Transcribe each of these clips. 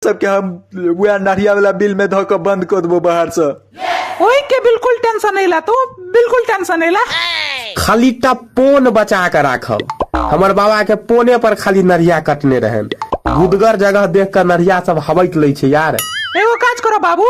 सबके हम वएह नढ़िया वाला बिल में धऽ कऽ बंद कऽ देबो बाहर से। ओहि के बिल्कुल टेंशन नहीं ला तू, बिल्कुल टेंशन नहीं ला। खाली टा पोन बचा के राखब। हमर बाबा के पोने पर खाली नढ़िया कटने रहन। गुदगर जगह देख के नढ़िया सब हबैक लै छै यार। एगो काज करो बाबू,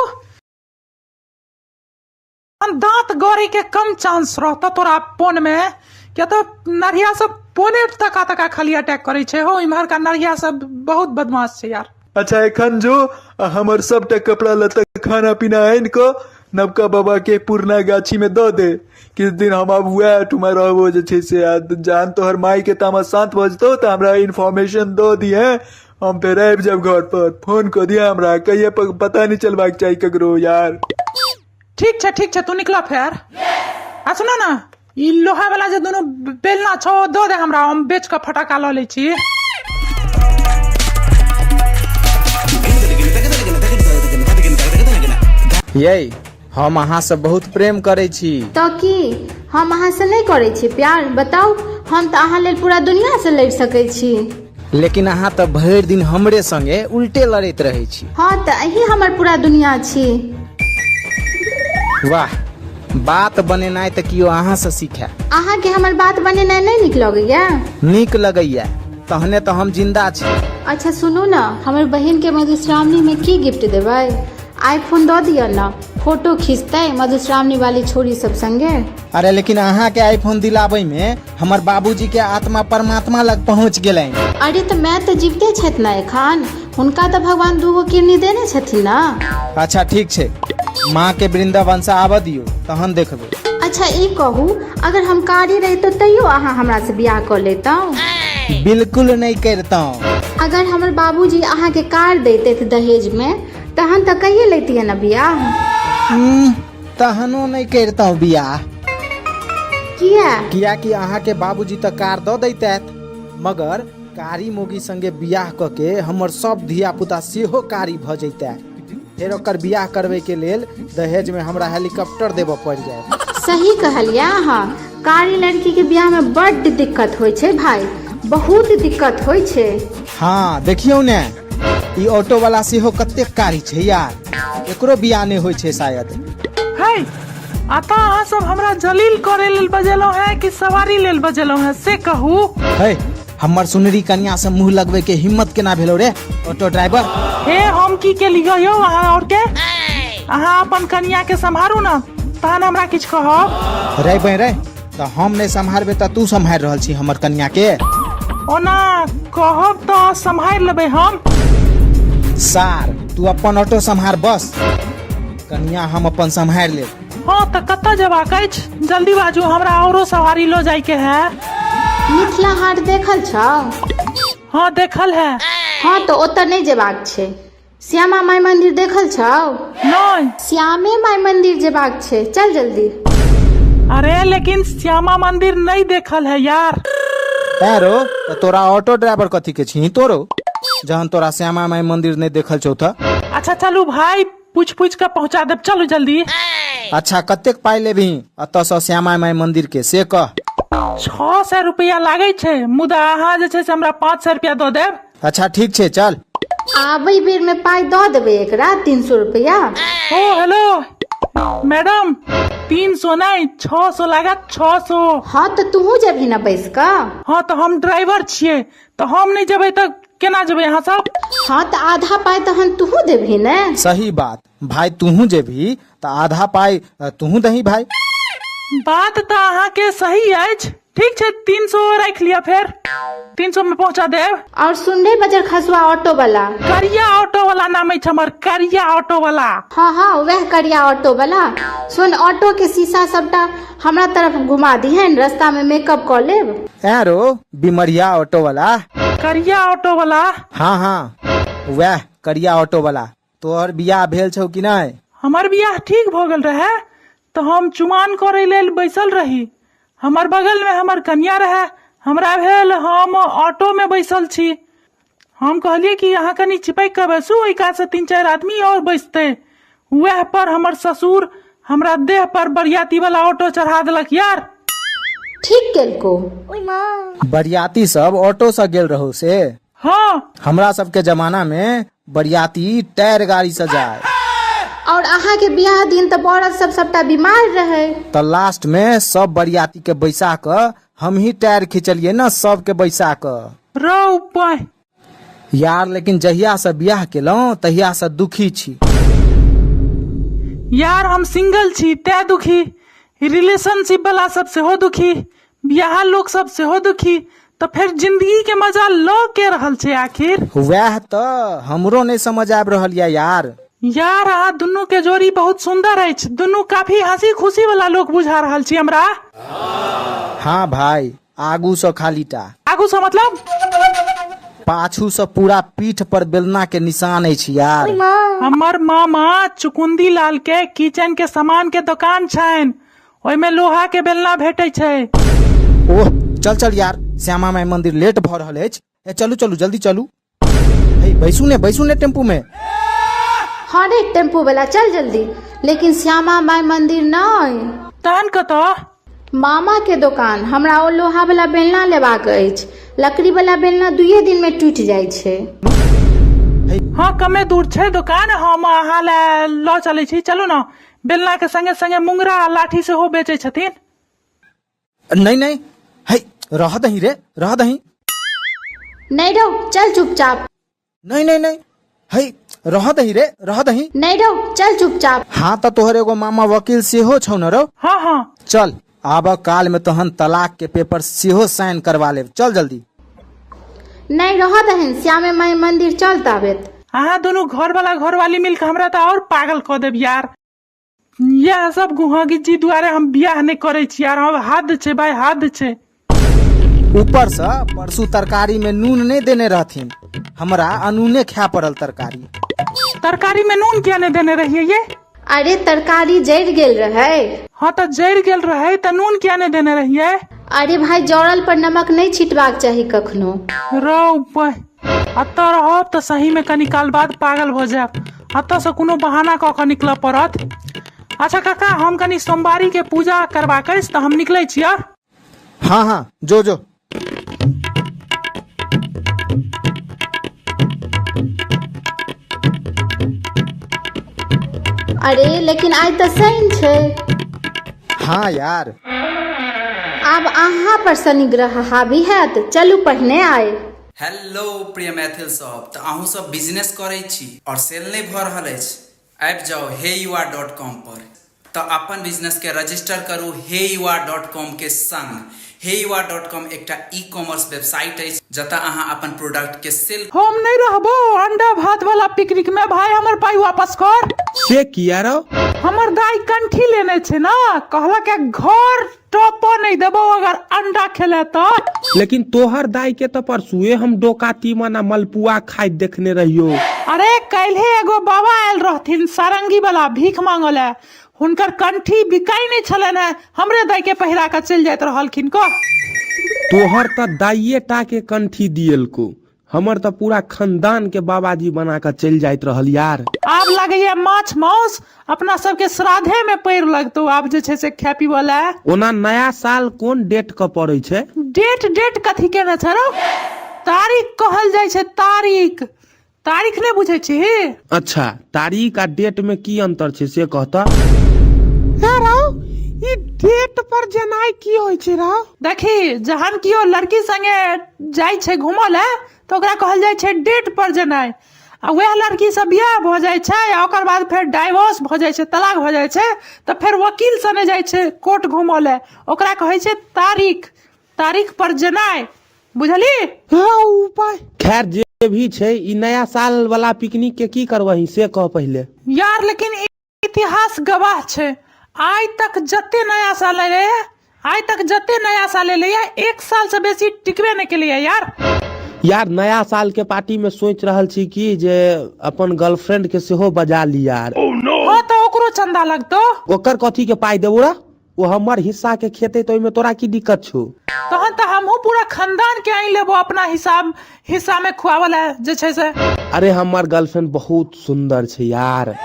दांत गड़े के कम चांस रहता तोरा पोन में, किया तो नढ़िया सब पोने तका तका खाली अटैक करे छै हो। इम्हर का नढ़िया सब बहुत बदमाश छै यार। अच्छा एखन जो आ हमर सबटा कपड़ा लत्ता खाना पीना आनि कऽ नवका बाबा के पुरना गाछी में दऽ दे। किछु दिन हम आब वएह ठुमा रहबो जे छै से, आ जहन तोहर माई के तामस शांत भऽ जेतौ तऽ हमरा इन्फॉर्मेशन दऽ दिहे, हम फेर आबि जायब घर पर। फोन कऽ दिहे हमरा, कहिये पता नहि चलबाक चाही ककरो यार। ठीक छै ठीक छै, तू निकला फेर। आ सुनो ना, ई लोहा वाला जे दुनू बेलना छौ दऽ दे हमरा, हम बेच कऽ फटाका लऽ लै छी। यै, हम अहाँ से बहुत प्रेम करै छी। तऽ की हम अहाँ से नहि करै छी प्यार? बताउ, हम तऽ अहाँ लेल पूरा दुनिया से लड़ि सकै छी। लेकिन अहाँ तऽ भरि दिन हमरे संगे उल्टे लड़ैत रहै छी। हँ तऽ अहीं हमर पूरा दुनिया छी। वाह, बात बनेनाइ तऽ केओ अहाँ से सीखै। अहाँके हमर बात बनेनाइ नहि नीक लगैया? नीक लगैया, तहने तऽ हम जिंदा छी। अच्छा सुनू ने, हमर बहिन के मधुश्रावणी में की गिफ्ट देबै? आईफोन दऽ दिअ ने, फोटो खींचतै मधुश्रावणी वाली छोरी सब संगे। अरे लेकिन अहाँ के आईफोन दिलाबै में हमर बाबूजी के आत्मा परमात्मा लग पहुंच गेलनि। अरे तऽ माय तऽ जीविते छथि ने एखन, हुनका तऽ भगवान दूगो किडनी देने छथिन ने। अच्छा ठीक छै, माँ के वृंदावन से आबऽ दियौ तहन देखबै। अच्छा ई कहू, अगर हम कारी रहितहुँ तैयो अहाँ हमरा से बियाह कऽ लेतहुँ? बिल्कुल नहि करितहुँ। अगर हमर बाबूजी अहाँके कार दैतथि दहेज में तहन तऽ कहिये लैतियै ने बियाह। तहनो नहि करितहुँ बियाह। किया? कियाकि अहाँके बाबूजी तऽ कार दऽ दैतथि, मगर कारी मोगी संगे बियाह कऽ के हमर सब धिया पुता सेहो कारी भऽ जैतै। फेर ओकर बियाह करबै के लेल दहेज में हमरा हेलीकॉप्टर देबऽ पड़ि जायत। सही कहलियै अहाँ, कारी लड़की के बियाह में बड्ड दिक्कत होइ छै भाई, बहुत दिक्कत होइ छै। हाँ देखियौ ने, ई ऑटो वाला सेहो कतेक कारी छै यार, एकरो बियाह नहि होइ छै शायद। है आता अहाँ सब हमरा जलील करे लेल बजेलहुँ हैं कि सवारी लेल बजेलहुँ हैं से कहू। है हमर सुनरी कन्या से मुंह लगवे के हिम्मत केना भेलो रे ऑटो ड्राइवर? हे हम की केलियै यौ अहाँ और के? अहाँ अपन कन्या के सम्हारू ना तहन हमरा किछु कहब। रे बे रे, तऽ हम नहि सम्हारबे तऽ तू सम्हारि रहल छी हमर कन्या के? ओना कहब तऽ सम्हारि लेबै हम। सार तू अपन ऑटो सम्हार बस, कन्या हम अपन सम्हारि लेब। हँ तऽ कतऽ जेबाक अछि? जल्दी बाजू, हमरा औरो सवारी लऽ जायके है। मिथिला हाट देखल छौ? हँ देखल है। हँ तऽ ओतऽ नहि जेबाक छै। श्यामा माई मंदिर देखल छौ? नहि। श्यामे माई मंदिर जेबाक छै, चल जल्दी। अरे लेकिन श्यामा मंदिर नहीं देखल है यार। तैं रो तऽ तोरा ऑटो ड्राइवर कथी के छी तोरो, जहन तोरा श्यामा माई मंदिर नहीं देखल छौ तऽ। अच्छा चलू भाई, पूछ पूछ के पहुंचा देब, चलू जल्दी। अच्छा कतेक पाई लेबही एतऽ सँ श्यामा माई मंदिर के से कह। 600 रुपया लागै छै, मुदा अहाँ जे छै से हमरा 500 रुपया दऽ देब। अच्छा ठीक छै चल। आबै बेर में पाई दऽ देबै एकरा 300 रुपया। ओ हेलो मैडम, 300 नहीं 600 लागत, 600। हाँ तऽ तूहू जेबही ने बैस कऽ। हाँ तऽ हम ड्राइवर छियै, तऽ हम नहीं जेबै तऽ केना जेबै अहाँ सब? हाँ तऽ आधा पाई तहन तूहू देबही ने। सही बात भाई, तूहू जेबही तऽ आधा पाई तूहू दही भाई। बात तऽ अहाँके सही अछि। ठीक छै 300 राखि लिअ, फेर 300 में पहुंचा देब। और सुन रे बजर खसुआ ऑटो वाला। करिया ऑटो वाला नाम अछि हमर, करिया ऑटो वाला। हाँ हाँ वह करिया ऑटो वाला। सुन, ऑटो के शीशा सबटा हमरा तरफ घुमा दिहन, रास्ता में मेकअप कऽ लेब। ऐं रो बिमरिया ऑटो वाला। करिया ऑटो वाला। हाँ हाँ वह करिया ऑटो वाला। तोहर बियाह भेल छौ कि नहि? हमर बियाह ठीक भऽ गेल रहे तऽ हम चुमान करै लेल बैसल रही। हमर बगल में हमर कन्या रहे। हमरा भेल हम ऑटो में बैसल छी। हम कहलिए कि अहाँ कनि चिपकि कऽ बैसू, ओहि कात से 3-4 आदमी और बैसते। वएह पर हमर ससुर हमरा देह पर बरियाती वाला ऑटो चढ़ा देलक यार। ठीक केलको। बरियाती सब ऑटो से गेल रहौ से? हाँ। हमरा सबके जमाना में बरियाती टायर गाड़ी से जाय। और अहाँके बियाह दिन तऽ बरद सब सबटा बीमार रहै। तऽ लास्ट मे सब बरियाती के बैसा कऽ हमही टायर खिंचलियै ने सबके बैसा कऽ। रौ पाइ। यार लेकिन जहिया से बियाह केलहुँ तहिया से दुखी छी। यार हम सिंगल छी तैं दुखी, रिलेशनशिप वाला सब सेहो दुखी, बियाहल लोक सब सेहो दुखी, तऽ फेर जिंदगी के मजा लऽ के रहल छै आखिर। वएह तऽ हमरो नहि समझ आबि रहल यऽ यार। यार अहाँ दुनू के जोड़ी बहुत सुंदर अछि, दुनू काफी हंसी खुशी वाला लोक बुझा रहल छी हमरा। हाँ भाई आगू सँ खाली टा। आगू सँ मतलब? पाछू सँ पूरा पीठ पर बेलना के निशान अछि यार। हमर मामा चुकुंदी लाल के किचन के सामान के दोकान छनि, ओहिमे लोहा के बेलना भेटै छै। ओह चल चल यार, श्यामा माई मंदिर लेट भऽ रहल अछि। ए चलू चलू जल्दी चलू। हे बैसू ने, बैसू ने टेम्पू में। हाँ रे टेम्पू वाला चल जल्दी, लेकिन श्यामा माई मंदिर नहीं। तहन कतऽ? मामा के दोकान। हमरा ओ लोहा वाला बेलना लेबाक अछि, लकड़ी वाला बेलना दुइये दिन में टूटि जाइ छै। हाँ कमे दूर छै दोकान, हम अहाँ लए लऽ चलै छी, चलू ने। बेलना के संगे संगे मुंगरा आ लाठी सेहो बेचै छथिन। नहीं नहीं, हे रह दही रे, रह दही। नहीं रहो चल चुपचाप। नहीं नहीं नहीं, हे रह दही रे, रह दही। नहीं रहो चल चुपचाप। हाँ तो तोहर एगो मामा वकील सेहो छौ न रौ? हाँ हाँ। चल आब काल में तहन तलाक के पेपर सेहो साइन करवा लेब, चल जल्दी। नहीं रह दहन, श्यामे माई मंदिर चल ताबेत। अहाँ दुनू घर वाला घरवाली मिलके हमरा तऽ और पागल कऽ देब यार। यह सब गुहागिजी दुआरे हम बियाह नहि करै छी यार, हम हद छै भाई, हद छै। ऊपर से परसू तरकारी में नून नहीं देने रहथिन, हमरा अनूने खाय पड़ल तरकारी। तरकारी में नून किया नहीं देने रहिए ये? अरे तरकारी जरि गेल रहे। हाँ तो जरि गेल रहे तो नून किया नहीं देने रहिए? अरे भाई जरल पर नमक नहीं छिटबाक चाही कखनो। रौ अतऽ रहब तऽ सही में कनी काल बाद पागल भऽ जायब, अतऽ से कोनो बहाना कऽ कऽ निकलऽ पड़त। अच्छा काका हम कनी सोमवारी के पूजा करबाक अछि तऽ हम निकलै छी। हाँ हाँ जो जो। अरे लेकिन आइ तऽ शनि छै। हाँ यार। आब अहाँ पर शनि ग्रह हावी हैत, चलू पहिने आइ। हेलो प्रिय मैथिल सब, तऽ अहूँ सब बिजनेस करै छी और सेल नहि भऽ रहल अछि? आबि जाउ hey you are dot com पर। तऽ अपन बिजनेस के रजिस्टर करू hey you are dot com के संग। Hey you are dot com एकटा ई कॉमर्स वेबसाइट अछि जतऽ अहाँ अपन प्रोडक्ट के सेल। हम नहि रहबो अंडा भात वाला पिकनिक में भाई, हमर पाई वापस कर। से किया रौ? हमर दाई कंठी लेने छै ना, कहलक घर टॉपो नहीं देबो अगर अंडा खेले तो। लेकिन तोहर दाई के तो परसुए हम डोका तीमन आ मलपुआ खाइत देखने रहियो। अरे काल्हे एगो बाबा आयल रहथिन सारंगी वाला भीख मांगल है, हुनकर कंठी बिकाई नहीं छलन है, हमरे दाई के पहिरा के चलि जाइत रहलखिन। कह तोहर त दाइये टा के कंठी दियलको, हमर त पूरा खानदान के बाबाजी बना के चलि जाइत रहल यार। आब लगैया माछ माउस अपना सबके श्राद्धे में पैर लगतौ आब जे छै से खाय पीबऽ लए। ओना नया साल कोन डेट के पड़ै छै? डेट डेट कथी केने छै रौ? तारीख कहल जाइ छै, तारीख। तारीख नहि बुझै छी? अच्छा तारीख आ डेट में की अंतर छै से कहता? हे रौ, ई डेट पर जेनाइ की होइ छै रौ? देखी जहन कियो लड़की संगे जाइ छै घूमऽ लए तऽ ओकरा कहल जाइ छै डेट पर जेनाइ, आ वएह लड़की से बियाह भऽ जाइ छै आ ओकर बाद फेर डाइवोर्स भऽ जाइ छै, तलाक भऽ जाइ छै, तऽ फेर वकील सने जाइ छै कोर्ट घूमऽ लए, ओकरा कहै छै तारीख, तारीख पर जेनाइ, बुझली? हँ उपाय। खैर जे भी छै, ई नया साल वाला पिकनिक के की करबही से कह पहिले। यार लेकिन इतिहास गवाह छै, आइ तक जते नया साल एलै, आइ तक जते नया साल एलै एक साल से बेसी टिकबे नहि केलैया यार। यार नया साल के पार्टी में सोच रहल छी कि जे अपन गर्लफ्रेंड के सेहो बजा ली यार। हाँ तऽ ओकरो चंदा लगतौ। ओकर कथी के पाई देबो रे? ओ हमर हिस्सा के खेते तो ओहिमे तोरा की दिक्कत छौ? तहन तऽ हमहूँ पूरा खानदान के आनि लेबो अपना हिसाब हिस्सा में खुआवल है जे छै से। अरे हमर गर्लफ्रेंड बहुत सुंदर छै यार।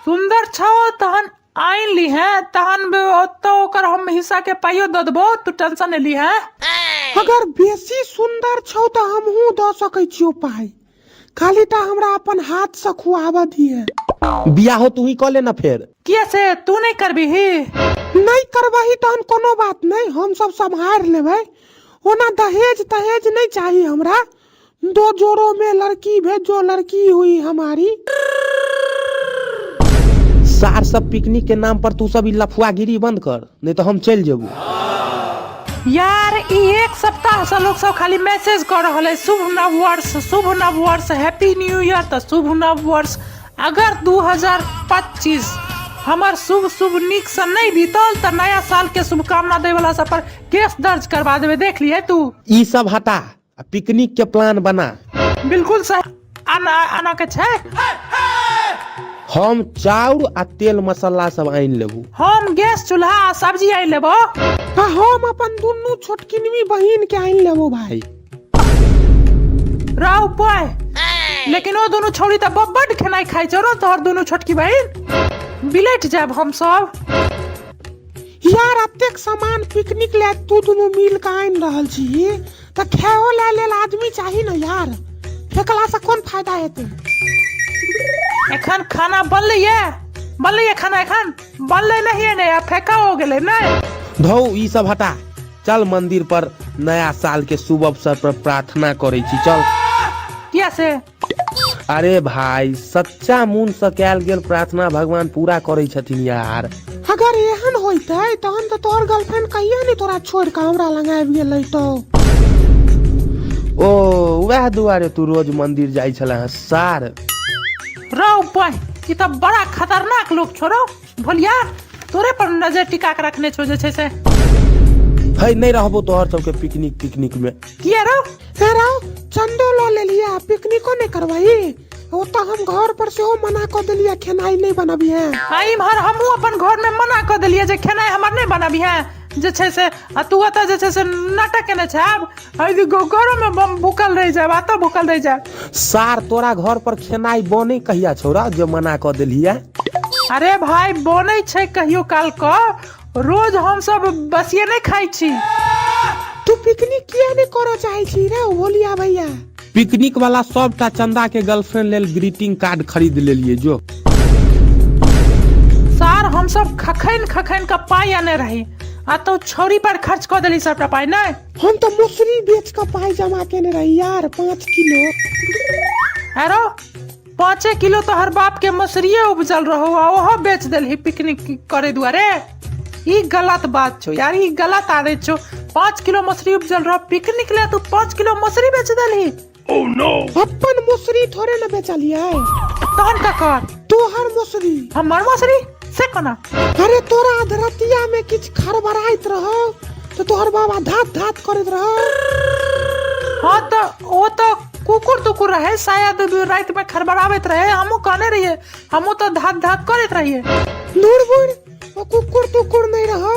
सुंदर छौ तहन आनि ली है, तहन ओतऽ ओकर हम हिस्सा के पाइयो दऽ देबो, तू टेंशन नहि ली है। अगर बेसी सुंदर छौ तऽ हमहूँ दऽ सकै छियौ पाइ। खाली टा हमरा अपन हाथ से खुआबऽ दिहे। बियाहो तू ही कऽ ले ना फेर। किया से तू नहि करबिही? नहि करबही तहन कोनो बात नहि, हम सब सम्हारि लेबै। ओना दहेज तहेज नहि चाही हमरा। दो जोड़ों में लड़की भेजो, लड़की हुई हमारी। सार सब पिकनिक के नाम पर तू सब ई लफुआगिरी बंद कर, नहीं तो हम चलि जेबू। यार ई एक सप्ताह से लोग सब खाली मैसेज कर रहल है शुभ नव वर्ष, शुभ नव वर्ष, हैप्पी न्यू ईयर। तऽ शुभ नव वर्ष अगर 2025 हमर शुभ शुभ नीक से नहीं बीतल तऽ नया साल के शुभकामना दै वाला सब पर केस दर्ज करवा देबै, देख लिए तू। ई सब हटा आ पिकनिक के प्लान बना। बिल्कुल सही आना आना के छै। हम चाउर आ तेल मसाला सब आनि लेबू। हम गैस चूल्हा आ सब्जी आनि लेबो। आ हम अपन दुनू छोटकिनवी बहिन के आनि लेबो भाई। राव बॉय, लेकिन ओ दुनू छौड़ी तऽ बड्ड खेनाइ खाइ छौ रो तोहर दुनू छोटकी बहिन, बिलटि जायब हम सब। यार अतेक सामान पिकनिक ले तू दुनू मिल के आनि रहल छी तऽ खाओ ला लेल आदमी चाही ने यार, फेकला से कोन फायदा हेतै? एखन खाना बनलै ये, बनलै ये खाना एखन बनलै नहीं है ने, फेंका हो गेलै नहीं। धौ ई सब हटा, चल मंदिर पर नया साल के शुभ अवसर पर प्रार्थना करै छी, चल। किया से? अरे भाई सच्चा मन से कैल गेल प्रार्थना भगवान पूरा करै छथिन यार। अगर एहन होइतै तहन तऽ तोहर गर्लफ्रेंड कहिया नहि तोरा छोड़ि कऽ हमरा लग आबि गेलै तो। ओ वएह दुआरे तू रोज मंदिर जाइ छला हँ सार। रौ बहिं, ई तऽ बड़ा खतरनाक लोक छौ रौ भोलिया, तोरे पर नजर टिका के रखने छौ जे छै से। है नहि रहबो तोहर सबके पिकनिक तिकनिक में। किया रौ? हे रौ, चंदो लऽ लेलियै आ पिकनिको नहि करबही? ओतऽ हम घर पर सेहो मना कऽ देलियै खेनाइ नहि बनबिहे। आ इम्हर हमहूँ अपन घर में मना कऽ देलियै जे खेनाइ हमर नहि बनबिहे जे छै से, आ तू ओतऽ जे छै से नाटक केने छै। आब घरो में बम भूखल रहि जायब, एतऽ भूखल रहि जायब। सार तोरा घर पर खेनाइ बनै कहिया छौ रौ जे मना कऽ देलियै? अरे भाई बनै छै कहियो काल कऽ, रोज हम सब बसिए नहि खाइ छी। तू पिकनिक किया नहि करऽ चाहै छी रे भोलिया भैया? पिकनिक वाला सबटा चंदा के गर्लफ्रेंड लेल ग्रीटिंग कार्ड खरीद लेलिए जो। सार हम सब खखैन खखैन के पाई आने रही आ तो छौरी पर खर्च कऽ देली सबटा पाई। नहि हम तो मसूरी बेच के पाई जमा केने रही यार, 5 किलो। अरे 5 किलो तो हर बाप के मसूरिये उपजल रहो आ ओहो बेच देलही पिकनिक करे दुआरे। ई गलत बात छौ यार, ई गलत आदत छौ। 5 किलो मसूरी उपजल रहो पिकनिक ले, तू 5 किलो मसूरी बेच देलही। अपन मसूरी थोड़े न बेचलियै। तहन ककर? तोहर मसूरी। हमर मसूरी से कोना? अरे तोरा अधरतिया में किछ खड़बड़ाइत रहो तो तोहर बाबा धात धात करैत रहो। हाँ तो ओ तो कुकुर तुकुर रहे शायद, रात में खड़बड़ाबैत रहे, हमहूँ कहने रहिए, हमहूँ तो धात धात करैत रहिए। दूर बुढ़, ओ कुकुर तुकुर नहीं रहो,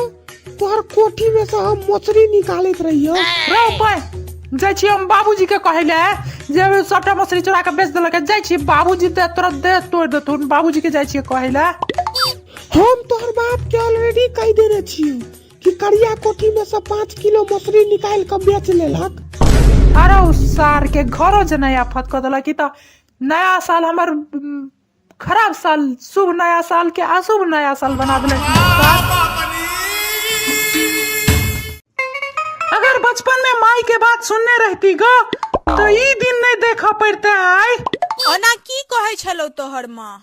तोहर कोठी में से हम मछली निकालैत रहियो। रौ पाय जाइ छी हम बाबूजी के कहै ले जे सबटा मछली चोरा के बेच देलक। जाइ छी बाबूजी दे तोरा दे तोड़ देथुन, बाबूजी के जाइ छियै कहै ले। हम तोहर बाप के ऑलरेडी कहि देने छियो कि करिया कोठी में से 5 किलो मछली निकाल के बेच लेलक। अरे सार के घरो जे नया आफत कऽ देलक, ई तऽ नया साल हमर खराब साल, शुभ नया साल के अशुभ नया साल बना देलक। अगर बचपन में माई के बात सुनने रहती गो तो ई दिन नहीं देखा पड़ते आय। ओना की कहै छलौ तोहर माँ?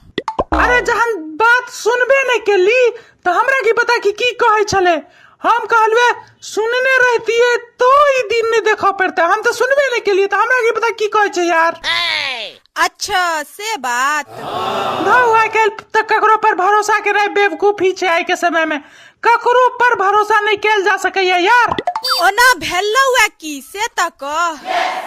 अरे जहन बात सुनबे नहीं केली तो हमरा की पता कि की कहै छले। हम कहलवे सुनने रहतिए तो ई दिन नहीं देखा पड़ते, हम तो सुनबे नहीं केलिए तो हमरा की पता की कहै छै यार। अच्छा से बात। धौ आइ काल्हि तऽ ककरो पर भरोसा केनाइ बेवकूफी छै। आइ के समय में ककरो पर भरोसा नहीं कैल जा सकैया यार। ओना भेलौ ए की से तऽ कह।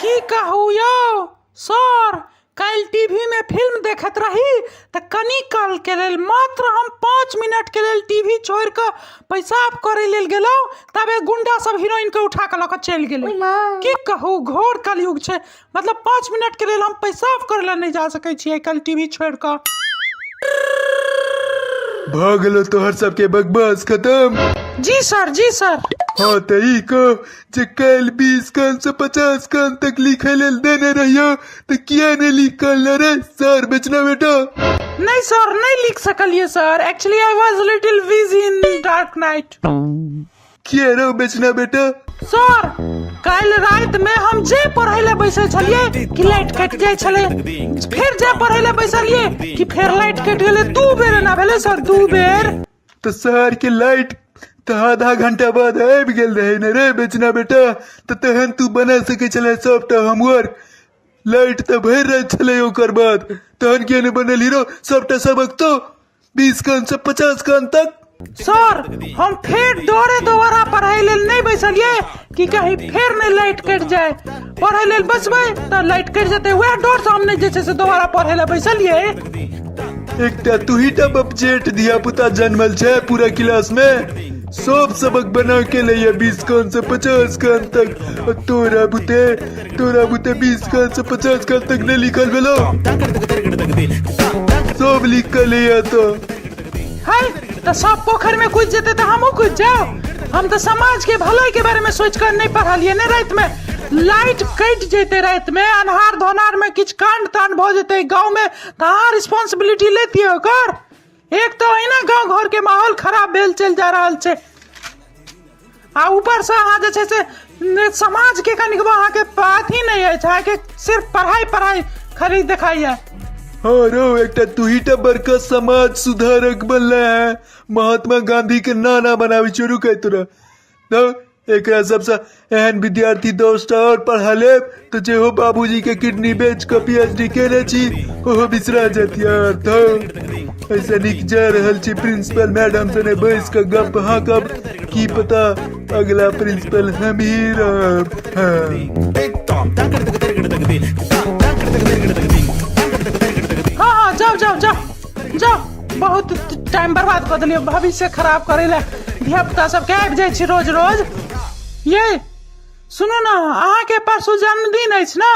की कहू यौ सर, काल्हि टीवी में फिल्म देखैत रही तऽ कनी काल के लेल मात्र हम 5 मिनट के लेल टीवी छोड़ि कऽ पेशाब करे लेल गेलहुँ, तबे गुंडा सब हीरोइन के उठा कऽ लऽ कऽ चलि गेलै। की कहू घोर कलयुग छै, मतलब 5 मिनट के लेल हम पेशाब करे ला नहीं जा सकै छियै काल्हि टीवी छोड़ि कऽ। भऽ गेलो तोहर सबके बकवास खतम। जी सर, जी सर। हाँ तऽ ई कह जे काल्हि 20 कान से 50 कान तक लिखै लेल देने रहियो तऽ किया नहि लिख कऽ अनले रे सर बेचना बेटा? नहि सर, नहि लिख सकलियै sir, actually I was little busy in dark night. किया रौ बेचना बेटा? सर, काल्हि राति में हम जे पढ़ै लए बैसल छलियै कि लाइट कटि जाइ छलै, फेर जे पढ़ै लए बैसलियै कि फेर लाइट कटि गेलै। 2 बेर एना भेलै सर, 2 बेर। तऽ शहर के लाइट तऽ आधा घंटा बाद आबि गेल रहै ने रे बेचना बेटा, तऽ तहन तू बना सकै छलै सबटा होमवर्क। लाइट तऽ भरि राति छलै ओकर बाद, तहन किया नहि बनेलही रौ सबटा सबक तो 20 कान से 50 कान तक? सर, हम फेर डरे दोबारा पढ़ाई लेल नहि बैसलियै कि कहीं फेर नहि लाइट कटि जाए, पढ़ै लेल बैसबै तऽ लाइट कटि जेतै, वएह डर से हम नहि जे छै से दोबारा पढ़ै लए बैसलियै। एकटा तू ही टा बपजेठ धिया पुता जन्मल छै पूरा क्लास में, सब सबक बना के लैया 20 कान से 50 कान तक, आ तोरा बुते 20 कान से 50 कान तक नहीं लिखल भेलो, सब लिख के लैया तो। है तऽ सब पोखरि में कूदि जेतै तऽ हमहूँ कूदि जाउ? हम तऽ समाज के भलाई के बारे में सोचि कऽ नहि पढ़लियै ने। राति में लाइट कटि जेतै, राति में अन्हार धोनार में किछु कांड तांड भऽ जेतै गाँव में तऽ अहाँ रिस्पॉन्सिबिलिटी लेतियै ओकर? एक तऽ अहिना गाँव घर के माहौल खराब भेल चलि जा रहल छै आ ऊपर से अहाँ जे छै से समाज के कनिकबो अहाँके अथी नहि अछि, अहाँके सिर्फ पढ़ाई पढ़ाई खाली देखाइए। हाँ रो, एकटा तू ही टा बड़का समाज सुधारक बनले है, महात्मा गांधी के नाना बनावे शुरू कर तोरा। तो एकरा सबसे एहन विद्यार्थी 10टा और पढ़ा लेब तो जे हो बाबूजी के किडनी बेच के पीएचडी केने छी ओहो बिसरा जात यार। तो ऐसे निक जा रहल छी प्रिंसिपल मैडम सने बैस के गप हाँकब, की पता अगला प्रिंसिपल हम ही रहब। हाँ। हाँ हाँ, जाओ जाओ जाओ जाओ, बहुत टाइम बर्बाद कऽ देलियै, भविष्य खराब करै लए धिया पुता सबके आबि जाइ छी रोज रोज। ये सुनू ने, अहाँके परसू जन्मदिन अछि ने?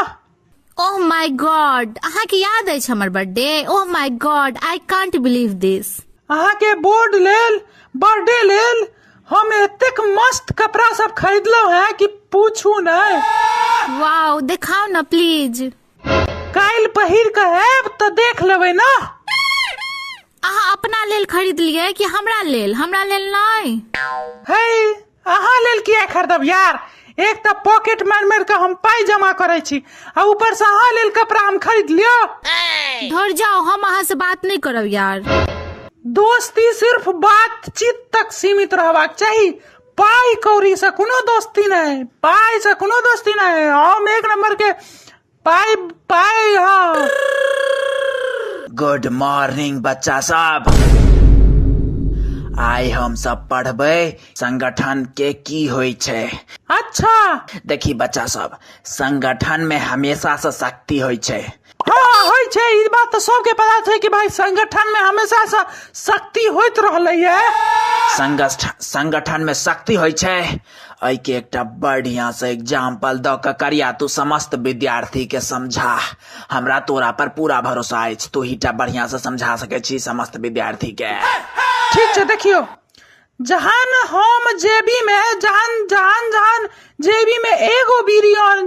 ओह my God, अहाँके याद अछि हमर birthday? Oh my god, I can't believe this. अहाँके बोर्ड लेल, बर्थडे लेल हम एतेक मस्त कपड़ा सब खरीदलहुँ हैं कि पूछू नहि। वाओ, देखाउ ने प्लीज। काल्हि पहिर कऽ आयब तऽ देख लेबै ने। अहाँ अपना लेल खरीदलियै कि हमरा लेल? हमरा लेल नहि? हे, अहाँ लेल किया खरीदब यार? एक तऽ पॉकेट मारि मारि कऽ हम पाइ जमा करै छी आ ऊपर से अहाँ लेल कपड़ा हम खरीद लियो। धर जाओ, हम अहाँ से बात नहि करब यार। दोस्ती सिर्फ बातचीत तक सीमित रहबाक चाही, पाइ कौड़ी से कोनो दोस्ती नहि, पाइ से कोनो दोस्ती नहि। हम एक नंबर के पाइ पाइ। हाँ, गुड मॉर्निंग बच्चा सब, आइ हम सब पढ़बै संगठन के की होइ छै। अच्छा देखी बच्चा सब, संगठन में हमेशा से शक्ति होइ छै। हाँ होइ छै, ई बात तऽ सबके पता छै कि भाई संगठन में हमेशा से शक्ति होइत रहलै है। संगठन में शक्ति होइ छै, एहिके एकटा बढ़िया से एग्जाम्पल दऽ कऽ करिया तू समस्त विद्यार्थी के समझा। हमरा तोरा पर पूरा भरोसा अछि, तू ही टा बढ़िया से समझा सकै छी समस्त विद्यार्थी के। ठीक छै, देखियौ, जहन हम जेबी में जहन जहन जहन जेबी में एगो बीड़ी और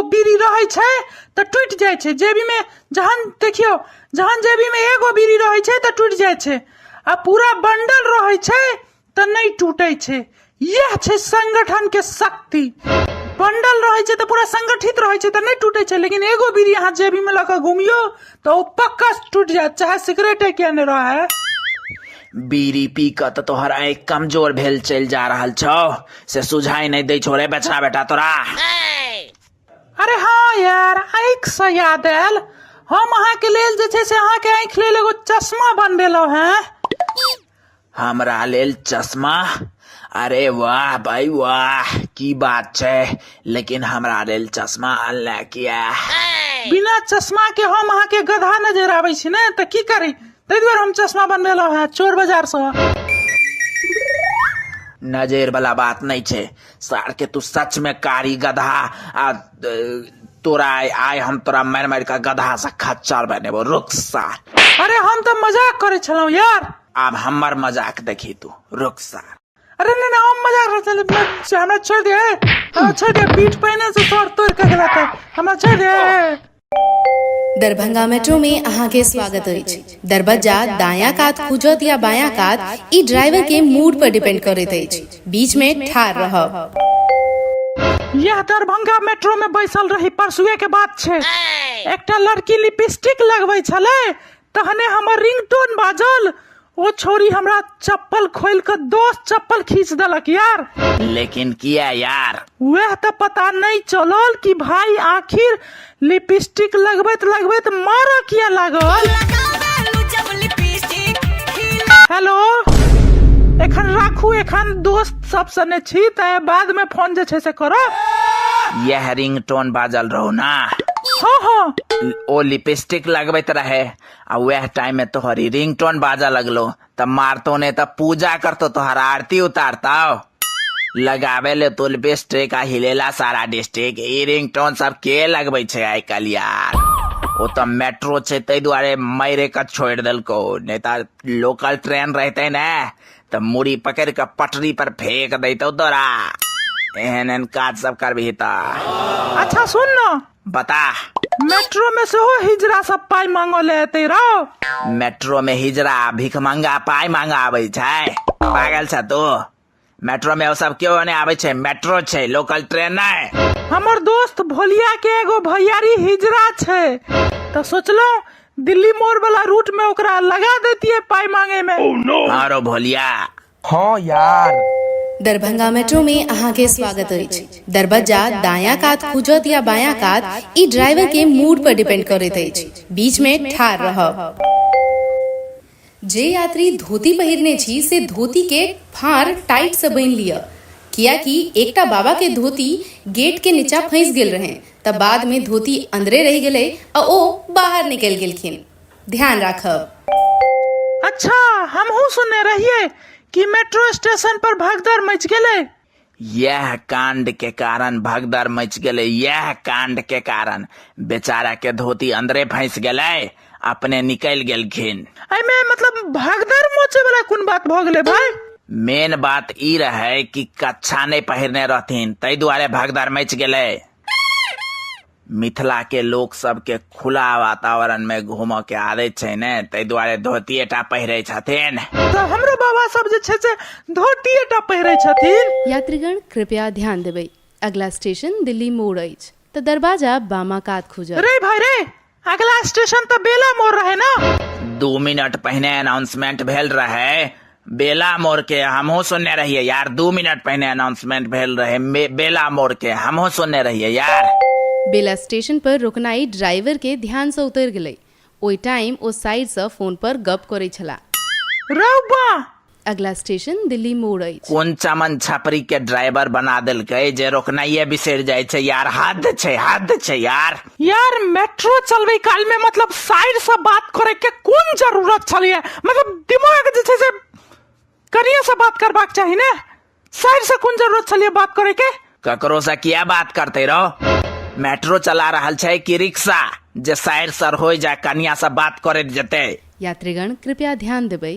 बीड़ी रहै छै तऽ टूटि जाइ छै। जेबी में जहन, देखियौ, जहन जेबी में एगो बीड़ी रहै छै तऽ टूटि जाइ छै आ पूरा बंडल रहै छै तऽ नहि टूटै छै। इएह छै संगठन के शक्ति। बंडल रहै छै तऽ पूरा संगठित रहै छै तऽ नहि टूटै छै, लेकिन एगो बीड़ी अहाँ जेबी में लऽ कऽ घुमियौ तऽ ओ पक्का टूटि जायत, चाहे सिगरेटे किया नहि रहै। बीड़ी पी कऽ तऽ तोहर आँखि कमजोर भेल चलि जा रहल छौ, से सुझाइ नहि दै छौ रे बचना बेटा तोरा। अरे हाँ यार, आँखि से याद आयल, हम अहाँके लेल जे छै से अहाँके आँखि लेल एगो चश्मा बनबेलहुँ हेँ। हमरा लेल चश्मा? अरे वाह भाई वाह, की बात छै, लेकिन हमरा लेल चश्मा अनले किया? बिना चश्मा के हम अहाँके गधा नजर आबै छी ने, तऽ की करी, ताहि दुआरे हम चश्मा बनबेलहुँ हेँ चोर बाजार सँ। नजर वाला बात नहीं छै सार के, तू सच में कारी गधा आ तोरा आइ हम तोरा मारि मारि के गधा से खच्चर बनेबो, रुक सार। अरे हम तऽ मजाक करै छलहुँ यार। आब हमर मजाक देखी तू, रुक सार। अरे नहीं नहीं, हम मजाक रहे चल, हमरा छोड़ दे, हमरा छोड़ दे, पीठ पहिने से सर तोड़ के गेला था, हमरा छोड़ दे। दरभंगा मेट्रो में अहाँ के स्वागत अछि। दरबज्जा दायां कात खुजत या बायां कात, ई ड्राइवर के मूड पर डिपेंड करैत अछि। बीच में ठाढ़ रहब। यह दरभंगा मेट्रो में बैसल रही, परसुए के बात छे, एकटा लड़की लिपस्टिक लगबै छलै, तहने हमर रिंगटोन बाजल, ओ छोरी हमरा चप्पल खोल के दोस्त चप्पल खींच देलक यार। लेकिन किया यार? वह तो पता नहीं चलल कि भाई आखिर लिपस्टिक लगबैत लगबैत मारऽ किया लागल। हेलो, एखन राखू, एखन दोस्त सब सने छी, तऽ बाद में फोन जे छै से करब। यह रिंगटोन बाजल रहो ना? हाँ हाँ। ओ लिपस्टिक लगबैत रहे आ वह टाइम में तोहरी रिंगटोन बाजा लगलो, तब मारतो ने तब पूजा करतो, तोहर आरती उतारतो। लगावे ले तो लिपस्टिक आ हिलेला सारा डिस्ट्रिक्ट। ई रिंगटोन सब के लगबै छै आइ काल्हि यार? ओ तऽ मेट्रो छै ताहि दुआरे मारे के छोड़ि देलको, नहीं तऽ लोकल ट्रेन रहते ने तऽ मुड़ी पकड़ के पटरी पर फेंक दैतौ तोरा। एहन एहन काज सब करबही तऽ। अच्छा सुन ना। बता। मेट्रो में सेहो हिजरा सब पाइ मांगऽ ले एतै रौ। मेट्रो में हिजरा भिखमंगा पाइ मांगा आबै छै? पागल छ तू? मेट्रो में ओ सब केओ नहि आबै छै, मेट्रो छै, लोकल ट्रेन नहि। हमर दोस्त भोलिया के एगो भैयारी हिजरा छै, तऽ सोचलहुँ दिल्ली मोड़ वाला रूट में ओकरा लगा देतियै पाइ मांगे में। हाँ रो भोलिया। हाँ यार। दरभंगा मेट्रो में अहाँ के स्वागत अछि। दरबज्जा दायां कात खुजत या बायां कात, ई ड्राइवर के मूड पर डिपेंड करैत अछि। बीच में ठाढ़ रहब। जे यात्री धोती पहिरने छी से धोती के फाँड़ टाइट से बान्हि लिअ, कियाकि एकटा बाबा के धोती गेट के नीचा फंसि गेल रहनि त बाद में धोती अंदरे रहि गेलै आ ओ बाहर निकलि गेलखिन। ध्यान राखब। अच्छा, हमहूँ सुनने रहियै कि मेट्रो स्टेशन पर भगदड़ मचि गेलै। यह कांड के कारण भगदड़ मच गेलै। यह कांड के कारण बेचारा के धोती अंदरे फंस गेलै, अपने निकल गेलखिन। एहिमे मतलब भगदड़ मचे वाला कोन बात भऽ गेलै भाई? मेन बात ई रहे कि कच्छा नहीं पहिरने रहथिन, ताहि दुआरे भगदड़ मच गेलै। मिथिला के लोक सबके खुला वातावरण में घूमऽ के आदत छै ने, ताहि दुआरे धोतिए टा पहिरै छथिन। तऽ हमरो बाबा सब जे छै से धोतिए टा पहिरै छथिन। यात्रीगण कृपया ध्यान देबै, अगला स्टेशन दिल्ली मोड़ अछि तऽ दरवाजा बामा कात खुजत। रे भाई रे, अगला स्टेशन तऽ बेला मोड़ रहे ना? 2 मिनट पहिने अनाउंसमेंट भेल रहे बेला मोड़ के, हमहूँ सुनने रहिए यार। 2 मिनट पहिने अनाउंसमेंट भेल रहे बेला मोड़ के, हमहूँ सुनने रहिए यार। बेला स्टेशन पर रुकनाइ ड्राइवर के ध्यान सँ उतरि गेलै। ओहि टाइम ओ साइड सँ फोन पर गप करै छलाह। रौ बा! अगला स्टेशन दिल्ली मोड़ अछि। कोन चमन छपरी के ड्राइवर बना देलकै जे रोकनाइए बिसरि जाइ छै यार। हद छै, हद छै यार। यार मेट्रो चलबै काल में मतलब साइड से बात करे के कोन जरूरत छलैया? मतलब दिमाग जे छै से कनिये से बात करबाक चाही ने, साइड से कोन जरूरत छलैया बात करे के? ककरो से किया बात करते रहो? मेट्रो चला रहल छै कि रिक्शा जे साइड सर हो जा कनिया से बात करैत जेतै? यात्रीगण कृपया ध्यान देबै,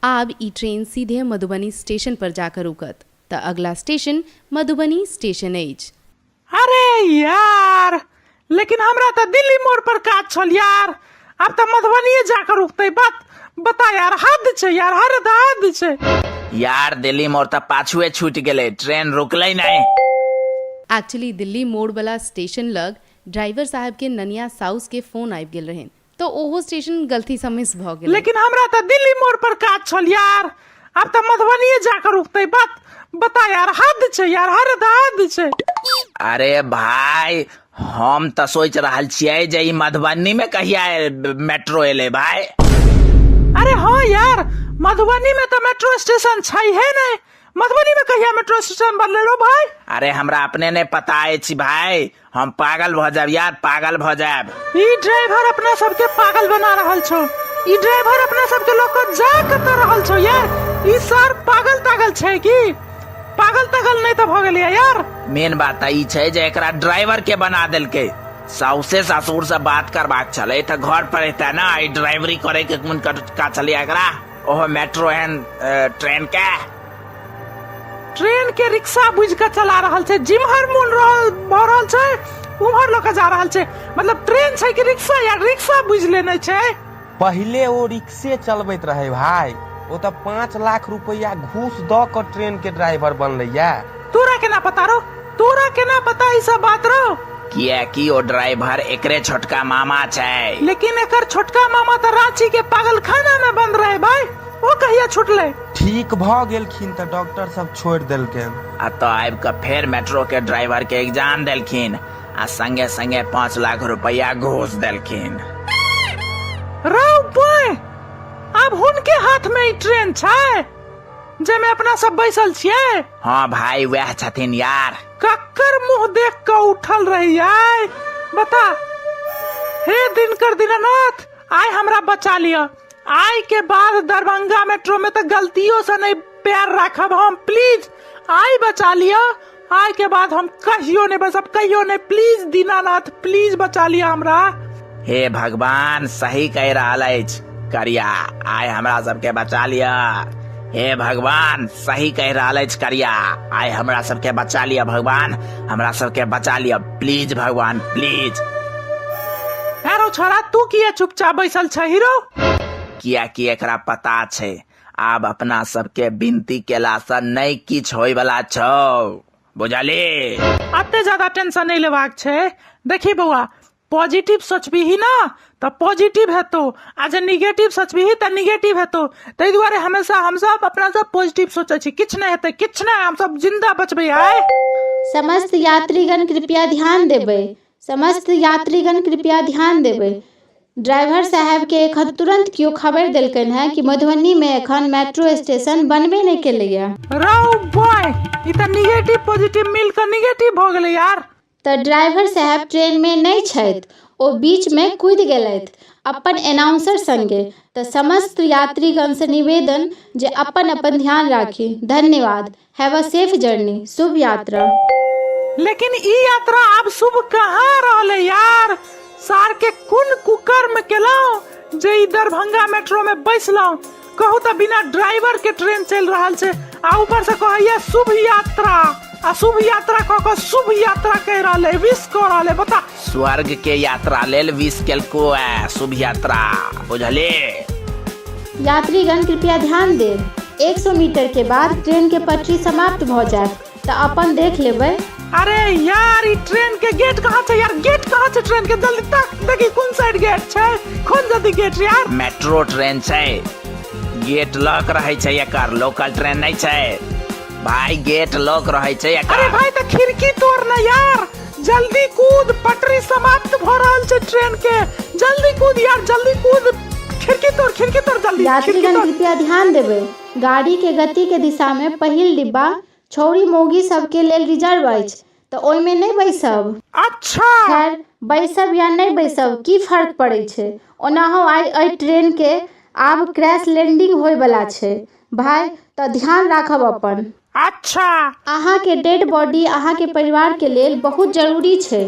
आब ई ट्रेन सीधे मधुबनी स्टेशन पर जाकर रुकत तऽ अगला स्टेशन मधुबनी स्टेशन अछि। अरे यार, लेकिन हमरा तऽ दिल्ली मोड़ पर काज छल यार, आब तऽ मधुबनीये जाकर रुकतै। बात बता यार, हद छै यार, हद हद छै यार। दिल्ली मोड़ तऽ पाछुए छूटि गेलै, ट्रेन रुकलै नहि। एक्चुअली दिल्ली मोड़ वाला स्टेशन लग ड्राइवर साहब के ननिया साउस के फोन आबि गेल रहनि तऽ ओहो स्टेशन गलती सँ मिस भऽ गेलै। लेकिन हमरा तऽ दिल्ली मोड़ पर काज छल यार, आब तऽ मधुबनीये जाकर रुकतै। बात बता यार, हद छै यार, हद हद छै। अरे भाई, हम तऽ सोचि रहल छियै जे ई मधुबनी में कहिया मेट्रो एलै भाई। अरे हाँ यार, मधुबनी में तऽ मेट्रो स्टेशन छै है नहीं, मधुबनी में कहिया मेट्रो स्टेशन बनलै रो भाई? अरे हमरा अपने नहीं पता अछि भाई, हम पागल भऽ जायब यार, पागल भऽ जायब। ई ड्राइवर अपना सबके पागल बना रहल छौ, ई ड्राइवर अपना सबके लऽ कऽ जा कतऽ रहल छौ यार? ई सर पागल तागल छै की? पागल तागल नहीं तऽ भऽ गेलियै यार। मेन बात तऽ ई छै जे एकरा ड्राइवर के बना देलकै। साउसे ससुर से बात करबाक छलै तऽ घर पर एतै ना, ई ड्राइवरी करे के कोन का छलै एकरा? ओहो मेट्रो एहन ट्रेन के। ट्रेन के रिक्शा बुझ के चला रहल छै, जिम्हर मोन रहल भऽ रहल छै उम्हर लऽ के जा रहल छै। मतलब ट्रेन छै कि रिक्शा यार, रिक्शा बुझ लेने छै। पहिले ओ रिक्शे चलबैत रहै भाय, ओ तऽ 5 लाख रुपैआ घूस दऽ कऽ ट्रेन के ड्राइवर बनलैया। तोरा केना पता रौ, तोरा केना पता ई सब बात रौ? किएकि ओ ड्राइवर एकरे छोटका मामा छै। लेकिन एकर छोटका मामा तऽ रांची के पागलखाना में बंद रहे भाई, ओ कहिया छुटलै? ठीक भऽ गेलखिन तऽ डॉक्टर सब छोड़ि देलकनि। आ तऽ आबि कऽ फेर मेट्रो के ड्राइवर के एग्जाम देलखिन आ संगे संगे 5 लाख रुपैआ घूस देलखिन। रौ बॉय, आब हुनके हाथ में ई ट्रेन छै जाहिमे अपना सब बैसल छियै? हाँ भाई, वएह छथिन यार। कक्कर मुंह देख कऽ उठल रही आय, बता। हे दिनकर दीनानाथ, आइ हमरा बचा लिअ। आइ के बाद दरभंगा मेट्रो में तऽ गलतियों से नहीं पैर राखब हम, प्लीज I बचा लिअ। आइ के बाद हम कहियो नहीं बसब, कहियो नहीं, प्लीज दीनानाथ, प्लीज बचा लिअ हमरा। हे भगवान, सही कहि रहल अछि करिया, आइ हमरा सबके बचा लिअ। हे भगवान, सही कहि रहल अछि करिया, आइ हमरा सबके बचा लिअ भगवान, हमरा सबके बचा लिअ, प्लीज भगवान, प्लीज। अरे छोरा, तू किया चुपचाप बैसल छ हीरो? कियाकि एकरा पता छै आब अपना सबके विनती केला से नहि किछु होय वाला छौ, बुझली? अते ज्यादा टेंशन नहीं लेबाक छै। देखी बौआ, पॉजिटिव सोचबीही ना तऽ पॉजिटिव हेतौ, आ जे निगेटिव सोचबीही तऽ निगेटिव हेतौ। ताहि दुआरे हमेशा हमसब अपना सब पॉजिटिव सोचै छी। किछु नहि हेतै, किछु नहि, हमसब जिंदा बचबै आइ। समस्त यात्रीगण कृपया ध्यान देबै, समस्त यात्रीगण कृपया ध्यान देबै। ड्राइवर साहेबके एखन तुरन्त केओ खबरि देलकनि हेँ कि मधुबनीमे एखन मेट्रो स्टेशन बनबे नहि केलैए। रौ बॉय, ई तऽ निगेटिव पॉजिटिव मिल कऽ निगेटिव भऽ गेलै यार। तऽ ड्राइवर साहेब ट्रेनमे नहि छथि, ओ बीचमे कूदि गेलथि अपन एनाउंसर संगे। तऽ समस्त यात्रीगणसँ निवेदन जे अपन अपन ध्यान राखी। धन्यवाद। Have a safe journey. शुभ यात्रा। लेकिन ई यात्रा आब शुभ कहाँ रहलै यार? सार के कोन कुकर्म केलहुँ जे ई दरभंगा मेट्रो में बैसलहुँ? कहू तऽ बिना ड्राइवर के ट्रेन चलि रहल छै आ ऊपर से कहैया शुभ यात्रा, आ शुभ यात्रा कऽ कऽ शुभ यात्रा कहि रहल है, विश कऽ रहल है, बता। स्वर्ग के यात्रा लेल विश केलको है शुभ यात्रा, बुझली? यात्रीगण कृपया ध्यान देब, 100 मीटर के बाद ट्रेन के पटरी समाप्त भऽ जायत, तऽ अपन देख लेबै। अरे यार, ई ट्रेन के गेट कहाँ छै यार? गेट कहाँ छै ट्रेन के? जल्दी तक देखी कोन साइड गेट छै, खोल जल्दी गेट यार। मेट्रो ट्रेन छै, गेट लॉक रहै छै एकर, लोकल ट्रेन नहि छै भाई, गेट लॉक रहै छै एकर। अरे भाई, तऽ खिड़की तोड़ ना यार, जल्दी कूद, पटरी समाप्त भ रहल छै ट्रेन के, जल्दी कूद यार, जल्दी कूद, खिड़की तोड़, खिड़की तोड़ जल्दी, खिड़की यात्रीगण तोड़। कृपया ध्यान देबै, गाड़ी के गति के दिशा में पहिल डिब्बा छौड़ी मौगी सबके लेल रिजर्व अछि, तऽ ओहिमे नहि बैसब। अच्छा। खैर, बैसब या नहि बैसब की फर्क पड़ै छै, ओनाहो आइ एहि ट्रेन के आब क्रैश लैंडिंग होय बला छै भाय, तऽ ध्यान राखब अपन। अच्छा। अहाँके डेड बॉडी अहाँके परिवार के लेल बहुत जरूरी छै,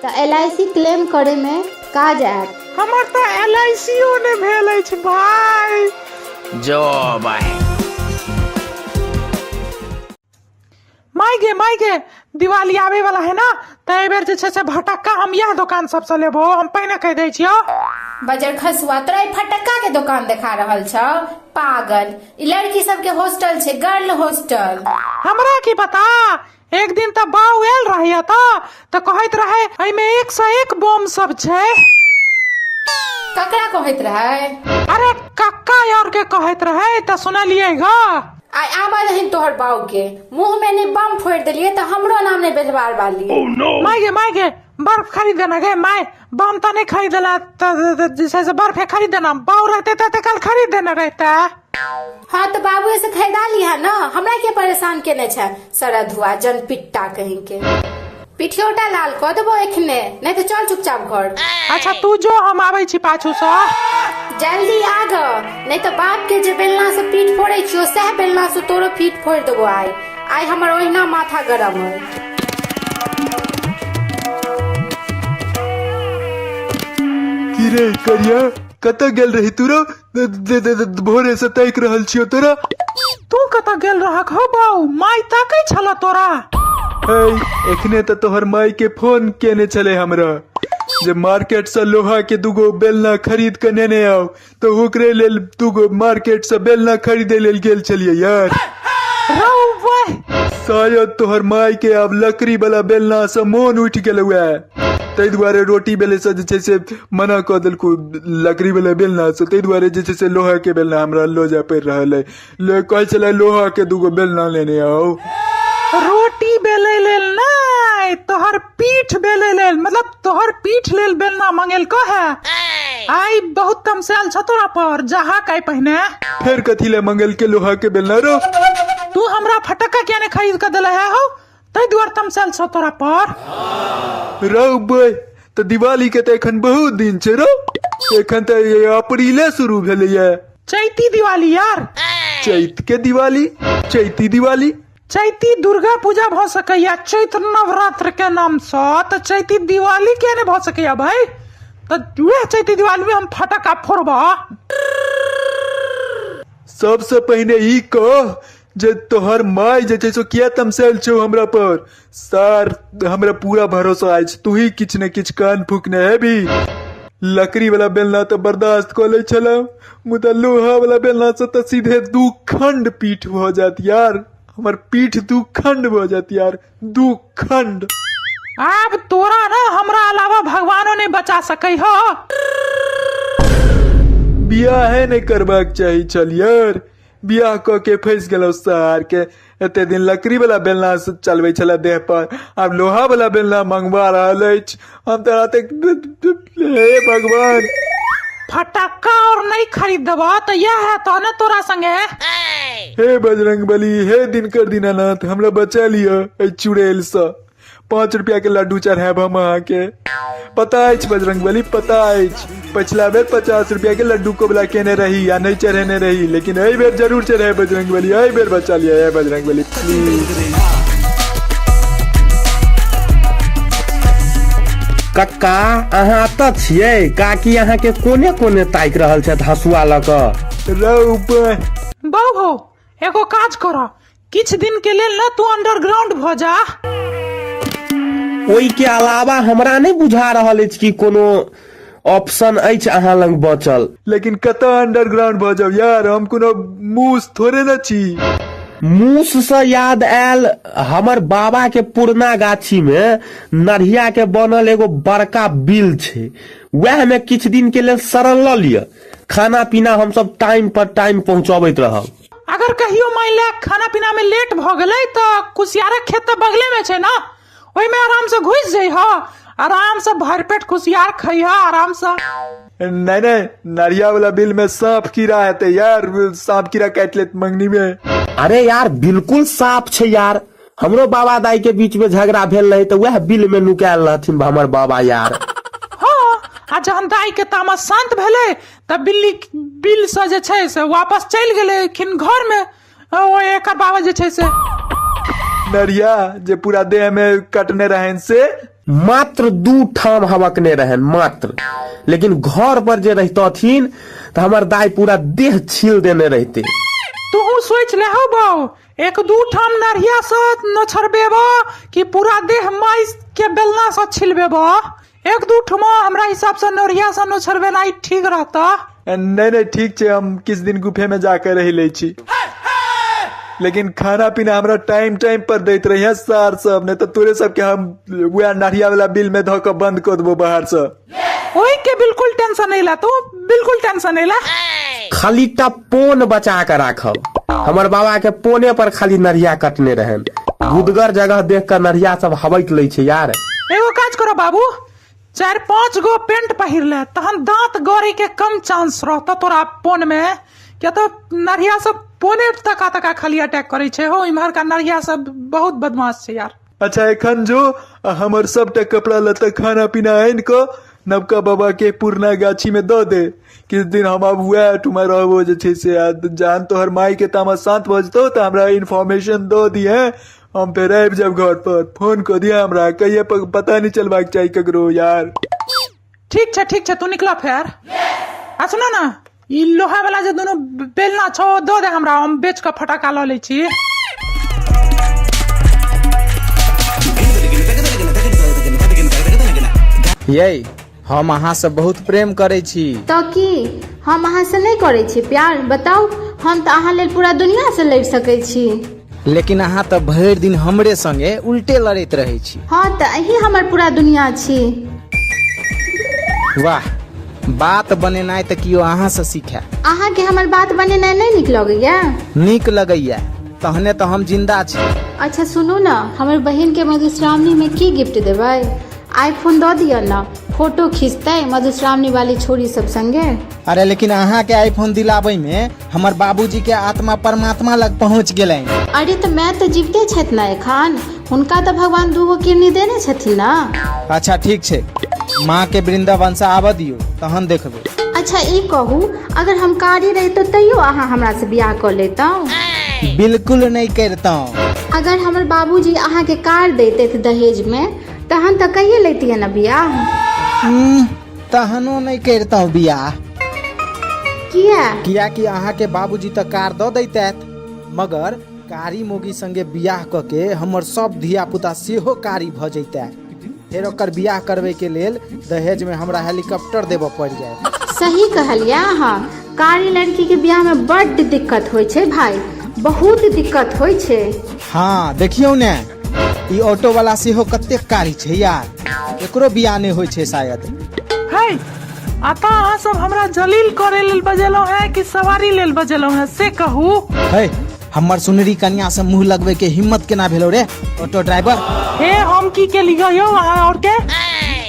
तऽ एल I C claim करय मे काज आयत। हमर तऽ एल I C ओ नहि भेल अछि भाय। जो भाय। माय गे, माय गे, दिवाली आबे वाला है ना, तऽ एहि बेर जे छै से भटक्का हम इएह दोकान सबसँ लेबो, हम पहिने कहि दै छियौ। बजर खसुआ, तोरा ई फटक्का के दोकान देखा रहल छौ पागल? ई लड़की सबके हॉस्टल छै, गर्ल हॉस्टल। हमरा की पता, एक दिन तऽ बाउ आयल रहे एतऽ तऽ कहैत रहे एहिमे एक से एक बम सब छै। ककरा कहैत रहे? अरे कक्का और के कहैत रहे, तऽ सुनलियै ग। आइ आबऽ दहीन तोहर बाऊ के, मुंह में नहि बम फोड़ि देलियै तऽ हमरो नाम नहि बेलवार वाली। माय गे, माय गे, बर्फ खरीद देना गे my, बम तऽ नहि खरीदला तऽ जे छै से बर्फे खरीद देना, बाऊ रहते तऽ कल खरीद देने रहते। हाँ तऽ बाबुए से खरीदा लिहा ना, हमरा के परेशान केने छै सरधुआ जनपिट्टा कहीं के। पिठियोटा लाल कऽ देबो एखने, नहीं तऽ चल चुपचाप घर। अच्छा तू जो, हम आबै छी पाछू सँ। जल्दी आ ग, नहीं तऽ बाप के जे बेलना से पीठ फोड़ै छियो सएह बेलना से तोरो पीठ फोड़ि देबो आइ। आइ हमर ओहिना माथा गरम अइ। की रे करिया, कतऽ गेल रही तू रो? दे दे दे भोरे से ताकि रहल छियौ तोरा। तू कतऽ गेल रहक हो बाउ? माय ताकै छल तोरा। है, एखने तऽ तोहर माय के फोन केने छलै हमरा जे मार्केट से लोहा के दूगो बेलना खरीद के नेने आउ, तऽ ओकरे लेल दूगो मार्केट से बेलना खरीदे लेल गेल छलियै यार। रौ बह, शायद तोहर माय के आब लकड़ी वाला बेलना से मोन उठि गेलौ हे, ताहि दुआरे रोटी बेले से जे छै से मना कऽ देलकौ लकड़ी वाला बेलना से, ताहि दुआरे जे छै से लोहा के बेलना हमरा लऽ जाय पड़ि रहल अइ। ले कहै छलै लोहा के दूगो बेलना लेने आउ। रोटी बेलै लेल नहि, तोहर पीठ बेलै लेल, मतलब तोहर पीठ लेल बेलना मंगेलको है। आइ बहुत तमसायल छ तोरा पर, जहा काई पहिने। फेर कथी ले मंगेलके लोहा के बेलना रो? तू हमरा फटक्का किया ने खरीद के देले है हो, ताहि दुआरे तमसायल छ तोरा पर। रौ बे, तऽ दिवाली के तऽ एखन बहुत दिन छै रौ, एखन तऽ अप्रीले शुरू भेलैया। चैती दिवाली यार। चैत के दिवाली? चैती दिवाली? चैती दुर्गा पूजा भऽ सकैया चैत्र नवरात्र के नाम सँ, तऽ चैती दिवाली किया नहि भऽ सकैया भाई? तऽ वएह चैती दिवाली में हम फटक्का फोड़बा। सबसे पहिने ई कह जे तोहर माय जे छै से किया तमसायल छौ हमरा पर? सर हमरा पूरा भरोसा अछि तू ही किछु ने किछु कान फूकने हेबी। लकड़ी वाला बेलना तऽ बर्दाश्त कऽ लै छलहुँ, मुदा लोहा वाला बेलना से तऽ सीधे दू खंड पीठ भऽ जायत यार, हमर पीठ दू खंड भऽ जायत यार, दू खंड। आब तोरा ना हमरा अलावा भगवानो नहीं बचा सकै हो। बियाहे नहि करबाक चाही छल यार, बियाह कऽ के फँसि गेलहुँ सार के। एते दिन लकड़ी वाला बेलना से चलबै छले देह पर, आब लोहा वाला बेलना मंगवा रहल अछि। हम तऽ हे भगवान। फटक्का और नहीं खरीद देबा तऽ यह है तो ने तोरा संगे। हे बजरंग बली, हे दिनकर दीनानाथ, हमरा बचा लिअ एहि चुड़ैल सँ। 5 रुपया के लड्डू चढ़ायब हम अहाँके। पता अछि बजरंग बली, पता अछि, पछिला बेर 50 रुपया के लड्डू कोबला केने रही आ नहि चढ़ेने रही, लेकिन एहि बेर जरूर चढ़ायब बजरंग बली, एहि बेर बचा लिअ हे बजरंग बली प्लीज। कक्का अहाँ एतऽ छियै? काकी अहाँके कोने कोने ताकि रहल छथि हँसुआ लऽ कऽ। रौ बा। बाबू हो, एगो काज कर, किछु दिन के लेल ना तू अंडरग्राउंड भऽ जा। ओहि के अलावा हमरा नहि बुझा रहल अछि कि कोनो ऑप्शन अछि अहाँ लग बचल। लेकिन कतऽ अंडरग्राउंड भऽ जाउ यार, हम कोनो मूस थोड़े ने छी। मूस से याद आयल, हमर बाबा के पुरना गाछी में नढ़िया के बनल एगो बड़का बिल छै, वएह में किछु दिन के लेल शरण लऽ लिअ। खाना पीना हमसब टाइम पर टाइम पहुंचबैत रहब। अगर कहियो मान ले खाना पीना में लेट भऽ गेलै तऽ कुसियारक खेत तऽ बगले में छै ना, ओहिमे आराम से घुसि जइह, आराम से भरि पेट कुसियार खइह आराम से। नहीं नहीं, नरिया वाला बिल में सांप कीड़ा हेतै यार, सांप कीड़ा काटि लेत मंगनी में। अरे यार बिल्कुल साफ छै यार, हमरो बाबा दाई के बीच में झगड़ा भेल रहे तऽ वएह बिल में नुकायल रहथिन हमर बाबा यार। हाँ, आ जहन दाई के तामस शांत भेलै तऽ बिल्ली बिल से जे छै से वापस चलि गेलखिन घर में, ओ एकर बाबा जे छै से नरिया जे पूरा देह में कटने रहन से मात्र 2 ठाम हबकने रहन मात्र, लेकिन घर पर जे रहितथिन तऽ हमर दाई पूरा देह छील देने रहते। तू सोच ले हो बाऊ, 1-2 ठाम नरिया से नोछरबेबो कि पूरा देह माइस के बेलना से छिलबेबो? 1-2 ठमा हमरा हिसाब से नरिया से नोछरबेनाइ ठीक रहता। नहीं नहीं ठीक छै, हम किछु दिन गुफे में जाके रहि लै छी, लेकिन खाना पीना हमरा टाइम टाइम पर दैत रहिए सार सब, नहीं तऽ तोरे सबके हम वएह नरिया वाला बिल में धऽ कऽ बंद कऽ देबो बाहर से। ओहि के बिल्कुल टेंशन नहीं ला, तू बिल्कुल टेंशन नहीं ला। खाली टा पोन बचा के राखब, हमर बाबा के पोने पर खाली नरिया कटने रहन। गुदगर जगह देख के नरिया सब हबक लै छै यार। एगो काज करो बाबू, 4-5 गो पेंट पहिर ले, तहन दांत गड़े के कम चांस रहता तोरा पोन में। किया तो नरिया सब पोने तका तका खाली अटैक करे छै हो, इम्हर का नरिया सब बहुत बदमाश छै यार। अच्छा एखन जो हमर सबटा कपड़ा लत्ता खाना पीना आनि कऽ नवका बाबा के पुरना गाछी में दऽ दे, किछु दिन हम आब वएह ठुमा रहबो जे छै से, आ जहन तोहर माय के तामस शांत भऽ जेतौ तऽ हमरा इन्फॉर्मेशन दऽ दिहे, हम फेर आबि जायब घर पर, फोन कऽ दिहे हमरा, कहिये पता नहि चलबाक चाही ककरो यार। ठीक छै ठीक छै, तू निकला फेर। आ सुनो ना, ई लोहा वाला जे दुनू बेलना छौ दऽ दे हमरा, हम बेच कऽ फटाका लऽ लै छी। यै, हम अहाँसँ बहुत प्रेम करै छी। तऽ की हम अहाँसँ नहि करै छी प्यार? बताउ, हम तऽ अहाँ लेल पूरा दुनियासँ लड़ि सकै छी। लेकिन अहाँ तऽ भरि दिन हमरे संगे उल्टे लड़ैत रहै छी। हँ, तऽ अहीं हमर पूरा दुनिया छी। वाह, बात बनेनाइ तऽ कियो अहाँसँ सीखै। अहाँके हमर बात बनेनाइ नहि नीक लगैया? नीक लगैया, तहने तऽ हम जिन्दा छी। अच्छा सुनू ने, हमर बहिनके मधुश्रावणीमे की गिफ्ट देबै? आईफोन दऽ दिअ ने, फोटो खींचतै मधुश्रावणी वाली छोरी सब संगे। अरे लेकिन अहाँके आईफोन दिलाबैमे हमर बाबूजी के आत्मा परमात्मा लग पहुँच गेलनि। अरे तऽ माय तऽ जीविते छथि ने एखन, हुनका तऽ भगवान दूगो किडनी देने छथिन ने। अच्छा ठीक छै, माँ के वृंदावन से आबऽ दियौ तहन देखबै। अच्छा ई कहू, अगर हम कारी रहितहुँ तैयो अहाँ हमरा से बियाह कऽ लेतहुँ? बिल्कुल नहि करितहुँ। अगर हमर बाबूजी अहाँके कार दैतथि दहेज मे तहन तऽ कहिए लैतियै ने बियाह। तहनो नहि करितहुँ बियाह। किया? कियाकि अहाँके बाबूजी तऽ कार दऽ दैतथि, मगर कारी मोगी संगे बियाह कऽ के हमर सब धिया पुता सेहो कारी भऽ जैतै। फेर ओकर बियाह करबै के लेल दहेज में हमरा हेलीकॉप्टर देबऽ पड़ि जायत। सही कहलियै अहाँ, कारी लड़की के बियाह में बड्ड दिक्कत होइ छै भाई, बहुत दिक्कत होइ छै। हाँ देखियौ ने, ई ऑटो वाला सेहो कतेक कारी छै यार, एकरो बियाह नहि होइ छै शायद। है, अतः अहाँ सब हमरा जलील करे लेल बजेलहुँ हैं कि सवारी लेल बजेलहुँ हैं से कहू। है, हमर सुनरी कन्या से मुंह लगबै के हिम्मत केना भेलो रे ऑटो ड्राइवर? हे, हम की केलियै यौ अहाँ और के?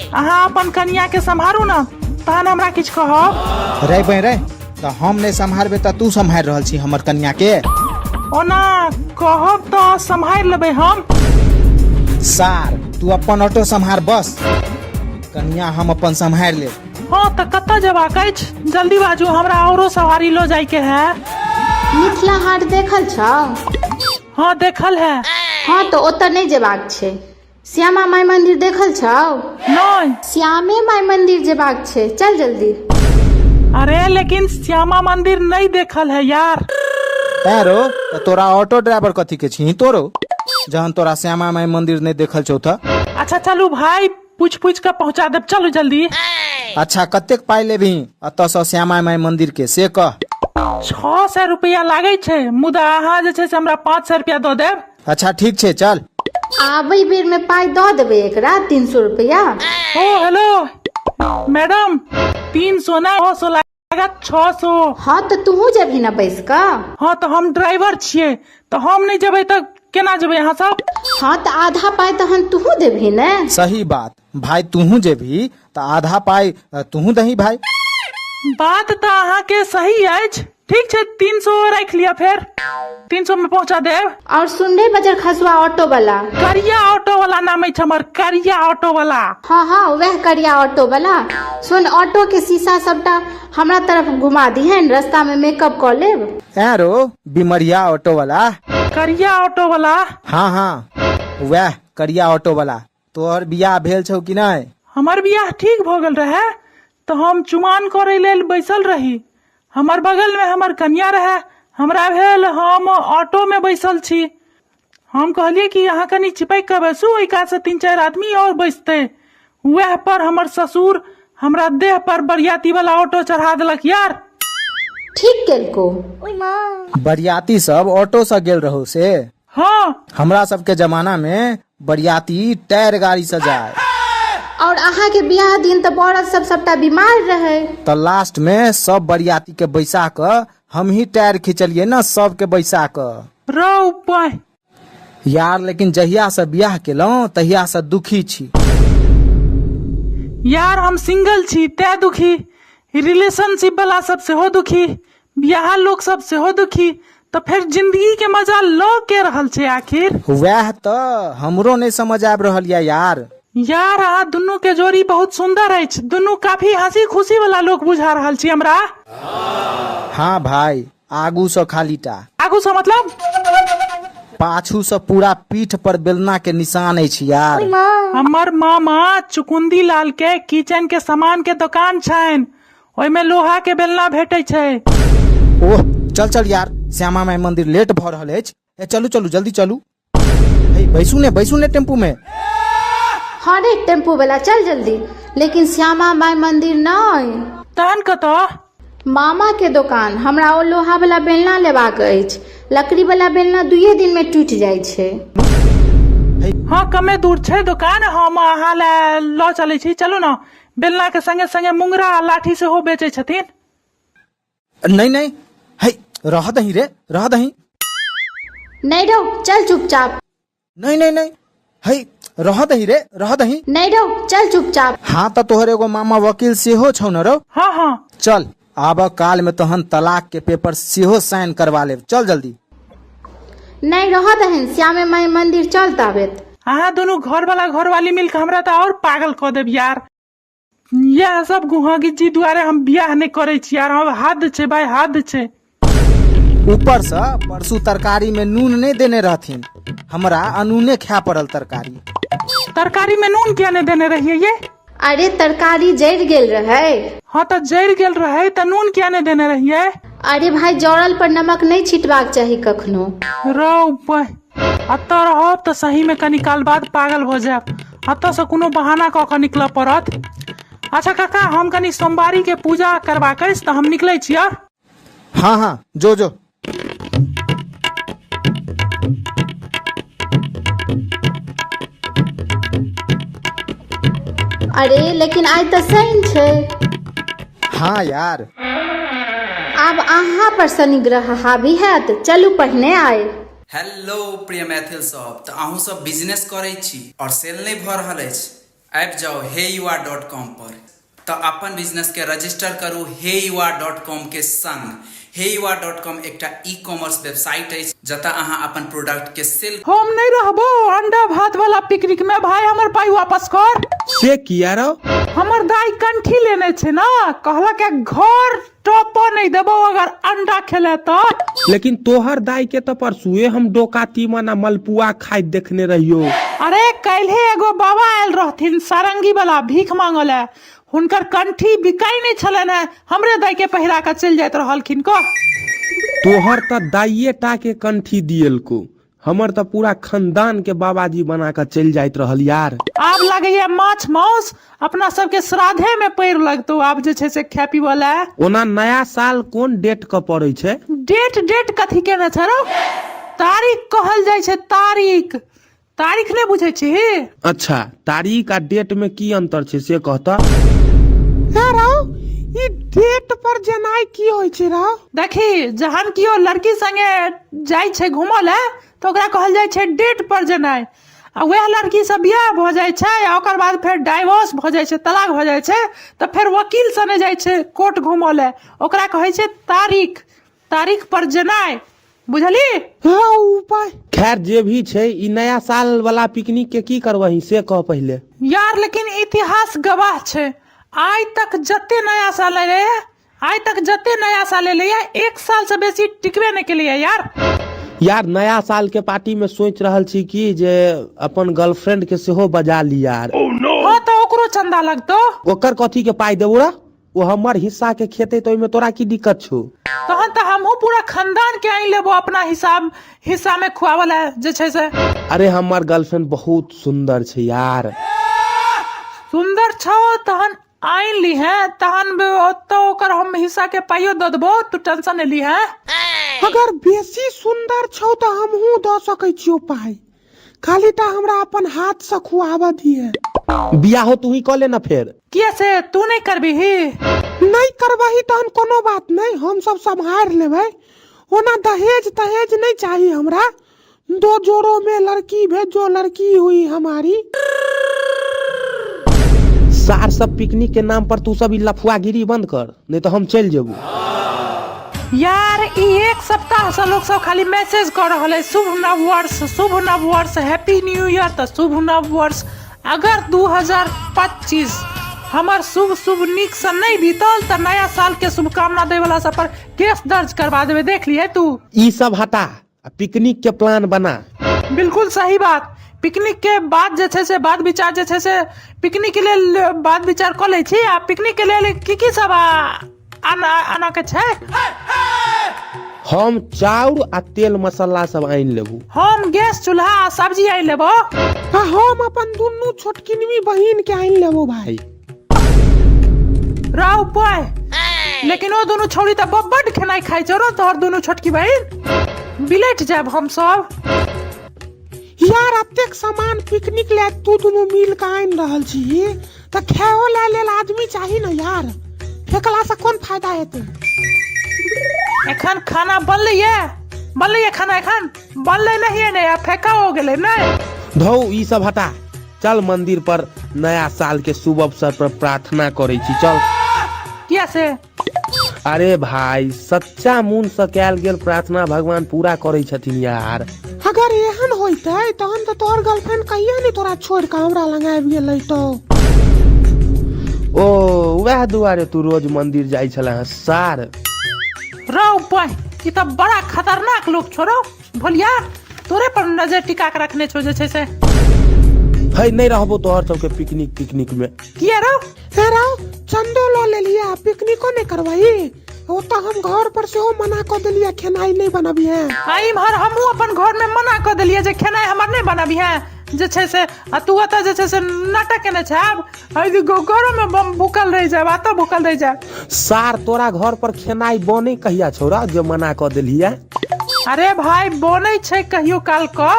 अहाँ अपन कन्या के सम्हारू ने, तहन हमरा किछु कहब। रे बे रे, तऽ हम नहि सम्हारबै तऽ तू सम्हारि रहल छी हमर कन्या के? ओना कहब तऽ सम्हारि लेबै हम। सार, तू अपन ऑटो सम्हार बस, कन्या हम अपन सम्हारि लेब। हँ तऽ कतऽ जेबाक अछि? जल्दी बाजू, हमरा औरो सवारी लऽ जायके है। मिथिला हाट देखल छौ? हँ देखल है। हँ तऽ ओतऽ नहि जेबाक छै। श्यामा माई मंदिर देखल छौ? नहि। श्यामे माई मंदिर जेबाक छै, चल जल्दी। अरे लेकिन श्यामा मंदिर नहीं देखल है यार। तैं रो, तऽ तोरा ऑटो ड्राइवर कथी के छी तोरो, जहन तोरा श्यामा माई मंदिर नहीं देखल छौ तऽ? अच्छा चलू भाई, पूछ पूछ के पहुंचा देब, चलू जल्दी। अच्छा कतेक पाई लेबही एतऽ सँ श्यामा माई मंदिर के से कह। 600 रुपया लागै छै, मुदा अहाँ जे छै से हमरा 500 रुपया दऽ देब। अच्छा ठीक छै चल। आबै बेर में पाई दऽ देबै एकरा 300 रुपया। ओ हेलो मैडम, 300 ना 600 लागत, 600। हाँ तऽ तूहू जेबही ने बैस कऽ? हाँ तऽ हम ड्राइवर छियै, तऽ हम नहि जेबै तऽ केना जेबै अहाँ सब? हाँ तऽ आधा पाई तहन तूहू देबही ने। सही बात भाई, तूहू जेबही तऽ आधा पाई तूहू दही भाई। बात तऽ अहाँके सही अछि। ठीक छै, 300 राखि लिअ, फेर 300 में पहुंचा देब। और सुन रे बजर खसुआ ऑटो वाला। करिया ऑटो वाला नाम अछि हमर, करिया ऑटो वाला। हाँ हाँ वएह करिया ऑटो वाला। सुन, ऑटो के शीशा सबटा हमरा तरफ घुमा दिहन, रास्ता में मेकअप कऽ लेब। ऐं रो बिमरिया ऑटो वाला। करिया ऑटो वाला। हाँ हाँ वएह करिया ऑटो वाला। तोहर बियाह भेल छौ कि नहि? हमर बियाह ठीक भऽ गेल रहै तऽ हम चुमान करै लेल बैसल रही। हमर बगल में हमर कन्या रहे, हमरा भेल हम ऑटो में बैसल छी। हम कहलियै कि अहाँ कनि चिपकि कऽ बैसू, ओहि कात से 3-4 आदमी और बैसतै। वएह पर हमर ससुर हमरा देह पर बरियाती वाला ऑटो चढ़ा देलक यार। ठीक केलको। बरियाती सब ऑटो से गेल रहौ से? हाँ। हमरा सबके जमाना में बरियाती टायर गाड़ी से जाए। और अहाँ के बियाह दिन तऽ औरत सब सबटा बीमार रहे। तऽ लास्ट में सब बरियाती के बैसा कऽ हम ही टायर खिंचलिए ना सबके बैसा कऽ। रौ पाय। यार लेकिन जहिया से बियाह केलहुँ तहिया से दुखी छी। यार हम सिंगल छी तैं दुखी, रिलेशनशिप वाला सब सेहो दुखी, बियाह लोक सब सेहो दुखी, तऽ फेर जिंदगी के मजा लऽ के रहल छै आखिर। वएह तऽ हमरो नहि समझ आबि रहल यऽ यार। यार अहाँ दुनू के जोड़ी बहुत सुंदर अछि, दुनू काफी हंसी खुशी वाला लोक बुझा रहल छी हमरा। हाँ भाई, आगू सँ खाली टा। आगू सँ मतलब? पाछू सँ पूरा पीठ पर बेलना के निशान अछि यार। हमर मामा चुकुंदी लाल के किचन के सामान के दुकान छनि, ओहिमे लोहा के बेलना भेटै छै। ओह, चल चल यार, श्यामा माई मंदिर लेट भऽ रहल अछि। ए चलू चलू, जल्दी चलू। हे बैसू ने, बैसू ने टेम्पू में। हाँ रे टेम्पू वाला, चल जल्दी। लेकिन श्यामा माई मंदिर नहि। तहन कतऽ? मामा के दोकान। हमरा ओ लोहा वाला बेलना लेबाक अछि। लकड़ी वाला बेलना 2 दिन में टूटि जाइ छै। हाँ, कमे दूर छै दोकान, हम अहाँ लए लऽ चलै छी, चलू ने। बेलना के संगे संगे मुंगरा आ लाठी सेहो बेचै छथिन। नहीं नहीं, हे रह दही रे, रह दही। नहीं रहो, चल चुपचाप। नहीं नहीं नहीं, हे रह दही रे, रह दही। नहीं रहो, चल चुपचाप। हाँ त तोहर एगो मामा वकील सेहो छौ न रौ? हाँ हाँ। चल आब काल में तहन तलाक के पेपर सेहो साइन करवा लेब, चल जल्दी। नहीं रह दहन, श्यामे माई मंदिर चल ताबेत। अहाँ दोनों घर वाला घरवाली मिल के हमरा तो और पागल कऽ देब यार। यह सब गुहागिजी दुआरे हम बियाह नहीं करे छी यार, हम हद छै भाई, हद छै। ऊपर से परसू तरकारी में नून नहीं देने रहथिन, हमरा अनूने खाय पड़ल तरकारी। तरकारी में नून किया नहीं देने रहिए ये? अरे तरकारी जरि गेल रहे। हाँ तो जरि गेल रहे तो नून किया नहीं देने रहिए? अरे भाई, जरल पर नमक नहीं छिटबाक चाही कखनो। रौ अतऽ रहब तऽ सही में कनी काल बाद पागल भऽ जायब। अतऽ से कोनो बहाना कऽ कऽ निकलऽ पड़त। अच्छा काका, हम कनी सोमवारी के पूजा करबाक अछि तऽ हम निकलै छी। हाँ हाँ, जो जो। अरे लेकिन आइ तऽ शनि छै। हाँ यार। आब अहाँ पर शनि ग्रह हावी हैत, चलू पहिने आइ। हेलो प्रिय मैथिल सब, तऽ अहूँ सब बिजनेस करै छी और सेल नहि भऽ रहल अछि? आबि जाउ हे you are dot com पर। तऽ अपन बिजनेस के रजिस्टर करू हे you are dot com के संग। हे you are dot com एकटा ई कॉमर्स वेबसाइट अछि जतऽ अहाँ अपन प्रोडक्ट के सेल। हम नहि रहबो अंडा भात वाला पिकनिक में भाई, हमर पाई वापस कर। से किया रौ? हमर दाई कंठी लेने छै ना, कहलक घर टप नहीं देबो अगर अंडा खेले तो। लेकिन तोहर दाई के तो परसुए हम डोका तीमन आ मलपुआ खाइत देखने रहियो। अरे काल्हे एगो बाबा आयल रहथिन सारंगी वाला भीख मांगल, हुनकर कंठी बिकाई नहीं छलनि है, हमरे दाई के पहिरा के चलि जाइत रहलखिन। कह तोहर त दाइये टा के कंठी दियलको, हमर त पूरा खानदान के बाबाजी बना के चलि जाइत रहल यार। आब लगैया माछ माउस अपना सबके श्राद्धे में पैर लगतो आब जे छै से खाय पीबऽ लए। ओना नया साल कोन डेट के पड़ै छै? डेट डेट कथी केने छै रौ? तारीख कहल जाइ छै, तारीख। तारीख नहि बुझै छी? अच्छा, तारीख आ डेट में की अंतर छै से कहता? हे रौ, ई डेट पर जेनाइ की होइ छै रौ? देखी, जहन कियो लड़की संगे जाइ छै घूमऽ लए तऽ ओकरा कहल जाइ छै डेट पर जेनाइ, आ वएह लड़की से बियाह भऽ जाइ छै आ ओकर बाद फेर डाइवोर्स भऽ जाइ छै, तलाक भऽ जाइ छै, तऽ फेर वकील सने जाइ छै कोर्ट घूमऽ लए, ओकरा कहै छै तारीख, तारीख पर जेनाइ, बुझली? हाँ, उपाय। खैर जे भी छै, ई नया साल वाला पिकनिक के की करबही से कह पहिले। यार लेकिन इतिहास गवाह छै, आइ तक जते नया साल एलै, आइ तक जते नया साल एलैया 1 साल से बेसी टिकबे नहि केलैया यार। यार नया साल के पार्टी में सोच रहल छी कि जे अपन गर्लफ्रेंड के सेहो बजा ली यार। हाँ तऽ ओकरो चंदा लगतो। ओकर कथी के पाई देबो रे? ओ हमर हिस्सा के खेते तो ओहिमे तोरा की दिक्कत छौ? तहन तऽ हमहूँ पूरा खानदान के आनि लेबो अपना हिसाब हिस्सा में खुआवल है जे छै से। अरे हमर गर्लफ्रेंड बहुत सुंदर छै यार। सुंदर छौ तहन आनि ली है, तहन ओतऽ ओकर हम हिस्सा के पाइयो दऽ देबो, तू टेंशन नहीं ली है। अगर बेसी सुंदर छौ तऽ हमहूँ दऽ सकै छियौ पाई, खाली टा हमरा अपन हाथ से खुआबऽ दिहे। बियाहो तू ही कऽ ले ना फेर। किया से तू नहीं करबिही? नहीं करबही तहन कोनो बात नहीं, हम सब सम्हारि लेबै। ओना दहेज तहेज नहीं चाही हमरा, 2 जोड़ों में लड़की भेजो, लड़की हुई हमारी। सार सब पिकनिक के नाम पर तू सब ई लफुआगिरी बंद कर, नहीं तो हम चलि जेबू। यार ई 1 सप्ताह से लोग सब खाली मैसेज कर रहल है शुभ नव वर्ष, शुभ नव वर्ष, हैप्पी न्यू ईयर, तऽ शुभ नव वर्ष। अगर 2025 हमर शुभ शुभ नीक से नहीं बीतल तऽ नया साल के शुभकामना दै वाला सब पर केस दर्ज करवा देबै, देख लिहे तू। ई सब हटा आ पिकनिक के प्लान बना। बिल्कुल सही बात, पिकनिकके बाद जे छै से बात विचार जे छै से पिकनिकके लेल बात विचार कऽ लै छी आ पिकनिकके लेल की की सब आनऽके छै? हम चाउर आ तेल मसाला सब आनि लेबू। हम गैस चूल्हा आ सब्जी आनि लेबो। आ हम अपन दुनू छोटकिनवी बहिन के आनि लेबो भाई। राव पाय, लेकिन ओ दुनू छौड़ी तऽ बड्ड खेनाइ खाइ छौ रौ तोहर दुनू छोटकी बहिन, बिलटि जायब हम सब। यार अतेक सामान पिकनिक ले तू दुनू मिल के आनि रहल छी तऽ खाओ ला लेल आदमी चाही ने यार, फेकला से कोन फायदा हेतै? एखन खाना बनलै ये, बनलै ये खाना एखन बनलै नहीं ने, आ फेका हो गेलै नहीं। धौ ई सब हटा, चल मंदिर पर नया साल के शुभ अवसर पर प्रार्थना करै छी चल। किया से? अरे भाई सच्चा मन से कैल गेल प्रार्थना भगवान पूरा करै छथिन यार। अगर एहन होइतै तहन तऽ तोहर गर्लफ्रेंड कहिया नहि तोरा छोड़ि कऽ हमरा लग आबि गेलै तो। ओ वएह दुआरे तू रोज मंदिर जाइ छला हँ सार। रौ बहि, ई तऽ बड़ा खतरनाक लोक छौ रौ भोलिया, तोरे पर नजर टिका के रखने छौ जे छै से। है नहि रहबो तोहर सबके पिकनिक तिकनिक में। किया रौ? हे रौ, चंदो लऽ लेलियै आ पिकनिको नहि करबही? ओतऽ हम घर पर सेहो मना कऽ देलियै खेनाइ नहि बनबिहे। आ इम्हर हमहूँ अपन घर में मना कऽ देलियै जे खेनाइ हमर नहि बनबिहे जे छै से, आ तू ओतऽ जे छै से नाटक केने छै आब घरो में बम भूखल रहि जायब, एतऽ भूखल रहि जायब। सार तोरा घर पर खेनाइ बनै कहिया छौ रौ जे मना कऽ देलियै? अरे भाई बनै छै कहियो काल कऽ,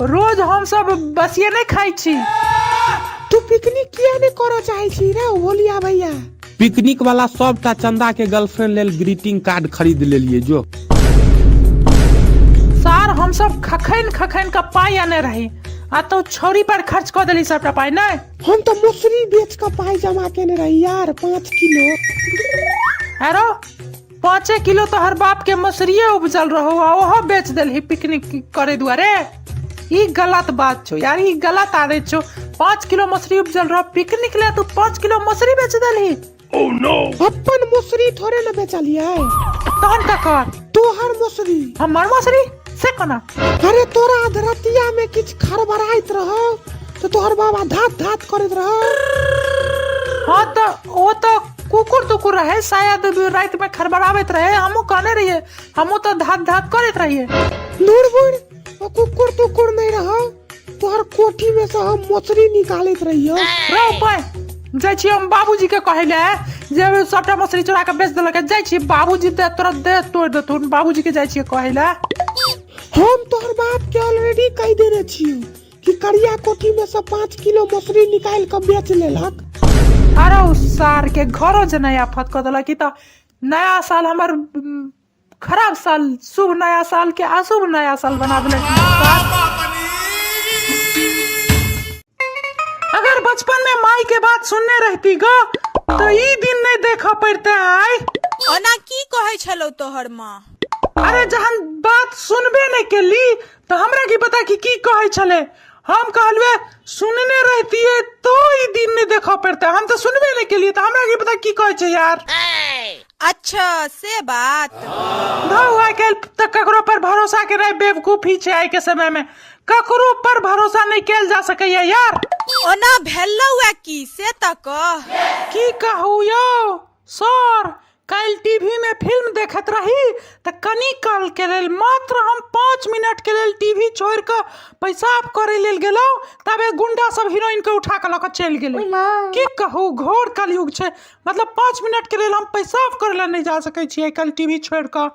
रोज हम सब बसिए नहि खाइ छी। तू पिकनिक किया नहि करऽ चाहै छी रे भोलिया भैया? पिकनिक वाला सबटा चंदा के गर्लफ्रेंड लेल ग्रीटिंग कार्ड खरीद लेलिए जो। सार हम सब खखैन खखैन के पाई आने रही आ तो छौरी पर खर्च कऽ देली सबटा पाई नहि। हम तऽ मसुरी बेच कऽ पाई जमा केने रही यार 5 किलो। अरो 5 किलो तो हर बाप के मसुरिये उपजल रहो आ ओहो बेच देलही पिकनिक करे दुआरे। ई गलत बात छौ यार, ई गलत आदत छौ। 5 किलो मसुरी उपजल रहो पिकनिक ले तू 5 किलो मसुरी बेच देलही। Oh no! अपन मसुरी थोड़े न बेचलियै। तहन ककर? तोहर मसुरी। हमर मसुरी से कोना? अरे तोरा अधरतिया में किछ खड़बड़ाइत रहो तो तोहर बाबा धात धात करैत रहो। हाँ तो ओ तो कुकुर तुकुर रहे शायद रात में खड़बड़ाबैत रहे, हमहूँ कहने रहिए, हमहूँ तो धात धात करैत रहिए। दूर बुढ़, ओ कुकुर तुकुर नहीं रहो, तोहर कोठी में से हम मछली निकालैत रहियो। रौ पाय, जाइ छी हम बाबूजी के कहै ले जे सबटा मछली चोरा के बेच देलक। जाइ छी बाबूजी दे तोरा दे तोड़ देथुन, बाबूजी के जाइ छियै कहै ले। हम तोहर बाप के ऑलरेडी कहि देने छियौ कि करिया कोठी में से 5 किलो मसुरी निकालि कऽ बेच लेलक। अरे उ सार के घरो जे नया आफत कऽ देलक, ई तऽ नया साल हमर खराब साल, शुभ नया साल के अशुभ नया साल बना देलक। अगर बचपन में माई के बात सुनने रहती गो तो ई दिन नहीं देखा पड़ते आय। ओना की कहै छलौ तोहर माँ? अरे जहन बात सुनबे नहीं केली तो हमरा की पता कि की कहै छले। हम कहलवे सुनने रहतिए तो ई दिन नहीं देखा पड़ते, हम तो सुनबे नहीं केलिए तो हमरा की पता की कहै छै यार। अच्छा से बात। धौ आइ काल्हि तऽ ककरो पर भरोसा केनाइ बेवकूफी छै। आइ के समय में ककरो पर भरोसा नहीं कैल जा सकैया यार। ओना भेलौ ए की से तऽ कह। की कहू यौ सर, काल्हि टीवी में फिल्म देखैत रही तऽ कनी काल के लेल मात्र हम 5 मिनट के लेल टीवी छोड़ि कऽ पेशाब करे लेल गेलहुँ, तबे गुंडा सब हीरोइन के उठा कऽ लऽ कऽ चलि गेलै। की कहू घोर कलयुग छै, मतलब 5 मिनट के लेल हम पेशाब करे ला नहीं जा सकै छी आइ काल्हि टीवी छोड़ि कऽ।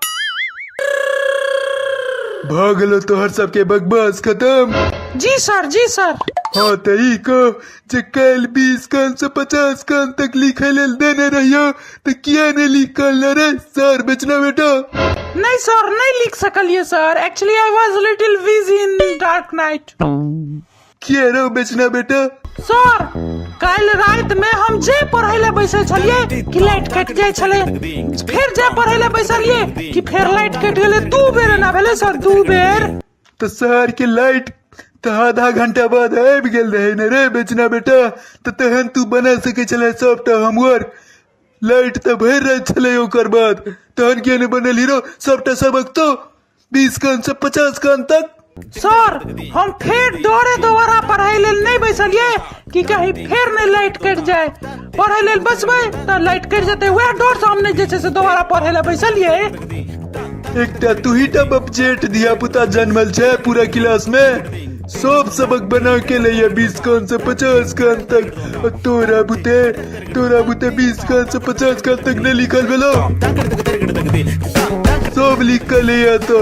भऽ गेलो तोहर सबके बकवास खत्म? जी सर, जी सर। हाँ तऽ ई कह जे काल्हि 20 कान से 50 कान तक लिखे लेल देने रहियो तऽ किया नहीं लिख कऽ अनले रे सर बेचना बेटा? नहीं सर, नहीं लिख सकलिए sir, actually I was little busy in dark night. किया रो बेचना बेटा? सर काल्हि राति में हम जे पढ़ै ले बैसल छलिए कि लाइट कटि जाइ छलै, फेर जे पढ़ै ले बैसलिए कि फेर लाइट कटि गेलै। 2 बेर एना भेलै सर, 2 बेर। तऽ सर के लाइट तऽ आधा घंटा बाद आबि गेल रहै ने रे बेचना बेटा, तऽ तहन तू बना सकै छलै सबटा होमवर्क। लाइट तऽ भरि राति छलै ओकर बाद, तहन किया नहि बनेलही रो सबटा सबक तो 20 कान से 50 कान तक? सर, हम फेर डरे दोबारा पढ़ाई लेल नहि बैसलियै कि कहीं फेर नहि लाइट कटि जाय। पढ़ै लेल बैसबै तऽ लाइट कटि जेतै, वएह डर से हम नहि जे छै से दोबारा पढ़ै लए बैसलियै। एकटा तू टा बपजेठ धिया पुता जन्मल छै पूरा क्लास में, सब सबक बना के लैया 20 कान से 50 कान तक, आ तोरा बुते 20 कान से 50 कान तक नहीं लिखल भेलो, सब लिख के लैया तो।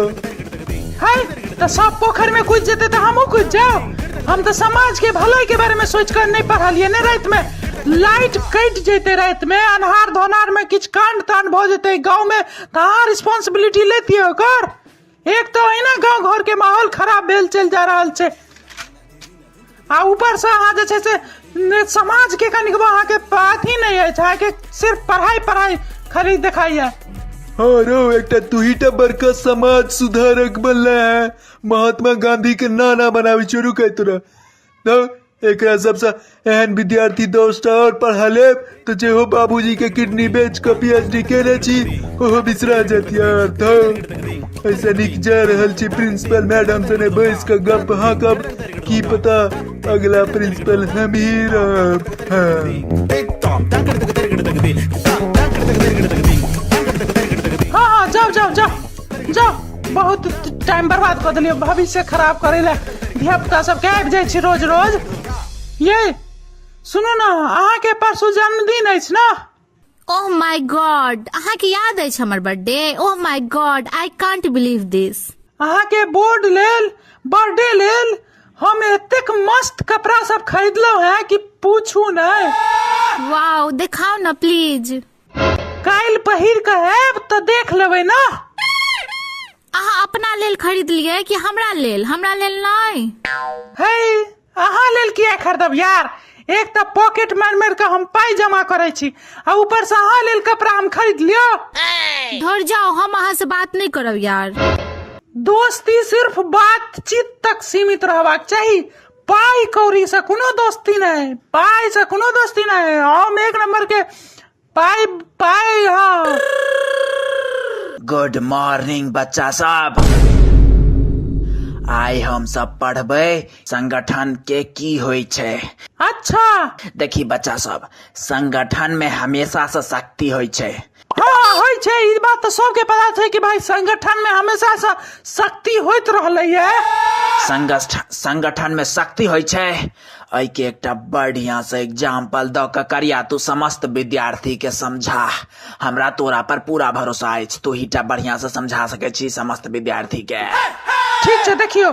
है तऽ सब पोखरि में कूदि जेतै तऽ हमहूँ कूदि जाउ? हम तऽ समाज के भलाई के बारे में सोचि कऽ नहि पढ़लियै ने। राति में लाइट कटि जेतै, राति में अन्हार धोनार में किछु कांड तांड भऽ जेतै गाँव में तऽ अहाँ रिस्पॉन्सिबिलिटी लेतियै ओकर? एक तऽ अहिना गाँव घर के माहौल खराब भेल चलि जा रहल छै आ ऊपर से अहाँ जे छै से ने समाज के कनिकबो अहाँके अथी नहि अछि, अहाँके सिर्फ पढ़ाई पढ़ाई खाली देखाइए। हाँ रो, एकटा तू ही टा बड़का समाज सुधारक बनले है, महात्मा गांधी के नाना बनाबी शुरू कर तोरा। तो एकरा सबसे एहन विद्यार्थी 10टा और पढ़ा लेब तो जे हो बाबूजी के किडनी बेच के पीएचडी केने छी ओहो बिसरा जात यार। तो ऐसा निक जा रहल छी प्रिंसिपल मैडम सने बैस के गप हाँकब, की पता अगला प्रिंसिपल हम ही रहब। हाँ। हाँ हाँ, जाओ जाओ जाओ जाओ, बहुत टाइम बर्बाद कऽ देलियै, भविष्य खराब करै लए धिया पुता सबके आबि जाइ छी रोज रोज। ये सुनू ने, अहाँके परसू जन्मदिन अछि ने? ओह my God, अहाँके याद अछि हमर birthday? Oh my God, I can't believe this. अहाँके बोर्ड लेल, बर्थडे लेल हम एतेक मस्त कपड़ा सब खरीदलहुँ हैं कि पूछू नहि। वाओ, देखाउ ने प्लीज। काल्हि पहिर कऽ आयब तऽ देख लेबै ने। अहाँ अपना लेल खरीदलियै कि हमरा लेल? हमरा लेल नहि? हे, अहाँ लेल किया खरीदब यार? एक तऽ पॉकेट मारि मारि कऽ हम पाइ जमा करै छी आ ऊपर से अहाँ लेल कपड़ा हम खरीद लियो। धर जाओ, हम अहाँ से बात नहीं करब यार। दोस्ती सिर्फ बातचीत तक सीमित रहबाक चाही, पाइ कौड़ी से कोनो दोस्ती नहि, पाइ से कोनो दोस्ती नहि। हम एक नंबर के पाइ पाइ, हाँ। गुड मॉर्निंग बच्चा सब, आइ हम सब पढ़बै संगठन के की होइ छै। अच्छा। देखी बच्चा सब, संगठन में हमेशा से शक्ति होइ छै। हाँ, होइ छै, ई बात तऽ सबके पता छै कि भाई संगठन में हमेशा से शक्ति होइत रहलै है। संगठन में शक्ति होइ छै, एहिके एकटा बढ़िया से एग्जाम्पल दऽ कऽ करिया तू समस्त विद्यार्थी के समझा। हमरा तोरा पर पूरा भरोसा अछि, तू ही टा बढ़िया से समझा सकै छी समस्त विद्यार्थी के। ठीक छै, देखियौ,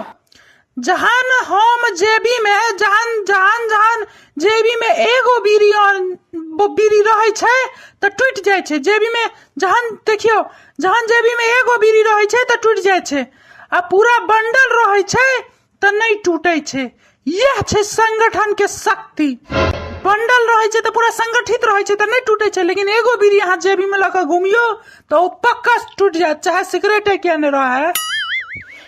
जहन हम जेबी में जहन जहन जहन जेबी में एगो बीड़ी और बीड़ी रहै छै तऽ टूटि जाइ छै जेबी में। जहन देखियौ, जहन जेबी में एगो बीड़ी रहै छै तऽ टूटि जाइ छै आ पूरा बंडल रहै छै तऽ नहि टूटै छै। इएह छै संगठन के शक्ति। बंडल रहै छै तऽ पूरा संगठित रहै छै तऽ नहि टूटै छै, लेकिन एगो बीड़ी अहाँ जेबी में लऽ कऽ घुमियौ तऽ ओ पक्का टूटि जायत, चाहे सिगरेटे किया नहि रहै।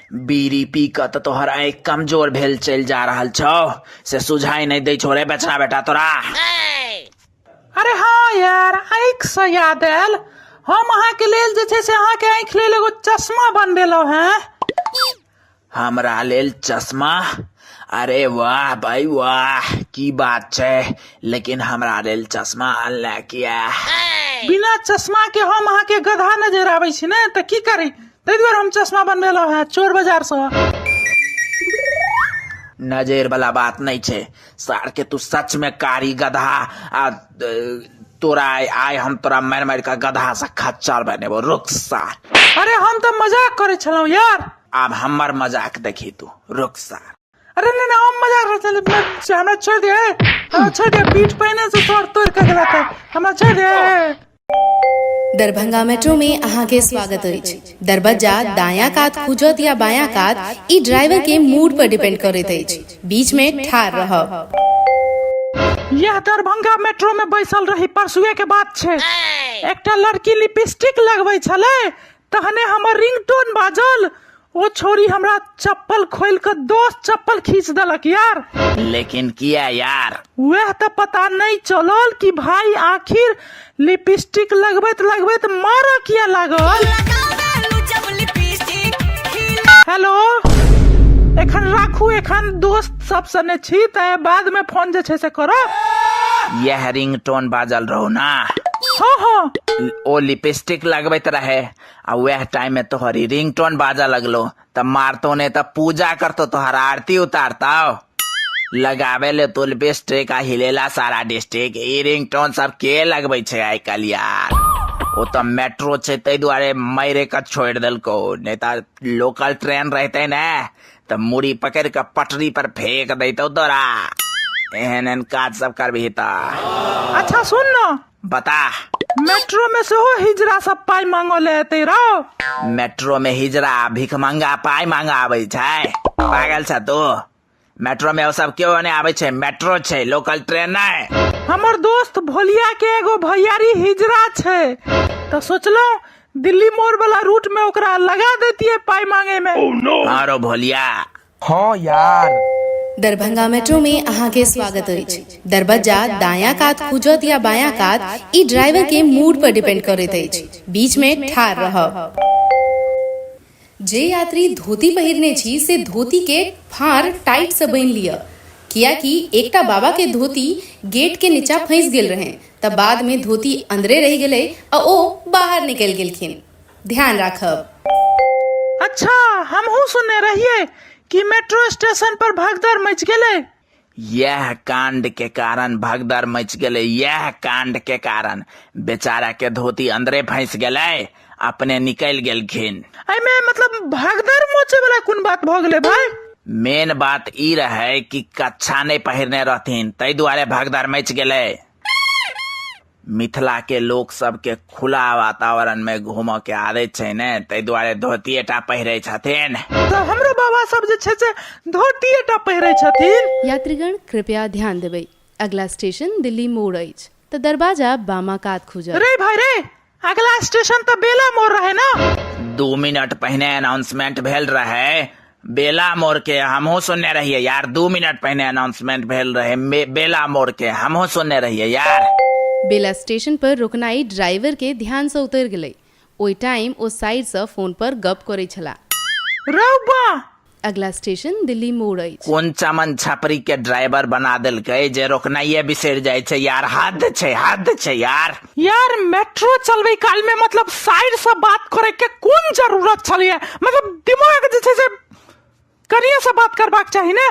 बीड़ी पी कऽ तऽ तोहर आँखि कमजोर भेल चलि जा रहल छौ, से सुझाइ नहि दै छौ रे बेचना बेटा तोरा? अरे हाँ यार, आँखि से याद आयल, हम अहाँके लेल जे छै से अहाँके आँखि लेल एगो चश्मा बनबेलहुँ हैं। हमरा लेल चश्मा? अरे वाह भाई वाह, की बात छै, लेकिन हमरा लेल चश्मा अनले किया? बिना चश्मा के हम अहाँके गधा नजर आबै छी ने, तऽ की करी, ताहि दुआरे हम चश्मा बनबेलहुँ हैं चोर बाजार सँ। नजर वाला बात नहीं छै सार के, तू सच में कारी गधा आ तोरा आइ हम तोरा मारि मारि के गधा से खच्चर बनेबो, रुक सार। अरे हम तऽ मजाक करै छलहुँ यार। आब हमर मजाक देखी तू, रुक सार। अरे नहीं नहीं, हम मजाक करै छलहुँ, हमरा छोड़ दे, हमरा छोड़ दे, पीठ पहिने से तोड़ तोड़ के गेला तऽ हमरा छोड़ दे। दरभंगा मेट्रो में अहाँके स्वागत अछि। दरबज्जा दायां कात खुजत या बायां कात, ई ड्राइवर के मूड पर डिपेंड करैत अछि। बीच में ठाढ़ रहब। यह दरभंगा मेट्रो में बैसल रही, परसुए के बात छै, एकटा लड़की लिपस्टिक लगबै छलै, तहने हमर रिंगटोन बाजल, ओ छोरी हमरा चप्पल खोल के दोस्त चप्पल खींच देलक यार। लेकिन किया यार? वह तऽ पता नहीं चलल कि भाई आखिर लिपस्टिक लगबैत लगबैत मारऽ किया लागल। हेलो। एखन राखू, एखन दोस्त सब सने छी, तऽ बाद में फोन जे छै से करब। यह रिंगटोन बाजल रहो ना? हाँ हाँ। ओ लिपस्टिक लगबैत रहे आ वएह टाइम में तोहर ई रिंगटोन बाजऽ लगलो, तऽ मारतो ने तऽ पूजा करतो, तोहर आरती उतारतो। लगावे ले तो लिपस्टिक आ हिलेला सारा डिस्ट्रिक्ट। ई रिंगटोन सब के लगबै छै आइ काल्हि यार? ओ तऽ मेट्रो छै ताहि दुआरे मारे के छोड़ि देलको, नहि तऽ लोकल ट्रेन रहते ने तऽ मुड़ी पकड़ि कऽ पटरी पर फेंक दैतौ तोरा। एहन एहन काज सब करबही तऽ। अच्छा सुन न। बता। मेट्रो में सेहो हिजरा सब पाइ मांगऽ ले एतै रौ? मेट्रो में हिजरा भिखमंगा पाइ मांगऽ आबै छै? पागल छ तू? मेट्रो में ओ सब केओ नहि आबै छै, मेट्रो छै, लोकल ट्रेन नहि। हमर दोस्त भोलिया के एगो भैयारी हिजरा छै, तऽ सोचलहुँ दिल्ली मोड़ वाला रूट में ओकरा लगा देतियै पाइ मांगे में। हाँ रो भोलिया। हाँ यार। दरभंगा मेट्रो में अहाँ के स्वागत अछि। दरबज्जा दायां कात खुजत या बायां कात, ई ड्राइवर के मूड पर डिपेंड करैत अछि। बीच में ठाढ़ रहब। जे यात्री धोती पहिरने छी से धोती के फाँड़ टाइट से बान्हि लिअ, कियाकि एकटा बाबा के धोती गेट के नीचा फंसि गेल रहनि त बाद में धोती अंदरे रहि गेलै आ ओ बाहर निकलि गेलखिन। ध्यान राखब। अच्छा, हमहूँ सुनने रहियै कि मेट्रो स्टेशन पर भगदड़ मचि गेलै। यैह कांड के कारण भगदड़ मचि गेलै, यैह कांड के कारण। बेचारा के धोती अंदरे फंसि गेलै, अपने निकलि गेलखिन। एहिमे मतलब भगदड़ मचे वाला कोन बात भऽ गेलै भाई? मेन बात ई रहै कि कच्छा नहि पहिरने रहथिन, ताहि दुआरे भगदड़ मचि गेलै। मिथिला के लोक सबके खुला वातावरण में घूमऽ के आदत छै ने, ताहि दुआरे धोतिये टा पहिरै छथिन। तऽ हमरो बाबा सब जे छै से धोतिये टा पहिरै छथिन। यात्रीगण कृपया ध्यान देबै, अगला स्टेशन दिल्ली मोड़ अछि तऽ दरवाजा बामा कात खुजत। रे भाई रे, अगला स्टेशन तऽ बेला मोड़ रहे ना? 2 मिनट पहिने अनाउंसमेंट भेल रहे बेला मोड़ के, हमहूँ सुनने रहियै यार। 2 मिनट पहिने अनाउंसमेंट भेल रहे बेला मोड़ के, हमहूँ सुनने रहियै यार। बेला स्टेशन पर रुकनाइ ड्राइवर के ध्यान सँ उतरि गेलै। ओहि टाइम ओ साइड सँ फोन पर गप करै छलाह। रौ बा! अगला स्टेशन दिल्ली मोड़ अछि। कोन चमन छपरी के ड्राइवर बना देलकै जे रोकनाइये बिसरि जाइ छै यार। हद छै, हद छै यार। यार मेट्रो चलबै काल में मतलब साइड से बात करे के कोन जरूरत छलैया? मतलब दिमाग जे छै से कनिये से बात करबाक चाही ने,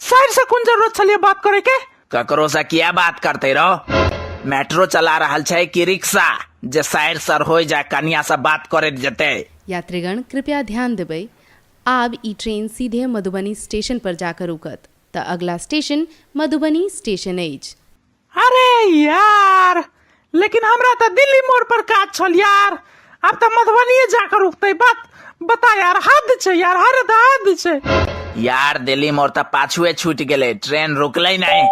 साइड से कोन जरूरत छलैया बात करे के? ककरो से किया बात करते रहो? मेट्रो चला रहल छै कि रिक्शा जे साइड सर हो जाय कनिया से बात करैत जेतै? यात्रीगण कृपया ध्यान देबै, आब ई ट्रेन सीधे मधुबनी स्टेशन पर जाकर रुकत तऽ अगला स्टेशन मधुबनी स्टेशन अछि। अरे यार, लेकिन हमरा तऽ दिल्ली मोड़ पर काज छल यार, आब तऽ मधुबनीये जाकर रुकतै। बात बता यार, हद छै यार, हद हद छै यार। दिल्ली मोड़ तऽ पाछुए छूटि गेलै, ट्रेन रुकलै नहि।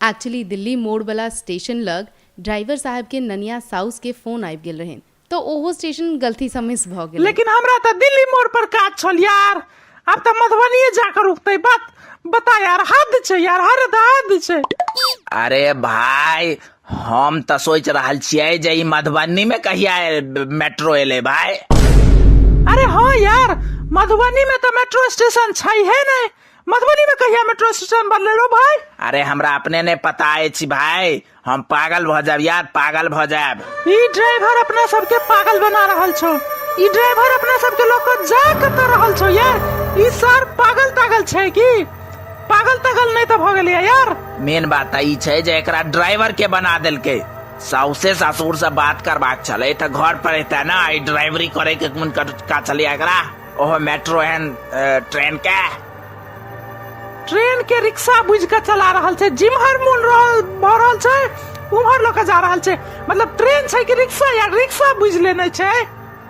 एक्चुअली दिल्ली मोड़ वाला स्टेशन लग ड्राइवर साहब के ननिया साउस के फोन आबि गेल रहनि तऽ ओहो स्टेशन गलती सँ मिस भऽ गेलै। लेकिन हमरा तऽ दिल्ली मोड़ पर काज छल यार, आब तऽ मधुबनीये जाकर रुकतै। बात बता यार, हद छै यार, हद हद छै। अरे भाई, हम तऽ सोचि रहल छियै जे ई मधुबनी में कहिया मेट्रो एलै भाई। अरे हाँ यार, मधुबनी में तऽ मेट्रो स्टेशन छै हे नहि, मधुबनी में कहिया मेट्रो स्टेशन बनलै रो भाई? अरे हमरा अपने नहि पता अछि भाई, हम पागल भऽ जायब यार, पागल भऽ जायब। ई ड्राइवर अपना सबके पागल बना रहल छौ, ई ड्राइवर अपना सबके लऽ कऽ जा कतऽ रहल छौ यार? ई सर पागल तागल छै की? पागल तागल नहि तऽ भऽ गेलैया यार? मेन बात तऽ ई छै जे एकरा ड्राइवर के बना देलकै। साउसे ससुर से बात करबाक छलै तऽ घर पर एतै ने, ई ड्राइवरी करे के कोन का छलै एकरा, ओहो मेट्रो एहन ट्रेन के। ट्रेन के रिक्शा बुझि कऽ चला रहल छै, जिम्हर मोन रहल भऽ रहल छै उम्हर लऽ कऽ जा रहल छै। मतलब ट्रेन छै कि रिक्शा यार, रिक्शा बुझि लेने छै।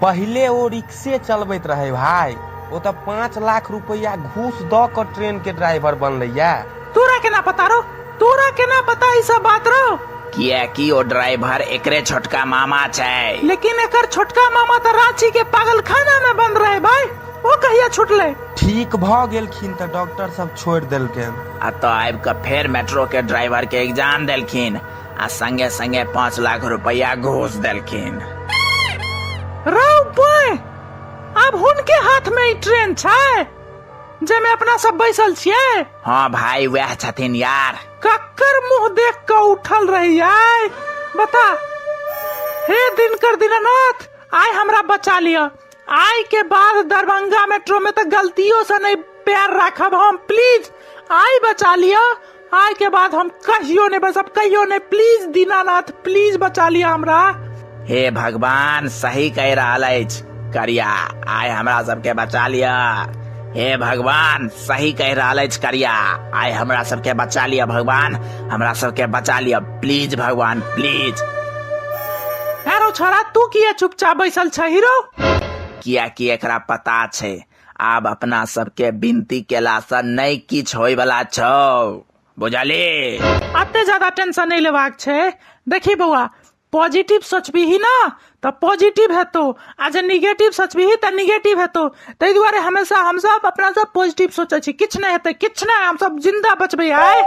पहिले ओ रिक्शे चलबैत रहै भाई, ओ तऽ 5 लाख रुपैआ घूस दऽ कऽ ट्रेन के ड्राइवर बनलैया। तोरा केना पता रौ, तोरा केना पता ई सब बात रौ? कियाकि ओ ड्राइवर एकरे छोटका मामा छै। लेकिन एकर छोटका मामा तऽ रांची के पागलखाना में बंद रहे भाई, ओ कहिया छुटलै? ठीक भऽ गेलखिन तऽ डॉक्टर सब छोड़ि देलकनि। आ तऽ आबि कऽ फेर मेट्रो के ड्राइवर के एग्जाम देलखिन आ संगे संगे 5 लाख रुपया घूस देलखिन। रौ बॉय, आब हुनके हाथ में ई ट्रेन छै। जाहिमे अपना सब बैसल छियै? हाँ भाई, वएह छथिन यार। कक्कर मुंह देख कऽ उठल रही आय, बता। हे दिनकर दीनानाथ, आइ हमरा बचा लिअ। आइ के बाद दरभंगा मेट्रो में तऽ गलतियों से नहीं पैर राखब हम। प्लीज I बचा लिअ। आइ के बाद हम कहियो नहीं बसब, कहियो नहीं। प्लीज दीनानाथ, प्लीज बचा लिअ हमरा। हे भगवान, सही कहि रहल अछि करिया, आइ हमरा सबके बचा लिअ। हे भगवान, सही कहि रहल अछि करिया, आइ हमरा सबके बचा लिअ। भगवान, हमरा सबके बचा लिअ, प्लीज भगवान, प्लीज। अरे छोरा, तू किया चुपचाप बैसल छ हीरो? कियाकि एकरा पता छै, आब अपना सबके विनती केलासँ नहि किछु होइवला छौ, बुझली? अते ज्यादा टेंशन नहीं लेबाक छै। देखी बौआ, पॉजिटिव सोचबीही ना तऽ पॉजिटिव हेतौ, आ जे निगेटिव सोचबीही तऽ निगेटिव हेतौ। ताहि दुआरे हमेशा हमसब अपना सब पॉजिटिव सोचै छी। किछु नहि हेतै, किछु नहि, हमसब जिंदा बचबै आइ।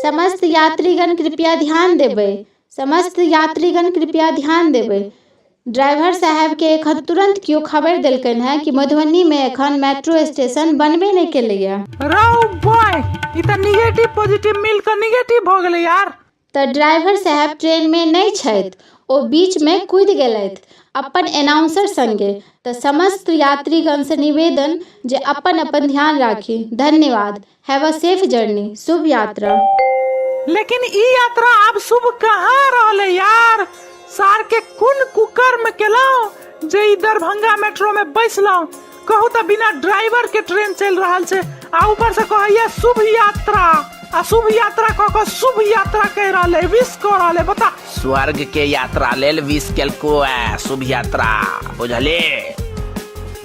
समस्त यात्रीगण कृपया ध्यान देबै। समस्त यात्रीगण कृपया ध्यान देबै। ड्राइवर साहेबके एखन तुरन्त केओ खबरि देलकनि हेँ कि मधुबनीमे एखन मेट्रो स्टेशन बनबे नहि केलैए। रौ बॉय, ई तऽ निगेटिव पॉजिटिव मिल कऽ निगेटिव भऽ गेलै यार। तऽ ड्राइवर साहेब ट्रेनमे नहि छथि, ओ बीचमे कूदि गेलथि अपन एनाउंसर संगे। तऽ समस्त यात्रीगणसँ निवेदन जे अपन अपन ध्यान राखी। धन्यवाद। Have a safe journey. शुभ यात्रा। लेकिन ई यात्रा आब शुभ कहाँ रहलै यार? सार के कोन कुकर्म केलहुँ जे ई दरभंगा मेट्रो में बैसलहुँ? कहू तऽ, बिना ड्राइवर के ट्रेन चलि रहल छै आ ऊपर से कहैया शुभ यात्रा, आ शुभ यात्रा कह कऽ शुभ यात्रा कहि रहल है, विश कऽ रहल है, बता। स्वर्ग के यात्रा लेल विश केलको है शुभ यात्रा, बुझली?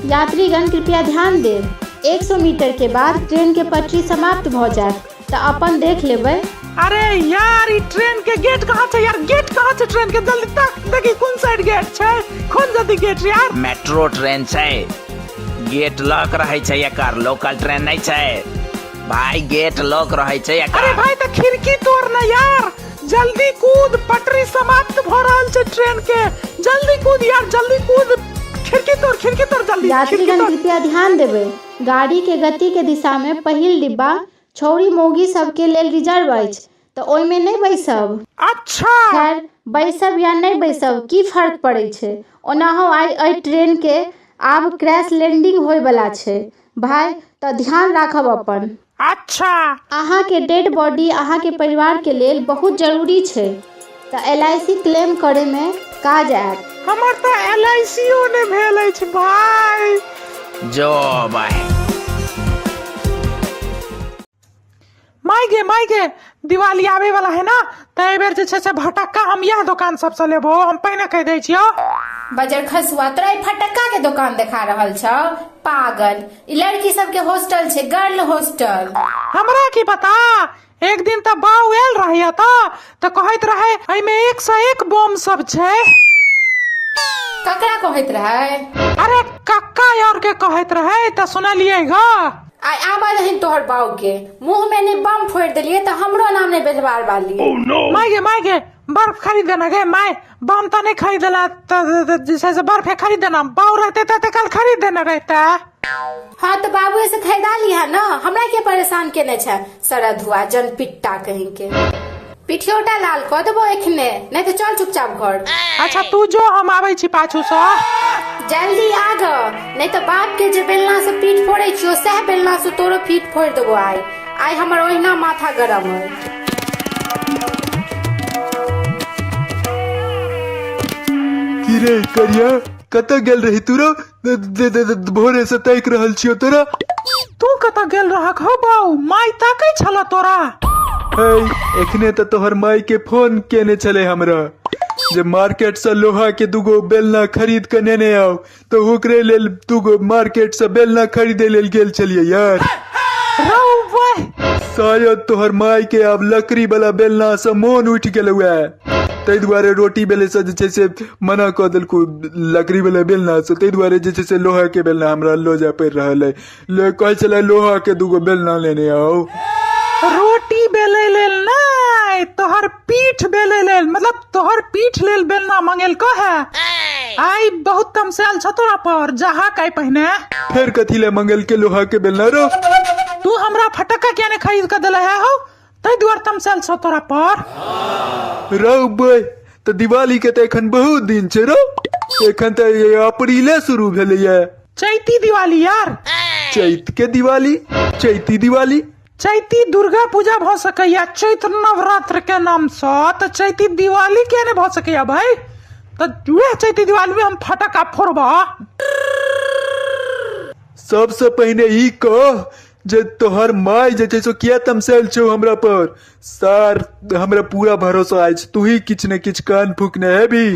यात्रीगण कृपया ध्यान देब। 100 मीटर के बाद ट्रेन के पटरी समाप्त भऽ जायत, तऽ अपन देख लेबै। अरे यार, ई ट्रेन के गेट कहाँ छै यार? गेट कहाँ छै ट्रेन के? जल्दी तक देखी, कोन साइड गेट छै? खोल जल्दी गेट यार। मेट्रो ट्रेन छै, गेट लॉक रहै छै एकर। लोकल ट्रेन नहि छै भाई, गेट लॉक रहै छै एकर। अरे भाई, तऽ खिड़की तोड़ ना यार, जल्दी कूद। पटरी समाप्त भ रहल छै ट्रेन के। जल्दी कूद यार, जल्दी कूद, खिड़की तोड़, खिड़की तोड़ जल्दी, खिड़की यात्रीगण तोड़। कृपया ध्यान देबै। गाड़ी के गति के दिशा मे पहिल डिब्बा छौड़ी मौगी सबके लेल रिजर्व अछि, तऽ ओहिमे नहि बैसब। अच्छा। खैर, बैसब या नहि बैसब, की फर्क पड़ै छै? ओनाहो आइ एहि ट्रेन के आब क्रैश लैंडिंग होय बला छै भाय, तऽ ध्यान राखब अपन। अच्छा। अहाँके डेड बॉडी अहाँके परिवार के लेल बहुत जरूरी छै, तऽ एल I C claim करय मे काज आयत। हमर तऽ एल I C ओ नहि भेल अछि भाय। जो भाई। माय गे, माय गे, दिवाली आबे वाला है ना, तऽ एहि बेर जे छै से भटक्का हम इएह दोकान सबसँ लेबो, हम पहिने कहि दै छियौ। बजर खसुआ, तोरा ई फटक्का के दोकान देखा रहल छौ? पागल, ई लड़की सबके हॉस्टल छै, गर्ल हॉस्टल। हमरा की पता? एक दिन तऽ बाउ आयल रहे तऽ कहैत रहे एहिमे एक से एक बम सब छै। ककरा कहैत रहे? अरे कक्का और के कहैत रहे, तऽ सुनलियै ग। आइ आबऽ दहीन तोहर बाऊ के, मुंह में ने बम फोड़ि देलियै तऽ हमरो नाम नहि बेलवार वाली। माय गे, माय गे, बर्फ खरीद देना गे my. बम तऽ नहि खरीदला तऽ जे छै से बर्फे खरीद देना। बाउ रहते तऽ कल खरीद देने रहते। हाँ तऽ बाबू से खरीदा लिहा ना, हमरा के परेशान केने छै सरधुआ जनपिट्टा कहीं के। पिठियोटा लाल कऽ देबो एखने, नहीं तऽ चल चुपचाप घर। अच्छा तू जो, हम आबै छी पाछू सँ। जल्दी आ ग, नहीं तऽ बाप के जे बेलना से पीठ फोड़ै छियो, सएह बेलना से तोरो पीठ फोड़ि देबो आइ। आइ हमर ओहिना माथा गरम है। की रे करिया, कतऽ गेल रही तू रो? भोरे से ताकि रहल छियो तोरा। तू कतऽ गेल रहक हो बाउ? माय ताकै छल तोरा। है, एखने तऽ तोहर माय के फोन केने छलै हमरा जे मार्केट से लोहा के दूगो बेलना खरीद के नेने आउ, तऽ ओकरे लेल दूगो मार्केट से बेलना खरीदे लेल गेल छलियै यार। रौ बह। शायद तोहर माय के आब लकड़ी वाला बेलना से मोन उठि गेलौ है, ताहि दुआरे रोटी बेले से जे छै से मना कऽ देलकौ लकड़ी वाला बेलना से, ताहि दुआरे जे छै से लोहा के बेलना हमरा लऽ जाय पड़ि रहल अइ। ले कहै छलै लोहा के दूगो बेलना लेने आउ। रोटी बेलै लेल नहि, नहि, तोहर पीठ बेले लेल, मतलब तोहर पीठ लेल बेलना मंगेलको है। आइ बहुत तमसायल छ तोरा पर, जाहा काई पहिने। फेर कथी ले मंगेल के लोहा के बेलना रो? तू हमरा फटक्का किया ने खरीद के देले है हो, ताहि दुआरे तमसायल छ तोरा पर। रौ बे, तऽ दिवाली के तऽ एखन बहुत दिन छै रौ, एखन तऽ अप्रीले शुरू भेलैया। चैती दिवाली यार। चैत के दिवाली, चैती दिवाली। चैती दुर्गा पूजा भऽ सकैया चैत्र नवरात्र के नाम सँ, तऽ चैती दिवाली किया नहि भऽ सकैया भाई? तऽ वएह चैती दिवाली में हम फटक्का फोड़बा। सबसे पहिने ई कह जे तोहर माय जे छै से किया तमसायल छौ हमरा पर? सर, हमरा पूरा भरोसा अछि तू ही किछु ने किछु कान फूकने हेबी।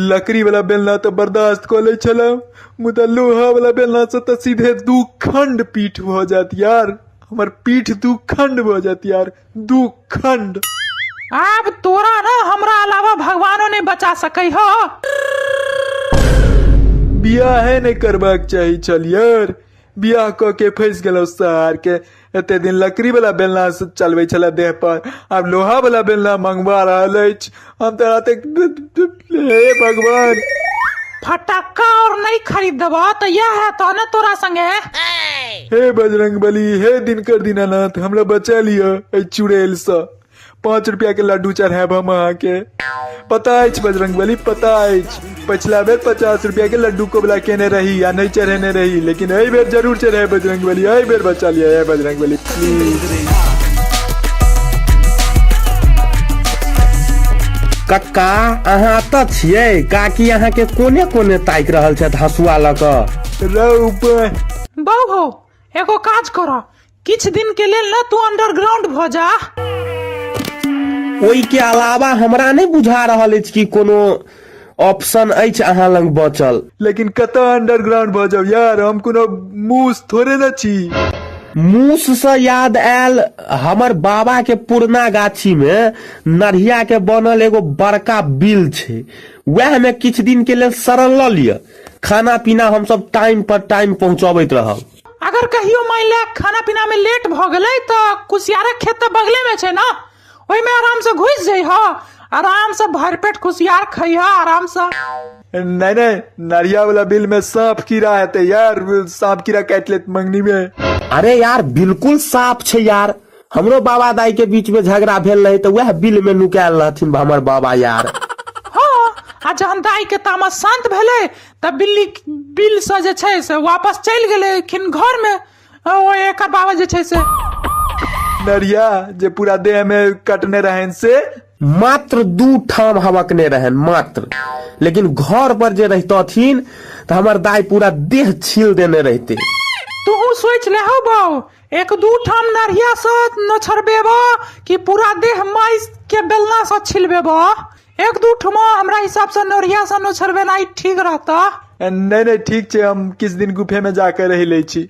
लकड़ी वाला बेलना तऽ बर्दाश्त कऽ लै छलहुँ, मुदा लोहा वाला बेलना से तऽ सीधे दू खंड पीठ भऽ जायत यार, हमर पीठ दू खंड भऽ जायत यार, दू खंड। आब तोरा ना हमरा अलावा भगवानो नहीं बचा सकै हो। बियाहे नहि करबाक चाही छल यार, बियाह कऽ के फँसि गेलहुँ सार के। एते दिन लकड़ी वाला बेलना से चलबै छलै देह पर, आब लोहा वाला बेलना मंगवा रहल अछि। हम तऽ हे भगवान। फटक्का और नहीं खरीद देबा तऽ यह है तो ना तोरा संगे। हे बजरंग बली, हे दिनकर दीनानाथ, हमरा बचा लिअ एहि चुड़ैल सँ। 5 रुपया के लड्डू चढ़ायब हम अहाँके। पता अछि बजरंग बली, पता अछि, पछिला बेर 50 रुपया के लड्डू कोबला केने रही आ नहि चढ़ेने रही, लेकिन एहि बेर जरूर चढ़ायब बजरंग बली, एहि बेर बचा लिअ हे बजरंग बली, प्लीज। कक्का अहाँ एतऽ छियै? काकी अहाँके कोने कोने ताकि रहल छथि हँसुआ लऽ कऽ। रौ बे। बौ हो, एगो काज करऽ, किछु दिन के लेल ना तू अंडरग्राउंड भऽ जा। ओहि के अलावा हमरा नहि बुझा रहल अछि कि कोनो ऑप्शन अछि अहाँ लग बचल। लेकिन कतऽ अंडरग्राउंड भऽ जाउ यार, हम कोनो मूस थोड़े ने छी। मूस सँ याद आयल, हमर बाबा के पुरना गाछी में नढ़िया के बनल एगो बड़का बिल छै, वएह में किछु दिन के लेल शरण लऽ लिअ। खाना पीना हमसब टाइम पर टाइम पहुंचबैत रहब। अगर कहियो मान ले खाना पीना में लेट भऽ गेलै तऽ कुसियारक खेत तऽ बगले में छै ना, ओहिमे आराम से घुसि जइह, आराम से भरि पेट कुसियार खइह आराम से। नहीं नहीं, नरिया वाला बिल में सांप कीड़ा हेतै यार, सांप कीड़ा काटि लेत मंगनी में। अरे यार बिल्कुल साफ छै यार, हमरो बाबा दाई के बीच में झगड़ा भेल रहे तऽ वएह बिल में नुकायल रहथिन हमर बाबा यार। हाँ, आ जहन दाई के तामस शांत भेलै तऽ बिल्ली बिल से जे छै से वापस चलि गेलखिन घर में, ओ एकर बाबा जे छै से। नरिया जे पूरा देह में कटने रहन से मात्र 2 ठाम हवकने रहन मात्र, लेकिन घर पर जे रहितथिन तऽ हमर दाई पूरा देह छील देने रहते। तू सोच ले हौ बाऊ, 1-2 ठाम नरिया से नोछरबेबो कि पूरा देह माइस के बेलना से छिलबेबो? 1-2 ठमा हमरा हिसाब से नरिया से नोछरबेनाइ ठीक रहता। नहीं नहीं ठीक छै, हम किछु दिन गुफे में जाके रहि लै छी,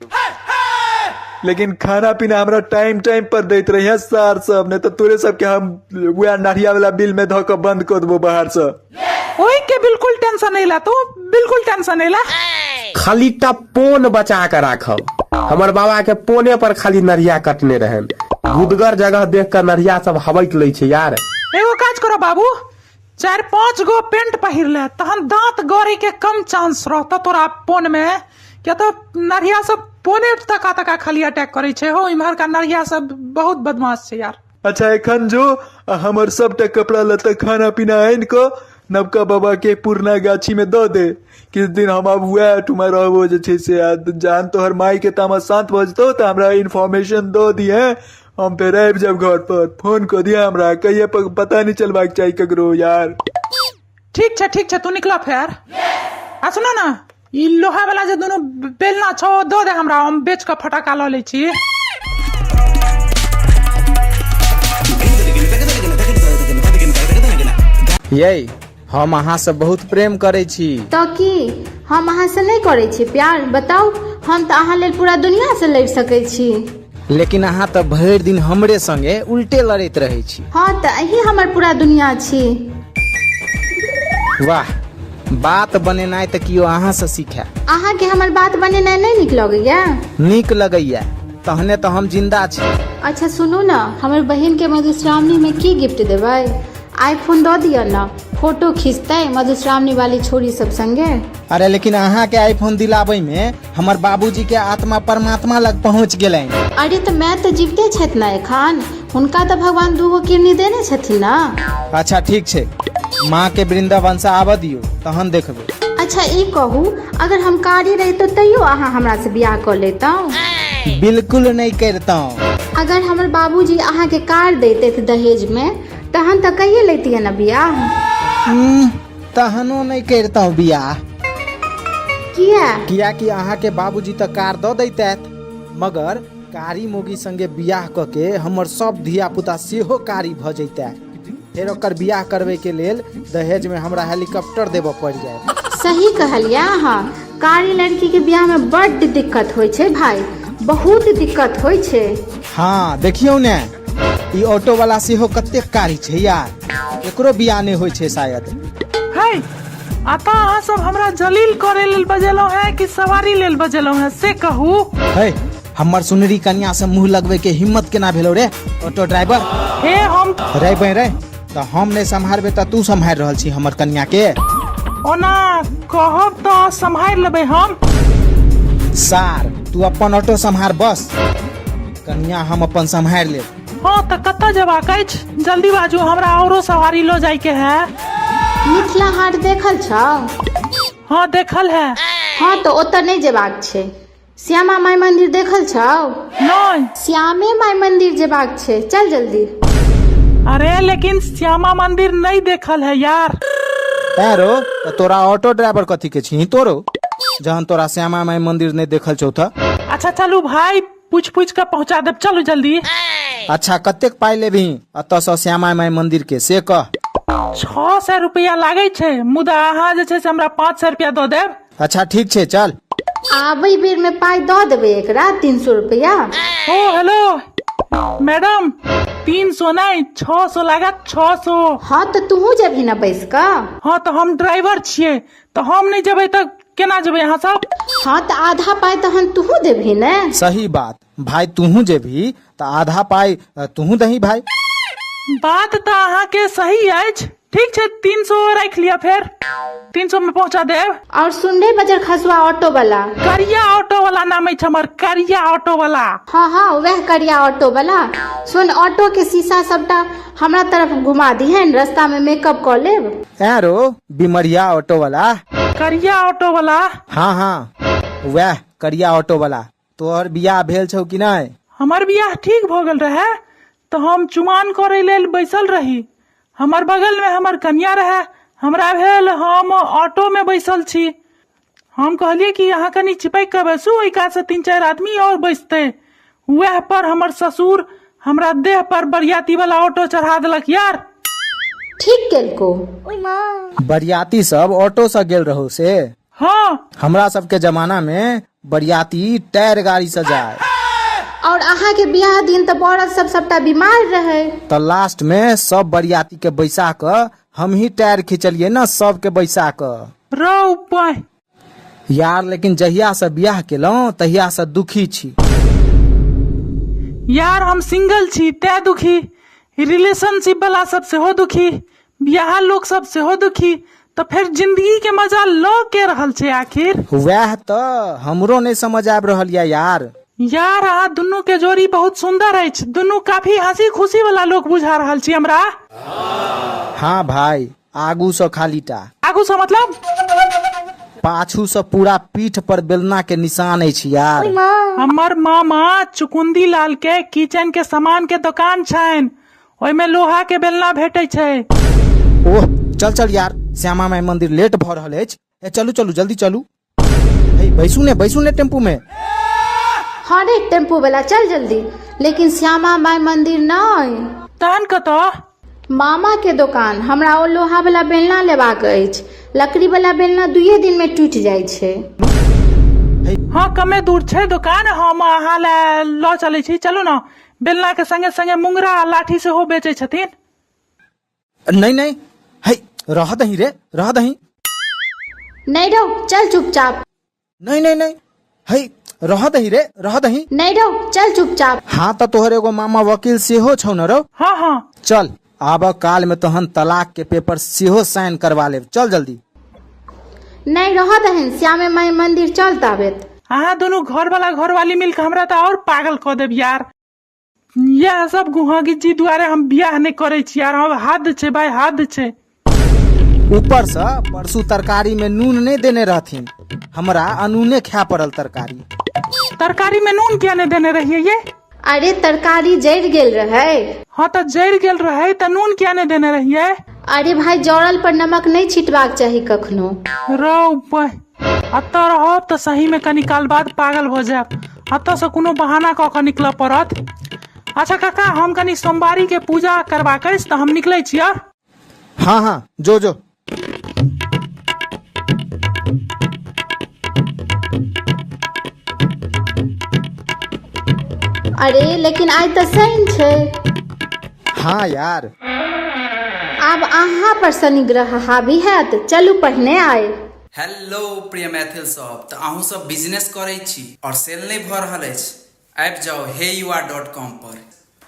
लेकिन खाना पीना हमरा टाइम टाइम पर दैत रहिए सार सब, नहीं तऽ तोरे सबके हम वएह नरिया वाला बिल में धऽ कऽ बंद कऽ देबो बाहर से। ओहि के बिल्कुल टेंशन नहीं ला, तू बिल्कुल टेंशन नहीं ला। खाली टा पोन बचा के राखब, हमर बाबा के पोने पर खाली नरिया कटने रहन, गुदगर जगह देख के नरिया सब हबक लै छै यार। एगो काज करो बाबू, 4-5 गो पेंट पहिर ले, तहन दांत गड़े के कम चांस रहतो तोरा पोन में, किया तो नरिया सब पोने तका तका खाली अटैक करे छै हो, इम्हर का नरिया सब बहुत बदमाश छै यार। अच्छा एखन जो हमर सबटा कपड़ा लत्ता खाना पीना आनि कऽ नवका बाबा के पुरना गाछी में दऽ दे, किछु दिन हम आब वएह ठुमा रहबो जे छै से, आ जहन तोहर माय के तामस शांत भऽ जेतौ तऽ हमरा इन्फॉर्मेशन दऽ दिहे, हम फेर आबि जायब घर पर, फोन कऽ दिहे हमरा, कहिये पता नहि चलबाक चाही ककरो यार। ठीक छै ठीक छै, तू निकल फेर। आ सुनो ना, ई लोहा वाला जे दुनू बेलना छौ दऽ दे हमरा, हम बेच कऽ फटाका लऽ लै छी। यै, हम अहाँ से बहुत प्रेम करै छी। तऽ की हम अहाँ से नहि करै छी प्यार? बताउ, हम तऽ अहाँ लेल पूरा दुनिया से लड़ि सकै छी। लेकिन अहाँ तऽ भरि दिन हमरे संगे उल्टे लड़ैत रहै छी। हाँ तऽ अहीं हमर पूरा दुनिया छी। वाह, बात बनेनाइ तऽ केओ अहाँ से सीखै। अहाँके हमर बात बनेनाइ नहि नीक लगैया? नीक लगैया, तहने तऽ हम जिंदा छी। अच्छा सुनू ने, हमर बहिनके मधुश्रावणीमे की गिफ्ट देबै? आईफोन दऽ दिअ ने, फोटो खिंचतै मधुश्रावणी वाली छोरी सब संगे। अरे लेकिन अहाँके आईफोन दिलाबै में हमर बाबूजी के आत्मा परमात्मा लग पहुँच गेलनि। अरे तऽ माय तऽ जीविते छथि ने एखन, हुनका तऽ भगवान दूगो किडनी देने छथिन ने। अच्छा ठीक छै, माँ के वृंदावन से आबऽ दियौ तहन देखबै। अच्छा ई कहू, अगर हम कारी रहितहुँ तैयो अहाँ हमरा से बियाह कऽ लेतहुँ? बिल्कुल नहि करितहुँ। अगर हमर बाबूजी अहाँके कार दैतथि दहेज में तहन तऽ कहिए लैतियै ने बियाह। तहनो नहि करितहुँ बियाह। किया? कियाकि अहाँके बाबूजी तऽ कार दऽ दैतथि, मगर कारी मोगी संगे बियाह कऽ के हमर सब धिया पुता सेहो कारी भऽ जैतै। फेर ओकर बियाह करबै के लेल दहेज में हमरा हेलीकॉप्टर देबऽ पड़ि जायत। सही कहलियै अहाँ, कारी लड़की के बियाह में बड्ड दिक्कत होइ छै भाई, बहुत दिक्कत होइ छै। हाँ देखियौ ने, ई ऑटो वाला सेहो कतेक कारी छै यार, एकरो बियाह नहि होइ छै शायद। है अतः अहाँ सब हमरा जलील करे लेल बजेलहुँ हैं कि सवारी लेल बजेलहुँ हैं से कहू। है हमर सुनरी कन्या से मुंह लगवे के हिम्मत केना भेलो रे ऑटो ड्राइवर? हे हम रे बे रे, तऽ हम नहि सम्हारबे तऽ तू सम्हारि रहल छी हमर कन्या के? ओना कहब तऽ सम्हारि लेबै हम। सार तू अपन ऑटो सम्हार, बस कन्या हम अपन सम्हारि लेब। हाँ तऽ कतऽ जेबाक अछि, जल्दी बाजू, हमरा औरो सवारी लऽ जायके है। मिथिला हाट देखल छौ? हाँ देखल है। हाँ तऽ ओतऽ नहि जेबाक छै। श्यामा माई मंदिर देखल छौ? नहि। श्यामे माई मंदिर जेबाक छै, चल जल्दी। अरे लेकिन श्यामा मंदिर नहीं देखल है यार। तैं रो तऽ तोरा ऑटो ड्राइवर कथी के छी तोरो, जहन तोरा श्यामा माई मंदिर नहीं देखल छौ तऽ? अच्छा चलू भाई, पूछ पूछ के पहुंचा देब, चलू जल्दी। अच्छा कतेक पाई लेबही एतऽ सँ श्यामा माई मंदिर के से कह? 600 रुपया लागै छै, मुदा अहाँ जे छै से हमरा 500 रुपया दऽ देब। अच्छा ठीक छै चल। आबै बेर में पाई दऽ देबै एकरा 300 रुपया। ओ हेलो मैडम, 300 नहीं 600 लागत, 600। हाँ तऽ तूहू जेबही ने बैस कऽ? हाँ तऽ हम ड्राइवर छियै, तऽ हम नहीं जेबै तऽ केना जेबै अहाँ सब? हाँ तऽ आधा पाई तहन तूहू देबही ने। सही बात भाई, तूहू जेबही तऽ आधा पाई तूहू दही भाई। बात तऽ अहाँके सही अछि, ठीक छै 300 राखि लिअ, फेर 300 में पहुंचा देब। और सुन रे बजर खसुआ ऑटो वाला। करिया ऑटो वाला नाम अछि हमर, करिया ऑटो वाला। हाँ हाँ वह करिया ऑटो वाला। सुन, ऑटो के शीशा सबटा हमरा तरफ घुमा दिहन, रास्ता में मेकअप कऽ लेब। ऐं रो बिमरिया ऑटो वाला। करिया ऑटो वाला। हाँ हाँ वह करिया ऑटो वाला। तोहर बियाह भेल छौ कि नहि? हमर बियाह ठीक भऽ गेल रहे तऽ हम चुमान करै लेल बैसल रही। हमर बगल में हमर कन्या रहे, हमरा भेल हम ऑटो में बैसल छी। हम कहलियै कि अहाँ कनि चिपकि कऽ बैसू, ओहि कात से 3-4 आदमी और बैसतै। वएह पर हमर ससुर हमरा देह पर बरियाती वाला ऑटो चढ़ा देलक यार। ठीक केलको। बरियाती सब ऑटो से गेल रहो से? हाँ। हमरा सबके जमाना में बरियाती टायर गाड़ी से जाए। और अहाँ के बियाह दिन तऽ औरत सब सबटा बीमार रहे। तऽ लास्ट में सब बरियाती के बैसा कऽ हम ही टायर खिंचलिए ना सबके बैसा कऽ। रौ पाय। यार लेकिन जहिया से बियाह केलहुँ तहिया से दुखी छी। यार हम सिंगल छी तैं दुखी, रिलेशनशिप वाला सब सेहो दुखी, बियाह लोक सब सेहो दुखी, तऽ फेर जिंदगी के मजा लऽ के रहल छै आखिर। वएह तऽ हमरो नहि समझ आबि रहल यऽ यार। यार अहाँ दुनू के जोड़ी बहुत सुंदर अछि, दुनू काफी हंसी खुशी वाला लोक बुझा रहल छी हमरा। हाँ भाई, आगू सँ खाली टा। आगू सँ मतलब? पाछू सँ पूरा पीठ पर बेलना के निशान अछि यार। हमर मामा चुकुंदी लाल के किचन के सामान के दुकान छनि, ओहिमे लोहा के बेलना भेटै छै। ओह चल चल यार, श्यामा माई मंदिर लेट भऽ रहल अछि। ए चलू चलू जल्दी चलू। हे बैसू ने, बैसू ने टेम्पू में। हाँ रे टेम्पू वाला चल जल्दी, लेकिन श्यामा माई मंदिर नहीं। तहन कतऽ? मामा के दोकान। हमरा ओ लोहा वाला बेलना लेबाक अछि, लकड़ी वाला बेलना 2 दिन में टूटि जाइ छै। हाँ कमे दूर छै दोकान, हम अहाँ लए लऽ चलै छी, चलू ने। बेलना के संगे संगे मुंगरा आ लाठी सेहो बेचै छथिन। नहीं नहीं, हे रह दही रे, रह दही। नहीं रहो, चल चुपचाप। नहीं नहीं नहीं, हे रह दही रे, रह दही। नहि रौ, चल चुपचाप। हाँ तऽ तोहर एगो मामा वकील सेहो छौ न रौ। हाँ हाँ। चल आबऽ काल में तहन तलाक के पेपर सेहो साइन करवा लेब, चल जल्दी। नहि रहऽ दहीन, श्यामे माई मंदिर चल ताबेत। अहाँ दुनू घरवाला घरवाली मिलके हमरा तऽ आओर पागल कऽ देब यार। इएह सब गुहागिज्जी दुआरे हम बियाह नहि करै छी यार, हम हद छै भाई, हद छै। ऊपर से परसू तरकारी में नून नहीं देने रहथिन, हमरा अनूने खाय पड़ल तरकारी। तरकारी में नून किया नहीं देने रहिए ये? अरे तरकारी जरि गेल रहै। हाँ तऽ जरि गेल रहै तऽ नून किया नहीं देने रहिए? अरे भाई, जरल पर नमक नहीं छिटबाक चाही कखनो। रौ बहि, एतऽ रहब तऽ सही में कनी काल बाद पागल भऽ जायब। एतऽ से कोनो बहाना कऽ कऽ निकलऽ पड़त। अच्छा काका, हम कनी सोमवारी के पूजा करबाक अछि तऽ हम निकलै छी। हाँ हाँ, जो जो। अरे लेकिन आइ तऽ शनि छै। हाँ यार। आब अहाँ पर शनि ग्रह हावी हैत, चलू पहिने आइ। हेलो प्रिय मैथिल सब, तऽ अहूँ सब बिजनेस करै छी और सेल नहि भऽ रहल अछि? आबि जाउ हे you are dot com पर।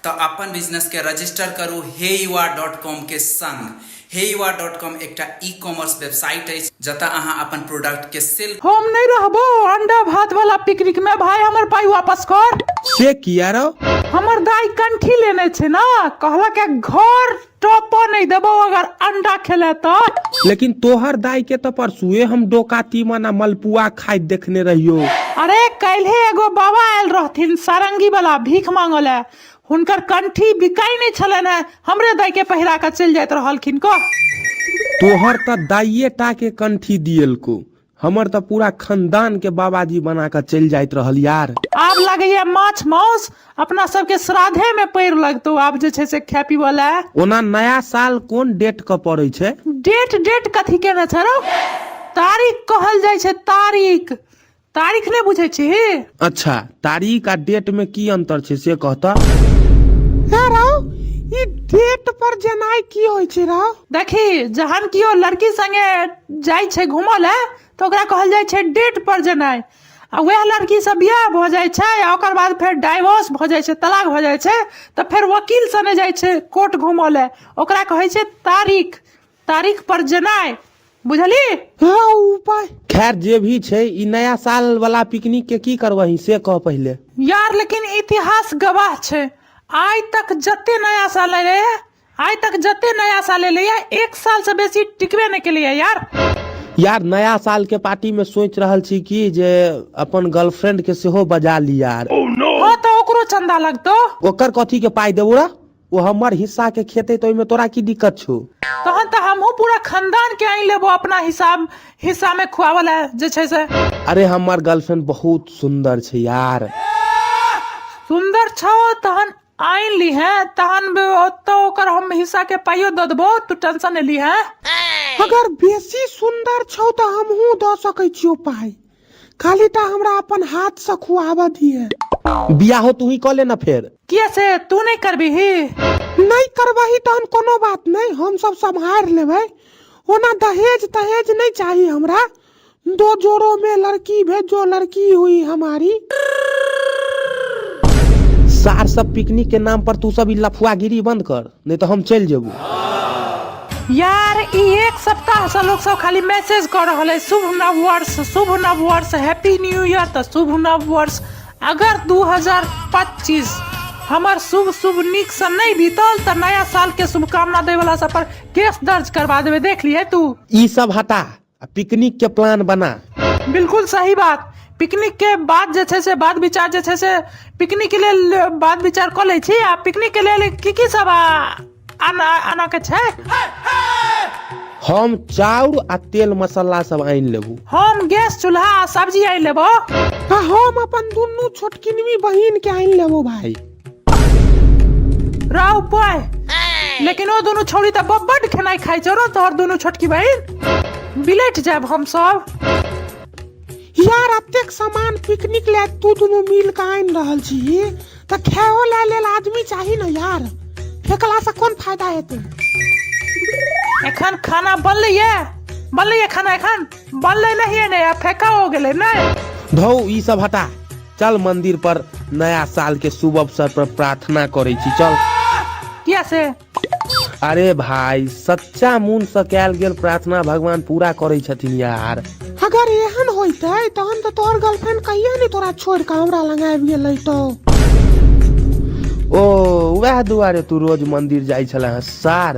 तऽ अपन बिजनेस के रजिस्टर करू हे you are dot com के संग। हे you are dot com एकटा ई कॉमर्स वेबसाइट अछि जतऽ अहाँ अपन प्रोडक्ट के सेल। हम नहि रहबो अंडा भात वाला पिकनिक में भाई, हमर पाई वापस कर। से किया रौ? हमर दाई कंठी लेने छै ना, कहलक घर टॉपो नहीं देबो अगर अंडा खेले तो। लेकिन तोहर दाई के तो परसुए हम डोका तीमन आ मलपुआ खाइत देखने रहियो। अरे काल्हे एगो बाबा आयल रहथिन सारंगी वाला भीख मांगल है, हुनकर कंठी बिकाई नहीं छलन है, हमरे दाई के पहिरा के चलि जाइत रहलखिन। कह तोहर त दाइये टा के कंठी दियलको, हमर त पूरा खानदान के बाबाजी बना के चलि जाइत रहल यार। आब लगैया माछ माउस अपना सबके श्राद्धे में पैर लगतौ आब जे छै से खाय पीबऽ लए। ओना नया साल कोन डेट के पड़ै छै? डेट डेट कथी केने छै रौ? तारीख कहल जाइ छै, तारीख। तारीख नहि बुझै छी? अच्छा, तारीख आ डेट में की अंतर छै से कहता? हे रौ, ई डेट पर जेनाइ की होइ छै रौ? देखी, जहन कियो लड़की संगे जाइ छै घूमऽ लए तऽ ओकरा कहल जाइ छै डेट पर जेनाइ, आ वएह लड़की से बियाह भऽ जाइ छै आ ओकर बाद फेर डाइवोर्स भऽ जाइ छै, तलाक भऽ जाइ छै, तऽ फेर वकील सने जाइ छै कोर्ट घूमऽ लए, ओकरा कहै छै तारीख, तारीख पर जेनाइ, बुझली? हाँ उपाय। खैर जे भी छै, ई नया साल वाला पिकनिक के की करबही से कह पहिले। यार लेकिन इतिहास गवाह छै, आइ तक जते नया साल एलै, आइ तक जते नया साल एलै, एक साल से बेसी टिकबे नहि केलैया यार। यार नया साल के पार्टी में सोच रहल छी कि जे अपन गर्लफ्रेंड के सेहो बजा ली यार। हाँ तऽ ओकरो चंदा लगतौ। ओकर कथी के पाई देबो रे, ओ हमर हिस्सा के खेते तऽ ओहिमे तोरा की दिक्कत छौ? तहन तऽ हमहूँ पूरा खानदान के आनि लेबो अपना हिसाब हिस्सा में खुआवल है जे छै से। अरे हमर गर्लफ्रेंड बहुत सुंदर छै यार। सुंदर छौ तहन आनि ली है, तहन ओतऽ ओकर हम हिस्सा के पाइयो दऽ देबो, तू टेंशन नहि ली है। अगर बेसी सुंदर छौ तऽ हमहूँ दऽ सकै छियौ पाइ, खाली टा हमरा अपन हाथ से खुआबऽ दिहे। बियाहो तू ही कऽ ले ना फेर। किया से तू नहीं करबिही? नहीं करबही तहन कोनो बात नहीं, हम सब सम्हारि लेबै। ओना दहेज तहेज नहीं चाही हमरा, दो जोड़ों में लड़की भेजो, लड़की हुई हमारी। सार सब पिकनिक के नाम पर तू सब ई लफुआगिरी बंद कर, नहीं तो हम चलि जेबो। यार ई एक सप्ताह से लोग सब खाली मैसेज कर रहल है शुभ नव वर्ष, शुभ नव वर्ष, हैप्पी न्यू ईयर, तऽ शुभ नव वर्ष। अगर 2025 हमर शुभ शुभ नीक से नहीं बीतल तऽ नया साल के शुभकामना दै वाला सब पर केस दर्ज करवा देबै, देख लिए तू। ई सब हटा आ पिकनिक के प्लान बना। बिल्कुल सही बात। पिकनिक के बाद जे छै से बात विचार जे छै से पिकनिक के लेल बात विचार कऽ लै छी। आ पिकनिक के लेल की की सब आना के छै? हम चाउर आ तेल मसाला सब आनि लेबू। हम गैस चूल्हा आ सब्जी आनि लेबो। आ हम अपन दुनू छोटकिनवी बहिन के आनि लेबो भाई। राव पाय, लेकिन ओ दुनू छौड़ी तऽ बड्ड खेनाइ खाइ छौ रौ, तोहर दुनू छोटकी बहिन, बिलटि जायब हम सब। यार अतेक सामान पिकनिक ले तू दुनू मिल के आनि रहल छी तऽ खाओ ले लेल आदमी चाही ने यार, फेकला से कोन फायदा हेतै? एखन खाना बनलै ये, बनलै ये खाना, एखन बनलै नहीं ने, आ फेका हो गेलै नहीं। धौ ई सब हटा, चल मंदिर पर नया साल के शुभ अवसर पर प्रार्थना करै छी चल। किया से? अरे भाई, सच्चा मन से कयल गेल प्रार्थना भगवान पूरा करै छथिन यार। अगर एहन होइतै तहन तऽ तोहर गर्लफ्रेंड कहिया नहि तोरा छोड़ि कऽ हमरा लग आबि गेल रहितौ। ओ वएह दुआरे तू रोज मंदिर जाइ छला हँ सार।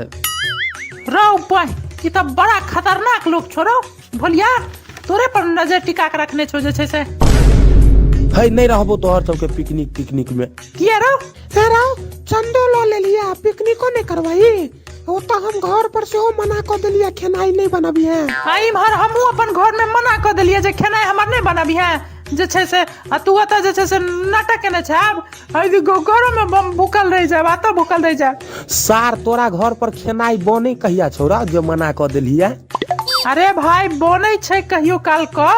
रौ बहि, ई तऽ बड़ा खतरनाक लोक छौ रौ भोलिया, तोरे पर नजर टिका के रखने छौ जे छै से। है नहि रहबो तोहर सबके पिकनिक तिकनिक में। किया रौ? हे रौ, चंदो लऽ लेलियै आ पिकनिको नहि करबही? ओतऽ हम घर पर सेहो मना कऽ देलियै खेनाइ नहि बनबिहे। आ इम्हर हमहूँ अपन घर में मना कऽ देलियै जे खेनाइ हमर नहि बनबिहे जे छै से, आ तू ओतऽ जे छै से नाटक केने छै। आब घरो में बम भूखल रहि जायब, एतऽ भूखल रहि जायब। सार, तोरा घर पर खेनाइ बनै कहिया छौ रौ जे मना कऽ देलही? अरे भाई, बनै छै कहियो काल कऽ,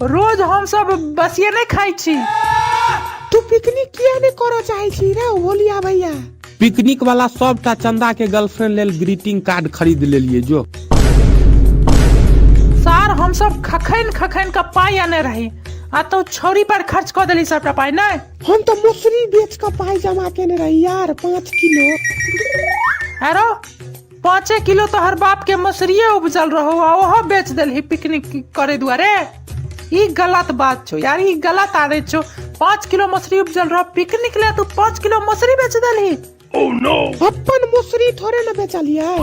रोज हमसब बसिये नहि खाइ छी। तू पिकनिक किया नहि करऽ चाहै छी रे भोलिया भैया? पिकनिक वाला सबटा चंदा के गर्लफ्रेंड लेल ग्रीटिंग कार्ड खरीद लेलिए जो। सार, हमसब खखैन खखैन के पाइ आने रही आ तो छौरी पर खर्च कऽ देली सबटा पाइ। नहि, हम तऽ मसुरी बेच कऽ पाइ जमा केने रही यार, 5 किलो। अरो 5 किलो तो हर बाप के मसुरिये उपजल रहो आ ओहो बेच देलही पिकनिक करे दुआरे। ई गलत बात छौ यार, ई गलत आदत छौ। 5 किलो मसुरी उपजल रहो, पिकनिक ले तू 5 किलो मसुरी बेच देलही। अपन मसुरी थोड़े न बेचलियै।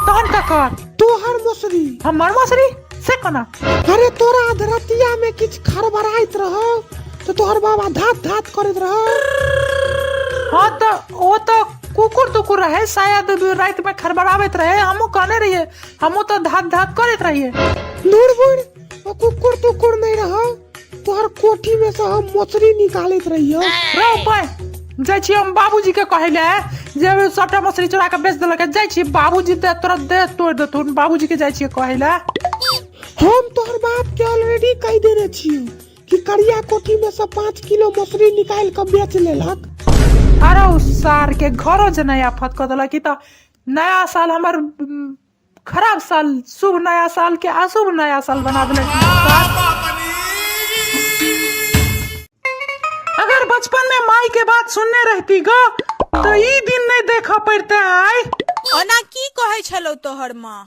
तहन ककर? तोहर मसुरी। हमर मसुरी से कोना? अरे तोरा अधरतिया में किछु खड़बड़ाइत रहो तऽ तोहर बाबा धात धात करैत रहो। हाँ तऽ ओ तऽ कुकुर तुकुर रहे शायद, राति में खड़बड़ाबैत रहे। हमहूँ कहने रहिए, हमहूँ तऽ धात धात करैत रहिए। दूर बुढ़, ओ कुकुर तुकुर नहीं रहो, तोहर कोठी में से हम मछली निकालैत रहियो। रौ पाइ, जाइ छी हम बाबूजी के कहै ले जे सबटा मछली चोरा के बेच देलक। जाइ छी बाबूजी दे तोरा दे तोड़ देथुन। बाबूजी के जाइ छियै कहै ले। हम तोहर बाप के ऑलरेडी कहि देने छियो कि करिया कोठी में से 5 किलो मछली निकालि कऽ बेच लेलक। अरे उ सार के घरो जे नया आफत कऽ देलक। ई तऽ नया साल हमर खराब साल, शुभ नया साल के अशुभ नया साल बना देलक। अगर बचपन में माई के बात सुनने रहती गो तो ई दिन नहीं देखा पड़ते आय। ओना की कहै छलौ तोहर माँ?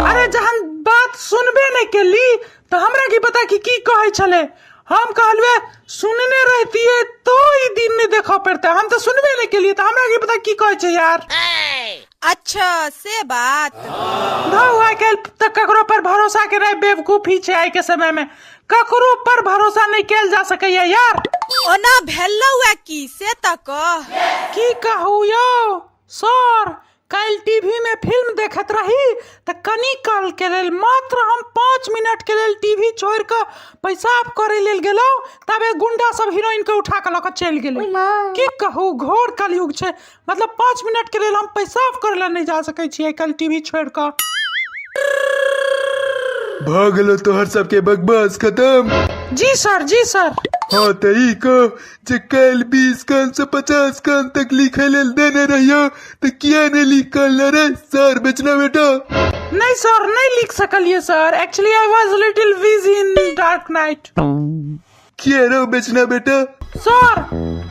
अरे जहन बात सुनबे नहीं केली तो हमरा की पता कि की कहै छले। हम कहलवे सुनने रहतिए तो ई दिन नहीं देखा पड़ते, हम तो सुनबे नहीं केलिए तो हमरा की पता की कहै छै यार। अच्छा से बात। धौ, आइ काल्हि तऽ ककरो पर भरोसा केनाइ बेवकूफी छै। आइ के समय में ककरो पर भरोसा नहीं कैल जा सकैया यार। ओना भेलौ ए की से तऽ कह। की कहू यौ सर, काल्हि टीवी में फिल्म देखैत रही तऽ कनी काल के लेल, मात्र हम 5 मिनट के लेल टीवी छोड़ि कऽ पेशाब करै लेल गेलहुँ, तबे गुंडा सब हीरोइन के उठा कऽ लऽ कऽ चलि गेलै। की कहू, घोर कलयुग छै। मतलब 5 मिनट के लेल हम पेशाब करै लए नहि जा सकै छियै काल्हि टीवी छोड़ि कऽ। भऽ गेलो तोहर सबके बकवास खत्म? जी सर, जी सर। हाँ तऽ ई कह जे काल्हि 20 कान से 50 कान तक लिखै लेल देने रहियो तऽ किया नहि लिख कऽ अनले रे सर बेचना बेटा? नहीं सर, नहीं लिख सकलिए sir, actually I was little busy in dark night. किया रो बेचना बेटा? सर,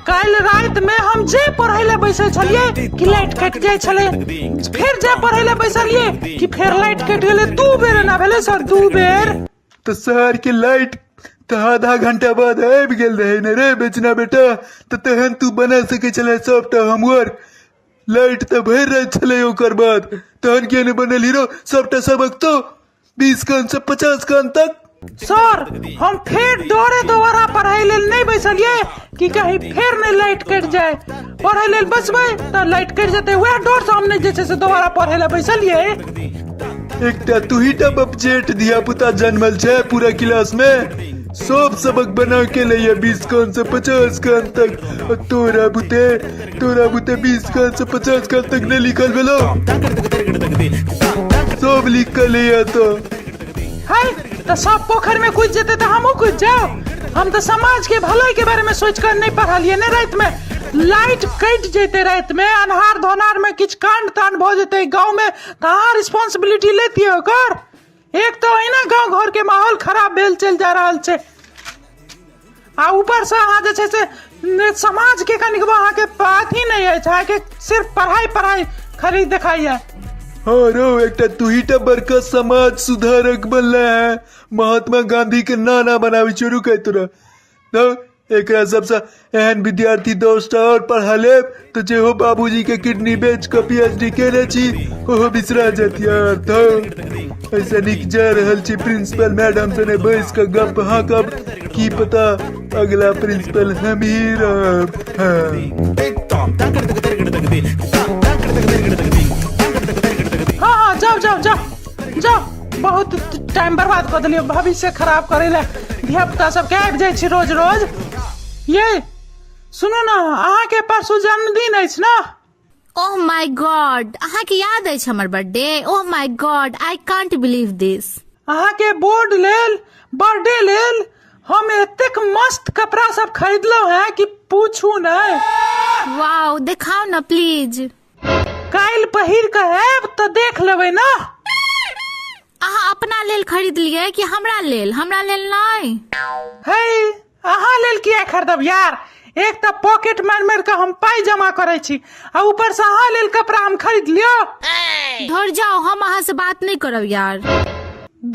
काल्हि राति में हम जे पढ़ै ले बैसल छलियै कि लाइट कटि जाइ छलै, फेर जे पढ़ै ले बैसलियै कि फेर लाइट कटि गेलै। 2 बेर एना भेलै सर, 2 बेर। तऽ शहर के लाइट तऽ आधा घंटा बाद आबि गेल रहै ने रे बेचना बेटा, तऽ तहन तू बना सकै छलै सबटा होमवर्क। लाइट तऽ भरि राति छलै ओकर बाद, तहन किया नहि बनल हीरो सबटा सबक तो 20 कान से 50 कान तक? सर, हम फेर डरे दोबारा पढ़ाई लेल नहीं बैसलिए कि कहीं फेर नहीं लाइट कटि जाए, पढ़ाई लेल बैसबै तऽ लाइट कटि जेतै, वएह डर से हम नहीं जे छै से दोबारा पढ़ै लए बैसलिए। एकटा तू ही टा बपजेठ धिया पुता जन्मल छै पूरा क्लास में, सब सबक बना के लैया 20 कान से 50 कान तक, आ तोरा बुते 20 कान से 50 कान तक नहीं लिखल भेलो, सब लिख के लैया तो। है तऽ सब पोखरि में कूदि जेतै तऽ हमहूँ कूदि जाउ? हम तऽ समाज के भलाई के बारे में सोचि कऽ नहि पढ़लियै ने। राति में लाइट कटि जेतै, राति में अन्हार धोनार में किछु कांड तांड भऽ जेतै गाँव में तऽ अहाँ रिस्पॉन्सिबिलिटी लेतियै ओकर? एक तऽ अहिना गाँव घर के माहौल खराब भेल चलि जा रहल छै। आ ऊपरसँ अहाँ जे छै से ने समाजके कनिकबो अहाँके अथी नहि अछि अहाँके सिर्फ पढ़ाइ पढ़ाइ खाली देखाइए हाँ रो एकटा तू टा बड़का समाज सुधारक बनले है महात्मा गांधी के नाना बनावे छौ रुकै तोरा न एकरा सबसँ एहन विद्यार्थी दोस्त और पढ़ा लेब तऽ जेहो बाबूजी के किडनी बेच कऽ पीएचडी केने छी ओहो बिसरा जात यार तऽ ऐसे नीक जा रहल छी प्रिंसिपल मैडम सने बैस कऽ गप हाँकब की पता अगला प्रिंसिपल हम ही रहब हाँ। हाँ हाँ जाओ जाओ जाओ जाओ बहुत टाइम बर्बाद कऽ देलियै भविष्य खराब करै लए धिया पुता सबके आबि जाइ छी रोज रोज ये सुनू ने अहाँके परसू जन्मदिन अछि ने ओह my God अहाँके याद अछि हमर birthday oh my god I can't believe this अहाँके बोर्ड लेल बर्थडे लेल हम एतेक मस्त कपड़ा सब खरीदलहुँ हैं कि पूछू नहि वाओ देखाउ ने प्लीज काल्हि पहिर कऽ आयब तऽ देख लेबै ने अहाँ अपना लेल खरीदलियै कि हमरा लेल हमरा लेल नहि हे अहाँ लेल किया खरीदब यार एक तऽ पॉकेट मारि मारि कऽ हम पाइ जमा करै छी आ ऊपर से अहाँ लेल कपड़ा हम खरीद लियो धर जाओ हम अहाँ से बात नहीं करब यार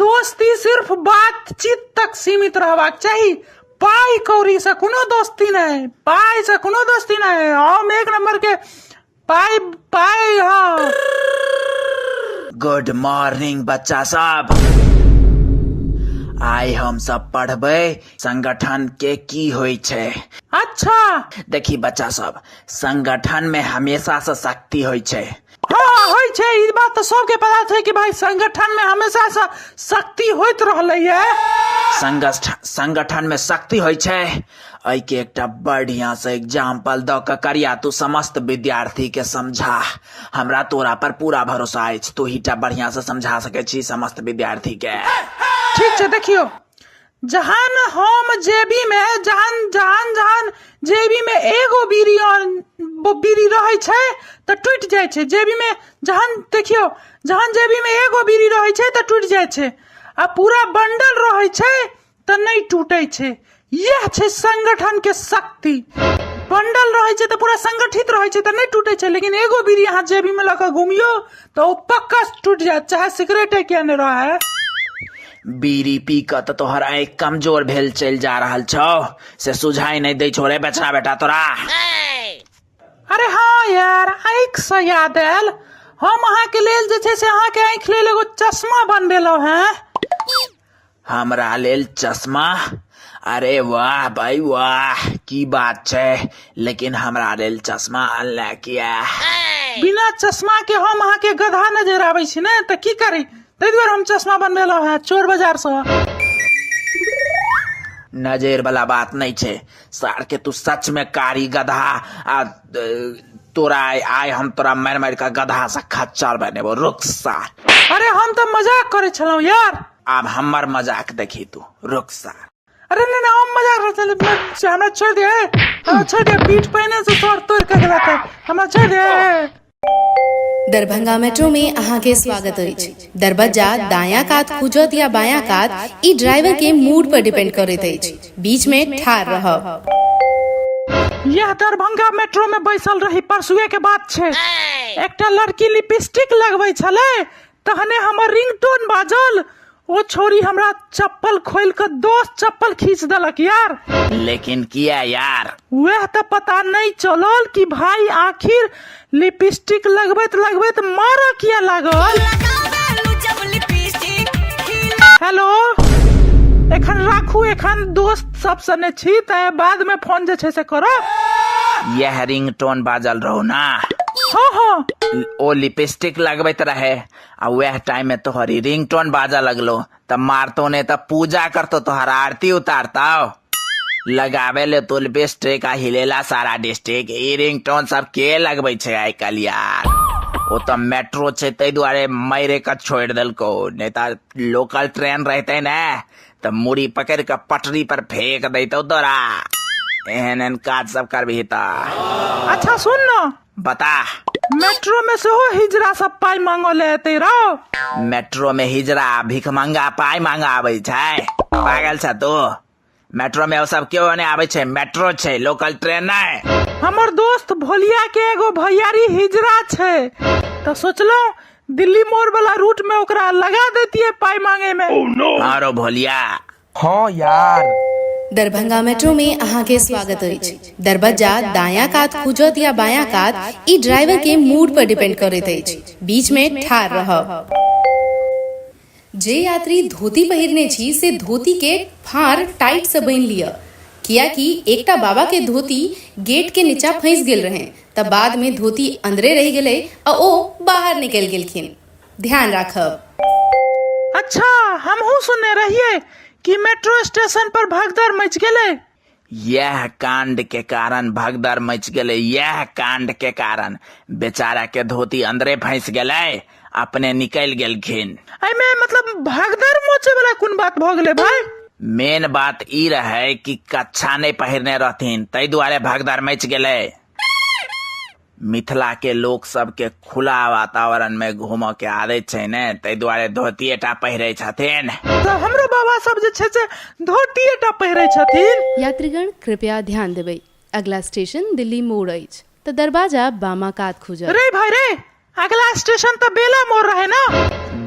दोस्ती सिर्फ बातचीत तक सीमित रहबाक चाही पाइ कौड़ी से कोनो दोस्ती नहि पाइ से कोनो दोस्ती नहि हम एक नंबर के पाइ पाइ हाँ गुड मॉर्निंग बच्चा सब आइ हम सब पढ़बै संगठन के की होइ छै अच्छा देखी बच्चा सब संगठन में हमेशा से शक्ति होइ छै हाँ होइ छै ई बात तऽ सबके पता छै कि भाई संगठन में हमेशा से शक्ति होइत रहलै ये संगठन में शक्ति होइ छै एहिके एकटा बढ़िया से एग्जाम्पल दऽ कऽ करिया तू समस्त विद्यार्थी के समझा हमरा तोरा पर पूरा भरोसा अछि तू ही टा बढ़िया से समझा सकै छी समस्त विद्यार्थी के ठीक छै देखियौ जहन हम जेबी में जहन जहन जहन जेबी में एगो बीड़ी और बीड़ी रहै छै तऽ टूटि जाइ छै जेबी में जहन देखियौ जहन जेबी में एगो बीड़ी रहै छै तऽ टूटि जाइ छै आ पूरा बंडल रहै छै तऽ नहि टूटै छै इएह छै संगठन के शक्ति बंडल रहै छै तऽ पूरा संगठित रहै छै तऽ नहि टूटै छै लेकिन एगो बीड़ी अहाँ जेबी में लऽ कऽ घुमियौ तऽ ओ पक्का टूटि जायत चाहे सिगरेटे किया नहि रहै बीड़ी पी कऽ तऽ तोहर आँखि कमजोर भेल चलि जा रहल छौ से सुझाइ नहि दै छौ रे बछड़ा बेटा तोरा अरे हाँ यार आँखि से याद आयल हम अहाँके लेल जे छै से अहाँके आँखि लेल एगो चश्मा बनबेलहुँ हेँ हमरा लेल चश्मा अरे वाह भाई वाह की बात छै लेकिन हमरा लेल चश्मा अनले किया बिना चश्मा के हम अहाँके गधा नजर आबै छी ने तऽ की करी ताहि दुआरे हम चश्मा बनबेलहुँ हेँ चोर बाजारसँ नजर वाला बात नहीं छै सार के तू सच में कारी गधा आ तोरा आइ आइ हम तोरा मारि मारि कऽ गधा से खच्चर बनेबो रुक सार अरे हम तऽ मजाक करै छलहुँ यार आब हमर मजाक देखी तू रुक सार अरे नहीं नहीं हम मजाक करै छलहुँ हमरा छोड़ि दे हमरा छोड़ि दे पीठ पहिने से सर तोड़ि कऽ गेला तऽ हमरा छोड़ि दे दरभंगा मेट्रो में अहाँके स्वागत अछि दरबज्जा दायां कात खुजत या बायां कात ई ड्राइवर के मूड पर डिपेंड करैत अछि बीच में ठाढ़ रहब यह दरभंगा मेट्रो में बैसल रही परसुए के बात छै एकटा लड़की लिपस्टिक लगबै छलै तहने हमर रिंगटोन बाजल ओ छोरी हमरा चप्पल खोलि कऽ दोस्त चप्पल खींच देलक यार लेकिन किया यार वएह तऽ पता नहि चलल कि भाई आखिर लिपस्टिक लगबैत लगबैत मारऽ किया लागल हेलो एखन राखू एखन दोस्त सब सने छी तऽ बाद में फोन जे छै से करब यह रिंगटोन बाजल रहो ना हाँ हाँ ओ लिपस्टिक लगबैत रहे आ वएह टाइम में तोहरी रिंगटोन बाजा लगलो तब मारतो ने तब पूजा करतो तोहर आरती उतारतो लगावे ले तो लिपस्टिक आ हिलेला सारा डिस्ट्रिक्ट ई रिंगटोन सब के लगबै छै आइ काल्हि यार ओ तऽ मेट्रो छै ताहि दुआरे मारे के छोड़ि देलको नहि तऽ लोकल ट्रेन रहते ने तऽ मुड़ी पकड़ि कऽ पटरी पर फेंक दैतौ तोरा एहन एहन काज सब करबही तऽ अच्छा सुन न बता मेट्रो में सेहो हिजरा सब पाइ मांगऽ ले एतै रौ मेट्रो में हिजरा भिखमंगा पाइ मांगा आबै छै पागल छ तू मेट्रो में ओ सब केओ नहि आबै छै, मेट्रो छै, लोकल ट्रेन नहि। हमर दोस्त भोलिया के एगो भैयारी हिजरा छै, तऽ सोचलहुँ दिल्ली मोड़ वाला रूट में ओकरा लगा देतियै पाई मांगे में। आरो भोलिया। हाँ यार। दरभंगा मेट्रो में अहाँके स्वागत अछि। दरबज्जा दायाँ कात खुजत या बायाँ कात, ई ड्राइवर के मूड पर डिपेंड करैत अछि। बीच में ठाढ़ रहब। जे यात्री धोती पहिरने छी से धोती के फाँड़ टाइट से बान्हि लिअ, कियाकि एकटा बाबा के धोती गेट के नीचा फँसि गेल रहनि तऽ बाद में धोती अंदरे रहि गेलै आ ओ बाहर निकलि गेलखिन। ध्यान राखब। अच्छा, हमहूँ सुनने रहियै कि मेट्रो स्टेशन पर भगदड़ मचि गेलै। यैह कांड के कारण भगदड़ मचि गेलै, यैह कांड के कारण। बेचारा के धोती अंदरे फंसि गेलै, अपने निकलि गेलखिन। एहिमे मतलब भगदड़ मचे वाला कोन बात भऽ गेलै भाई? मेन बात ई रहै कि कच्छा नहि पहिरने रहथिन, ताहि दुआरे भगदड़ मचि गेलै। मिथिला के लोक सबके खुला वातावरण में घूमऽ के आदत छै ने, ताहि दुआरे धोतिये टा पहिरै छथिन। तऽ हमरो बाबा सब जे छै से धोतिये टा पहिरै छथिन। यात्रीगण कृपया ध्यान देबै, अगला स्टेशन दिल्ली मोड़ अछि, तऽ दरवाजा बामा कात खुजत। रे भाई रे, अगला स्टेशन तऽ बेला मोड़ रहे ना।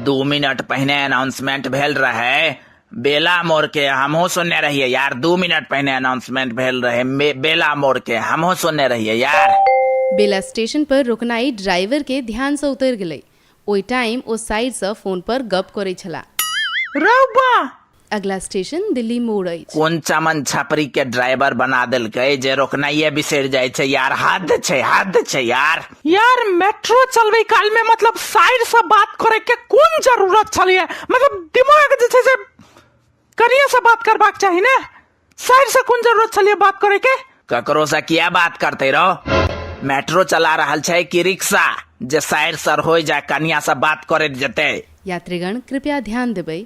2 मिनट पहिने अनाउंसमेंट भेल रहे बेला मोड़ के, हमहूँ सुनने रहिए यार। 2 मिनट पहिने अनाउंसमेंट भेल रहे बेला मोड़ के, हमहूँ सुनने रहिए यार। बेला स्टेशन पर रुकनाइ ड्राइवर के ध्यान सँ उतरि गेलै। ओहि टाइम ओ साइड सँ फोन पर गप करै छलाह। रौ बा! अगला स्टेशन दिल्ली मोड़ अछि। कोन चमन छपरी के ड्राइवर बना देलकै जे रोकनाइए बिसरि जाइ छै यार। हद छै, हद छै यार। यार मेट्रो चलबै काल में मतलब साइड से बात करे के कोन जरूरत छलिए? मतलब दिमाग जे छै से कनिए से बात करबाक चाही ने, साइड से कोन जरूरत छलिए बात करे के? ककरो से किया बात करते रहो? मेट्रो चला रहल छै कि रिक्शा जे साइड सर हो जाय कनिया से बात करैत जेतै? यात्रीगण कृपया ध्यान देबै,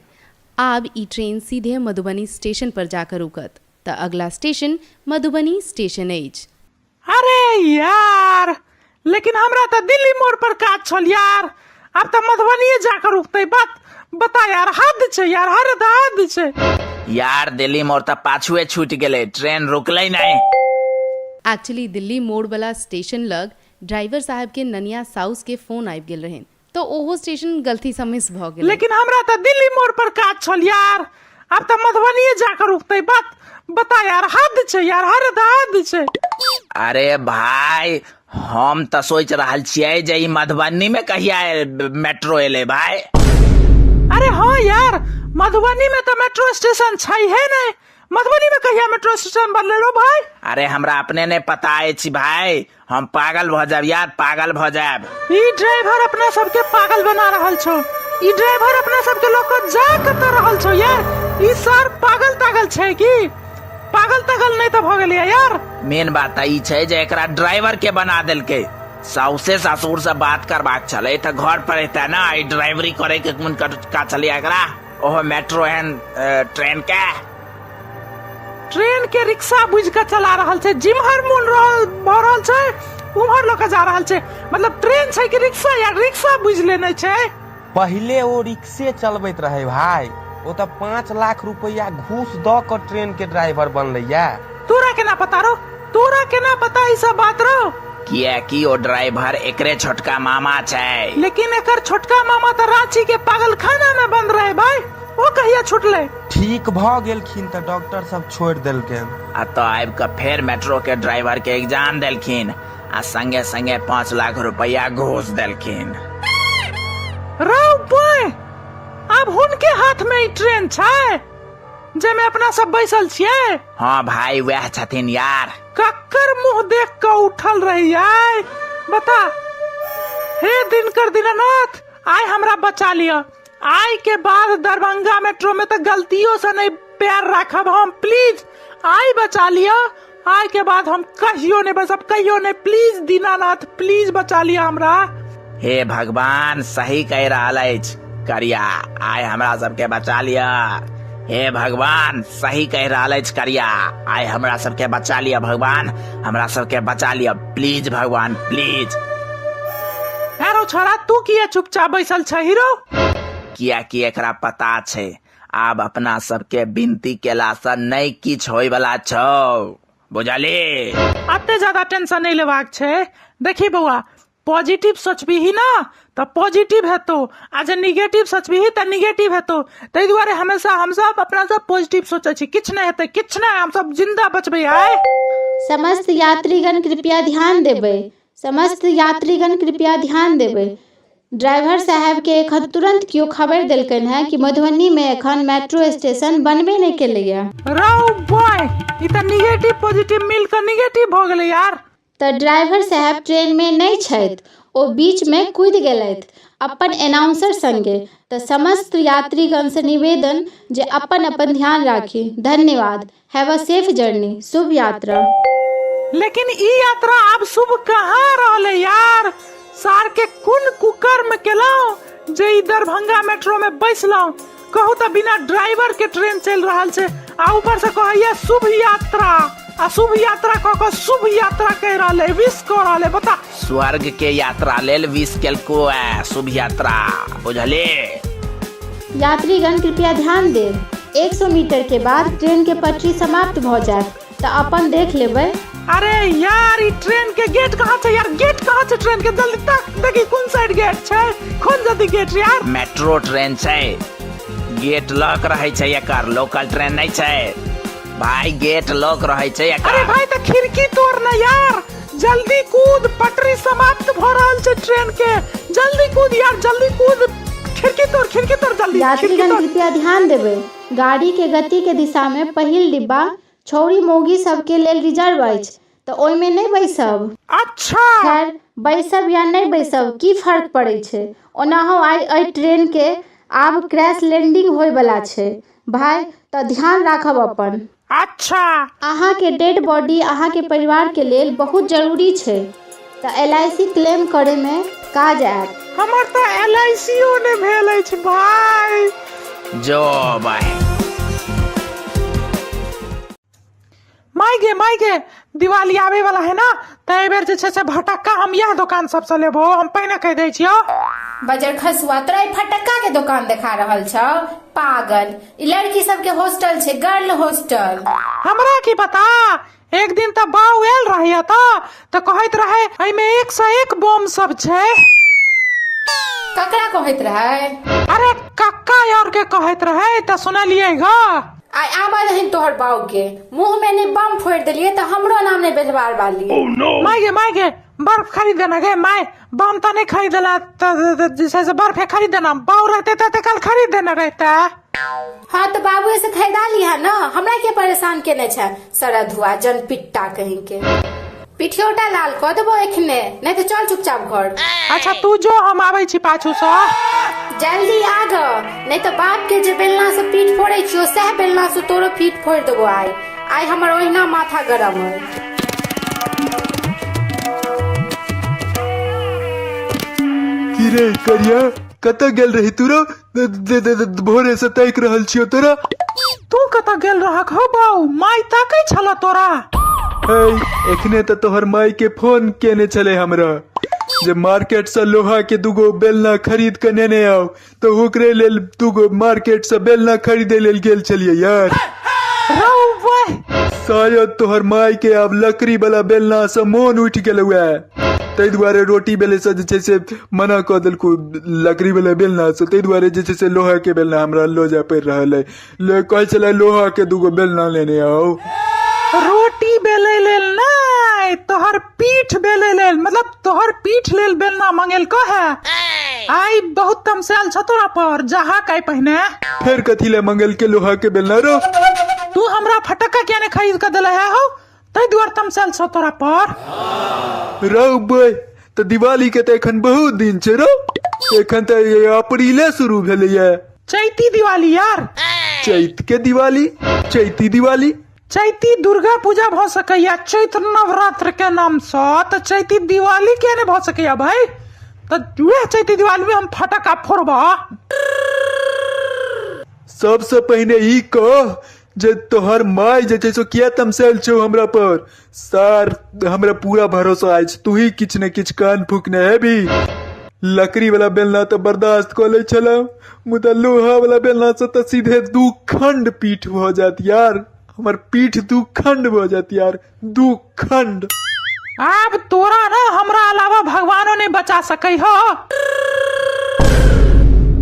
आब ई ट्रेन सीधे मधुबनी स्टेशन पर जाकर रुकत, तऽ अगला स्टेशन मधुबनी स्टेशन अछि। अरे यार, लेकिन हमरा तऽ दिल्ली मोड़ पर काज छल यार, आब तऽ मधुबनीये जाकर रुकतै। बात बता यार, हद छै यार, हद हद छै यार। दिल्ली मोड़ तऽ पाछुए छूटि गेलै, ट्रेन रुकलै नहि। एक्चुअली दिल्ली मोड़ वाला स्टेशन लग ड्राइवर साहब के ननिया साउस के फोन आबि गेल रहनि, तऽ ओहो स्टेशन गलती सँ मिस भऽ गेलै। लेकिन हमरा तऽ दिल्ली मोड़ पर काज छल यार, आब तऽ मधुबनीये जाकर रुकतै। बात बता यार, हद छै यार, हद हद छै। अरे भाई, हम तऽ सोचि रहल छियै जे ई मधुबनी में कहिया मेट्रो एलै भाई। अरे हाँ यार, मधुबनी में तऽ मेट्रो स्टेशन छै हे नहि, मधुबनी में कहिया मेट्रो स्टेशन बनलै रो भाई? अरे हमरा अपने नहि पता अछि भाई, हम पागल भऽ जायब यार, पागल भऽ जायब। ई ड्राइवर अपना सबके पागल बना रहल छौ, ई ड्राइवर अपना सबके लऽ कऽ जा कतऽ रहल छौ यार? ई सर पागल तागल छै की? पागल तागल नहि तऽ भऽ गेलै यार। मेन बात तऽ ई छै जे एकरा ड्राइवर के बना देलकै। साउसे ससुर से बात करबाक छलै तऽ घर पर एतै ने, ई ड्राइवरी करे के कोन का छलै एकरा, ओहो मेट्रो एहन ट्रेन के। ट्रेन के रिक्शा बुझि कऽ चला रहल छै, जिम्हर मोन रहल भऽ रहल छै उम्हर लऽ कऽ जा रहल छै। मतलब ट्रेन छै कि रिक्शा यार, रिक्शा बुझि लेने छै। पहिले ओ रिक्शे चलबैत रहै भाई, ओ तऽ 5 लाख रुपैआ घूस दऽ कऽ ट्रेन के ड्राइवर बनलैया। तोरा केना पता रौ, तोरा केना पता ई सब बात रौ? कियाकि ओ ड्राइवर एकरे छोटका मामा छै। लेकिन एकर छोटका मामा तऽ रांची के पागलखाना में बंद रहे भाई, ओ कहिया छुटलै? ठीक भऽ गेलखिन तऽ डॉक्टर सब छोड़ि देलकनि। आ तऽ आबि कऽ फेर मेट्रो के ड्राइवर के एग्जाम देलखिन आ संगे संगे 5 लाख रुपया घूस देलखिन। रौ बॉय, आब हुनके हाथ में ई ट्रेन छै जाहिमे अपना सब बैसल छियै? हाँ भाई, वएह छथिन यार। कक्कर मुंह देख कऽ उठल रहियै बता। हे दिनकर दीनानाथ, आइ हमरा बचा लिअ। आइ के बाद दरभंगा मेट्रो में तऽ गलतियों से नहीं पैर राखब हम, प्लीज I बचा लिअ। आइ के बाद हम कहियो नहीं बसब, कहियो नहीं, प्लीज दीनानाथ, प्लीज बचा लिअ हमरा। हे भगवान, सही कहि रहल अछि करिया, आइ हमरा सबके बचा लिअ। हे भगवान, सही कहि रहल अछि करिया, आइ हमरा सबके बचा लिअ भगवान, हमरा सबके बचा लिअ प्लीज भगवान, प्लीज। अरे छोड़ा, तू किया चुपचाप बैसल छ हीरो? कियाकि एकरा पता छै आब अपना सबके विनती केलासँ नहि किछु होइवला छौ, बुझली? अते ज्यादा टेंशन नहि लेबाक छै। देखी बौआ, पॉजिटिव सोचबीही ना तऽ पॉजिटिव हेतौ, आ जे निगेटिव सोचबीही तऽ निगेटिव हेतौ। ताहि दुआरे हमेशा हमसब अपना सब पॉजिटिव सोचै छी। किछु नहि हेतै, किछु नहि, हमसब जिंदा बचबै आइ। समस्त यात्रीगण कृपया ध्यान देबै। समस्त यात्रीगण कृपया ध्यान देबै। ड्राइवर साहेबके एखन तुरन्त केओ खबरि देलकनि हेँ कि मधुबनीमे एखन मेट्रो स्टेशन बनबे नहि केलैए। रौ बॉय, ई तऽ निगेटिव पॉजिटिव मिल कऽ निगेटिव भऽ गेलै यार। तऽ ड्राइवर साहेब ट्रेनमे नहि छथि, ओ बीचमे कूदि गेलथि अपन एनाउंसर संगे। तऽ समस्त यात्रीगणसँ निवेदन जे अपन अपन ध्यान राखी। धन्यवाद। Have a safe journey. शुभ यात्रा। लेकिन ई यात्रा आब शुभ कहाँ रहलै यार। सार के कोन कुकर्म केलहुँ जे ई दरभंगा मेट्रो में बैसलहुँ। कहू तऽ बिना ड्राइवर के ट्रेन चलि रहल छै आ ऊपर से कहैया शुभ यात्रा, आ शुभ यात्रा कऽ कऽ शुभ यात्रा कहि रहल है, विश कऽ रहल है, बता। स्वर्ग के यात्रा लेल विश केलको है शुभ यात्रा, बुझली? यात्रीगण कृपया ध्यान देब। 100 मीटर के बाद ट्रेन के पटरी समाप्त भऽ जायत, तऽ अपन देख लेबै। अरे यार, ई ट्रेन के गेट कहाँ छै यार? गेट कहाँ छै ट्रेन के? जल्दी तक देखी कोन साइड गेट छै, खोल जल्दी गेट यार। मेट्रो ट्रेन छै, गेट लॉक रहै छै एकर, लोकल ट्रेन नहि छै भाई, गेट लॉक रहै छै एकर। अरे भाई तऽ खिड़की तोड़ ना यार, जल्दी कूद, पटरी समाप्त भ रहल छै ट्रेन के, जल्दी कूद यार, जल्दी कूद, खिड़की तोड़, खिड़की तोड़ जल्दी, खिड़की यात्रीगण तोड़। कृपया ध्यान देबै। गाड़ी के गति के दिशा मे पहिल डिब्बा छौड़ी मौगी सबके लेल रिजर्व अछि, तऽ ओहिमे नहि बैसब। अच्छा। खैर, बैसब या नहि बैसब की फर्क पड़ै छै। ओनाहो आइ एहि ट्रेन के आब क्रैश लैंडिंग होय बला छै भाय, तऽ ध्यान राखब अपन। अच्छा। अहाँके डेड बॉडी अहाँके परिवार के लेल बहुत जरूरी छै, तऽ एल I C claim करय मे काज आयत। हमर तऽ एल I C ओ नहि भेल अछि भाय। जो भाय। माय गे, माय गे, दिवाली आबे वाला है ना, तऽ एहि बेर जे छै से भटक्का हम इएह दोकान सबसँ लेबो, हम पहिने कहि दै छियौ। बजर खसुआ, तोरा ई फटक्का के दोकान देखा रहल छौ पागल। ई लड़की सबके हॉस्टल छै, गर्ल हॉस्टल। हमरा की पता, एक दिन तऽ बाउ आयल रहे एतऽ तऽ कहैत रहे एहिमे 101 बम सब छै। ककरा कहैत रहे? अरे कक्का और के कहैत रहे, तऽ सुनलियै ग। आइ आबऽ दहीन तोहर बाउ के, मुंह में ने बम फोड़ि देलियै तऽ हमरो नाम ने बेलवार वाली। माय गे, माय गे, बर्फ खरीद देना गे माय, बम तऽ नहि खरीदला तऽ जे छै से बर्फे खरीद देना, बाउ रहते तऽ कल खरीद देने रहते। हाँ तऽ बाबुए से खरीदा लिहा ना, हमरा के परेशान केने छै सरधुआ जनपिट्टा कहीं के। पिठियोटा लाल कऽ देबो एखने, नहीं तऽ चल चुपचाप घर। अच्छा तू जो, हम आबै छी पाछू सँ। जल्दी आ ग, नहीं तऽ बाप के जे बेलना से पीठ फोड़ै छियो सएह बेलना से तोरो पीठ फोड़ि देबो आइ। आइ हमर ओहिना माथा गरम है। की रे करिया, कतऽ गेल रही तू रो? भोरे से ताकि रहल छियो तोरा। तू कतऽ गेल रहक हो बाउ? माय ताकै छल तोरा। है, एखने तऽ तोहर माय के फोन केने छलै हमरा जे मार्केट से लोहा के दूगो बेलना खरीद के नेने आउ, तऽ ओकरे लेल दूगो मार्केट से बेलना खरीदे लेल गेल छलियै यार। रौ बह। शायद तोहर माय के आब लकड़ी वाला बेलना से मोन उठि गेलौ है, ताहि दुआरे रोटी बेले से जे छै से मना कऽ देलकौ लकड़ी वाला बेलना से, ताहि दुआरे जे छै से लोहा के बेलना हमरा लऽ जाय पड़ि रहल अइ। ले कहै छलै लोहा के दूगो बेलना लेने आउ। रोटी बेलै लेल नहि, तोहर पीठ बेलै लेल, मतलब तोहर पीठ लेल बेलना मंगेलको है। आइ बहुत तमसायल छ तोरा पर, जहा काई पहिने। फेर कथी ले मंगेलके लोहा के बेलना रो? तू हमरा फटक्का किया ने खरीद के देले है हौ, ताहि दुआरे तमसायल छ तोरा पर। रौ बे, तऽ दिवाली के तऽ एखन बहुत दिन छै रौ, एखन तऽ अप्रीले शुरू भेलैया। चैती दिवाली यार। चैत के दिवाली, चैती दिवाली। चैती दुर्गा पूजा भऽ सकैया चैत्र नवरात्र के नाम सँ, तऽ चैती दिवाली किया नहि भऽ सकैया भाई? तऽ वएह चैती दिवाली में हम फटक्का फोड़बा। सबसे पहिने ई कह जे तोहर माय जे छै से किया तमसायल छौ हमरा पर? सर, हमरा पूरा भरोसा अछि तू ही किछु ने किछु कान फूकने हेबी। लकड़ी वाला बेलना तऽ बर्दाश्त कऽ लै छलहुँ, मुदा लोहा वाला बेलना से तऽ सीधे दू खंड पीठ भऽ जायत यार। हमर पीठ दू खंड भऽ जायत यार, दू खंड। आब तोरा ना हमरा अलावा भगवानो नहीं बचा सकै हो।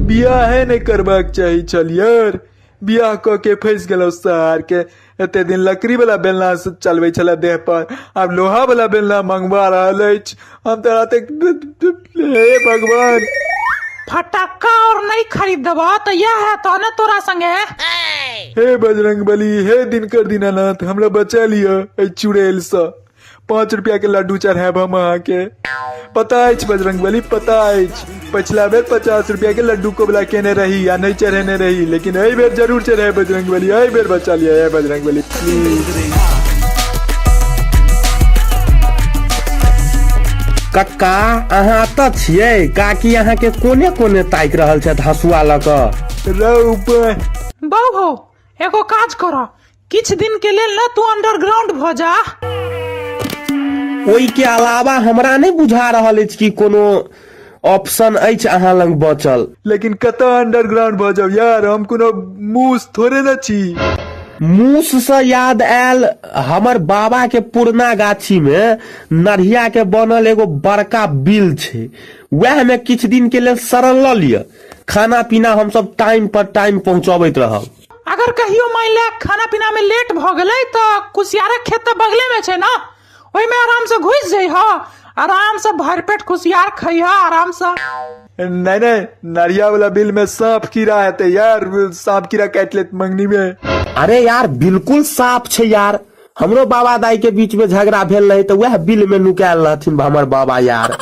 बियाहे नहि करबाक चाही छल यार, बियाह कऽ के फँसि गेलहुँ सार के। एते दिन लकड़ी वाला बेलना से चलबै छले देह पर, आब लोहा वाला बेलना मंगवा रहल अछि। हम तऽ राते, हे भगवान। फटक्का और नहीं खरीद देबो तो यह है तो ना तोरा संगे। हे बजरंग बली, हे दिनकर दीनानाथ, हमरा बचा लिअ एहि चुड़ैल सँ। 5 रुपया के लड्डू चढ़ायब हम अहाँके। पता अछि बजरंग बली, पता अछि, पछिला बेर 50 रुपया के लड्डू कोबला केने रही आ नहि चढ़ेने रही, लेकिन एहि बेर जरूर चढ़ायब बजरंग बली, एहि बेर बचा लिअ हे बजरंग बली, प्लीज। कक्का अहाँ एतऽ छियै? काकी अहाँके कोने कोने ताकि रहल छथि हँसुआ लऽ कऽ। रौ बा। बौ हो, एगो काज कर, किछु दिन के लेल ना तू अंडरग्राउंड भ जा। ओहि के अलावा हमरा नहि बुझा रहल अछि कि कोनो ऑप्शन अछि अहाँ लग बचल। लेकिन कतऽ अंडरग्राउंड भऽ जाउ यार, हम कोनो मूस थोड़े ने छी। मूस सँ याद आयल, हमर बाबा के पुरना गाछी में नढ़िया के बनल एगो बड़का बिल छै, वएह में किछु दिन के लेल शरण लऽ लिअ। खाना पीना हमसब टाइम पर टाइम पहुंचबैत रहब। अगर कहियो मान ले खाना पीना में लेट भ गेलै तऽ कुसियारक खेत तऽ बगले में छै ना, ओहिमे आराम से घुसि जइह, आराम से भरि पेट कुसियार खइह आराम से। नहीं नहीं, नरिया वाला बिल में सांप कीड़ा हेतै यार, सांप कीड़ा काटि लेत मंगनी में। अरे यार बिल्कुल साफ छै यार, हमरो बाबा दाई के बीच में झगड़ा भेल रहे तऽ वएह बिल में नुकायल रहथिन हमर बाबा यार।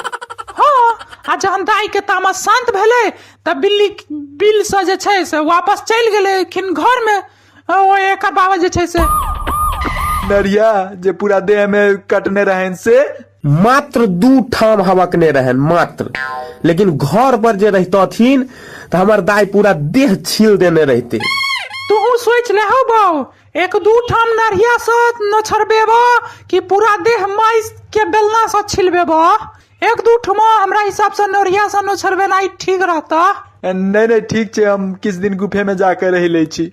हाँ, आ जहन दाई के तामस शांत भेलै तऽ बिल्ली बिल से जे छै से वापस चलि गेलखिन घर में, ओ एकर बाबा जे छै से नरिया जे पूरा देह में कटने रहन से मात्र 2 ठाम हवकने रहन मात्र, लेकिन घर पर जे रहितथिन तऽ हमर दाई पूरा देह छील देने रहते। तू सोच ले हौ बाऊ, 1-2 ठाम नरिया से नोछरबेबो कि पूरा देह माइस के बेलना से छिलबेबो? 1-2 ठुमा हमरा हिसाब से नोरिया से नोछरबेनाइ ठीक रहता। नहीं नहीं ठीक छै, हम किछु दिन गुफे में जाके रहि लै छी,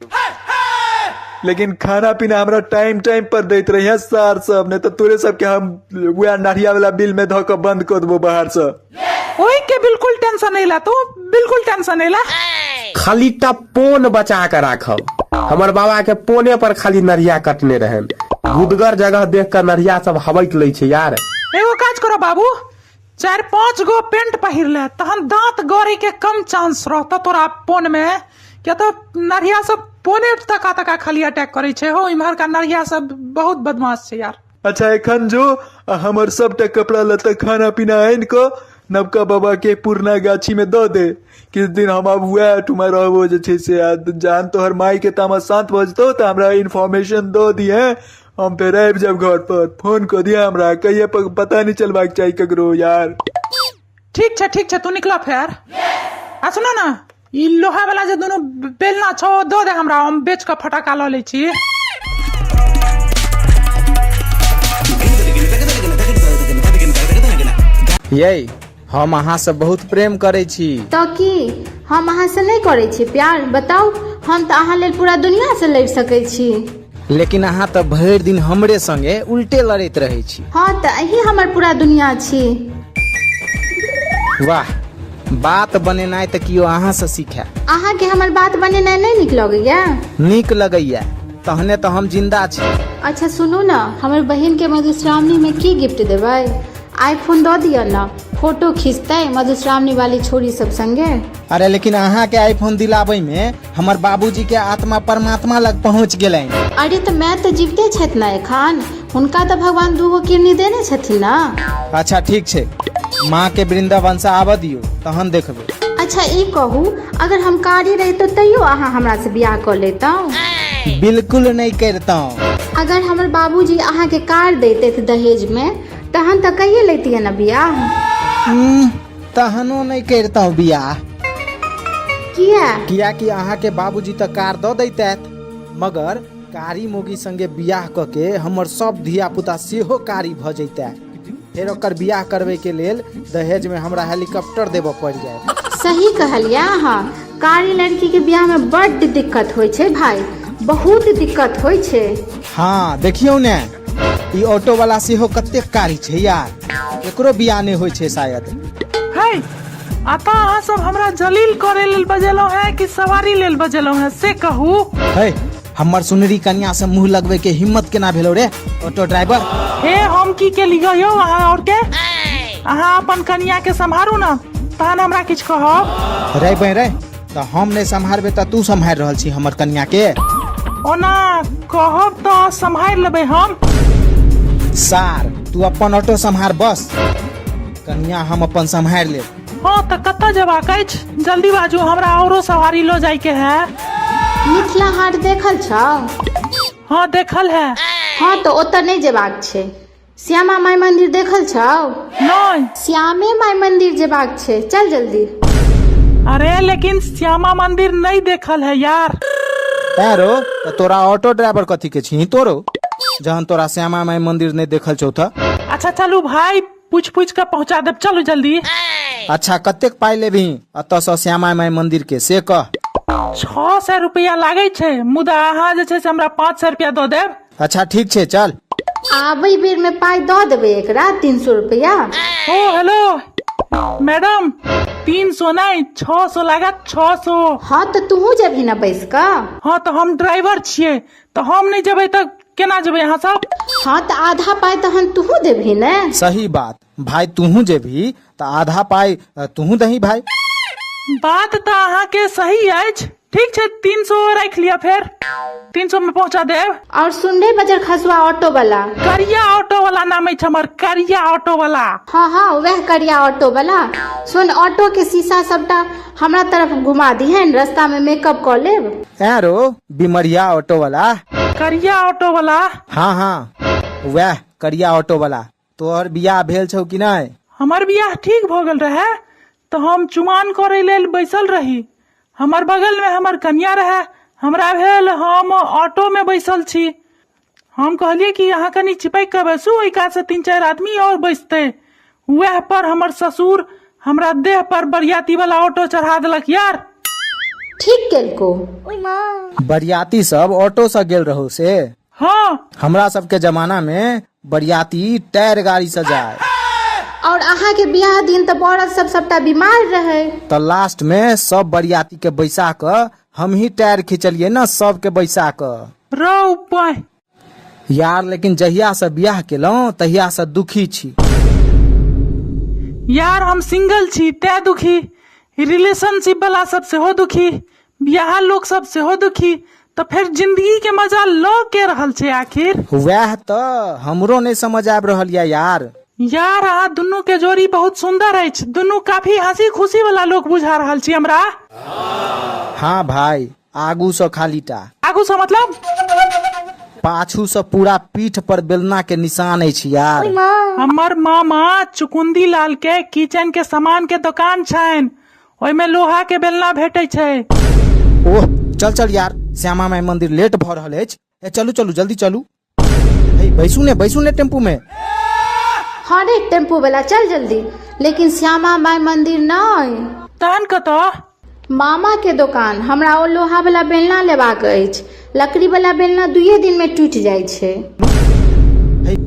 लेकिन खाना पीना हमरा टाइम टाइम पर दैत रहिए सार सब, नहीं तऽ तोरे सबके हम वएह नरिया वाला बिल में धऽ कऽ बंद कऽ देबो बाहर से। ओहि के बिल्कुल टेंशन नहीं ला तू, बिल्कुल टेंशन नहीं ला। खाली टा पोन बचा के राखब, हमर बाबा के पोने पर खाली नरिया कटने रहन, गुदगर जगह देख के नरिया सब हबक लै छै यार। एगो काज करो बाबू, 4-5 गो पेंट पहिर ले, तहन दांत गड़े के कम चांस रहतो तोरा पोन में, किया तो नरिया सब पोने तका तका खाली अटैक करे छै हो, इम्हर का नरिया सब बहुत बदमाश छै यार। अच्छा एखन जो आ हमर सबटा कपड़ा लत्ता खाना पीना आनि कऽ नवका बाबा के पुरना गाछी में दऽ दे। किछु दिन हम आब वएह ठुमा रहबो जे छै से, आ जहन तोहर माई के तामस शांत भऽ जेतौ तऽ हमरा इन्फॉर्मेशन दऽ दिहे, हम फेर आबि जायब घर पर। फोन कऽ दिहे हमरा, कहिये पता नहि चलबाक चाही ककरो यार। ठीक छै ठीक छै, तू निकल फेर। आ सुनो ना, ई लोहा वाला जे दुनू बेलना छौ दऽ दे हमरा, हम बेच कऽ फटाका लऽ लै छी। यै, हम अहाँ से बहुत प्रेम करै छी। तऽ की हम अहाँ से नहि करै छी प्यार? बताउ, हम तऽ अहाँ लेल पूरा दुनिया से लड़ि सकै छी। लेकिन अहाँ तऽ भरि दिन हमरे संगे उल्टे लड़ैत रहै छी। हाँ तऽ अहीं हमर पूरा दुनिया छी। वाह, बात बनेनाइ तऽ केओ अहाँ से सीखै। अहाँके हमर बात बनेनाइ नहि नीक लगैया? नीक लगैया, तहने तऽ हम जिंदा छी। अच्छा सुनू ने, हमर बहिन के मधुश्रावणी में की गिफ्ट देबै? आईफोन दऽ दिअ ने, फोटो खींचतै मधुश्रावणी वाली छोरी सब संगे। अरे लेकिन अहाँ के आईफोन दिलाबै में हमर बाबूजी के आत्मा परमात्मा लग पहुंच गेलनि। अरे तऽ माय तऽ जीविते छथि ने एखन, हुनका तऽ भगवान 2 गो किडनी देने छथिन ने। अच्छा ठीक छै, माँ के वृंदावन से आबऽ दियौ तहन देखबै। अच्छा ई कहू, अगर हम कारी रहितहुँ तैयो अहाँ हमरा से बियाह कऽ लेतहुँ? बिल्कुल नहि करितहुँ। अगर हमर बाबूजी अहाँ के कार दैतथि दहेज में तहन तऽ कहिये लैतियै ने बियाह। तहनो नहि करितहुँ बियाह। किया? कियाकि अहाँके बाबूजी तऽ कार दऽ दैतथि, मगर कारी मोगी संगे बियाह कऽ के हमर सब धिया पुता सेहो कारी भऽ जैतै। फेर ओकर बियाह करबैके लेल दहेजमे हमरा हेलीकॉप्टर देबऽ पड़ि जायत। सही कहलियै अहाँ, कारी लड़कीके बियाहमे बड्ड दिक्कत होइ छै भाइ, बहुत दिक्कत होइ छै। हँ देखियौ ने, ई ऑटो वाला सेहो कतेक कारी छै यार, एकरो बियाह नहि होइ छै शायद। है, अतः अहाँ सब हमरा जलील करे लेल बजेलहुँ हैं कि सवारी लेल बजेलहुँ हैं से कहू। है, हमर सुनरी कनिया से मुंह लगबै के हिम्मत केना भेलो रे ऑटो ड्राइवर? हे, हम की केलियै यौ अहाँ और के? अहाँ अपन कनिया के सम्हारू ने, तहन हमरा किछु कहब। रे बे रे, तऽ हम नहि सम्हारबै तऽ तू सम्हारि रहल छी हमर कनिया के? ओना कहब तऽ सम्हारि लेबै हम। सार, तू अपन ऑटो सम्हार बस, कनिया हम अपन सम्हारि लेब। हँ तऽ कतऽ जेबाक अछि, जल्दी बाजू, हमरा औरो सवारी लऽ जायके है। मिथिला हाट देखल छौ? हँ देखल है। हँ तऽ ओतऽ नहि जेबाक छै। श्यामा माई मंदिर देखल छौ? नहि। श्यामे माई मंदिर जेबाक छै, चल जल्दी। अरे लेकिन श्यामा मंदिर नहीं देखल है यार। तैं रो, तऽ तोरा ऑटो ड्राइवर कथी के छी तोरो, जहन तोरा श्यामा माई मंदिर नहि देखल छौ तऽ? अच्छा चलू भाई, पूछ पूछ के पहुंचा देब, चलू जल्दी। अच्छा कतेक पाई लेबही एतऽ सँ श्यामा माई मंदिर के से कह। 600 रुपया लागै छै, मुदा अहाँ जे छै से हमरा 500 रुपया दऽ देब। अच्छा ठीक छै चल। आबै बेर में पाई दऽ देबै एकरा 300 रुपया। ओ हेलो मैडम, 300 नहि 600 लागत, 600। हँ तऽ तूहू जेबही ने बैस कऽ? हँ तऽ हम ड्राइवर छियै, तऽ हम नहि जेबै तऽ केना जेबै अहाँ सब? हँ तऽ आधा पाई तहन तूहू देबही ने। सही बात भाई, तूहू जेबही तऽ आधा पाई तूहू दही भाई। बात तऽ अहाँके सही अछि। ठीक छै, 300 राखि लिअ, फेर 300 में पहुंचा देब। और सुन रे बजर खसुआ ऑटो वाला। करिया ऑटो वाला नाम अछि हमर, करिया ऑटो वाला। हाँ हाँ वएह करिया ऑटो वाला। सुन, ऑटो के शीशा सबटा हमरा तरफ घुमा दिहन, रास्ता में मेकअप कऽ लेब। ऐं रो बिमरिया ऑटो वाला। करिया ऑटो वाला। हाँ हाँ वएह करिया ऑटो वाला। तोहर बियाह भेल छौ कि नहि? हमर बियाह ठीक भऽ गेल रहै तऽ हम चुमान करै लेल बैसल रही। हमर बगल में हमर कनिया रहे। हमरा भेल हम ऑटो में बैसल छी। हम कहलियै कि अहाँ कनि चिपकि कऽ बैसू, ओहि कात से 3-4 आदमी और बैसतै। वएह पर हमर ससुर हमरा देह पर बरियाती वाला ऑटो चढ़ा देलक यार। ठीक केलको। बरियाती सब ऑटो से गेल रहौ से? हाँ। हमरा सबके जमाना में बरियाती टायर गाड़ी से जाए। और अहाँ के बियाह दिन तऽ बरद सब सबटा बीमार रहे। तऽ लास्ट में सब बरियाती के बैसा कऽ हम ही टायर खिंचलिए ना सबके बैसा कऽ। रौ पाय। यार लेकिन जहिया से बियाह केलहुँ तहिया से दुखी छी। यार हम सिंगल छी तैं दुखी, रिलेशनशिप वाला सब सेहो दुखी, बियाह लोक सब सेहो दुखी, तऽ फेर जिंदगी के मजा लऽ के रहल छै आखिर। वएह तऽ हमरो नहि समझ आबि रहल यऽ यार। यार अहाँ दुनू के जोड़ी बहुत सुंदर अछि, दुनू काफी हंसी खुशी वाला लोक बुझा रहल छी हमरा। हाँ भाई, आगू सँ खाली टा। आगू सँ मतलब? पाछू सँ पूरा पीठ पर बेलना के निशान अछि यार। हमर मामा चुकुंदी लाल के किचन के सामान के दोकान छनि, ओहिमे लोहा के बेलना भेटै छै। ओह चल चल यार, श्यामा माई मंदिर लेट भऽ रहल अछि। ए चलू चलू जल्दी चलू। हे बैसू ने, बैसू ने टेम्पू में। हाँ रे टेम्पू वाला चल जल्दी, लेकिन श्यामा माई मंदिर नहीं। तहन कतऽ? मामा के दोकान। हमरा ओ लोहा वाला बेलना लेबाक अछि, लकड़ी वाला बेलना 2 दिन में टूटि जाइ छै।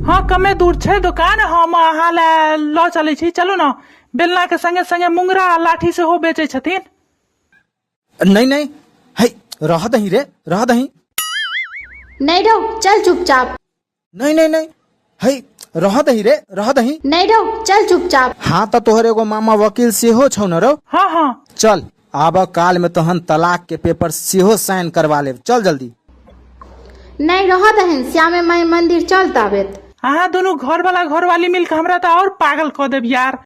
हाँ कमे दूर छै दोकान, हम अहाँ लए लऽ चलै छी, चलू ने। बेलना के संगे संगे मुंगरा आ लाठी सेहो बेचै छथिन। नहीं नहीं, हे रह दही रे, रह दही। नहीं रहो, चल चुपचाप। नहीं नहीं नहीं, हे रह दही रे, रह दही। नहीं रहो, चल चुपचाप। हाँ तऽ तोहर एगो मामा वकील सेहो छौ न रौ? हाँ हाँ। चल आब काल में तहन तलाक के पेपर सेहो साइन करवा लेब, चल जल्दी। नहीं रह दहन, श्यामे माई मंदिर चल ताबेत। अहाँ दुनू घर वाला घरवाली मिल के हमरा तऽ और पागल कऽ देब यार।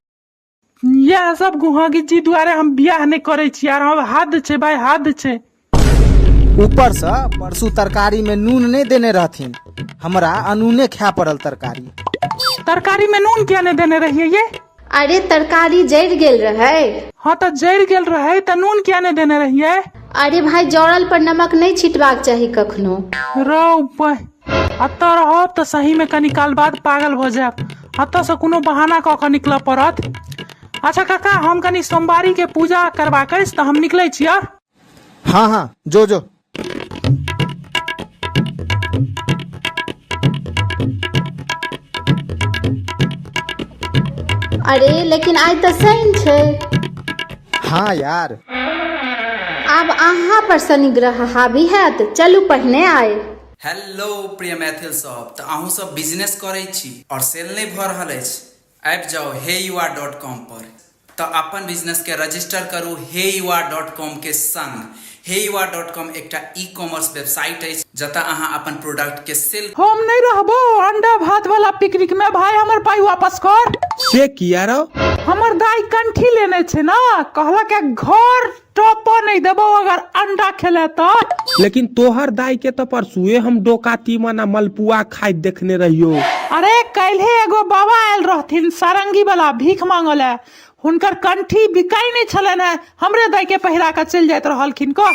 यह सब गुहा गिज्जी दुआरे हम बियाह नहीं करै छी यार, हम हद छै भाई, हद छै। ऊपर से परसू तरकारी में नून नहीं देने रहथिन, हमरा अनूने खाय पड़ल तरकारी। तरकारी में नून किया नहीं देने रहिए ये? अरे तरकारी जरि गेल रहे। हाँ तऽ जरि गेल रहे तऽ नून किया नहीं देने रहिए? अरे भाई जरल पर नमक नहीं छिटबाक चाही कखनो। रौ बहि, एतऽ रहब तऽ सही में कनी काल बाद पागल भऽ जायब। एतऽसँ कोनो बहाना कऽ कऽ निकलऽ पड़त। अच्छा काका, हम कनि सोमवारीके पूजा करबाक अछि तऽ हम निकलै छियै। हाँ हाँ, जो जो। अरे लेकिन आइ तऽ शनि छै। हाँ यार। आब अहाँ पर शनि ग्रह हावी हैत, चलू पहिने आइ। हेलो प्रिय मैथिल सब, तऽ अहूँ सब बिजनेस करै छी और सेल नहि भऽ रहल अछि? आबि जाउ हे you are dot com पर। तऽ अपन बिजनेस के रजिस्टर करू हे you are dot com के संग। हे you are dot com एकटा ई कॉमर्स वेबसाइट अछि जतऽ अहाँ अपन प्रोडक्ट के सेल। हम नहि रहबो अंडा भात वाला पिकनिक में, भाई हमर पाई वापस कर। से किया रौ? हमर दाई कंठी लेने छै ना, कहलक घर टॉपो नहीं देबो अगर अंडा खेले तो। लेकिन तोहर दाई के तो परसुए हम डोका तीमन आ मलपुआ खाइत देखने रहियो। अरे काल्हे एगो बाबा आयल रहथिन सारंगी वाला भीख मांगल है, हुनकर कंठी बिकाई नहीं छलन है, हमरे दाई के पहिरा के चलि जाइत रहलखिन कह।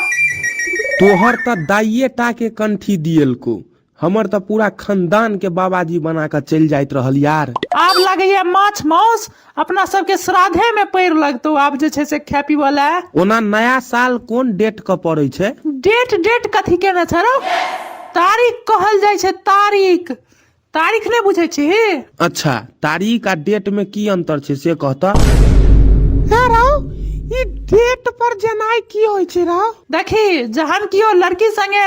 तोहर त दाइये टा के कंठी दियलको, हमर त पूरा खानदान के बाबाजी बना के चलि जाइत रहल यार। आब लगैया माछ माउस अपना सबके श्राद्धे में पैर लगतौ आब जे छै से खाय पीबऽ लए। ओना नया साल कोन डेट के पड़ै छै? डेट डेट कथी केने छै रौ? तारीख कहल जाइ छै तारीख। तारीख नहि बुझै छी? अच्छा, तारीख आ डेट में की अंतर छै से कह त। हे रौ, ई डेट पर जेनाइ की होइ छै रौ? देखी, जहन कियो लड़की संगे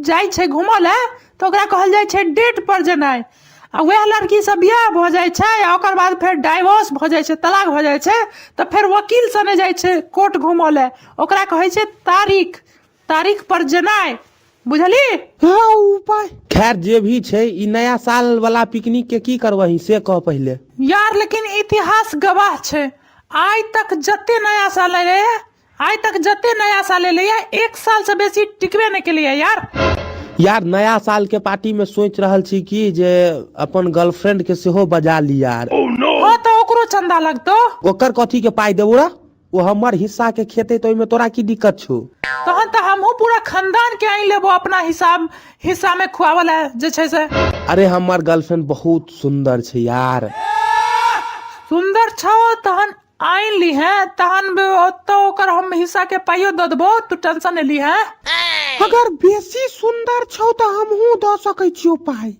जाइ छै घूमऽ लए तऽ ओकरा कहल जाइ छै डेट पर जेनाइ, आ वएह लड़की से बियाह भऽ जाइ छै आ ओकर बाद फेर डाइवोर्स भऽ जाइ छै, तलाक भऽ जाइ छै, तऽ फेर वकील सने जाइ छै कोर्ट घूमऽ लए, ओकरा कहै छै तारीख, तारीख पर जेनाइ, बुझली? हँ उपाय। खैर जे भी छै, ई नया साल वाला पिकनिक के की करबही से कह पहिले। यार लेकिन इतिहास गवाह छै, आइ तक जते नया साल एलै, आइ तक जते नया साल एलै, एक साल से बेसी टिकबे नहि केलैया यार। यार नया साल के पार्टी में सोच रहल छी कि जे अपन गर्लफ्रेंड के सेहो बजा ली यार। हाँ तऽ ओकरो चंदा लगतौ। ओकर कथी के पाई देबो रे? ओ हमर हिस्सा के खेते तऽ ओहिमे तोरा की दिक्कत छौ? तहन तऽ हमहूँ पूरा खानदान के आनि लेबो अपना हिसाब हिस्सा में खुआवल है जे छै से। अरे हमर गर्लफ्रेंड बहुत सुंदर छै यार। सुंदर छौ तहन आनि ली है, तहन ओतऽ ओकर हम हिस्सा के पाइयो दऽ देबो, तू टेंशन नहि ली है। अगर बेसी सुंदर छौ तऽ हमहूँ दऽ सकै छियौ पाई,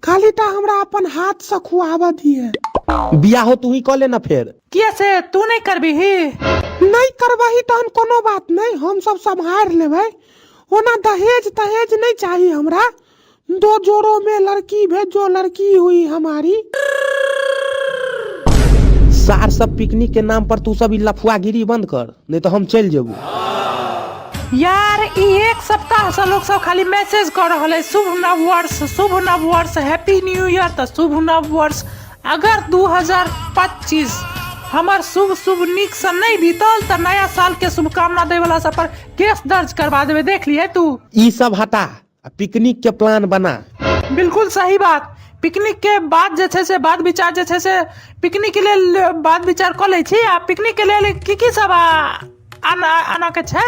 खाली टा हमरा अपन हाथ से खुआबऽ दिहे। बियाहो तू ही कऽ ले ना फेर। किया से तू नहीं करबिही? नहीं करबही तहन कोनो बात नहीं, हम सब सम्हारि लेबै। ओना दहेज तहेज नहीं चाही हमरा, दो जोड़ों में लड़की भेजो लड़की हुई हमारी। सार सब पिकनिक के नाम पर तू सब ई लफुआगिरी बंद कर, नहीं तो हम चलि जेबो। यार ई एक सप्ताह से लोग सब खाली मैसेज कर रहल है शुभ नव वर्ष, शुभ नव वर्ष, हैप्पी न्यू ईयर, तऽ शुभ नव वर्ष। अगर 2025 हमर शुभ शुभ नीक से नहीं बीतल तऽ नया साल के शुभकामना दै वाला सब पर केस दर्ज करवा देबै, देख लिए तू। ई सब हटा आ पिकनिक के प्लान बना। बिल्कुल सही बात। पिकनिक के बाद जे छै से बात विचार जे छै से पिकनिक के लेल बात विचार कऽ लै छी। आ पिकनिक के लेल की की सब आना के छै?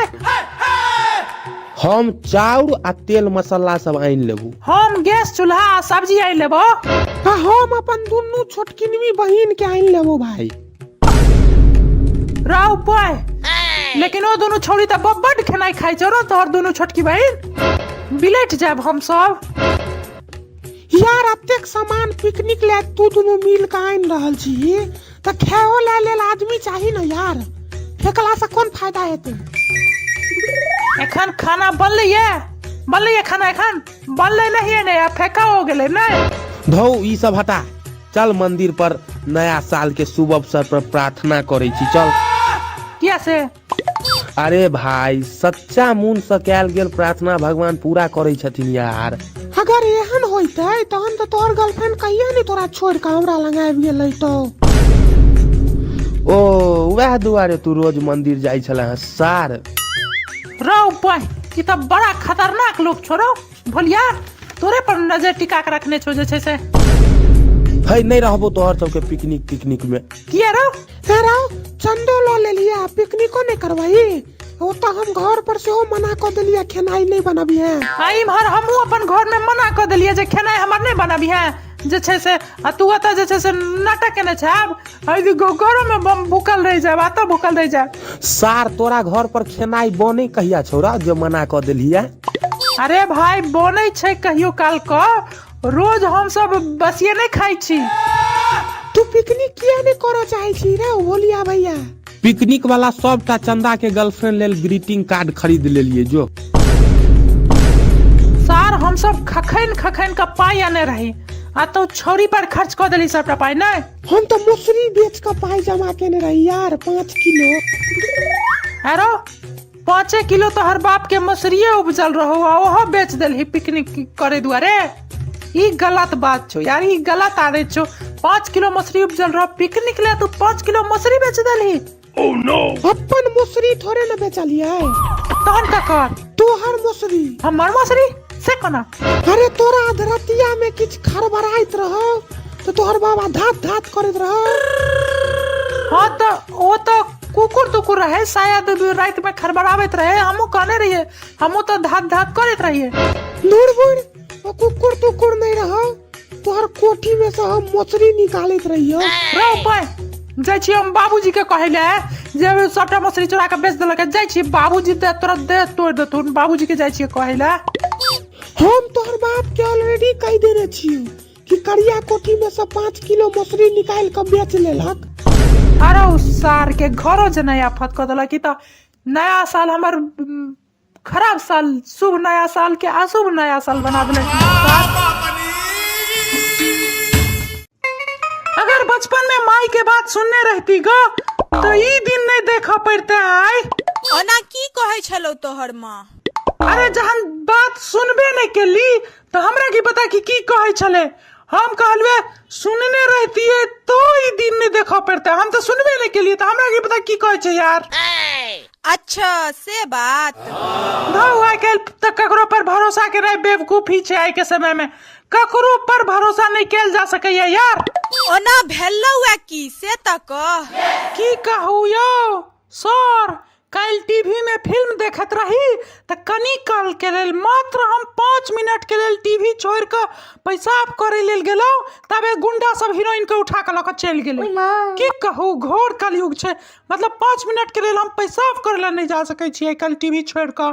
हम चाउर आ तेल मसाला सब आनि लेबू। हम गैस चूल्हा आ सब्जी आनि लेबो। आ हम अपन दुनू छोटकिनवी बहिन के आनि लेबो भाई। राव पाय, लेकिन ओ दुनू छौड़ी तऽ बड्ड खेनाइ खाइ छौ रौ, तोहर दुनू छोटकी बहिन, बिलटि जायब हम सब। यार अतेक सामान पिकनिक ले तू दुनू मिल के आनि रहल छी तऽ खाओ ले लेल आदमी चाही ने यार, फेकला से कोन फायदा हेतै? एखन खाना बनलै ये, बनलै ये खाना, एखन बनलै नहीं ने, आ फेका हो गेलै नहीं। धौ ई सब हटा, चल मंदिर पर नया साल के शुभ अवसर पर प्रार्थना करै छी, चल। किया से? अरे भाई सच्चा मन से कैल गेल प्रार्थना भगवान पूरा करै छथिन यार। अगर एहन होइतै तहन तऽ तोहर गर्लफ्रेंड कहिया नहि तोरा छोड़ि कऽ हमरा लग आबि गेलै तो। ओ वएह दुआरे तू रोज मंदिर जाइ छला हँ सार। रौ बहि, ई तऽ बड़ा खतरनाक लोक छौ रौ भोलिया, तोरे पर नजर टिका के रखने छौ जे छै से। है नहीं रहबो तोहर सबके पिकनिक तिकनिक में। किया रौ? हे रौ, चंदो लऽ लेलियै आ पिकनिको नहि करबही? ओतऽ हम घर पर सेहो मना कऽ देलियै खेनाइ नहि बनबिहे। आ इम्हर हमहूँ अपन घर में मना कऽ देलियै जे खेनाइ हमर नहि बनबिहे, जे छै से आ तू एतऽ जे छै से नाटक केने छै आब एहि घरोमे हम भूखल रहि जायब एतऽ भूखल रहि जायब। सार तोरा घर पर खेनाइ बनै कहिया छौ रा जे मना कऽ देलही? अरे भाय, बनै छै कहियो काल कऽ, रोज हमसब बसिये नहि खाइ छी। तू पिकनिक किया नहि करऽ चाहै छी रे भोलिया भैया? पिकनिक वाला सबटा चंदा के गर्लफ्रेंड लेल ग्रीटिंग कार्ड खरीद लेलिए जो। सार हमसब खखैन खखैन कऽ पाइ आने रही आ तू छौरी पर खर्च कऽ देली सबटा पाइ नहि? हम तऽ मसुरी बेच कऽ पाइ जमा केने रही यार, 5 किलो। अरो 5 किलो तो हर बाप के मसुरिये उपजल रहो आ ओहो बेच देलही पिकनिक करे दुआरे। ई गलत बात छौ यार, ई गलत आदत छौ। 5 किलो मसुरी उपजल रहो पिकनिक ले, तू 5 किलो मसुरी बेच देलही। अपन मसुरी थोड़े न बेचलियै। तहन ककर? तोहर मसुरी। हमर मसुरी से कोना? अरे तोरा अधरतिया में किछु खड़बड़ाइत रहो तो तोहर बाबा धात धात करैत रहो। हाँ तो ओ तो कुकुर तुकुर रहे शायद, रात में खड़बड़ाबैत रहे। हमहूँ कहने रहिए, हमहूँ तो धात धात करैत रहिए। दूर बुढ़, ओ कुकुर तुकुर नहीं रहो, तोहर कोठी में से हम मछली निकालैत रहियो। रो पाय जाइ छी हम बाबूजी के कहै ले जे सबटा मछली चोरा के बेच देलक। जाइ छी बाबूजी दे तोरा दे तोड़ देथुन। बाबूजी के जाइ छियै कहै ले। हम तोहर बाप के ऑलरेडी कहि देने छियो कि करिया कोठी में से 5 किलो मछली निकाल के बेच लेलक। अरे उ सार के घरो जे नया आफत कऽ देलक। ई तऽ नया साल हमर खराब साल, शुभ नया साल के अशुभ नया साल बना देलक। अगर बचपन में माई के बात सुनने रहती गो तो ई दिन नहीं देखा पड़ते आय। ओना की कहै छलौ तोहर माँ? अरे जहन बात सुनबे नहीं केली तो हमरा की पता कि की कहै छले। हम कहलुए सुनने रहतिए तो ई दिन नहीं देखा पड़ते, हम तो सुनबे नहीं केलिए तो हमरा की पता की कहै छै यार। अच्छा से बात। धौ, आइ काल्हि तऽ ककरो पर भरोसा केनाइ बेवकूफी छै। आइ के समय में ककरो पर भरोसा नहीं कैल जा सकैया यार। ओना भेलौ ए की से तऽ कह। की कहू यौ सर, काल्हि टीवी में फिल्म देखैत रही तऽ कनी काल के लेल, मात्र हम 5 मिनट के लेल टीवी छोड़ि कऽ पेशाब करै लेल गेलहुँ, तबे गुंडा सब हीरोइन के उठा कऽ लऽ कऽ चलि गेलै। की कहू, घोर कलयुग छै। मतलब 5 मिनट के लेल हम पेशाब करै लए नहि जा सकै छियै काल्हि टीवी छोड़ि कऽ।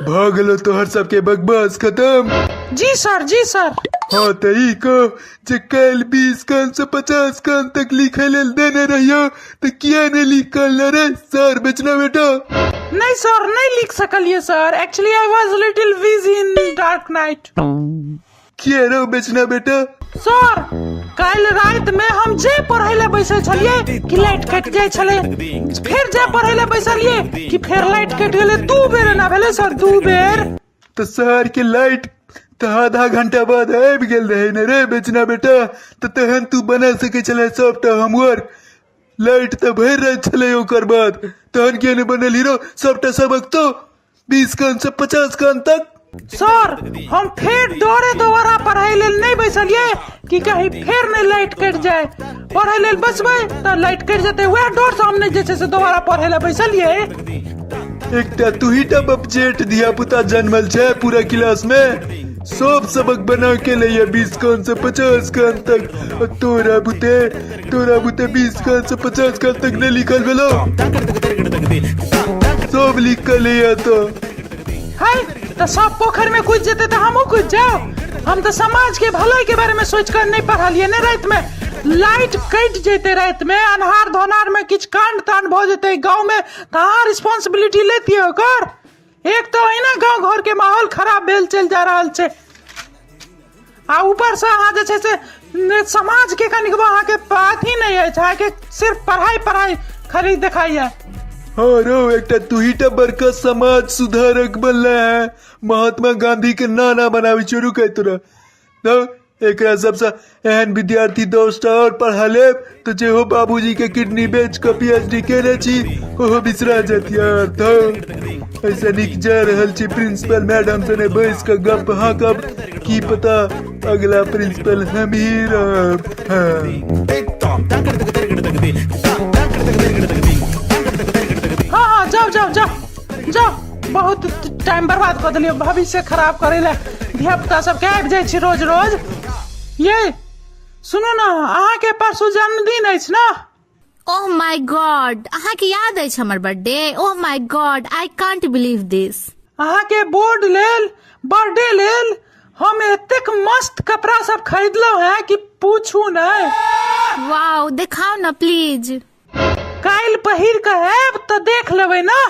भऽ गेलो तोहर सबके बकवास खत्म? जी सर, जी सर। हाँ तऽ ई कह जे काल्हि 20 कान से 50 कान तक लिखै लेल देने रहियो तऽ किया नहि लिख कऽ रे सर बेचना बेटा? नहीं सर, नहीं लिख सकलिए sir, actually I was little busy in dark night. किया रो बेचना बेटा? सर काल्हि राति में हम जे पढ़ै ले बैसल छलिए कि लाइट कटि जाइ छलै, फेर जे पढ़ै ले बैसलिए कि फेर लाइट कटि गेलै। 2 बेर एना भेलै सर, 2 बेर। तऽ शहर के लाइट तऽ आधा घंटा बाद आबि गेल रहै ने रे बेचना बेटा, तऽ तहन तू बना सकै छलै सबटा होमवर्क। लाइट तऽ भरि राति छलै ओकर बाद, तहन किया नहि बनल हीरो सबटा सबक तो 20 कान से 50 कान तक? सर हम फेर डरे दोबारा पढ़ाई लेल नहीं बैसलिए कि कहीं फेर नहीं लाइट कटि जाए, पढ़ाई लेल बचबै तऽ लाइट कटि जेतै, वएह डर से हम नहीं जे छै से दोबारा पढ़ै लए बैसलिए। एकटा तू ही टा बपजेठ धिया पुता जन्मल छै पूरा क्लास में, सब सबक बना के लैया 20 कान से 50 कान तक, आ तोरा बुते 20 कान से 50 कान तक नहीं लिखल भेलो, सब लिख के लैया तो। है तऽ सब पोखरि में कूदि जेतै तऽ हमहूँ कूदि जाउ। हम तऽ समाज के भलाई के बारे में सोचि कऽ नहि पढ़लियै ने। राति में लाइट कटि जेतै, राति में अन्हार धोनार में किछु कांड तांड भऽ जेतै गाँव में तऽ अहाँ रिस्पॉन्सिबिलिटी लेतियै ओकर। एक तऽ अहिना गाँव घर के माहौल खराब भेल चलि जा रहल छै आ ऊपर से अहाँ जे छै से समाज के कनिकबो अहाँके अथी नहि अछि, अहाँके सिर्फ पढ़ाई पढ़ाई खाली देखाइए। हाँ रो, एकटा तू ही टा बड़का समाज सुधारक बनले है, महात्मा गांधी के नाना बनावे छौ। रुकै तोरा तो एकरा सबसे एहन विद्यार्थी 10टा और पढ़ा लेब तो जे हो बाबूजी के किडनी बेच के पीएचडी केने छी ओहो बिसरा जात यार। तो ऐसा निक जा रहल छी प्रिंसिपल मैडम से बैस के गप हाँकब, की पता अगला प्रिंसिपल हम ही रहब। हाँ। हाँ हाँ जाओ जाओ जाओ जाओ, बहुत टाइम बर्बाद कर दिलियो, भविष्य खराब करे ले धिया पुता सबके आबि जाइ छी रोज रोज। ये सुनू ने, अहाँके परसू जन्मदिन अछि ने? ओह my God, अहाँके याद अछि हमर birthday? Oh my god, I can't believe this. अहाँके बोर्ड लेल, बर्थडे लेल हम एतेक मस्त कपड़ा सब खरीदलहुँ हैं कि पूछू नहि। वाओ, देखाउ ने प्लीज। काल्हि पहिर कऽ आयब तऽ देख लेबै ने।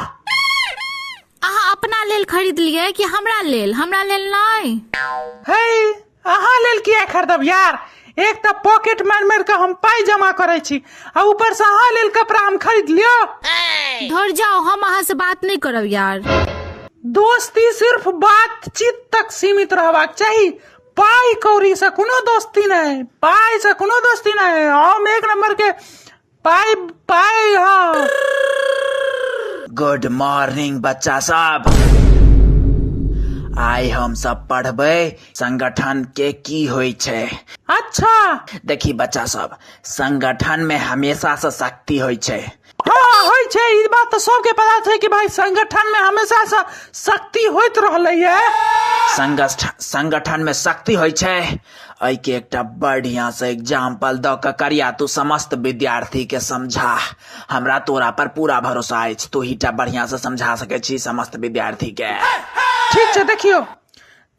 अहाँ अपना लेल खरीदलियै कि हमरा लेल? हमरा लेल नहि। हे, अहाँ लेल किया खरीदब यार? एक तऽ पॉकेट मारि मारि कऽ हम पाइ जमा करै छी आ ऊपर से अहाँ लेल कपड़ा हम खरीद लियौ। धर जाओ, हम अहाँ से बात नहि करब यार। दोस्ती सिर्फ बातचीत तक सीमित रहबाक चाही, पाइ कौड़ी से कोनो दोस्ती नहि, पाइ से कोनो दोस्ती नहि। हम एक नंबर के पाइ पाइ। हाँ, गुड मॉर्निंग बच्चा सब। आइ हम सब पढ़बै संगठन के की होइ छै। अच्छा। देखी बच्चा सब, संगठन में हमेशा से शक्ति होइ छै। हाँ, होइ छै, ई बात तऽ सबके पता छै कि भाई संगठन में हमेशा से शक्ति होइत रहलै है। संगठन में शक्ति होइ छै, एहिके एकटा बढ़िया से एग्जाम्पल दऽ कऽ करिया तू समस्त विद्यार्थी के समझा। हमरा तोरा पर पूरा भरोसा अछि, तू ही टा बढ़िया से समझा सकै छी समस्त विद्यार्थी के। ठीक छै, देखियौ,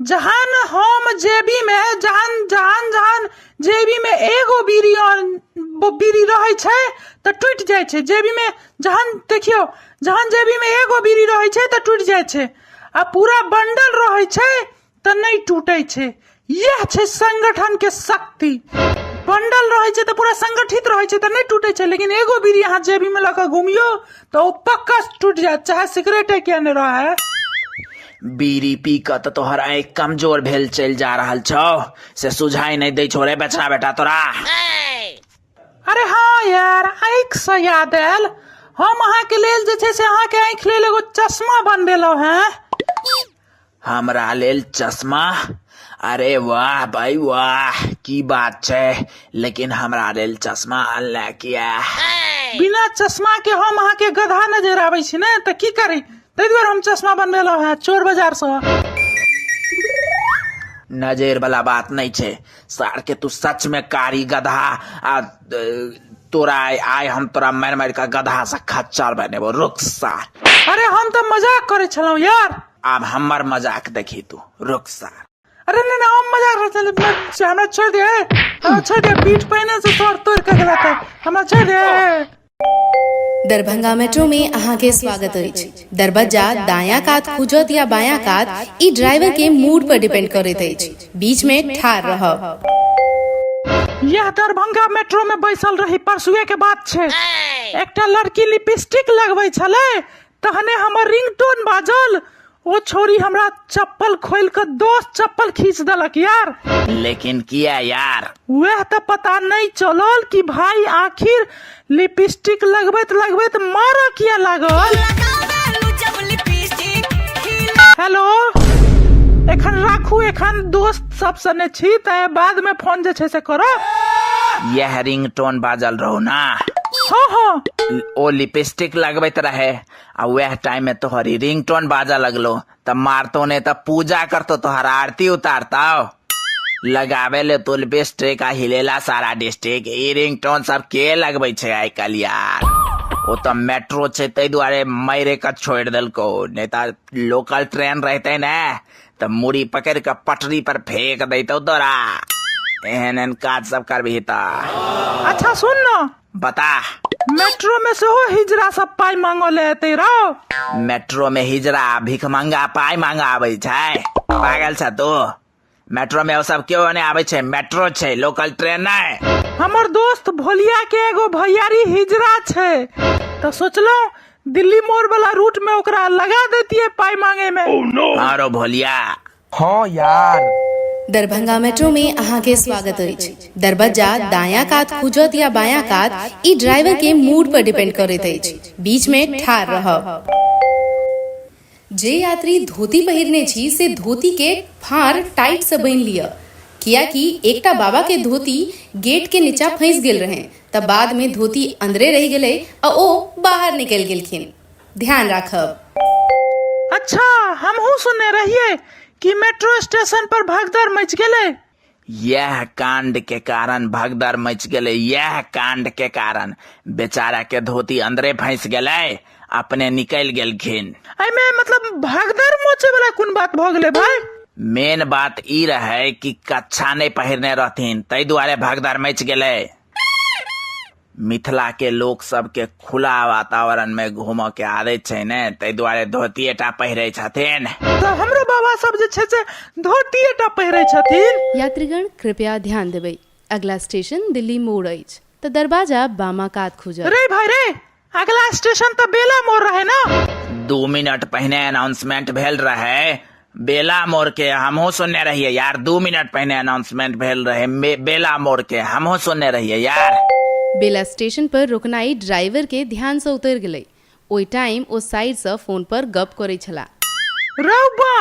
जहन हम जेबी में जहन जहन जहन जेबी में एगो बीड़ी और बीड़ी रहै छै तऽ टूटि जाइ छै। जेबी में जहन, देखियौ, जहन जेबी में एगो बीड़ी रहै छै तऽ टूटि जाइ छै आ पूरा बंडल रहै छै तऽ नहि टूटै छै। इएह छै संगठन के शक्ति। बंडल रहै छै तऽ पूरा संगठित रहै छै तऽ नहि टूटै छै, लेकिन एगो बीड़ी अहाँ जेबी में लऽ कऽ घुमियौ तऽ ओ पक्का टूटि जायत, चाहे सिगरेटे किया नहि रहै। बीड़ी पी कऽ तऽ तोहर आँखि कमजोर भेल चलि जा रहल छौ, से सुझाइ नहि दै छौ रे बछड़ा बेटा तोरा। अरे हाँ यार, आँखि से याद आयल, हम अहाँके लेल जे छै से अहाँके आँखि लेल एगो चश्मा बनबेलहुँ हेँ। हमरा लेल चश्मा? अरे वाह भाई वाह, की बात छै, लेकिन हमरा लेल चश्मा अनले किया? बिना चश्मा के हम अहाँके गधा नजर आबै छी ने, तऽ की करी, ताहि दुआरे हम चश्मा बनबेलहुँ हेँ चोर बाजार सँ। नजर वाला बात नहीं छै सार के, तू सच में कारी गधा आ तोरा आइ हम तोरा मारि मारि के गधा से खच्चर बनेबो, रुक सार। अरे हम तऽ मजाक करै छलहुँ यार। आब हमर मजाक देखी तू, रुक सार। अरे नहीं नहीं, हम मजाक करै छलहुँ, हमरा छोड़ दे, हमरा छोड़ दे, पीठ पहिने से तोड़ तोड़ के गेला तऽ हमरा छोड़ दे। दरभंगा मेट्रो में अहाँके स्वागत अछि। दरबज्जा दायां कात खुजत या बायां कात, ई ड्राइवर के मूड पर डिपेंड करैत अछि। बीच में ठाढ़ रहब। यह दरभंगा मेट्रो में बैसल रही, परसुए के बात छै, एकटा लड़की लिपस्टिक लगबै छलै, तहने हमर रिंगटोन बाजल, ओ छोरी हमरा चप्पल खोल के दोस्त चप्पल खींच देलक यार। लेकिन किया यार? वह तऽ पता नहीं चलल कि भाई आखिर लिपस्टिक लगबैत लगबैत मारऽ किया लागल। हेलो, एखन राखू, एखन दोस्त सब सने छी, तऽ बाद में फोन जे छै से करब। यह रिंगटोन बाजल रहो ना? हाँ हाँ। ओ लिपस्टिक लगबैत रहे आ वह टाइम में तोहरी रिंगटोन बाजा लगलो, तब मारतो ने तब पूजा करतो, तोहर आरती उतारतो। लगावे ले तो लिपस्टिक आ हिलेला सारा डिस्ट्रिक्ट। ई रिंगटोन सब के लगबै छै आइ काल्हि यार? ओ तऽ मेट्रो छै ताहि दुआरे मारे के छोड़ि देलको, नहीं तऽ लोकल ट्रेन रहते ने तऽ मुड़ी पकड़ के पटरी पर फेंक दैतौ तोरा। एहन एहन काज सब करबही तऽ। अच्छा सुन ना। बता। मेट्रो में सेहो हिजरा सब पाइ मांगऽ ले एतै रौ। मेट्रो में हिजरा भिखमंगा पाइ मांगऽ आबै छै? पागल छ तू? मेट्रो में ओ सब केओ नहि आबै छै, मेट्रो छै, लोकल ट्रेन नहि। हमर दोस्त भोलिया के एगो भैयारी हिजरा छै, तऽ सोचलहुँ दिल्ली मोड़ वाला रूट में ओकरा लगा देतियै पाइ मांगे में। हाँ रो भोलिया। हाँ यार। दरभंगा मेट्रो में अहाँके स्वागत अछि। दरबज्जा दायां कात खुजत या बायां कात, ई ड्राइवर के मूड पर डिपेंड करैत अछि। बीच में ठाढ़ रहब। जे यात्री धोती पहिरने छी से धोती के फाँड़ टाइट से बान्हि लिअ, कियाकि एकटा बाबा के धोती गेट के नीचा फंसि गेल रहै तऽ बाद में धोती अंदरे रहि गेलै आ ओ बाहर निकलि गेलखिन। ध्यान राखब। अच्छा, हमहूँ सुनने रहियै कि मेट्रो स्टेशन पर भगदड़ मचि गेलै? यैह कांड के कारण भगदड़ मचि गेलै। यैह कांड के कारण बेचारा के धोती अंदरे फंसि गेलै, अपने निकलि गेलखिन। एहिमे मतलब भगदड़ मचे वाला कोन बात भऽ गेलै भाई? मेन बात ई रहै कि कच्छा नहि पहिरने रहथिन, ताहि दुआरे भगदड़ मचि गेलै। मिथिला के लोक सबके खुला वातावरण में घूमऽ के आदत छै ने, ताहि दुआरे धोतिये टा पहिरै छथिन। तऽ हमरो बाबा सब जे छै से धोतिये टा पहिरै छथिन। यात्रीगण कृपया ध्यान देबै, अगला स्टेशन दिल्ली मोड़ अछि, तऽ दरवाजा बामा कात खुजत। रे भाई रे, अगला स्टेशन तऽ बेला मोड़ रहै ना? 2 मिनट पहिने अनाउंसमेंट भेल रहै बेला मोड़ के, हमहूँ सुनने रहियै यार। 2 मिनट पहिने अनाउंसमेंट भेल रहै बेला मोड़ के, हमहूँ सुनने रहियै यार। बेला स्टेशन पर रुकनाइ ड्राइवर के ध्यान सँ उतरि गेलै। ओहि टाइम ओ साइड सँ फोन पर गप करै छलाह। रौ बा!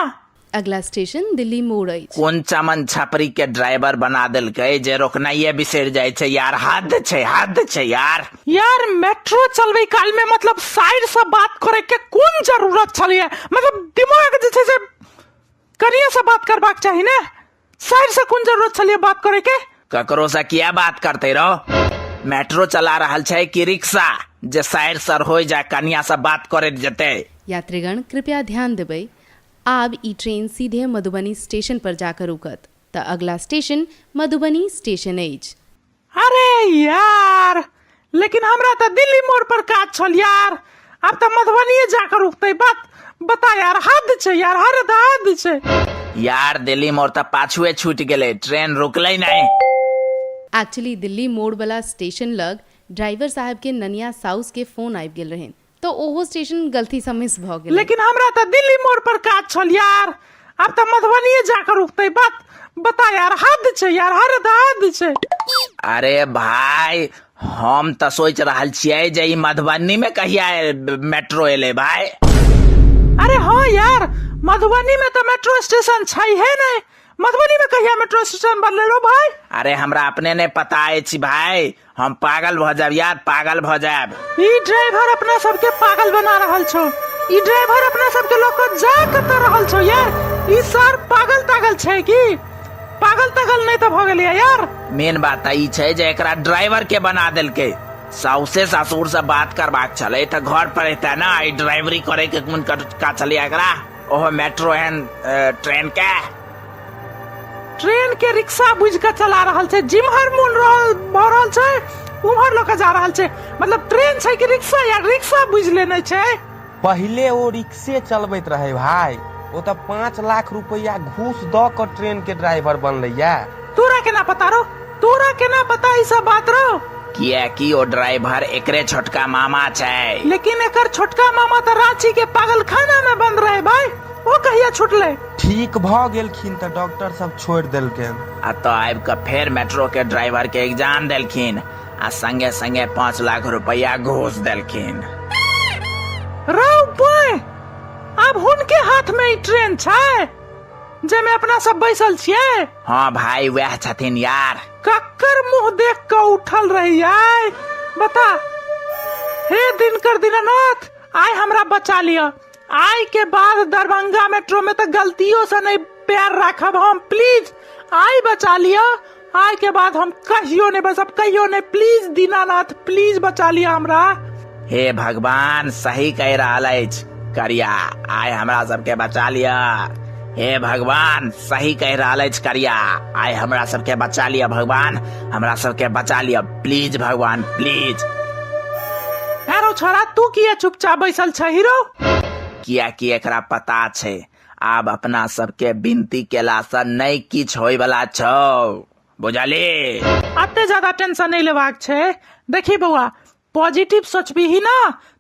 अगला स्टेशन दिल्ली मोड़ अछि। कोन चमन छपरी के ड्राइवर बना देलकै जे रोकनाइये बिसरि जाइ छै यार। हद छै, हद छै यार। यार मेट्रो चलबै काल में मतलब साइड से बात करे के कोन जरूरत छलैया? मतलब दिमाग जे छै से कनिये से बात करबाक चाही ने, साइड से कोन जरूरत छलैया बात करे के? ककरो से किया बात करते रहो? मेट्रो चला रहल छै कि रिक्शा जे साइड सर हो जा कनिया से बात करैत जेतै? यात्रीगण कृपया ध्यान देबै, आब ई ट्रेन सीधे मधुबनी स्टेशन पर जाकर रुकत, तऽ अगला स्टेशन मधुबनी स्टेशन अछि। अरे यार, लेकिन हमरा तऽ दिल्ली मोड़ पर काज छल यार, आब तऽ मधुबनीये जाकर रुकतै। बात बता यार, हद छै यार, हद हद छै यार। दिल्ली मोड़ तऽ पाछुए छूटि गेलै, ट्रेन रुकलै नहि। एक्चुअली दिल्ली मोड़ वाला स्टेशन लग ड्राइवर साहब के ननिया साउस के फोन आबि गेल रहनि, तऽ ओहो स्टेशन गलती सँ मिस भऽ गेलै। लेकिन हमरा तऽ दिल्ली मोड़ पर काज छल यार, आब तऽ मधुबनीये जाकर रुकतै। बात बता यार, हद छै यार, हद हद छै। अरे भाई, हम तऽ सोचि रहल छियै जे ई मधुबनी में कहिया मेट्रो एलै भाई। अरे हाँ यार, मधुबनी में तऽ मेट्रो स्टेशन छै हे नहीं, मधुबनी में कहिया मेट्रो स्टेशन बनलै रो भाई? अरे हमरा अपने नहीं पता अछि भाई, हम पागल भऽ जायब यार, पागल भऽ जायब। ई ड्राइवर अपना सबके पागल बना रहल छौ, ई ड्राइवर अपना सबके लऽ कऽ जा कतऽ रहल छौ यार? ई सर पागल तागल छै की? पागल तागल नहि तऽ भऽ गेलै यार? मेन बात तऽ ई छै जे एकरा ड्राइवर के बना देलकै। साउसे ससुर से बात करबाक छलै तऽ घर पर एतै ने, ई ड्राइवरी करे के कोन का छलै एकरा, ओहो मेट्रो एहन ट्रेन के। ट्रेन के रिक्शा बुझि कऽ चला रहल छै, जिम्हर मोन रहल भऽ रहल छै उम्हर लऽ कऽ जा रहल छै। मतलब ट्रेन छै कि रिक्शा यार, रिक्शा बुझि लेने छै। पहिले ओ रिक्शे चलबैत रहै भाई, ओ तऽ 5 लाख रुपैआ घूस दऽ कऽ ट्रेन के ड्राइवर बनलैया। तोरा केना पता रो, तोरा केना पता ई सब बात रो? कियाकि ओ ड्राइवर एकरे छोटका मामा छै। लेकिन एकर छोटका मामा तऽ रांची के पागलखाना में बंद रहे भाई, ओ कहिया छुटलै? ठीक भऽ गेलखिन तऽ डॉक्टर सब छोड़ि देलकनि। आ तऽ आबि कऽ फेर मेट्रो के ड्राइवर के एग्जाम देलखिन आ संगे संगे 5 लाख रुपया घूस देलखिन। रौ बॉय, आब हुनके हाथ में ई ट्रेन छै जाहिमे अपना सब बैसल छियै? हाँ भाई, वएह छथिन यार। कक्कर मुंह देख कऽ उठल रही आइ, बता। हे दिनकर दीनानाथ, आइ हमरा बचा लिअ। आइ के बाद दरभंगा मेट्रो में तऽ गलतियों से नहीं पैर राखब हम, प्लीज I बचा लिअ। आइ के बाद हम कहियो नहीं बसब, कहियो नहीं, प्लीज दीनानाथ, प्लीज बचा लिअ हमरा। हे भगवान, सही कहि रहल अछि करिया, आइ हमरा सबके बचा लिअ। हे भगवान, सही कहि रहल अछि करिया, आइ हमरा सबके बचा लिअ भगवान, हमरा सबके बचा लिअ प्लीज भगवान, प्लीज। अरे छोरा, तू किया चुपचाप बैसल छ हीरो? कियाकि एकरा पता छै आब अपना सबके विनती केला से नहि किछु होय वाला छौ, बुझली? अते ज्यादा टेंशन नहीं लेबाक छै। देखी बौआ, पॉजिटिव सोचबीही ना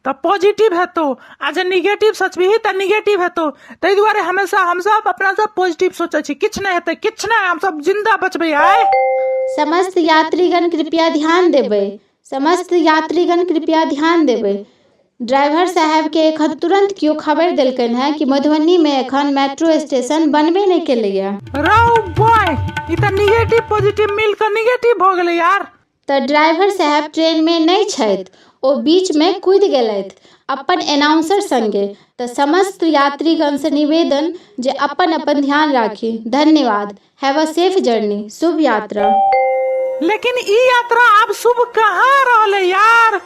तऽ पॉजिटिव हेतौ, आ जे निगेटिव सोचबीही तऽ निगेटिव हेतौ। ताहि दुआरे हमेशा हमसब अपना सब पॉजिटिव सोचै छी। किछु नहि हेतै, किछु नहि, हमसब जिंदा बचबै आइ। समस्त यात्रीगण कृपया ध्यान देबै, समस्त यात्रीगण कृपया ध्यान देबै। ड्राइवर साहेबके एखन तुरन्त केओ खबरि देलकनि हेँ कि मधुबनीमे एखन मेट्रो स्टेशन बनबे नहि केलैए। रौ बॉय, ई तऽ निगेटिव पॉजिटिव मिल कऽ निगेटिव भऽ गेलै यार। तऽ ड्राइवर साहेब ट्रेनमे नहि छथि, ओ बीचमे कूदि गेलथि। अपन एनाउंसर संगे तऽ समस्त यात्रीगणसँ निवेदन जे अपन अपन ध्यान राखी। धन्यवाद। Have a safe journey. शुभ यात्रा। लेकिन ई यात्रा आब शुभ कहाँ रहलै यार।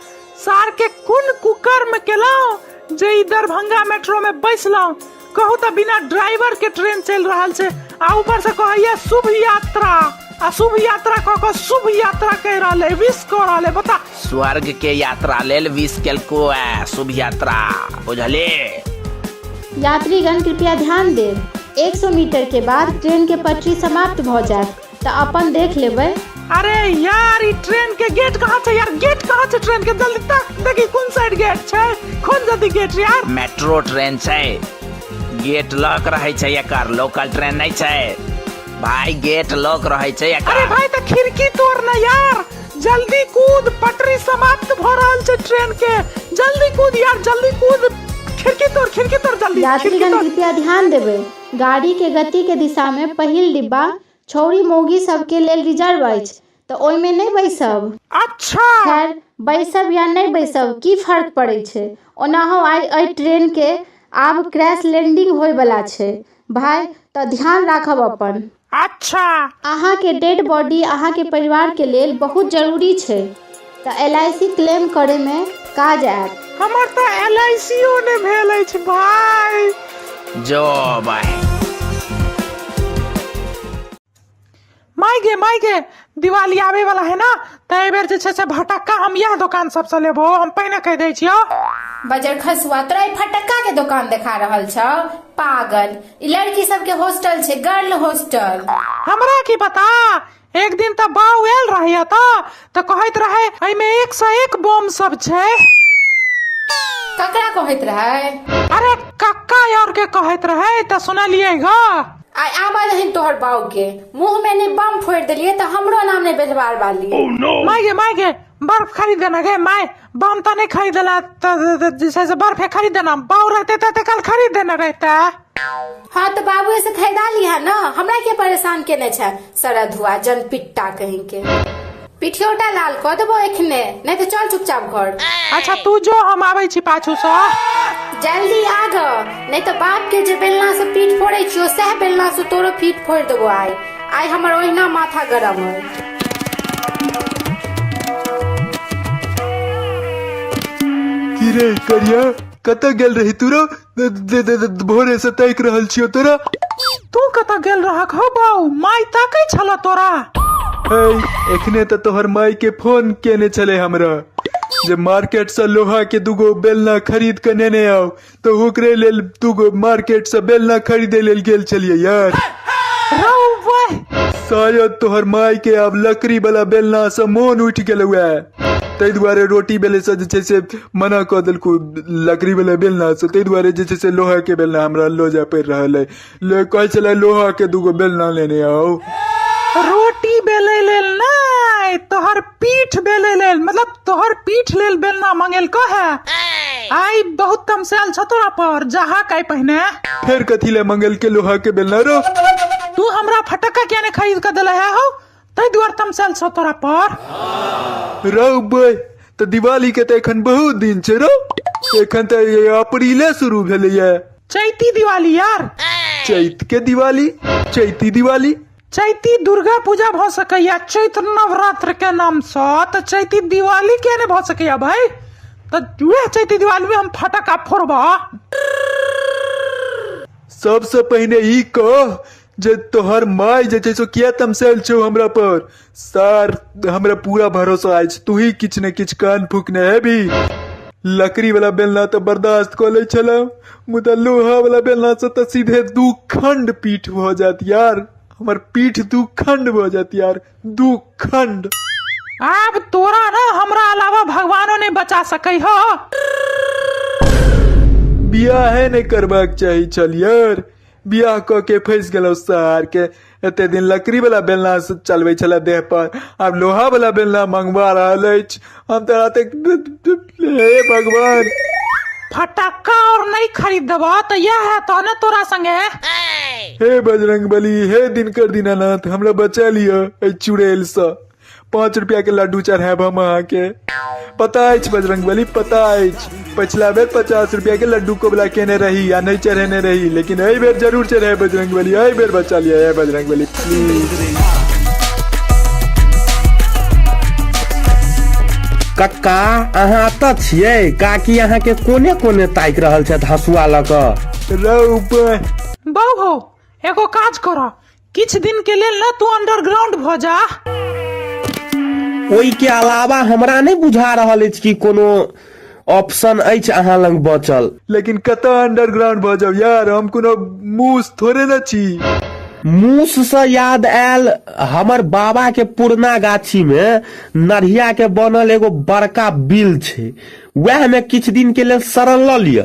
सार के कोन कुकर्म केलहुँ जे ई दरभंगा मेट्रो में बैसलहुँ। कहू तऽ बिना ड्राइवर के ट्रेन चलि रहल छै आ ऊपर से कहैया शुभ यात्रा, आ शुभ यात्रा कऽ कऽ शुभ यात्रा कहि रहल है, विश कऽ रहल है, बता। स्वर्ग के यात्रा लेल विश केलको है शुभ यात्रा, बुझली। यात्रीगण कृपया ध्यान देब, 100 मीटर के बाद ट्रेन के पटरी समाप्त भऽ जायत तऽ अपन देख लेबै। अरे यार ई ट्रेन के गेट कहाँ छै यार, गेट कहाँ छै ट्रेन के, जल्दी तक देखी कोन साइड गेट छै, खोल जल्दी गेट यार। मेट्रो ट्रेन छै, गेट लॉक रहै छै एकर, लोकल ट्रेन नहीं छै भाई, गेट लॉक रहै छै एकर। अरे भाई तऽ खिड़की तोड़ ना यार, जल्दी कूद, पटरी समाप्त भ रहल छै ट्रेन के, जल्दी कूद यार, जल्दी कूद, खिड़की तोड़, खिड़की तोड़ जल्दी, खिड़की यात्रीगण तोड़। कृपया ध्यान देबै, गाड़ी के गति के दिशा में पहिल डिब्बा छौड़ी मौगी सबके लेल रिजर्व अछि तऽ ओहिमे नहि बैसब। अच्छा। खैर बैसब या नहि बैसब की फर्क पड़ै छै, ओनाहो आइ एहि ट्रेन के आब क्रैश लैंडिंग होय बला छै भाय, तऽ ध्यान राखब अपन। अच्छा। अहाँके डेड बॉडी अहाँके परिवार के लेल बहुत जरूरी छै तऽ एल I C claim करय मे काज आयत। हमर तऽ एल I C ओ नहि भेल अछि भाय। जो भाय। माय गे, माय गे, दिवाली आबे वाला है ना, तऽ एहि बेर जे छै से भटक्का हम इएह दोकान सबसँ लेबो, हम पहिने कहि दै छियौ। बजर खसुआ, तोरा ई फटक्का के दोकान देखा रहल छौ पागल, ई लड़की सबके हॉस्टल छै, गर्ल हॉस्टल। हमरा की पता, एक दिन तऽ बाउ आयल रहे एतऽ तऽ कहैत रहे एहिमे 101 बम सब छै। ककरा कहैत रहे? अरे कक्का और के कहैत रहे तऽ सुनलियै ग। आइ आबऽ दहीन तोहर बाउ के, मुंह में ने बम फोड़ि देलियै तऽ हमरो नाम ने बेलवार वाली। Oh, no! My गे, my गे, बर्फ खरीद देना गे my, बम तऽ नहि खरीदला तऽ जे छै से बर्फे खरीद देना, बाउ रहते तऽ कल खरीद देने रहते। हाँ तऽ बाबुए से खरीदा लिहा ना, हमरा के परेशान केने छै सरधुआ जनपिट्टा कहीं के। पिठियोटा लाल कऽ देबो एखने, नहीं तऽ चल चुपचाप घर। अच्छा तू जो, हम आबै छी पाछू सँ। जल्दी आ ग, नहीं तऽ बाप के जे बेलना से पीठ फोड़ै छियो सएह बेलना से तोरो पीठ फोड़ि देबो आइ। आइ हमर ओहिना माथा गरम है। की रे करिया, कतऽ गेल रही तू रो? भोरे से ताकि रहल छियो तोरा। तू कतऽ गेल रहक हो बाउ, माय ताकै छल तोरा। है एखने तऽ तोहर माय के फोन केने छले हमरा जे मार्केट से लोहा के दूगो बेलना खरीद के नेने आउ, तऽ ओकरे लेल दूगो मार्केट से बेलना खरीदे लेल गेल छलियै यार। रौ बह। शायद तोहर माय के आब लकड़ी वाला बेलना से मोन उठि गेलौ है, ताहि दुआरे रोटी बेले से जे छै से मना कऽ देलकौ लकड़ी वाला बेलना से, ताहि दुआरे जे छै से लोहा के बेलना हमरा लऽ जाय पड़ि रहल है। ले कहै छलै लोहा के दूगो बेलना लेने आउ। रोटी बेलै लेल नहि, तोहर पीठ बेलै लेल, मतलब तोहर पीठ लेल बेलना मंगेलको है। आइ बहुत तमसायल छ तोरा पर, जाहा काय पहिने। फेर कथी ले मंगेलके लोहा के बेलना रो? तू हमरा फटक्का किया ने खरीद के देले है हो, ताहि दुआरे तमसायल छ तोरा पर। रौ बे, तऽ दिवाली के तऽ एखन बहुत दिन छै रौ, एखन तऽ अप्रीले शुरू भेलैया। चैती दिवाली यार। चैत के दिवाली, चैती दिवाली, चैती दुर्गा पूजा भऽ सकैया चैत्र नवरात्र के नाम सँ, तऽ चैती दिवाली किया नहि भऽ सकैया भाई? तऽ वएह चैती दिवाली में हम फटक्का फोड़बा। सबसे पहिने ई कह जे तोहर माय जे छै से किया तमसायल छौ हमरा पर? सर हमरा पूरा भरोसा अछि तू ही किछु ने किछु कान फूकने हेबी। लकड़ी वाला बेलना तऽ बर्दाश्त कऽ लै छलहुँ, मुदा लोहा वाला बेलना से तऽ सीधे दू खंड पीठ भऽ जायत यार, हमर पीठ दू खंड भऽ जायत यार, दू खंड। आब तोरा ना हमरा अलावा भगवानो नहीं बचा सकै हो। बियाहे नहि करबाक चाही छल यार, बियाह कऽ के फँसि गेलहुँ सार के। एते दिन लकड़ी वाला बेलना से चलबै छलै देह पर, आब लोहा वाला बेलना मंगवा रहल अछि। हम तऽ राते, हे भगवान। फटक्का और नहीं खरीद देबह तऽ यह है तो ने तोरा संगे। हे बजरंग बली, हे दिनकर दीनानाथ, हमरा बचा लिअ एहि चुड़ैल सँ। 5 रुपया के लड्डू चढ़ायब हम अहाँके। पता अछि बजरंगबली, पता अछि, पछिला बेर 50 रुपया के लड्डू कोबला केने रही आ नहि चढ़ेने रही, लेकिन एहि बेर जरूर चढ़ायब बजरंगबली, एहि बेर बचा लिअ हे बजरंगबली प्लीज। कक्का अहाँ एतऽ छियै? काकी अहाँके कोने कोने ताकि रहल छथि हँसुआ लऽ कऽ। रौ बा। बौ हौ, एगो काज कर, किछु दिन के लेल ने तू अंडरग्राउंड भऽ जा। ओहि के अलावा हमरा नहि बुझा रहल अछि कि कोनो ऑप्शन अछि अहाँ लग बचल। लेकिन कतऽ अंडरग्राउंड भऽ जाउ यार, हम कोनो मूस थोड़े ने छी। मूस सँ याद आयल, हमर बाबा के पुरना गाछी में नढ़िया के बनल एगो बड़का बिल छै, वएह में किछु दिन के लेल शरण लऽ लिअ।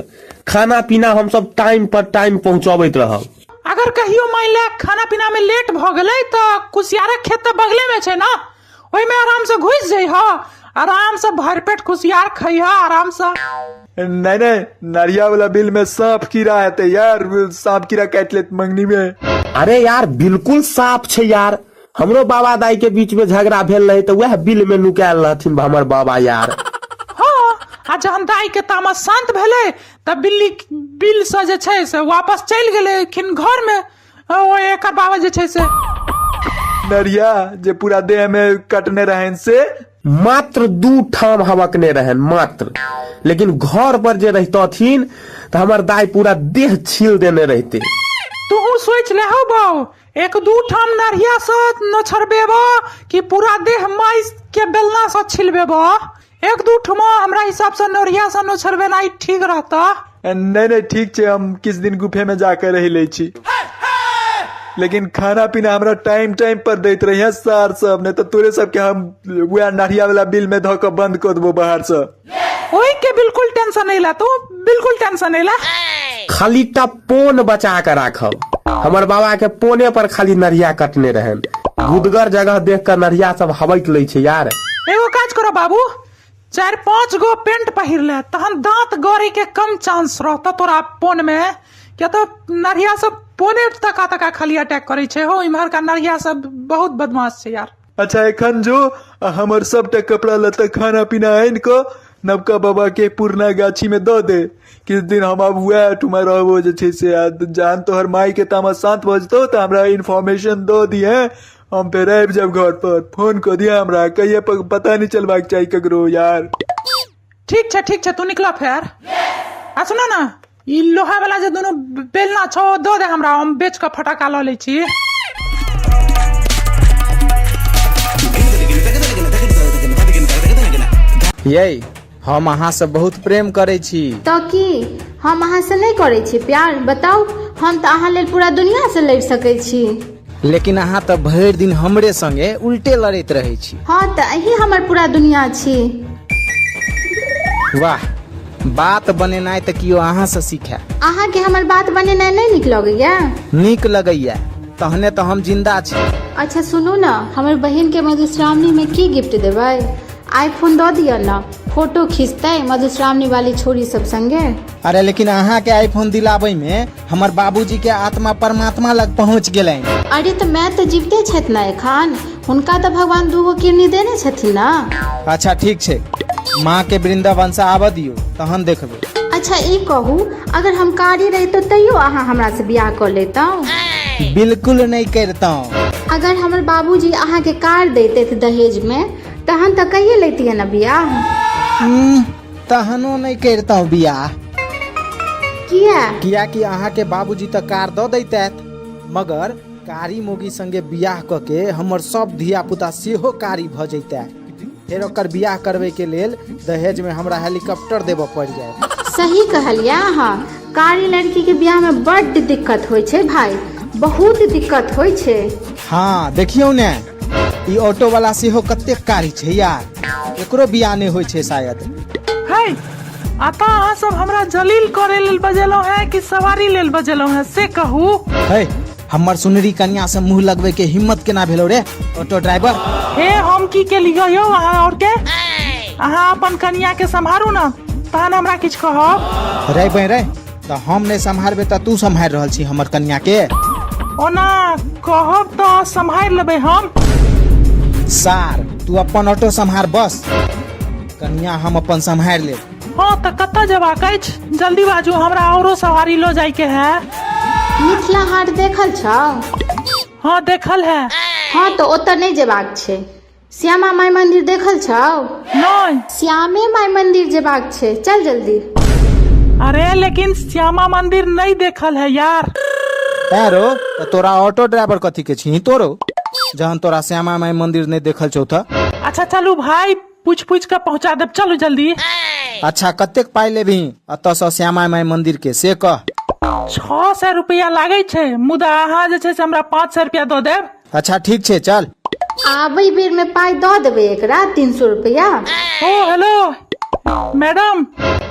खाना पीना हमसब टाइम पर टाइम पहुंचबैत रहब। अगर कहियो मान ले खाना पीना में लेट भऽ गेलै तऽ कुसियारक खेत तऽ बगले में छै ना, ओहिमे आराम से घुसि जइह, आराम से भरि पेट कुसियार खइह आराम से। नहीं नहीं, नरिया वाला बिल में सांप कीड़ा हेतै यार, सांप कीड़ा काटि लेत मंगनी में। अरे यार बिल्कुल साफ छै यार, हमरो बाबा दाई के बीच में झगड़ा भेल रहे तऽ वएह बिल में नुकायल रहथिन हमर बाबा यार। हाँ, आ जहन दाई के तामस शांत भेलै तऽ बिल्ली बिल से जे छै से वापस चलि गेलखिन घर में, ओ एकर बाबा जे छै से नरिया जे पूरा देह में कटने रहन से मात्र 2 ठाम हवकने रहन मात्र, लेकिन घर पर जे रहितथिन तऽ हमर दाई पूरा देह छील देने रहते। तू सोच ले हौ बाऊ, 1-2 ठाम नरिया से नोछरबेब कि पूरा देह माइस के बेलना से छिलबेब? 1-2 ठमा हमरा हिसाब से नरिया से नोछरबेनाइ ठीक रहता। नहीं नहीं ठीक छै, हम किछु दिन गुफे में जाके रहि लै छी, लेकिन खाना पीना हमरा टाइम टाइम पर दैत रहिए सार सब, नहीं तऽ तोरे सबके हम वएह नरिया वाला बिल में धऽ कऽ बंद कऽ देबो बाहर से। ओहि के बिल्कुल टेंशन नहीं ला, तू बिल्कुल टेंशन नहीं ला। खाली टा पोन बचा के राखब, हमर बाबा के पोने पर खाली नरिया कटने रहन, गुदगर जगह देख के नरिया सब हबक लै छै यार। एगो काज करो बाबू, 4-5 गो पेंट पहिर ले, तहन दांत गड़े के कम चांस रहता तोरा पोन में, किया तो नरिया सब पोने तका तका खाली अटैक करे छै हो, इम्हर का नरिया सब बहुत बदमाश छै यार। अच्छा एखन जो हमर सबटा कपड़ा लत्ता खाना पीना आनि कऽ नवका बाबा के पुरना गाछी में दऽ दे, किछु दिन हम आब वएह ठुमा रहबो जे छै से, आ जहन तोहर माई के तामस शांत भऽ जेतौ तऽ हमरा इन्फॉर्मेशन दऽ दिहे, हम फेर आबि जायब घर पर, फोन कऽ दिहे हमरा, कहिये पता नहि चलबाक चाही ककरो यार। ठीक छै ठीक छै, तू निकल फेर। आ सुनो ना, ई लोहा वाला जे दुनू बेलना छौ दऽ दे हमरा, हम बेच कऽ फटाका लऽ लै छी। यै, हम अहाँ से बहुत प्रेम करै छी। तऽ की हम अहाँ से नहि करै छी प्यार? बताउ, हम तऽ अहाँ लेल पूरा दुनिया से लड़ि सकै छी। लेकिन अहाँ तऽ भरि दिन हमरे संगे उल्टे लड़ैत रहै छी। हाँ तऽ अहीं हमर पूरा दुनिया छी। वाह, बात बनेनाइ तऽ केओ अहाँ से सीखै। अहाँके हमर बात बनेनाइ नहि नीक लगैया? नीक लगैया, तहने तऽ हम जिंदा छी। अच्छा सुनू ने, हमर बहिन के मधुश्रावणी में की गिफ्ट देबै? आईफोन दऽ दिअ ने, फोटो खींचतै मधुश्रावणी वाली छोरी सब संगे। अरे लेकिन अहाँ के आईफोन दिलाबै में हमर बाबूजी के आत्मा परमात्मा लग पहुंच गेलनि। अरे तऽ माय तऽ जीविते छथि ने एखन, हुनका तऽ भगवान 2 गो किडनी देने छथिन ने। अच्छा ठीक छै, माँ के वृंदावन से आबऽ दियौ तहन देखबै। अच्छा ई कहू, अगर हम कारी रहितहुँ तैयो अहाँ हमरा से बियाह कऽ लेतहुँ? बिल्कुल नहि करितहुँ। अगर हमर बाबूजी अहाँ के कार दैतथि दहेज में तहन तऽ कहिये लैतियै ने बियाह। तहनो नहि करितहुँ बियाह। किया? कियाकि अहाँके बाबूजी तऽ कार दऽ दैतथि, मगर कारी मोगी संगे बियाह कऽ के हमर सब धिया पुता सेहो कारी भऽ जैतै, फेर ओकर बियाह करबै के लेल दहेज में हमरा हेलीकॉप्टर देबऽ पड़ि जायत। सही कहलियै अहाँ, कारी लड़की के बियाह में बड्ड दिक्कत होइ छै भाई, बहुत दिक्कत होइ छै। हाँ देखियौ ने, ई ऑटो वाला सेहो कतेक कारी छै यार, एकरो बियाह नहि होइ छै शायद। है, आता अहाँ सब हमरा जलील करे लेल बजेलहुँ हैं कि सवारी लेल बजेलहुँ हैं से कहू? है, हमर सुनरी कन्या से मुंह लगबै के हिम्मत केना भेलौ रे ऑटो ड्राइवर? हे, हम की केलियै यौ अहाँ और के? अहाँ अपन कन्या के सम्हारू ना, तहन हमरा किछु कहब। रे बे रे, तऽ हम नहि सम्हारबै तऽ तू सम्हारि रहल छी हमर कन्या के? ओना कहब तऽ सम्हारि लेबै हम। सार, तू अपन ऑटो सम्हार बस, कनिया हम अपन सम्हारि लेब। हँ तऽ कतऽ जेबाक अछि? जल्दी बाजू, हमरा औरो सवारी लऽ जायके है। मिथिला हाट देखल छौ? हँ देखल है। हँ तऽ ओतऽ नहि जेबाक छै। श्यामा माई मंदिर देखल छौ? नहि। श्यामे माई मंदिर जेबाक छै, चल जल्दी। अरे लेकिन श्यामा मंदिर नहीं देखल है यार। तैं रो तऽ तोरा ऑटो ड्राइवर कथी के छी तोरो, जहन तोरा श्यामा माई मंदिर नहि देखल छौ तऽ। अच्छा चलू भाई, पूछ पूछ के पहुंचा देब, चलू जल्दी। अच्छा कतेक पाइ लेबही एतऽ सँ श्यामा माई मंदिर के, से कह। 600 रुपया लागै छै, मुदा अहाँ जे छै से हमरा 500 रुपया दऽ देब। अच्छा ठीक छै चल। आबै बेर में पाइ दऽ देबै एकरा 300 रुपया। ओ हेलो मैडम,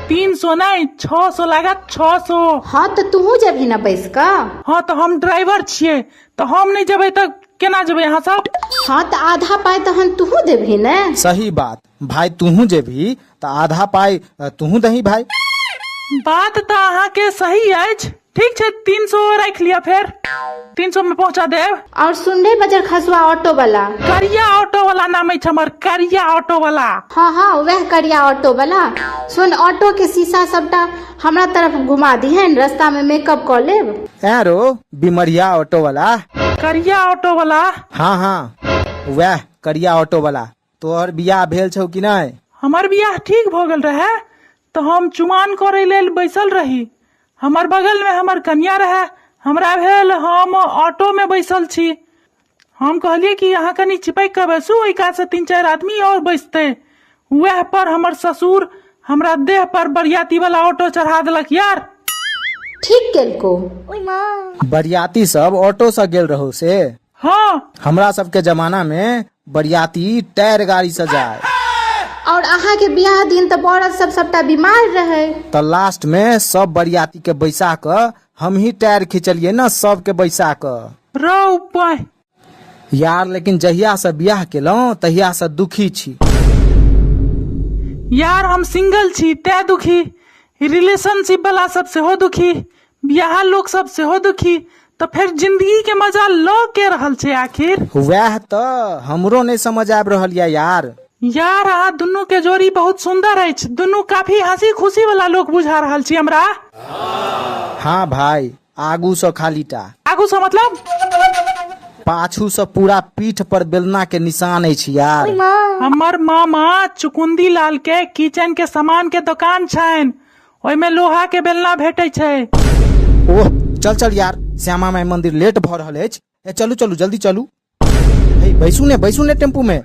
300 नहि 600 लागत, 600। हँ तऽ तूहू जेबही ने बैस कऽ। हँ तऽ हम ड्राइवर छियै, तऽ हम नहि जेबै तऽ केना जेबै अहाँ सब? हँ तऽ आधा पाइ तहन तूहू देबही ने। सही बात भाई, तूहू जेबही तऽ आधा पाइ तूहू दही भाई। बात तऽ अहाँके सही अछि। ठीक छै, 300 राखि लिअ, फेर 300 में पहुंचा देब। और सुन रे बजर खसुआ ऑटो वाला। करिया ऑटो वाला नाम अछि हमर, करिया ऑटो वाला। हाँ हाँ वएह करिया ऑटो वाला। सुन, ऑटो के शीशा सबटा हमरा तरफ घुमा दिहन, रास्ता में मेकअप कऽ लेब। ऐं रो बिमरिया ऑटो वाला। करिया ऑटो वाला। हाँ हाँ वएह करिया ऑटो वाला। तोहर बियाह भेल छौ कि नहि? हमर बियाह ठीक भऽ गेल रहै तऽ हम चुमान करै लेल बैसल रही। हमर बगलमे हमर कनिया रहै। हमरा भेल हम ऑटोमे बैसल छी। हम कहलियै कि अहाँ कनि चिपकि कऽ बैसू, ओहि कातसँ 3-4 आदमी आओर बैसतै। वएह पर हमर ससुर हमरा देह पर बरियाती वाला ऑटो चढ़ा देलक यार। ठीक केलको। बरियाती सब ऑटो से गेल रहो से? हाँ। हमरा सबके जमाना में बरियाती टायर गाड़ी से जाए। और अहाँ के बियाह दिन तऽ बरद सब सबटा बीमार रहे। तऽ लास्ट में सब बरियाती के बैसा कऽ हम ही टायर खिंचलिए ना सबके बैसा कऽ। रौ पाय। यार लेकिन जहिया से बियाह केलहुँ तहिया से दुखी छी। यार हम सिंगल छी तैं दुखी, रिलेशनशिप वाला सब सेहो दुखी, बियाह लोक सब सेहो दुखी, तऽ फेर जिंदगी के मजा लऽ के रहल छै आखिर। वएह तऽ हमरो नहि समझ आबि रहल यऽ यार। यार अहाँ दुनू के जोड़ी बहुत सुंदर अछि, दुनू काफी हंसी खुशी वाला लोक बुझा रहल छी हमरा। हाँ भाई, आगू सँ खाली टा। आगू सँ मतलब? पाछू सँ पूरा पीठ पर बेलना के निशान अछि यार। हमर मामा चुकुंदी लाल के किचन के सामान के दोकान छनि, ओहिमे लोहा के बेलना भेटै छै। ओह चल चल यार, श्यामा माई मंदिर लेट भऽ रहल अछि। ए चलू चलू जल्दी चलू। हे बैसू ने, बैसू ने टेम्पू में।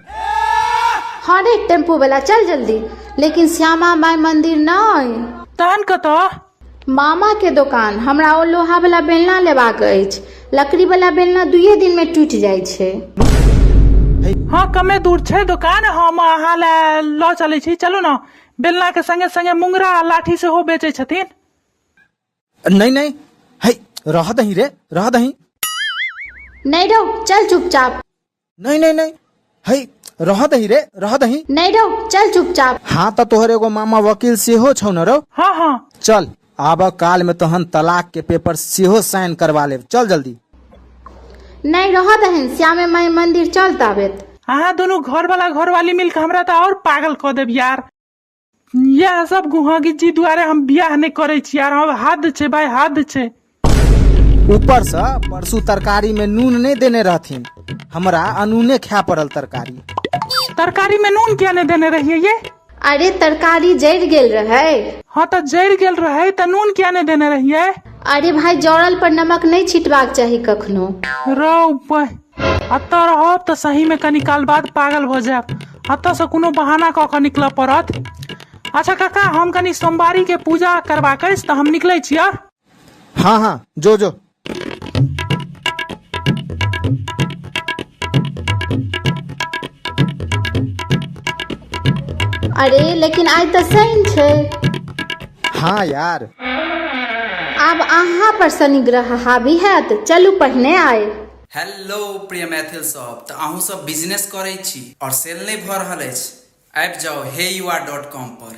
हाँ रे टेम्पू वाला चल जल्दी, लेकिन श्यामा माई मंदिर नहीं। तहन कतऽ? मामा के दोकान। हमरा ओ लोहा वाला बेलना लेबाक अछि, लकड़ी वाला बेलना 2 दिन में टूटि जाइ छै। हाँ कमे दूर छै दोकान, हम अहाँ लए लऽ चलै छी, चलू ने। बेलना के संगे संगे मुंगरा आ लाठी सेहो बेचै छथिन। नहीं नहीं, हे रह दही रे, रह दही। नहीं रहो, चल चुपचाप। नहीं नहीं नहीं, हे रह दही रे, रह दही। नहीं रहो, चल चुपचाप। हाँ तऽ तोहर एगो मामा वकील सेहो छौ न रौ? हाँ हाँ। चल आब काल में तहन तलाक के पेपर सेहो साइन करवा लेब, चल जल्दी। नहीं रह दहन, श्यामे माई मंदिर चल ताबेत। अहाँ दुनू घर वाला घरवाली मिलके हमरा तऽ और पागल कऽ देब यार। यह सब गुहा गिज्जी दुआरे हम बियाह नहीं करै छी यार, हम हद छै भाई, हद छै। ऊपर से परसू तरकारी में नून नहीं देने रहथिन, हमरा अनूने खाय पड़ल तरकारी। तरकारी में नून किया नहीं देने रहिए ये? अरे तरकारी जरि गेल रहे। हाँ तऽ जरि गेल रहे तऽ नून किया नहीं देने रहिए? अरे भाई जरल पर नमक नहीं छिटबाक चाही कखनो। रौ एतऽ रहब तऽ सही में कनी काल बाद पागल भऽ जायब, एतऽ से कोनो बहाना कऽ कऽ निकलऽ पड़त। अच्छा काका, हम कनी सोमवारी के पूजा करबाक अछि तऽ हम निकलै छियै। हाँ हाँ जो जो। अरे लेकिन आइ तऽ शनि छै। हाँ यार। आब अहाँ पर शनि ग्रह हावी हैत, चलू पहिने आइ। हेलो प्रिय मैथिल सब, तऽ अहूँ सब बिजनेस करै छी और सेल नहि भऽ रहल अछि? आबि जाउ हे you are dot com पर।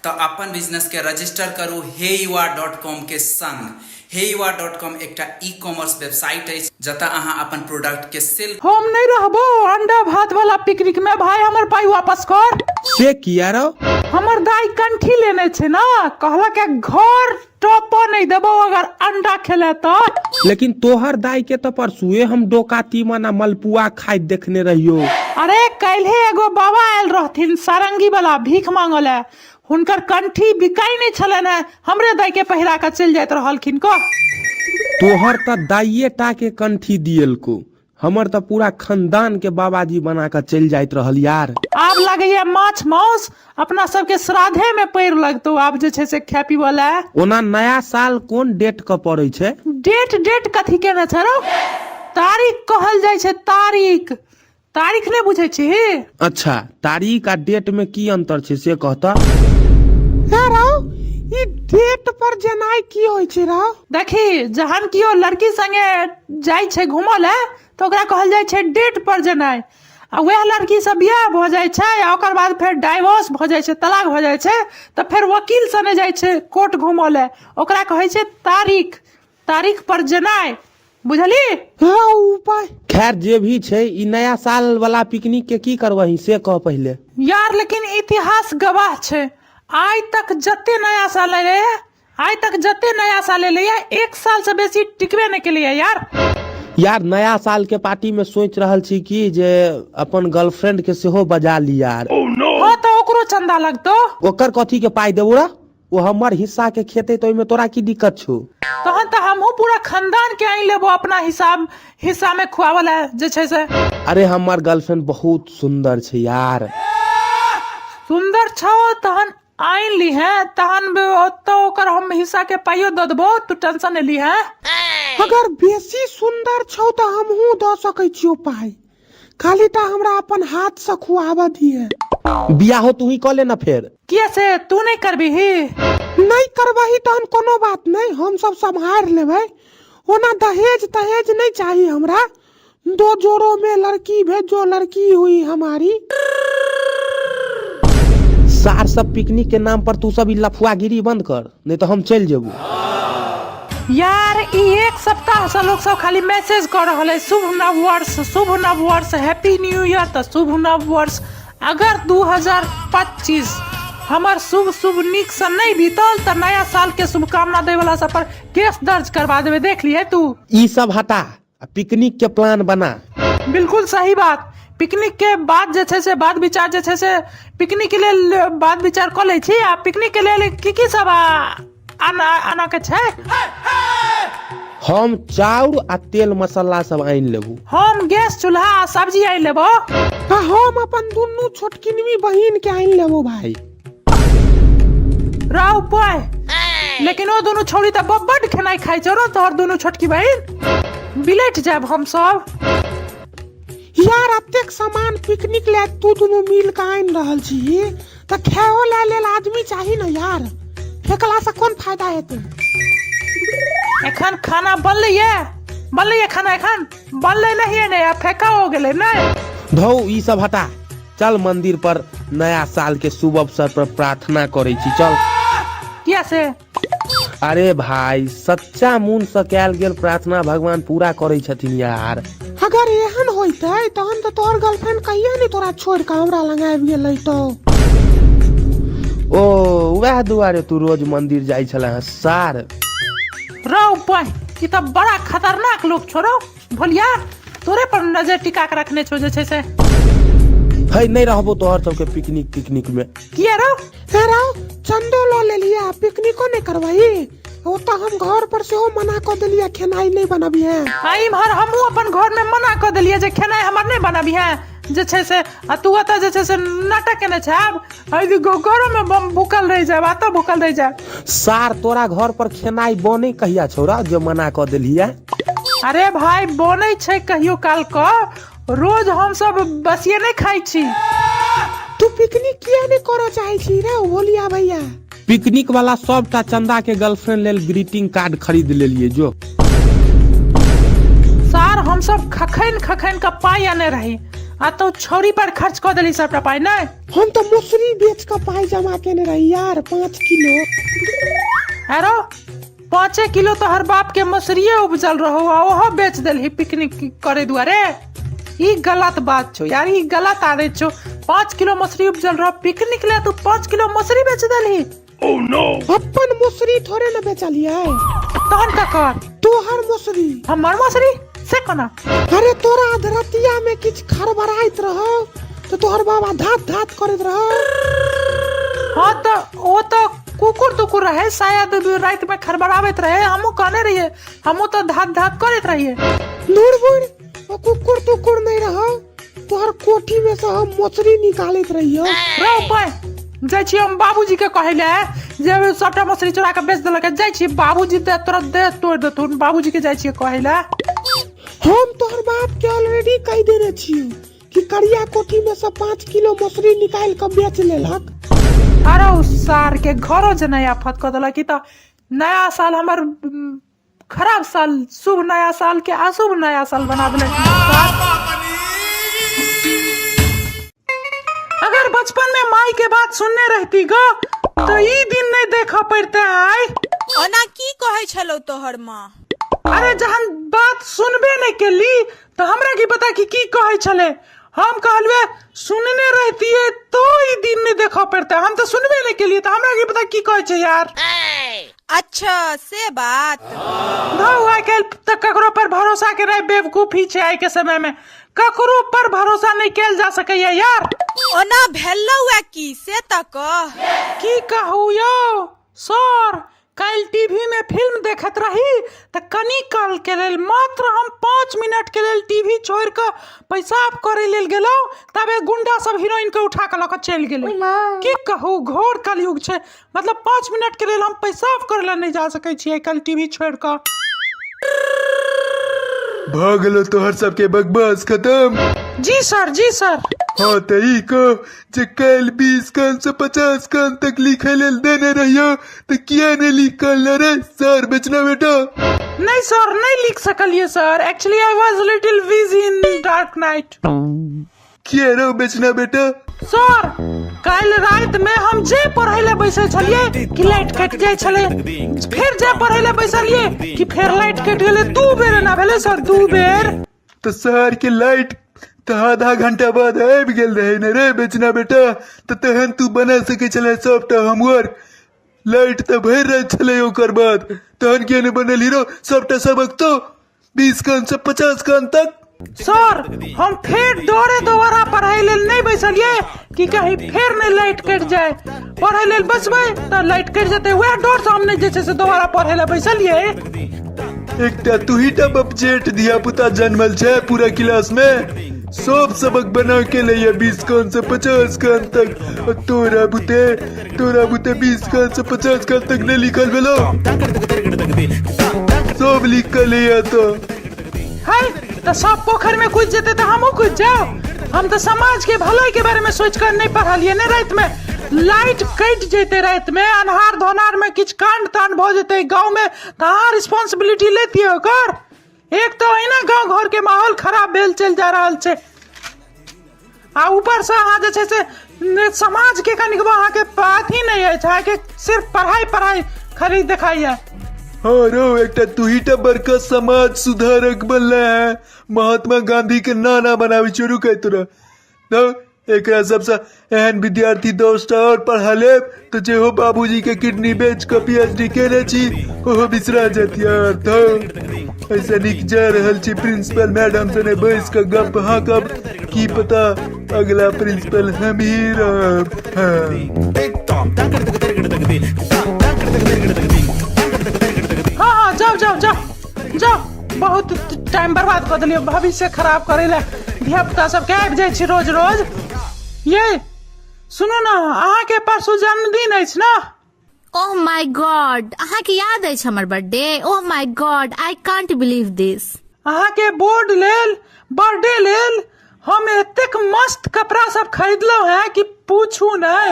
तऽ अपन बिजनेस के रजिस्टर करू हे you are dot com के संग। हे युवा डॉट कॉम एकटा ई कॉमर्स वेबसाइट अछि जतऽ अहाँ अपन प्रोडक्ट के सेल हम नहि रहबो अंडा भात वाला पिकनिक में भाई, हमर पाई वापस कर। से किया रौ? हमर दाई कंठी लेने छै ना, कहलक है घर टप नहीं देबो अगर अंडा खेले तो। लेकिन तोहर दाई के तो परसुए हम डोका तीमन आ मलपुआ खाइत देखने रहियो। अरे काल्हे एगो बाबा आयल रहथिन सारंगी वाला भीख मांगल है, हुनकर कंठी बिकाई नहीं छलनि है, हमरे दाई के पहिरा के चलि जाइत रहलखिन। कह तोहर तऽ दाइये टा के कंठी दियलको, हमर तऽ पूरा खानदान के बाबाजी बना कऽ चलि जाइत रहल यार। आब लगैया माछ माउस अपना सबके श्राद्धे में पैर लगतौ आब जे छै से खाय पीबऽ लए। ओना नया साल कोन डेट के पड़ै छै? डेट डेट कथी केने छै रौ? तारीख कहल जाइ छै तारीख। तारीख नहि बुझै छी? अच्छा, तारीख आ डेट में की अंतर छै से कहता? हे रौ, ई डेट पर जेनाइ की होइ छै रौ? देखी, जहन कियो लड़की संगे जाइ छै घूमऽ लए तऽ ओकरा कहल जाइ छै डेट पर जेनाइ, आ वएह लड़की से बियाह भऽ जाइ छै आ ओकर बाद फेर डाइवोर्स भऽ जाइ छै, तलाक भऽ जाइ छै, तऽ फेर वकील सने जाइ छै कोर्ट घूमऽ लए, ओकरा कहै छै तारीख, तारीख पर जेनाइ, बुझली? हाँ, उपाय। खैर जे भी छै, ई नया साल वाला पिकनिक के की करबही से कह पहिले। यार लेकिन इतिहास गवाह छै, आइ तक जते नया साल एलै, आइ तक जते नया साल एलै, एक साल से बेसी टिकबे नहि केलैया यार। यार नया साल के पार्टी में सोच रहल छी कि जे अपन गर्लफ्रेंड के सेहो बजा ली यार। हाँ तऽ ओकरो चंदा लगतौ। ओकर कथी के पाई देबो रे? ओ हमर हिस्सा के खेते तऽ ओहिमे तोरा की दिक्कत छौ? तहन तऽ हमहूँ पूरा खानदान के आनि लेबो अपना हिसाब हिस्सा में खुआवल है जे छै से। अरे हमर गर्लफ्रेंड बहुत सुंदर छै यार। सुंदर छौ तहन आनि लीहे, तहन ओतऽ ओकर हम हिस्सा के पाइयो दऽ देबो, तू टेंशन नहि लीहे। अगर बेसी सुंदर छौ तऽ हमहूँ दऽ सकै छियौ पाइ, खाली टा हमरा अपन हाथ से खुआबऽ दिहे। बियाहो तू ही कऽ ले ना फेर। किया से तू नहीं करबिही? नहीं करबही तहन कोनो बात नहीं, हम सब सम्हारि लेबै। ओना दहेज तहेज नहीं चाही हमरा, दो जोड़ों में लड़की भेजो, लड़की हुई हमारी। सार सब पिकनिक के नाम पर तू सब ई लफुआगिरी बंद कर, नहीं तो हम चलि जेबू। यार ई एक सप्ताह से लोग सब खाली मैसेज कर रहल है शुभ नव वर्ष, शुभ नव वर्ष, हैप्पी न्यू ईयर, तऽ शुभ नव वर्ष। अगर 2025 हमर शुभ शुभ नीक से नहीं बीतल तऽ नया साल के शुभकामना दै वाला सब पर केस दर्ज करवा देबै, देख लिहे तू। ई सब हटा आ पिकनिक के प्लान बना। बिल्कुल सही बात। पिकनिक के बाद जे छै से बात विचार जे छै से पिकनिक के लेल बात विचार कऽ लै छी, आ पिकनिक के लेल की की सब आना आना के छै? हम चाउर आ तेल मसाला सब आनि लेबू। हम गैस चूल्हा आ सब्जी आनि लेबो। आ हम अपन दुनू छोटकिनवी बहिन के आनि लेबो भाई। राव पाय, लेकिन ओ दुनू छौड़ी तऽ बड्ड खेनाइ खाइ छौ रौ, तोहर दुनू छोटकी बहिन, बिलटि जायब हम सब। यार अतेक सामान पिकनिक ले तू दुनू मिल के आनि रहल छी तऽ खाओ ले लेल आदमी चाही ने यार, फेकला से कोन फायदा हेतै? एखन खाना बनलै ये, बनलै ये खाना, एखन बनलै नहीं ने, आ फेका हो गेलै नहीं। धौ ई सब हटा, चल मंदिर पर नया साल के शुभ अवसर पर प्रार्थना करै छी, चल। किया से? अरे भाई सच्चा मन से कैल गेल प्रार्थना भगवान पूरा करै छथिन यार। अगर एहन होइतै तहन तऽ तोहर गर्लफ्रेंड कहिया नहि तोरा छोड़ि कऽ हमरा लग आबि गेलै तो। ओ वएह दुआरे तू रोज मंदिर जाइ छले हँ सार। रौ बहि, ई तऽ बड़ा खतरनाक लोक छौ रौ भोलिया, तोरे पर नजर टिका के रखने छौ जे छै से। है नहीं रहबो तोहर सबके पिकनिक तिकनिक में। किया रौ? हे रौ, चंदो लऽ लेलियै, पिकनिको नहि करबही? ओतऽ हम घर पर सेहो मना कऽ देलियै खेनाइ नहि बनबिहे। आ इम्हर हमहूँ अपन घर में मना कऽ देलियै जे खेनाइ हमर नहि बनबिहे जे छै से, आ तू ओतऽ जे छै से नाटक केने छै, आब घरो में बम भूखल रहि जायब, एतऽ भूखल रहि जायब। सार तोरा घर पर खेनाइ बनै कहिया छौ रौ जे मना कऽ देलियै? अरे भाई बनै छै कहियो काल कऽ, रोज हम सब बसिए नहि खाइ छी। तू पिकनिक किया नहि करऽ चाहै छी रे भोलिया भैया? पिकनिक वाला सबटा चंदा के गर्लफ्रेंड लेल ग्रीटिंग कार्ड खरीद लेलिए जो। सार हम सब खखैन खखैन के पाई आने रही, आ तो छौरी पर खर्च कऽ देली सबटा पाई नहि? हम तऽ मसुरी बेच कऽ पाई जमा केने रही यार, 5 किलो। अरो 5 किलो तोहर बाप के मसुरिये उपजल रहो आ ओहो बेच देलही पिकनिक करे दुआरे। ई गलत बात छौ यार, ई गलत आदत छौ। 5 किलो मसुरी उपजल रहो पिकनिक ले, तू 5 किलो मसुरी बेच देलही। अपन मसुरी थोड़े न बेचलियै। तहन ककर? तोहर मसुरी। हमर मसुरी से कोना? अरे, तोरा अधरतिया में किछु खड़बड़ाइत रहो तऽ तोहर बाबा धात धात करैत रहो। हाँ, तऽ ओ तऽ कुकुर तुकुर रहे शायद, राति में खड़बड़ाबैत रहे। हमहूँ कहने रहिए, हमहूँ तऽ धात धात करैत रहिए। दूर बुढ़, ओ कुकुर तुकुर नहीं रहो, तोहर कोठी में से हम मछली निकालैत रहियो। रो पाय, जाइ छी हम बाबूजी के कहै ले जे सबटा मछली चोरा के बेच देलक। जाइ छी, बाबूजी दे तोरा दे तोड़ देथुन। बाबूजी के जाइ छियै कहै ले। हम तोहर बाप के ऑलरेडी कहि देने छियो कि करिया कोठी में से 5 किलो मछली निकालि कऽ बेच लेलक। अरे, उ सार के घरो जे नया आफत कऽ देलक। ई तऽ नया साल हमर खराब साल, शुभ नया साल के अशुभ नया साल बना देलक। अगर बचपन में माई के बात सुनने रहती गो तो ई दिन नहीं देखा पड़ते आय। ओना की कहै छलौ तोहर माँ? अरे, जहन बात सुनबे नहीं केली तो हमरा की पता कि की कहै छले। हम कहलुए सुनने रहतिए तो ई दिन नहीं देखा पड़ते। हम तो सुनबे नहीं केलिए, तो हमरा की पता की कहै छै यार। अच्छा, से बात। धौ, आइ काल्हि तऽ ककरो पर भरोसा के रहे बेवकूफी छै। आइ के समय में ककरो पर भरोसा नहीं कैल जा सकैया यार। ओना भेलौ ए की, से तऽ कह। की कहू यौ सर, काल्हि टीवी में फिल्म देखैत रही तऽ कनी काल के लेल, मात्र हम 5 मिनट के लेल टीवी छोड़ि कऽ पेशाब करे लेल गेलहुँ, तबे गुंडा सब हीरोइन के उठा कऽ लऽ कऽ चलि गेलै। की कहू, घोर कलयुग छै। मतलब 5 मिनट के लेल हम पेशाब करे लए नहि जा सकै छियै काल्हि टीवी छोड़ि कऽ। भऽ गेलो तोहर सबके बकवास खतम? जी सर, जी सर। हाँ, तऽ ई कह जे काल्हि 20 कान से 50 कान तक लिखे लेल देने रहियो, तऽ किया नहि लिख कऽ रे सर बेचना बेटा? नहीं सर, नहीं लिख सकलिए sir. Actually I was little busy in dark night. किया रो बेचना बेटा? सर, काल्हि राति में हम जे पढ़ै लए बैसल छलियै कि लाइट कटि जाइ छलै। फेर जे पढ़ै लए बैसलियै कि फेर लाइट कटि गेलै। दू बेर एना भेलै सर, दू बेर। तऽ शहर के लाइट तऽ आधा घंटा बाद आबि गेल रहे ने रे बेचना बेटा? तऽ तहन तू बना सकै छलै सबटा होमवर्क। लाइट तऽ भरि राति छलै ओकर बाद, तहन किया नहि बनल हीरो सबटा सबक तो 20 कान से 50 कान तक? सर, हम फेर डरे दोबारा पढ़ाई लेल नहीं बैसलियै कि कहीं फेर नहीं लाइट कटि जाए। पढ़ै लेल बैसबै तऽ लाइट कटि जेतै, वएह डर से हम नहि जे छै से दोबारा पढ़ै लए बैसलियै। एकटा तू ही टा बपजेठ धिया पुता जन्मल छै पूरा क्लास में। सब सबक बना के लैया 20 कान से 50 कान तक आ तोरा बुते 20 कान से 50 कान तक नहीं लिखल भेलो। सब लिख के लैया तो। है तऽ सब पोखरि में कूदि जेतै तऽ हमहूँ कूदि जाउ? हम तऽ समाज के भलाई के बारे में सोच कर नहीं पढ़लियै ने। राति में लाइट कटि जेतै, राति में अन्हार धोनार में किछु कांड तांड भऽ जेतै गाँव में तऽ अहाँ रिस्पॉन्सिबिलिटी लेतियै ओकर? एक तऽ अहिना गाँव घर के माहौल खराब भेल चलि जा रहल छै आ ऊपर से अहाँ जे छै से समाज के कनिकबो अहाँके अथी नहि अछि। अहाँके सिर्फ पढ़ाइ पढ़ाइ खाली देखाइया। हाँ रो, एकटा तू ही टा बड़का समाज सुधारक बनले है। महात्मा गांधी के नाना बनावे शुरू कर तोरा। तो एकरा सबसे एहन विद्यार्थी 10टा और पढ़ा लेब तो जे हो बाबूजी के किडनी बेच के पीएचडी केने छी, ओहो बिसरा जात यार। तो ऐसे निक जा रहल छी प्रिंसिपल मैडम से बैस के गप हाँकब। की पता अगला प्रिंसिपल हम ही रहब। हाँ। हाँ, जाओ जाओ जाओ जाओ। बहुत टाइम बर्बाद कऽ देलियै भविष्य खराब करै लए धिया पुता सबके। आबि जाइ छी रोज रोज। ये सुनू ने, अहाँके परसू जन्मदिन अछि ने? ओह my God, अहाँके याद अछि हमर birthday? Oh my God, I can't believe this. अहाँके बोर्ड लेल, बर्थडे लेल हम एतेक मस्त कपड़ा सब खरीदलहुँ हैं कि पूछू नहि।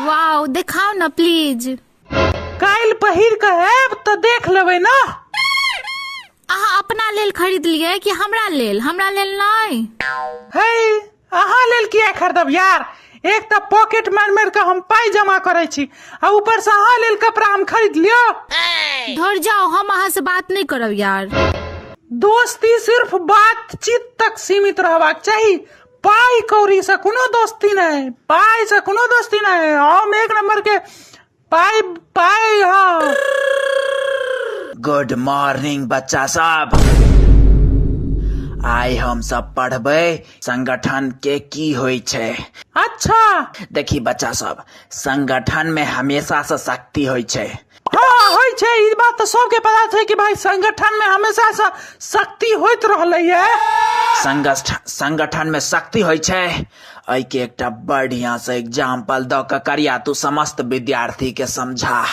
वाओ, देखाउ न प्लीज। काल्हि पहिर कऽ आयब तऽ देख लेबै ने। अहाँ अपना लेल खरीदलियै कि हमरा लेल? हमरा लेल नहि? है, अहाँ लेल किया खरीदब यार? एक तऽ पॉकेट मारि मारि कऽ हम पाइ जमा करै छी आ ऊपर से अहाँ लेल कपड़ा हम खरीद लियो। धर जाओ, हम अहाँ से बात नहीं करब यार। दोस्ती सिर्फ बातचीत तक सीमित रहबाक चाही, पाइ कौड़ी से कोनो दोस्ती नहि, पाइ से कोनो दोस्ती नहि। हम एक नंबर के पाइ पाइ। हाँ, गुड मॉर्निंग बच्चा सब। आइ हम सब पढ़बै संगठन के की होइ छै। अच्छा। देखी बच्चा सब, संगठन में हमेशा से शक्ति होइ छै। हाँ, होइ छै, ई बात तऽ सबके पता छै कि भाई संगठन में हमेशा से शक्ति होइत रहलै है। संगठन में शक्ति होइ छै, एहिके एकटा बढ़िया से एग्जाम्पल दऽ कऽ करिया तू समस्त विद्यार्थी के समझा।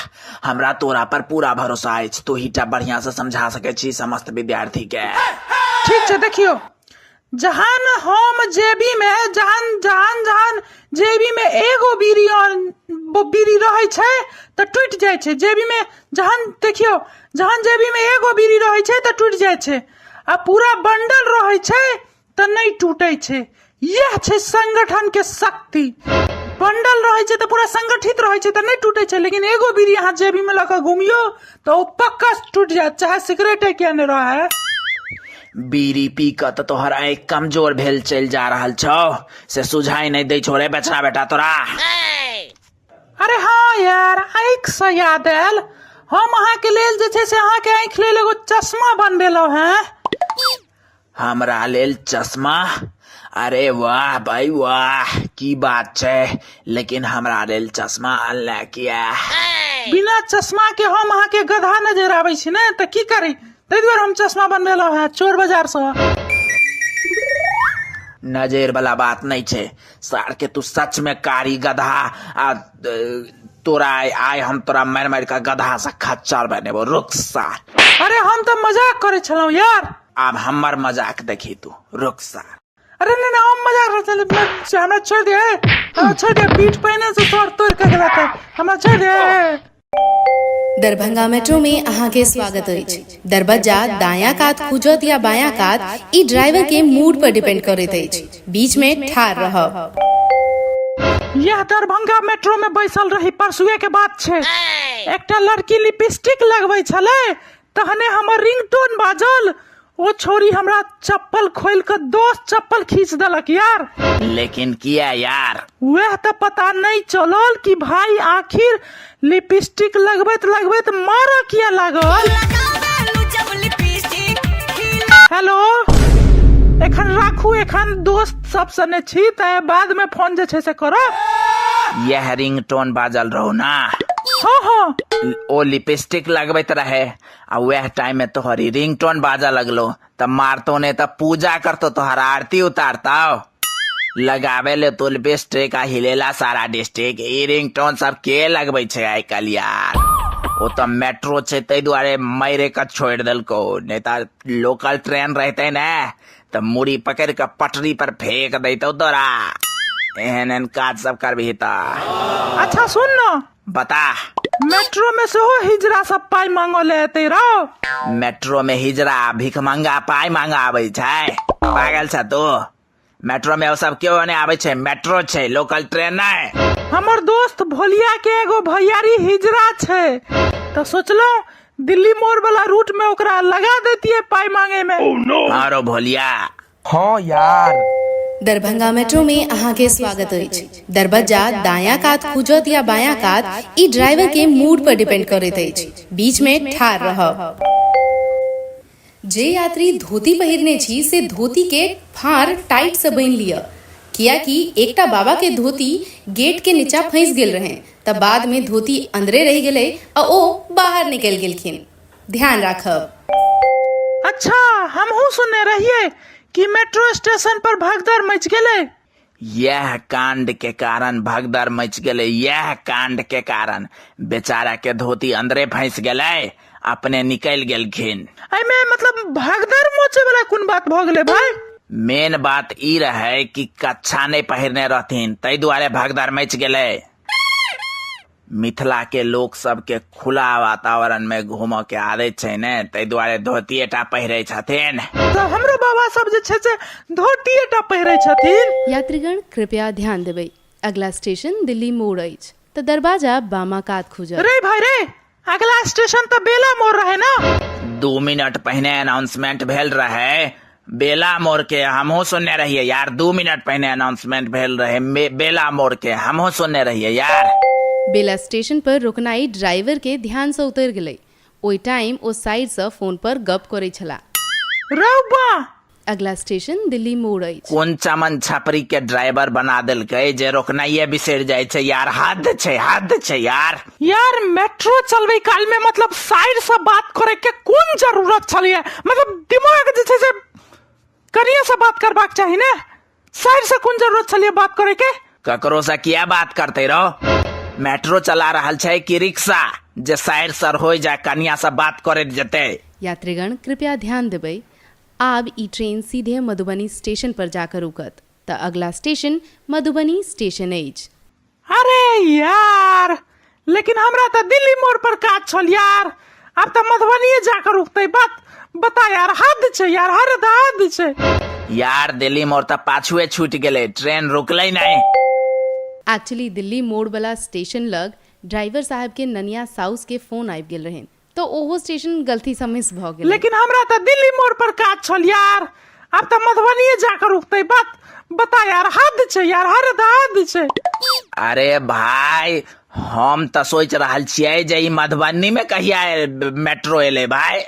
हमरा तोरा पर पूरा भरोसा अछि, तू ही टा बढ़िया से समझा सकै छी समस्त विद्यार्थी के। ठीक छै, देखियौ, जहन हम जेबी में जहन जहन जहन जेबी में एगो बीड़ी और बीड़ी रहै छै तऽ टूटि जाइ छै। जेबी में जहन, देखियौ, जहन जेबी में एगो बीड़ी रहै छै तऽ टूटि जाइ छै, आ पूरा बंडल रहै छै तऽ नहि टूटै छै। इएह छै संगठन के शक्ति। बंडल रहै छै तऽ पूरा संगठित रहै छै तऽ नहि टूटै छै, लेकिन एगो बीड़ी अहाँ जेबी में लऽ कऽ घुमियौ तऽ ओ पक्का टूटि जायत, चाहे सिगरेटे किया नहि रहै। बीड़ी पी कऽ तऽ तोहर आँखि कमजोर भेल चलि जा रहल छौ, से सुझाइ नहि दै छौ रे बछड़ा बेटा तोरा। अरे हाँ यार, आँखि से याद आयल, हम अहाँके लेल जे छै से अहाँके आँखि लेल एगो चश्मा बनबेलहुँ हेँ। हमरा लेल चश्मा? अरे वाह भाई वाह, की बात छै, लेकिन हमरा लेल चश्मा अनले किया? बिना चश्मा के हम अहाँके गधा नजर आबै छी ने, तऽ की करी, ताहि दुआरे हम चश्मा बनबेलहुँ हेँ चोर बाजार सँ। नजर वाला बात नहीं छै सार के, तू सच में कारी गधा आ तोरा आइ हम तोरा मारि मारि के गधा से खच्चर बनेबो, रुक सार। अरे हम तऽ मजाक करै छलहुँ यार। आब हमर मजाक देखी तू, रुक सार। अरे नहीं नहीं, हम मजाक करै छलहुँ, हमरा छोड़ि दे, हमरा छोड़ि दे, पीठ पहिने से तोड़ तोड़ के गेला तऽ हमरा छोड़ि दे। दरभंगा मेट्रो में अहाँ के स्वागत अछि। दरबज्जा दायां कात खुजत या बायां कात, ई ड्राइवर के मूड पर डिपेंड करैत अछि। बीच में ठाढ़ रहब। यह दरभंगा मेट्रो में बैसल रही, परसुए के बात छै, एकटा लड़की लिपस्टिक लगबै छलै, तहने हमर रिंगटोन बाजल, ओ छोरी हमरा चप्पल खोलि कऽ दोस्त चप्पल खींच देलक यार। लेकिन किया यार? वएह तऽ पता नहि चलल कि भाई आखिर लिपस्टिक लगबैत लगबैत मारऽ किया लागल। हेलो, एखन राखू, एखन दोस्त सब सने छी, तऽ बाद में फोन जे छै से करब। यह रिंगटोन बाजल रहू ना? हाँ हाँ। ओ लिपस्टिक लगबैत रहे आ वएह टाइम में तोहर ई रिंगटोन बाजऽ लगलो, तऽ मारतो ने तऽ पूजा करतो, तोहर आरती उतारतो। लगावे ले तो लिपस्टिक आ हिलेला सारा डिस्ट्रिक्ट। ई रिंगटोन सब के लगबै छै आइ काल्हि यार? ओ तऽ मेट्रो छै ताहि दुआरे मारे के छोड़ि देलको, नहि तऽ लोकल ट्रेन रहते ने तऽ मुड़ी पकड़ि कऽ पटरी पर फेंक दैतौ तोरा। एहन एहन काज सब करबही तऽ। अच्छा सुन न, बता। मेट्रो में सेहो हिजरा सब पाइ मांगऽ ले एतै रौ? मेट्रो में हिजरा भिखमंगा पाइ मांगऽ आबै छै? पागल छ तू? मेट्रो में ओ सब केओ नहि आबै छै, मेट्रो छै, लोकल ट्रेन नहि। हमर दोस्त भोलिया के एगो भैयारी हिजरा छै, तऽ सोचलहुँ दिल्ली मोड़ वाला रूट में ओकरा लगा देतियै पाइ मांगे में। हाँ रो भोलिया। हाँ यार। दरभंगा मेट्रो में अहाँ के स्वागत अछि। दरबज्जा दायां कात खुजत या बायां कात, ई ड्राइवर के मूड पर डिपेंड करैत अछि। बीच में ठाढ़ रहब। जे यात्री धोती पहिरने छी से धोती के फाँड़ टाइट से बान्हि लिअ, कियाकि एकटा बाबा के धोती गेट के नीचा फंसि गेल रहनि तऽ बाद में धोती अंदरे रहि गेलै आ ओ बाहर निकलि गेलखिन। ध्यान राखब। अच्छा, हमहूँ सुनने रहियै कि मेट्रो स्टेशन पर भगदड़ मचि गेलै। यह कांड के कारण भगदड़ मच गेलै। यह कांड के कारण बेचारा के धोती अंदरे फंस गेलै, अपने निकल गेलखिन। एहिमे मतलब भगदड़ मचे वाला कोन बात भऽ गेलै भाई? मेन बात ई रहे कि कच्छा नहीं पहिरने रहथिन, ताहि दुआरे भगदड़ मच गेलै। मिथिला के लोक सबके खुला वातावरण में घूमऽ के आदत छै ने, ताहि दुआरे धोतिए टा पहिरे छथिन। तऽ हमरो बाबा सब जे छै से धोतिए टा पहिरे छथिन। यात्रीगण कृपया ध्यान देबै। अगला स्टेशन दिल्ली मोड़ अछि तऽ दरवाजा बामा कात खुजत। रे भाई रे, अगला स्टेशन तऽ बेला मोड़ रहे ना। 2 मिनट पहिने अनाउंसमेंट भेल रहे बेला मोड़ के, हमहूँ सुनने रहिए यार। 2 मिनट पहिने अनाउंसमेंट भेल रहे बेला मोड़ के, हमहूँ सुनने रहिए यार। बेला स्टेशन पर रुकनाइ ड्राइवर के ध्यान सँ उतरि गेलै। ओहि टाइम ओ साइड सँ फोन पर गप करै छलाह। रौ बा! अगला स्टेशन दिल्ली मोड़ अछि। कोन चमन छपरी के ड्राइवर बना देलकै जे रोकनाइए बिसरि जाइ छै यार। हद छै, हद छै यार। यार मेट्रो चलबै काल में मतलब साइड से बात करे के कोन जरूरत छलैया? मतलब दिमाग जे छै से कनिये से बात करबाक चाही ने, साइड से कोन जरूरत छलैया बात करे के? ककरो से किया बात करते रहो? मेट्रो चला रहल छै कि रिक्शा जे साइड सर हो जाय कनिया से बात करैत जेतै? यात्रीगण कृपया ध्यान देबै, आब ई ट्रेन सीधे मधुबनी स्टेशन पर जाकर रुकत तऽ अगला स्टेशन मधुबनी स्टेशन अछि। अरे यार, लेकिन हमरा तऽ दिल्ली मोड़ पर काज छल यार, आब तऽ मधुबनीये जाकर रुकतै। बात बता यार, हद छै यार, हद हद छै यार। दिल्ली मोड़ तऽ पाछुए छूटि गेलै, ट्रेन रुकलै नहि। एक्चुअली दिल्ली मोड़ वाला स्टेशन लग ड्राइवर साहब के ननिया साउस के फोन आबि गेल रहनि तऽ ओहो स्टेशन गलती सँ मिस भऽ गेलै। लेकिन हमरा तऽ दिल्ली मोड़ पर काज छल यार, आब तऽ मधुबनीये जाकर रुकतै। बात बता यार, हद छै यार, हद हद छै। अरे भाई, हम तऽ सोचि रहल छियै जे ई मधुबनी में कहिया मेट्रो एलै भाई।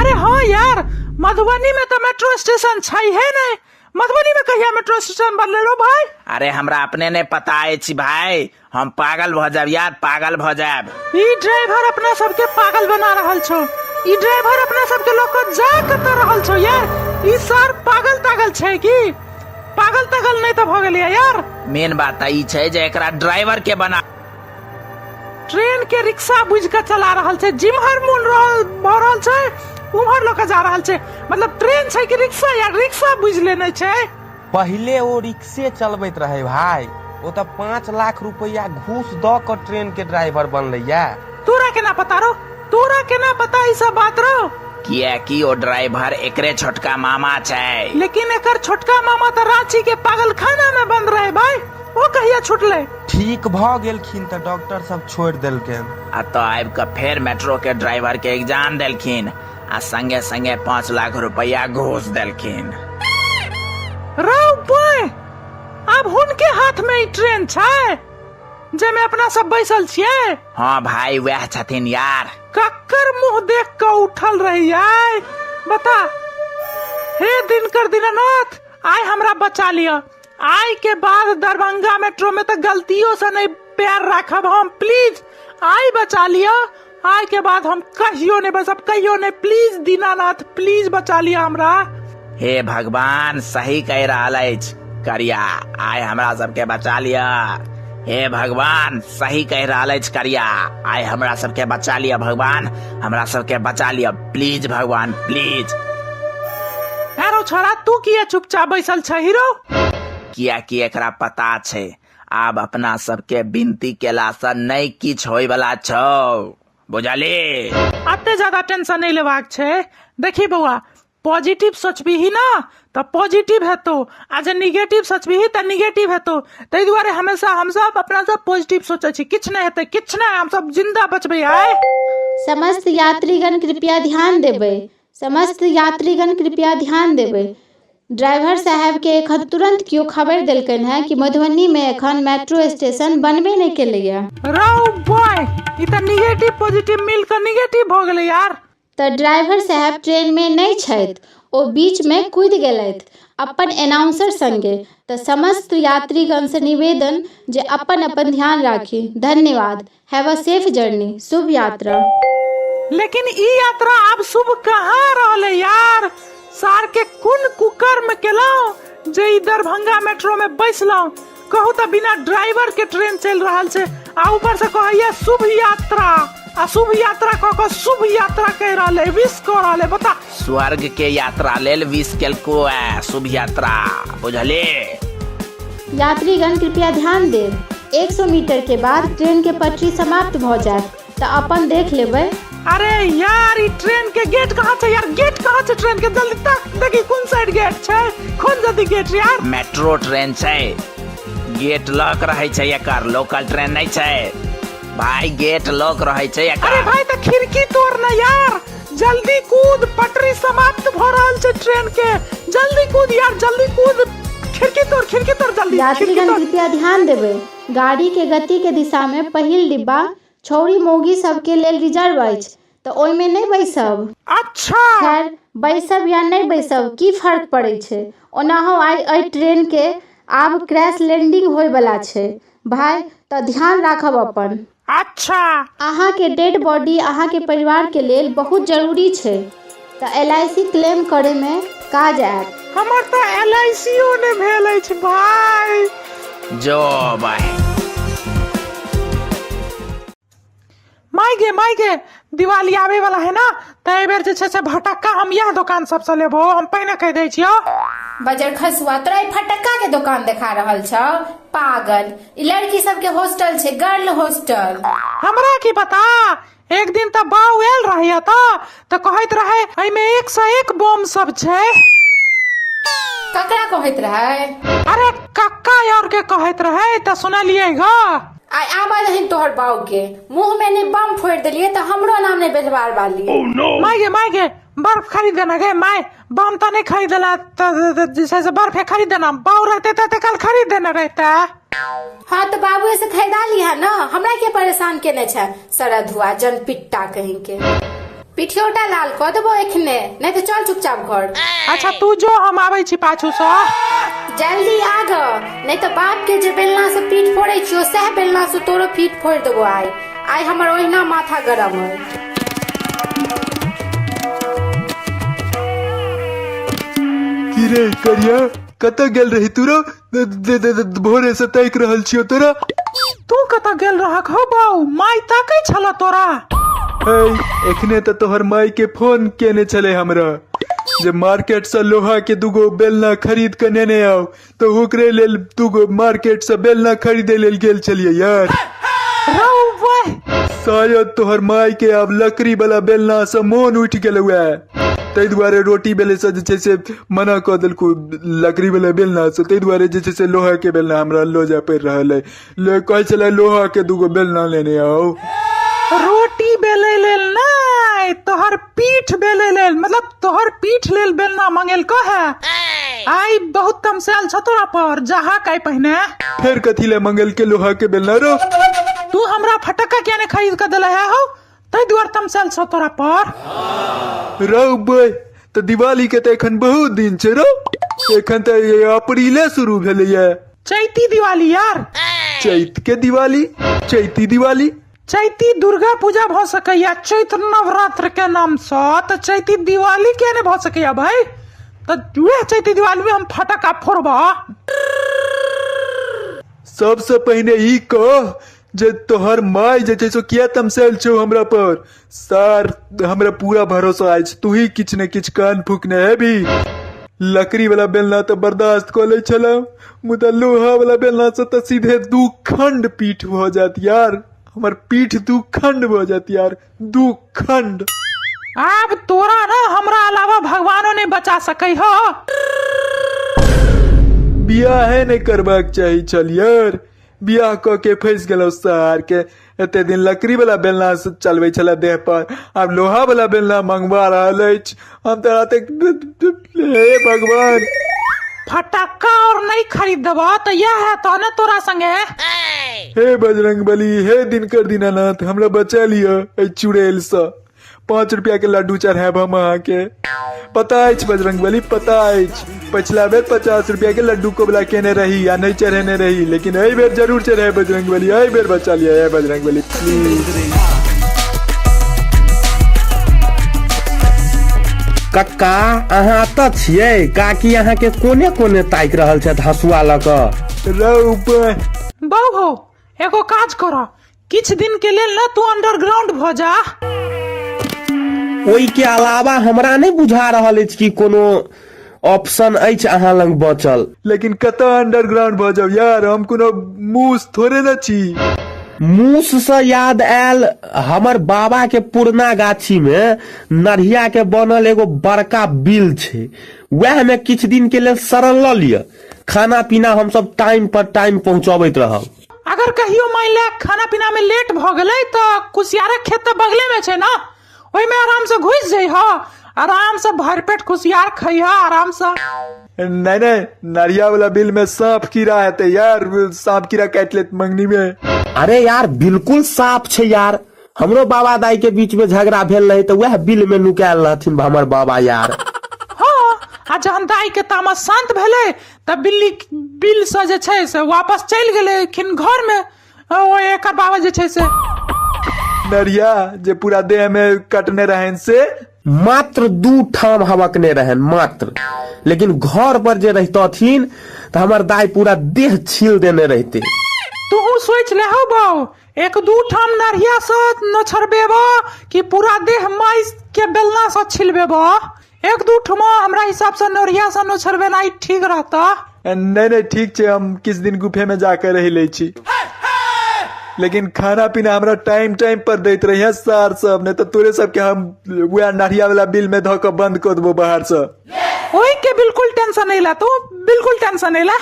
अरे हाँ यार, मधुबनी में तऽ मेट्रो स्टेशन छै हे नहीं, मधुबनी में कहिया मेट्रो स्टेशन बनलै रो भाई? अरे हमरा अपने नहीं पता अछि भाई, हम पागल भऽ जायब यार, पागल भऽ जायब। ई ड्राइवर अपना सबके पागल बना रहल छौ, ई ड्राइवर अपना सबके लऽ कऽ जा कतऽ रहल छौ यार? ई सर पागल तागल छै की? पागल तागल नहीं तऽ भऽ गेलै यार। मेन बात तऽ ई छै जे एकरा ड्राइवर के बना ट्रेन के रिक्शा बुझि कऽ चला रहल छै, जिम्हर मोन रहल भऽ रहल छै उम्हर लऽ कऽ जा रहल छै। मतलब ट्रेन छै कि रिक्शा यार? रिक्शा बुझि लेने छै। पहिले ओ रिक्शे चलबैत रहै भाई, ओ तऽ 5 लाख रुपैआ घूस दऽ कऽ ट्रेन के ड्राइवर बनलैया। तोरा केना पता रो? तोरा केना पता ई सब बात रो? कियाकि ओ ड्राइवर एकरे छोटका मामा छै। लेकिन एकर छोटका मामा तऽ रांची के पागलखाना में बंद रहे भाई, ओ कहिया छुटलै? ठीक भऽ गेलखिन तऽ डॉक्टर सब छोड़ि देलकनि। आ तऽ आबि कऽ फेर मेट्रो के ड्राइवर के एग्जाम देलखिन आ संगे संगे 5 लाख रुपया घूस देलखिन। रौ बॉय, आब हुनके हाथ में ई ट्रेन छै जेमे अपना सब बैसल छियै? हाँ भाई, वएह छथिन यार। कक्कर मुंह देख कऽ उठल रही आय बता। हे दिनकर दीनानाथ, आय हमरा बचा लिअ। आय के बाद दरभंगा मेट्रो में तऽ गलतियों से नहीं पैर राखब हम, प्लीज आय बचा लिअ। आय के बाद हम कहियो नहीं बसब, कहियो नहीं, प्लीज दीनानाथ, प्लीज बचा लिअ हमरा। हे भगवान, सही कहि रहल अछि करिया, आय हमरा सबके बचा लिअ। हे भगवान, सही कहि रहल अछि करिया, आय हमरा सबके बचा लिअ। भगवान, हमरा सबके बचा लिअ, प्लीज भगवान, प्लीज। अरे छोड़ा, तू किया चुपचाप बैसल छ हीरो? कियाकि एकरा पता छै आब अपना सबके विनती केला से नहि किछु होय वाला छौ, बुझली? अते ज्यादा टेंशन नहीं लेबाक छै। देखी बौआ, पॉजिटिव सोचबीही ना तऽ पॉजिटिव हेतौ, आ जे निगेटिव सोचबीही तऽ निगेटिव हेतौ। ताहि दुआरे हमेशा हमसब अपना सब पॉजिटिव सोचै छी। किछु नहि हेतै, किछु नहि, हमसब जिंदा बचबै आय। समस्त यात्रीगण कृपया ध्यान देबै, समस्त यात्रीगण कृपया ध्यान देबै। ड्राइवर साहेबके एखन तुरन्त केओ खबरि देलकनि हेँ कि मधुबनीमे एखन मेट्रो स्टेशन बनबे नहि केलैए। रौ बॉय, ई तऽ निगेटिव पॉजिटिव मिल कऽ निगेटिव भऽ गेलै यार। तऽ ड्राइवर साहेब ट्रेनमे नहि छथि, ओ बीचमे कूदि गेलथि अपन एनाउंसर संगे। तऽ समस्त यात्रीगणसँ निवेदन जे अपन अपन ध्यान राखी। धन्यवाद। Have a safe journey. शुभ यात्रा। लेकिन ई यात्रा आब शुभ कहाँ रहलै यार? सार के कोन कुकर्म केलहुँ जे ई दरभंगा मेट्रो में बैसलहुँ? कहू तऽ बिना ड्राइवर के ट्रेन चलि रहल छै आ ऊपर से कहैया शुभ यात्रा, आ शुभ यात्रा कऽ कऽ शुभ यात्रा कहि रहल है, विश कऽ रहल है, बता। स्वर्ग के यात्रा लेल विश केलको है शुभ यात्रा, बुझली? यात्रीगण कृपया ध्यान देब, 100 मीटर के बाद ट्रेन के पटरी समाप्त भऽ जायत तऽ अपन देख लेबै। अरे यार, ई ट्रेन के गेट कहाँ छै यार? गेट कहाँ छै ट्रेन के? जल्दी तक देखी कोन साइड गेट छै, खोल जल्दी गेट यार। मेट्रो ट्रेन छै, गेट लॉक रहै छै एकर, लोकल ट्रेन नहि छै भाई, गेट लॉक रहै छै एकर। अरे भाई तऽ खिड़की तोड़ ना यार, जल्दी कूद, पटरी समाप्त भ रहल छै ट्रेन के, जल्दी कूद यार, जल्दी कूद, खिड़की तोड़, खिड़की तोड़ जल्दी, खिड़की यात्रीगण तोड़। कृपया ध्यान देबै। गाड़ी के गति के दिशा मे पहिल डिब्बा छौड़ी मौगी सब के लेल रिजर्व अछि तऽ ओहि मे नहि बैसब। अच्छा। खैर बैसब या नहि बैसब की फर्क पड़ै छै, ओनाहो आइ एहि ट्रेन के आब क्रैश लैंडिंग होय बला छै भाय, तऽ ध्यान राखब अपन। अच्छा। अहाँ के डेड बॉडी अहाँ के परिवार के लेल बहुत जरूरी छै तऽ एल I C claim करय मे काज आयत। हमर तऽ एल I C ओ नहि भेल अछि भाय। जो भाय। माय गे माय गे, दिवाली आबे वाला है ना, तऽ एहि बेर जे छै से भटक्का हम इएह दोकान सबसँ लेबो, हम पहिने कहि दै छियौ। बजर खसुआ, तोरा ई फटक्का के दोकान देखा रहल छौ पागल, ई लड़की सबके हॉस्टल छै, गर्ल हॉस्टल। हमरा की पता, एक दिन तऽ बाउ आयल रहे एतऽ तऽ कहैत रहे एहिमे एक सँ एक बम सब छै। ककरा कहैत रहे? अरे कक्का और के कहैत रहे तऽ सुनलियै ग। आइ आबऽ दहीन तोहर बाऊ के, मुंह में ने बम फोड़ि देलियै तऽ हमरो नाम नहि बेलवार वाली। माय गे माय गे, बर्फ खरीद देना गे माय, बम तऽ नहि खरीदला तऽ जे छै से बर्फे खरीद देना, बाऊ रहते तऽ कल खरीद देने रहते। हाँ तऽ बाबुए से खरीदा लिहा न, हमरा के परेशान केने छै सरधुआ जनपिट्टा कहीं के। पिठियोटा लाल कऽ देबो एखने, नहीं तऽ चल चुपचाप घर। अच्छा तू जो, हम आबै छी पाछू सँ। जल्दी आ ग, नहीं तऽ बाप के जे बेलना से पीठ फोड़ै छियो सएह बेलना से तोरो पीठ फोड़ि देबो आइ। आइ हमर ओहिना माथा गरम अइ। की रे करिया, कतऽ गेल रही तू रो? भोरे से ताकि रहल छियो तोरा। तू कतऽ गेल रहक हो बाऊ, माय ताकै छल तोरा? है एखने तऽ तोहर माय के फोन केने छले हमरा जे मार्केट से लोहा के दूगो बेलना खरीद के नेने आउ, तऽ ओकरे लेल दूगो मार्केट से बेलना खरीदे लेल गेल छलियै यार। रौ बह। शायद तोहर माय के आब लकड़ी वाला बेलना से मोन उठि गेलौ है, ताहि दुआरे रोटी बेले से जे छै से मना कऽ देलकौ लकड़ी वाला बेलना से, ताहि दुआरे जे छै से लोहा के बेलना हमरा लऽ जाय पड़ि रहल अइ। ले कहै छलै लोहा के दूगो बेलना लेने आउ। रोटी बेलै लेल नहि, तोहर पीठ बेलै लेल, मतलब तोहर पीठ लेल बेलना मंगेलको है। आइ बहुत तमसायल छ तोरा पर, जहा काई पहिने। फेर कथी ले मंगेलके लोहा के बेलना रो? तू हमरा फटक्का किया ने खरीद के देले है हो, ताहि दुआरे तमसायल छ तोरा पर। रौ बे, तऽ दिवाली के तऽ एखन बहुत दिन छै रौ, एखन तऽ अप्रीले शुरू भेलैया। चैती दिवाली यार। चैत के दिवाली, चैती दिवाली, चैती दुर्गा पूजा भऽ सकैया चैत्र नवरात्र के नाम सँ, तऽ चैती दिवाली किया नहि भऽ सकैया भाई? तऽ वएह चैती दिवाली में हम फटक्का फोड़बा। सबसे पहिने ई कह जे तोहर माय जे छै से किया तमसायल छौ हमरा पर? सर हमरा पूरा भरोसा अछि तू ही किछु ने किछु कान फूकने हेबी। लकड़ी वाला बेलना तऽ बर्दाश्त कऽ लै छलहुँ, मुदा लोहा वाला बेलना से तऽ सीधे दू खंड पीठ भऽ जायत यार, हमर पीठ दू खंड भऽ जायत यार, दू खंड। आब तोरा ना हमरा अलावा भगवानो नहीं बचा सकै हो। बियाहे नहि करबाक चाही छल यार, बियाह कऽ के फँसि गेलहुँ सार के। एते दिन लकड़ी वाला बेलना से चलबै छलै देह पर, आब लोहा वाला बेलना मंगवा रहल अछि। हम तऽ हे भगवान। फटक्का और नहीं खरीद देबो तऽ यह है तो ने तोरा संगे। हे बजरंग बली, हे दिनकर दीनानाथ, हमरा बचा लिअ एहि चुड़ैल सँ। 5 रुपया के लड्डू चढ़ायब हम अहाँके। पता अछि बजरंग बली, पता अछि, पछिला बेर 50 रुपया के लड्डू कोबला केने रही आ नहि चढ़ेने रही, लेकिन एहि बेर जरूर चढ़ायब बजरंग बली, एहि बेर बचा लिअ हे बजरंग बली प्लीज। कक्का अहाँ एतऽ छियै? काकी अहाँके कोने कोने ताकि रहल छथि हँसुआ लऽ कऽ। रौ बा। बाबू हौ, एगो काज करऽ, किछु दिन के लेल ना तू अंडरग्राउंड भ जा। ओहि के अलावा हमरा नहि बुझा रहल अछि कि कोनो ऑप्शन अछि अहाँ लग बचल। लेकिन कतऽ अंडरग्राउंड भऽ जाउ यार, हम कोनो मूस थोड़े ने छी। मूस सँ याद आयल, हमर बाबा के पुरना गाछी में नढ़िया के बनल एगो बड़का बिल छै, वएह में किछु दिन के लेल शरण लऽ लिअ। खाना पीना हमसभ टाइम पर टाइम पहुँचबैत रहब। अगर कहियो मानि ले खाना पीना में लेट भऽ गेलै तऽ कुसियारक खेत तऽ बगले में छै ने, ओहिमे आराम से घुसि जइह, आराम से भरि पेट कुसियार खइह आराम से। नहि नहि, नरिया वाला बिल में सांप कीड़ा हेतै यार, सांप कीड़ा काटि लेत मंगनी में। अरे यार बिल्कुल साफ छै यार, हमरो बाबा दाई के बीच में झगड़ा भेल रहे तऽ वएह बिल में नुकायल रहथिन हमर बाबा यार। हँ, आ जहन दाई के तामस शांत भेलै तऽ बिल्ली बिल से जे छै से वापस चलि गेलखिन घर में, ओ एकर बाबा जे छै से। नरिया जे पूरा देह में कटने रहन से मात्र 2 ठाम हबकने रहन मात्र, लेकिन घर पर जे रहितथिन तऽ हमर दाई पूरा देह छील देने रहते। तूहू सोच ले हौ बाउ, 1-2 ठाम नरिया से नोछरबेब कि पूरा देह माइस के बेलना से छिलबेब? 1-2 ठमा हमरा हिसाब से नरिया से नोछरबेनाइ ठीक रहता। नहि नहि ठीक छै, हम किछु दिन गुफे में जाके रहि लै छी, लेकिन खाना पीना हमरा टाइम टाइम पर दैत रहिए सार सब, नहीं तो तोरे सबके हम वएह नरिया वाला बिल में धऽ के बंद कऽ देबो बाहर से। ओहि के बिल्कुल टेंशन नहीं ला तू, बिल्कुल टेंशन नहीं ला।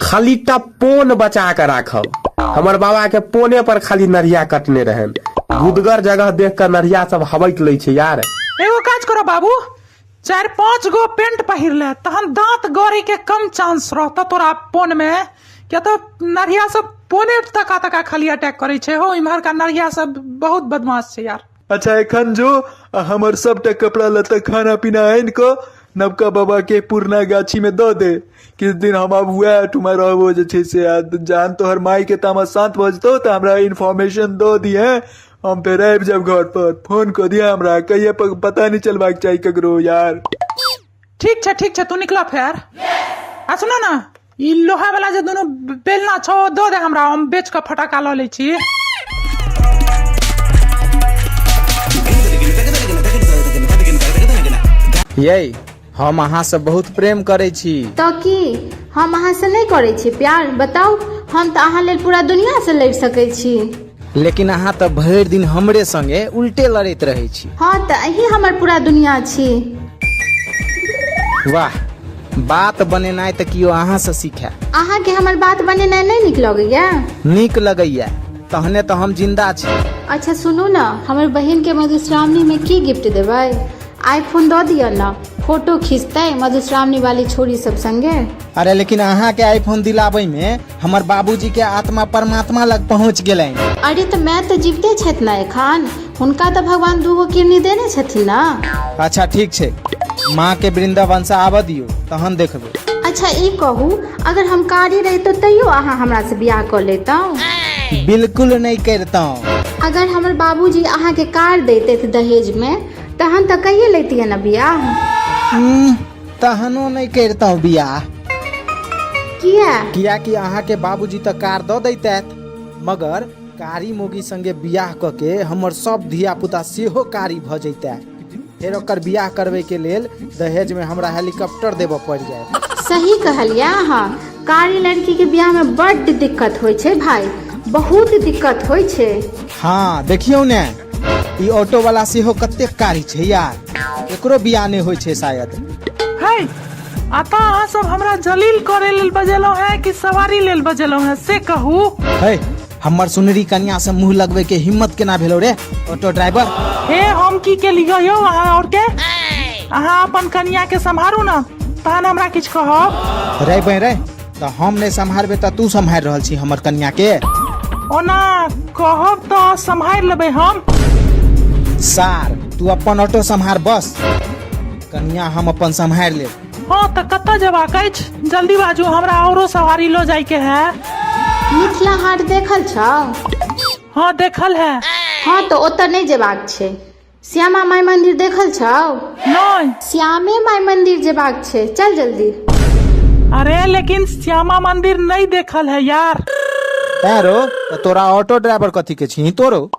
खाली टा पोन बचा के राखब, हमर बाबा के पोने पर खाली नरिया कटने रहन, गुदगर जगह देख के नरिया सब हबक लै छै यार। एगो काज करो बाबू, 4-5 गो पेंट पहिर ले, तहन दांत गड़े के कम चांस रहता तोरा पोन में, किया तो नरिया सब पोने तका तका खाली अटैक करे छै हो, इम्हर का नरिया सब बहुत बदमाश छै यार। अच्छा एखन जो आ हमर सबटा कपड़ा लत्ता खाना पीना आनि कऽ नवका बाबा के पुरना गाछी में दऽ दे, किछु दिन हम आब वएह ठुमा रहबो जे छै से, आ जहन तोहर माय के तामस शांत भऽ जेतौ तऽ हमरा इन्फॉर्मेशन दऽ दिहे, हम फेर आबि जायब घर पर, फोन कऽ दिहे हमरा, कहिये पता नहि चलबाक चाही ककरो यार। ठीक छै ठीक छै, तू निकल फेर। आ सुनो ना, ई लोहा वाला जे दुनू बेलना छौ दऽ दे हमरा, हम बेच कऽ फटाका लऽ लै छी। यै, हम अहाँ से बहुत प्रेम करै छी। तऽ की हम अहाँ से नहि करै छी प्यार? बताउ, हम तऽ अहाँ लेल पूरा दुनिया से लड़ि सकै छी। लेकिन अहाँ तऽ भरि दिन हमरे संगे उल्टे लड़ैत रहै छी। हँ तऽ अहीं हमर पूरा दुनिया छी। वाह, बात बनेनाइ तऽ कियो अहाँ से सीखै। अहाँके हमर बात बनेनाइ नहि नीक लगैया? नीक लगैया, तहने तऽ हम जिंदा छी। अच्छा सुनू ने, हमर बहिन के मधुश्रावणी में की गिफ्ट देबै? आईफोन दऽ दिअ ने, फोटो खींचतै मधुश्रावणी वाली छोरी सब संगे। अरे लेकिन अहाँ के आईफोन दिलाबै में हमर बाबूजी के आत्मा परमात्मा लग पहुँच गेलनि। अरे तऽ माय तऽ जीविते छथि ने एखन, हुनका तऽ भगवान 2 गो किडनी देने छथिन ने। अच्छा ठीक छै, माँ के वृंदावन से आबऽ दियौ तहन देखबै। अच्छा ई कहू, अगर हम कारी रहितहुँ तैयो अहाँ हमरा से बियाह कऽ लेतहुँ? बिल्कुल नहि करितहुँ। अगर हमर बाबूजी अहाँ के कार दैतथि दहेज में तहन तऽ कहिये लैतियै ने बियाह। तहनो नहि करितहुँ बियाह। किया? कियाकि अहाँ के बाबूजी तऽ कार दऽ दैतथि, मगर कारी मोगी संगे बियाह कऽ के हमर सब धिया पुता सेहो कारी भऽ जैतै, फेर ओकर बियाह करबै के लेल दहेज में हमरा हेलीकॉप्टर देबऽ पड़ि जायत। सही कहलियै अहाँ, कारी लड़की के बियाह में बड्ड दिक्कत होइ छै भाई, बहुत दिक्कत होइ छै। हाँ देखियौ ने, ई ऑटो वाला सेहो कतेक कारी छै यार, एकरो बियाह नहि होइ छै शायद। है, अतः अहाँ सब हमरा जलील करे लेल बजेलहुँ हैं कि सवारी लेल बजेलहुँ हैं से कहू? है, हमर सुनरी कन्या से मुंह लगबै के हिम्मत केना भेलो रे ऑटो ड्राइवर? हे, हम की केलियै यौ अहाँ और के? अहाँ अपन कन्या के सम्हारू ना, तहन हमरा किछु कहब। रे बे रे, तऽ हम नहि सम्हारबै तऽ तू सम्हारि रहल छी हमर कन्या के? ओना कहब तऽ सम्हारि लेबै हम। सार, तू अपन ऑटो सम्हार बस, कन्या हम अपन सम्हारि लेब। हँ तऽ कतऽ जेबाक अछि? जल्दी बाजू, हमरा औरो सवारी लऽ जायके है। मिथिला हाट देखल छौ? हँ देखल है। हँ तऽ ओतऽ नहि जेबाक छै। श्यामा माई मंदिर देखल छौ? नहि। श्यामे माई मंदिर जेबाक छै, चल जल्दी। अरे लेकिन श्यामा मंदिर नहीं देखल है यार। तैं रो, तऽ तोरा ऑटो ड्राइवर कथी के छी तोरो,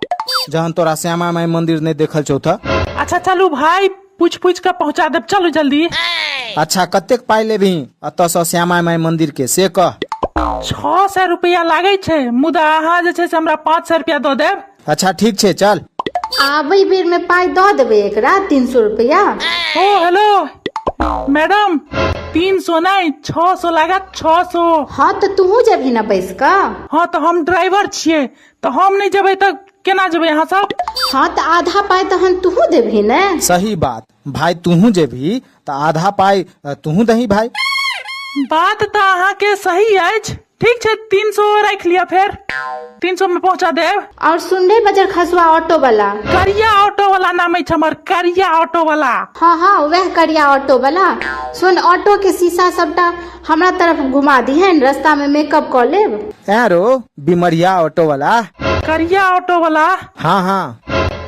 जहन तोरा श्यामा माई मंदिर नहीं देखल छौ तऽ? अच्छा चलू भाई, पूछ पूछ के पहुंचा देब, चलू जल्दी। अच्छा कतेक पाई लेबही एतऽ सँ श्यामा माई मंदिर के से कह? 600 रुपया लागै छै, मुदा अहाँ जे छै से हमरा 500 रुपया दऽ देब। अच्छा ठीक छै चल। आबै बेर में पाई दऽ देबै एकरा 300 रुपया। ओ हेलो, मैडम 300 नहि, 600 लागत, 600। हँ तऽ तूहू जेबही ने बैस कऽ? हँ तऽ हम ड्राइवर छियै, तऽ हम नहि जेबै तऽ केना जेबै अहाँ सब? हँ तऽ आधा पाइ तहन तूहू देबही ने। सही बात भाय, तूहू जेबही तऽ आधा पाइ तूहू दही भाय। बात तऽ अहाँके सही अछि। ठीक छै, 300 राखि लिअ, फेर 300 में पहुंचा देब। और सुन रे बजर खसुआ ऑटो वाला। करिया ऑटो वाला नाम अछि हमर, करिया ऑटो वाला। हाँ हाँ, वएह करिया ऑटो वाला। सुन, ऑटो के शीशा सबटा हमरा तरफ घुमा दिहन, रास्ता में मेकअप कऽ लेब। ऐं रो बिमरिया ऑटो वाला। करिया ऑटो वाला। हाँ हाँ,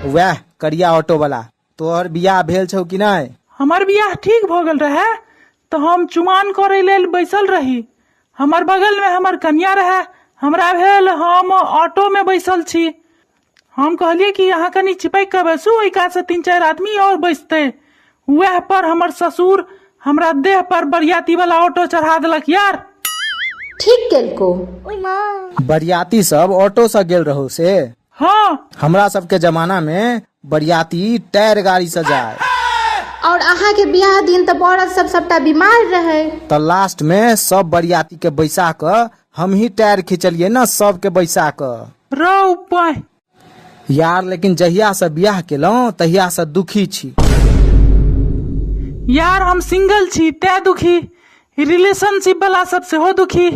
वएह करिया ऑटो वाला। तोहर बियाह भेल छौ कि नहि? हमर बियाह ठीक भऽ गेल रहै तऽ हम चुमान करै लेल बैसल रही। हमर बगल में हमर कनिया रहे। हमरा भेल हम ऑटो में बैसल छी। हम कहलिए कि अहाँ कनि चिपकि कऽ बैसू, ओहि कात से 3-4 आदमी और बैसते। वएह पर हमर ससुर हमरा देह पर बरियाती वाला ऑटो चढ़ा देलक यार। ठीक केलको। बरियाती सब ऑटो से गेल रहो से? हाँ। हमरा सबके जमाना में बरियाती टायर गाड़ी से जाय। और अहाँ के बियाह दिन तऽ औरत सब सबटा बीमार रहे। तऽ लास्ट में सब बरियाती के बैसा कऽ हम ही टायर खिंचलिए ना सबके बैसा कऽ। रौ पाय। यार लेकिन जहिया से बियाह केलहुँ तहिया से दुखी छी। यार हम सिंगल छी तैं दुखी, रिलेशनशिप वाला सब सेहो दुखी,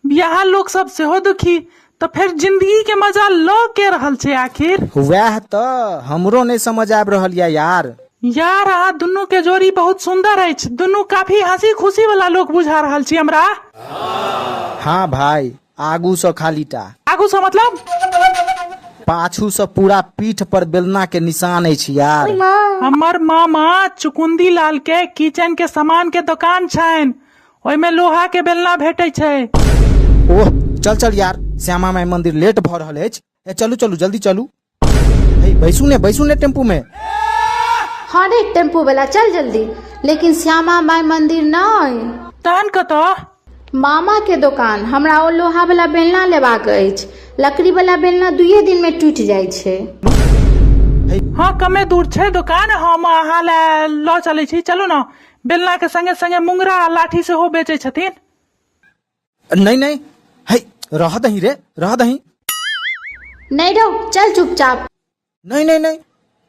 बियाह लोक सब सेहो दुखी, तऽ फेर जिंदगी के मजा लऽ के रहल छै आखिर। वएह तऽ हमरो नहि समझ आबि रहल यऽ यार। यार अहाँ दुनू के जोड़ी बहुत सुंदर अछि, दुनू काफी हंसी खुशी वाला लोक बुझा रहल छी हमरा। हाँ भाई, आगू सँ खाली टा। आगू सँ मतलब? पाछू सँ पूरा पीठ पर बेलना के निशान अछि यार। हमर मामा चुकुंदी लाल के किचन के सामान के दोकान छनि, ओहिमे लोहा के बेलना भेटै छै। ओह चल चल यार, श्यामा माई मंदिर लेट भऽ रहल अछि। ए चलू चलू जल्दी चलू। हे बैसू ने, बैसू ने टेम्पू में। हाँ रे टेम्पू वाला चल जल्दी, लेकिन श्यामा माई मंदिर नहीं। तहन कतऽ? मामा के दोकान। हमरा ओ लोहा वाला बेलना लेबाक अछि, लकड़ी वाला बेलना 2 दिन में टूटि जाइ छै। हाँ कमे दूर छै दोकान, हम अहाँ लए लऽ चलै छी, चलू ने। बेलना के संगे संगे मुंगरा आ लाठी सेहो बेचै छथिन। नहीं नहीं, हे रह दही रे, रह दही। नहीं रहो, चल चुपचाप। नहीं नहीं नहीं,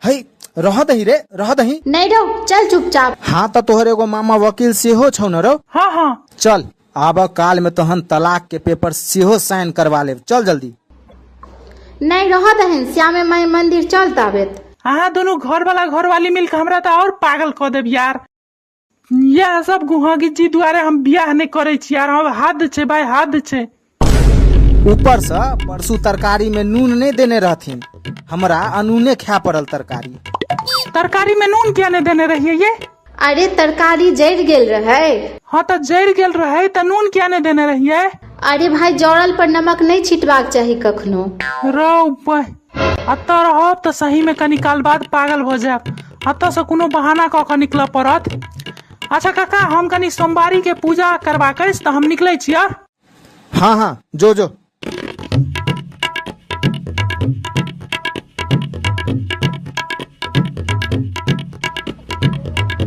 हे रह दही रे, रह दही। नहीं रहो, चल चुपचाप। हाँ तऽ तोहर एगो मामा वकील सेहो छौ न रौ? हाँ हाँ। चल आब काल में तहन तलाक के पेपर सेहो साइन करवा लेब, चल जल्दी। नहीं रह दहन, श्यामे माई मंदिर चल ताबेत। अहाँ दुनू घर वाला घरवाली मिल के हमरा तऽ और पागल कऽ देब यार। यह सब गुहागिज्जी दुआरे हम बियाह नहि करै छी यार, हम हद छै भाई, हद छै। ऊपर से परसू तरकारी में नून नहीं देने रहथिन, हमरा अनूने खाय पड़ल तरकारी। तरकारी में नून किया नहीं देने रहिए ये? अरे तरकारी जरि गेल रहे। हाँ तऽ जरि गेल रहे तऽ नून किया नहीं देने रहिए? अरे भाई जरल पर नमक नहीं छिटबाक चाही कखनो। रौ एतऽ रहब तऽ सही में कनी काल बाद पागल भऽ जायब, एतऽ से कोनो बहाना कऽ कऽ निकलऽ पड़त। अच्छा काका, हम कनी सोमवारी के पूजा करबाक अछि तऽ हम निकलै छी। हाँ हाँ जो जो।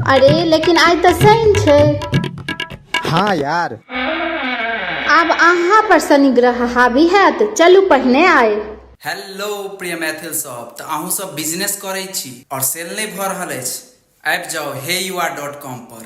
अरे लेकिन आइ तऽ शनि छै। हाँ यार। आब अहाँ पर शनि ग्रह हावी हैत, चलू पहिने आइ। हेलो प्रिय मैथिल सब, तऽ अहूँ सब बिजनेस करै छी और सेल नहि भऽ रहल अछि? आबि जाउ हे you are dot com पर।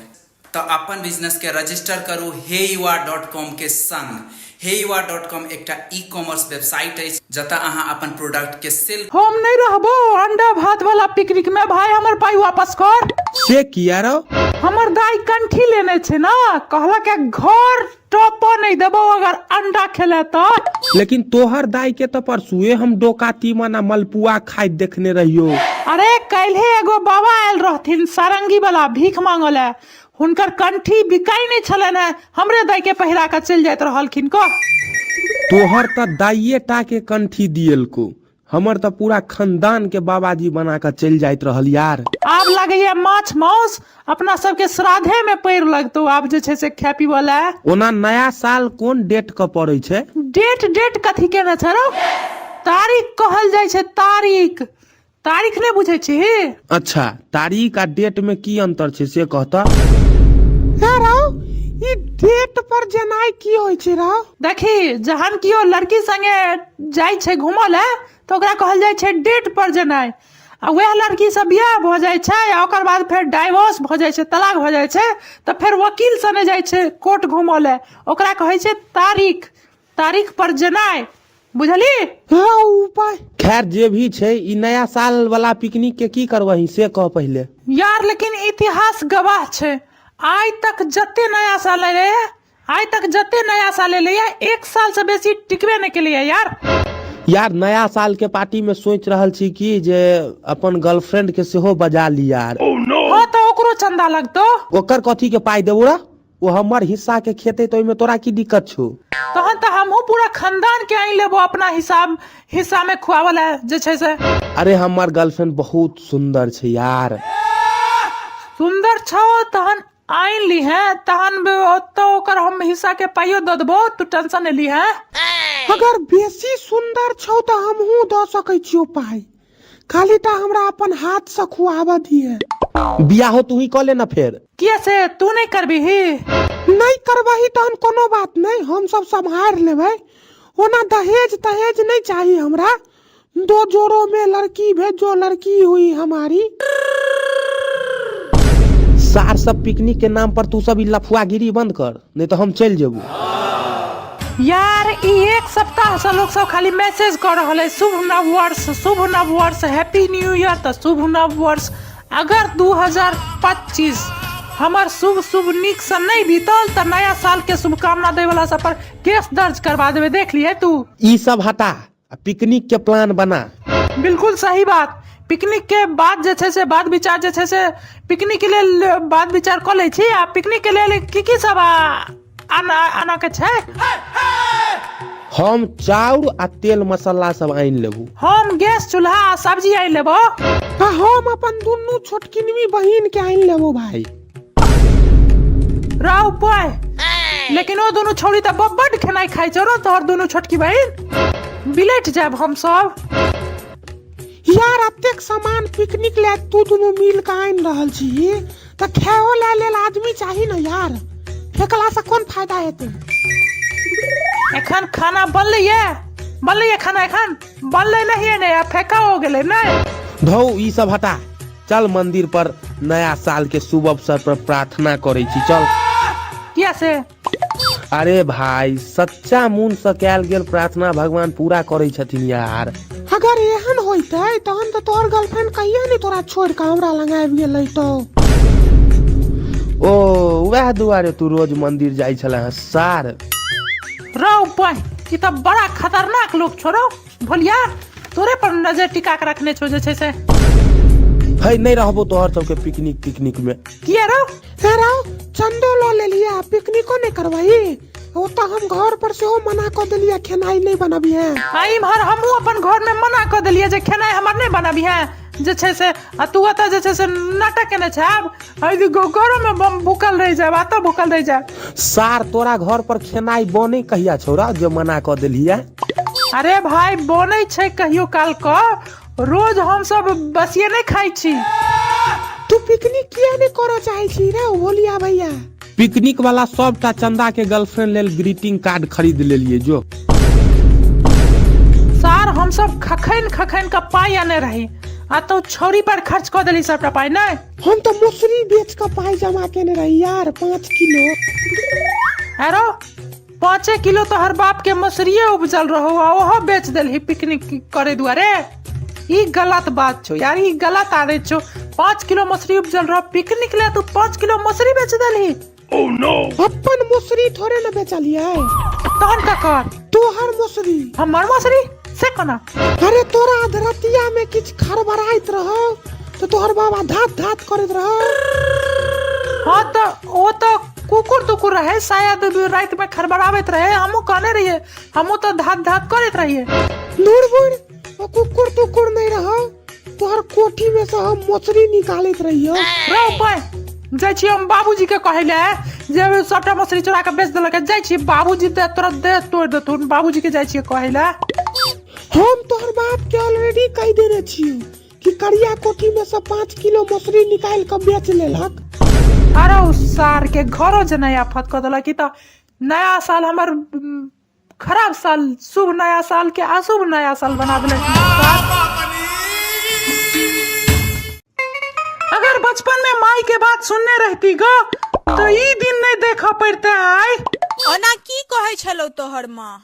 तऽ अपन बिजनेस के रजिस्टर करू हे you are dot com के संग। हे you are dot com एकटा ई कॉमर्स वेबसाइट अछि जतऽ अहाँ अपन प्रोडक्ट के सेल। हम नहि रहबो अंडा भात वाला पिकनिक में भाई, हमर पाई वापस कर। से किया रौ? हमर दाई कंठी लेने छै ना, कहलक घर टप नहीं देबो अगर अंडा खेले तो। लेकिन तोहर दाई के तो परसुए हम डोका तीमन आ मलपुआ खाइत देखने रहियो। अरे काल्हे एगो बाबा आयल रहथिन सारंगी वाला भीख मांगल, हुनकर कंठी बिकाई नहीं छलनि है, हमरे दाई के पहिरा के चलि जाइत रहलखिन। कह तोहर तऽ दाइये टा के कंठी दियलको, हमर तऽ पूरा खानदान के बाबाजी बना के चलि जाइत रहल यार। आब लगैया माछ माउस अपना सबके श्राद्धे में पैर लगतौ आब जे छै से खाय पीबऽ लए। ओना नया साल कोन डेट के पड़ै छै? डेट डेट कथी केने छै रौ? तारीख कहल जाइ छै, तारीख। तारीख नहि बुझै छी? अच्छा, तारीख आ डेट में की अंतर छै से कहता? रौ, ई डेट पर जेनाइ की होइ छै रौ? देखी, जहन केओ लड़की संगे जाइ छै घूमऽ लए तऽ ओकरा कहल जाइ छै डेट पर जेनाइ। आ वएह लड़की से बियाह भऽ जाइ छै आ ओकर बाद फेर डाइवोर्स भऽ जाइ छै, तलाक भऽ जाइ छै, तऽ फेर वकील सने जाइ छै कोर्ट घूमऽ लए, ओकरा कहै छै तारीख, तारीख पर जेनाइ। बुझली? हँ, उपाय। खैर जे भी छै, ई नया साल वाला पिकनिक के की करबही से कह पहिले। यार, लेकिन इतिहास गवाह छै, आइ तक जते नया साल एलै, आइ तक जते नया साल एलैया, एक साल से बेसी टिकबे नहि केलैया यार। यार, नया साल के पार्टी में सोचि रहल छी कि जे अपन गर्लफ्रेंड के सेहो बजा ली यार। हँ, तऽ ओकरो चंदा लगतौ। ओकर कथी के पाइ देबो रे? ओ हमर हिस्सा के खेतै तऽ ओहिमे तोरा की दिक्कत छौ? तहन तऽ हमहूँ पूरा खानदान के आनि लेबो अपना हिसाब हिस्सा में खुआवल है जे छै से। अरे, हमर गर्लफ्रेंड बहुत सुंदर छै यार। सुंदर छौ तहन आनि लीहे, तहन ओतऽ ओकर हम हिस्सा के पाइयो दऽ देबो, तू टेंशन नहि लीहे। अगर बेसी सुंदर छौ तऽ हमहूँ दऽ सकै छियौ पाइ, खाली टा हमरा अपन हाथ से खुआबऽ दिहे। बियाहो तू ही कऽ ले ना फेर। किया से तू नहि करबिही? नहि करबही तहन कोनो बात नहि, हमसब सम्हारि लेबै। ओना दहेज तहेज नहि चाही हमरा। दो जोड़ों में लड़की भेजो, लड़की हुई हमारी। सार सब, पिकनिक के नाम पर तू सब ई लफुआगिरी बंद कर, नहीं तो हम चलि जेबू। यार, ई एक सप्ताह से लोग सब खाली मैसेज कर रहल है, शुभ नव वर्ष, शुभ नव वर्ष, हैप्पी न्यू ईयर, तऽ शुभ नव वर्ष। अगर 2025 हमर शुभ शुभ नीक से नहि बीतल तऽ नया साल के शुभकामना दै वाला सब पर केस दर्ज करवा देबै, देख लिए तू। ई सब हटा आ पिकनिक के प्लान बना। बिल्कुल सही बात। पिकनिक के बाद जे छै से बात विचार जे छै से पिकनिक के लेल बात विचार कऽ लै छी। आ पिकनिक के लेल की की सब आना आना के छै? हम चाउर आ तेल मसाला सब आनि लेबू। हम गैस चूल्हा आ सब्जी आनि लेबो। आ हम अपन दुनू छोटकिनवी बहिन के आनि लेबो भाई। राव पाय, लेकिन ओ दुनू छौड़ी तऽ बड्ड खेनाइ खाइ छौ रौ, तोहर दुनू छोटकी बहिन। बिलटि जायब हम सब। यार, एतेक सामान पिकनिक ले तू दुनू मिल के आनि रहल छी तऽ खाओ ले लेल आदमी चाही ने यार। फेकला से कोन फायदा हेतै? एखन खाना बनलै ये? बनलै ये खाना? एखन बनलै नहीं ने, आ फेका हो गेलै नहि? धौ, ई सब हटा, चल मंदिर पर नया साल के शुभ अवसर पर प्रार्थना करै छी, चल। किया से? अरे भाई, सच्चा मन से कयल गेल प्रार्थना भगवान पूरा करै छथिन यार। अगर एहन होइतै तहन तऽ तोहर गर्लफ्रेंड कहिया ने तोरा छोड़ि कऽ हमरा लग आबि गेलै तो। ओ, वएह दुआरे तू रोज मंदिर जाइ छले हँ सार। रौ बहि, ई तऽ बड़ा खतरनाक लोक छौ रौ भोलिया, तोरे पर नजर टिका के रखने छौ जे छै से। है, नहि रहबो तोहर सबके पिकनिक तिकनिक में। किया रौ? हे रौ, चंदो लऽ लेलियै आ पिकनिको नहि करबही? ओतऽ हम घर पर सेहो मना कऽ देलियै, खेनाइ नहि बनबिहे। आ इम्हर हमहूँ अपन घर में मना कऽ देलियै जे खेनाइ हमर नहि बनबिहे जे छै से, आ तू ओतऽ जे छै से नाटक केने छै। आब घरो में बम भूखल रहि जायब, एतऽ भूखल रहि जायब। सार, तोरा घर पर खेनाइ बनै कहिया छौ जे मना कऽ देलियै? अरे भाई, बनै छै कहियो काल कऽ, रोज हमसब बसिये नहि खाइ छी। तू पिकनिक किया नहि करऽ चाहै छी रे भोलिया भैया? पिकनिक वाला सबटा चंदा के गर्लफ्रेंड लेल ग्रीटिंग कार्ड खरीद लेलिए जो। सार, हमसब खखैन खखैन के पाइ आने रही आ तो छौरी पर खर्च कऽ देली सबटा पाइ नहि? हम तऽ मसुरी बेच कऽ पाइ जमा केने रही यार, 5 किलो। अरो, 5 किलो तो हर बाप के मसुरिये उपजल रहो आ ओहो बेच देलही पिकनिक करे दुआरे? ई गलत बात छौ यार, ई गलत आदत छौ। 5 किलो मसुरी उपजल रहो, पिकनिक ले तू 5 किलो मसुरी बेच देलही? अपन मसुरी थोड़े ने बेचलियै। तहन ककर? तोहर मसुरी। हमर मसुरी? से कोना? अरे, तोरा अधरतिया में किछु खड़बड़ाइत रहो तऽ तोहर बाबा धात धात करैत रहो। हाँ, तऽ ओ तऽ कुकुर तुकुर रहे शायद, राति में खड़बड़ाबैत रहे। हमहूँ कहने रहिए, हमहूँ तऽ धात धात करैत रहिए। दूर बुढ़, ओ कुकुर तुकुर नहीं रहो, तोहर कोठी में से हम मछली निकालैत रहियो। रौ पाय, जाइ छी हम बाबूजी के कहै ले जे सबटा मछली चोरा के बेच देलक। जाइ छी, बाबूजी दे तोरा दे तोड़ देथुन। बाबूजी के जाइ छियै कहै ले। हम तोहर बाप के ऑलरेडी कहि देने छियो कि करिया कोठी में से 5 किलो मसुरी निकाल के बेच लेलक। अरे सार के घरो जेनाइ आफत कऽ देलक ई तऽ नया साल हमर खराब साल शुभ नया साल के अशुभ नया साल बना देलक। अगर बचपन में माई के बात सुनने रहती गो तो ई दिन नहीं देखा पड़ते आय। ओना की कहै छलौ तोहर माँ?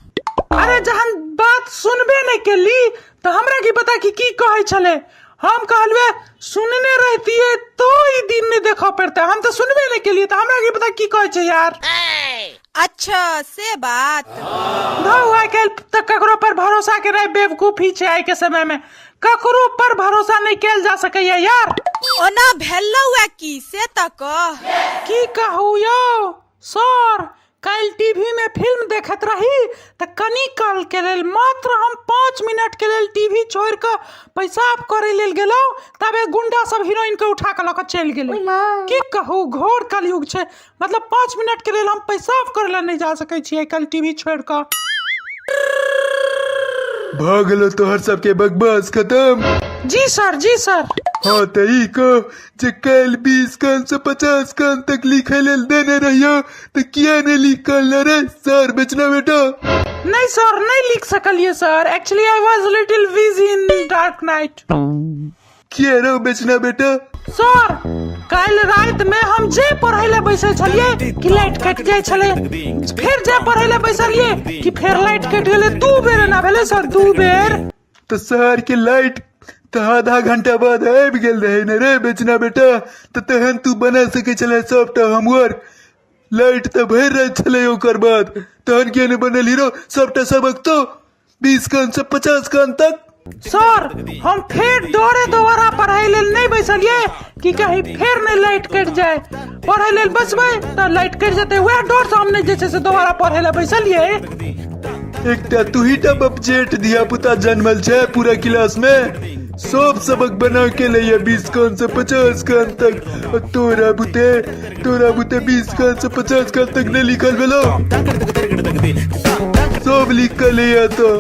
अरे जहन बात सुनबे नहीं केली तो हमरा की पता कि की कहै छले। हम कहलवे सुनने रहती तो ई दिन नहीं देखा पड़ते, हम तो सुनबे नहीं केलिए तो हमरा की पता की कहै छै यार। अच्छा से बात। धौ आइ काल्हि तऽ ककरो पर भरोसा केनाइ बेवकूफी छै। आइ के समय में ककरो पर भरोसा नहीं कैल जा सकैया यार। ओना भेलौ ए की से तऽ कह। की कहू यौ सर, काल्हि टीवी में फिल्म देखैत रही तऽ कनी काल के लेल मात्र हम 5 मिनट के लेल टीवी छोड़ि कऽ पेशाब करै लेल गेलहुँ, तबे गुंडा सब हीरोइन के उठा कऽ लऽ कऽ चलि गेलै। की कहू घोर कलयुग छै, मतलब 5 मिनट के लेल हम पेशाब करै लए नहि जा सकै छी आइ काल्हि टीवी छोड़ि कऽ। भऽ गेलो तोहर सबके बकवास खत्म? जी सर, जी सर। हाँ तऽ ई कह जे काल्हि 20 कान से 50 कान तक लिखै लेल देने रहियो तऽ किया नहि लिख कऽ अनले रे सर बेचना बेटा? नहीं सर, नहीं लिख सकलिए sir, actually I was little busy in dark night. किया रो बेचना बेटा? सर काल्हि राति में हम जे पढ़ै ले बैसल छलिए कि लाइट कटि जाइ छलै, फेर जे पढ़ै ले बैसलिए कि फेर लाइट कटि गेलै। 2 बेर एना भेलै सर, 2 बेर। तऽ शहर के लाइट तऽ आधा घंटा बाद आबि गेल रहै ने रे बेचना बेटा, तऽ तहन तू बना सकै छलै सबटा होमवर्क। लाइट तऽ भरि राति छलै ओकर बाद, तहन किया नहि बनल हीरो सबटा सबक तो 20 कान से 50 कान तक? सर हम फेर डरे दोबारा पढ़ाई लेल नहीं बैसलिए कि कहीं फेर नहीं लाइट कटि जाए, पढ़ाई लेल बचबै तऽ लाइट कटि जेतै, वएह डर से हम नहीं जे छै से दोबारा पढ़ै लए बैसलिए। एकटा तू ही टा बपजेठ धिया पुता जन्मल छै पूरा क्लास में, सब सबक बना के लैया 20 कान से 50 कान तक, और तोरा बुते 20 कान से 50 कान तक नहीं लिखल भेलो, सब लिख के लैया तो।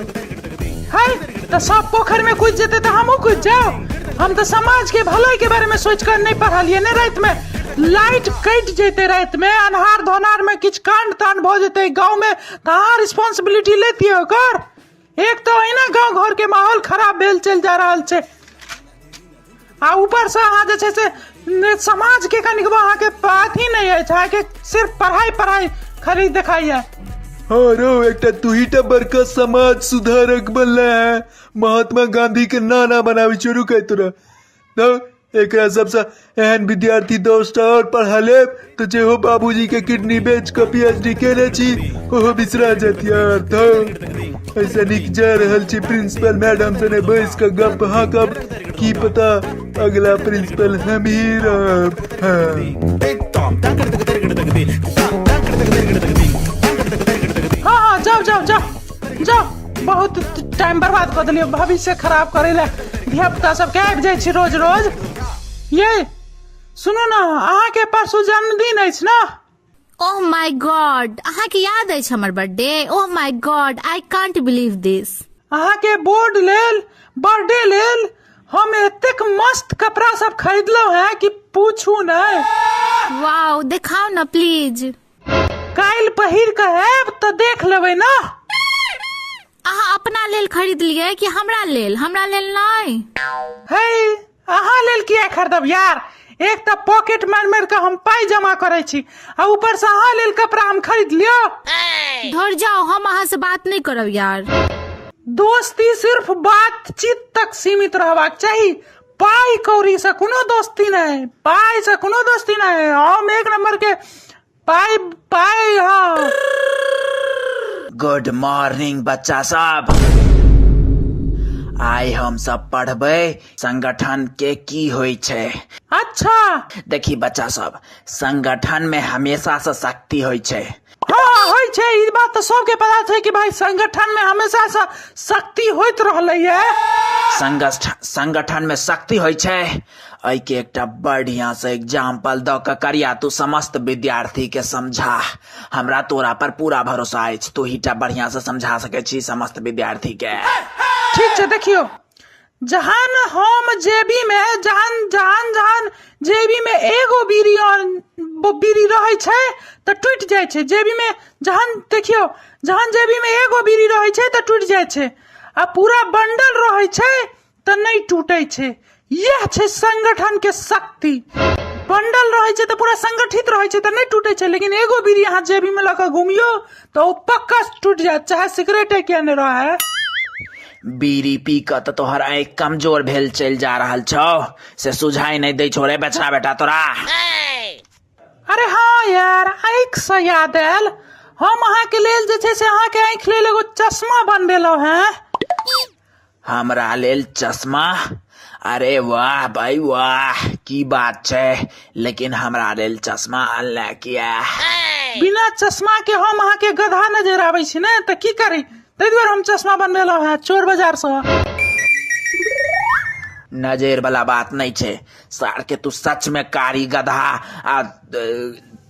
है तऽ सब पोखरि में कूदि जेतै तऽ हमहूँ कूदि जाउ। हम तऽ समाज के भलाई के बारे में सोचि कऽ नहि पढ़लियै ने। राति में लाइट कटि जेतै, राति में अन्हार धोनार में किछु कांड तांड भऽ जेतै गाँव में तऽ अहाँ रिस्पॉन्सिबिलिटी लेतियै ओकर। एक तऽ अहिना गाँव घर के माहौल खराब भेल चलि जा रहल छै, आ ऊपर से अहाँ जे छै से समाज के कनिकबो अहाँके अथी नहि अछि, अहाँके सिर्फ पढ़ाई पढ़ाई खाली देखाइया। हाँ रो एकटा तू ही टा बड़का समाज सुधारक बनले है, महात्मा गांधी के नाना बनाबी शुरू कर तोरा। तो एकरा सबसे एहन विद्यार्थी दोस्त और पढ़ा लेब तो जे हो बाबूजी के किडनी बेच के पीएचडी केने छी ओहो बिसरा जात यार। तो ऐसा निक जा रहल छी प्रिंसिपल मैडम से बैस के गप हाँकब, की पता अगला प्रिंसिपल हम ही रहब। हाँ। हाँ हाँ जाओ जाओ जाओ जाओ, बहुत टाइम बर्बाद कऽ देलियै, भविष्य खराब करै लए धिया पुता सबके आबि जाइ छी रोज रोज। ये सुनू ने, अहाँके परसू जन्मदिन अछि ने? ओह my God, अहाँके याद अछि हमर birthday? Oh my god, I can't believe this. अहाँके बोर्ड लेल, बर्थडे लेल हम एतेक मस्त कपड़ा सब खरीदलहुँ हैं कि पूछू नहि। वाओ, देखाउ ने प्लीज। काल्हि पहिर कऽ आयब तऽ देख लेबै ने। अहाँ अपना लेल खरीदलियै कि हमरा लेल? हमरा लेल नहि। हे अहाँ लेल किया खरीदब यार, एक तऽ पॉकेट मारि मारि कऽ हम पाइ जमा करै छी आ ऊपर से अहाँ लेल कपड़ा हम खरीद लियो। धर जाओ, हम अहाँ से बात नहीं करब यार। दोस्ती सिर्फ बातचीत तक सीमित रहबाक चाही, पाइ कौड़ी से कोनो दोस्ती नहीं, पाइ से कोनो दोस्ती नहीं। हम एक नंबर के पाइ पाइ। हाँ गुड मॉर्निंग बच्चा सब, आइ हम सब पढ़बै संगठन के की होइ छै। अच्छा देखी बच्चा सब, संगठन में हमेशा से शक्ति होइ छै। हाँ होइ छै, ई बात तऽ सबके पता छै कि भाई संगठन में हमेशा से शक्ति होइत रहलै है। संगठन में शक्ति होइ छै, एहिके एकटा बढ़िया से एग्जाम्पल दऽ कऽ करिया तू समस्त विद्यार्थी के समझा। हमरा तोरा पर पूरा भरोसा अछि, तू ही टा बढ़िया से समझा सकै छी समस्त विद्यार्थी के। ठीक छै, देखियौ जहन हम जेबीमे जहन जहन जहन जेबीमे एगो बीड़ी और बीड़ी रहै छै तऽ टूटि जाइ छै जेबीमे। जहन देखियौ, जहन जेबीमे एगो बीड़ी रहै छै तऽ टूटि जाइ छै आ पूरा बंडल रहै छै तऽ नहि टूटै छै। इएह छै संगठनके शक्ति। बंडल रहै छै तऽ पूरा संगठित रहै छै तऽ नहि टूटै छै, लेकिन एगो बीड़ी अहाँ जेबीमे लऽ कऽ घुमियौ तऽ ओ पक्का टूटि जायत, चाहे सिगरेटे किया नहि रहै। बीड़ी पी कऽ तऽ तोहर आँखि कमजोर भेल चलि जा रहल छौ, से सुझाइ नहि दै छौ रे बछड़ा बेटा तोरा। अरे हाँ यार, आँखिसँ याद आयल, हम अहाँके लेल जे छै से अहाँके आँखि लेल एगो चश्मा बनबेलहुँ हेँ। हमरा लेल चश्मा? अरे वाह भाई वाह, की बात छै! लेकिन हमरा लेल चश्मा अनले किया? बिना चश्मा के हम अहाँके गधा नजर आबै छी ने, तऽ की करी? ताहि दुआरे हम चश्मा बनबेलहुँ हेँ चोर बाजारसँ। नजर वाला बात नहि छै सार के, तू सच में कारी गधा आ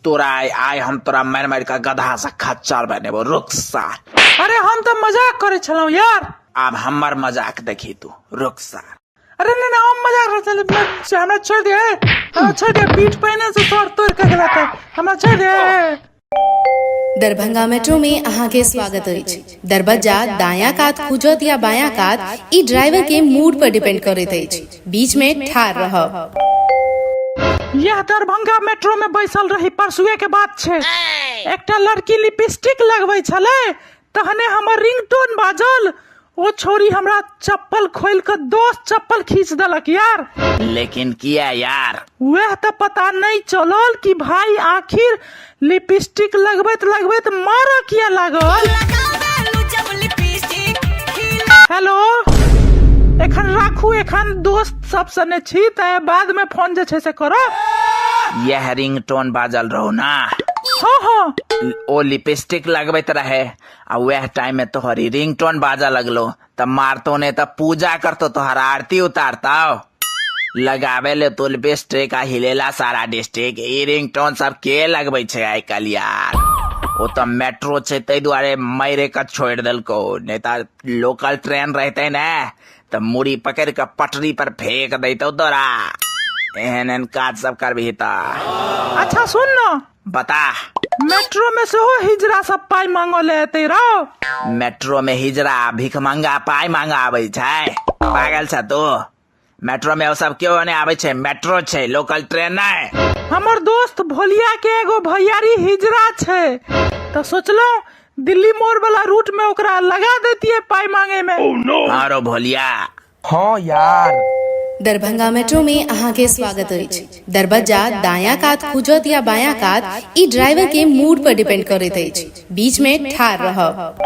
तोरा आइ हम तोरा मारि मारि कऽ गधा से खच्चर बनेबो, रुक सार। अरे हम तऽ मजाक करै छलहुँ यार। आब हमर मजाक देखी तू, रुक सार। अरे नहीं नहीं, हम मजाक करै छलहुँ, हमरा छोड़ि दे, हमरा छोड़ि दे, पीठ पहिने से तोड़ तोड़ के गेला तऽ हमरा छोड़ि दे। दरभंगा मेट्रो में अहाँके स्वागत अछि। दरबज्जा दायां कात खुजत या बायां कात, ई ड्राइवर के मूड पर डिपेंड करैत अछि। बीच में ठाढ़ रहब। यह दरभंगा मेट्रो में बैसल रही, परसुए के बात छै, एकटा लड़की लिपस्टिक लगबै छलै, तहने हमर रिंगटोन बाजल। ओ छोरी हमरा चप्पल खोल के दोस्त चप्पल खींच देलक यार। लेकिन किया यार? वह तऽ पता नहीं चलल कि भाई आखिर लिपस्टिक लगबैत लगबैत मारऽ किया लागल। हेलो, एखन राखू, एखन दोस्त सब सने छी, तऽ बाद में फोन जे छै से करब। यह रिंगटोन बाजल रहो ना? हाँ हाँ। ओ लिपस्टिक लगबैत रहे आ वएह टाइम में तोहरी रिंगटोन बाजा लगलो, तब मारतो ने तब पूजा करतो, तोहर आरती उतारतो। लगावे ले तो लिपस्टिक आ हिलेला सारा डिस्ट्रिक्ट। ई रिंगटोन सब के लगबै छै आइ काल्हि यार? ओ तऽ मेट्रो छै ताहि दुआरे मारे के छोड़ि देलको, नहि तऽ लोकल ट्रेन रहते ने तऽ मुड़ी पकड़ि कऽ पटरी पर फेंक दैतौ तोरा, एहन एहन काज सब करबही तऽ। अच्छा सुन न। बता। मेट्रो में सेहो हिजरा सब पाइ मांगऽ ले एतै रौ। मेट्रो में हिजरा भिखमंगा पाइ मांगऽ आबै छै? पागल छ तू? मेट्रो में ओ सब केओ नहि आबै छै, मेट्रो छै, लोकल ट्रेन नहि। हमर दोस्त भोलिया के एगो भैयारी हिजरा छै, तऽ सोचलहुँ दिल्ली मोड़ वाला रूट में ओकरा लगा देतियै पाइ मांगे में। हाँ रो भोलिया। हाँ यार। दरभंगा मेट्रो में अहाँके स्वागत अछि। दरबज्जा दायां कात खुजत या बायां कात, ई ड्राइवर के मूड पर डिपेंड करैत अछि। बीच में ठाढ़ रहब।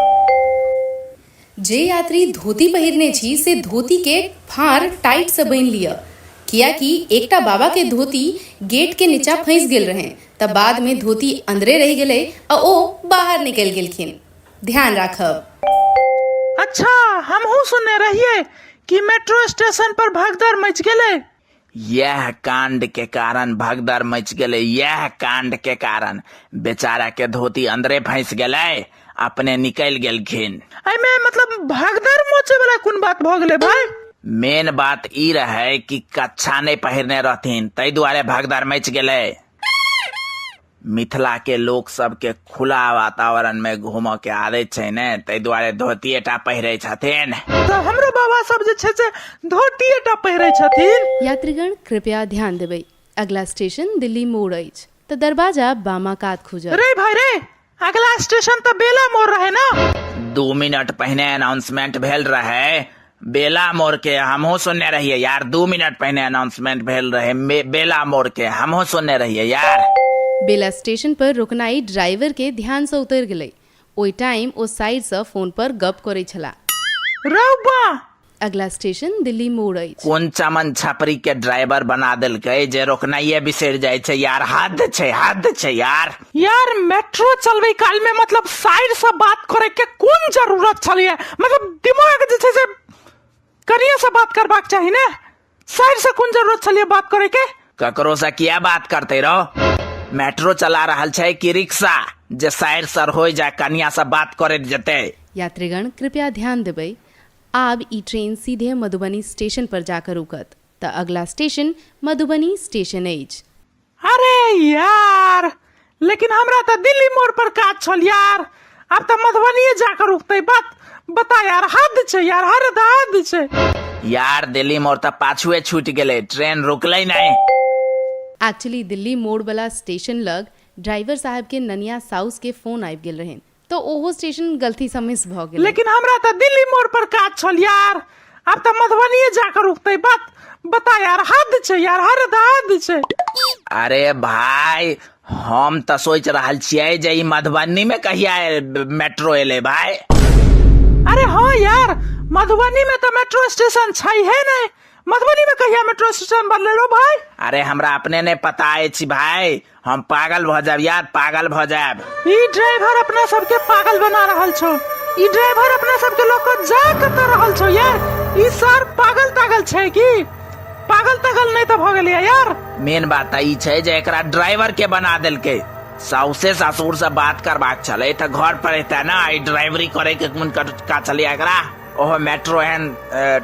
जे यात्री धोती पहिरने छी से धोती के फाँड़ टाइट से बान्हि लिअ, कियाकि एकटा बाबा के धोती गेट के नीचा फंसि गेल रहनि तऽ बाद में धोती अंदरे रहि गेलै आ ओ बाहर निकलि गेलखिन। ध्यान राखब। अच्छा, हमहूँ सुनने रहियै कि मेट्रो स्टेशन पर भगदड़ मचि गेलै। यह कांड के कारण भगदड़ मच गेलै। यह कांड के कारण बेचारा के धोती अंदरे फंस गेलै, अपने निकल गेलखिन। एहिमे मतलब भगदड़ मचे वाला कोन बात भऽ गेलै भाई? मेन बात ई रहे कि कच्छा नहीं पहिरने रहथिन, ताहि दुआरे भगदड़ मच गेलै। मिथिला के लोक सबके खुला वातावरण में घूमऽ के आदत छै ने, ताहि दुआरे धोतिए टा पहिरै छथिन। तऽ हमरो बाबा सब जे छै से धोतिए टा पहिरै छथिन। यात्रीगण कृपया ध्यान देबै, अगला स्टेशन दिल्ली मोड़ अछि तऽ दरवाजा बामा कात खुजत। रे भाई रे, अगला स्टेशन तऽ बेला मोड़ रहे ना? 2 मिनट पहिने अनाउंसमेंट भेल रहे बेला मोड़ के, हमहूँ सुनने रहियै यार। 2 मिनट पहिने अनाउंसमेंट भेल रहे बेला मोड़ के, हमहूँ सुनने रहियै यार। बेला स्टेशन पर रुकनाइ ड्राइवर के ध्यान सँ उतरि गेलै। ओहि टाइम ओ साइड सँ फोन पर गप करै छलाह। रौ बा! अगला स्टेशन दिल्ली मोड़ अछि। कोन चमन छपरी के ड्राइवर बना देलकै जे रोकनाइये बिसरि जाइ छै यार, हद छै, हद छै यार। यार मेट्रो चलबै काल में मतलब साइड से बात करे के कोन जरूरत छलिए? मतलब दिमाग जे छै से कनिए से बात करबाक चाही ने, साइड से कोन जरूरत छलिए बात करे के? ककरो से किया बात करते रहो? मेट्रो चला रहल छै कि रिक्शा जे साइड सर हो जा कनिया से बात करे जेते? यात्रीगण कृपया ध्यान देबै, आब ई ट्रेन सीधे मधुबनी स्टेशन पर जा कऽ रुकत तऽ अगला स्टेशन मधुबनी स्टेशन अछि। अरे यार, लेकिन हमरा तऽ दिल्ली मोड़ पर काज छल यार, आब तऽ मधुबनीये जा कऽ रुकतै। बात बता यार, हद छै यार, हद हद छै। यार दिल्ली मोड़ तऽ पाछुए छूटि गेलै, ट्रेन रुकलै नहि। एक्चुअली दिल्ली मोड़ वला स्टेशन लग ड्राइवर साहब के ननिया साउस के फोन आबि गेल रहनि तऽ ओहो स्टेशन गलती सँ मिस भऽ गेलै। लेकिन हमरा तऽ दिल्ली मोड़ पर काज छल यार, आब तऽ मधुबनीये जा कऽ रुकतै। बात बता यार, हद छै यार, हद हद छै। अरे भाय, हम तऽ सोचि रहल छियै जे ई मधुबनी मे कहिया मेट्रो एलै भाय। अरे हाँ यार, मधुबनी में तऽ मेट्रो स्टेशन छै हे नहि, मधुबनी में कहिया मेट्रो स्टेशन बनलै रो भाय? अरे हमरा अपने नहि पता अछि भाय, हम पागल भऽ जायब यार, पागल भऽ जायब। ई ड्राइवर अपना सबके पागल बना रहल छौ, ई ड्राइवर अपना सबके लऽ कऽ जा कतऽ रहल छौ यार? ई सर पागल तागल छै की? पागल तागल नहि तऽ भऽ गेलैया यार। मेन बात तऽ ई छै जे एकरा ड्राइवर के बना देलकै। साउसे ससुर से बात करबाक छलै तऽ घर पर एतै ने, ई ड्राइवरी करे के मन का छलै एकरा, ओहो मेट्रो एहन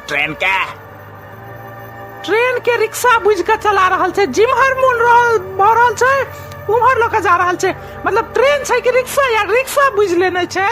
ट्रेन के। ट्रेन के रिक्शा बुझि कऽ चला रहल छै, जिम्हर मोन रहल भऽ रहल छै उम्हर लऽ कऽ जा रहल छै। मतलब ट्रेन छै कि रिक्शा यार, रिक्शा बुझि लेने छै।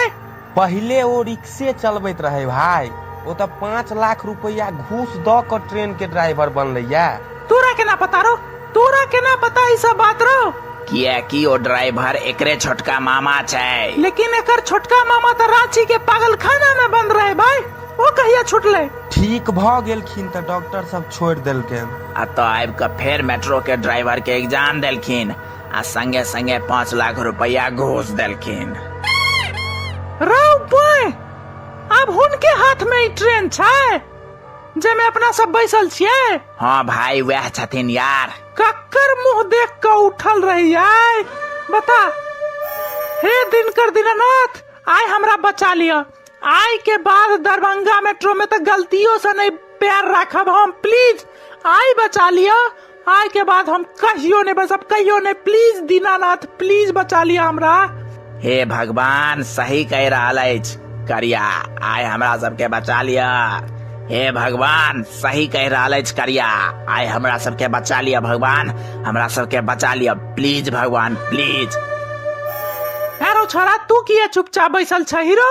पहिले ओ रिक्शे चलबैत रहै भाय, ओ तऽ 5 लाख रुपैआ घूस दऽ कऽ ट्रेन के ड्राइवर बनलैया। तोरा केना पता रौ, तोरा केना पता ई सब बात रौ? किएकि ओ ड्राइवर एकरे छोटका मामा छै। लेकिन एकर छोटका मामा तऽ रांची के पागलखाना में बंद रहे भाई, ओ कहिया छुटलै? ठीक भऽ गेलखिन तऽ डॉक्टर सब छोड़ि देलकनि। आ तऽ आबि कऽ फेर मेट्रो के ड्राइवर के एग्जाम देलखिन आ संगे संगे 5 लाख रुपैआ घूस देलखिन। रौ बॉय, आब हुनके हाथ में ई ट्रेन छै जाहिमे अपना सब बैसल छियै? हाँ भाई, वएह छथिन यार। कक्कर मुंह देख कऽ उठल रही आय, बता। हे दिनकर दीनानाथ, आय हमरा बचा लिअ। आय के बाद दरभंगा मेट्रो में तऽ गलतियों से नहीं पैर राखब हम, प्लीज आय बचा लिअ। आय के बाद हम कहियो नहीं बसब, कहियो नहीं, प्लीज दीनानाथ, प्लीज बचा लिअ हमरा। हे भगवान, सही कहि रहल अछि करिया, आय हमरा सबके बचा लिअ। हे भगवान, सही कहि रहल अछि करिया, आय हमरा सबके बचा लिअ भगवान, हमरा सबके बचा लिअ प्लीज भगवान, प्लीज। अरे छोरा, तू किया चुपचाप बैसल छ हीरो?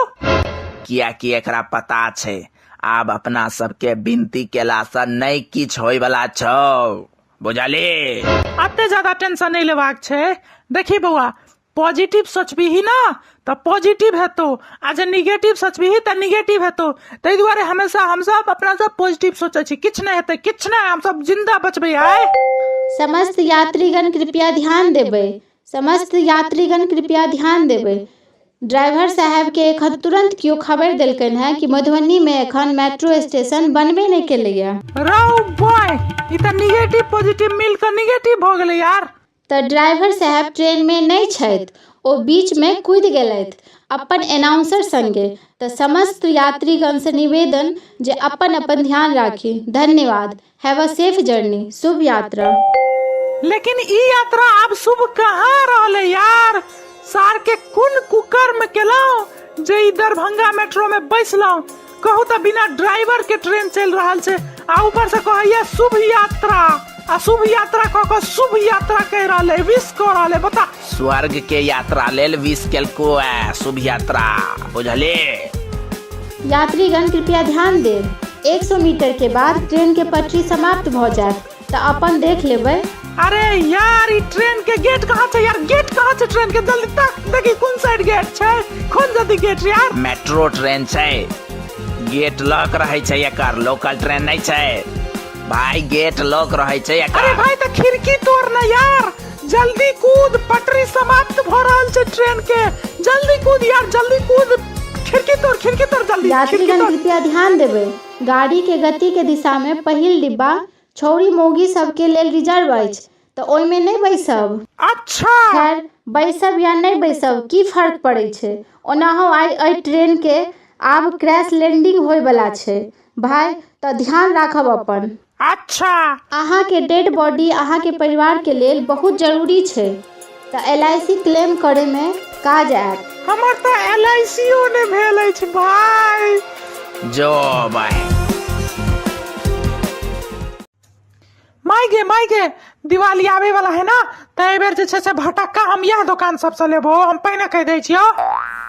कियाकि एकरा पता छै आब अपना सबके विनती केला से नहि किछु होय वाला छौ, बुझली? अते ज्यादा टेंशन नहीं लेबाक छै। देखी बौआ, पॉजिटिव सोचबीही ना तऽ पॉजिटिव हेतौ, आ जे निगेटिव सोचबीही तऽ निगेटिव हेतौ। ताहि दुआरे हमेशा हमसब अपना सब पॉजिटिव सोचै छी। किछु नहि हेतै, किछु नहि, हमसब जिंदा बचबै आय। समस्त यात्रीगण कृपया ध्यान देबै, समस्त यात्रीगण कृपया ध्यान देबै। ड्राइवर साहेबके एखन तुरन्त केओ खबरि देलकनि हेँ कि मधुबनीमे एखन मेट्रो स्टेशन बनबे नहि केलैए। रौ बॉय, ई तऽ निगेटिव पॉजिटिव मिल कऽ निगेटिव भऽ गेलै यार। तऽ ड्राइवर साहेब ट्रेनमे नहि छथि, ओ बीचमे कूदि गेलथि अपन एनाउंसर संगे। तऽ समस्त यात्रीगणसँ निवेदन जे अपन अपन ध्यान राखी। धन्यवाद। Have a safe journey. शुभ यात्रा। लेकिन ई यात्रा आब शुभ कहाँ रहलै यार? सार के कोन कुकर्म केलहुँ जे ई दरभंगा मेट्रो में बैसलहुँ? कहू तऽ बिना ड्राइवर के ट्रेन चलि रहल छै आ ऊपर से कहैया शुभ यात्रा, आ शुभ यात्रा कह कऽ शुभ यात्रा कहि रहल है, विश कऽ रहल है, बता। स्वर्ग के यात्रा लेल विश केलको है शुभ यात्रा, बुझली? यात्रीगण कृपया ध्यान देब, 100 मीटर के बाद ट्रेन के पटरी समाप्त भऽ जायत, तऽ अपन देख लेबै। अरे यार, ई ट्रेन के गेट कहाँ छै यार? गेट कहाँ छै ट्रेन के? जल्दी तक देखी कोन साइड गेट छै, खोल जल्दी गेट यार। मेट्रो ट्रेन छै, गेट लॉक रहै छै एकर, लोकल ट्रेन नहि छै भाई, गेट लॉक रहै छै एकर। अरे भाई तऽ खिड़की तोड़ ना यार, जल्दी कूद, पटरी समाप्त भऽ रहल छै ट्रेन के, जल्दी कूद यार, जल्दी कूद, खिड़की तोड़, खिड़की तोड़ जल्दी, खिड़की यात्रीगण तोड़। कृपया ध्यान देबै, गाड़ी के गति के दिशा में पहिल डिब्बा छौड़ी मौगी सबके लेल रिजर्व अछि, तऽ ओहिमे नहि बैसब। अच्छा। खैर, बैसब या नहि बैसब की फर्क पड़ै छै, ओनाहो आइ एहि ट्रेन के आब क्रैश लैंडिंग होय बला छै भाय, तऽ ध्यान राखब अपन। अच्छा। अहाँके डेड बॉडी अहाँके परिवार के लेल बहुत जरूरी छै, तऽ एल I C claim करैमे काज आयत। हमर तऽ एल I C ओ नहि भेल अछि भाय, जो बाय। माय गे, माय गे, दिवाली आबै वाला है ना, तऽ एहि बेर जे छै से भटक्का हम इएह दोकान सबसँ लेबो, हम पहिने कहि दै छियौ।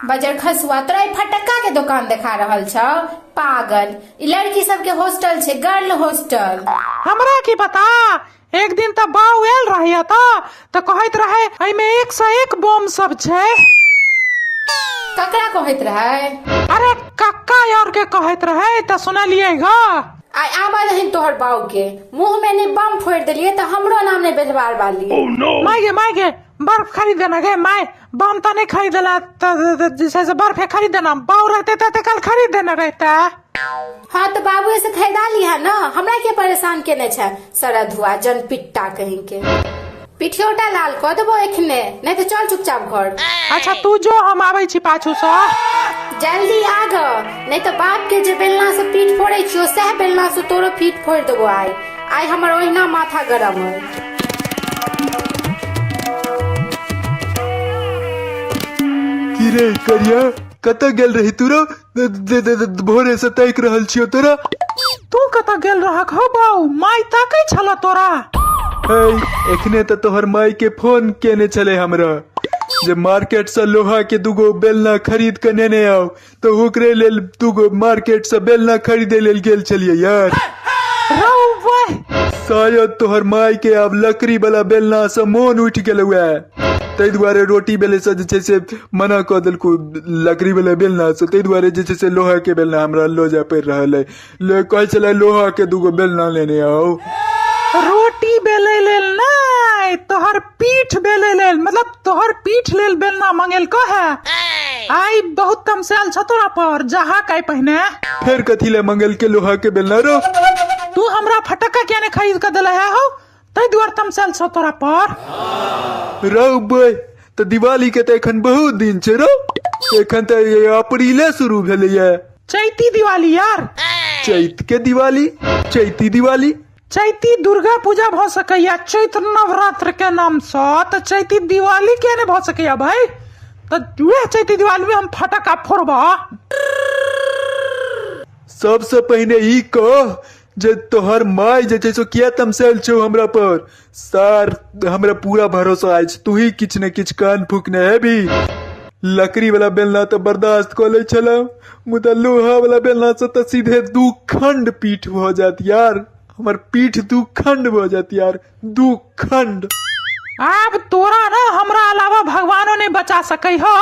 बजर खसुआ, तोरा ई फटक्का के दोकान देखा रहल छौ? पागल, ई लड़की सबके हॉस्टल छै, गर्ल हॉस्टल। हमरा की पता, एक दिन तऽ बाउ आयल रहे एतऽ तऽ कहैत रहे एहिमे एक सँ एक बम सब छै। ककरा कहैत रहे? अरे कक्का और के कहैत रहे, तऽ सुनलियै ग। आइ आबऽ दहीन तोहर बाऊ के, मुंह में ने बम फोड़ि देलियै तऽ हमरो नाम ने बेलवार वाली। माय गे, माय गे, बर्फ खरीद देना गे माय, बम तऽ नहि खरीद देला तऽ जे छै से बर्फे खरीद देना, बाऊ रहते तऽ एते काल खरीद देने रहिते। हाँ तऽ बाबुए से खरीदा लिहा ना, हमरा के परेशान केने छै सरधुआ जनपिट्टा कहीं के। पिठियोटा लाल कऽ देबो एखने, नहीं तऽ चल चुपचाप घर। अच्छा तू जो, हम आबै छी पाछू सँ। जल्दी आ ग, नहीं तऽ बाप के जे बेलना से पीठ फोड़ै छियो सएह बेलना से तोरो पीठ फोड़ि देबो आइ। आइ हमर ओहिना माथा गरम अइ। की रे करिया, कतऽ गेल रही तू रो? भोरे से ताकि रहल छियो तोरा। तू कतऽ गेल रहक हो बाऊ? माय ताकै छल तोरा। है, एखने तऽ तोहर माय के फोन केने छलै हमरा जे मार्केट से लोहा के दूगो बेलना खरीद के नेने आउ, तऽ ओकरे लेल दूगो मार्केट से बेलना खरीदे लेल गेल छलियै यार। रौ बह। शायद तोहर माय के आब लकड़ी वाला बेलना से मोन उठि गेलौ है, ताहि दुआरे रोटी बेले से जे छै से मना कऽ देलकौ लकड़ी वाला बेलना से, ताहि दुआरे जे छै से लोहा के बेलना हमरा लऽ जाय पड़ि रहल अइ। ले कहै छलै लोहा के दूगो बेलना लेने आउ। रोटी बेलै लेल नहि, तोहर पीठ बेलै लेल, मतलब तोहर पीठ लेल बेलना मंगेलको है। आइ बहुत तमसायल छ तोरा पर, जहा काई पहिने। फेर कथी ले मंगेलके लोहा के बेलना रो? तू हमरा फटक्का किया ने खरीद के देले है हौ, ताहि दुआरे तमसायल छ तोरा पर। रौ बे, तऽ दिवाली के तऽ एखन बहुत दिन छै रौ, एखन तऽ अप्रीले शुरू भेलैया। चैती दिवाली यार। चैत के दिवाली, चैती दिवाली। चैती दुर्गा पूजा भऽ सकैया चैत्र नवरात्र के नाम सँ, तऽ चैती दिवाली किया नहि भऽ सकैया भाई? तऽ वएह चैती दिवाली में हम फटक्का फोड़बा। सबसे पहिने ई कह जे तोहर माय जे छै से किया तमसायल छौ हमरा पर? सर हमरा पूरा भरोसा अछि तू ही किछु ने किछु कान फूकने हेबी। लकड़ी वाला बेलना तऽ बर्दाश्त कऽ लै छलहुँ, मुदा लोहा वाला बेलना से तऽ सीधे दू खंड पीठ भऽ जायत यार, हमर पीठ दू खंड भऽ जायत यार, दू खंड। आब तोरा ना हमरा अलावा भगवानो नहीं बचा सकै हो।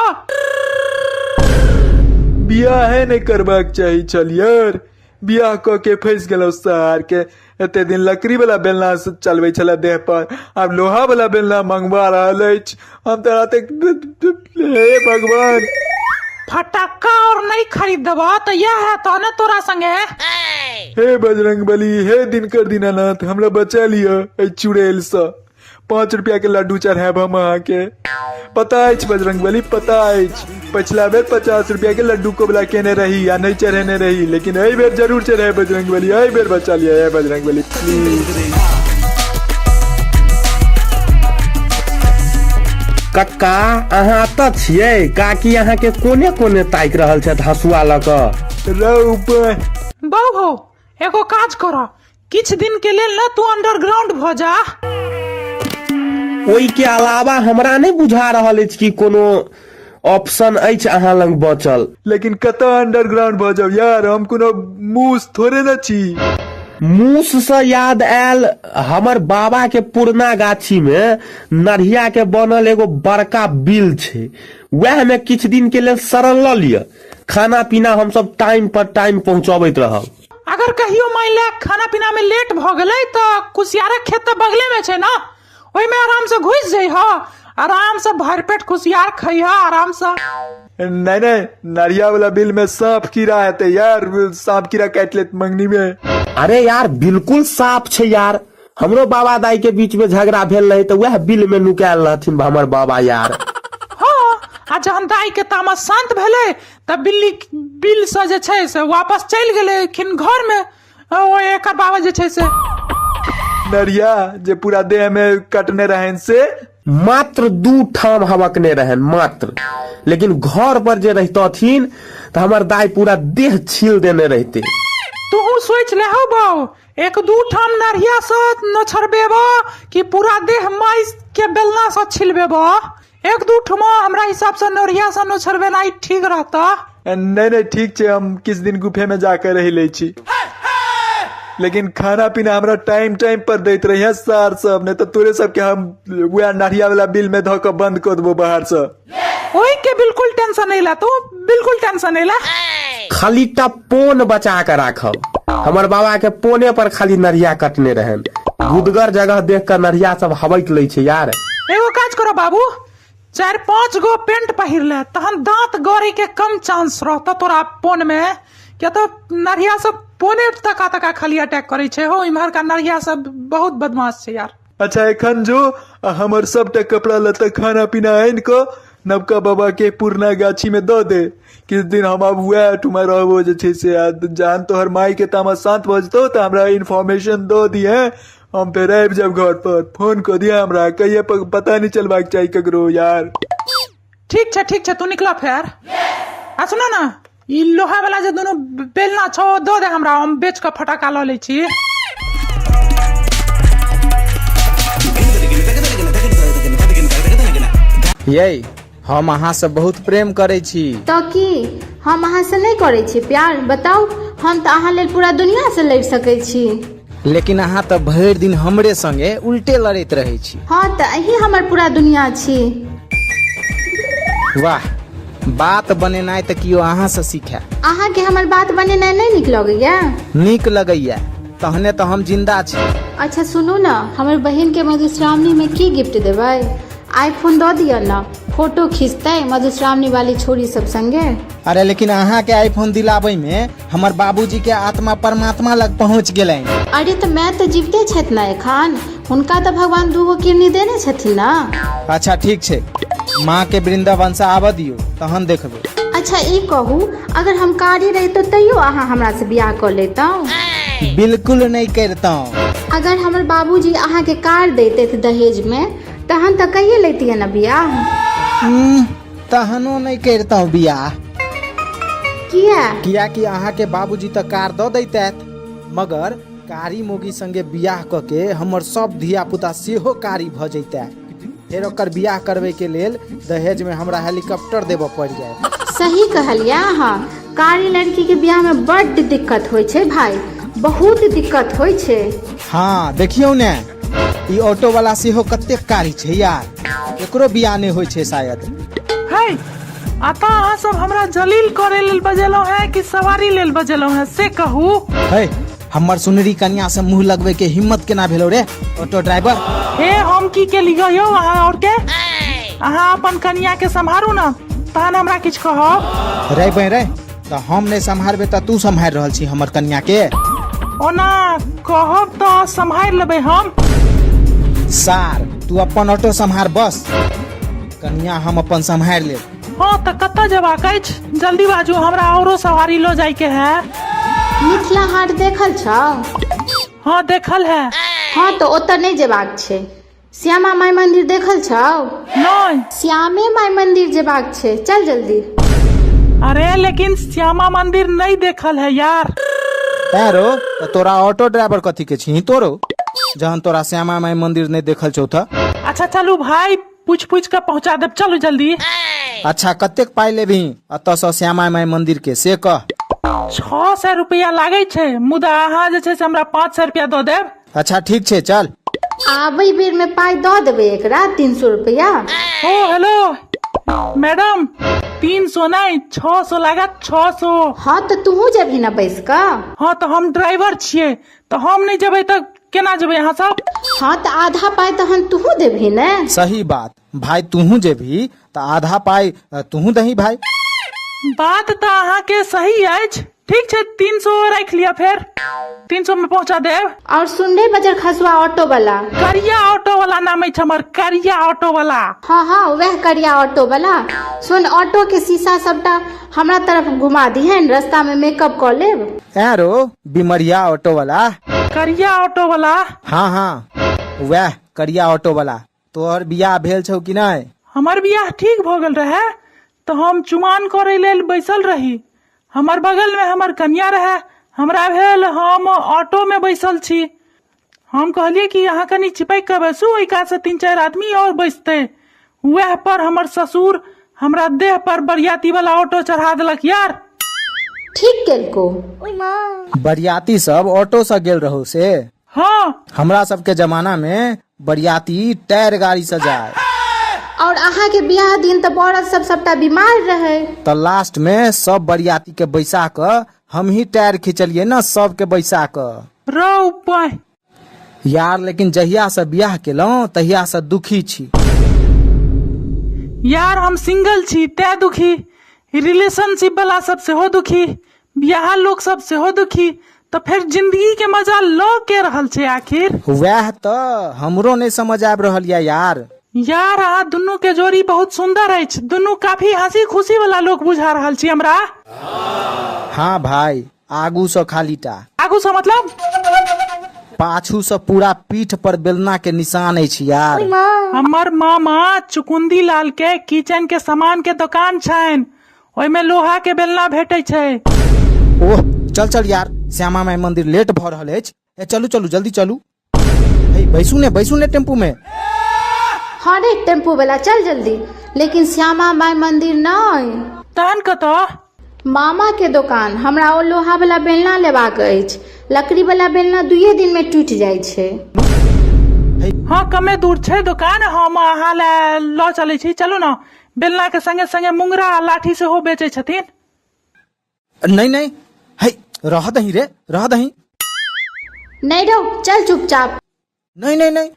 बियाहे नहि करबाक चाही छल यार, बियाह कऽ के फँसि गेलहुँ सार के। एते दिन लकड़ी वाला बेलना से चलबै छलै देह पर, आब लोहा वाला बेलना मंगवा रहल अछि। हम तऽ राते, हे भगवान। फटक्का और नहीं खरीद देबा तऽ यह है तो ने तोरा संगे। हे बजरंग बली, हे दिनकर दीनानाथ, हमरा बचा लिअ एहि चुड़ैल सँ। 5 रुपया के लड्डू चढ़ायब हम अहाँके। पता अछि बजरंग बली, पता अछि, पछिला बेर 50 रुपया के लड्डू कोबला केने रही आ नहि चढ़ेने रही, लेकिन एहि बेर जरूर चढ़ायब बजरंग बली, एहि बेर बचा लिअ हे बजरंग बली प्लीज। कक्का अहाँ एतऽ छियै? काकी अहाँके कोने कोने ताकि रहल छथि हँसुआ लऽ कऽ। रौ बह। बौ हौ, एगो काज करऽ, किछु दिन के लेल ना तू अंडरग्राउंड भऽ जा। ओहि के अलावा हमरा नहि बुझा रहल अछि कि कोनो ऑप्शन अछि अहाँ लग बचल। लेकिन कतऽ अंडरग्राउंड भऽ जाउ यार, हम कोनो मूस थोड़े ने छी। मूस सँ याद आयल, हमर बाबा के पुरना गाछी में नढ़िया के बनल एगो बड़का बिल छै, वएह में किछु दिन के लेल शरण लऽ लिअ। खाना पीना हमसब टाइम पर टाइम पहुंचबैत रहब। अगर कहियो मान ले खाना पीना में लेट भ गेलै तऽ कुसियारक खेत तऽ बगले में छै ना, ओहिमे आराम से घुसि जइह, आराम से भरि पेट कुसियार खइह आराम से। नहीं नहीं, नरिया वाला बिल में सांप कीड़ा हेतै यार, सांप कीड़ा काटि लेत मंगनी में। अरे यार बिल्कुल साफ छै यार, हमरो बाबा दाई के बीच में झगड़ा भेल रहे तऽ वएह बिल में नुकायल रहथिन हमर बाबा यार। हाँ, आ जहन दाई के तामस शांत भेलै तऽ बिल्ली बिल से जे छै से वापस चलि गेलखिन घर में, ओ एकर बाबा जे छै से। नरिया जे पूरा देह में कटने रहन से? मात्र 2 ठाम हबकने रहन मात्र, लेकिन घर पर जे रहितथिन तऽ हमर दाई पूरा देह छील देने रहते। तू सोच ले हो बाऊ, 1-2 ठाम नरिया से नोछरबेब कि पूरा देह माइस के बेलना से छिलबेब? 1-2 ठमा हमरा हिसाब से नरिया से नोछरबेनाइ ठीक रहता। नहीं नहीं ठीक छै, हम किछ दिन गुफे में जाकर रह लै छी, लेकिन खाना पीना हमरा टाइम टाइम पर दैत रहिए सार सब, नहीं तो तोरे सबके हम वएह नरिया वाला बिल में धऽ कऽ बंद कऽ देबो बाहर से। ओहि के बिल्कुल टेंशन नहीं ला, तू बिल्कुल टेंशन नहीं ला। खाली टा पोन बचा के राखब, हमर बाबा के पोने पर खाली नरिया कटने रहन। गुदगर जगह देख के नरिया सब हबक लै छै यार। एगो काज करो बाबू, 4-5 गो पेंट पहिर ले, तहन दांत गड़े के कम चांस रहता तोरा पोन में। क्या तो नरिया सब पोने तका तका खाली अटैक करे छै हो, इम्हर का नरिया सब बहुत बदमाश छै यार। अच्छा एखन जो हमर सबटा कपड़ा लत्ता खाना पीना आनि कऽ नवका बाबा के पुरना गाछी में दऽ दे, किछु दिन हम आब वएह ठुमा रहबो जे छै से, आ जहन तोहर माई के तामस शांत भऽ जेतौ तऽ हमरा इन्फॉर्मेशन दऽ दिहे, हम फेर आबि जायब घर पर, फोन कऽ दिहे हमरा, कहिये पता नहि चलबाक चाही ककरो यार। ठीक छै ठीक छै, तू निकला फेर। आ सुनो ना, ई लोहा वाला जे दुनू बेलना छौ दऽ दे हमरा, हम बेच कऽ फटाका लऽ लै छी। यै हम अहाँ से बहुत प्रेम करै छी। तऽ की हम अहाँ से नहि करै छी प्यार? बताउ, हम तऽ अहाँ लेल पूरा दुनिया से लड़ि सकै छी। लेकिन अहाँ तऽ भरि दिन हमरे संगे उल्टे लड़ैत रहै छी। हाँ तऽ अहीं हमर पूरा दुनिया छी। वाह, बात बनेनाइ तऽ केओ अहाँ से सीखै। अहाँके हमर बात बनेनाइ नहि नीक लगैया? नीक लगैया, तहने तऽ हम जिंदा छी। अच्छा सुनू ने, हमर बहिन के मधुश्रावणी में की गिफ्ट देबै? आईफोन दऽ दिअ ने, फोटो खींचतै मधुश्रावणी वाली छोरी सब संगे। अरे लेकिन अहाँ के आईफोन दिलाबै में हमर बाबूजी के आत्मा परमात्मा लग पहुंच गेलनि। अरे तऽ माय तऽ जीविते छथि ने एखन, हुनका तऽ भगवान 2 गो किडनी देने छथिन ने। अच्छा ठीक छै, माँ के वृंदावन से आबऽ दियौ तहन देखबै। अच्छा ई कहू, अगर हम कारी रहितहुँ तैयो अहाँ हमरा से बियाह कऽ लेतहुँ? बिल्कुल नहि करितहुँ। अगर हमर बाबूजी अहाँ के कार दैतथि दहेज में तहन तऽ कहिये लैतियै ने बियाह। तहनो नहि करितहुँ बियाह। किया? कियाकि अहाँ के बाबूजी तऽ कार दऽ दैतथि, मगर कारी मोगी संगे बियाह कऽ के हमर सब धिया पुता सेहो कारी भऽ जैतै। फेर ओकर बियाह करबै के लेल दहेज में हमरा हेलीकॉप्टर देबऽ पड़ि जायत। सही कहलियै अहाँ, कारी लड़की के बियाह में बड्ड दिक्कत होइ छै भाई, बहुत दिक्कत होइ छै। हाँ देखियौ ने, ई ऑटो वाला सेहो कतेक कारी छै यार, एकरो बियाह नहि होइ छै शायद। है आता अहाँ सब हमरा जलील करे लेल बजेलहुँ हैं कि सवारी लेल बजेलहुँ हैं से कहू? है हमर सुनरी कन्या से मुंह लगबै के हिम्मत केना भेलो रे ऑटो ड्राइवर? हे हम की केलियै यौ अहाँ और के? अहाँ अपन कन्या के सम्हारू ना, तहन हमरा किछु कहब। रे बे रे, तऽ हम नहि सम्हारबै तऽ तू सम्हारि रहल छी हमर कन्या के? ओना कहब तऽ सम्हारि लेबै हम। सार तू अपन ऑटो सम्हार बस, कन्या हम अपन सम्हारि लेब। हाँ तऽ कतऽ जेबाक अछि? जल्दी बाजू, हमरा औरो सवारी लऽ जायके है। मिथिला हाट देखल छौ? हाँ देखल है। हाँ तऽ ओतऽ नहि जेबाक छै। श्यामा माई मंदिर देखल छौ? नहि। श्यामे माई मंदिर जेबाक छै, चल जल्दी। अरे लेकिन श्यामा मंदिर नहीं देखल है यार। तैं रो, तऽ तोरा ऑटो ड्राइवर कथी के छी तोरो, जहन तोरा श्यामा माई मंदिर नहीं देखल छौ तऽ? अच्छा चलू भाई, पूछ पूछ के पहुंचा देब, चलू जल्दी। अच्छा कतेक पाई लेबही एतऽ सँ श्यामा माई मंदिर के से कह? 600 रुपया लागै छै, मुदा अहाँ जे छै से हमरा 500 रुपया दऽ देब। अच्छा ठीक छै चल। आबै बेर में पाई दऽ देबै एकरा 300 रुपया। ओ हेलो मैडम, 300 नहीं 600 लागत, 600। हाँ तऽ तूहू जेबही ने बैस कऽ? हाँ तऽ हम ड्राइवर छियै, तऽ हम नहि जेबै तऽ केना जेबै अहाँ सब? हाँ तऽ आधा पाई तहन तूहू देबही ने। सही बात भाई, तूहू जेबही तऽ आधा पाई तूहू दही भाई। बात तऽ अहाँके सही अछि, ठीक छै 300 राखि लिअ, फेर 300 में पहुंचा देब। और सुन रे बजर खसुआ ऑटो वाला। करिया ऑटो वाला नाम अछि हमर, करिया ऑटो वाला। हाँ हाँ वह करिया ऑटो वाला। सुन, ऑटो के शीशा सबटा हमरा तरफ घुमा दिहन, रास्ता में मेकअप कऽ लेब। ऐं रो बिमरिया ऑटो वाला। करिया ऑटो वाला। हाँ हाँ, वैह करिया ऑटो वाला। तोहर बियाह भेल छौ कि नहि? हमर बियाह ठीक भऽ गेल रहै तऽ हम चुमान करै लेल बैसल रही। हमर बगलमे हमर कनिया रहै। हमरा भेल हम ऑटोमे बैसल छी। हम कहलियै कि अहाँ कनि चिपकि कऽ बैसू, ओहि कातसँ 3-4 आदमी आओर बैसतै। वएह पर हमर ससुर हमरा देह पर बरियाती वाला ऑटो चढ़ा देलक यार। ठीक केलको। बरियाती सब ऑटो से गेल रहौ से? हाँ। हमरा सबके जमाना में बरियाती टायर गाड़ी से जाय। और अहाँ के बियाह दिन तऽ बरद सब सबटा बीमार रहे। तऽ लास्ट में सब बरियाती के बैसा कऽ हम ही टायर खिंचलिए ना सबके बैसा कऽ। रौ पाइ। यार लेकिन जहिया से बियाह केलहुँ तहिया से दुखी छी। यार हम सिंगल छी तैं दुखी, रिलेशनशिप वाला सब सेहो दुखी, बियाह लोक सब सेहो दुखी, तऽ फेर जिंदगी के मजा लऽ के रहल छै आखिर। वएह तऽ हमरो नहि समझ आबि रहल यऽ यार। यार अहाँ दुनू के जोड़ी बहुत सुंदर अछि, दुनू काफी हंसी खुशी वाला लोक बुझा रहल छी हमरा। हाँ भाई, आगू सँ खाली टा। आगू सँ मतलब? पाछू सँ पूरा पीठ पर बेलना के निशान अछि यार। हमर मामा चुकुंदी लाल के किचन के सामान के दोकान छनि, ओहिमे लोहा के बेलना भेटै छै। ओह चल चल यार, श्यामा माई मंदिर लेट भऽ रहल अछि। ए चलू चलू जल्दी चलू। हे बैसू ने, बैसू ने टेम्पू में। हाँ रे टेम्पू वाला चल जल्दी, लेकिन श्यामा माई मंदिर नहीं। तहन कतऽ? मामा के दोकान। हमरा ओ लोहा वाला बेलना लेबाक अछि, लकड़ी वाला बेलना 2 दिन में टूटि जाइ छै। हाँ कमे दूर छै दोकान, हम अहाँ लए लऽ चलै छी, चलू ने। बेलना के संगे संगे मुंगरा आ लाठी सेहो बेचै छथिन। नहीं नहीं, हे रह दही रे, रह दही। नहीं रहो चल चुपचाप। नहीं नहीं नहीं,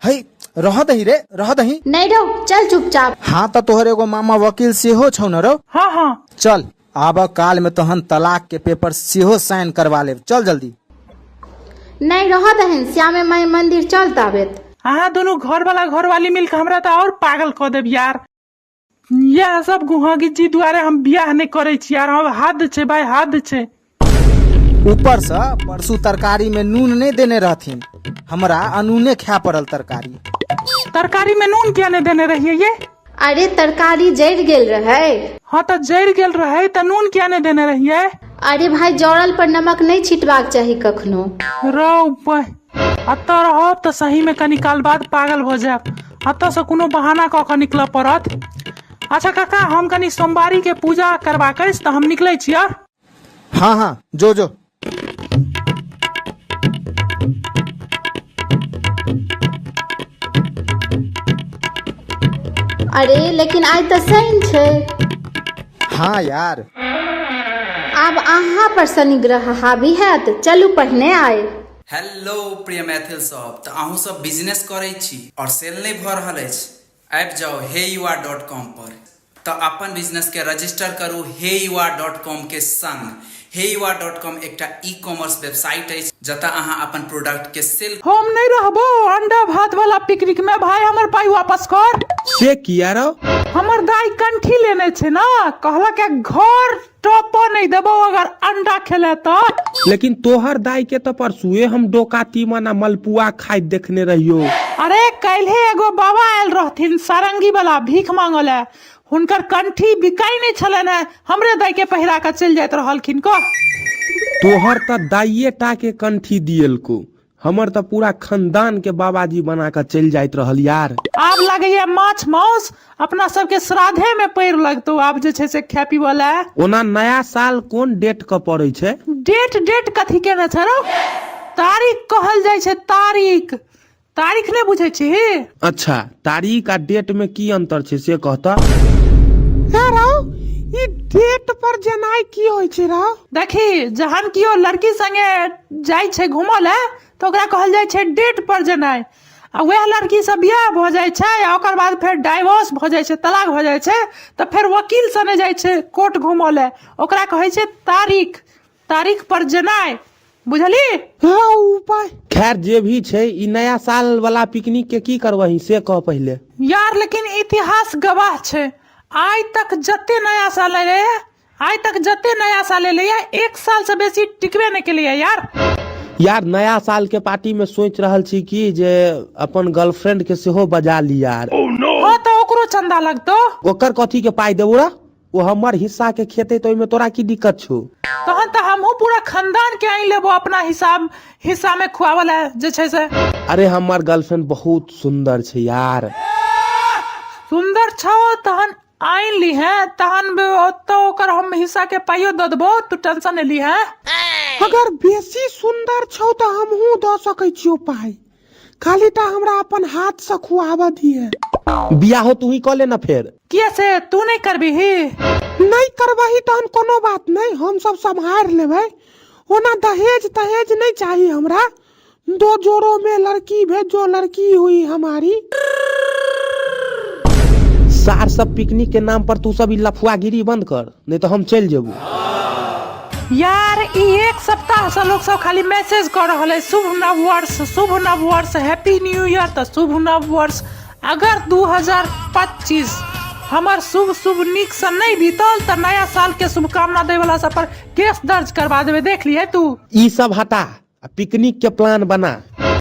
हे रह दही रे, रह दही। नहीं रहो चल चुपचाप। हाँ तो तोहर एगो मामा वकील सेहो छौ न रौ? हाँ हाँ। चल आब काल में तहन तलाक के पेपर सेहो साइन करवा लेब, चल जल्दी। नहीं रह दहन, श्यामे माई मंदिर चल ताबेत। अहाँ दुनू घर वाला घरवाली मिलके हमरा तऽ और पागल कऽ देब यार। यह सब गुहा गिज्जी दुआरे हम बियाह नहीं करे छी यार, हम हद छै भाई, हद छै। ऊपर से परसू तरकारी में नून नहीं देने रहथिन, हमरा अनूने खाय पड़ल तरकारी। तरकारी में नून किया नहीं देने रहिए ये? अरे तरकारी जरि गेल रहे। हाँ तो जरि गेल रहे तो नून किया नहीं देने रहिए? अरे भाई जरल पर नमक नहीं छिटबाक चाही कखनो। रौ अतऽ रहब तऽ सही में कनी काल बाद पागल भऽ जायब, अतऽ से कोनो बहाना कऽ कऽ निकलऽ पड़त। अच्छा काका हम कनी सोमवारी के पूजा करबाक अछि तऽ हम निकलै छी। हाँ हाँ जो जो। अरे लेकिन आइ तऽ शनि छै। हाँ यार। आब अहाँ पर शनि ग्रह हावी हैत, चलू पहिने आइ। हेलो प्रिय मैथिल सब, तऽ अहूँ सब बिजनेस करै छी और सेल नहि भऽ रहल अछि? आबि जाउ हे you are dot com पर। तऽ अपन बिजनेस के रजिस्टर करू हे you are dot com के संग। हे you are dot com एकटा ई कॉमर्स वेबसाइट अछि जतऽ अहाँ अपन प्रोडक्ट के सेल हम नहीं रहबो अंडा भात वाला पिकनिक में भाई, हमर पाई वापस कर। से किया रौ? हमर दाई कंठी लेने छै ना, कहलक घर टॉप नहीं देबो अगर अंडा खेले तो। लेकिन तोहर दाई के तो परसुए हम डोका तीमन आ मलपुआ खाइत देखने रहियो। अरे काल्हे एगो बाबा आयल रहथिन सारंगी वाला भीख मांगल है, हुनकर कंठी बिकाई नहीं छलनि है, हमरे दाई के पहिरा के चलि जाइत रहलखिन। कह तोहर तऽ दाइये टा के कंठी दियलको, हमर तऽ पूरा खानदान के बाबाजी बना के चलि जाइत रहल यार। आब लगैया माछ माउस अपना सबके श्राद्धे में पैर लगतौ आब जे छै से खाय पीबऽ लए। ओना नया साल कोन डेट के पड़ै छै? डेट डेट कथी केने छै रौ? तारीख कहल जाइ छै, तारीख। तारीख नहि बुझै छी? अच्छा तारीख आ डेट में की अंतर छै से कहता? हे रौ, ई डेट पर जेनाइ की होइ छै रौ? देखी जहन कियो लड़की संगे जाइ छै घूमऽ लए तऽ ओकरा कहल जाइ छै डेट पर जेनाइ, आ वएह लड़की से बियाह भऽ जाइ छै आ ओकर बाद फेर डाइवोर्स भऽ जाइ छै, तलाक भऽ जाइ छै, तऽ फेर वकील सने जाइ छै कोर्ट घूमऽ लए, ओकरा कहै छै तारीख, तारीख पर जेनाइ, बुझली? हाँ उपाय। खैर जे भी छै, ई नया साल वाला पिकनिक के की करबही से कह पहिले। यार लेकिन इतिहास गवाह छै, आइ तक जते नया साल एलै, आइ तक जते नया साल एलै एक साल से बेसी टिकबे नहि केलैया यार। यार नया साल के पार्टी में सोच रहल छी कि जे अपन गर्लफ्रेंड के सेहो बजा ली यार। हाँ तऽ ओकरो चंदा लगतो। ओकर कथी के पाई देबो रे? ओ हमर हिस्सा के खेते तऽ ओहिमे तोरा की दिक्कत छौ? तहन तऽ हमहूँ पूरा खानदान के आनि लेबो अपना हिसाब हिस्सा में खुआवल है जे छै से। अरे हमर गर्लफ्रेंड बहुत सुंदर छै यार। सुंदर छौ तहन आनि लीहे, तहन ओतऽ ओकर हम हिस्सा के पाइयो दऽ देबो, तू टेंशन नहि लीहे। अगर बेसी सुंदर छौ तऽ हमहूँ दऽ सकै छियौ पाइ, खाली टा हमरा अपन हाथ से खुआबऽ दिहे। बियाहो तू ही कऽ ले ना फेर। किया से तू नहि करबिही? नहि करबही तहन कोनो बात नहि, हम सब सम्हारि लेबै। ओना दहेज तहेज नहि चाही हमरा, दो जोड़ों में लड़की भेजो, लड़की हुई हमारी। सार सब पिकनिक के नाम पर तू सब ई लफुआगिरी बंद कर, नहीं तो हम चलि जेबू। यार ई एक सप्ताह से लोग सब खाली मैसेज कर रहल है शुभ नव वर्ष, शुभ नव वर्ष, हैप्पी न्यू ईयर। तऽ शुभ नव वर्ष अगर 2025 हमर शुभ शुभ नीक से नहीं बीतल तऽ नया साल के शुभकामना दै वाला सब पर केस दर्ज करवा देबै, देख लिए तू। ई सब हटा आ पिकनिक के प्लान बना।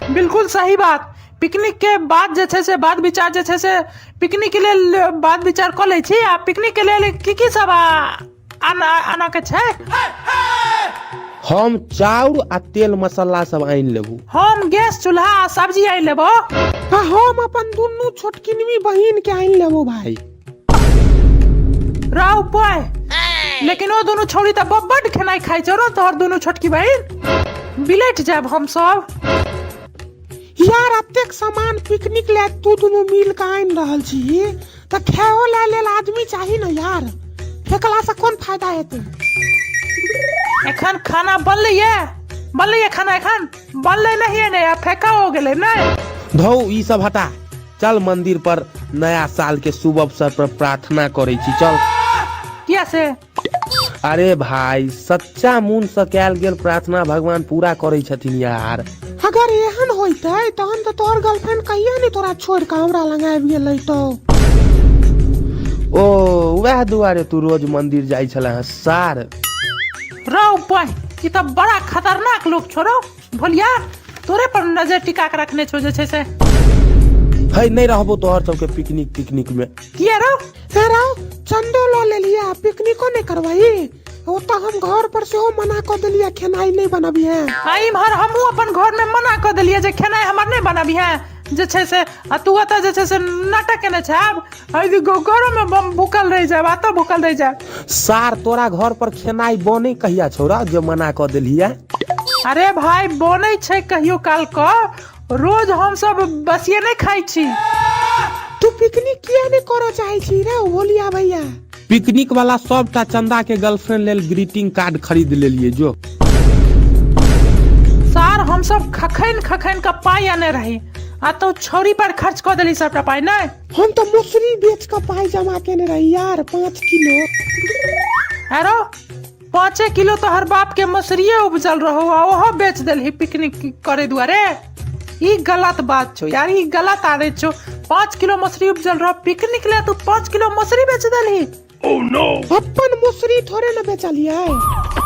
बिल्कुल सही बात। पिकनिक के बाद जे छै से बात विचार जे छै से पिकनिक के लेल बात विचार कऽ लै छी। आ पिकनिक के लेल की की सब आना आना के छै? हम चाउर आ तेल मसाला सब आनि लेबू। हम गैस चूल्हा आ सब्जी आनि लेबो। आ हम अपन दुनू छोटकिनवी बहिन के आनि लेबो भाई। राव पाय, लेकिन ओ दुनू छौड़ी तऽ बड्ड खेनाइ खाइ छौ रौ तोहर दुनू छोटकी बहिन, बिलटि जायब हम सब। यार अतेक सामान पिकनिक ले तू दुनू मिल के आनि रहल छी तऽ खाओ ले लेल आदमी चाही ने यार, फेकला से कोन फायदा हेतै? एखन खाना बनलै ये, बनलै ये खाना एखन बनलै नहीं ने, आ फेका हो गेलै नहि। धौ ई सब हटा, चल मंदिर पर नया साल के शुभ अवसर पर प्रार्थना करै छी चल। किया से? अरे भाई सच्चा मन से कैल गेल प्रार्थना भगवान पूरा करै छथिन यार। अगर एहन होइतै तहन तऽ तोहर गर्लफ्रेंड कहिया नहि तोरा छोड़ि कऽ हमरा लग आबि गेलै तो। ओ वएह दुआरे तू रोज मंदिर जाइ छले हँ सार। रौ बहि, ई तऽ बड़ा खतरनाक लोक छौ रौ भोलिया, तोरे पर नजर टिका के रखने छौ जे छै से। है नहीं रहबो तोहर सबके पिकनिक तिकनिक में। किया रौ? हे रौ, चंदो लऽ लेलियै आ पिकनिको नहि करबही? ओतऽ हम घर पर सेहो मना कऽ देलियै खेनाइ नहि बनबिहे। आ इम्हर हमहूँ अपन घर में मना कऽ देलियै जे खेनाइ हमर नहि बनबिहे जे छै से, आ तू ओतऽ जे छै से नाटक केने छै। आब घरो में बम भूखल रहि जायब, एतऽ भूखल रहि जायब। सार तोरा घर पर खेनाइ बनै कहिया छौ जे मना कऽ देलियै? अरे भाई बनै छै कहियो काल कऽ, रोज हम सब बसिए नहि खाइ छी। तू पिकनिक किया नहि करऽ चाहै छी रे भोलिया भैया? पिकनिक वाला सबटा चंदा के गर्लफ्रेंड लेल ग्रीटिंग कार्ड खरीद लेलिए जो। सार हम सब खखैन खखैन के पाई आने रही आ तो छौरी पर खर्च कऽ देली सबटा पाई। नहि हम तऽ मसुरी बेच कऽ पाई जमा केने रही यार, 5 किलो। अरो 5 किलो तो हर बाप के मसुरिये उपजल रहो आ ओहो बेच देलही पिकनिक करे दुआरे। ई गलत बात छौ यार, ई गलत आदत छौ। 5 किलो मसुरी उपजल रहो पिकनिक ले, तू 5 किलो मसुरी बेच देलही। अपन मसुरी थोड़े न बेचलियै।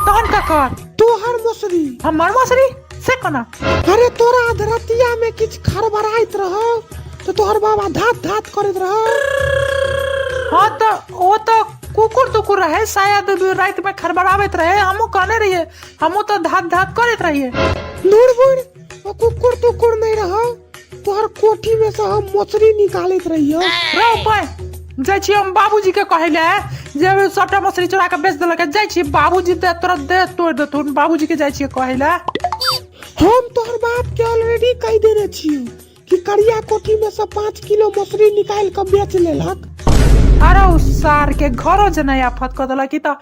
तहन ककर? तोहर मसुरी। हमर मसुरी से कोना? अरे तोरा अधरतिया में किछु खड़बड़ाइत रहो तो तोहर बाबा धात धात करैत रहो। हाँ तो ओ तो कुकुर तुकुर रहे शायद, रात में खड़बड़ाबैत रहे, हमहूँ कहने रहिए, हमहूँ तो धात धात करैत रहिए। दूर बुढ़, ओ कुकुर तुकुर नहीं रहो, तोहर कोठी में से हम मछली निकालैत रहियो। रौ पाय, जाइ छी हम बाबूजी के कहै ले जे सबटा मछली चोरा के बेच देलक। जाइ छी बाबूजी दे तोरा दे तोड़ देथुन, बाबूजी के जाइ छियै कहै ले। हम तोहर बाप के ऑलरेडी कहि देने छियौ कि करिया कोठी में से 5 किलो मछली निकालि के बेच लेलक। अरे उ सार के घरो जे नया आफत कऽ देलक। ई तऽ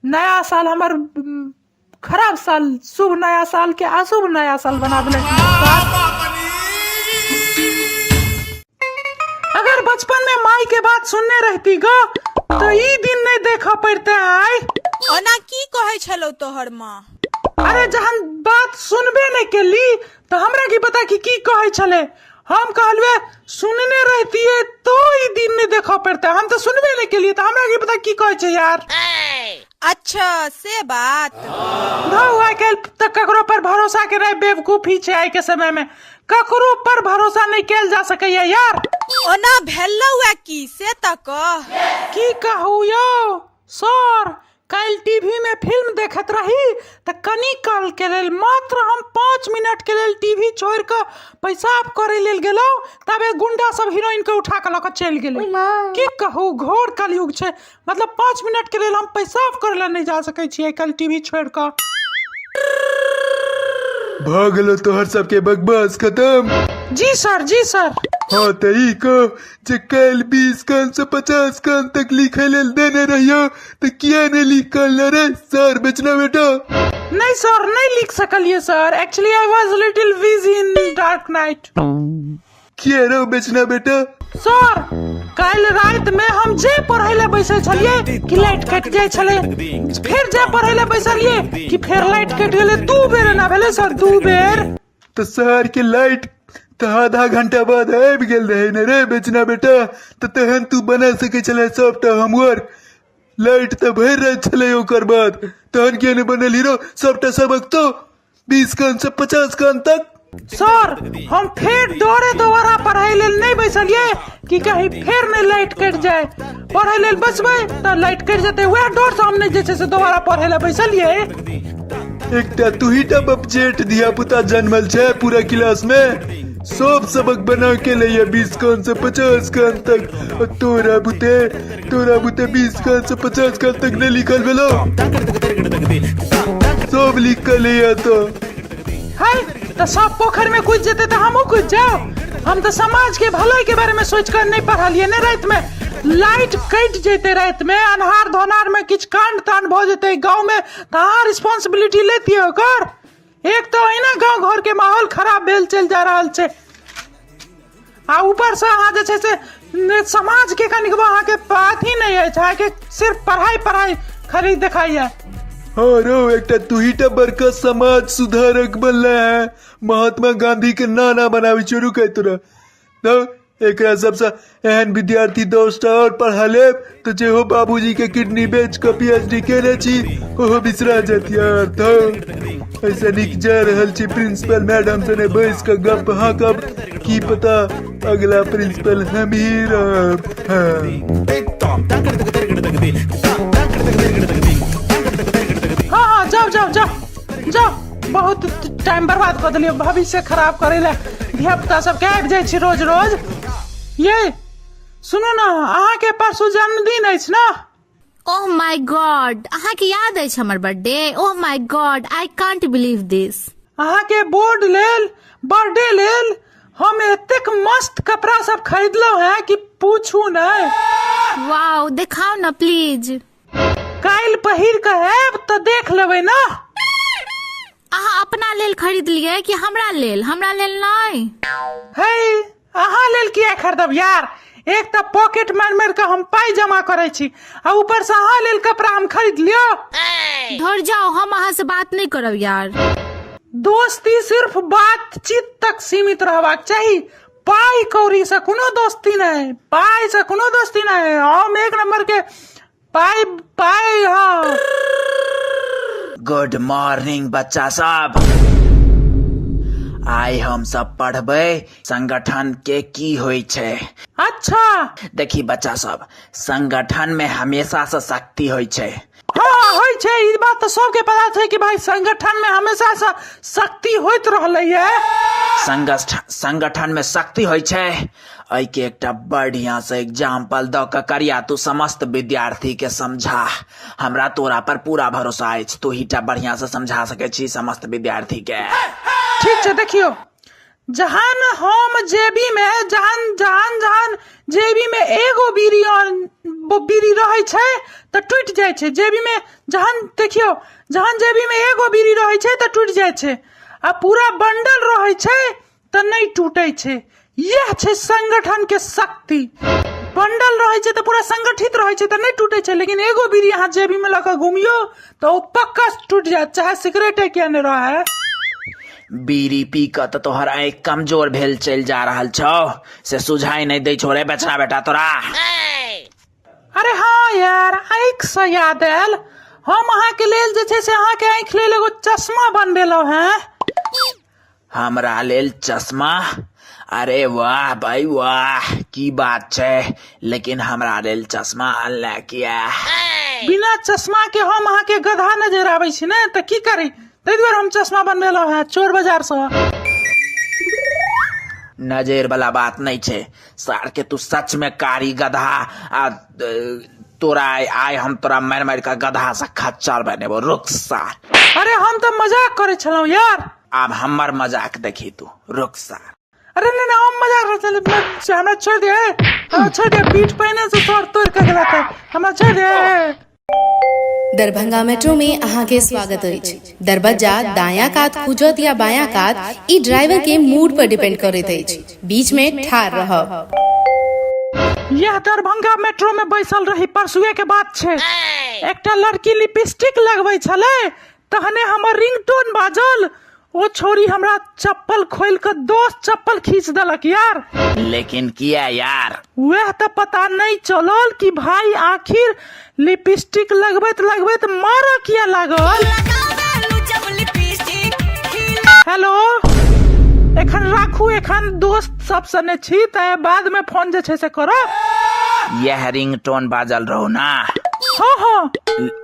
नया साल हमर खराब साल, शुभ नया साल के अशुभ नया साल बना देलक। अगर बचपन में माई के बात सुनने रहती गो तो ई दिन नहीं देखा पड़ते आय। ओना की कहै छलौ तोहर माँ? अरे जहन बात सुनबे नहीं केली तो हमरा की पता कि की कहै छले। हम कहलुए सुनने रहती तो ई दिन नहीं देखा पड़ते, हम तो सुनबे नहीं केलिए तो हमरा की पता की कहै छै यार। अच्छा से बात। धौ, आइ काल्हि तऽ ककरो पर भरोसा केनाइ बेवकूफी छै। आइ के समय में ककरो पर भरोसा नहि कयल जा सकैया यार। ओना भेलौ ए की से तऽ कह। की कहू यौ सर, काल्हि टीवी में फिल्म देखैत रही तऽ कनी काल के लेल, मात्र हम 5 मिनट के लेल टीवी छोड़ि कऽ पेशाब करै लेल गेलहुँ, तबे गुंडा सब हीरोइन के उठा कऽ लऽ कऽ चलि गेलै। की कहू, घोर कलयुग छै। मतलब 5 मिनट के लेल हम पेशाब करै लए नहि जा सकै छियै काल्हि टीवी छोड़ि कऽ। भऽ गेलो तोहर सबके बकवास खतम? जी सर, जी सर। हाँ, तऽ ई कह जे काल्हि 20 कान से 50 कान तक लिखै लेल देने रहियो, तऽ किया नहि लिख कऽ रे सर बेचना बेटा? नहीं सर, नहीं लिख सकलिए sir. Actually I was little busy in dark night. किया रो बेचना बेटा? सर, काल्हि राति में हम जे पढ़ै लए बैसल छलियै कि लाइट कटि जाइ छलै। फेर जे पढ़ै लए बैसलियै कि फेर लाइट कटि गेलै। 2 बेर एना भेलै सर, 2 बेर। तऽ शहर के लाइट तऽ आधा घंटा बाद आबि गेल रहै ने रे बेचना बेटा, तऽ तहन तू बना सकै छलै सबटा होमवर्क। लाइट तऽ भरि राति छलै ओकर बाद, तहन किया नहि बनल हीरो सबटा सबक तो 20 कान से 50 कान तक? सर, हम फेर डरे दोबारा पढ़ाई लेल नहीं बैसलियै कि कहीं फेर नहीं लाइट कटि जाए। पढ़ै लेल बैसबै तऽ लाइट कटि जेतै, वएह डर से हम नहीं जे छै से दोबारा पढ़ै लए बैसलियै। एकटा तू ही टा बपजेठ धिया पुता जन्मल छै पूरा क्लास में, सब सबक बना के लैया 20 कान से 50 कान तक, और तोरा बुते 20 कान से 50 कान तक नहीं लिखल भेलो। सब लिख के लैया तो है तऽ सब पोखरि में कूदि जेतै तऽ हमहूँ कूदि जाउ? हम तऽ समाज के भलाई के बारे में सोचि कऽ नहि पढ़लियै ने। राति में लाइट कटि जेतै, राति में अन्हार धोनार में किछु कांड तांड भऽ जेतै गाँव में तऽ अहाँ रिस्पॉन्सिबिलिटी लेतियै ओकर? एक तऽ अहिना गाँव घर के माहौल खराब भेल चलि जा रहल छै आ ऊपर से अहाँ जे छै से ने समाज के कनिकबो अहाँके अथी नहि अछि। अहाँके सिर्फ पढ़ाइ पढ़ाइ खाली देखाइया। हाँ रो, एकटा तू ही टा बड़का समाज सुधारक बनले है। महात्मा गांधी के नाना बनाबी छौ। रुकै तोरा तो एकरा सबसे एहन विद्यार्थी 10टा और पढ़ा लेब तऽ जेहो बाबूजी के किडनी बेच कऽ पीएचडी केने छी ओहो बिसरा जात यार। तो ऐसे नीक जा रहल छी प्रिंसिपल मैडम सने बैस कऽ गप हाँकब। की पता अगला प्रिंसिपल हम ही रहब। हाँ। हाँ हाँ, जाओ जाओ जाओ जाओ। बहुत टाइम बर्बाद कऽ देलियै भविष्य खराब करै लए धिया पुता सबके। आबि जाइ छी रोज रोज। ये सुनू ने, अहाँके परसू जन्मदिन अछि ने? ओह my God, अहाँके याद अछि हमर birthday? Oh my God, I can't believe this. अहाँके बोर्ड लेल, बर्थडे लेल हम एतेक मस्त कपड़ा सब खरीदलहुँ हैं कि पूछू नहि। वाओ, देखाउ ने प्लीज। काल्हि पहिर कऽ आयब तऽ देख लेबै ने। अहाँ अपना लेल खरीदलियै कि हमरा लेल? हमरा लेल नहि? है, अहाँ लेल किया खरीदब यार? एक तऽ पॉकेट मारि मारि कऽ हम पाइ जमा करै छी आ ऊपर से अहाँ लेल कपड़ा हम खरीद लियो। धर जाओ, हम अहाँ से बात नहीं करब यार। दोस्ती सिर्फ बातचीत तक सीमित रहबाक चाही। पाइ कौड़ी से कोनो दोस्ती नहीं, पाइ से कोनो दोस्ती नहीं। हम एक नंबर के पाइ पाइ। हाँ। गुड मॉर्निंग बच्चा सब। आइ हम सब पढ़बै संगठन के की होइ छै। अच्छा। देखी बच्चा सब, संगठन में हमेशा से शक्ति होइ छै। हाँ, होइ छै। ई बात तऽ सबके पता छै कि भाई संगठन में हमेशा से शक्ति होइत रहलै है। संगठन में शक्ति होइ छै, एहिके एकटा बढ़िया से एग्जाम्पल दऽ कऽ करिया तू समस्त विद्यार्थी के समझा। हमरा तोरा पर पूरा भरोसा अछि, तू ही टा बढ़िया से समझा सकै छी समस्त विद्यार्थी के। ठीक छै, देखियौ, जहन हम जेबी में जहन जहन जहन जेबी में एगो बीड़ी और बीड़ी रहै छै तऽ टूटि जाइ छै। जेबी में जहन, देखियौ, जहन जेबी में एगो बीड़ी रहै छै तऽ टूटि जाइ छै आ पूरा बंडल रहै छै तऽ नहि टूटै छै। इएह छै संगठन के शक्ति। बंडल रहै छै तऽ पूरा संगठित रहै छै तऽ नहि टूटै छै, लेकिन एगो बीड़ी अहाँ जेबी में लऽ कऽ घुमियौ तऽ ओ पक्का टूटि जायत, चाहे सिगरेटे किया नहि रहै। बीड़ी पी कऽ तऽ तोहर आँखि कमजोर भेल चलि जा रहल छौ, से सुझाइ नहि दै छौ रे बचना बेटा तोरा? अरे हाँ यार, आँखि से याद आयल, हम अहाँके लेल जे छै से अहाँके आँखि लेल एगो चश्मा बनबेलहुँ हेँ। हमरा लेल चश्मा? अरे वाह भाई वाह, की बात छै, लेकिन हमरा लेल चश्मा अनले किया? बिना चश्मा के हम अहाँके गधा नजर आबै छी ने, तऽ की करी, ताहि दुआरे हम चश्मा बनबेलहुँ हेँ चोर बाजार सँ। नजर वाला बात नहीं छै सार के, तू सच में कारी गधा आ तोरा आइ हम तोरा मारि मारि के गधा से खच्चर बनेबो, रुक सार। अरे हम तऽ मजाक करै छलहुँ यार। आब हमर मजाक देखी तू, रुक सार। अरे नहीं नहीं, हम मजाक करै छलहुँ, हमरा छोड़ि दे, हमरा छोड़ि दे, पीठ पहिने से सर तोड़ि के गेला तऽ हमरा छोड़ि दे। दरभंगा मेट्रो में अहाँके स्वागत अछि। दरबज्जा दायां कात खुजत या बायां कात, ई ड्राइवर के मूड पर डिपेंड करैत अछि। बीच में ठाढ़ रहब। यह दरभंगा मेट्रो में बैसल रही, परसुए के बात छै, एकटा लड़की लिपस्टिक लगबै छलै, तहने हमर रिंगटोन बाजल, ओ छोरी हमरा चप्पल खोलि कऽ दोस्त चप्पल खींच देलक यार। लेकिन किया यार? वएह तऽ पता नहि चलल कि भाई आखिर लिपस्टिक लगबैत लगबैत मारऽ किया लागल। हेलो, एखन राखू, एखन दोस्त सब सने छी, तऽ बाद में फोन जे छै से करब। यह रिंगटोन बाजल रहो ना? हाँ हाँ।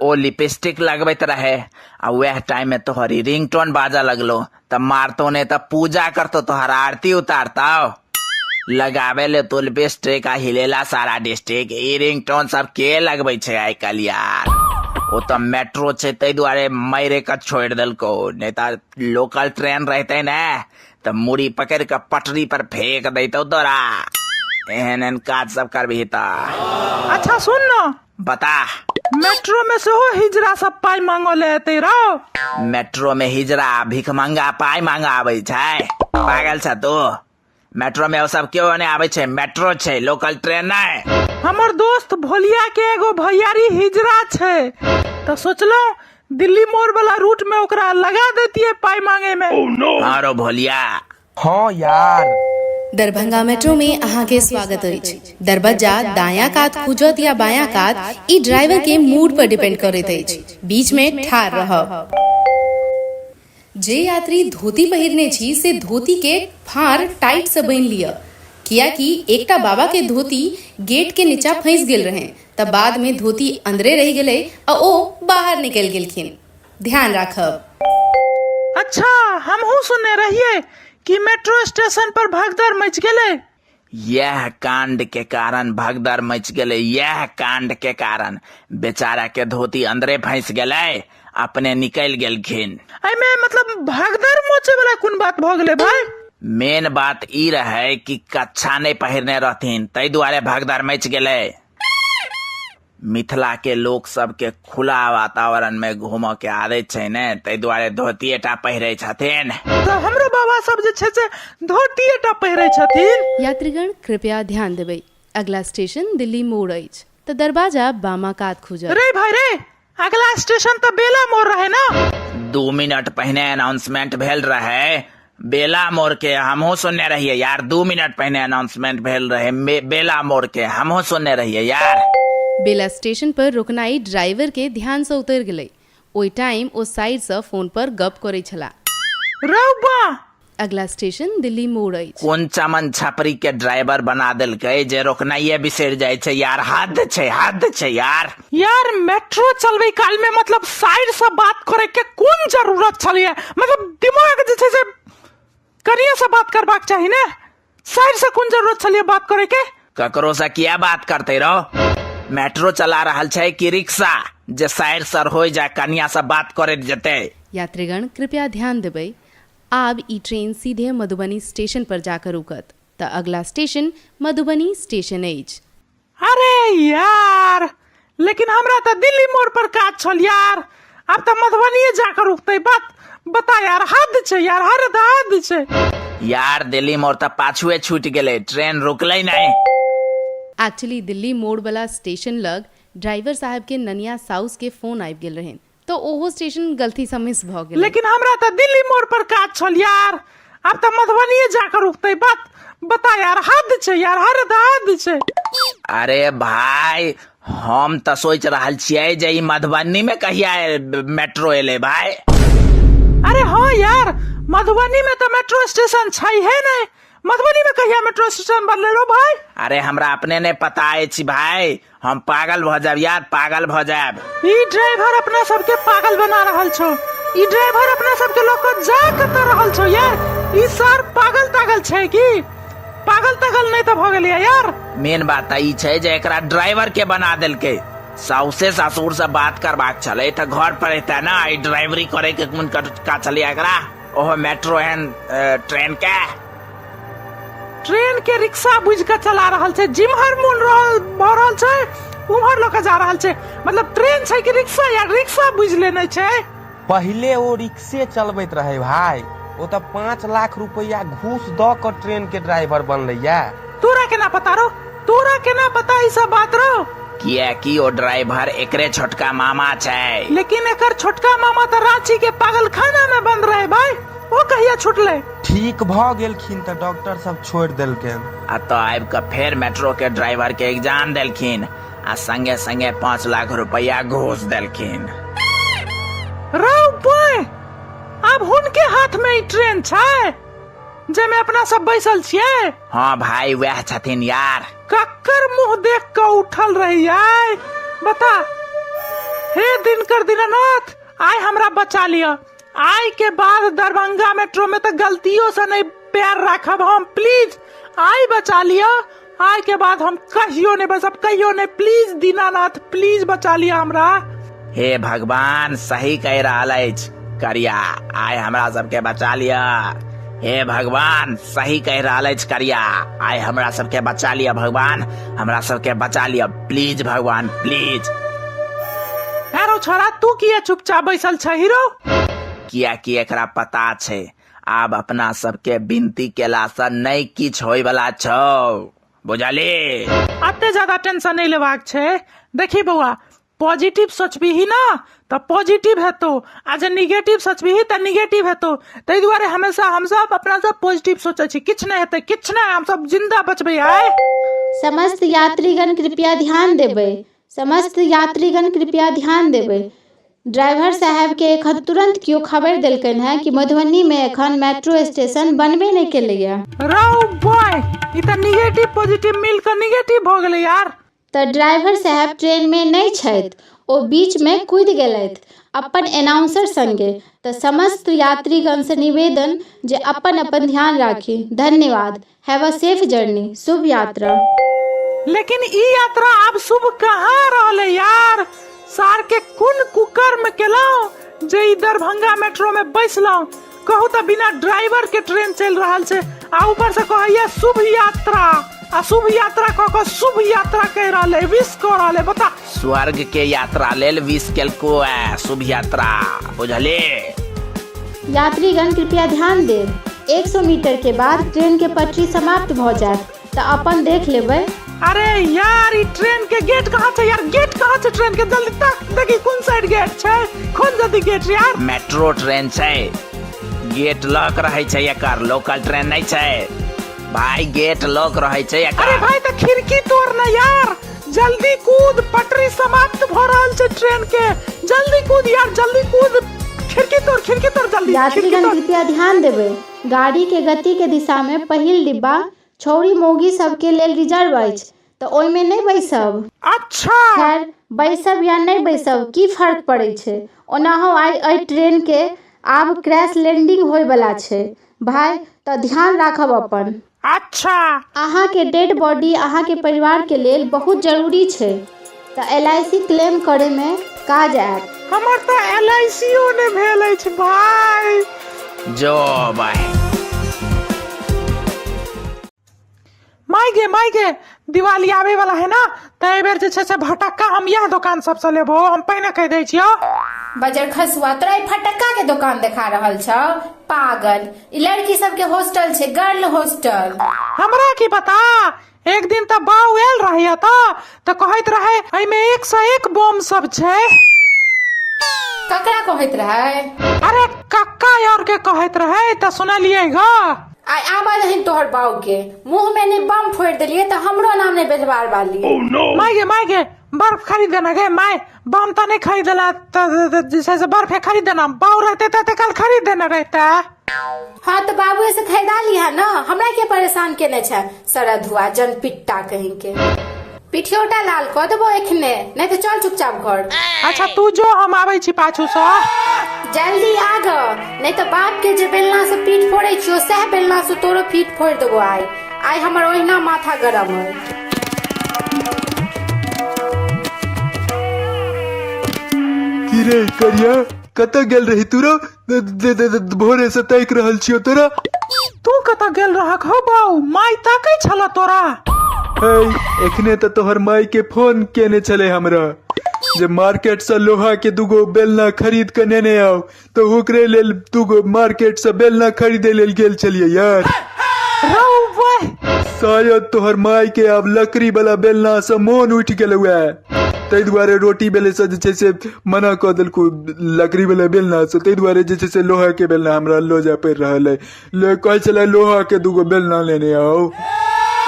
ओ लिपस्टिक लगबैत रहे आ वएह टाइम में तोहरी रिंगटोन बाजा लगलो, तब मारतो ने तब पूजा करतो, तोहर आरती उतारतो। लगावे ले तो लिपस्टिक आ हिलेला सारा डिस्ट्रिक्ट। ई रिंगटोन सब के लगबै छै आइ काल्हि यार? ओ तऽ मेट्रो छै ताहि दुआरे मारे के छोड़ि देलको, नहीं तऽ लोकल ट्रेन रहते ने तऽ मुड़ी पकड़ के पटरी पर फेंक दैतौ तोरा। एहन एहन काज सब करबही तऽ। अच्छा सुन ना। बता। मेट्रो में सेहो हिजरा सब पाइ मांगऽ ले एतै रौ। मेट्रो में हिजरा भिखमंगा पाइ मांगऽ आबै छै? पागल छ तू? मेट्रो में ओ सब केओ नहि आबै छै, मेट्रो छै, लोकल ट्रेन नहि। हमर दोस्त भोलिया के एगो भैयारी हिजरा छै, तऽ सोचलहुँ दिल्ली मोड़ वाला रूट में ओकरा लगा देतियै पाइ मांगे में। हाँ रो भोलिया। हाँ यार। दरभंगा मेट्रो में अहाँके स्वागत अछि। दरबज्जा दायां कात खुजत या बायां कात, ई ड्राइवर के मूड पर डिपेंड करैत अछि। बीच में ठाढ़ रहब। जे यात्री धोती पहिरने छी से धोती के फाँड़ टाइट से बान्हि लिअ, कियाकि एकटा बाबा के धोती गेट के नीचा फंसि गेल रहनि तऽ बाद में धोती अंदरे रहि गेलै आ ओ बाहर निकलि गेलखिन। ध्यान राखब। अच्छा, हमहूँ सुनने रहियै कि मेट्रो स्टेशन पर भगदड़ मचि गेलै। यैह कांड के कारण भगदड़ मचि गेलै, यैह कांड के कारण। बेचारा के धोती अंदरे फंसि गेलै, अपने निकलि गेलखिन। एहिमे मतलब भगदड़ मचे वाला कोन बात भऽ गेलै भाई? मेन बात ई रहै कि कच्छा नहि पहिरने रहथिन, ताहि दुआरे भगदड़ मचि गेलै। मिथिला के लोक सबके खुला वातावरण में घूमऽ के आदत छै ने, ताहि दुआरे धोतिए टा पहिरै छथिन। तऽ हमरो बाबा सब जे छै से धोतिए टा पहिरै छथिन। यात्रीगण कृपया ध्यान देबै, अगला स्टेशन दिल्ली मोड़ अछि तऽ दरवाजा बामा कात खुजत। रे भाई रे, अगला स्टेशन तऽ बेला मोड़ रहे ना? 2 मिनट पहिने अनाउंसमेंट भेल रहे बेला मोड़ के, हमहूँ सुनने रहिए यार। 2 मिनट पहिने अनाउंसमेंट भेल रहे बेला मोड़ के, हमहूँ सुनने रहिए यार। बेला स्टेशन पर रुकनाइ ड्राइवर के ध्यान सँ उतरि गेलै। ओहि टाइम ओ साइड सँ फोन पर गप करै छलाह। रौ बा! अगला स्टेशन दिल्ली मोड़ अछि। कोन चमन छपरी के ड्राइवर बना देलकै जे रोकनाइए बिसरि जाइ छै यार। हद छै, हद छै यार। यार मेट्रो चलबै काल में मतलब साइड से बात करे के कोन जरूरत छलैया? मतलब दिमाग जे छै से कनिये से बात करबाक चाही ने, साइड से कोन जरूरत छलैया बात करे के? ककरो से किया बात करते रहो? मेट्रो चला रहल छै कि रिक्शा जे साइड सर हो जा कनिया से बात करैत जेतै? यात्रीगण कृपया ध्यान देबै, आब ई ट्रेन सीधे मधुबनी स्टेशन पर जाकर रुकत तऽ अगला स्टेशन मधुबनी स्टेशन अछि। अरे यार, लेकिन हमरा तऽ दिल्ली मोड़ पर काज छल यार, आब तऽ मधुबनीये जाकर रुकतै। बात बता यार, हद छै यार, हद हद छै यार। दिल्ली मोड़ तऽ पाछुए छूटि गेलै, ट्रेन रुकलै नहि। एक्चुअली दिल्ली मोड़ वाला स्टेशन लग ड्राइवर साहब के ननिया साउस के फोन आबि गेल रहनि तऽ ओहो स्टेशन गलती सँ मिस भऽ गेलै। लेकिन हमरा तऽ दिल्ली मोड़ पर काज छल यार, आब तऽ मधुबनीये जाकर रुकतै। बात बता यार, हद छै यार, हद हद छै। अरे भाई, हम तऽ सोचि रहल छियै जे ई मधुबनी में कहिया मेट्रो एलै भाय। अरे हाँ यार, मधुबनी में तो मेट्रो स्टेशन छै है नहीं, मधुबनी में कहिया मेट्रो स्टेशन बनले रो भाई? अरे हमरा अपने नहीं पता अछि भाई, हम पागल भ जायब यार, पागल भ जायब। ई ड्राइवर अपना सबके पागल बना रहल छौ, ई ड्राइवर अपना सबके लऽ कऽ जा कतऽ रहल छौ यार? ई सर पागल तागल छै की? पागल तागल नहीं तऽ भऽ गेलै यार। मेन बात तऽ ई छै जे एकरा ड्राइवर के बना देलकै। साउसे ससुर से बात करबाक छलै तऽ घर पर एतै ना, ई ड्राइवरी करे के कोन का छलै एकरा, ओहो मेट्रो एहन ट्रेन के। ट्रेन के रिक्शा बुझ के चला रहल छै, जिम्हर मोन रहल भऽ रहल छै उम्हर लऽ के जा रहल छै। मतलब ट्रेन छै कि रिक्शा यार, रिक्शा बुझ लेने छै। पहिले ओ रिक्शे चलबैत रहे भाई, ओ तऽ 5 लाख रुपया घूस दऽ कऽ ट्रेन के ड्राइवर बनलैया। तोरा केना पता रो, तोरा केना पता ई सब बात रो? कियाकि ओ ड्राइवर एकरे छोटका मामा छै। लेकिन एकर छोटका मामा तऽ रांची के पागलखाना में बंद रहे भाई, ओ कहिया छुटलै? ठीक भऽ गेलखिन तऽ डॉक्टर सब छोड़ि देलकनि। आ तऽ आबि कऽ फेर मेट्रो के ड्राइवर के एग्जाम देलखिन आ संगे संगे 5 लाख रुपया घूस देलखिन। रौ बॉय, आब हुनके हाथ में ई ट्रेन छै जाहिमे अपना सब बैसल छियै? हाँ भाई, वएह छथिन यार। कक्कर मुंह देख कऽ उठल रही बता। हे दिनकर दीनानाथ, आइ हमरा बचा लिअ। आइ के बाद दरभंगा मेट्रो में तऽ गलतियों से नहीं पैर राखब हम, प्लीज I बचा लिअ। आइ के बाद हम कहियो नहीं बसब, कहियो नहीं, प्लीज दीनानाथ प्लीज बचा लिअ हमरा। हे भगवान, सही कहि रहल अछि करिया, आइ हमरा सबके बचा लिअ। हे भगवान, सही कहि रहल अछि करिया, आइ हमरा सबके बचा लिअ भगवान, हमरा सबके बचा लिअ प्लीज भगवान प्लीज। यारो छोरा, तू किया चुपचाप बैसल छ हीरो? कियाकि एकरा पता छै आब अपना सबके विनती केला से नहि किछु होय वाला छौ, बुझली? अते ज्यादा टेंशन नहीं लेबाक छै। देखी बौआ, पॉजिटिव सोचबीही ना तऽ पॉजिटिव हेतौ, आ जे निगेटिव सोचबीही तऽ निगेटिव हेतौ। ताहि दुआरे हमेशा हमसब अपना सब पॉजिटिव सोचै छी, किछु नहि हेतै, किछु नहि, हमसब जिंदा बचबै आइ। समस्त यात्रीगण कृपया ध्यान देबै, समस्त यात्रीगण कृपया ध्यान देबै। ड्राइवर साहेब के एखन तुरंत केओ खबरि देलकनि हेँ कि मधुबनी में एखन मेट्रो स्टेशन बनबे नहि केलैए। रौ बॉय, ई तऽ निगेटिव पॉजिटिव मिल कऽ निगेटिव भऽ गेलै यार। तऽ ड्राइवर साहेब ट्रेनमे नहि छथि, ओ बीचमे कूदि गेलथि अपन एनाउंसर संगे। तऽ समस्त यात्रीगणसँ निवेदन जे अपन अपन ध्यान राखी। धन्यवाद। Have a safe journey. शुभ यात्रा। लेकिन ई यात्रा आब शुभ कहाँ रहलै यार? सार के कोन कुकर्म केलहुँ जे ई दरभंगा मेट्रो में बैसलहुँ? कहू तऽ बिना ड्राइवर के ट्रेन चलि रहल छै आ ऊपर से कहैया शुभ यात्रा, आ शुभ यात्रा कह कऽ शुभ यात्रा कहि रहल है, विश कऽ रहल है, बता। स्वर्ग के यात्रा लेल विश केलको है शुभ यात्रा, बुझली? यात्रीगण कृपया ध्यान देब, 100 मीटर के बाद ट्रेन के पटरी समाप्त भऽ जायत, तऽ अपन देख लेबै। अरे यार, ई ट्रेन के गेट कहाँ छै यार? गेट कहाँ छै ट्रेन के? जल्दी तक देखी कोन साइड गेट छै, खोल जल्दी गेट यार। मेट्रो ट्रेन छै, गेट लॉक रहै छै एकर, लोकल ट्रेन नहीं छै भाई, गेट लॉक रहै छै एकर। अरे भाई तऽ खिड़की तोड़ ना यार, जल्दी कूद, पटरी समाप्त भ रहल छै ट्रेन के, जल्दी कूद यार, जल्दी कूद, खिड़की तोड़, खिड़की तोड़ जल्दी, खिड़की यात्रीगण तोड़। कृपया ध्यान देबै, गाड़ी के गति के दिशा में पहिल डिब्बा छौड़ी मौगी सबके लेल रिजर्व अछि, तऽ ओहिमे नहि बैसब। अच्छा। खैर, बैसब या नहि बैसब की फर्क पड़ै छै, ओनाहो आइ एहि ट्रेन के आब क्रैश लैंडिंग होय बला छै भाय, तऽ ध्यान राखब अपन। अच्छा। अहाँके डेड बॉडी अहाँके परिवार के लेल बहुत जरूरी छै, तऽ एल I C claim करे में काज आयत। हमर तऽ एल I C ओ नहि भेल अछि भाय। जो भाय। माय गे, माय गे, दिवाली आवे वाला है ना, तऽ एहि बेर जे छै से भटक्का हम इएह दोकान सबसँ लेबो, हम पहिने कहि दै छियौ। बजर खसुआ, तोरा ई फटक्का के दोकान देखा रहल छौ पागल, ई लड़की सबके हॉस्टल छै, गर्ल हॉस्टल। हमरा की पता, एक दिन तऽ बाउ आयल रहे तऽ कहैत रहे एहिमे 101 बम सब छै। ककरा कहैत रहे? अरे कक्का और के कहैत रहे, तऽ सुनलियै ग। आइ आबऽ दहीन तोहर बाऊ के, मुंह में ने बम फोड़ि देलियै तऽ हमरो नाम ने बेलवार वाली। Oh, no. माय गे, माय गे, बर्फ खरीद देना गे माय, बम तऽ नहि खरीदला तऽ जे छै से बर्फे खरीद देना। बाउ रहते तऽ कल खरीद देने रहते। हाँ तऽ बाबुए से खरीदा लिहा न, हमरा के परेशान केने छै सरधुआ जनपिट्टा कहीं के। पिठियोटा लाल कऽ देबो एखने, नहीं तऽ चल चुपचाप घर। अच्छा तू जो, हम आबै छी पाछू सँ। जल्दी आ ग, नहीं तऽ बाप के जे बेलना से पीठ फोड़ै छियो सएह बेलना से तोरो पीठ फोड़ि देबो आइ। आइ हमर ओहिना माथा गरम अइ। की रे करिया, कतऽ गेल रही तू रो? भोरे से ताकि रहल छियो तोरा। तू कतऽ गेल रहक हो बाउ? माय ताकै छल तोरा। है, एखने तऽ तोहर माय के फोन केने छले हमरा जे मार्केट से लोहा के दूगो बेलना खरीद के नेने आउ, तऽ ओकरे लेल दूगो मार्केट से बेलना खरीदे लेल गेल छलियै यार। रौ बह, शायद तोहर माय के आब लकड़ी वाला बेलना से मोन उठि गेलौ है, ताहि दुआरे रोटी बेले से जे छै से मना कऽ देलकौ लकड़ी वाला बेलना से, ताहि दुआरे जे छै से लोहा के बेलना हमरा लऽ जाय पड़ि रहल अइ। ले कहै छलै लोहा के दूगो बेलना लेने आउ।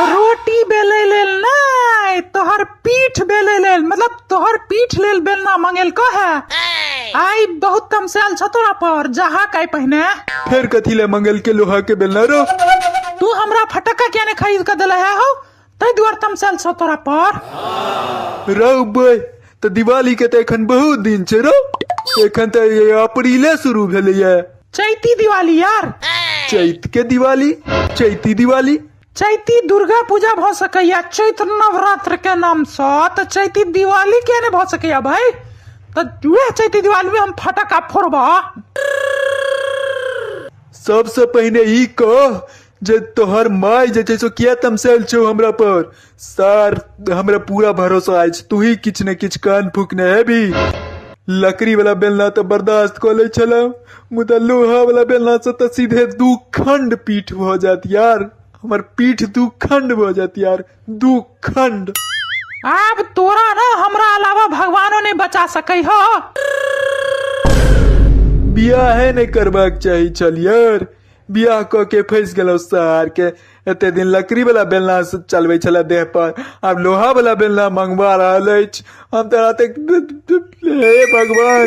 रोटी बेलै लेल नहि, तोहर पीठ बेलै लेल, मतलब तोहर पीठ लेल बेलना मंगेलको है। आइ बहुत तमसायल छ तोरा पर, जहा काई पहिने। फेर कथी ले मंगेलके लोहा के बेलना रो? तू हमरा फटक्का किया ने खरीद के देले है हो, ताहि दुआरे तमसायल छ तोरा पर। रौ बे, तऽ दिवाली के तऽ एखन बहुत दिन छै रौ, एखन तऽ अप्रीले शुरू भेलैया। चैती दिवाली यार। चैत के दिवाली, चैती दिवाली, चैती दुर्गा पूजा भऽ सकैया चैत्र नवरात्र के नाम सँ, तऽ चैती दिवाली किया नहि भऽ सकैया भाई? तऽ वएह चैती दिवाली में हम फटक्का फोड़बा। सबसे पहिने ई कह जे तोहर माय जे छै से किया तमसायल छौ हमरा पर? सर हमरा पूरा भरोसा अछि तू ही किछु ने किछु कान फूकने हेबी। लकड़ी वाला बेलना तऽ बर्दाश्त कऽ लै छलहुँ, मुदा लोहा वाला बेलना से तऽ सीधे दू खंड पीठ भऽ जायत यार, हमर पीठ दू खंड भऽ जायत यार, दू खंड। आब तोरा ना हमरा अलावा भगवानो नहीं बचा सकै हो। बियाहे नहि करबाक चाही छल यार, बियाह कऽ के फँसि गेलहुँ सार के। एते दिन लकड़ी वाला बेलना से चलबै छलै देह पर, आब लोहा वाला बेलना मंगवा रहल अछि। हम तऽ हे भगवान।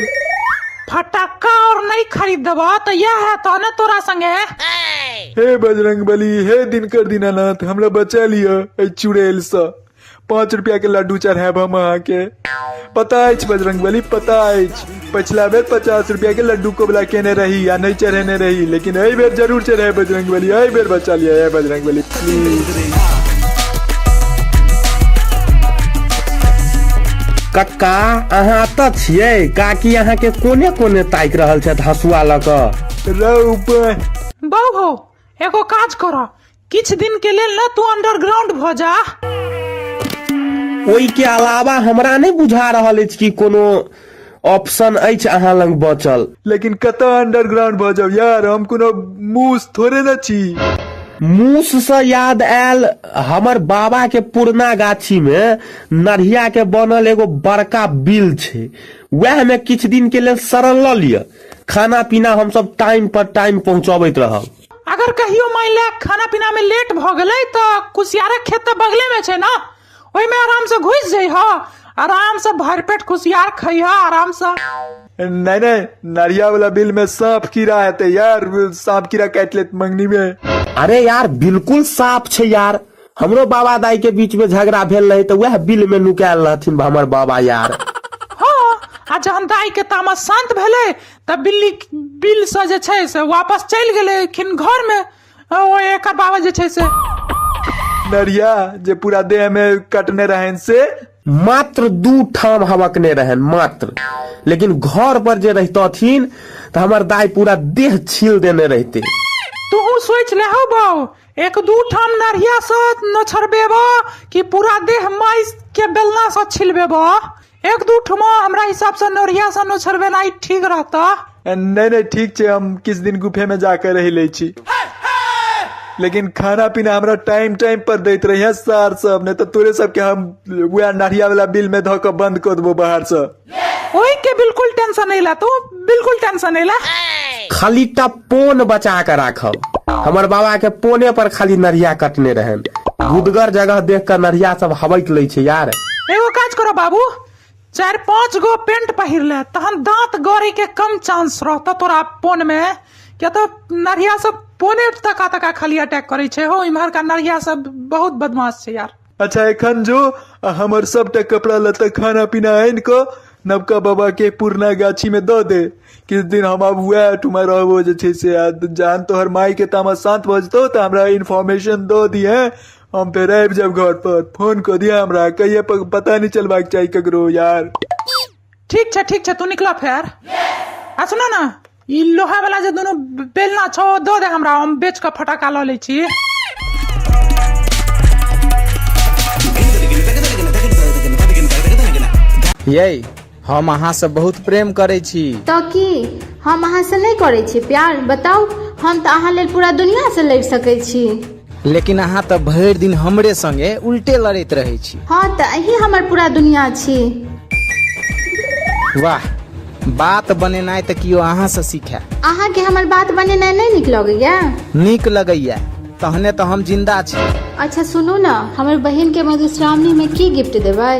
फटक्का और नहीं खरीद देबा तऽ यह है तो ना तोरा संगे। हे बजरंग बली, हे दिनकर दीनानाथ, हमरा बचा लिअ एहि चुड़ैल सँ। 5 रुपया के लड्डू चढ़ायब हम अहाँके। पता अछि बजरंग बली, पता अछि, पछिला बेर 50 रुपया के लड्डू कोबला केने रही आ नहि चढ़ेने रही, लेकिन एहि बेर जरूर चढ़ायब बजरंग बली, एहि बेर बचा लिअ हे बजरंग बली प्लीज। कक्का अहाँ एतऽ छियै? काकी अहाँके कोने कोने ताकि रहल छथि हँसुआ लऽ कऽ। रौ बह। बौ हो, एगो काज कर, किछु दिन के लेल ना तू अंडरग्राउंड भऽ जा। ओहि के अलावा हमरा नहि बुझा रहल अछि कि कोनो ऑप्शन अछि अहाँ लग बचल। लेकिन कतऽ अंडरग्राउंड भऽ जाउ यार, हम कोनो मूस थोड़े ने छी। मूस से याद आयल, हमर बाबा के पुरना गाछी में नढ़िया के बनल एगो बड़का बिल छै, वएह में किछु दिन के लेल शरण लऽ लिअ। खाना पीना हमसब टाइम पर टाइम पहुंचबैत रहब। अगर कहियो मान ले खाना पीना में लेट भऽ गेलै तऽ कुसियारक खेत तऽ बगले में छै ना, ओहिमे आराम से घुसि जइह, आराम से भरि पेट कुसियार खइह आराम से। नहीं नहीं, नरिया वाला बिल में सांप कीड़ा हेतै यार, सांप कीड़ा काटि लेत मंगनी में। अरे यार बिल्कुल साफ छै यार, हमरो बाबा दाई के बीच में झगड़ा भेल रहे तऽ वएह बिल में नुकायल रहथिन हमर बाबा यार। हाँ, आ जहन दाई के तामस शांत भेलै तऽ बिल्ली बिल से जे छै से वापस चलि गेलखिन घर में, ओ एकर बाबा जे छै से नरिया जे पूरा देह में कटने रहन से मात्र 2 ठाम हवकने रहन मात्र, लेकिन घर पर जे रहितथिन तऽ हमर दाई पूरा देह छील देने रहते। तू सोच ले हो बाऊ, 1-2 ठाम नरिया से नोछरबेबो कि पूरा देह माइस के बेलना से छिलबेबो? 1-2 ठुमा हमरा हिसाब से नरिया से नोछरबेनाइ ठीक रहता। नहीं नहीं ठीक छै, हम किछु दिन गुफे में जाके रहि लै छी, लेकिन खाना पीना हमरा टाइम टाइम पर दैत रहिए सार सब, नहीं तऽ तोरे सबके हम वएह नरिया वाला बिल में धऽ कऽ बंद कऽ देबो बाहर से। ओहि के बिल्कुल टेंशन नहीं ला तू, बिल्कुल टेंशन नहीं ला। खाली टा पोन बचा के राखब, हमर बाबा के पोने पर खाली नरिया कटने रहन, गुदगर जगह देख के नरिया सब हबक लै छै यार। एगो काज करो बाबू, 4-5 गो पेंट पहिर ले, तहन दांत गड़े के कम चांस रहतो तोरा पोन में। किया तऽ नरिया सब पोने तका तका खाली अटैक करै छै हो। इम्हरका नरिया सब बहुत बदमाश छै यार। अच्छा एखन जो आ हमर सबटा कपड़ा लत्ता खाना पीना आनि कऽ नवका बाबा के पुरना गाछी में दऽ दे। किछु दिन हम आब वएह ठुमा रहबो जे छै से, आ जहन तोहर माय के तामस शान्त भऽ जेतौ तऽ हमरा इन्फॉर्मेशन दऽ दिहे, हम फेर आबि जायब घर पर। फोन कऽ दिहे हमरा, कहिये पता नहि चलबाक चाही ककरो यार। ठीक छै ठीक छै, तू निकल फेर। आ सुनो ना, ई लोहा वाला जे दुनू बेलना छौ ओ दऽ दे हमरा, हम बेच कऽ फटाका लऽ लै छी। यै, हम अहाँसँ बहुत प्रेम करै छी। तऽ की हम अहाँसँ नहि करै छी प्यार? बताउ, हम तऽ अहाँ लेल पूरा दुनियासँ लड़ि सकै छी। लेकिन अहाँ तऽ भरि दिन हमरे संगे उल्टे लड़ैत रहै छी। हँ तऽ अहीं हमर पूरा दुनिया छी। वाह, बात बनेनाइ तऽ केओ अहाँसँ सीखै। अहाँके हमर बात बनेनाइ नहि नीक लगैया? नीक लगैया, तहने तऽ हम जिन्दा छी। अच्छा सुनू ने, हमर बहिनके मधुश्रावणीमे की गिफ्ट देबै?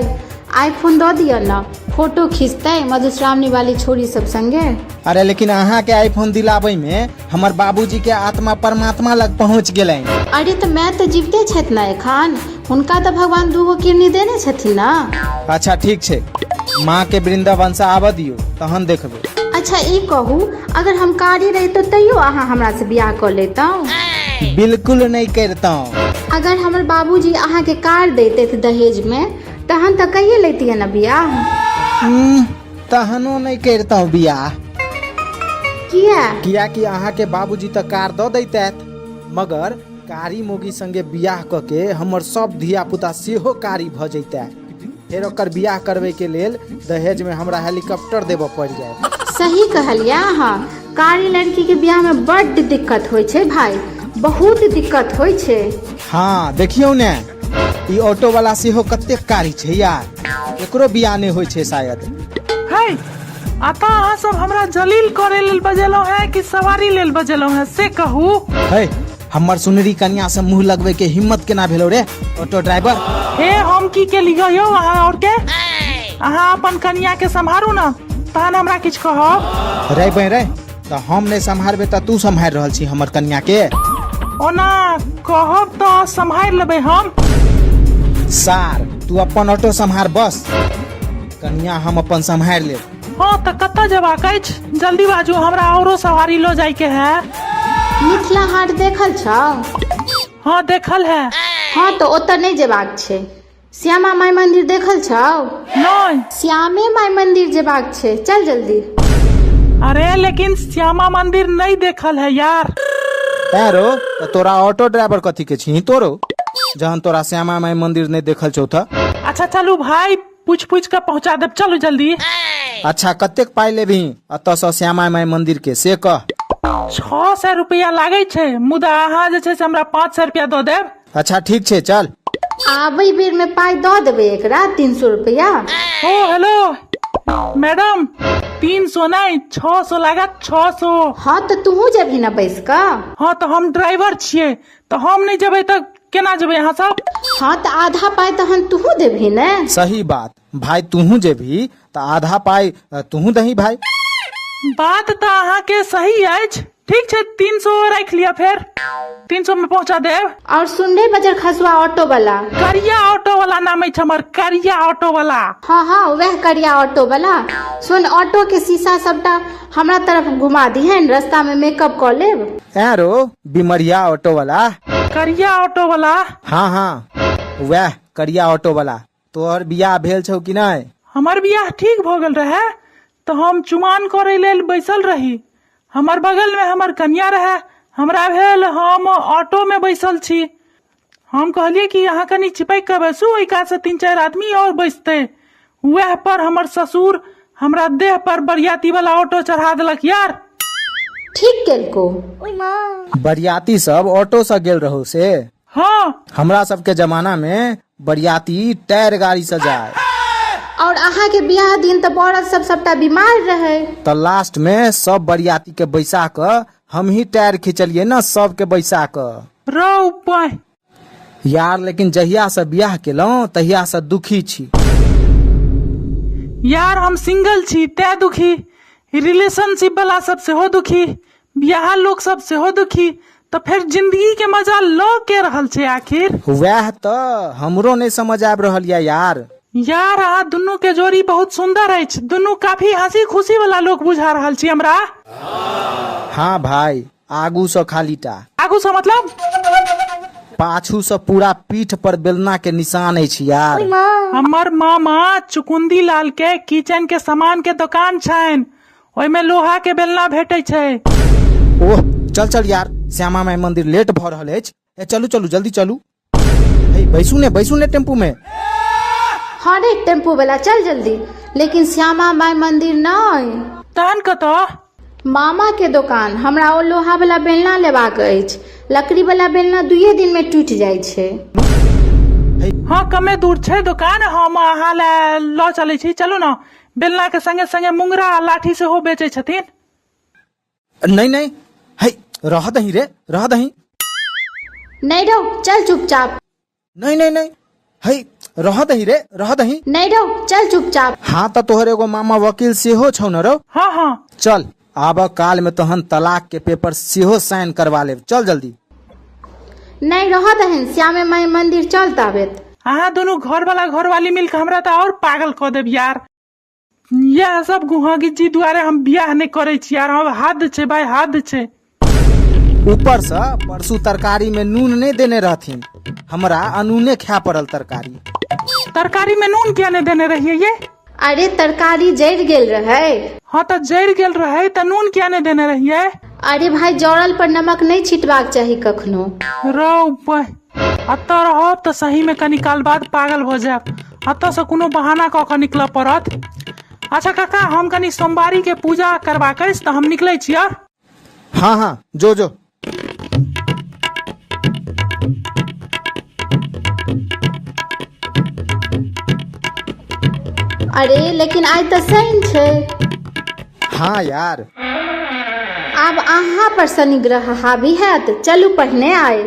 आईफोन दऽ दिअ ने, फोटो खींचतै मधुश्रावणी वाली छोरी सब संगे। अरे लेकिन अहाँके आईफोन दिलाबै में हमर बाबूजी के आत्मा परमात्मा लग पहुँच गेलनि। अरे तऽ माय तऽ जीविते छथि ने एखन, हुनका तऽ भगवान 2 गो किडनी देने छथिन ने। अच्छा ठीक छै, माँ के वृंदावन से आबऽ दियौ तहन देखबै। अच्छा ई कहू, अगर हम कारी रहितहुँ तैयो अहाँ हमरा से बियाह कऽ लेतहुँ? बिल्कुल नहि करितहुँ। अगर हमर बाबूजी अहाँके कार दैतथि दहेज में तहन तऽ कहिये लैतियै ने बियाह। तहनो नहि करितहुँ बियाह। किया? कियाकि अहाँके बाबूजी तऽ कार दऽ दैतथि, मगर कारी मोगी संगे बियाह कऽ के हमर सब धिया पुता सेहो कारी भऽ जैतै। फेर ओकर बियाह करबै के लेल दहेज में हमरा हेलीकॉप्टर देबऽ पड़ि जायत। सही कहलियै अहाँ, कारी लड़की के बियाह में बड्ड दिक्कत होइ छै भाई, बहुत दिक्कत होइ छै। हाँ देखियौ ने, ई ऑटो वाला सेहो कतेक कारी छै यार, एकरो बियाह नहि होइ छै शायद। है, अतः अहाँ सब हमरा जलील करे लेल बजेलहुँ हैं कि सवारी लेल बजेलहुँ हैं से कहू। है, हमर सुनरी कनिया से मुंह लगबै के हिम्मत केना भेलो रे ऑटो ड्राइवर? हे, हम की केलियै यौ अहाँ और के? अहाँ अपन कनिया के सम्हारू ना, तहन हमरा किछु कहब। रे बे रे, तऽ हम नहि सम्हारबै तऽ तू सम्हारि रहल छी हमर कनिया के? ओना कहब तऽ सम्हारि लेबै हम। सार, तू अपन ऑटो सम्हार बस, कनिया हम अपन सम्हारि लेब। हँ तऽ कतऽ जेबाक अछि? जल्दी बाजू, हमरा औरो सवारी लऽ जायके है। मिथिला हाट देखल छौ? हँ देखल है। हँ तऽ ओतऽ नहि जेबाक छै। श्यामा माई मंदिर देखल छौ? नहि। श्यामे माई मंदिर जेबाक छै, चल जल्दी। अरे लेकिन श्यामा मंदिर नहीं देखल है यार। तैं रो, तऽ तोरा ऑटो ड्राइवर कथी के छी तोरो, जहन तोरा श्यामा माई मंदिर नहीं देखल छौ तऽ? अच्छा चलू भाई, पूछ पूछ के पहुंचा देब, चलू जल्दी। अच्छा कतेक पाई लेबही एतऽ सँ श्यामा माई मंदिर के से कह। 600 रुपया लागै छै, मुदा अहाँ जे छै से हमरा 500 रुपया दऽ देब। अच्छा ठीक छै चल। आबै बेर में पाई दऽ देबै एकरा 300 रुपया। ओ हेलो मैडम, 300 नहीं 600 लागत, 600। हाँ तऽ तूहू जेबही ने बैस कऽ? हाँ तऽ हम ड्राइवर छियै, तऽ हम नहि जेबै तऽ केना जेबै अहाँ सब? हाँ तऽ आधा पाई तहन तूहू देबही ने। सही बात भाई, तूहू जेबही तऽ आधा पाई तूहू दही भाई। बात तऽ अहाँके सही अछि। ठीक छै 300 राखि लिअ, फेर 300 में पहुंचा देब। और सुन रे बजर खसुआ ऑटो वाला। करिया ऑटो वाला नाम अछि हमर, करिया ऑटो वाला। हाँ हाँ वह करिया ऑटो वाला। सुन, ऑटो के शीशा सबटा हमरा तरफ घुमा दिहन, रास्ता में मेकअप कऽ लेब। ऐं रो बिमरिया ऑटो वाला। करिया ऑटो वाला। हाँ हाँ वह करिया ऑटो वाला। तोहर बियाह भेल छौ कि नहि? हमर बियाह ठीक भऽ गेल रहे तऽ हम चुमान करै लेल बैसल रही। हमर बगल में हमर कनिया रहे, हमरा भेल हम ऑटो में बैसल छी। हम कहलियै कि अहाँ कनि चिपकि कऽ बैसू, ओहि कात से 3-4 आदमी और बैसतै। वएह पर हमर ससुर हमरा देह पर बरियाती वाला ऑटो चढ़ा देलक यार। ठीक केलको। बरियाती सब ऑटो से गेल रहौ से? हाँ। हमरा सबके जमाना में बरियाती टायर गाड़ी से जाए। और अहाँ के बियाह दिन तऽ बरद सब सबटा बीमार रहे। तऽ लास्ट में सब बरियाती के बैसा कऽ हम ही टायर खिंचलिए ना सबके बैसा कऽ। रौ पाय। यार लेकिन जहिया से बियाह केलहुँ तहिया से दुखी छी। यार हम सिंगल छी तैं दुखी, रिलेशनशिप वाला सब सेहो दुखी, बियाह लोक सब सेहो दुखी, तऽ फेर जिंदगी के मजा लऽ के रहल छै आखिर? वएह तऽ हमरो नहि समझ आबि रहल यऽ यार। यार अहाँ दुनू के जोड़ी बहुत सुंदर अछि, दुनू काफी हंसी खुशी वाला लोक बुझा रहल छी हमरा। हाँ भाई, आगू सँ खाली टा। आगू सँ मतलब? पाछू सँ पूरा पीठ पर बेलना के निशान अछि यार। हमर मामा चुकुंदी लाल के किचन के सामान के दोकान छनि, ओहिमे लोहा के बेलना भेटै छै। ओह चल चल यार, श्यामा माई मंदिर लेट भऽ रहल अछि। ए चलू चलू जल्दी चलू। हे बैसू ने, बैसू ने टेम्पू में। हाँ रे टेम्पू वाला चल जल्दी, लेकिन श्यामा माई मंदिर नहि। तहन कतऽ? मामा के दोकान। हमरा ओ लोहा वाला बेलना लेबाक अछि, लकड़ी वाला बेलना दुइये दिन में टूटि जाइ छै। हाँ कमे दूर छै दोकान, हम अहाँ लए लऽ चलै छी, चलू ने। बेलना के संगे संगे मुंगरा आ लाठी सेहो बेचै छथिन। नहीं नहीं, हे रह दही रे, रह दही। नहीं रहो चल चुपचाप। नहीं नहीं नहीं, हे रह दही रे, रह दही। नहीं रहो चल चुपचाप। हाँ त तोहर एगो मामा वकील सेहो छौ न रौ? हाँ हाँ। चल आब काल में तहन तलाक के पेपर सेहो साइन करवा लेब, चल जल्दी। नहीं रह दहन, श्यामे माई मंदिर चल ताबेत। अहाँ दुनू घर वाला घरवाली मिलके हमरा तऽ और पागल कऽ देब यार। इएह सब गुहागिज्जी दुआरे हम बियाह नहि करै छी यार, हम हद छै भाई, हद छै। ऊपर से परसू तरकारी में नून नहीं देने रहथिन, हमरा अनूने खाय पड़ल तरकारी। तरकारी में नून किया नहीं देने रहिए ये? अरे तरकारी जरि गेल रहे। हाँ तऽ जरि गेल रहे तऽ नून किया नहीं देने रहिए? अरे भाई जरल पर नमक नहीं छिटबाक चाही कखनो। रौ एतऽ रहब तऽ सही में कनी काल बाद पागल भऽ जायब, एतऽ से कोनो बहाना कऽ कऽ निकलऽ पड़त। अच्छा काका हम कनी सोमवारी के पूजा करबाक अछि तऽ हम निकलै छी। हाँ हाँ जो जो। अरे लेकिन आइ तऽ शनि छै। हाँ यार। आब अहाँ पर शनि ग्रह हावी हैत, चलू पहिने आइ।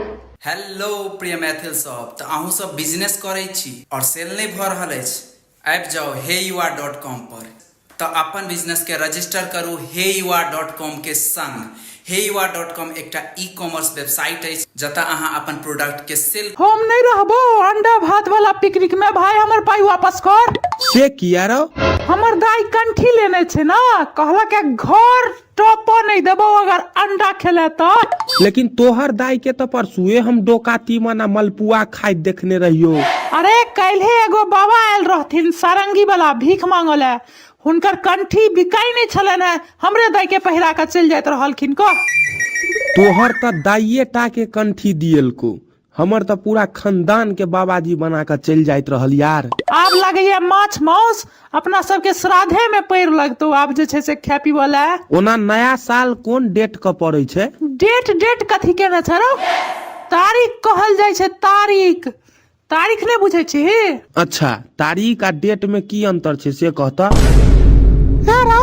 हेलो प्रिय मैथिल सब, तऽ अहूँ सब बिजनेस करै छी और सेल नहि भऽ रहल अछि? आबि जाउ हे you are dot com पर। तऽ अपन बिजनेस के रजिस्टर करू हे you are dot com के संग। हे you are dot com एकटा ई कॉमर्स वेबसाइट अछि जतऽ अहाँ अपन प्रोडक्ट के सेल। हम नहि रहबो अंडा भात वाला पिकनिक में भाई, हमर पाई वापस कर। से किया रौ? हमर दाई कंठी लेने छै ना, कहलक घर टॉपो नहीं देबो अगर अंडा खेले तो। लेकिन तोहर दाई के तो परसुए हम डोका तीमन आ मलपुआ खाइत देखने रहियो। अरे काल्हे एगो बाबा आयल रहथिन सारंगी वाला भीख मांगल है, हुनकर कंठी बिकाई नहीं छलन है, हमरे दाई के पहिरा के चलि जाइत रहलखिन। कह तोहर त दाइये टा के कंठी दियलको, हमर त पूरा खानदान के बाबाजी बना के चलि जाइत रहल यार। आब लगैया माछ माउस अपना सबके श्राद्धे में पैर लगतौ आब जे छै से खाय पीबऽ लए। ओना नया साल कोन डेट के पड़ै छै? डेट डेट कथी केने छै रौ? तारीख कहल जाइ छै, तारीख। तारीख नहि बुझै छी? अच्छा तारीख आ डेट में की अंतर छै से कहता? हे रौ,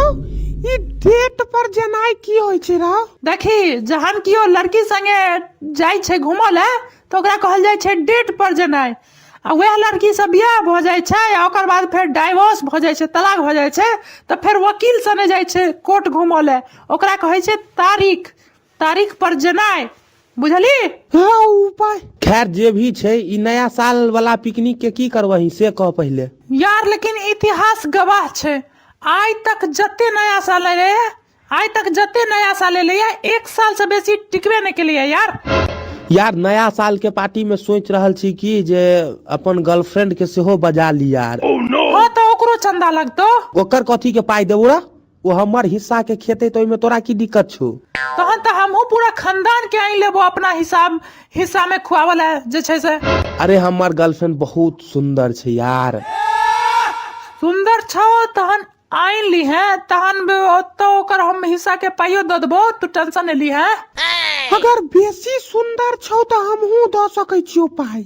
ई डेट पर जेनाइ की होइ छै रौ? देखी जहन कियो लड़की संगे जाइ छै घूमऽ लए तऽ ओकरा कहल जाइ छै डेट पर जेनाइ, आ वएह लड़की से बियाह भऽ जाइ छै आ ओकर बाद फेर डाइवोर्स भऽ जाइ छै, तलाक भऽ जाइ छै, तऽ फेर वकील सने जाइ छै कोर्ट घूमऽ लए, ओकरा कहै छै तारीख, तारीख पर जेनाइ, बुझली? हाँ उपाय। खैर जे भी छै, ई नया साल वाला पिकनिक के की करबही से कह पहिले। यार लेकिन इतिहास गवाह छै, आइ तक जते नया साल एलै, आइ तक जते नया साल एलै एक साल से बेसी टिकबे नहि केलैया यार। यार नया साल के पार्टी में सोच रहल छी कि जे अपन गर्लफ्रेंड के सेहो बजा ली यार। हाँ तऽ ओकरो चंदा लगतौ। ओकर कथी के पाई देबो रे, ओ हमर हिस्सा के खेते तो ओहिमे तोरा की दिक्कत छौ? तहन तऽ हमहूँ पूरा खानदान के आनि लेबो अपना हिसाब हिस्सा में खुआवल है जे छै से। अरे हमर गर्लफ्रेंड बहुत सुंदर छै यार। सुंदर छौ तहन आनि ली है, तहन ओतऽ ओकर हम हिस्सा के पाइयो दऽ देबो, तू टेंशन नहि ली है। अगर बेसी सुंदर छौ तऽ हमहूँ दऽ सकै छियौ पाई,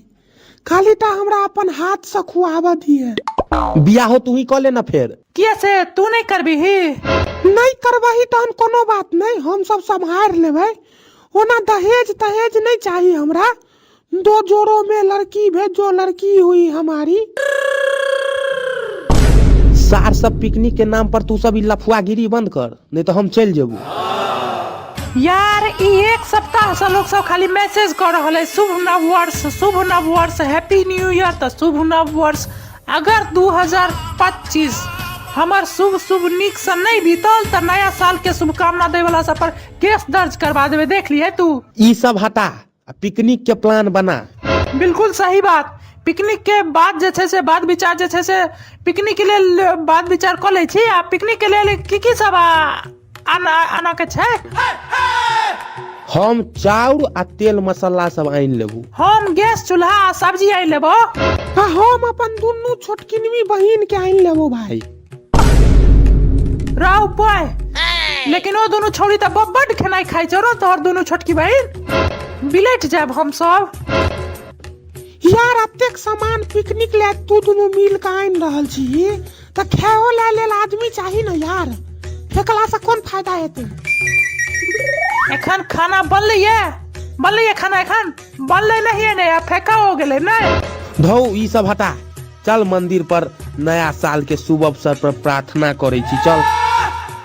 खाली टा हमरा अपन हाथ से खुआबऽ दिहे। बियाहो तू ही कऽ ले ना फेर। किया से तू नहीं करबिही? नहीं करबही तहन कोनो बात नहीं, हम सब सम्हारि लेबै। ओना दहेज तहेज नहीं चाही हमरा, दो जोड़ों में लड़की भेजो, लड़की हुई हमारी। सार सब पिकनिक के नाम पर तू सब ई लफुआगिरी बंद कर, नहीं तो हम चलि जेबू। यार ई एक सप्ताह से लोग सब खाली मैसेज कर रहल है, शुभ नव वर्ष, शुभ नव वर्ष, हैप्पी न्यू ईयर। तऽ शुभ नव वर्ष अगर 2025 हमर शुभ शुभ नीक से नहि बीतल तऽ नया साल के शुभकामना दै वाला सब पर केस दर्ज करवा देबै, देख लिहे तू। ई सब हटा आ पिकनिक के प्लान बना। बिल्कुल सही बात। पिकनिक के बाद जे छै से बात विचार जे छै से पिकनिक के लेल बात विचार कऽ लै छी। आ पिकनिक के लेल की की सब आना आना के छै? हम चाउर आ तेल मसाला सब आनि लेबू। हम गैस चूल्हा आ सब्जी आनि लेबो। आ हम अपन दुनू छोटकिनवी बहिन के आनि लेबो भाई। राव बॉय, लेकिन ओ दुनू छौड़ी तऽ बड्ड खेनाइ खाइ छौ रौ। तोहर दुनू छोटकी बहिन बिलटि जायब हम सब। यार अतेक सामान पिकनिक ले तू दुनू मिल के आनि रहल छी तऽ खाओ ला लेल आदमी चाही ने यार, फेकला से कोन फायदा हेतै? एखन खाना बनलै ये, बनलै ये खाना, एखन बनलै नहीं ने, आ फेका हो गेलै नहि। धौ ई सब हटा, चल मंदिर पर नया साल के शुभ अवसर पर प्रार्थना करै छी, चल।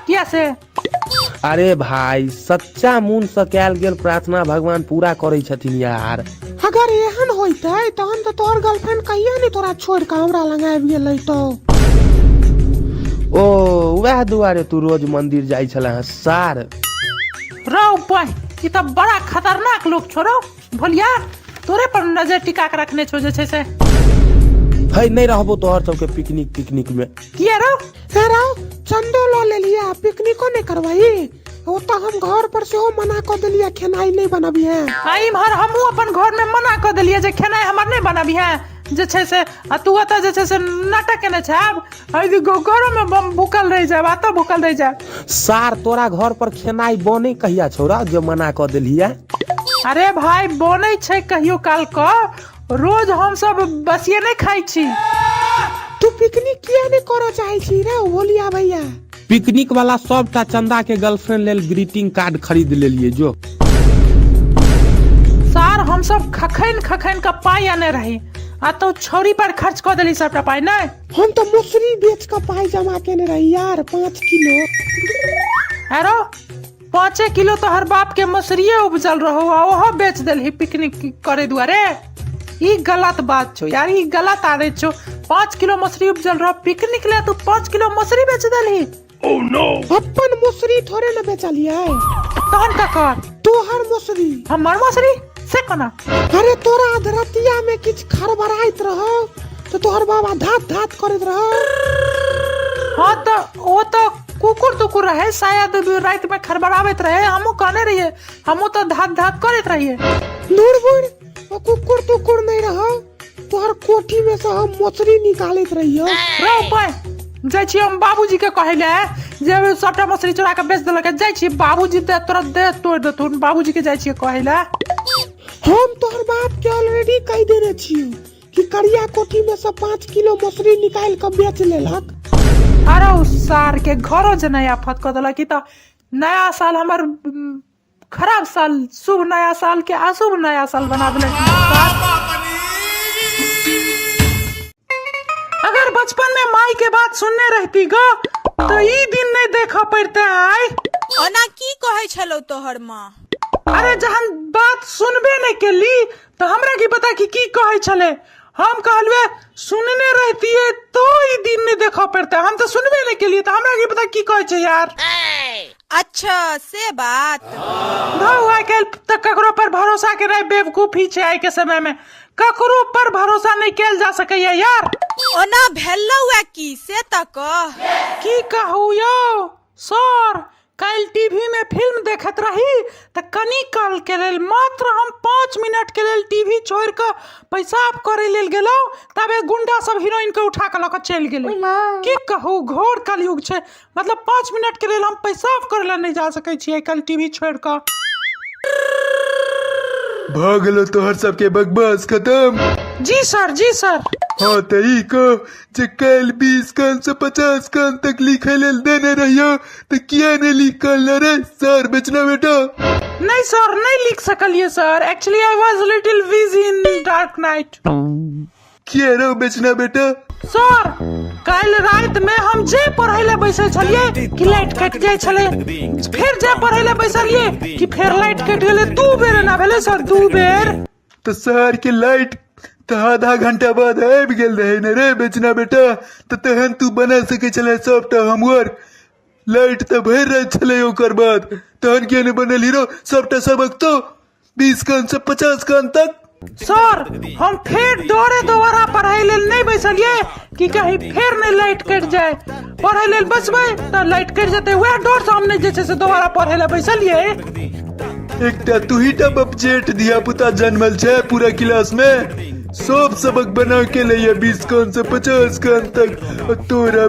किया से? अरे भाई, सच्चा मन से कैल गेल प्रार्थना भगवान पूरा करै छथिन यार। अगर एहन होइतै तहन तऽ तोहर गर्लफ्रेंड कहिया ने तोरा छोड़ि कऽ हमरा लग आबि गेलै तो। ओ वएह दुआरे तू रोज मंदिर जाइ छला हँ सार। रौ बहि, ई तऽ बड़ा खतरनाक लोक छौ रौ भोलिया, तोरे पर नजर टिका के रखने छौ जे छै से। है नहीं रहबो तोहर सबके पिकनिक तिकनिक में। किया रौ? हे रौ, चंदो लऽ लेलियै आ पिकनिको नहि करबही? ओतऽ हम घर पर सेहो मना कऽ देलियै खेनाइ नहि बनबिहे। आ इम्हर हमहूँ अपन घर में मना कऽ देलियै जे खेनाइ हमर नहि बनबिहे जे छै से, आ तू ओतऽ जे छै से नाटक केने छै। आब घरो में बम भूखल रहि जायब, एतऽ भूखल रहि जायब। सार तोरा घर पर खेनाइ बनै कहिया छौरा जे मना कऽ देलियै? अरे भाई बनै छै कहियो काल कऽ, रोज हमसब बसिये नहि खाइ छी। तू पिकनिक किया नहि करऽ चाहै छी रे भोलिया भैया? पिकनिक वाला सबटा चंदा के गर्लफ्रेंड लेल ग्रीटिंग कार्ड खरीद लेलिए जो। सार हमसब खखैन खखैन के पाइ आने रही आ तो छौरी पर खर्च कऽ देली सबटा पाइ। नहि हम तऽ मसुरी बेच कऽ पाइ जमा केने रही यार, 5 किलो। अरो 5 किलो तो हर बाप के मसुरिये उपजल रहो आ ओहो बेच देलही पिकनिक करे दुआरे। ई गलत बात छौ यार, ई गलत आदत छौ। 5 किलो मसुरी उपजल रहो पिकनिक ले, तू 5 किलो मसुरी बेच देलही। अपन मसुरी थोड़े न बेचलियै। तहन ककर? तोहर मसुरी। हमर मसुरी से कोना? अरे तोरा अधरतिया में किछु खड़बड़ाइत रहो तो तोहर बाबा धात धात करैत रहो। हाँ तो ओ तो कुकुर तुकुर रहे शायद, रात में खड़बड़ाबैत रहे। हमहूँ कहने रहिए, हमहूँ तो धात धात करैत रहिए। दूर बुढ़, ओ कुकुर तुकुर नहीं रहो, तोहर कोठी में से हम मछली निकालैत रहियो। रौ पाय, जाइ छी हम बाबूजी के कहै ले जे सबटा मछली चोरा के बेच देलक। जाइ छी बाबूजी दे तोरा दे तोड़ देथुन, बाबूजी के जाइ छियै कहै ले। हम तोहर बाप के ऑलरेडी कहि देने छियो कि करिया कोठी में से 5 किलो मछली निकाल के बेच लेलक। अरे उ सार के घरो जे नया आफत कऽ देलक। ई तऽ नया साल हमर खराब साल, शुभ नया साल के अशुभ नया साल बना देलक। अगर बचपन में माई के बात सुनने रहती ग तो ई दिन नहीं देखा पड़ते आय। ओना की कहै छलौ तोहर माँ? अरे जहन बात सुनबे नहीं केली तो हमरा की पता कि की कहै छले। हम कहलुए सुनने रहतिए तो ई दिन नहीं देखा पड़ते, हम तो सुनबे नहीं केलिए तो हमरा की पता की कहै छै यार। अच्छा से बात। धौ आइ काल्हि तऽ ककरो पर भरोसा केनाइ बेवकूफी छै। आइ के समय में ककरो पर भरोसा नहीं कैल जा सकैया यार। ओना भेलौ ए की से तऽ कह। की कहू यौ सर, काल्हि टीवी में फिल्म देखैत रही तऽ कनी काल के लेल मात्र हम 5 मिनट के लेल टीवी छोड़ि कऽ पेशाब करे लेल गेलहुँ, तबे गुंडा सब हीरोइन के उठा कऽ लऽ कऽ चलि गेलै। की कहू घोर कलयुग छै, मतलब 5 मिनट के लेल हम पेशाब करे ला नहीं जा सकै छियै काल्हि टीवी छोड़ि कऽ। भऽ गेलो तोहर सबके बकवास खत्म? जी सर, जी सर। हाँ तऽ ई कह जे काल्हि 20 कान से 50 कान तक लिखे लेल देने रहियो तऽ किया नहीं लिख कर रे सर बेचना बेटा? नहीं सर, नहीं लिख सकलिए sir, actually I was little busy in dark night. किया रो बेचना बेटा? सर काल्हि राति में हम जे पढ़ै लए बैसल छलियै कि लाइट कटि जाइ छलै, फेर जे पढ़ै लए बैसलियै कि फेर लाइट कटि गेलै। 2 बेर एना भेलै सर, 2 बेर। तऽ शहर के लाइट तऽ आधा घंटा बाद आबि गेल रहै ने रे बेचना बेटा, तऽ तहन तू बना सकै छलै सबटा होमवर्क। लाइट तऽ भरि राति छलै ओकर बाद, तहन किया नहि बनल हीरो सबटा सबक तो 20 कान से 50 कान तक। सर हम फेर डरे दोबारा पढ़ाई लेल नहीं बैसलिए कि कहीं फेर नहीं लाइट कटि जाए। पढ़ाई लेल बचबै तऽ लाइट कटि जेतै, वएह डर से हम नहीं जे छै से दोबारा पढ़ै लए बैसलिए। एकटा तू ही टा बपजेठ धिया पुता जन्मल छै पूरा क्लास में, सब सबक बना के लैया 20 कान से 50 कान तक, आ तोरा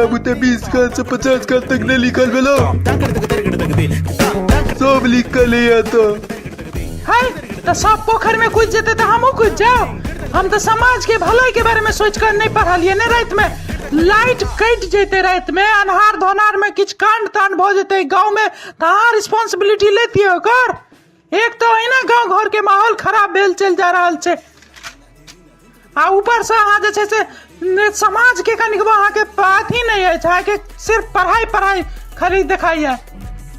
बुते 20 कान से 50 कान तक नहीं लिखल भेलो, सब लिख के लैया तो। है तऽ सब पोखरि में कूदि जेतै तऽ हमहूँ कूदि जाउ। हम तऽ समाज के भलाई के बारे में सोच कर नहीं पढ़लिए ने। राति में लाइट कटि जेतै, राति में अन्हार धोनार में किछु कांड तांड भऽ जेतै गाँव में तऽ अहाँ रिस्पॉन्सिबिलिटी लेतियै ओकर। एक तऽ अहिना गाँव घर के माहौल खराब भेल चलि जा रहल छै, आ ऊपर से अहाँ जे छै से समाज के कनिकबो अहाँके अथी नहि अछि, अहाँके सिर्फ पढ़ाई पढ़ाई खाली देखाइए।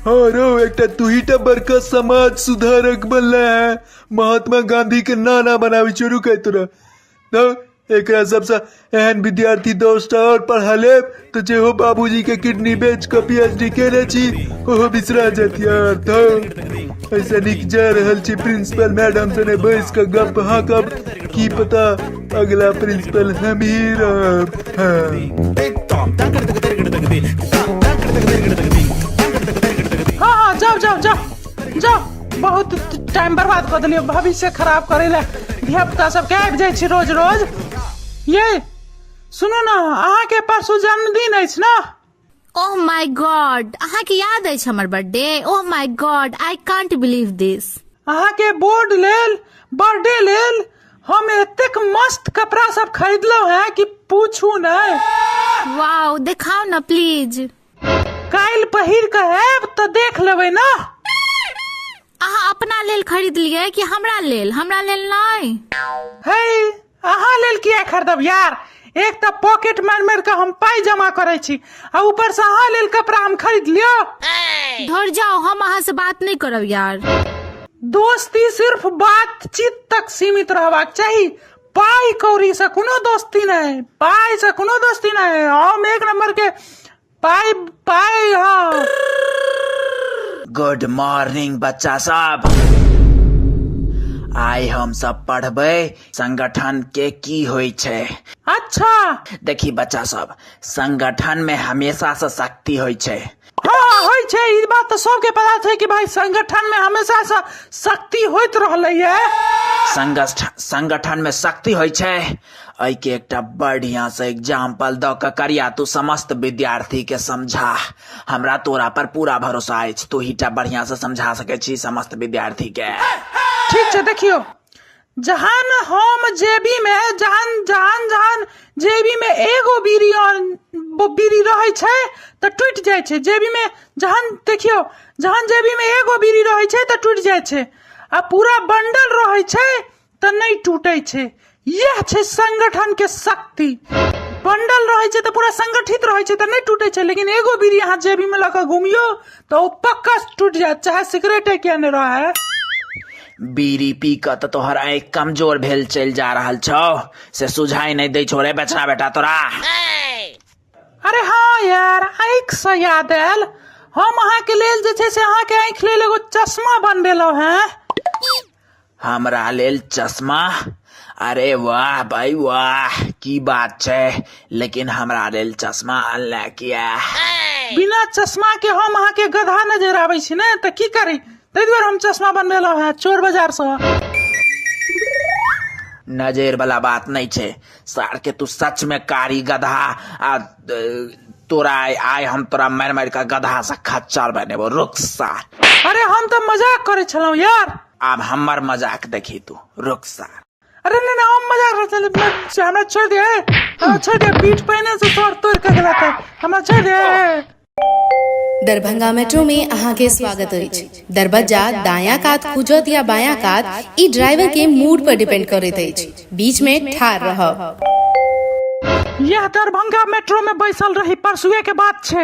हाँ रो, एकटा तू ही टा बड़का समाज सुधारक बनले है, महात्मा गांधी के नाना बनाबी शुरू कर तोरा। तो एकरा सबसे एहन विद्यार्थी 10टा और पढ़ा लेब तो जे हो बाबूजी के किडनी बेच के पीएचडी केने छी ओहो बिसरा जात यार। तो ऐसा निक जा रहल छी प्रिंसिपल मैडम से बैस के गप हाँकब, की पता अगला प्रिंसिपल हम ही रहब। हाँ। हाँ हाँ जाओ जाओ जाओ जाओ, बहुत टाइम बर्बाद कऽ देलियै, भविष्य खराब करै लए धिया पुता सबके आबि जाइ छी रोज रोज। ये सुनू ने, अहाँके परसू जन्मदिन अछि ने? ओह my God, अहाँके याद अछि हमर birthday? Oh my god, I can't believe this. अहाँके बोर्ड लेल, बर्थडे लेल हम एतेक मस्त कपड़ा सब खरीदलहुँ हैं कि पूछू नहि। वाओ, देखाउ ने प्लीज। काल्हि पहिर कऽ आयब तऽ देख लेबै ने। अहाँ अपना लेल खरीदलियै कि हमरा लेल? हमरा लेल नहि। हे, अहाँ लेल किया खरीदब यार? एक तऽ पॉकेट मारि मारि कऽ हम पाइ जमा करै छी आ ऊपर से अहाँ लेल कपड़ा हम खरीद लियो। धर जाओ, हम अहाँ से बात नहीं करब यार। दोस्ती सिर्फ बातचीत तक सीमित रहबाक चाही, पाइ कौड़ी से कोनो दोस्ती नहीं, पाइ से कोनो दोस्ती नहीं। हम एक नंबर के पाइ पाइ। हाँ गुड मॉर्निंग बच्चा सब, आइ हम सब पढ़बै संगठन के की होइ छै। अच्छा देखी बच्चा सब, संगठन में हमेशा से शक्ति होइ छै। हाँ होइ छै, ई बात तऽ सबके पता छै कि भाई संगठन में हमेशा से शक्ति होइत रहलै है। संगठन में शक्ति होइ छै, एहिके एकटा बढ़िया से एग्जाम्पल दऽ कऽ करिया तू समस्त विद्यार्थी के समझा। हमरा तोरा पर पूरा भरोसा अछि, तू ही टा बढ़िया से समझा सकै छी समस्त विद्यार्थी के। ठीक छै, देखियौ जहन हम जेबी में जहन जहन जहन जेबी में एगो बीड़ी और बीड़ी रहै छै तऽ टूटि जाइ छै। जेबी में जहन देखियौ जहन जेबी में एगो बीड़ी रहै छै तऽ टूटि जाइ छै, आ पूरा बंडल रहै छै तऽ नहि टूटै छै। इएह छै संगठन के शक्ति। बंडल रहै छै तऽ पूरा संगठित रहै छै तऽ नहि टूटै छै, लेकिन एगो बीड़ी अहाँ जेबी में लऽ कऽ घुमियौ तऽ ओ पक्का टूटि जायत, चाहे सिगरेटे किया नहि रहै। बीड़ी पी कऽ तऽ तोहर आँखि कमजोर भेल चलि जा रहल छौ, से सुझाइ नहि दै छौ रे बेचना बेटा तोरा। अरे हाँ यार, आँखि से याद आयल, हम अहाँके लेल जे छै से अहाँके आँखि लेल एगो चश्मा बनबेलहुँ हैं। हमरा लेल चश्मा? अरे वाह भाई वाह, की बात छै, लेकिन हमरा लेल चश्मा अनले किया? बिना चश्मा के हम अहाँके गधा नजर आबै छी ने, तऽ की करी, ताहि दुआरे हम चश्मा बनबेलहुँ हैं चोर बाजार सँ। नजर वाला बात नहीं छै सार के, तू सच में कारी गधा, आ तोरा आइ हम तोरा मारि मारि के गधा से खच्चर बनेबो, रुक सार। अरे हम तऽ मजाक करै छलहुँ यार। आब हमर मजाक देखी तू, रुक सार। अरे नहीं नहीं, हम मजाक करै छलहुँ, हमरा छोड़ि दे, हमरा छोड़ि दे, पीठ पहिने से सर तोड़ि के गेला तऽ हमरा छोड़ि दे। दरभंगा मेट्रो में अहाँके स्वागत अछि। दरबज्जा दायां कात खुजत या बायां कात, ई ड्राइवर के मूड पर डिपेंड करैत अछि। बीच में ठाढ़ रहब। यह दरभंगा मेट्रो में बैसल रही, परसुए के बात छै।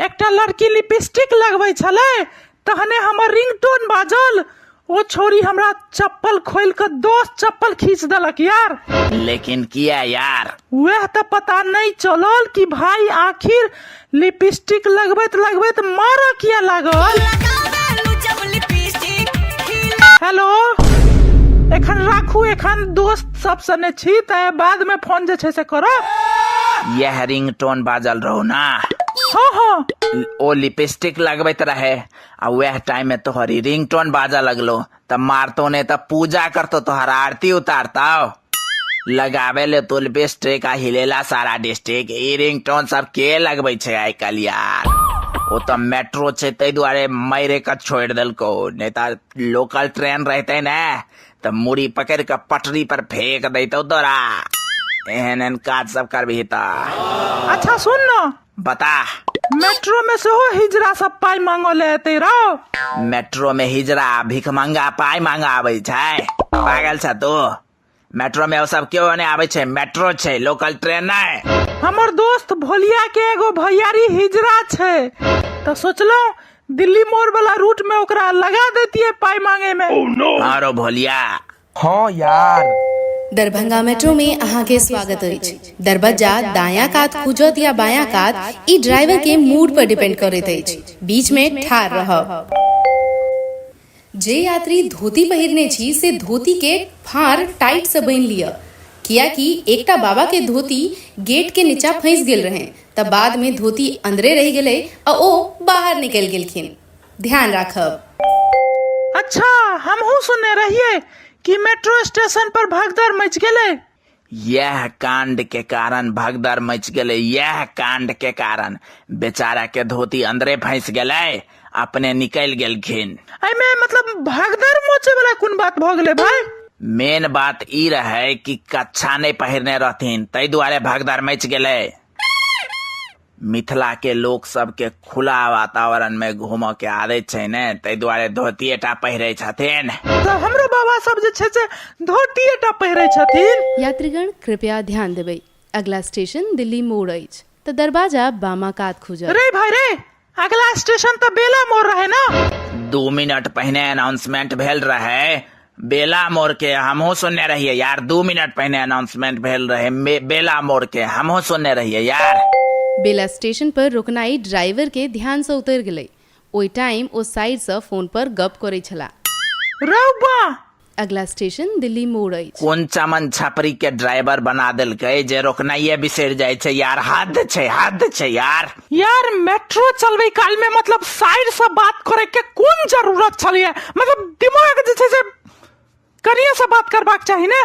एकटा लड़की लिपस्टिक लगबै छलै, तहने हमर रिंगटोन बाजल। ओ छोरी हमरा चप्पल खोलि कऽ दोस्त चप्पल खींच देलक यार। लेकिन किया यार? वएह तऽ पता नहि चलल कि भाई आखिर लिपस्टिक लगबैत लगबैत मारऽ किया लागल। हेलो, एखन राखू, एखन दोस्त सब सने छी, तऽ बाद में फोन जे छै से करब। यह रिंगटोन बाजल रहो ना? हाँ हाँ। ओ लिपस्टिक लगबैत रहे आ वएह टाइम में तोहर ई रिंगटोन बाजऽ लगलो, तऽ मारतो ने तऽ पूजा करतो, तोहर आरती उतारतो। लगावे ले तो लिपस्टिक आ हिलेला सारा डिस्ट्रिक्ट। ई रिंगटोन सब के लगबै छै आइ काल्हि यार? ओ तऽ मेट्रो छै ताहि दुआरे मारे के छोड़ि देलको, नहि तऽ लोकल ट्रेन रहते ने तऽ मुड़ी पकड़ि कऽ पटरी पर फेंक दैतौ तोरा। एहन एहन काज सब करबिही तऽ। अच्छा सुन न। बता। मेट्रो में सेहो हिजरा सब पाइ मांगऽ ले एतै रौ। मेट्रो में हिजरा भिखमंगा पाइ मांगऽ आबै छै? पागल छ तू? मेट्रो में ओ सब केओ नहि आबै छै, मेट्रो छै, लोकल ट्रेन नहि। हमर दोस्त भोलिया के एगो भैयारी हिजरा छै, तऽ सोचलहुँ दिल्ली मोड़ वाला रूट में ओकरा लगा देतियै पाइ मांगे में। हाँ रो भोलिया। हाँ यार। दरभंगा मेट्रो में अहाँके स्वागत अछि। दरबज्जा दायां कात खुजत या बायां कात, ई ड्राइवर के मूड पर डिपेंड करैत अछि। बीच में ठाढ़ रहब। जे यात्री धोती पहिरने छी से धोती के फाँड़ टाइट से बान्हि लिअ, कियाकि एकटा बाबा के धोती गेट के नीचा फंसि गेल रहनि तऽ बाद में धोती अंदरे रहि गेलै आ ओ बाहर निकलि गेलखिन। ध्यान राखब। अच्छा, हमहूँ सुनने रहियै कि मेट्रो स्टेशन पर भगदड़ मचि गेलै। यैह कांड के कारण भगदड़ मचि गेलै। यैह कांड के कारण बेचारा के धोती अंदरे फंसि गेलै, अपने निकलि गेलखिन। एहिमे मतलब भगदड़ मचे वाला कोन बात भऽ गेलै भाई? मेन बात ई रहै कि कच्छा नहि पहिरने रहथिन, ताहि दुआरे भगदड़ मचि गेलै। मिथिला के लोक सबके खुला वातावरण में घूमऽ के आदत छै ने, ताहि दुआरे धोतिये टा पहिरै छथिन। तऽ हमरो बाबा सब जे छै से धोतिये टा पहिरै छथिन। यात्रीगण कृपया ध्यान देबै, अगला स्टेशन दिल्ली मोड़ अछि तऽ दरवाजा बामा कात खुजत। रे भाई रे, अगला स्टेशन तऽ बेला मोड़ रहे ना? 2 मिनट पहिने अनाउंसमेंट भेल रहे बेला मोड़ के, हमहूँ सुनने रहियै यार। 2 मिनट पहिने अनाउंसमेंट भेल रहे बेला मोड़ के, हमहूँ सुनने रहियै यार। बेला स्टेशन पर रुकनाइ ड्राइवर के ध्यान सँ उतरि गेलै। ओहि टाइम ओ साइड सँ फोन पर गप करै छलाह। रौ बा! अगला स्टेशन दिल्ली मोड़ अछि। कोन चमन छपरी के ड्राइवर बना देलकै जे रोकनाइये बिसरि जाइ छै यार। हद छै, हद छै यार। यार मेट्रो चलबै काल में मतलब साइड से बात करे के कोन जरूरत छलिए? मतलब दिमाग जे छै से कनिये से बात करबाक चाही ने,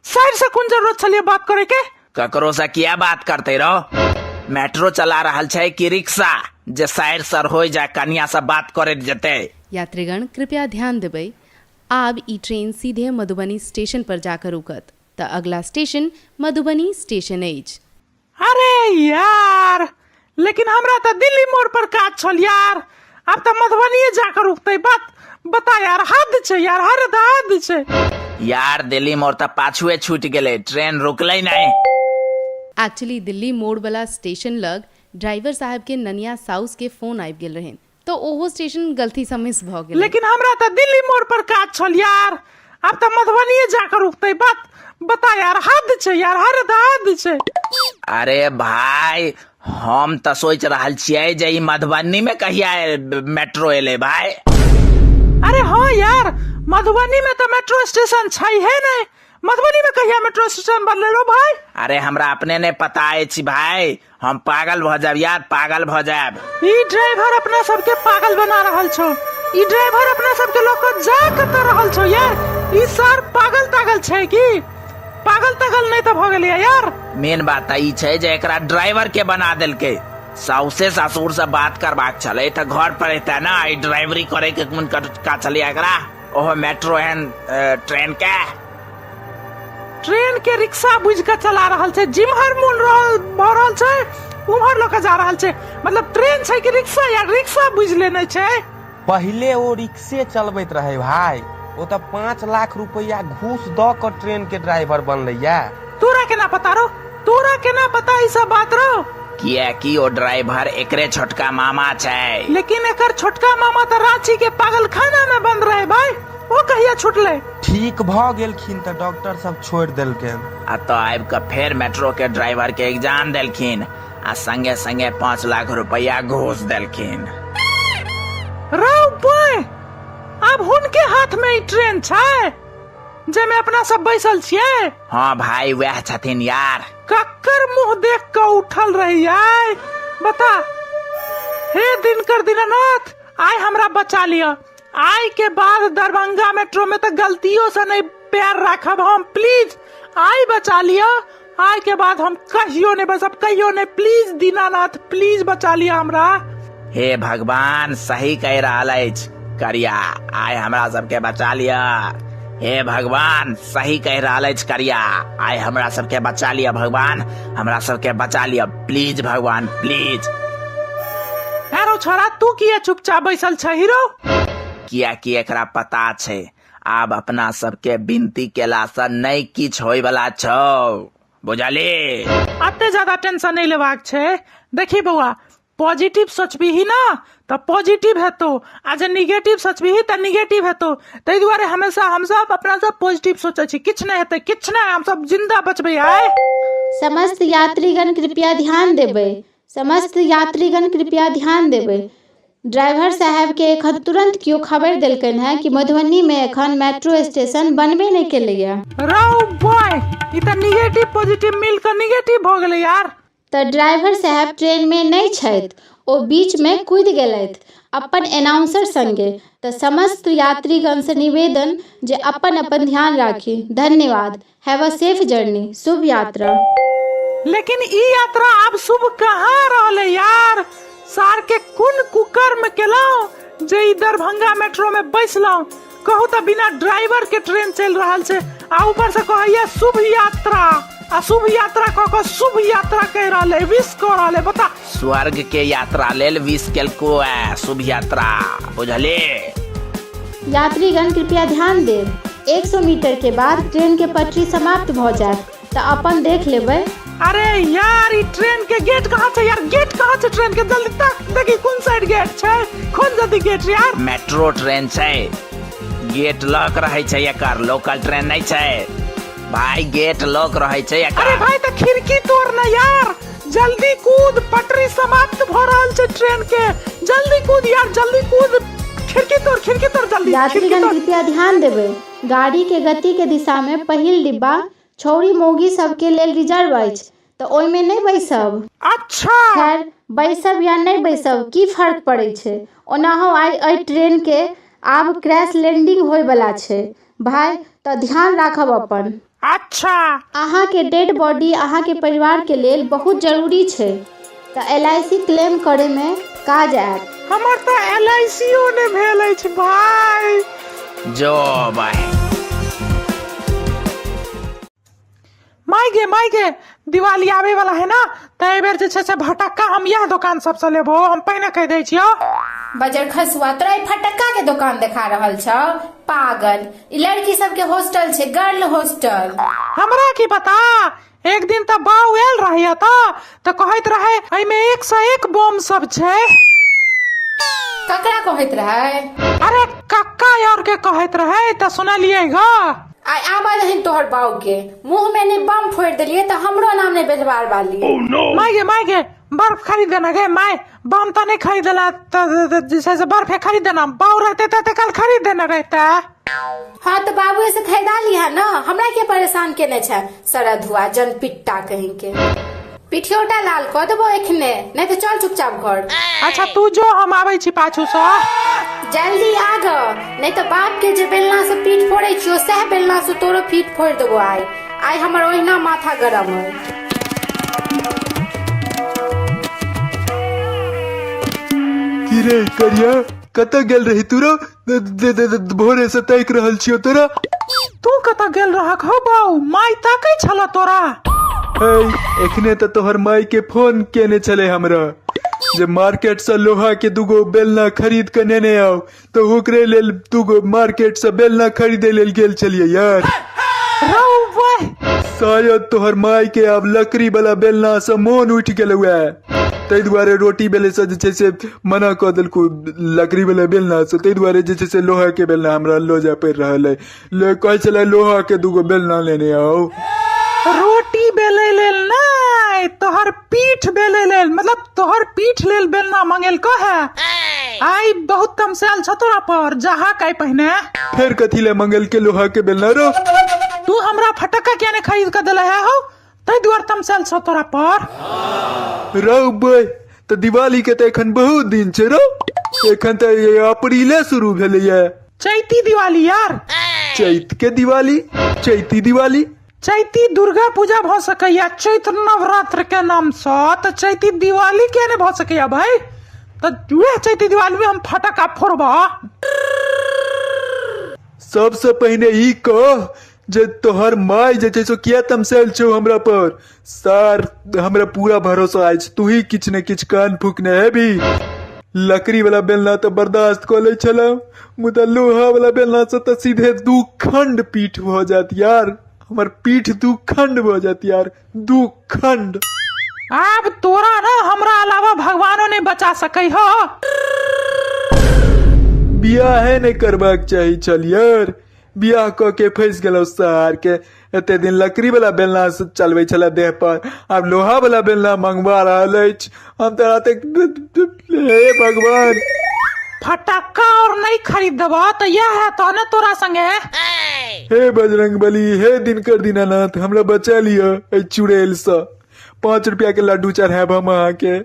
साइड से कोन जरूरत छलिए बात करे के? ककरो से किया बात करते रहो? मेट्रो चला रहल छै कि रिक्शा जे साइड सर हो जा कनिया से बात करैत जेतै? यात्रीगण कृपया ध्यान देबै, आब ई ट्रेन सीधे मधुबनी स्टेशन पर जाकर रुकत तऽ अगला स्टेशन मधुबनी स्टेशन अछि। अरे यार, लेकिन हमरा तऽ दिल्ली मोड़ पर काज छल यार, आब तऽ मधुबनीये जाकर रुकतै। बात बता यार, हद छै यार, हद हद छै यार। दिल्ली मोड़ तऽ पाछुए छूटि गेलै, ट्रेन रुकलै नहि। एक्चुअली दिल्ली मोड़ वाला स्टेशन लग ड्राइवर साहब के ननिया साउस के फोन आबि गेल रहनि तऽ ओहो स्टेशन गलती सँ मिस भऽ गेलै। लेकिन हमरा तऽ दिल्ली मोड़ पर काज छल यार, आब तऽ मधुबनीये जाकर रुकतै। बात बता यार, हद छै यार, हद हद छै। अरे भाई, हम तऽ सोचि रहल छियै जे ई मधुबनी में कहिया मेट्रो एलै भाई। अरे हाँ यार, मधुबनी में तऽ मेट्रो स्टेशन छै हे नहि, मधुबनी में कहिया मेट्रो स्टेशन बनलै रो भाई? अरे हमरा अपने नहि पता अछि भाई, हम पागल भऽ जायब यार, पागल भऽ जायब। ई ड्राइवर अपना सबके पागल बना रहल छौ, ई ड्राइवर अपना सबके लऽ कऽ जा कतऽ रहल छौ यार? ई सर पागल तागल छै की? पागल तागल नहि तऽ भऽ गेलै यार? मेन बात तऽ ई छै जे एकरा ड्राइवर के बना देलकै। साउसे ससुर से बात करबाक छलै तऽ घर पर एतै ने, ई ड्राइवरी करे के कोन का छलै एकरा, ओहो मेट्रो एहन ट्रेन के। ट्रेन के रिक्शा बुझि कऽ चला रहल छै, जिम्हर मोन रहल भऽ रहल छै उम्हर लऽ कऽ जा रहल छै। मतलब ट्रेन छै कि रिक्शा यार, रिक्शा बुझि लेने छै। पहिले ओ रिक्शे चलबैत रहै भाई, ओ तऽ 5 लाख रुपैआ घूस दऽ कऽ ट्रेन के ड्राइवर बनलैया। तोरा केना पता रो? तोरा केना पता ई सब बात रौ? कियाकि ओ ड्राइवर एकरे छोटका मामा छै। लेकिन एकर छोटका मामा तऽ रांची के पागलखाना में बंद रहे भाई, ओ कहिया छुटले? ठीक भऽ गेलखिन तऽ डॉक्टर सब छोड़ि देलकनि। आ तऽ आबि कऽ फेर मेट्रो के ड्राइवर के एग्जाम देलखिन आ संगे संगे 5 लाख रुपया घूस देलखिन। रौ बॉय, आब हुनके हाथ में ई ट्रेन छै जाहिमे अपना सब बैसल छियै? हाँ भाई, वएह छथिन यार। कक्कर मुंह देख कऽ उठल रही आय, बता। हे दिनकर दीनानाथ, आय हमरा बचा लिअ। आय के बाद दरभंगा मेट्रो में तऽ गलतियों से नहीं पैर राखब हम, प्लीज आय बचा लिअ। आय के बाद हम कहियो नहीं बसब, कहियो नहीं, प्लीज दीनानाथ, प्लीज बचा लिअ हमरा। हे भगवान, सही कहि रहल अछि करिया, आय हमरा सबके बचा लिअ। हे भगवान, सही कहि रहल अछि करिया, आय हमरा सबके बचा लिअ। भगवान, हमरा सबके बचा लिअ, प्लीज भगवान, प्लीज। यारो छोरा, तू किया चुपचाप बैसल छ हीरो? कियाकि एकरा पता छै आब अपना सबके विनती केला से नहि किछु होय वाला छौ, बुझली? अते ज्यादा टेंशन नहीं लेबाक छै। देखी बौआ, पॉजिटिव सोचबीही ना तऽ पॉजिटिव हेतौ, आ जे निगेटिव सोचबीही तऽ निगेटिव हेतौ। ताहि दुआरे हमेशा हमसब अपना सब पॉजिटिव सोचै छी। किछु नहि हेतै, किछु नहि, हमसब जिंदा बचबै आय। समस्त यात्रीगण कृपया ध्यान देबै। समस्त यात्रीगण कृपया ध्यान देबै। ड्राइवर साहेबके एखन तुरंत केओ खबरि देलकनि हेँ कि मधुबनीमे एखन मेट्रो स्टेशन बनबे नहि केलैए। रौ बॉय, ई तऽ निगेटिव पॉजिटिव मिल कऽ निगेटिव भऽ गेलै यार। तऽ ड्राइवर साहेब ट्रेनमे नहि छथि, ओ बीचमे कूदि गेलथि अपन एनाउंसर संगे। तऽ समस्त यात्रीगणसँ निवेदन जे अपन अपन ध्यान राखी। धन्यवाद। Have a safe journey. शुभ यात्रा। लेकिन ई यात्रा आब शुभ कहाँ रहलै यार? सार के कोन कुकर्म केलहुँ जे ई दरभंगा मेट्रो में बैसलहुँ? कहू तऽ बिना ड्राइवर के ट्रेन चलि रहल छै आ ऊपर से कहैया शुभ यात्रा, आ शुभ यात्रा कऽ कऽ शुभ यात्रा कहि रहल है, विश कऽ रहल है, बता। स्वर्ग के यात्रा लेल विश केलको है शुभ यात्रा, बुझली? यात्रीगण कृपया ध्यान देब। 100 मीटर के बाद ट्रेन के पटरी समाप्त भऽ जायत, तऽ अपन देख लेबै। अरे यार, ई ट्रेन के गेट कहाँ छै यार? गेट कहाँ छै ट्रेन के? जल्दी तक देखी कोन साइड गेट छै, खोल जल्दी गेट यार। मेट्रो ट्रेन छै, गेट लॉक रहै छै एकर, लोकल ट्रेन नहि छै भाई, गेट लॉक रहै छै एकर। अरे भाई, तऽ खिड़की तोड़ ना यार, जल्दी कूद, पटरी समाप्त भ रहल छै ट्रेन के, जल्दी कूद यार, जल्दी कूद, खिड़की तोड़, खिड़की तोड़ जल्दी, खिड़की यात्रीगण तोड़। कृपया ध्यान देबै। गाड़ी के गति के दिशा मे पहिल डिब्बा छौड़ी मौगी सबके लेल रिजर्व अछि, तऽ ओहिमे नहि बैसब। अच्छा। खैर, बैसब या नहि बैसब की फर्क पड़ै छै। ओनाहो आइ एहि ट्रेन के आब क्रैश लैंडिंग होय बला छै भाय, तऽ ध्यान राखब अपन। अच्छा। अहाँके डेड बॉडी अहाँके परिवार के लेल बहुत जरूरी छै, तऽ एल I C claim करय मे काज आयत। हमर तऽ एल I C ओ नहि भेल अछि भाय। जो भाय। माय गे, माय गे, दिवाली आबे वाला है ना, तऽ एहि बेर जे छै से भटक्का हम इएह दोकान सबसँ लेबो, हम पहिने कहि दै छियौ। बजर खसुआ, तोरा ई फटक्का के दोकान देखा रहल छौ? पागल, ई लड़की सबके हॉस्टल छै, गर्ल हॉस्टल। हमरा की पता, एक दिन तऽ बाउ आयल रहे एतऽ तऽ कहैत रहे एहिमे 101 बम सब छै। ककरा कहैत रहे? अरे कक्का और के कहैत रहे, तऽ सुनलियै ग। आइ आबऽ दहीन तोहर बाऊ के, मुंह में ने बम फोड़ि देलियै तऽ हमरो नाम ने बेलवार वाली। माय गे, माय गे, बर्फ खरीद देना गे माय, बम तऽ नहि खरीदला तऽ जे छै से बर्फे खरीद देना, बाऊ रहते तऽ कल खरीद देने रहते। हाँ तऽ बाबुए से खरीदा लिहा ना, हमरा के परेशान केने छै सरधुआ जनपिट्टा कहीं के। पिठियोटा लाल कऽ देबो एखने, नहीं तऽ चल चुपचाप घर। अच्छा तू जो, हम आबै छी पाछू सँ। जल्दी आ ग, नहीं तऽ बाप के जे बेलना से पीठ फोड़ै छियो सएह बेलना से तोरो पीठ फोड़ि देबो आइ। आइ हमर ओहिना माथा गरम अइ। की रे करिया, कतऽ गेल रही तू रो? भोरे से ताकि रहल छियो तोरा। तू कतऽ गेल रहक हो बाऊ? माय ताकै छल तोरा। है, एखने तऽ तोहर माय के फोन केने छले हमरा जे मार्केट से लोहा के दूगो बेलना खरीद के नेने आउ, तऽ ओकरे लेल दूगो मार्केट से बेलना खरीदे लेल गेल छलियै यार। रौ बहि। शायद तोहर माय के आब लकड़ी वाला बेलना से मोन उठि गेलौ हे, ताहि दुआरे रोटी बेले से जे छै से मना कऽ देलकौ लकड़ी वाला बेलना से। ताहि दुआरे जे छै से लोहा के बेलना हमरा लऽ जाय पड़ि रहल अइ। ले कहै छलै लोहा के दूगो बेलना लेने आउ। रोटी बेलै लेल नहि, तोहर पीठ बेलै लेल, मतलब तोहर पीठ लेल बेलना मंगेलको है। आइ बहुत तमसायल छ तोरा पर, जाहा काय पहिने। फेर कथी ले मंगेलके लोहा के बेलना रो? तू हमरा फटक्का किया ने खरीद के देले है हौ, ताहि दुआरे तमसायल छ तोरा पर। रौ बे, तऽ दिवाली के तऽ एखन बहुत दिन छै रौ, एखन तऽ अप्रीले शुरू भेलैया। चैती दिवाली यार। चैत के दिवाली, चैती दिवाली। चैती दुर्गा पूजा भऽ सकैया चैत्र नवरात्र के नाम सँ, तऽ चैती दिवाली किया नहि भऽ सकैया भाई? तऽ वएह चैती दिवाली में हम फटक्का फोड़बा। सबसे पहिने ई कह जे तोहर माय जे छै से किया तमसायल छौ हमरा पर? सर हमरा पूरा भरोसा अछि तू ही किछु ने किछु कान फूकने हेबी। लकड़ी वाला बेलना तऽ बर्दाश्त कऽ लै छलहुँ, मुदा लोहा वाला बेलना से तऽ सीधे दू खंड पीठ भऽ जायत यार, हमर पीठ दू खंड भऽ जायत यार, दू खंड। आब तोरा ना हमरा अलावा भगवानो नहीं बचा सकै हो। बियाहे नहि करबाक चाही छल यार, बियाह कऽ के फँसि गेलहुँ सार के। एते दिन लकड़ी वाला बेलना से चलबै छलै देह पर, आब लोहा वाला बेलना मंगवा रहल अछि। हम तऽ राते, हे भगवान। फटक्का और नहीं खरीद देबह तऽ यह है तो ने तोरा संगे। हे बजरंग बली, हे दिनकर दीनानाथ, हमरा बचा लिअ एहि चुड़ैल सँ। 5 रुपया के लड्डू चढ़ायब हम अहाँके।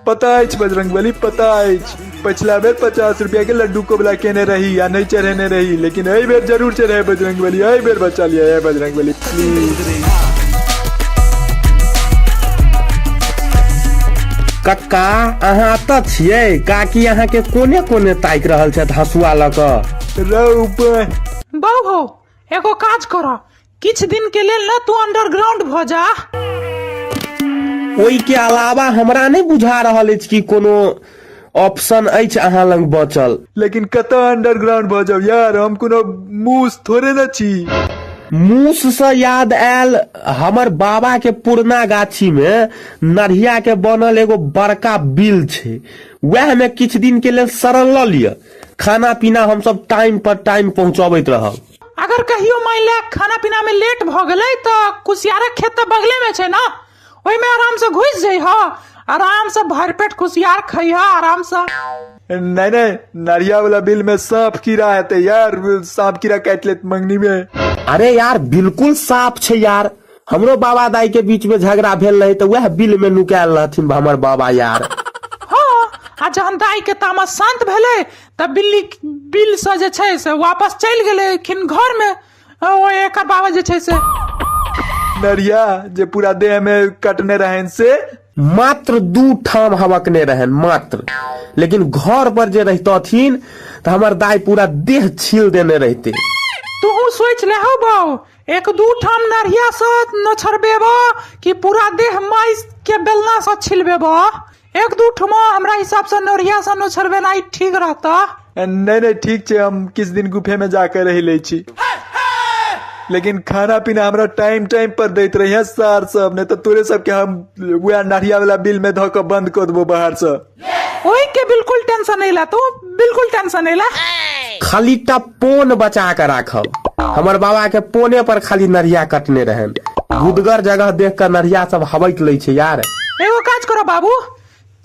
पता अछि बजरंग बली, पता अछि, पछिला बेर 50 रुपया के लड्डू कोबला केने रही आ नहि चढ़ेने रही, लेकिन एहि बेर जरूर चढ़ायब बजरंग बली, एहि बेर बचा लिअ हे बजरंग बली, प्लीज। कक्का अहाँ एतऽ छियै? काकी अहाँके कोने कोने ताकि रहल छथि हँसुआ लऽ कऽ। रौ बहि। बौ हौ, एगो काज करऽ, किछु दिन के लेल ना तू अंडरग्राउंड भऽ जा। ओहि के अलावा हमरा नहि बुझा रहल अछि कि कोनो ऑप्शन अछि अहाँ लग बचल। लेकिन कतऽ अंडरग्राउंड भऽ जाउ यार, हम कोनो मूस थोड़े ने छी। मूस सँ याद आयल, हमर बाबा के पुरना गाछी में नढ़िया के बनल एगो बड़का बिल छै, वएह में किछु दिन के लेल शरण लऽ लिअ। खाना पीना हमसब टाइम पर टाइम पहुंचबैत रहब। अगर कहियो मान ले खाना पीना में लेट भ गेलै तऽ कुसियारक खेत तऽ बगले में छै ना, ओहिमे आराम से घुसि जइह, आराम से भरि पेट कुसियार खइह आराम से। नहीं नहीं, नरिया वाला बिल में सांप कीड़ा हेतै यार, सांप कीड़ा काटि लेत मंगनी में। अरे यार बिल्कुल साफ छै यार, हमरो बाबा दाई के बीच में झगड़ा भेल रहे तऽ वएह बिल में नुकायल रहथिन हमर बाबा यार। हाँ, आ जहन दाई के तामस शांत भेलै तऽ बिल्ली बिल से जे छै से वापस चलि गेलखिन घर में, ओ एकर बाबा जे छै से। नरिया जे पूरा देह में कटने रहन से मात्र 2 ठाम हवकने रहन मात्र, लेकिन घर पर जे रहितथिन तऽ हमर दाई पूरा देह छील देने रहते। तू सोच ले हौ बाऊ, 1-2 ठाम नरिया से नोछरबेब कि पूरा देह माइस के बेलना से छिलबेब? 1-2 ठमा हमरा हिसाब से नरिया से नोछरबेनाइ ठीक रहता। नहीं नहीं ठीक छै, हम किछु दिन गुफे में जाके रहि लै छी, लेकिन खाना पीना हमरा टाइम टाइम पर दैत रहिए सार सब, नहीं तऽ तोरे सबके हम वएह नरिया वाला बिल में धऽ कऽ बंद कऽ देबो बाहर से। ओहि के बिल्कुल टेंशन नहीं ला तू, बिल्कुल टेंशन नहीं ला। खाली टा पोन बचा के राखब, हमर बाबा के पोने पर खाली नरिया कटने रहन, गुदगर जगह देख के नरिया सब हबक लै छै यार। एगो काज करो बाबू,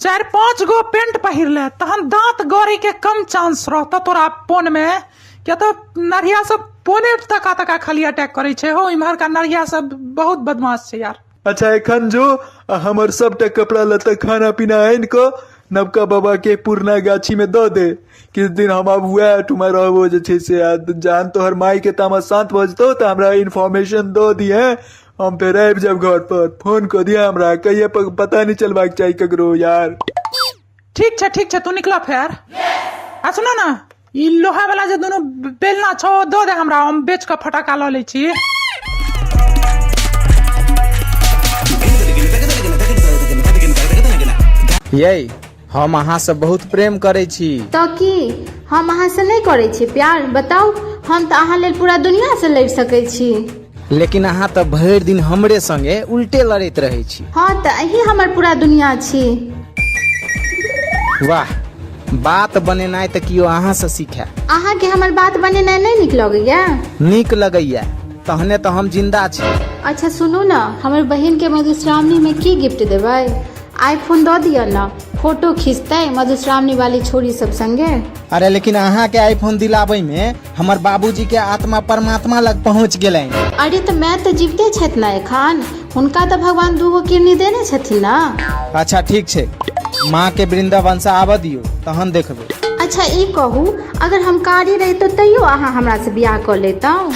4-5 गो पेंट पहिर ले, तहन दांत गड़े के कम चांस रहता तोरा पोन में, किया तो नरिया सब पोने तका तका खाली अटैक करे छै हो, इम्हर का नरिया सब बहुत बदमाश छै यार। अच्छा एखन जो आ हमर सबटा कपड़ा लत्ता खाना पीना आनि कऽ नवका बाबा के पुरना गाछी में दऽ दे, किछु दिन हम आब वएह ठुमा रहबो जे छै से, आ जहन तोहर माय के तामस शांत भऽ जेतौ तऽ हमरा इन्फॉर्मेशन दऽ दिहे, हम फेर आबि जायब घर पर, फोन कऽ दिहे हमरा, कहिये पता नहि चलबाक चाही ककरो यार। ठीक छै ठीक छै, तू निकला फेर। आ सुनो ना, ई लोहा वाला जे दुनू बेलना छौ दऽ दे हमरा, हम बेच कऽ फटाका लऽ लै छी। यै, हम अहाँ से बहुत प्रेम करै छी। तऽ की हम अहाँ से नहि करै छी प्यार? बताउ, हम तऽ अहाँ लेल पूरा दुनिया से लड़ि सकै छी। लेकिन अहाँ तऽ भरि दिन हमरे संगे उल्टे लड़ैत रहै छी। हँ तऽ अहीं हमर पूरा दुनिया छी। वाह, बात बनेनाइ तऽ कियो अहाँसँ सीखए। अहाँके हमर बात बनेनाइ नहि नीक लगैया? नीक लगैया, तहने तऽ हम जिन्दा छी। अच्छा सुनू ने, हमर बहिनके मधुश्रावणीमे की गिफ्ट देबै? आईफोन दऽ दिअ ने, फोटो खिंचतै मधुश्रावणी वाली छोरी सब संगे। अरे लेकिन अहाँके आईफोन दिलाबैमे हमर बाबूजीके आत्मा परमात्मा लग पहुँच गेलनि। अरे तऽ माय तऽ जीविते छथि ने एखन, हुनका तऽ भगवान दूगो किडनी देने छथिन ने। अच्छा ठीक छै, माँके वृन्दावनसँ आबऽ दियौ तहन देखबै। अच्छा ई कहू, अगर हम कारी रहितहुँ तैयो अहाँ हमरासँ बियाह कऽ लैतहुँ?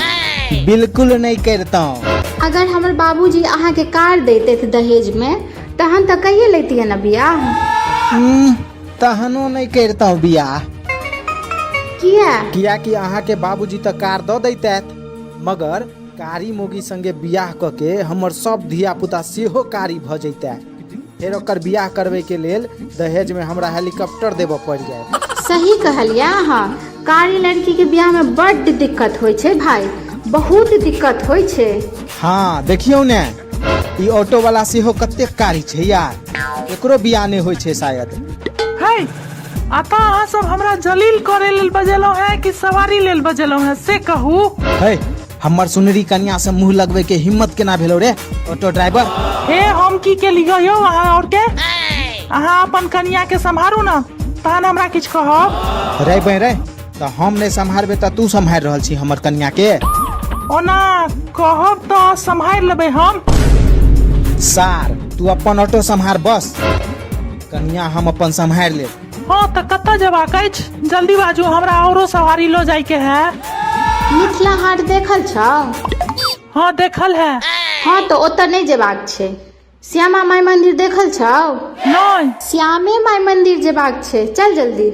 बिल्कुल नहि करितहुँ। अगर हमर बाबूजी अहाँके कार दैतथि दहेजमे तहन तऽ कहिए लैतियै ने बियाह। तहनो नहि करितहुँ बियाह। किया? कियाकि अहाँके बाबूजी तऽ कार दऽ दैतथि, मगर कारी मोगी संगे बियाह कऽ के हमर सब धिया पुता सेहो कारी भऽ जैतै। फेर ओकर बियाह करबै के लेल दहेज में हमरा हेलीकॉप्टर देबऽ पड़ि जायत। सही कहलियै अहाँ, कारी लड़की के बियाह में बड्ड दिक्कत होइ छै भाई, बहुत दिक्कत होइ छै। हाँ देखियौ ने, ई ऑटो वाला सेहो कतेक कारी छै यार, एकरो बियाह नहि होइ छै शायद। है अतः अहाँ सब हमरा जलील करे लेल बजेलहुँ हैं कि सवारी लेल बजेलहुँ हैं से कहू। है हमर सुनरी कनिया से मुंह लगवे के हिम्मत केना भेलो रे ऑटो ड्राइवर। हे हम की केलियै यौ अहाँ और के? अहाँ अपन कनिया के सम्हारू ने तहन हमरा किछु कहब। रे बे रे, तऽ हम नहि सम्हारबै तऽ तू सम्हारि रहल छी हमर कनिया के? ओना कहब तऽ सम्हारि लेबै हम। सार तू अपन ऑटो सम्हार बस, कनिया हम अपन सम्हारि लेब। हँ तऽ कतऽ जेबाक अछि? जल्दी बाजू, हमरा औरो सवारी लऽ जायके है। मिथिला हाट देखल छौ? हँ देखल है। हँ तऽ ओतऽ नहि जेबाक छै। श्यामा माई मंदिर देखल छौ? नहि। श्यामे माई मंदिर जेबाक छै, चल जल्दी।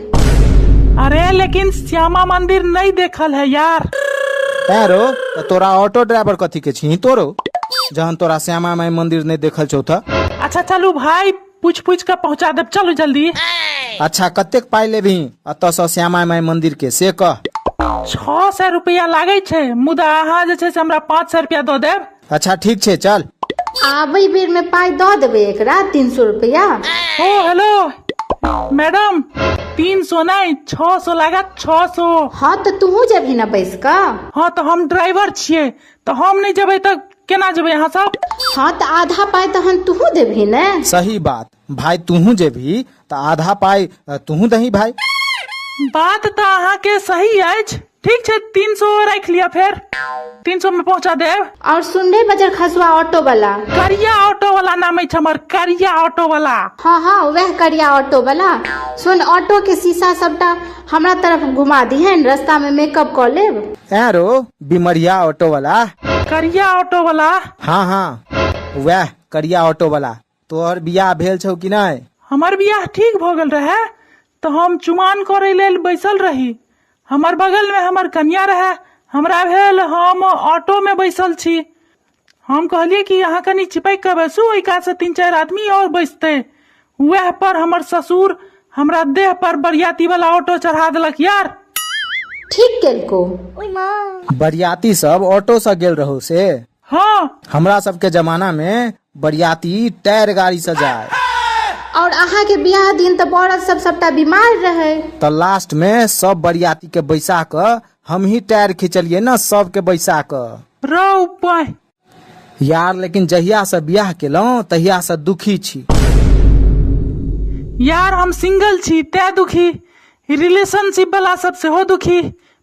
अरे लेकिन श्यामा मंदिर नहीं देखल है यार। तैं रो तऽ तोरा ऑटो ड्राइवर कथी के छी तोरो, जहन तोरा श्यामा माई मंदिर नहीं देखल छौ तऽ। अच्छा चलू भाई, पूछ पूछ के पहुंचा देब, चलू जल्दी। अच्छा कतेक पाई लेबही एतऽ सँ श्यामा माई मंदिर के से कह। 600 रुपया लागै छै, मुदा अहाँ जे छै से हमरा 500 रुपया दऽ देब। अच्छा ठीक छै चल। आबै बेर में पाई दऽ देबै एकरा 300 रुपया। ओ हेलो मैडम, 300 नहीं 600 लागत, 600। हाँ तऽ तूहू जेबही ने बैस कऽ। हाँ तऽ हम ड्राइवर छियै, तऽ हम नहि जेबै तऽ केना जेबै अहाँ सब? हाँ तऽ आधा पाई तहन तूहू देबही ने। सही बात भाई, तूहू जेबही तऽ आधा पाई तूहू दही भाई। बात तऽ अहाँके सही अछि, ठीक छै 300 राखि लिअ, फेर 300 में पहुंचा देब। और सुन रे बजर खसुआ ऑटो वाला। करिया ऑटो वाला नाम अछि हमर, करिया ऑटो वाला। हाँ हाँ वएह करिया ऑटो वाला। सुन, ऑटो के शीशा सबटा हमरा तरफ घुमा दिहन, रास्ता में मेकअप कऽ लेब। ऐं रो बिमरिया ऑटो वाला। करिया ऑटो वाला। हाँ हाँ वएह करिया ऑटो वाला। तोहर बियाह भेल छौ कि नहि? हमर बियाह ठीक भऽ गेल रहै तऽ हम चुमान करै लेल बैसल रही। हमर बगलमे हमर कनिया रहै। हमरा भेल हम ऑटोमे बैसल छी। हम कहलियै कि अहाँ कनि चिपकि कऽ बैसू, ओहि कातसँ 3-4 आदमी आओर बैसतै। वएह पर हमर ससुर हमरा देह पर बरियाती वाला ऑटो चढ़ा देलक यार। ठीक केलको। बरियाती सब ऑटो से गेल रहौ से? हाँ। हमरा सबके जमाना में बरियाती टायर गाड़ी से जाए। और अहाँ के बियाह दिन तऽ बरद सब सबटा बीमार रहे। तऽ लास्ट में सब बरियाती के बैसा कऽ हम ही टायर खिंचलिए ना सबके बैसा कऽ। रौ पाय। यार लेकिन जहिया से बियाह केलहुँ तहिया से दुखी छी। यार हम सिंगल छी तैं दुखी, रिलेशनशिप वाला सब सेहो दुखी,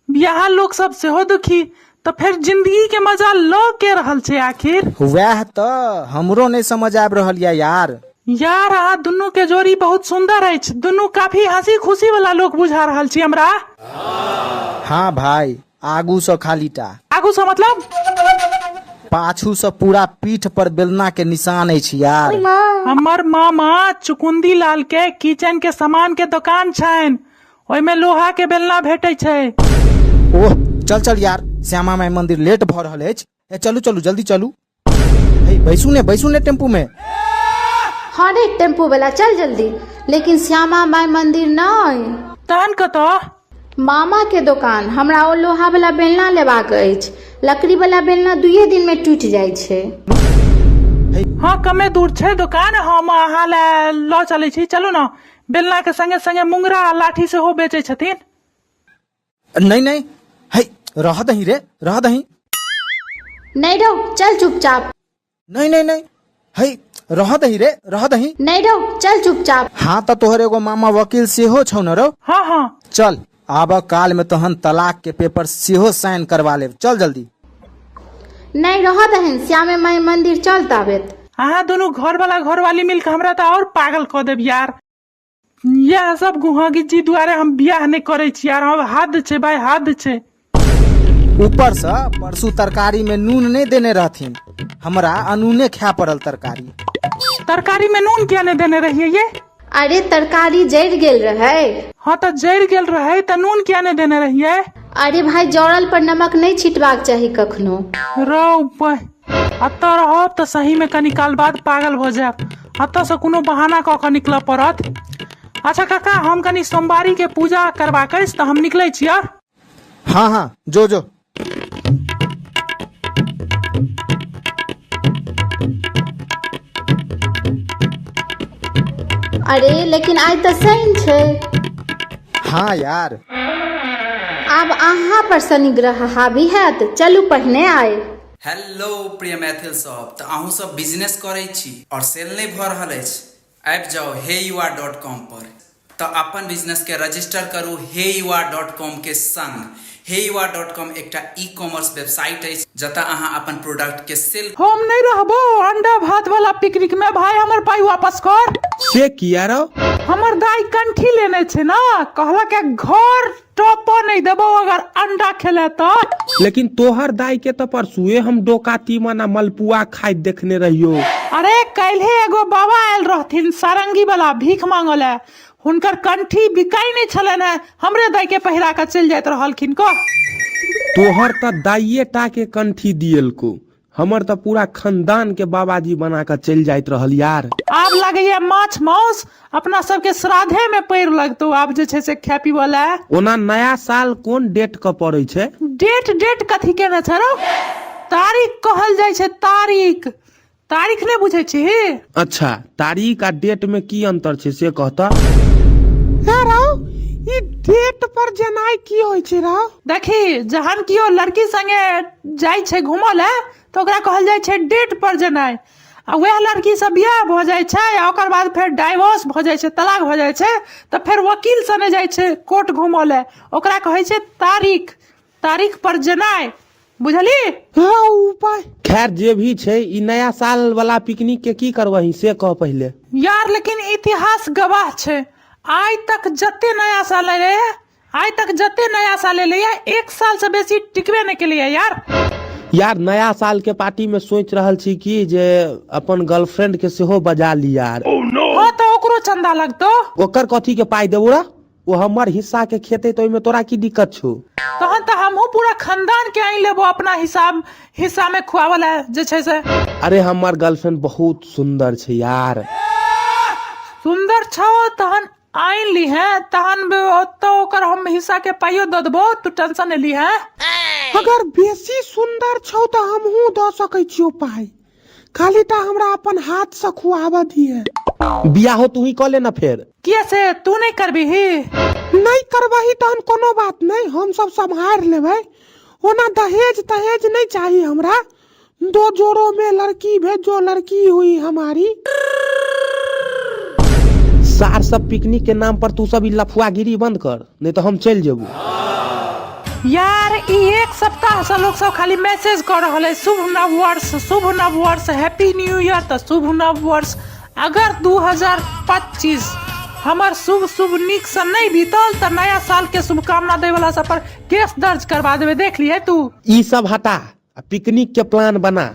बियाह लोक सब सेहो दुखी, तऽ फेर जिंदगी के मजा लऽ के रहल छै आखिर। वएह तऽ हमरो नहि समझ आबि रहल यऽ यार। यार अहाँ दुनू के जोड़ी बहुत सुंदर अछि, दुनू काफी हंसी खुशी वाला लोक बुझा रहल छी हमरा। हाँ भाई, आगू सँ खाली टा। आगू सँ मतलब? पाछू सँ पूरा पीठ पर बेलना के निशान अछि यार। हमर मामा चुकुंदी लाल के किचन के सामान के दुकान छनि, ओहिमे लोहा के बेलना भेटै छै। ओह चल चल यार, श्यामा माई मंदिर लेट भऽ रहल अछि। ए चलू चलू जल्दी चलू। हे बैसू ने, बैसू ने टेम्पू में। हाँ रे टेम्पू वाला चल जल्दी, लेकिन श्यामा माई मंदिर नहीं। तहन कतऽ? मामा के दोकान। हमरा ओ लोहा वाला बेलना लेबाक अछि। लकड़ी वाला बेलना दुइये दिन में टूटि जाइ छै। हँ, कमे दूर छै दोकान, हम अहाँ लए लऽ चलै छी, चलू ने। बेलना के संगे संगे मुंगरा आ लाठी सेहो बेचै छथिन। नहि नहि, है रह दही रे, रह दही। नहि रौ, चल चुपचाप। नहीं नहीं नहीं, है रह दही रे, रह दही। नहि रौ, चल चुपचाप। हाँ तऽ तोहर एगो मामा वकील सेहो छौ न रौ? हाँ हाँ। चल आब काल में तहन तलाक के पेपर सेहो साइन करवा लेब, चल जल्दी। नहि, रह दहीन, श्यामे माई मंदिर चल ताबेत। अहाँ दुनू घर वाला घरवाली मिलके हमरा तऽ और पागल कऽ देब यार। इएह सब गुहागिज्जी दुआरे हम बियाह नहि करै छी यार, हम हद छै भाई, हद छै। ऊपर से परसू तरकारी में नून नहीं देने रहथिन, हमरा अनूने खाय पड़ल तरकारी। तरकारी में नून किया नहीं देने रहिए ये? अरे तरकारी जरि गेल रहै। हाँ तऽ जरि गेल रहै तऽ नून किया नहीं देने रहिए? अरे भाई, जरल पर नमक नहीं छिटबाक चाही कखनो। रौ एतऽ रहब तऽ सही में कनी काल बाद पागल भऽ जायब। एतऽ से कोनो बहाना कऽ कऽ निकलऽ पड़त। अच्छा काका, हम कनी सोमवारी के पूजा करबाक अछि तऽ हम निकलै छी। हाँ हाँ, जो जो। अरे लेकिन आइ तऽ शनि छै। हाँ यार। आब अहाँ पर शनि ग्रह हावी हैत, चलू पहिने आइ। हेलो प्रिय मैथिल सब, तऽ अहूँ सब बिजनेस करै छी और सेल नहि भऽ रहल अछि? आबि जाउ हे you are dot com पर। तऽ अपन बिजनेस के रजिस्टर करू हे you are dot com के संग। हे you are dot com एकटा ई कॉमर्स वेबसाइट अछि जतऽ अहाँ अपन प्रोडक्ट के सेल। हम नहि रहबो अंडा भात वाला पिकनिक में भाई, हमर पाई वापस कर। से किया रौ? हमर दाई कंठी लेने छै ना, कहलक घर टॉपो नहीं देबो अगर अंडा खेले तो। लेकिन तोहर दाई के तो परसुए हम डोका तीमन आ मलपुआ खाइत देखने रहियो। अरे काल्हे एगो बाबा आयल रहथिन सारंगी वाला भीख मांगल है, हुनकर कंठी बिकाई नहीं छलन है, हमरे दाई के पहिरा के चलि जाइत रहलखिन। कह तोहर त दाइये टा के कंठी दियलको, हमर त पूरा खानदान के बाबाजी बना के चलि जाइत रहल यार। आब लगैया माछ माउस अपना सबके श्राद्धे में पैर लगतो आब जे छै से खाय पीबऽ लए। ओना नया साल कोन डेट के पड़ै छै? डेट डेट कथी केने छै रौ? तारीख कहल जाइ छै, तारीख। तारीख नहि बुझै छी? अच्छा, तारीख आ डेट में की अंतर छै से कहता? हे रौ, ई डेट पर जेनाइ की होइ छै रौ? देखी, जहन कियो लड़की संगे जाइ छै घूमऽ लए तऽ ओकरा कहल जाइ छै डेट पर जेनाइ, आ वएह लड़की से बियाह भऽ जाइ छै आ ओकर बाद फेर डाइवोर्स भऽ जाइ छै, तलाक भऽ जाइ छै, तऽ फेर वकील सने जाइ छै कोर्ट घूमऽ लए, ओकरा कहै छै तारीख, तारीख पर जेनाइ, बुझली? हाँ उपाय। खैर जे भी छै, ई नया साल वाला पिकनिक के की करबही से कह पहिले। यार लेकिन इतिहास गवाह छै, आइ तक जते नया साल एलै, आइ तक जते नया साल एलै, एक साल से बेसी टिकबे नहि केलैया यार। यार नया साल के पार्टी में सोच रहल छी कि जे अपन गर्लफ्रेंड के सेहो बजा ली यार। हाँ तऽ ओकरो चंदा लगतो। ओकर कथी के पाई देबो रा? ओ हमर हिस्सा के खेते तऽ ओहिमे तोरा की दिक्कत छौ? तहन तऽ हमहूँ पूरा खानदान के आनि लेबो अपना हिसाब हिस्सा में खुआवल है जे छै से। अरे हमर गर्लफ्रेंड बहुत सुंदर छै यार। सुंदर छौ तहन आनि लीहे, तहन ओतऽ ओकर हम हिस्सा के पाइयो दऽ देबो, तू टेंशन नहि लीहे। अगर बेसी सुंदर छौ तऽ हमहूँ दऽ सकै छियौ पाइ, खाली टा हमरा अपन हाथ से खुआबऽ दिहे। बियाहो तू ही कऽ ले ना फेर। किया से तू नहीं करबिही? नहीं करबही तहन कोनो बात नहीं, हम सब सम्हारि लेबै। ओना दहेज तहेज नहीं चाही हमरा, दो जोड़ों में लड़की भेजो, लड़की हुई हमारी। सार सब पिकनिक के नाम पर तू सब ई लफुआगिरी बंद कर, नहीं तो हम चलि जेबू। यार ई एक सप्ताह से लोग सब खाली मैसेज कर रहल है शुभ नव वर्ष, शुभ नव वर्ष, हैप्पी न्यू ईयर, तऽ शुभ नव वर्ष। अगर 2025 हमर शुभ शुभ नीक से नहीं बीतल तऽ नया साल के शुभकामना दै वाला सब पर केस दर्ज करवा देबे, देख लिए तू। ई सब हटा आ पिकनिक के प्लान बना।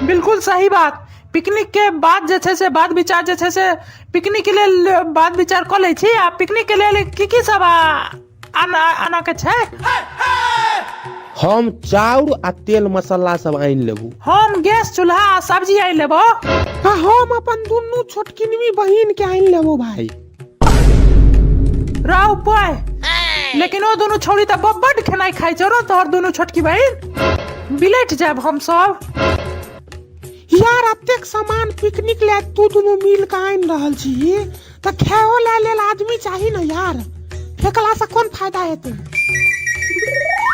बिल्कुल सही बात। पिकनिक के बाद जे छै से बात विचार जे छै से पिकनिक के लेल बात विचार कऽ लै छी। आ पिकनिक के लेल की की सब आना आना के छै? हम चाउर आ तेल मसाला सब आनि लेबू। हम गैस चूल्हा आ सब्जी आनि लेबो। आ हम अपन दुनू छोटकिनवी बहिन के आनि लेबो भाई। रौ बॉय, लेकिन ओ दुनू छौड़ी तऽ बड्ड खेनाइ खाइ छौ रौ तोहर दुनू छोटकी बहिन। बिलटि जायब हम सब। यार एतेक सामान पिकनिक ले तू दुनू मिल के आनि रहल छी तऽ खाओ ला लेल आदमी चाही ने यार, फेकला से कोन फायदा हेतै?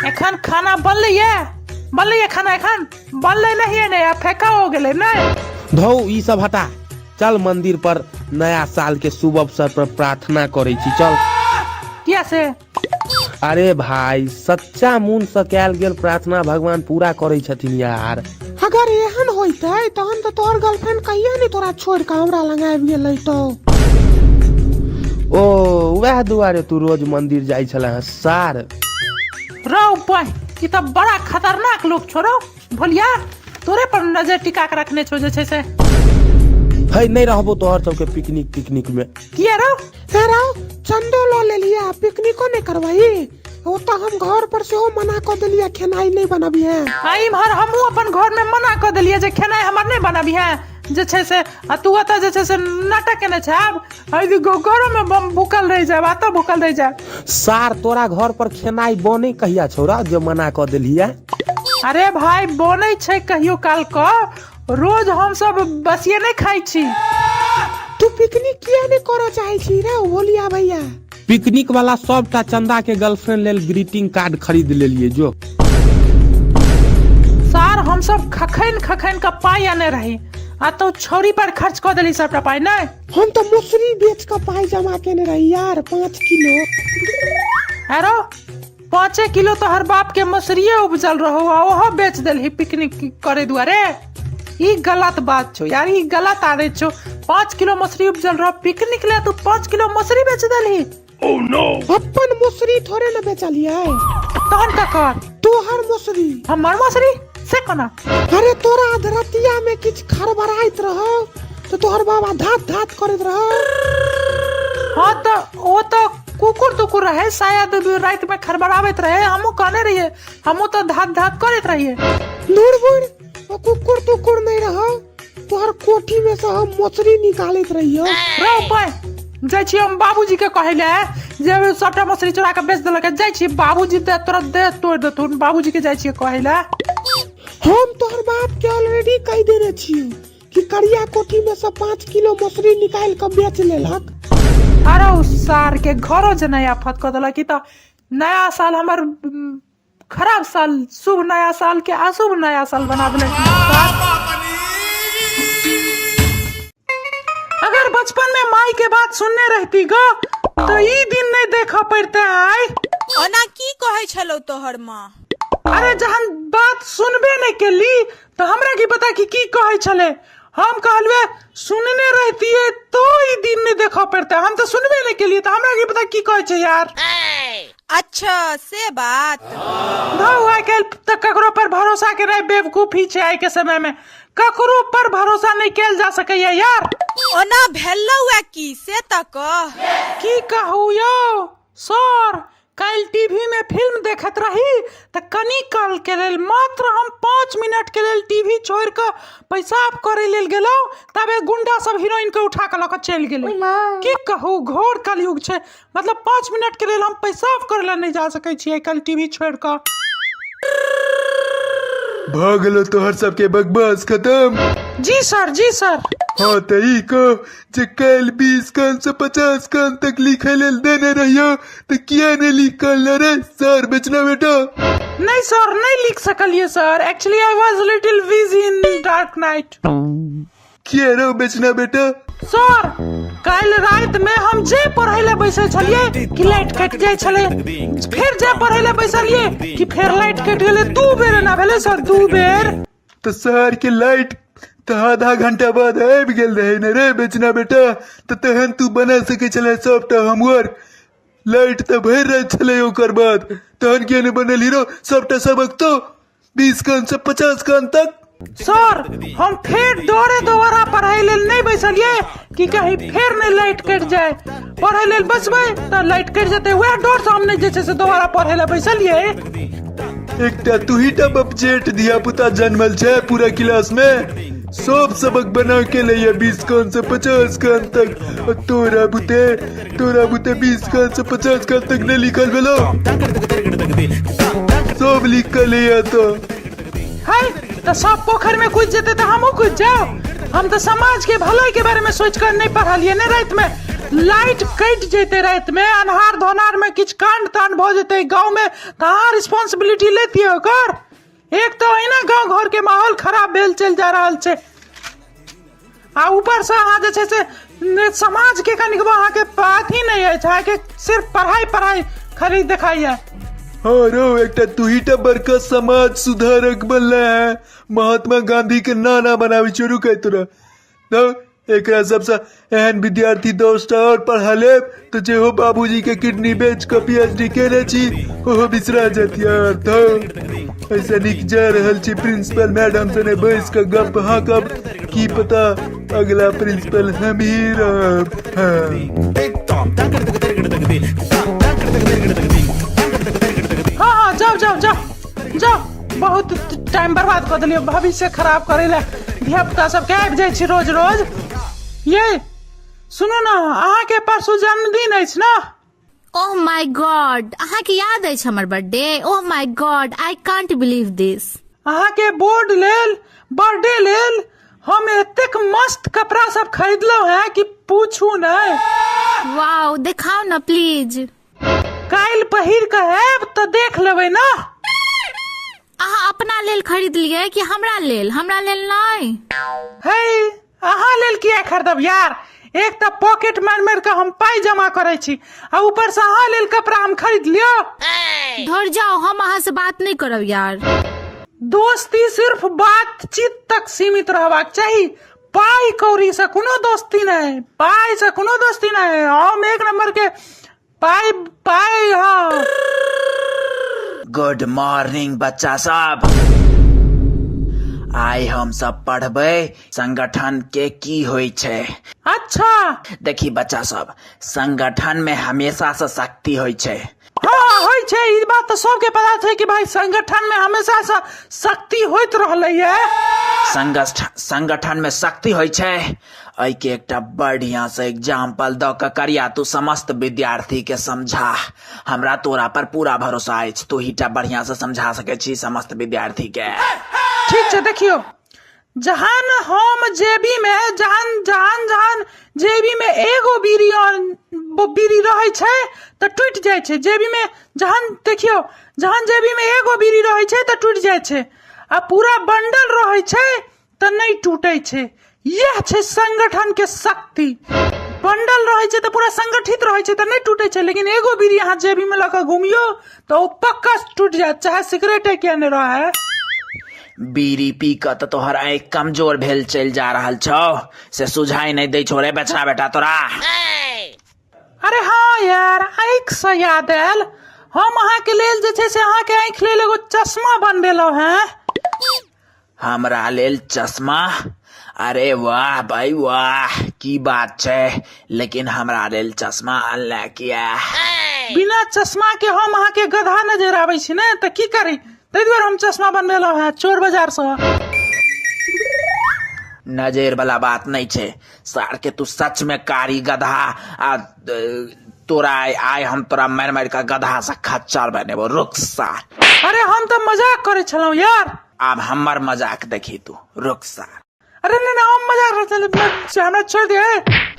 एखन खाना बनलै ये, बनलै ये खाना एखन बनलै नहीं ने, आ फेका हो गेलै नहि। धौ ई सब हटा, चल मंदिर पर नया साल के शुभ अवसर पर प्रार्थना करै छी चल। किया से? अरे भाई सच्चा मन से कैल गेल प्रार्थना भगवान पूरा करै छथिन यार। अगर एहन होइतै तहन तऽ तोहर गर्लफ्रेंड कहिया नहि तोरा छोड़ि कऽ हमरा लग आबि गेलै तो। ओ वएह दुआरे तू रोज मंदिर जाइ छला हँ सार। रौ बहि, ई तऽ बड़ा खतरनाक लोक छौ रौ भोलिया, तोरे पर नजर टिका के रखने छौ जे छै से। है नहि रहबो तोहर सबके पिकनिक तिकनिक में। किया रौ? हे रौ, चंदो लऽ लेलियै आ पिकनिको नहि करबही? ओतऽ हम घर पर सेहो मना कऽ देलियै खेनाइ नहि बनबिहे। आ इम्हर हमहूँ अपन घर में मना कऽ देलियै जे खेनाइ हमर नहि बनबिहे जे छै से, आ तू ओतऽ जे छै से नाटक केने छै। आब घरो में बम भूखल रहि जायब, एतऽ भूखल रहि जायब। सार तोरा घर पर खेनाइ बनै कहिया छौ रौ जे मना कऽ देलियै? अरे भाई बनै छै कहियो काल कऽ, रोज हम सब बसिए नहि खाइ छी। तू पिकनिक किया नहि करऽ चाहै छी रे भोलिया भैया? पिकनिक वाला सबटा चंदा के गर्लफ्रेंड लेल ग्रीटिंग कार्ड खरीद लेलिए जो। सार हम सब खखैन खखैन के पाई आने रही आ तो छौरी पर खर्च कऽ देली सबटा पाई नहि। हम तऽ मसुरी बेच कऽ पाई जमा केने रही यार 5 किलो। अरो 5 किलो तो हर बाप के मसुरिये उपजल रहो आ ओहो बेच देलही पिकनिक करे दुआरे। ई गलत बात छौ यार, ई गलत आदत छौ। 5 किलो मसुरी उपजल रहो पिकनिक ले तू 5 किलो मसुरी बेच देलही। अपन मसुरी थोड़े न बेचलियै। तहन ककर? तोहर मसुरी। हमर मसुरी से कोना? अरे तोरा अधरतिया में किछ खड़बड़ाइत रहो तो तोहर बाबा धात धात करैत रहो। हाँ तो ओ तो कुकुर तुकुर रहे शायद रात में खड़बड़ाबैत रहे, हमहूँ कहने रहिए, हमहूँ तो धात धात करैत रहिए। दूर बुढ़, ओ कुकुर तुकुर नहीं रहो, तोहर कोठी में से हम मछली निकालैत रहियो। रौ पाय जाइ छी हम बाबूजी के कहै ले जे सबटा मछली चोरा के बेच देलक। जाइ छी बाबूजी दे तोरा दे तोड़ देथुन, बाबूजी के जाइ छी कहै ले। हम तोहर बाप के ऑलरेडी कहि देने छियो कि करिया कोठी में से 5 किलो मछली निकाल के बेच लेलक। अरे सार के घरो जे नया आफत कऽ देलक। ई तऽ नया साल हमर खराब साल, शुभ नया साल के अशुभ नया साल बना देलक। अगर बचपन में माई के बात सुनने रहती गो तो ई दिन नहीं देखा पड़ते आय। ओना की कहै छलौ तोहर माँ? अरे जहन बात सुनबे नहीं केली तो हमरा की पता कि की कहै छले। हम कहलुए सुनने रहतिए तो ई दिन नहीं देखा पड़ते, हम तो सुनबे नहीं केलिए तो हमरा की पता की कहै छै यार। अच्छा से बात। धौ आइ काल्हि तऽ ककरो पर भरोसा के नहीं, बेवकूफी छै आइ के समय में, ककरो पर भरोसा नहीं कैल जा सकैया यार। ओना भेलौ ए की से तऽ कह। की कहू यौ सर, काल्हि टीवी में फिल्म देखैत रही तऽ कनी काल के लेल मात्र हम 5 मिनट के लेल टीवी छोड़ कऽ पेशाब करे लेल गेलहुँ, तबे गुंडा सब हीरोइन के उठा कऽ लऽ कऽ चलि गेलै। की कहू घोर कलयुग छै, मतलब 5 मिनट के लेल हम पेशाब करे ला नहीं जा सकै छियै काल्हि टीवी छोड़ कऽ। भऽ गेलो तोहर सबके बकवास खत्म? जी सर, जी सर। हाँ तऽ ई कह जे काल्हि 20 कान से 50 कान तक लिखे लेल देने रहियो तऽ किया नहीं लिख कर रे सर बेचना बेटा? नहीं सर, नहीं लिख सकलिए sir, actually I was little busy in dark night. किया रो बेचना बेटा? सर काल्हि राति में हम जे पढ़ै ले बैसल छलिए कि लाइट कटि जाइ छलै, फेर जे पढ़ै ले बैसलिए कि फेर लाइट कटि गेलै, 2 बेर एना भेलै सर, 2 बेर। तो सर के लाइट तो आधा घंटा बाद आबि गेल रहे ने रे बेचना बेटा, तो तहन तू बना सकै छलै सबटा होमवर्क। लाइट तऽ भरि राति छलै ओकर बाद, तहन किया नहि बनल हीरो सबटा सबक तो 20 कान से 50 कान तक। सर हम फेर डरे दोबारा पढ़ाई लेल नहीं बैसलिए कि कहीं फेर नहीं लाइट कटि जाए, पढ़ाई लेल बैसबै तऽ लाइट कटि जेतै, वएह डर से हम नहीं जे छै से दोबारा पढ़ै लए बैसलिए। एकटा तू ही टा बपजेठ धिया पुता जन्मल छै पूरा क्लास में। सब सबक बना के लैया 20 कान से 50 कान तक आ तोरा बुते तोरा बुते 20 कान से 50 कान तक नहीं लिखल भेलो, सब लिख के ले आता। है तऽ सब पोखरि में कूदि जेतै तऽ हमहूँ कूदि जाउ। हम तऽ समाज के भलाई के बारे में सोचि कऽ नहि पढ़लियै ने। राति में लाइट कटि जेतै, राति में अन्हार धोनार में किछु कांड तांड भऽ जेतै गाँव में तऽ अहाँ रिस्पॉन्सिबिलिटी लेतियै ओकर। एक तऽ ओहिना गाँव घर के माहौल खराब भेल चलि जा रहल छै आ ऊपर से अहाँ जे छै से समाज के कनिकबो अहाँके अथी नहि अछि, अहाँके सिर्फ पढ़ाइ पढ़ाइ खाली देखाइए। हाँ रो, एकटा तू ही टा बड़का समाज सुधारक बनला है, महात्मा गांधी के नाना बनावे शुरू कर तोरा। तो एकरा सबसे एहन विद्यार्थी 10टा और पढ़ा लेब तो जे हो बाबूजी के किडनी बेच के पीएचडी केने छी ओहो बिसरा जात यार। तो ऐसा निक जा रहल छी प्रिंसिपल मैडम से ने बैस के गप हाँकब, की पता अगला प्रिंसिपल हम ही रहब। हाँ। हाँ हाँ, जाओ जाओ जाओ जाओ, बहुत टाइम बर्बाद कऽ देलियै, भविष्य खराब करै लए धिया पुता सबके आबि जाइ छी रोज रोज। ये सुनू ने, अहाँके परसू जन्मदिन अछि ने? ओह my God, अहाँके याद अछि हमर birthday? Oh my god, I can't believe this. अहाँके बोर्ड लेल, बर्थडे लेल हम एतेक मस्त कपड़ा सब खरीदलहुँ हैं कि पूछू नहि। वाओ, देखाउ ने प्लीज। काल्हि पहिर कऽ आयब तऽ देख लेबै ने। अहाँ अपना लेल खरीदलियै कि हमरा लेल? हमरा लेल नहि। हे, अहाँ लेल किया खरीदब यार? एक तऽ पॉकेट मारि मारि कऽ हम पाइ जमा करै छी आ ऊपर से अहाँ लेल कपड़ा हम खरीद लियो। धर जाओ, हम अहाँ से बात नहीं करब यार। दोस्ती सिर्फ बातचीत तक सीमित रहबाक चाही, पाइ कौड़ी से कोनो दोस्ती नहीं, पाइ से कोनो दोस्ती नहीं। हम एक नंबर के पाइ पाइ। हाँ, गुड मॉर्निंग बच्चा सब। आइ हम सब पढ़बै संगठन के की होइ छै। अच्छा देखी बच्चा सब, संगठन में हमेशा से शक्ति होइ छै। हाँ होइ छै, ई बात तऽ सबके पता छै कि भाई संगठन में हमेशा से शक्ति होइत रहलै है। संगठन में शक्ति होइ छै, एहिके एकटा बढ़िया से एग्जाम्पल दऽ कऽ करिया तू समस्त विद्यार्थी के समझा। हमरा तोरा पर पूरा भरोसा अछि, तू ही टा बढ़िया से समझा सकै छी समस्त विद्यार्थी के। ठीक छै, देखियौ, जहन हम जेबी में जहन जहन जहन जेबी में एगो बीड़ी और बीड़ी रहै छै तऽ टूटि जाइ छै। जेबी में जहन देखियौ, जहन जेबी में एगो बीड़ी रहै छै तऽ टूटि जाइ छै आ पूरा बंडल रहै छै तऽ नहि टूटै छै। इएह छै संगठन के शक्ति। बंडल रहै छै तऽ पूरा संगठित रहै छै तऽ नहि टूटै छै, लेकिन एगो बीड़ी अहाँ जेबी में लऽ कऽ घुमियौ तऽ ओ पक्का टूटि जायत, चाहे सिगरेटे किया नहि रहै। बीड़ी पी कऽ तऽ तोहर आँखि कमजोर भेल चलि जा रहल छौ, से सुझाइ नहि दै छौ रे बछड़ा बेटा तोरा। अरे हाँ यार, आँखि से याद आयल, हम अहाँके लेल जे छै से अहाँके आँखि लेल एगो चश्मा बनबेलहुँ हेँ। हमरा लेल चश्मा? अरे वाह भाई वाह, की बात छै, लेकिन हमरा लेल चश्मा अनले किया? बिना चश्मा के हम अहाँके गधा नजर आबै छी ने, तऽ की करी, ताहि दुआरे हम चश्मा बनबेलहुँ हेँ चोर बाजार सँ। नजर वाला बात नहीं छै सार के, तू सच में कारी गधा आ तोरा आइ हम तोरा मारि मारि के गधा से खच्चर बनेबो, रुक सार। अरे हम तऽ मजाक करै छलहुँ यार। आब हमर मजाक देखी तू, रुक सार। अरे नहीं नहीं, हम मजाक करै छलहुँ, हमरा छोड़ि दे,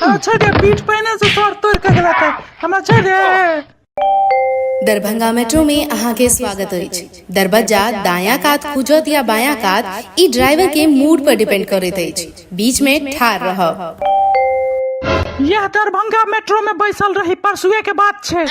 हमरा छोड़ि दे, पीठ पहिने से तोड़ तोड़ के गेला तऽ हमरा छोड़ि दे। दरभंगा मेट्रो में अहाँके स्वागत अछि। दरबज्जा दायां कात खुजत या बायां कात, ई ड्राइवर के मूड पर डिपेंड करैत अछि। बीच में ठाढ़ रहब। यह दरभंगा मेट्रो में बैसल रही, परसुए के बात छै,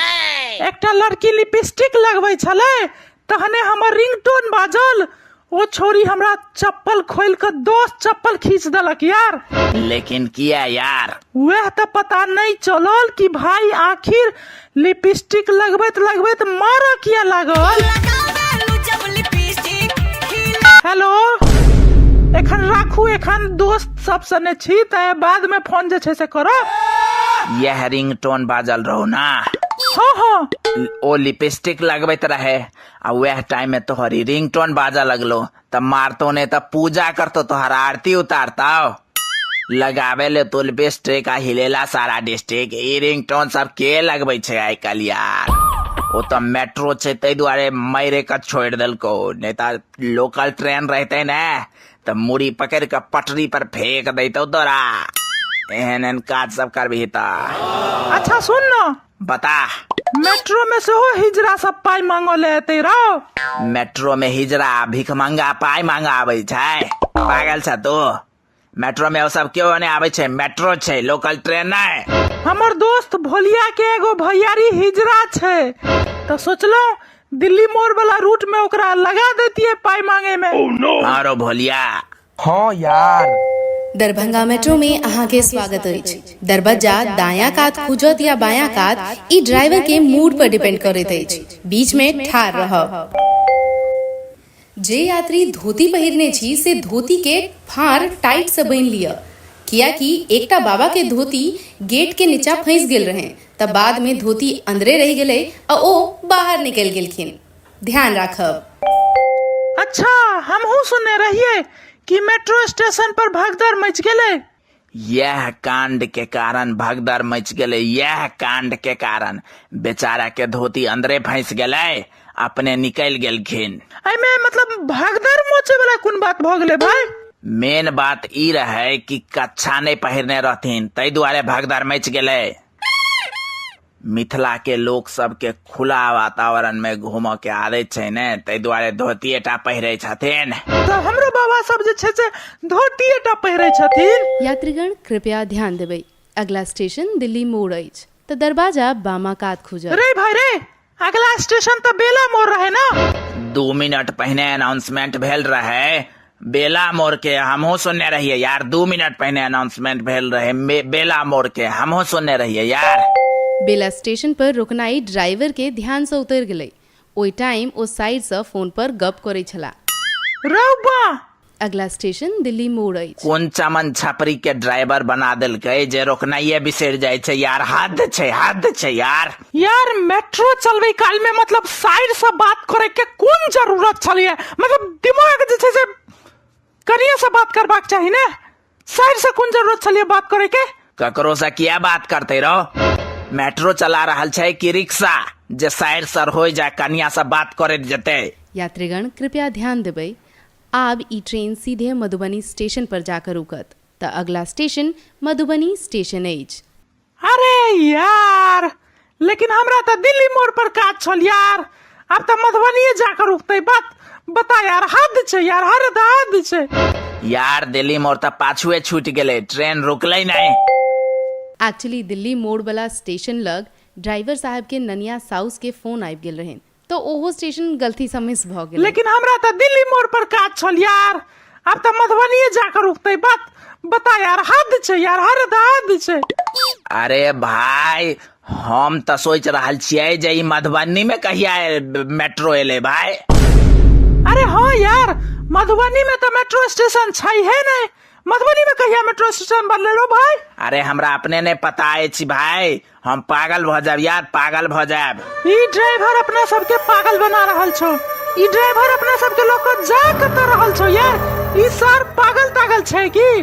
एकटा लड़की लिपस्टिक लगबै छलै तहने हमर रिंगटोन बाजल, ओ छोरी हमरा चप्पल खोल के दोस्त चप्पल खींच देलक यार। लेकिन किया यार? वह तऽ पता नहीं चलल कि भाई आखिर लिपस्टिक लगबैत लगबैत मारऽ किया लागल। हेलो, एखन राखू, एखन दोस्त सब सने छी तऽ बाद में फोन जे छै से करब। यह रिंगटोन बाजल रहो ना। हाँ हाँ। ओ लिपस्टिक लगबैत रहे आ वएह टाइम में तोहर ई रिंगटोन बाजा लगलो, त मारतो ने त पूजा करतो, तोहर आरती उतारतो। लगावे ले तो लिपस्टिक आ हिलेला सारा डिस्ट्रिक्ट। ई रिंगटोन सब के लगबै छै आइ काल्हि यार? ओ तऽ मेट्रो छै ताहि दुआरे मारे के छोड़ि देलको, नहि तऽ लोकल ट्रेन रहते ने तऽ मुड़ी पकड़ि कऽ पटरी पर फेंक दैतौ तोरा। एहन एहन काज सब करबही तऽ। अच्छा सुन न, बता। मेट्रो में सेहो हिजरा सब पाइ मांगऽ ले एतै रौ? मेट्रो में हिजरा भिखमंगा पाइ मांगा आबै छै? पागल छ तू? मेट्रो में ओ सब केओ नहि आबै छै, मेट्रो छै, लोकल ट्रेन नहि। हमर दोस्त भोलिया के एगो भैयारी हिजरा छै, तऽ सोचलहुँ दिल्ली मोड़ वाला रूट में ओकरा लगा देतियै पाइ मांगे में। हाँ रो भोलिया। हाँ यार। दरभंगा मेट्रो में अहाँके स्वागत अछि। दरबज्जा दायां कात खुजत या बायां कात, ई ड्राइवर के मूड पर डिपेंड करैत अछि। बीच में ठाढ़ रहब। जे यात्री धोती पहिरने छी से धोती के फाँड़ टाइट से बान्हि लिअ, कियाकि एकटा बाबा के धोती गेट के नीचा फंसि गेल रहनि त बाद में धोती अंदरे रहि गेलै आ ओ बाहर निकलि गेलखिन। ध्यान राखब। अच्छा, हमहूँ सुनने रहियै कि मेट्रो स्टेशन पर भगदड़ मचि गेलै। यैह कांड के कारण भगदड़ मचि गेलै, यैह कांड के कारण। बेचारा के धोती अंदरे फंसि गेलै, अपने निकलि गेलखिन। एहिमे मतलब भगदड़ मचे वाला कोन बात भऽ गेलै भाई? मेन बात ई रहै कि कच्छा नहि पहिरने रहथिन, ताहि दुआरे भगदड़ मचि गेलै। मिथिला के लोक सबके खुला वातावरण में घूमऽ के आदत छै ने, ताहि दुआरे धोतिए टा पहिरै छथिन। तऽ हमरो बाबा सब जे छै से धोतिए टा पहिरै छथिन। यात्रीगण कृपया ध्यान देबै, अगला स्टेशन दिल्ली मोड़ अछि तऽ दरवाजा बामा कात खुजत। रे भाई रे, अगला स्टेशन तऽ बेला मोड़ रहे ना? 2 मिनट पहिने अनाउंसमेंट भेल रहे बेला मोड़ के, हमहूँ सुनने रहिए यार। 2 मिनट पहिने अनाउंसमेंट भेल रहे बेला मोड़ के, हमहूँ सुनने रहिए यार। बेला स्टेशन पर रुकनाइ ड्राइवर के ध्यान सँ उतरि गेलै। ओहि टाइम ओ साइड सँ फोन पर गप करै छलाह। रौ बा! अगला स्टेशन दिल्ली मोड़ अछि। कोन चमन छपरी के ड्राइवर बना देलकै जे रोकनाइए बिसरि जाइ छै यार। हद छै, हद छै यार। यार मेट्रो चलबै काल में मतलब साइड से बात करे के कोन जरूरत छलिए? मतलब दिमाग जे छै से कनिए से बात करबाक चाही ने, साइड से कोन जरूरत छलिए बात करे के? ककरो से किया बात करते रहो? मेट्रो चला रहल छै कि रिक्शा जे साइड सर हो जाय कनिया से बात करैत जेतै? यात्रीगण कृपया ध्यान देबै, आब ई ट्रेन सीधे मधुबनी स्टेशन पर जाकर रुकत तऽ अगला स्टेशन मधुबनी स्टेशन अछि। अरे यार, लेकिन हमरा तऽ दिल्ली मोड़ पर काज छल यार, आब तऽ मधुबनीये जाकर रुकतै। बात बता यार, हद छै यार, हद हद छै यार। दिल्ली मोड़ तऽ पाछुए छूटि गेलै, ट्रेन रुकलै नहि। एक्चुअली दिल्ली मोड़ वाला स्टेशन लग ड्राइवर साहब के ननिया साउस के फोन आबि गेल रहनि तऽ ओहो स्टेशन गलती सँ मिस भऽ गेलै। लेकिन हमरा तऽ दिल्ली मोड़ पर काज छल यार, आब तऽ मधुबनीये जाकर रुकतै। बात बता यार, हद छै यार, हद हद छै। अरे भाई, हम तऽ सोचि रहल छियै जे ई मधुबनी में कहिया मेट्रो एलै भाई। अरे हाँ यार, मधुबनी में तऽ मेट्रो स्टेशन छै हे नहि, मधुबनी में कहिया मेट्रो स्टेशन बनलै रो भाई? अरे हमरा अपने नहि पता अछि भाई, हम पागल भऽ जायब यार, पागल भऽ जायब। ई ड्राइवर अपना सबके पागल बना रहल छौ, ई ड्राइवर अपना सबके लोग को जा कतऽ रहल छौ यार? ई सर पागल तागल छै की?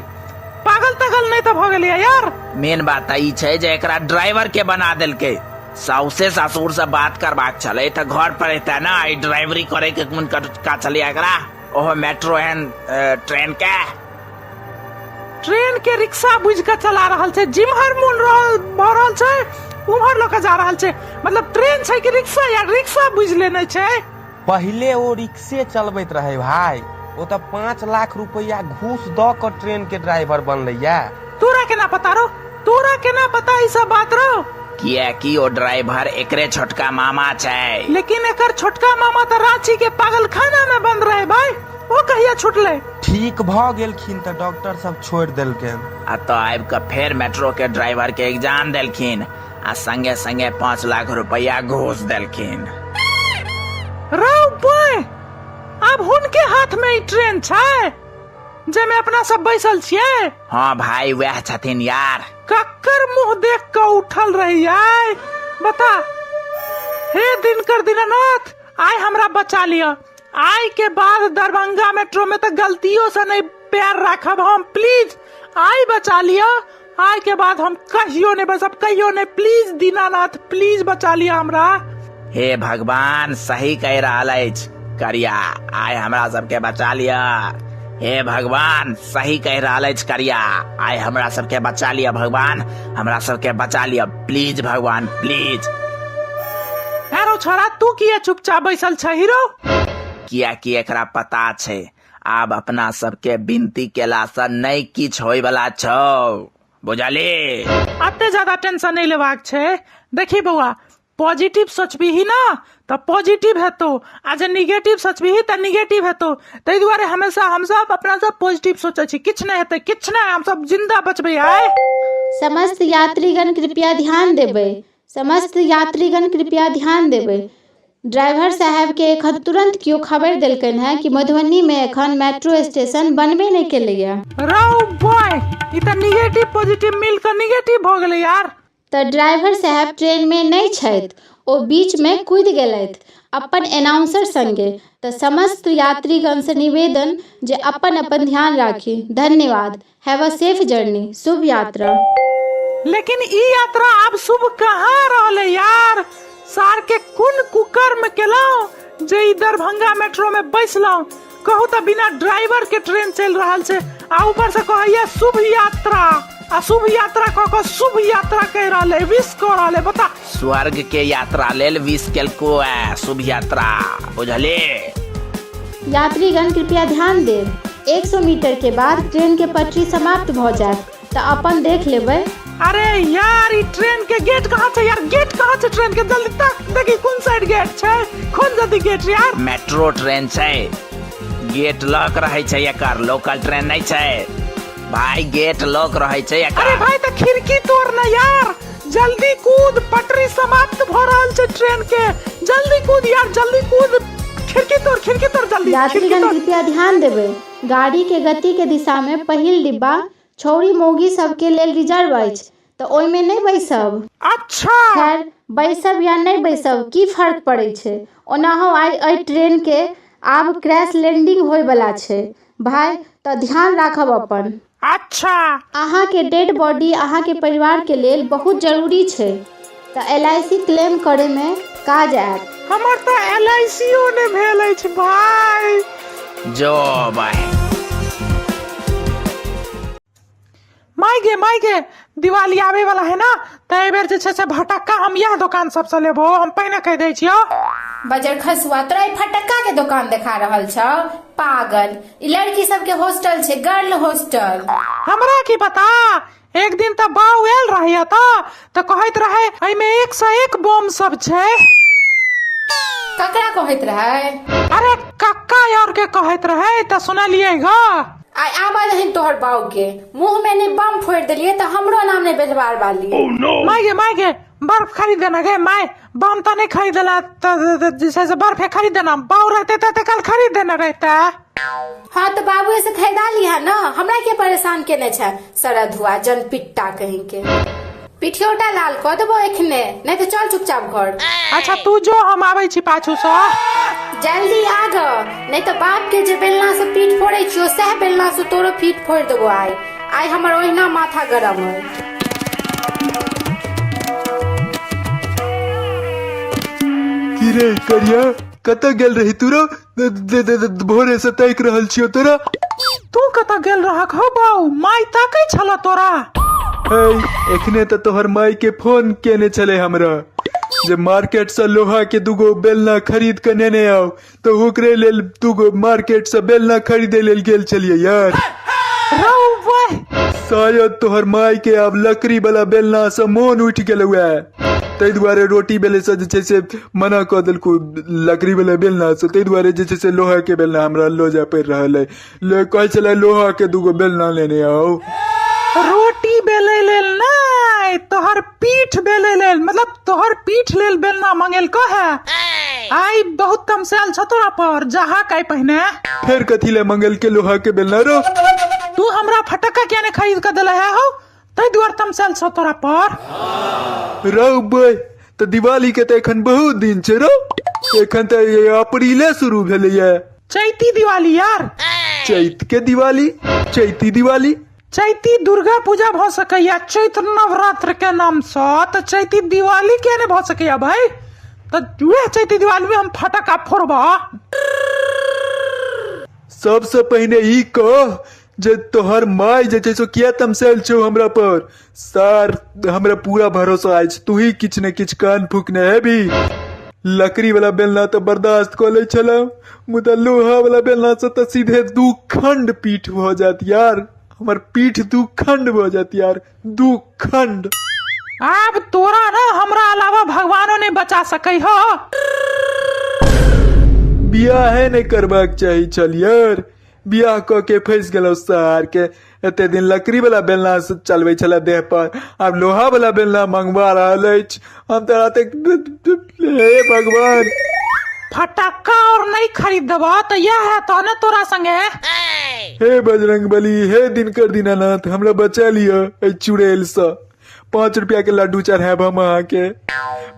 पागल तागल नहि तऽ भऽ गेलै यार। मेन बात तऽ ई छै जे एकरा ड्राइवर के बना देलकै। साउसे ससुर से बात करबाक छलै तऽ घर पर एतै ने, ई ड्राइवरी करे के कोन का छलै एकरा, ओहो मेट्रो एहन ट्रेन के। ट्रेन के रिक्शा बुझि कऽ चला रहल छै, जिम्हर मोन रहल भऽ रहल छै उम्हर लऽ कऽ जा रहल छै। मतलब ट्रेन छै कि रिक्शा यार, रिक्शा बुझि लेने छै। पहिले ओ रिक्शे चलबैत रहै भाई, ओ तऽ 5 लाख रुपैआ घूस दऽ कऽ ट्रेन के ड्राइवर बनलैया। तोरा केना पता रो, तोरा केना पता ई सब बात रो? कियाकि ओ ड्राइवर एकरे छोटका मामा छै। लेकिन एकर छोटका मामा तऽ रांची के पागलखाना में बंद रहे भाई, ओ कहिया छुटलै? ठीक भऽ गेलखिन तऽ डॉक्टर सब छोड़ि देलकनि। आ तऽ आबि कऽ फेर मेट्रो के ड्राइवर के एग्जाम देलखिन आ संगे संगे 5 लाख रुपया घूस देलखिन। रौ बॉय, आब हुनके हाथ में ई ट्रेन छै जाहिमे अपना सब बैसल छियै? हाँ भाई, वएह छथिन यार। कक्कर मुंह देख कऽ उठल रही आय, बता हे दिनकर दीनानाथ, आइ हमरा बचा लिअ। आइ के बाद दरभंगा मेट्रो में तऽ गलतियों से नहीं पैर राखब हम। प्लीज I बचा लिअ। आइ के बाद हम कहियो नहीं बसब, कहियो नहीं। प्लीज दीनानाथ, प्लीज बचा लिअ हमरा। हे भगवान, सही कहि रहल अछि करिया, आइ हमरा सबके बचा लिअ। हे भगवान, सही कहि रहल अछि करिया, आइ हमरा सबके बचा लिअ। भगवान, हमरा सबके बचा लिअ, प्लीज भगवान, प्लीज। अरे छोड़ा, तू किया चुपचाप बैसल छ हीरो? कियाकि एकरा पता छै आब अपना सबके विनती केलासँ नहि किछु होइवला छौ, बुझली? अते ज्यादा टेंशन नहीं लेबाक छै। देखी बौआ, पॉजिटिव सोचबीही ना तऽ पॉजिटिव हेतौ, आ जे निगेटिव सोचबीही तऽ निगेटिव हेतौ। ताहि दुआरे हमेशा हमसब अपना सब पॉजिटिव सोचै छी। किछु नहि हेतै, किछु नहि, हमसब जिंदा बचबै आइ। समस्त यात्रीगण कृपया ध्यान देबै। समस्त यात्रीगण कृपया ध्यान देबै। ड्राइवर साहेबके एखन तुरन्त केओ खबरि देलकनि हेँ कि मधुबनीमे एखन मेट्रो स्टेशन बनबे नहि केलैए। रौ बॉय, ई तऽ निगेटिव पॉजिटिव मिल कऽ निगेटिव भऽ गेलै यार। तऽ ड्राइवर साहेब ट्रेनमे नहि छथि, ओ बीचमे कूदि गेलथि अपन एनाउंसर संगे। तऽ समस्त यात्रीगणसँ निवेदन जे अपन अपन ध्यान राखी। धन्यवाद। Have a safe journey. शुभ यात्रा। लेकिन ई यात्रा आब शुभ कहाँ रहलै यार? सार के कोन कुकर्म केलहुँ जे ई दरभंगा मेट्रो में बैसलहुँ। कहू तऽ बिना ड्राइवर के ट्रेन चलि रहल छै, आ ऊपर से कहैया शुभ यात्रा, आ शुभ यात्रा कऽ कऽ शुभ यात्रा कहि रहल है, विश कऽ रहल है, बता। स्वर्ग के यात्रा लेल विश केलको है शुभ यात्रा, बुझली? यात्रीगण कृपया ध्यान देब। 100 मीटर के बाद ट्रेन के पटरी समाप्त भऽ जायत, तऽ अपन देख लेबै। अरे यार, ई ट्रेन के गेट कहाँ छै यार? गेट कहाँ छै ट्रेन के? जल्दी तक देखी कोन साइड गेट छै, खोल जल्दी गेट यार। मेट्रो ट्रेन छै, गेट लॉक रहै छै एकर, लोकल ट्रेन नहि छै भाई, गेट लॉक रहै छै एकर। अरे भाई, तऽ खिड़की तोड़ ना यार, जल्दी कूद, पटरी समाप्त भ रहल छै ट्रेन के, जल्दी कूद यार, जल्दी कूद, खिड़की तोड़, खिड़की तोड़ जल्दी, खिड़की यात्रीगण तोड़। कृपया ध्यान देबै। गाड़ी के गति के दिशा मे पहिल डिब्बा छौड़ी मौगी सबके लेल रिजर्व अछि, तऽ ओहिमे नहि बैसब। अच्छा। खैर, बैसब या नहि बैसब की फर्क पड़ै छै। ओनाहो आइ एहि ट्रेन के आब क्रैश लैंडिंग होय बला छै भाय, तऽ ध्यान राखब अपन। अच्छा। अहाँके डेड बॉडी अहाँके परिवार के लेल बहुत जरूरी छै, तऽ एल I C claim करय मे काज आयत। हमर तऽ एल I C ओ नहि भेल अछि भाय। जो भाय। माय गे, माय गे, दिवाली आबे वाला है ना, तऽ एहि बेर जे छै से भटक्का हम इएह दोकान सबसँ लेबो, हम पहिने कहि दै छियौ। बजर खसुआ, तोरा ई फटक्का के दोकान देखा रहल छौ पागल। ई लड़की सबके हॉस्टल छै, गर्ल हॉस्टल। हमरा की पता, एक दिन तऽ बाउ आयल रहे एतऽ, तऽ कहैत रहे एहिमे एक से एक बम सब छै। ककरा कहैत रहे? अरे कक्का यार के कहैत रहे, तऽ सुनलियै ग। आइ आबऽ दहीन तोहर बाऊ के, मुंह में ने बम फोड़ि देलियै तऽ हमरो नाम ने बेलवार वाली। माय गे, माय गे, बर्फ खरीद देना गे my, बम तऽ नहि खरीदला तऽ जे छै से बर्फे खरीद देना, बाऊ रहते तऽ कल खरीद देने रहते। हाँ तऽ बाबुए से खरीदा लिहा ना, हमरा के परेशान केने छै सरधुआ जनपिट्टा कहीं के। पिठियोटा लाल कऽ देबो एखने, नहीं तऽ चल चुपचाप घर। अच्छा तू जो, हम आबै छी पाछू सँ। जल्दी आ ग, नहीं तऽ बाप के जे बेलना से पीठ फोड़ै छियो सएह बेलना से तोरो पीठ फोड़ि देबो आइ। आइ हमर ओहिना माथा गरम अइ। की रे करिया, कतऽ गेल रही तू रो? भोरे से ताकि रहल छियौ तोरा। तू कतऽ गेल रहक हो बाउ? माय ताकै छल तोरा। है, एखने तऽ तोहर माय के फोन केने छलै हमरा जे मार्केट से लोहा के दूगो बेलना खरीद के नेने आउ, तऽ ओकरे लेल दूगो मार्केट से बेलना खरीदे लेल गेल छलियै यार। रौ वाह। शायद तोहर माय के आब लकड़ी वाला बेलना से मोन उठि गेलौ है, ताहि दुआरे रोटी बेले से जे छै से मना कऽ देलकौ लकड़ी वाला बेलना से, ताहि दुआरे जे छै से लोहा के बेलना हमरा लऽ जाय पड़ि रहल अइ। ले कहै छलै लोहा के दूगो बेलना लेने आउ। रोटी बेलै लेल नहि, तोहर पीठ बेलै लेल, मतलब तोहर पीठ लेल बेलना मंगेलको है। आइ बहुत तमसायल छ तोरा पर, जाहा काई पहिने। फेर कथी ले मंगेलके लोहा के बेलना रो? तू हमरा फटक्का किया ने खरीद के देले है हो, ताहि दुआरे तमसायल छ तोरा पर। रौ बे, तऽ दिवाली के तऽ एखन बहुत दिन छै रो, एखन तऽ अप्रीले शुरू भेलैया। चैती दिवाली यार। चैत के दिवाली, चैती दिवाली। चैती दुर्गा पूजा भऽ सकैया चैत्र नवरात्र के नामसँ, तऽ चैती दिवाली किया नहि भऽ सकैया भाई? तऽ वएह चैती दिवाली में हम फटका फोड़बा। सबसँ पहिने ई कह जे तोहर माय जे छै से किया तमसायल छौ हमरा पर? सर, हमरा पूरा भरोसा अछि तू ही किछु ने किछु कान फूकने हेबी। लकड़ी वाला बेलना तऽ बर्दाश्त कऽ लै छलहुँ, मुदा लोहा वाला बेलना से तऽ सीधे दू खंड पीठ भऽ जायत यार, हमर पीठ दू खंड भऽ जायत यार, दू खंड। आब तोरा ना हमरा अलावा भगवानो नहीं बचा सकै हो। बियाहे नहि करबाक चाही छल यार, बियाह कऽ के फँसि गेलहुँ सार के। एते दिन लकड़ी वाला बेलना से चलबै छलै देह पर, आब लोहा वाला बेलना मंगवा रहल अछि। हम तऽ राते, हे भगवान। फटक्का और नहीं खरीद देबा तऽ यह है तो ने तोरा संगे। हे बजरंग बली, हे दिनकर दीनानाथ, हमरा बचा लिअ एहि चुड़ैल सँ। 5 रुपया के लड्डू चढ़ायब हम अहाँके।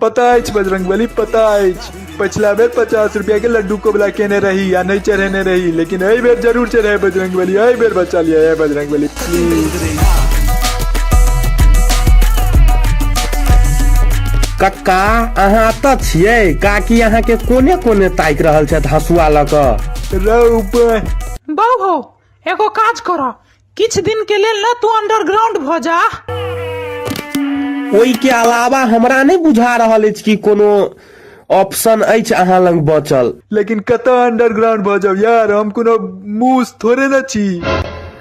पता अछि बजरंग बली, पता अछि, पछिला बेर 50 रुपया के लड्डू कोबला केने रही आ नहि चढ़ेने रही, लेकिन एहि बेर जरूर चढ़ायब बजरंग बली, एहि बेर बचा लिअ हे बजरंग बली, प्लीज। कक्का, अहाँ एतऽ छियै? काकी अहाँके कोने कोने ताकि रहल छथि हँसुआ लऽ कऽ। रौ बा। बौ हो, एगो काज कर, किछु दिन के लेल ना तू अंडरग्राउंड भऽ जा। ओहि के अलावा हमरा नहि बुझा रहल अछि कि कोनो ऑप्शन अछि अहाँ लग बचल। लेकिन कतऽ अंडरग्राउंड भऽ जाउ यार, हम कोनो मूस थोड़े ने छी।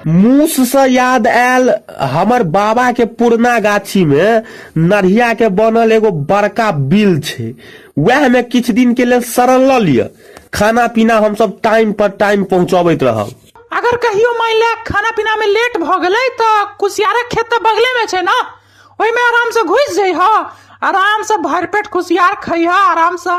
मूस से याद आयल, हमर बाबा के पुरना गाछी में नढ़िया के बनल एगो बड़का बिल छै, वएह में किछु दिन के लेल शरण लऽ लिअ। खाना पीना हमसब टाइम पर टाइम पहुंचबैत रहब। अगर कहियो मान ले खाना पीना में लेट भऽ गेलै तऽ कुसियारक खेत तऽ बगले में छै ना, ओहिमे आराम से घुसि जइह, आराम से भरि पेट कुसियार खइह आराम से।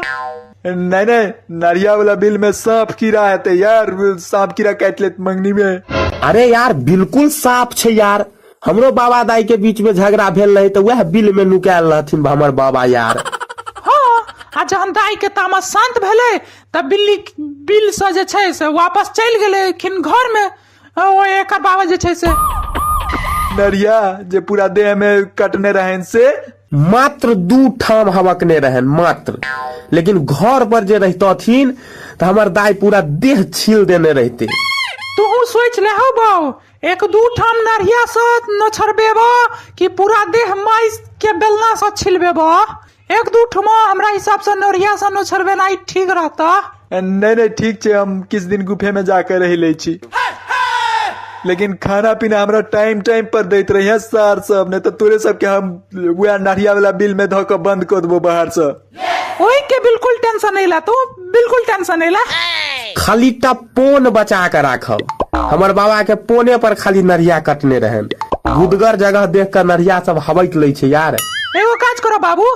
नहीं नहीं, नरिया वाला बिल में सांप कीड़ा हेतै यार, सांप कीड़ा काटि लेत मंगनी में। अरे यार बिल्कुल साफ छै यार, हमरो बाबा दाई के बीच में झगड़ा भेल रहे तऽ वएह बिल में नुकायल रहथिन हमर बाबा यार। हाँ, आ जहन दाई के तामस शांत भेलै तऽ बिल्ली बिल से जे छै से वापस चलि गेलखिन घर में, ओ एकर बाबा जे छै से। नरिया जे पूरा देह में कटने रहन से मात्र 2 ठाम हवकने रहन मात्र, लेकिन घर पर जे रहितथिन तऽ हमर दाई पूरा देह छील देने रहते। तू सोच ले हो बाऊ, 1-2 ठाम नरिया से नोछरबेबो कि पूरा देह माइस के बेलना से छिलबेबो? 1-2 ठमा हमरा हिसाब से नरिया से नोछरबेनाइ ठीक रहता। नहीं नहीं ठीक छै, हम किछु दिन गुफे में जाके रहि लै छी, लेकिन खाना पीना हमरा टाइम टाइम पर दैत रहिए सार सब, नहीं तऽ तोरे सबके हम वएह नरिया वाला बिल में धऽ कऽ बंद कऽ देबो बाहर से। ओहि के बिल्कुल टेंशन नहीं ला तू, बिल्कुल टेंशन नहीं ला। खाली टा पोन बचा के राखब, हमर बाबा के पोने पर खाली नरिया कटने रहन, गुदगर जगह देख के नरिया सब हबक लै छै यार। एगो काज करो बाबू,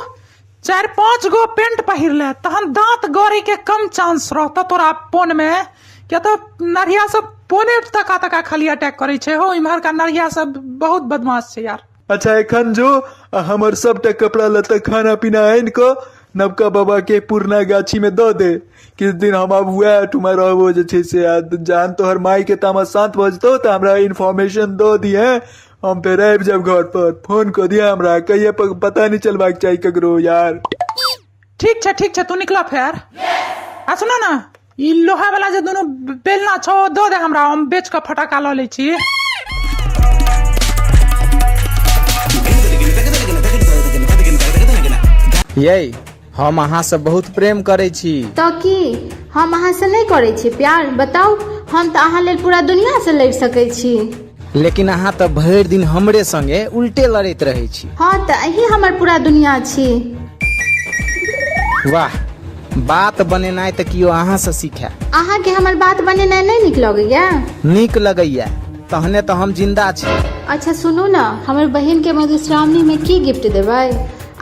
4-5 गो पेंट पहिर ले, तहन दांत गड़े के कम चांस रहता तोरा पोन में, किया तो नरिया सब पोने तका तका खाली अटैक करे छै हो, इम्हर का नरिया सब बहुत बदमाश छै यार। अच्छा एखन जो आ हमर सबटा कपड़ा लत्ता खाना पीना आनि कऽ नवका बाबा के पुरना गाछी में दऽ दे, किछु दिन हम आब वएह ठुमा रहबो जे छै से, आ जहन तोहर माय के तामस शांत भऽ जेतौ तऽ हमरा इन्फॉर्मेशन दऽ दिहे, हम फेर आबि जायब घर पर, फोन कऽ दिहे हमरा, कहिये पता नहि चलबाक चाही ककरो यार। ठीक छै ठीक छै, तू निकला फेर। आ सुनो ना, ई लोहा वाला जे दुनू बेलना छौ दऽ दे हमरा, हम बेच कऽ फटाका लऽ लै छी। यै, हम अहाँ से बहुत प्रेम करै छी। तऽ की हम अहाँ से नहि करै छी प्यार? बताउ, हम तऽ अहाँ लेल पूरा दुनिया से लड़ि सकै छी। लेकिन अहाँ तऽ भरि दिन हमरे संगे उल्टे लड़ैत रहै छी। हाँ तऽ अहीं हमर पूरा दुनिया छी। वाह, बात बनेनाइ तऽ कियो अहाँ से सीखै। अहाँके हमर बात बनेनाइ नहि नीक लगैया? नीक लगैया, तहने तऽ हम जिंदा छी। अच्छा सुनू ने, हमर बहिन के मधुश्रावणी में की गिफ्ट देबै?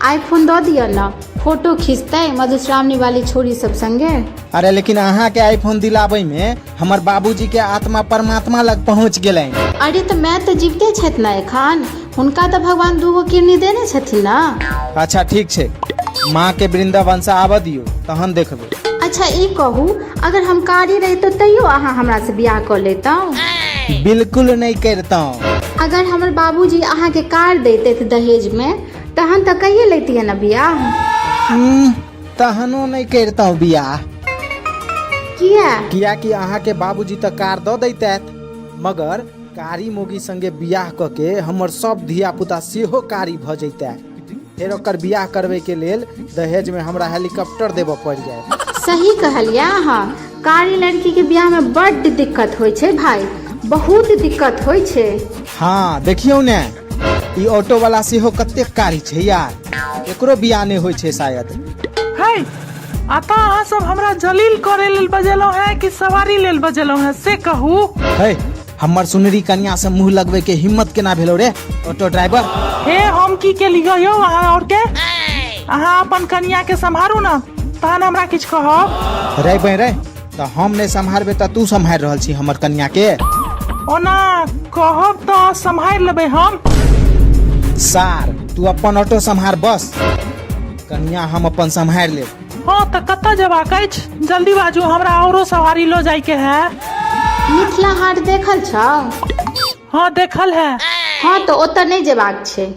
आईफोन दऽ दिअ ने, फोटो खींचतै मधुश्रावणी वाली छोरी सब संगे। अरे लेकिन अहाँ के आईफोन दिलाबै में हमर बाबूजी के आत्मा परमात्मा लग पहुंच गेलनि। अरे तऽ माय तऽ जीविते छथि ने एखन, हुनका तऽ भगवान 2 गो किडनी देने छथिन ने। अच्छा ठीक छै। माँ के वृंदावन से आबऽ दियौ तहन देखबै। अच्छा ई कहू, अगर हम कारी रहितहुँ तैयो अहाँ हमरासँ बियाह कऽ लैतहुँ? बिल्कुल नहि करितहुँ। अगर हमर बाबूजी अहाँके कार दैतथि दहेजमे तहन तऽ कहिए लैतियै ने बियाह? तहनो नहि करितहुँ बियाह। किया? कियाकि अहाँके बाबूजी तऽ कार दऽ दैतथि, मगर कारी मोगी संगे बियाह कऽ के हमर सब धिया पुता सेहो कारी भऽ जैतै। फेर ओकर बियाह करबै के लेल दहेज में हमरा हेलीकॉप्टर देबऽ पड़ि जायत। सही कहलियै अहाँ, कारी लड़की के बियाह में बड्ड दिक्कत होइ छै भाई, बहुत दिक्कत होइ छै। हाँ देखियौ ने, ई ऑटो वाला सेहो कतेक कारी छै यार, एकरो बियाह नहि होइ छै शायद। है अतः अहाँ सब हमरा जलील करे लेल बजेलहुँ हैं कि सवारी लेल बजेलहुँ हैं से कहू। है हमर सुनरी कनिया से मुंह लगवे के हिम्मत केना भेलो रे ऑटो ड्राइवर? हे हम की केलियै यौ अहाँ और के? अहाँ अपन कनिया के सम्हारू ना, तहन हमरा किछु कहब। रे बे रे, तऽ हम नहि सम्हारबै तऽ तू सम्हारि रहल छी हमर कनिया के? ओना कहब तऽ सम्हारि लेबै हम। सार तू अपन ऑटो सम्हार बस, कनिया हम अपन सम्हारि लेब। हँ तऽ कतऽ जेबाक अछि? जल्दी बाजू, हमरा औरो सवारी लऽ जाइके है। मिथिला हाट देखल छौ? हँ देखल है। हँ तऽ ओतऽ नहि जेबाक छै।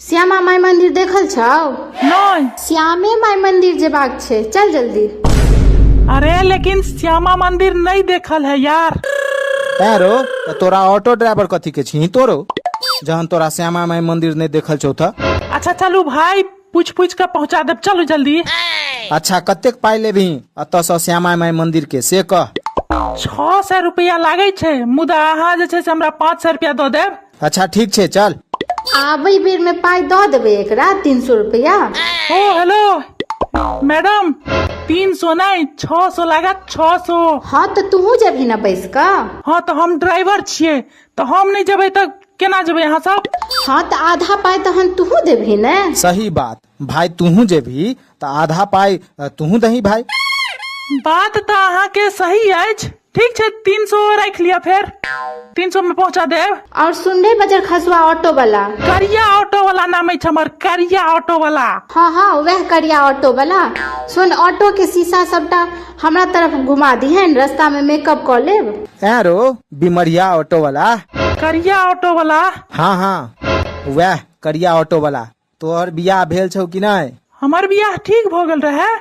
श्यामा माई मंदिर देखल छौ? नहि। श्यामे माई मंदिर जेबाक छै, चल जल्दी। अरे लेकिन श्यामा मंदिर नहीं देखल है यार। तैं रो तऽ तोरा ऑटो ड्राइवर कथी के छी तोरो, जहन तोरा श्यामा माई मंदिर नहि देखल छौ तऽ। अच्छा चलू भाई, पूछ पूछ के पहुंचा देब, चलू जल्दी। अच्छा कतेक पाई लेबही एतऽ सँ श्यामा माई मंदिर के से कह। 600 रुपया लागै छै, मुदा अहाँ जे छै से हमरा 500 रुपया दऽ देब। अच्छा ठीक छै चल। आबै बेर में पाई दऽ देबै एकरा 300 रुपया। ओ हेलो मैडम, 300 नहि 600 लागत, 600। हाँ तऽ तूहू जेबही ने बैस कऽ? हाँ तऽ हम ड्राइवर छियै, तऽ हम नहि जेबै तऽ केना जेबै अहाँ सब? हाँ तऽ आधा पाई तहन तूहू देबही ने। सही बात भाई, तूहू जेबही तऽ आधा पाई तूहू दही भाई। बात तऽ अहाँके सही अछि। ठीक छै 300 राखि लिअ, फेर 300 में पहुंचा देब। और सुन रे बजर खसुआ ऑटो वाला। करिया ऑटो वाला नाम अछि हमर, करिया ऑटो वाला। हाँ हाँ वएह करिया ऑटो वाला। सुन, ऑटो के शीशा सबटा हमरा तरफ घुमा दिहन, रास्ता में मेकअप कऽ लेब। ऐं रो बिमरिया ऑटो वाला। करिया ऑटो वाला। हाँ हाँ वएह करिया ऑटो वाला। तोहर बियाह भेल छौ कि नहि? हमर बियाह ठीक भऽ गेल रहै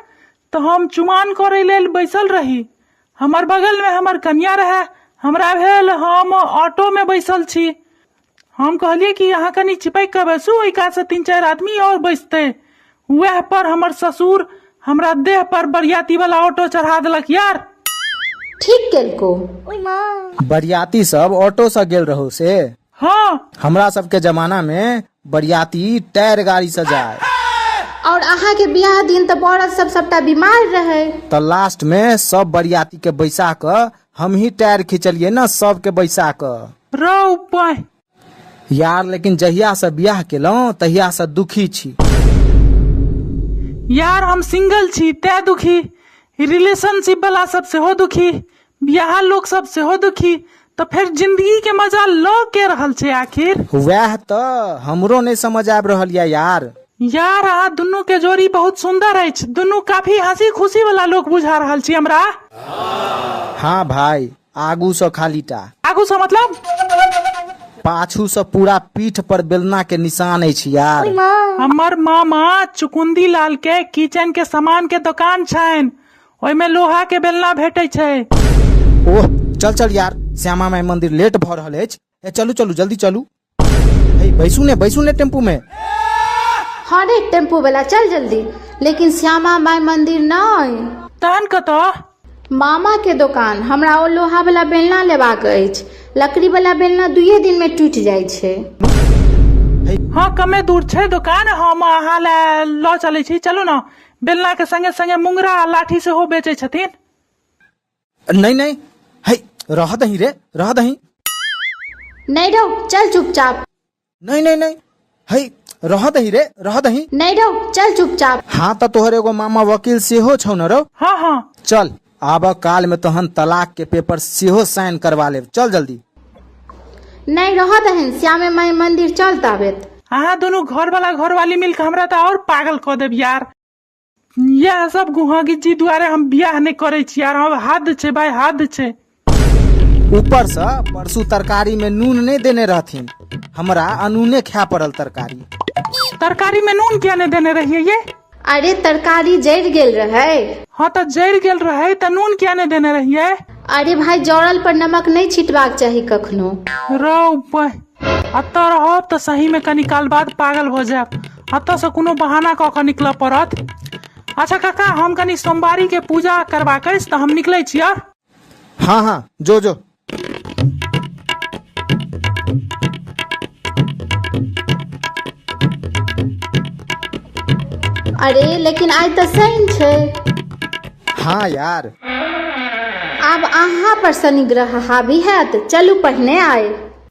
तऽ हम चुमान करै लेल बैसल रही। हमर बगल में हमर कनिया रहे। हमरा भेल हम ऑटो में बैसल छी। हम कहलियै कि अहाँ कनि चिपकि कऽ बैसू, ओहि कात से 3-4 आदमी और बैसतै। वएह पर हमर ससुर हमरा देह पर बरियाती वाला ऑटो चढ़ा देलक यार। ठीक केलको। बरियाती सब ऑटो से गेल रहौ से? हाँ। हमरा सबके जमाना में बरियाती टायर गाड़ी से जाए। और अहाँ के बियाह दिन तऽ बरद सब सबटा बीमार रहे। तऽ लास्ट में सब बरियाती के बैसा कऽ हम ही टायर खिंचलिए ना सबके बैसा कऽ। रौ पाई। यार लेकिन जहिया से बियाह केलहुँ तहिया से दुखी छी। यार हम सिंगल छी तैं दुखी, रिलेशनशिप वाला सब सेहो दुखी, बियाह लोक सब सेहो दुखी, तऽ फेर जिंदगी के मजा लऽ के रहल छै आखिर। वएह तऽ हमरो नहि समझ आबि रहल यऽ यार। यार अहाँ दुनू के जोड़ी बहुत सुंदर अछि, दुनू काफी हंसी खुशी वाला लोक बुझा रहल छी हमरा। हाँ भाई, आगू सँ खाली टा। आगू सँ मतलब? पाछू सँ पूरा पीठ पर बेलना के निशान अछि यार। हमर मामा चुकुंदी लाल के किचन के सामान के दुकान छनि, ओहिमे लोहा के बेलना भेटै छै। ओह चल चल यार, श्यामा माई मंदिर लेट भऽ रहल अछि। ए चलू चलू जल्दी चलू। हे बैसू ने, बैसू ने टेम्पू में। हाँ रे टेम्पू वाला चल जल्दी, लेकिन श्यामा माई मंदिर नहीं। तहन कतऽ? मामा के दोकान। हमरा ओ लोहा वाला बेलना लेबाक अछि, लकड़ी वाला बेलना 2 दिन में टूटि जाइ छै। हाँ कमे दूर छै दोकान, हम अहाँ लए लऽ चलै छी, चलू ने। बेलना के संगे संगे मुंगरा आ लाठी सेहो बेचै छथिन। नहीं नहीं, हे रह दही रे, रह दही। नहीं रहो चल चुपचाप। नहीं नहीं नहीं, हे रह दही रे, रह दही। नहीं रहो चल चुपचाप। हाँ तऽ तोहर एगो मामा वकील सेहो छौ न रौ? हाँ हाँ। चल आब काल में तहन तलाक के पेपर सेहो साइन करवा लेब, चल जल्दी। नहीं रह दहन, श्यामे माई मंदिर चल ताबेत। अहाँ दुनू घर वाला घरवाली मिलके हमरा तऽ और पागल कऽ देब यार। इएह सब गुहागिज्जी दुआरे हम बियाह नहि करै छी यार। हम हद छै भाई, हद छै। ऊपरसँ परसू तरकारीमे नून नहि देने रहथिन, हमरा अनूने खाय पड़ल तरकारी। तरकारी में नून किया नहि देने रहियै ये? अरे तरकारी जरि गेल रहै। हाँ तऽ जरि गेल रहै तऽ नून किया नहि देने रहियै? अरे भाई, जरल पर नमक नहि छिटबाक चाही कखनो। रौ बहि, एतऽ रहब तऽ सही में कनी काल बाद पागल भऽ जायब। एतऽ से कोनो बहाना कऽ कऽ निकलऽ पड़त। अच्छा काका, हम कनी सोमवारी के पूजा करबाक अछि तऽ हम निकलै छियै। हाँ हाँ, जो जो। अरे लेकिन आइ तऽ शनि छै। हाँ यार। आब अहाँ पर शनि ग्रह हावी हैत, चलू पहिने आइ।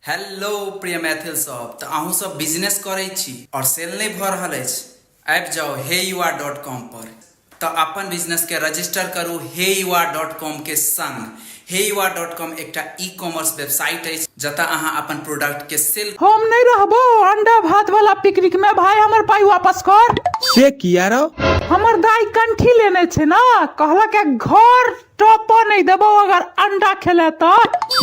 हेलो प्रिय मैथिल सब, तऽ अहूँ सब बिजनेस करै छी और सेल नहि भऽ रहल अछि? आबि जाउ हे you are dot com पर। तऽ अपन बिजनेसके रजिस्टर करू हे you are dot com के संग। हे you are dot com एकटा ई कॉमर्स वेबसाइट अछि जतऽ अहाँ अपन प्रोडक्टके सेल। हम नहि रहबो अंडा भात वाला पिकनिक में भाई, हमर पाई वापस कर। से किया रौ? हमर दाई कंठी लेने छै ना, कहलक है घर टॉपो नहीं देबो अगर अंडा खेले तो।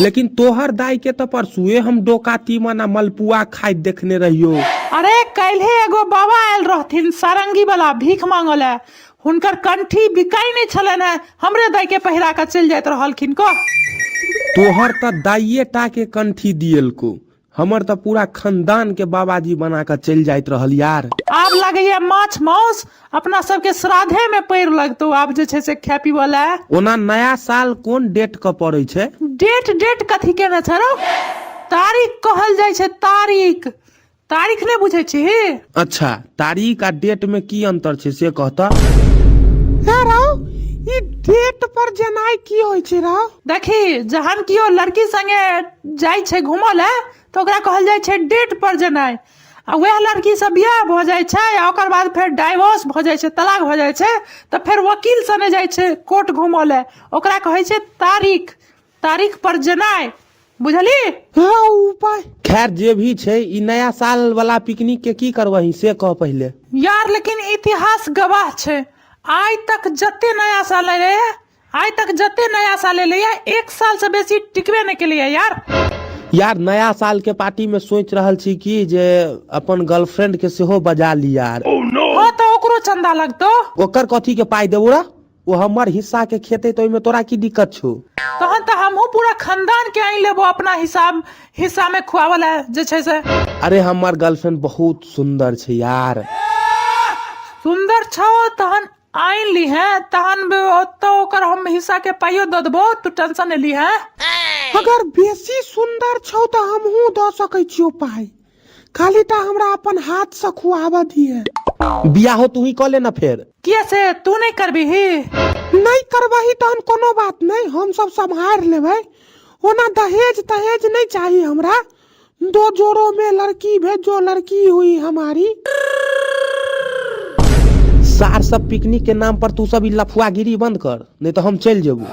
लेकिन तोहर दाई के तो परसुए हम डोका तीमन आ मलपुआ खाइत देखने रहियो। अरे काल्हे एगो बाबा आयल रहथिन सारंगी वाला भीख मांगल है, हुनकर कंठी बिकाई नहीं छलनि है, हमरे दाई के पहिरा के चलि जाइत रहलखिन कह। तोहर तऽ दाइये टा के कंठी दियलको, हमर तऽ पूरा खानदान के बाबाजी बना कऽ चलि जाइत रहल यार। आब लगैया माछ माउस अपना सबके श्राद्धे में पैर लगतौ आब जे छै से खाय पीबऽ लए। ओना नया साल कोन डेट के पड़ै छै? डेट डेट कथी केने छै रौ? तारीख कहल जाइ छै तारीख। तारीख नहि बुझै छी? अच्छा, तारीख आ डेट में की अंतर छै से कहता। हे रौ, ई डेट पर जेनाइ की होइ छै रौ? देखी, जहन केओ लड़की संगे जाइ छै घूमऽ लए तऽ ओकरा कहल जाइ छै डेट पर जेनाइ, आ वएह लड़की से बियाह भऽ जाइ छै आ ओकर बाद फेर डाइवोर्स भऽ जाइ छै, तलाक भऽ जाइ छै, तऽ फेर वकील सने जाइ छै कोर्ट घूमऽ लए, ओकरा कहै छै तारीख, तारीख पर जेनाइ, बुझली? हँ उपाय। खैर जे भी छै, ई नया साल वाला पिकनिक के की करबही से कह पहिले। यार लेकिन इतिहास गवाह छै, आइ तक जते नया साल एलै, आइ तक जते नया साल एलैया एक साल से बेसी टिकबे नहि केलैया यार। यार नया साल के पार्टी में सोच रहल छी कि जे अपन गर्लफ्रेंड के सेहो बजा ली यार। हाँ तऽ ओकरो चंदा लगतौ। ओकर कथी के पाई देबो रा? ओ हमर हिस्सा के खेते तऽ ओहिमे तोरा की दिक्कत छौ? तहन तऽ हमहूँ पूरा खानदान के आनि लेबो अपना हिसाब हिस्सा में खुआवल है जे छै से। अरे हमर गर्लफ्रेंड बहुत सुंदर छै यार। सुंदर छौ तहन आनि लीहे, तहन ओतऽ ओकर हम हिस्सा के पाइयो दऽ देबो, तू टेंशन नहि लीहे। अगर बेसी सुंदर छौ तऽ हमहूँ दऽ सकै छियौ पाइ, खाली टा हमरा अपन हाथ से खुआबऽ दिहे। बियाहो तू ही कऽ ले ना फेर। किया से तू नहीं करबिही? नहि करबही तहन कोनो बात नहि, हम सब सम्हारि लेबै। ओना दहेज तहेज नहि चाही हमरा, दो जोड़ों में लड़की भेजो, लड़की हुई हमारी। सार सब पिकनिक के नाम पर तू सब ई लफुआगिरी बंद कर, नहीं तो हम चलि जेबू।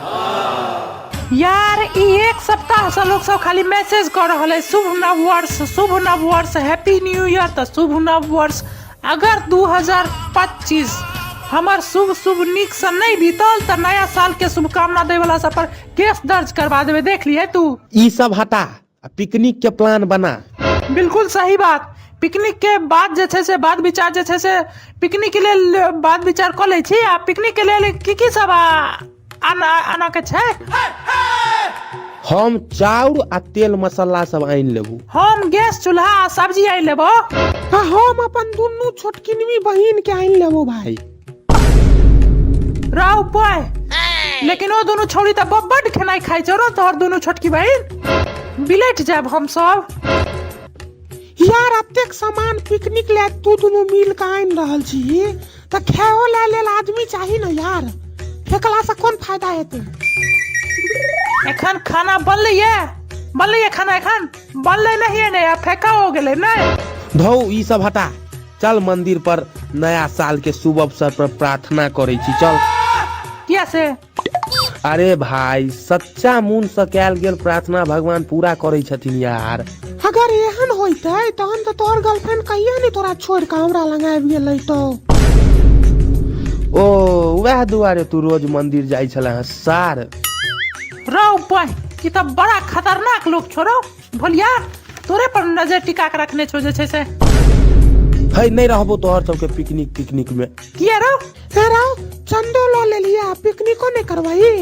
यार ई एक सप्ताह से लोग सब खाली मैसेज कर रहल है शुभ नव वर्ष, शुभ नव वर्ष, हैप्पी न्यू ईयर, तऽ शुभ नव वर्ष। अगर 2025 हमर शुभ शुभ नीक से नहीं बीतल तऽ नया साल के शुभकामना दै वाला सब पर केस दर्ज करवा देबै, देख लिए तू। ई सब हटा आ पिकनिक के प्लान बना। बिल्कुल सही बात। पिकनिक के बाद जे छै से बात विचार जे छै से पिकनिक के लेल बात विचार कऽ लै छी। आ पिकनिक के लेल की की सब आना आना के छै? हम चाउर आ तेल मसाला सब आनि लेबू। हम गैस चूल्हा आ सब्जी आनि लेबो। आ हम अपन दुनू छोटकिनवी बहिन के आनि लेबो भाई। राव बॉय, लेकिन ओ दुनू छौड़ी तऽ बड्ड खेनाइ खाइ छौ रौ तोहर दुनू छोटकी बहिन, बिलट जायब हम सब। यार एतेक सामान पिकनिक ले तू दुनू मिल के आनि रहल छी तऽ खाओ ले लेल आदमी चाही ने यार, फेकला से कोन फायदा हेतै? एखन खाना बनलै ये, बनलै ये खाना, एखन बनलै नहीं ने, आ फेका हो गेलै नहीं। धौ ई सब हटा, चल मंदिर पर नया साल के शुभ अवसर पर प्रार्थना करै छी चल। किया से? अरे भाई सच्चा मन से कैल गेल प्रार्थना भगवान पूरा करै छथिन यार। अगर एहन होइतै तहन तऽ तोहर गर्लफ्रेंड कहिया नहि तोरा छोड़ि कऽ हमरा लग आबि गेलै तो। ओ वएह दुआरे तू रोज मंदिर जाइ छले हँ सार। रौ बहि, ई तऽ बड़ा खतरनाक लोक छौ रौ भोलिया, तोरे पर नजर टिका के रखने छौ जे छै से। है नहि रहबो तोहर सबके पिकनिक तिकनिक में। किया रौ? हे रौ, चंदो लऽ लेलियै आ पिकनिको नहि करबही?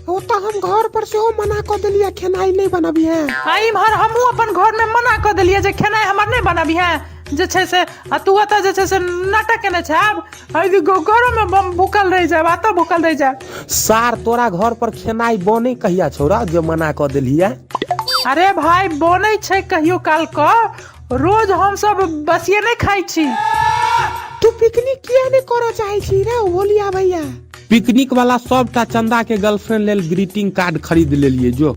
ओतऽ हम घर पर सेहो मना कऽ देलियै खेनाइ नहि बनबिहे। आ इम्हर हमहूँ अपन घर में मना कऽ देलियै जे खेनाइ हमर नहि बनबिहे जे छै से, आ तू एतऽ जे छै से नाटक केने छै। आब घरो में बम भूखल रहि जायब, एतऽ भूखल रहि जायब। सार तोरा घर पर खेनाइ बनै कहिया छौ जे मना कऽ देलियै? अरे भाई बनै छै कहियो काल कऽ, रोज हमसब बसिये नहि खाइ छी। तू पिकनिक किया नहि करऽ चाहै छी रे भोलिया भैया? पिकनिक वाला सबटा चंदा के गर्लफ्रेंड लेल ग्रीटिंग कार्ड खरीद लेलिए जो।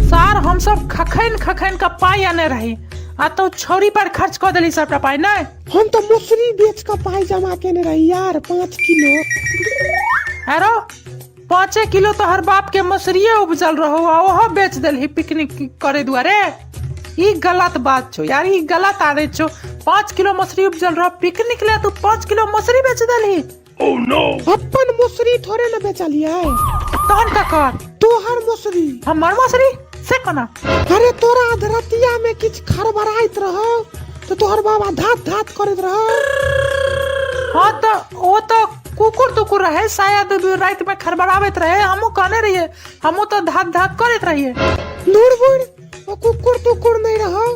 सार हमसब खखैन खखैन के पाइ आने रही आ तो छौरी पर खर्च कऽ देली सबटा पाइ। नहि हम तऽ मसुरी बेच कऽ पाइ जमा केने रही यार, 5 किलो। अरो 5 किलो तो हर बाप के मसुरिये उपजल रहो आ ओहो बेच देलही पिकनिक करे दुआरे। ई गलत बात छौ यार, ई गलत आदत छौ। 5 किलो मसुरी उपजल रहो पिकनिक ले, तू 5 किलो मसुरी बेच देलही। Oh no! अपन मसुरी थोड़े न बेचलियै। तहन ककर? तोहर मसुरी। हमर मसुरी से कोना? अरे तोरा अधरतिया में किछ खड़बड़ाइत रहो तो तोहर बाबा धात धात करैत रहो। हाँ तो ओ तो कुकुर तुकुर रहे शायद, रात में खड़बड़ाबैत रहे। हमहूँ कहने रहिए, हमहूँ तो धात धात करैत रहिए। दूर बुढ़, ओ कुकुर तुकुर नहीं रहो,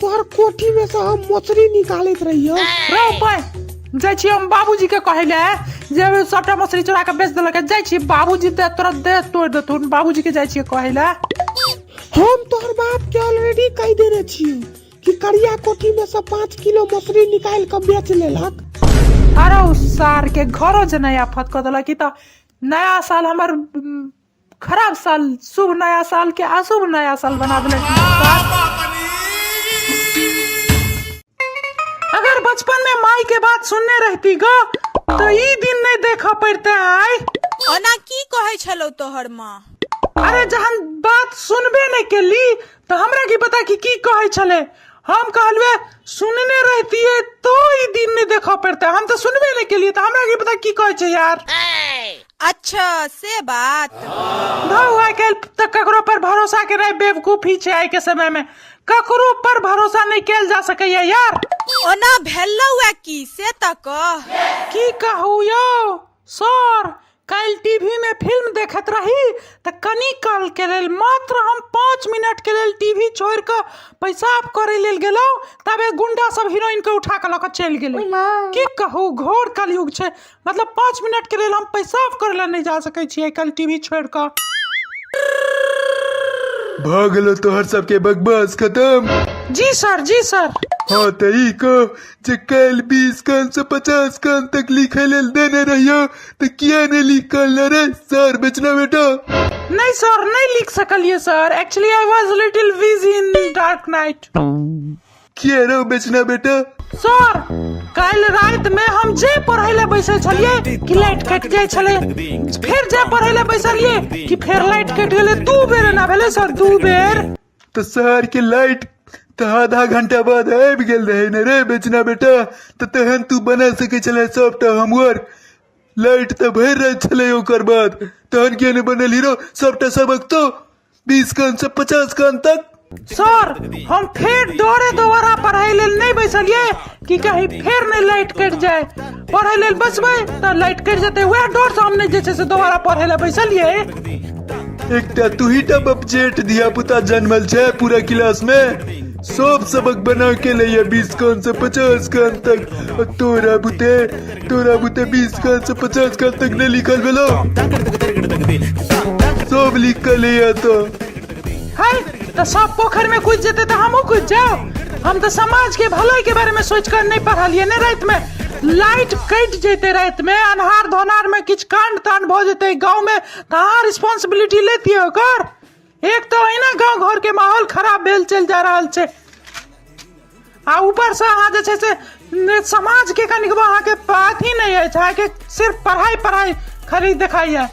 तोहर कोठी में से हम मछली निकालैत रहियो। रे उपाय जाइ छी हम बाबूजी के कहै ले जे सबटा मछली चोरा के बेच देलक। जाइ छी बाबूजी दे तोरा दे तोड़ देथुन। बाबूजी के जाइ छियै कहै ले। हम तोहर बाप के ऑलरेडी कहि देने छियो कि करिया कोठी में से 5 किलो मछली निकाल के बेच लेलक। अरे उ सार के घरो जे नया आफत कऽ देलक। ई तऽ नया साल हमर खराब साल, शुभ नया साल के अशुभ नया साल बना देलक। अगर बचपन में माई के बात सुनने रहती गो तो ई दिन नहीं देखा पड़ते आय। ओना की कहै छलौ तोहर माँ? अरे जहन बात सुनबे नहीं केली तो हमरा की पता कि की कहै छले। हम कहलवे सुनने रहतिए तो ई दिन नहीं देखा पड़ते, हम तो सुनबे नहीं केलिए तो हमरा की पता की कहै छै यार। अच्छा से बात। धौ आइ काल्हि तऽ ककरो पर भरोसा के नहीं, बेवकूफी छै आइ के समय में, ककरो पर भरोसा नहीं कैल जा सकैया यार। ओना भेलौ ए की से तऽ कह। की कहू यौ सर, काल्हि टीवी में फिल्म देखैत रही तऽ कनी काल के लेल मात्र हम 5 मिनट के लेल टीवी छोड़ि कऽ पेशाब करे लेल गेलहुँ, तबे गुंडा सब हीरोइन के उठा कऽ लऽ कऽ चलि गेलै। की कहू घोर कलयुग छै, मतलब 5 मिनट के लेल हम पेशाब करे ला नहीं जा सकै छियै काल्हि टीवी छोड़ि कऽ। भऽ गेलो तोहर सबके बकवास खत्म? जी सर, जी सर। हाँ तऽ ई कह जे काल्हि 20 कान से 50 कान तक लिखे लेल देने रहियो तऽ किया नहीं लिख कर ले रे सर बेचना बेटा? नहीं सर, नहीं लिख सकलिए sir, actually I was little busy in dark night. किया रो बेचना बेटा? सर काल्हि राति में हम जे पढ़ै ले बैसल छलिए कि लाइट कटि जाइ छलै, फेर जे पढ़ै ले बैसलिए कि फेर लाइट कटि गेलै। 2 बेर एना भेलै सर, 2 बेर। तो शहर के लाइट तो आधा घंटा बाद आबि गेल रहे ने रे बेचना बेटा, तो तहन तू बना सकै छले सबटा होमवर्क। लाइट तऽ भरि राति छलै ओकर बाद, तहन किया नहि बनल हीरो सबटा सबक तो 20 कान से 50 कान तक? सर हम फेर डरे दोबारा पढ़ाई लेल नहीं बैसलिए कि कहीं फेर नहीं लाइट कटि जाए, पढ़ाई लेल बैसबै तऽ लाइट कटि जेतै, वएह डर से हम नहीं जे छै से दोबारा पढ़ै लए बैसलिए। एकटा तू ही टा बपजेठ धिया पुता जन्मल छै पूरा क्लास में, सब सबक बना के लैया 20 कान से 50 कान तक, आ तोरा बुते 20 कान से 50 कान तक नहीं लिखल भेलो, सब लिख के लैया तो। है तो सब पोखर में कूद जेते तो हमहूँ कूद जाओ। हम तो समाज के भलाई के बारे में सोच कर नहीं पढ़लिए ने। रात में लाइट कटि जेते, रात में अन्हार धोनार में किछु कांड तांड भऽ जेते गाँव में तऽ अहाँ रिस्पॉन्सिबिलिटी लेतियै ओकर। एक तऽ अहिना गाँव घर के माहौल खराब भेल चलि जा रहल छै, आ ऊपर से अहाँ जे छै से समाज के कनिकबो अहाँके अथी नहि अछि, अहाँके सिर्फ पढ़ाई पढ़ाई खाली देखाइए।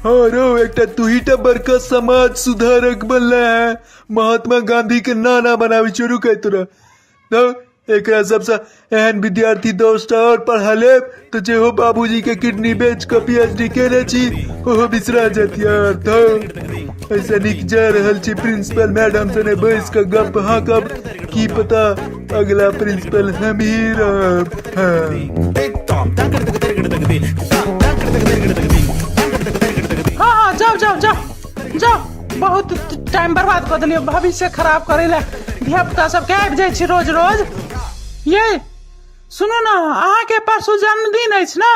हाँ रो एकटा तू ही टा बड़का समाज सुधारक बनले है, महात्मा गांधी के नाना बनावे शुरू कर तोरा। तो एकरा सबसँ एहन विद्यार्थी दोस्त आओर पढ़ा लेब तऽ जेहो बाबूजीके किडनी बेच कऽ पीएचडी केने छी ओहो बिसरा जायत यार। तऽ ऐसे नीक जा रहल छी प्रिंसिपल मैडम सने बैस कऽ गप हाँकब, की पता अगला प्रिंसिपल हम ही रहब। हाँ। हाँ हाँ, जाओ जाओ जाओ जाओ, बहुत टाइम बर्बाद कऽ देलियै, भविष्य खराब करै लए धिया पुता सबके आबि जाइ छी रोज रोज। ये सुनू ने, अहाँके परसू जन्मदिन अछि ने?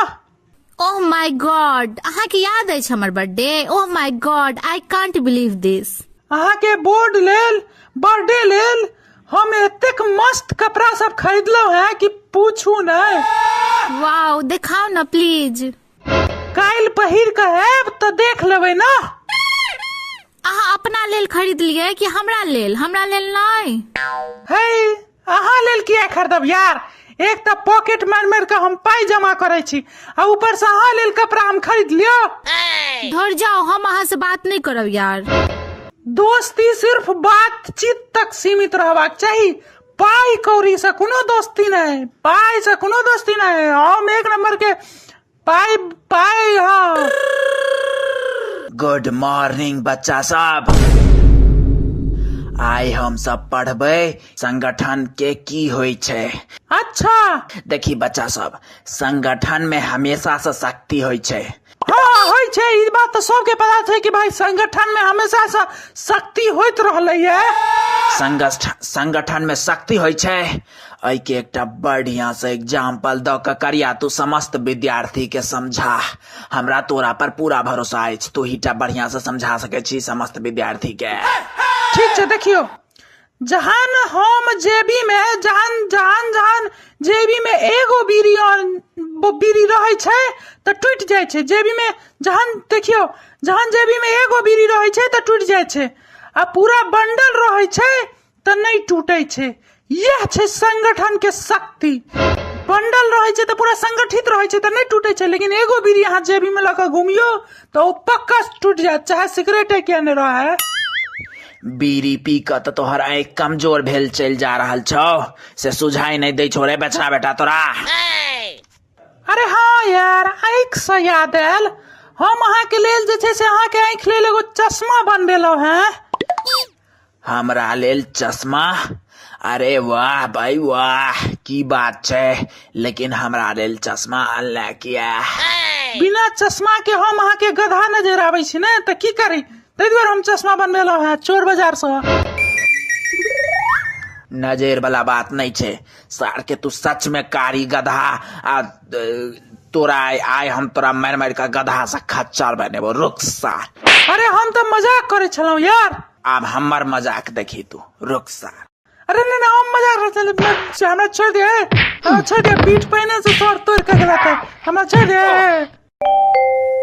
ओह my God, अहाँके याद अछि हमर birthday? Oh my god, I can't believe this. अहाँके बोर्ड लेल, बर्थडे लेल हम एतेक मस्त कपड़ा सब खरीदलहुँ हैं कि पूछू नहि। वाओ, देखाउ ने प्लीज। काल्हि पहिर कऽ आयब तऽ देख लेबै ने। अहाँ अपना लेल खरीदलियै कि हमरा लेल? हमरा लेल नहि? हे, अहाँ लेल किया खरीदब यार? एक तऽ पॉकेट मारि मारि कऽ हम पाइ जमा करै छी आ ऊपर से अहाँ लेल कपड़ा हम खरीद लियो। धर जाओ, हम अहाँ से बात नहि करब यार। दोस्ती सिर्फ बातचीत तक सीमित रहबाक चाही, पाइ कौड़ी से कोनो दोस्ती नहि, पाइ से कोनो दोस्ती नहि। हम एक नंबर के पाइ पाइ। हाँ, गुड मॉर्निंग बच्चा सब। आइ हम सब पढ़बै संगठन के की होइ छै। अच्छा। देखी बच्चा सब, संगठन में हमेशा से शक्ति होइ छै। हाँ, होइ छै, ई बात तऽ सबके पता छै कि भाई संगठन में हमेशा से शक्ति होइत रहलै है। संगठन में शक्ति होइ छै, एहिके एकटा बढ़िया से एग्जाम्पल दऽ कऽ करिया तू समस्त विद्यार्थी के समझा। हमरा तोरा पर पूरा भरोसा अछि, तू ही टा बढ़िया से समझा सकै छी समस्त विद्यार्थी के। ठीक छै, देखियौ, जहन हम जेबी में जहन जहन जहन जेबी में एगो बीड़ी और बीड़ी रहै छै तऽ टूटि जाइ छै। जेबी में जहन, देखियौ, जहन जेबी में एगो बीड़ी रहै छै तऽ टूटि जाइ छै आ पूरा बंडल रहै छै तऽ नहि टूटै छै। इएह छै संगठन के शक्ति। बंडल रहै छै तऽ पूरा संगठित रहै छै तऽ नहि टूटै छै, लेकिन एगो बीड़ी अहाँ जेबी में लऽ कऽ घुमियौ तऽ ओ पक्का टूटि जायत, चाहे सिगरेटे किया नहि रहै। बीड़ी पी कऽ तऽ तोहर आँखि कमजोर भेल चलि जा रहल छौ, से सुझाइ नहि दै छौ रे बछड़ा बेटा तोरा? अरे हाँ यार, आँखि से याद आयल, हम अहाँके लेल जे छै से अहाँके आँखि लेल एगो चश्मा बनबेलहुँ हेँ। हमरा लेल चश्मा? अरे वाह भाई वाह, की बात छै, लेकिन हमरा लेल चश्मा अनले किया? बिना चश्मा के हम अहाँके गधा नजर आबै छी ने, तऽ की करी, ताहि दुआरे हम चश्मा बनबेलहुँ हेँ चोर बाजार सँ। नजर वाला बात नहि छै सार के, तू सच में कारी गधा आ तोरा आइ हम तोरा मारि मारि कऽ गधा से खच्चर बनेबो, रुक सार। अरे हम तऽ मजाक करै छलहुँ यार। आब हमर मजाक देखी तू, रुक सार। अरे नहीं नहीं, हम मजाक करै छलहुँ, हमरा छोड़ि दे, हमरा छोड़ि दे, पीठ पहिने से तोड़ तोड़ के गेला तऽ हमरा छोड़ि दे।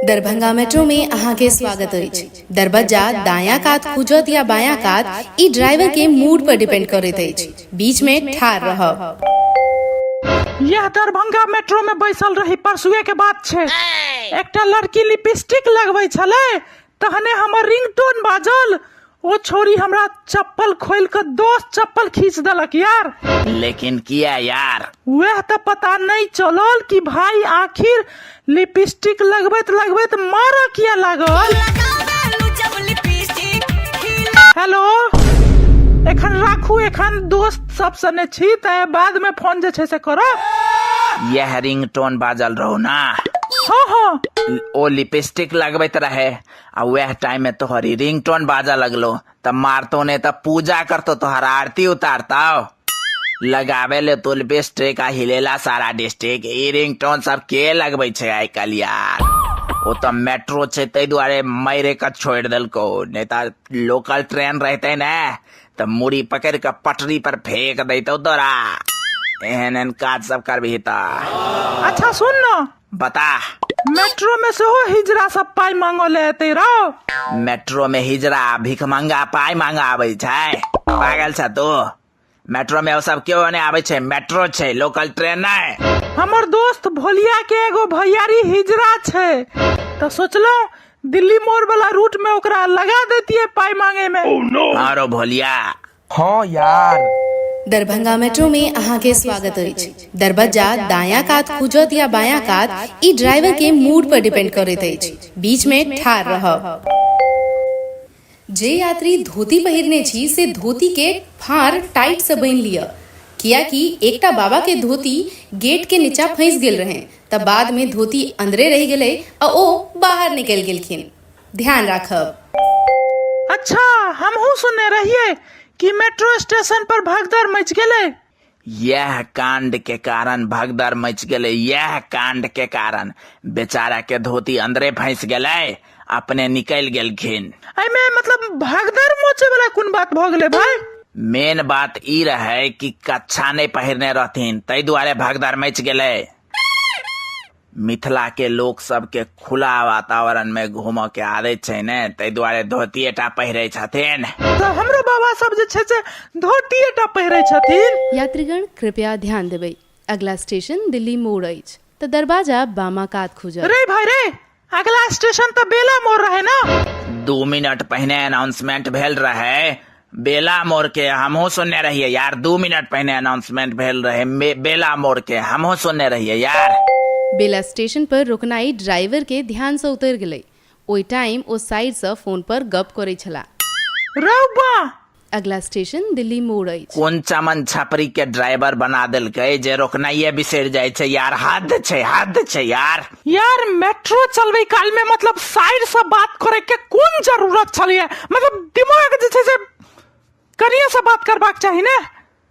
दरभंगा मेट्रो में अहाँके स्वागत अछि। दरबज्जा दायां कात खुजत या बायां कात, ई ड्राइवर के मूड पर डिपेंड करैत अछि। बीच में ठाढ़ रहब। यह दरभंगा मेट्रो में बैसल रही, परसुए के बात छै, एकटा लड़की लिपस्टिक लगबै छलै तहने हमर रिंगटोन बाजल, ओ छोरी हमरा चप्पल खोलि कऽ 10 चप्पल खींच देलक यार। लेकिन किया यार? वएह तऽ पता नहि चलल कि भाई आखिर लिपस्टिक लगबैत लगबैत मारऽ किया लागल। हेलो, एखन राखू, एखन दोस्त सब सने छी, तऽ बाद में फोन जे छै से करब। यह रिंगटोन बाजल रहू ना? हाँ हाँ। ओ लिपस्टिक लगबैत रहे आ वएह टाइम में तोहर ई रिंगटोन बाजऽ लगलो तऽ मारतो ने तऽ पूजा करतो, तोहर आरती उतारतो। लगावे ले तो लिपस्टिक आ हिलेला सारा डिस्ट्रिक्ट। ई रिंगटोन सब के लगबै छै आइ काल्हि यार? ओ तऽ मेट्रो छै ताहि दुआरे मारे के छोड़ि देलको, नहि तऽ लोकल ट्रेन रहते ने तऽ मुड़ी पकड़ि कऽ पटरी पर फेंक दैतौ तोरा। एहन एहन काज सब करबही तऽ। अच्छा सुन न। बता। मेट्रो में सेहो हिजरा सब पाइ मांगऽ ले एतै रौ? मेट्रो में हिजरा भिखमंगा पाइ मांगऽ आबै छै? पागल छ तू? मेट्रो में ओ सब केओ नहि आबै छै, मेट्रो छै, लोकल ट्रेन नहि। हमर दोस्त भोलिया के एगो भैयारी हिजरा छै, तऽ सोचलहुँ दिल्ली मोड़ वाला रूट में ओकरा लगा देतियै पाइ मांगे में। हाँ रो भोलिया। हाँ यार। दरभंगा मेट्रो में अहाँके स्वागत अछि। दरबज्जा दायां कात खुजत या बायां कात, ई ड्राइवर के मूड पर डिपेंड करैत अछि। बीच में ठाढ़ रहब। जे यात्री धोती पहिरने छी से धोती के फाँड़ टाइट से बान्हि लिअ, कियाकि एकटा बाबा के धोती गेट के नीचा फंसि गेल रहनि त बाद में धोती अंदरे रहि गेलै आ ओ बाहर निकलि गेलखिन। ध्यान राखब। अच्छा, हमहूँ सुनने रहियै कि मेट्रो स्टेशन पर भगदड़ मचि गेलै। यैह कांड के कारण भगदड़ मचि गेलै, यैह कांड के कारण। बेचारा के धोती अंदरे फंसि गेलै, अपने निकलि गेलखिन। एहिमे मतलब भगदड़ मचे वाला कोन बात भऽ गेलै भाय? मेन बात ई रहै कि कच्छा नहि पहिरने रहथिन, ताहि दुआरे भगदड़ मचि गेलै। मिथिला के लोक सबके खुला वातावरण में घूमऽ के आदत छै ने, ताहि दुआरे धोतिये टा पहिरै छथिन। तऽ हमरो बाबा सब जे छै से धोतिये टा पहिरै छथिन। यात्रीगण कृपया ध्यान देबै, अगला स्टेशन दिल्ली मोड़ अछि, तऽ दरवाजा बामा कात खुजत। रे भाई रे, अगला स्टेशन तऽ बेला मोड़ रहे ना। 2 मिनट पहिने अनाउंसमेंट भेल रहे बेला मोड़ के, हमहूँ सुनने रहिए यार। 2 मिनट पहिने अनाउंसमेंट भेल रहे बेला मोड़ के, हमहूँ सुनने रहिए यार। बेला स्टेशन पर रुकनाइ ड्राइवर के ध्यान सँ उतरि गेलै। ओहि टाइम ओ साइड सँ फोन पर गप करै छलाह। रौ बा! अगला स्टेशन दिल्ली मोड़ अछि। कोन चमन छपरी के ड्राइवर बना देलकै जे रोकनाइए बिसरि जाइ छै यार। हद छै, हद छै यार। यार मेट्रो चलबै काल में मतलब साइड से बात करे के कोन जरूरत छलैया? मतलब दिमाग जे छै से कनिये से बात करबाक चाही ने,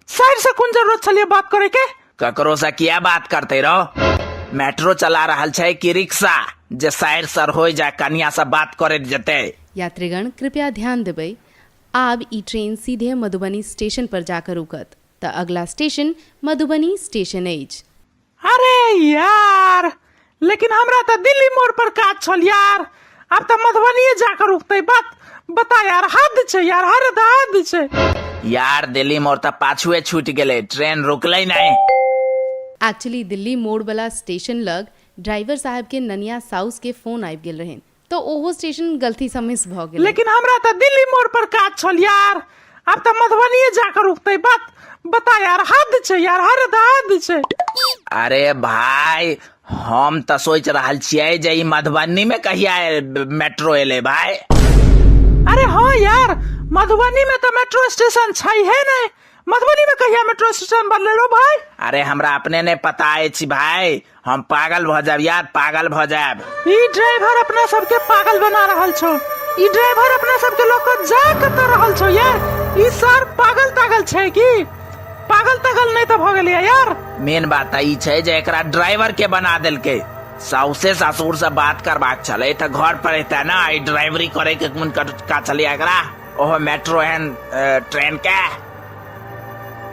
साइड से कोन जरूरत छलैया बात करे के? ककरो से किया बात करते रहो? मेट्रो चला रहल छै कि रिक्शा जे साइड सर हो जाय कनिया से बात करैत जेतै? यात्रीगण कृपया ध्यान देबै, आब ई ट्रेन सीधे मधुबनी स्टेशन पर जाकर रुकत, तऽ अगला स्टेशन मधुबनी स्टेशन अछि। अरे यार, लेकिन हमरा तऽ दिल्ली मोड़ पर काज छल यार, आब तऽ मधुबनीये जाकर रुकतै। बात बता यार, हद छै यार, हद हद छै यार। दिल्ली मोड़ तऽ पाछुए छूटि गेलै, ट्रेन रुकलै नहि। एक्चुअली दिल्ली मोड़ वाला स्टेशन लग ड्राइवर साहब के ननिया साउस के फोन आबि गेल रहनि, तऽ ओहो स्टेशन गलती सँ मिस भऽ गेलै। लेकिन हमरा तऽ दिल्ली मोड़ पर काज छल यार, आब तऽ मधुबनीये जाकर रुकतै। बात बता यार, हद छै यार, हद हद छै। अरे भाई, हम तऽ सोचि रहल छियै जे ई मधुबनी में कहिया मेट्रो एलै भाई। अरे हाँ यार, मधुबनी में तऽ मेट्रो स्टेशन छै हे नहि, मधुबनी में कहिया मेट्रो स्टेशन बनलै रो भाई? अरे हमरा अपने नहीं पता अछि भाई, हम पागल भ जायब यार, पागल भ जायब। ई ड्राइवर अपना सबके पागल बना रहल छौ, ई ड्राइवर अपना सबके लऽ कऽ जा कतऽ रहल छौ यार? ई सर पागल तागल छै की? पागल तागल नहीं तऽ भऽ गेलै यार। मेन बात ई छै जे एकरा ड्राइवर के बना देलकै। साउसे ससुर से बात करबाक छलै तऽ घर पर एतै ना, ई ड्राइवरी करे के मन का छलै एकरा, ओहो मेट्रो एहन ट्रेन के।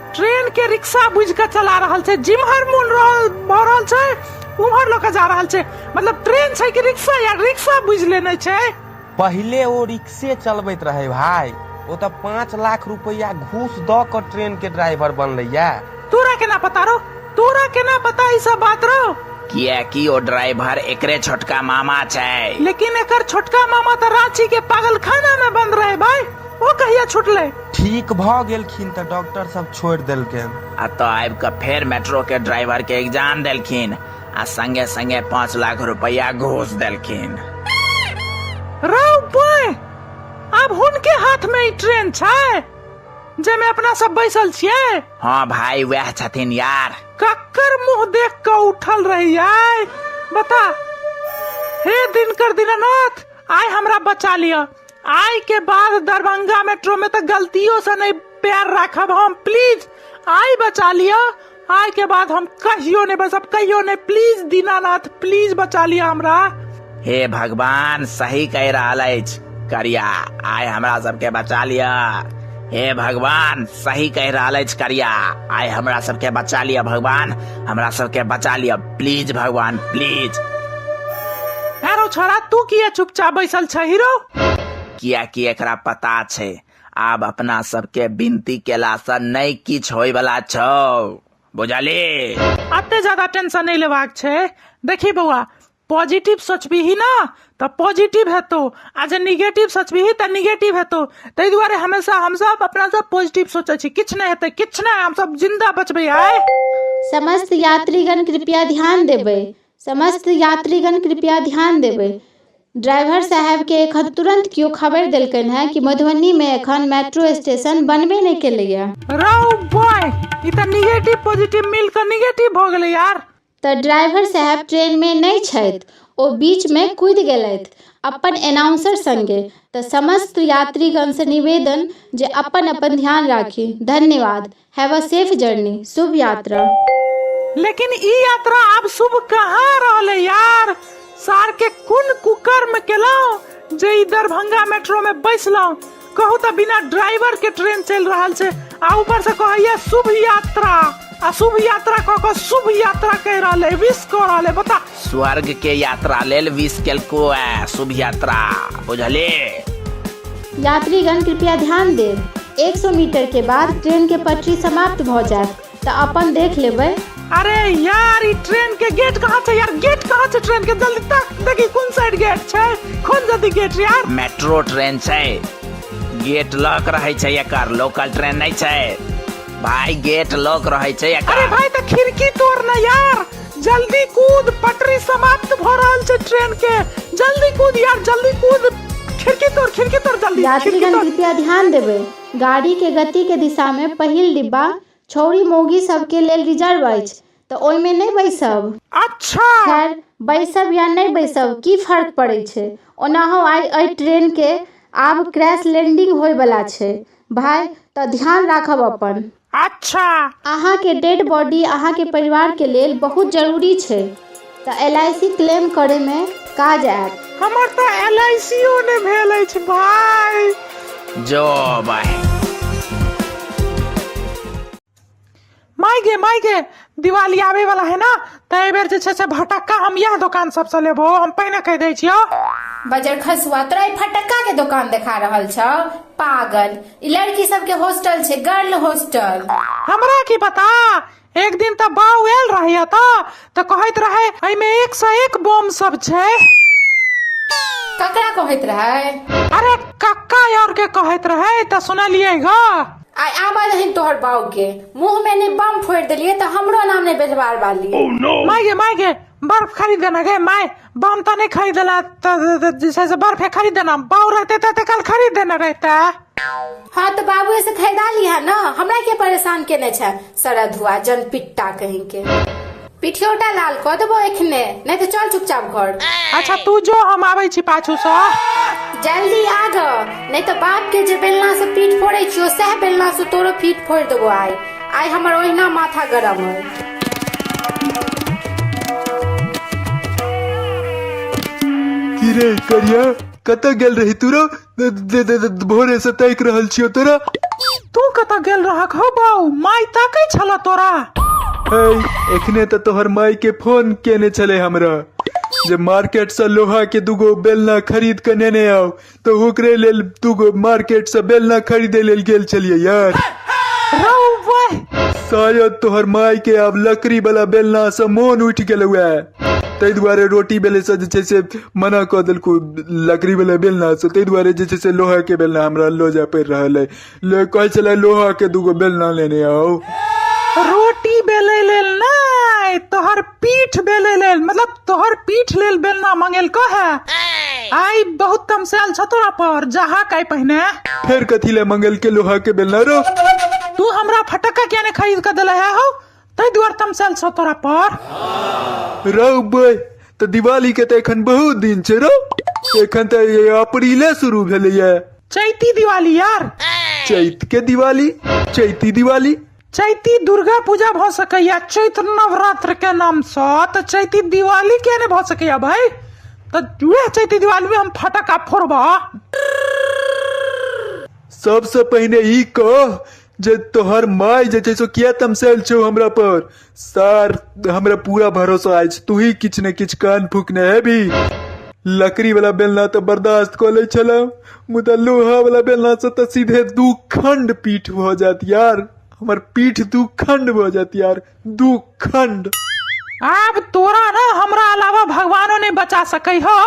ट्रेन के रिक्शा बुझ के चला रहल छै, जिम्हर मोन रहल भऽ रहल छै उम्हर लऽ के जा रहल छै। मतलब ट्रेन छै कि रिक्शा यार, रिक्शा बुझ लेने छै। पहिले ओ रिक्शे चलबैत रहे भाई, ओ तऽ 5 लाख रुपया घूस दऽ कऽ ट्रेन के ड्राइवर बनलैया। तोरा केना पता रो, तोरा केना पता ई सब बात रो? कियाकि ओ ड्राइवर एकरे छोटका मामा छै। लेकिन एकर छोटका मामा तऽ रांची के पागलखाना में बंद रहे भाई, ओ कहिया छुटलै? ठीक भऽ गेलखिन तऽ डॉक्टर सब छोड़ि देलकनि। आ तऽ आबि कऽ फेर मेट्रो के ड्राइवर के एग्जाम देलखिन आ संगे संगे 5 लाख रुपया घूस देलखिन। रौ बॉय, आब हुनके हाथ में ई ट्रेन छै जाहिमे अपना सब बैसल छियै? हाँ भाई, वएह छथिन यार। कक्कर मुंह देख कऽ उठल रही आय, बता। हे दिनकर दीनानाथ, आय हमरा बचा लिअ। आय के बाद दरभंगा मेट्रो में तऽ गलतियों से नहीं पैर राखब हम, प्लीज आय बचा लिअ। आय के बाद हम कहियो नहीं बसब, कहियो नहीं, प्लीज दीनानाथ, प्लीज बचा लिअ हमरा। हे भगवान, सही कहि रहल अछि करिया, आय हमरा सबके बचा लिअ। हे भगवान, सही कहि रहल अछि करिया, आय हमरा सबके बचा लिअ भगवान, हमरा सबके बचा लिअ प्लीज भगवान, प्लीज। अरे छोरा, तू किया चुपचाप बैसल छ हीरो? कियाकि एकरा पता छै आब अपना सबके विनती केला से नहि किछु होय वाला छौ, बुझली? अते ज्यादा टेंशन नहीं लेबाक छै। देखी बौआ, पॉजिटिव सोचबिही ना तऽ पॉजिटिव हेतौ आ जे निगेटिव सोचबिही तऽ निगेटिव हेतौ। ताहि दुआरे हमेशा हमसब अपना सब पॉजिटिव सोचै छी। किछु नहि हेतै, किछु नहि, हमसब जिन्दा बचबै आइ। समस्त यात्रीगण कृपया ध्यान देबै। समस्त यात्रीगण कृपया ध्यान देबै। ड्राइवर साहेबके एखन तुरन्त केओ खबरि देलकनि हेँ कि मधुबनीमे एखन मेट्रो स्टेशन बनबे नहि केलैए। रौ बॉय, ई तऽ निगेटिव पॉजिटिव मिल कऽ निगेटिव भऽ गेलै यार। तऽ ड्राइवर साहेब ट्रेनमे नहि छथि, ओ बीचमे कूदि गेलथि अपन एनाउंसर संगे। तऽ समस्त यात्रीगणसँ निवेदन जे अपन अपन ध्यान राखी। धन्यवाद। Have a safe journey. शुभ यात्रा। लेकिन ई यात्रा आब शुभ कहाँ रहलै यार। सार के कोन कुकर्म केलहुँ जे ई दरभंगा मेट्रो में बैसलहुँ। कहू तऽ बिना ड्राइवर के ट्रेन चलि रहल छै आ ऊपर से कहैया शुभ यात्रा, आ शुभ यात्रा कऽ कऽ शुभ यात्रा कहि रहल है, विश कऽ रहल है, बता। स्वर्ग के यात्रा लेल विश केलको है शुभ यात्रा, बुझली। यात्रीगण कृपया ध्यान देब। 100 मीटर के बाद ट्रेन के पटरी समाप्त भऽ जायत, तऽ अपन देख लेबै। अरे यार, ई ट्रेन के गेट कहाँ छै यार? गेट कहाँ छै ट्रेन के? जल्दी तक देखी कोन साइड गेट छै, खोल जल्दी गेट यार। मेट्रो ट्रेन छै, गेट लॉक रहै छै एकर, लोकल ट्रेन नहि छै भाई, गेट लॉक रहै छै एकर। अरे भाई तऽ खिड़की तोड़ ना यार, जल्दी कूद, पटरी समाप्त भऽ रहल छै ट्रेन के, जल्दी कूद यार, जल्दी कूद, खिड़की तोड़, खिड़की तोड़ जल्दी, खिड़की यात्रीगण तोड़। कृपया ध्यान देबै। गाड़ी के गति के दिशा मे पहिल डिब्बा छौड़ी मौगी सबके लेल रिजर्व अछि, तऽ ओहिमे नहि बैसब। अच्छा। खैर, बैसब या नहि बैसब की फर्क पड़ै छै। ओनाहो आइ एहि ट्रेन के आब क्रैश लैंडिंग होय बला छै भाय, तऽ ध्यान राखब अपन। अच्छा। अहाँके डेड बॉडी अहाँके परिवार के लेल बहुत जरूरी छै, तऽ एल I C claim करय मे काज आयत। हमर तऽ एल I C ओ नहि भेल अछि भाय। जो भाय। माय गे, माय गे, दिवाली आबे वाला है ना, तऽ एहि बेर जे छै से भटक्का हम इएह दोकान सबसँ लेबो, हम पहिने कहि दै छियौ। बजर खसुआ, तोरा ई फटक्का के दोकान देखा रहल छौ पागल। ई लड़की सबके हॉस्टल छै, गर्ल हॉस्टल। हमरा की पता, एक दिन तऽ बाउ आयल रहे एतऽ, तऽ कहैत रहे एहिमे एक सँ एक बम सब छै। ककरा कहैत रहे? अरे कक्का और के कहैत रहे, तऽ सुनलियै ग। आइ आबऽ दहीन तोहर बाऊ के, मुंह में ने बम फोड़ि देलियै तऽ हमरो नाम नहि बेलवार वाली। माय गे, माय गे, बर्फ खरीद देना गे my, बम तऽ नहि खरीदला तऽ जे छै से बर्फे खरीद देना, बाऊ रहते तऽ कल खरीद देने रहते। हाँ तऽ बाबुए से खरीदा लिहा ना, हमरा के परेशान केने छै सरधुआ जनपिट्टा कहीं के। पिठियोटा लाल कऽ देबो एखने, नहीं तऽ चल चुपचाप घर। अच्छा तू जो, हम आबै छी पाछू सँ। जल्दी आ ग, नहीं तऽ बाप के जे बेलना से पीठ फोड़ै छियो सएह बेलना से तोरो पीठ फोड़ि देबो आइ। आइ हमर ओहिना माथा गरम अइ। की रे करिया, कतऽ गेल रही तू रो? भोरे से ताकि रहल छियो तोरा। तू कतऽ गेल रहक हो बाऊ? माय ताकै छल तोरा। है, एखने तऽ तोहर माय के फोन केने छले हमरा जे मार्केट से लोहा के दूगो बेलना खरीद के नेने आउ, तऽ ओकरे लेल दूगो मार्केट से बेलना खरीदे लेल गेल छलियै यार। रौ वाह। शायद तोहर माय के आब लकड़ी वाला बेलना से मोन उठि गेलौ है, ताहि दुआरे रोटी बेले से जे छै से मना कऽ देलकौ लकड़ी वाला बेलना से, ताहि दुआरे जे छै से लोहा के बेलना हमरा लऽ जाय पड़ि रहल अइ। ले कहै छलै लोहा के दूगो बेलना लेने आउ। रोटी बेलै लेल नहि, तोहर पीठ बेलै लेल, मतलब तोहर पीठ लेल बेलना मंगेलको है। आइ बहुत तमसायल छ तोरा पर, जाहा काई पहिने। फेर कथी ले मंगेलके लोहा के बेलना रो? तू हमरा फटक्का किया ने खरीद के देले है हौ, ताहि दुआरे तमसायल छ तोरा पर। रौ बे, तऽ दिवाली के तऽ एखन बहुत दिन छै रौ, एखन तऽ अप्रीले शुरू भेलैया। चैती दिवाली यार। चैत के दिवाली, चैती दिवाली। चैती दुर्गा पूजा भऽ सकैया चैत्र नवरात्र के नाम सँ, तऽ चैती दिवाली किया नहि भऽ सकैया भाई? तऽ वएह चैती दिवाली में हम फटक्का फोड़बा। सबसे पहिने ई कह जे तोहर माय जे छै से किया तमसायल छौ हमरा पर? सर हमरा पूरा भरोसा अछि तू ही किछु ने किछु कान फूकने हेबी। लकड़ी वाला बेलना तऽ बर्दाश्त कऽ लै छलहुँ, मुदा लोहा वाला बेलना से तऽ सीधे दू खंड पीठ भऽ जायत यार, हमर पीठ दू खंड भऽ जायत यार, दू खंड। आब तोरा ने हमरा अलावा भगवानो नहि बचा सकै हो।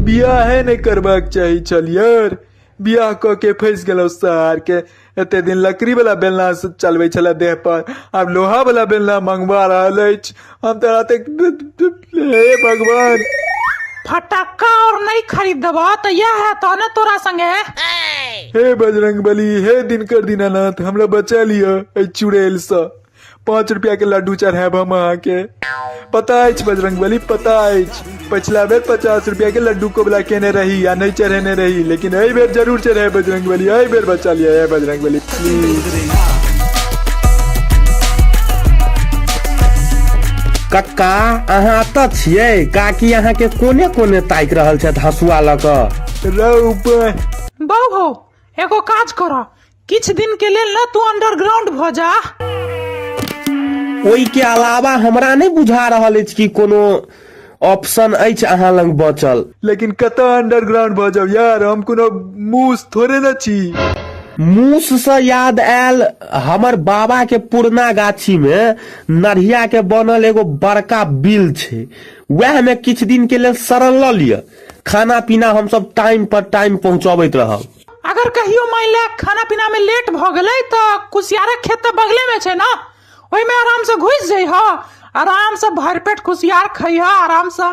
बियाहे नहि करबाक चाही छल यार, बियाह कऽ के फँसि गेलहुँ सार के। एते दिन लकड़ी वाला बेलना से चलबै छलै देह पर, आब लोहा वाला बेलना मंगवा रहल अछि। हम तऽ राते, हे भगवान। फटक्का और नहीं खरीद देबह तऽ इएह हेतौ ने तोरा संगे। हे बजरंग बली, हे दिनकर दीनानाथ, हमरा बचा लिअ एहि चुड़ैल सँ। 5 रुपया के लड्डू चढ़ायब हम अहाँके। पता अछि बजरंग बली, पता अछि, पछिला बेर 50 रुपया के लड्डू कोबला केने रही आ नहि चढ़ेने रही, लेकिन एहि बेर जरूर चढ़ायब बजरंग बली, एहि बेर बचा लिअ हे बजरंग बली, प्लीज। कक्का, अहाँ एतऽ छियै? काकी अहाँके कोने कोने ताकि रहल छथि हँसुआ लऽ कऽ। रौ बा। बौ हौ, एगो काज करऽ, किछु दिन के लेल ने तू अंडरग्राउंड भऽ जा। ओहि के अलावा हमरा नहि बुझा रहल अछि कि कोनो ऑप्शन अछि अहाँ लग बचल। लेकिन कतऽ अंडरग्राउंड भऽ जाउ यार, हम कोनो मूस थोड़े ने छी। मूस से याद आयल, हमर बाबा के पुरना गाछी में नढ़िया के बनल एगो बड़का बिल छै, वएह में किछु दिन के लेल शरण लऽ लिअ। खाना पीना हमसब टाइम पर टाइम पहुंचबैत रहब। अगर कहियो मान ले खाना पीना में लेट भऽ गेलै तऽ कुसियारक खेत तऽ बगले में छै ना, ओहिमे आराम से घुसि जइह, आराम से भरि पेट कुसियार खइह आराम से।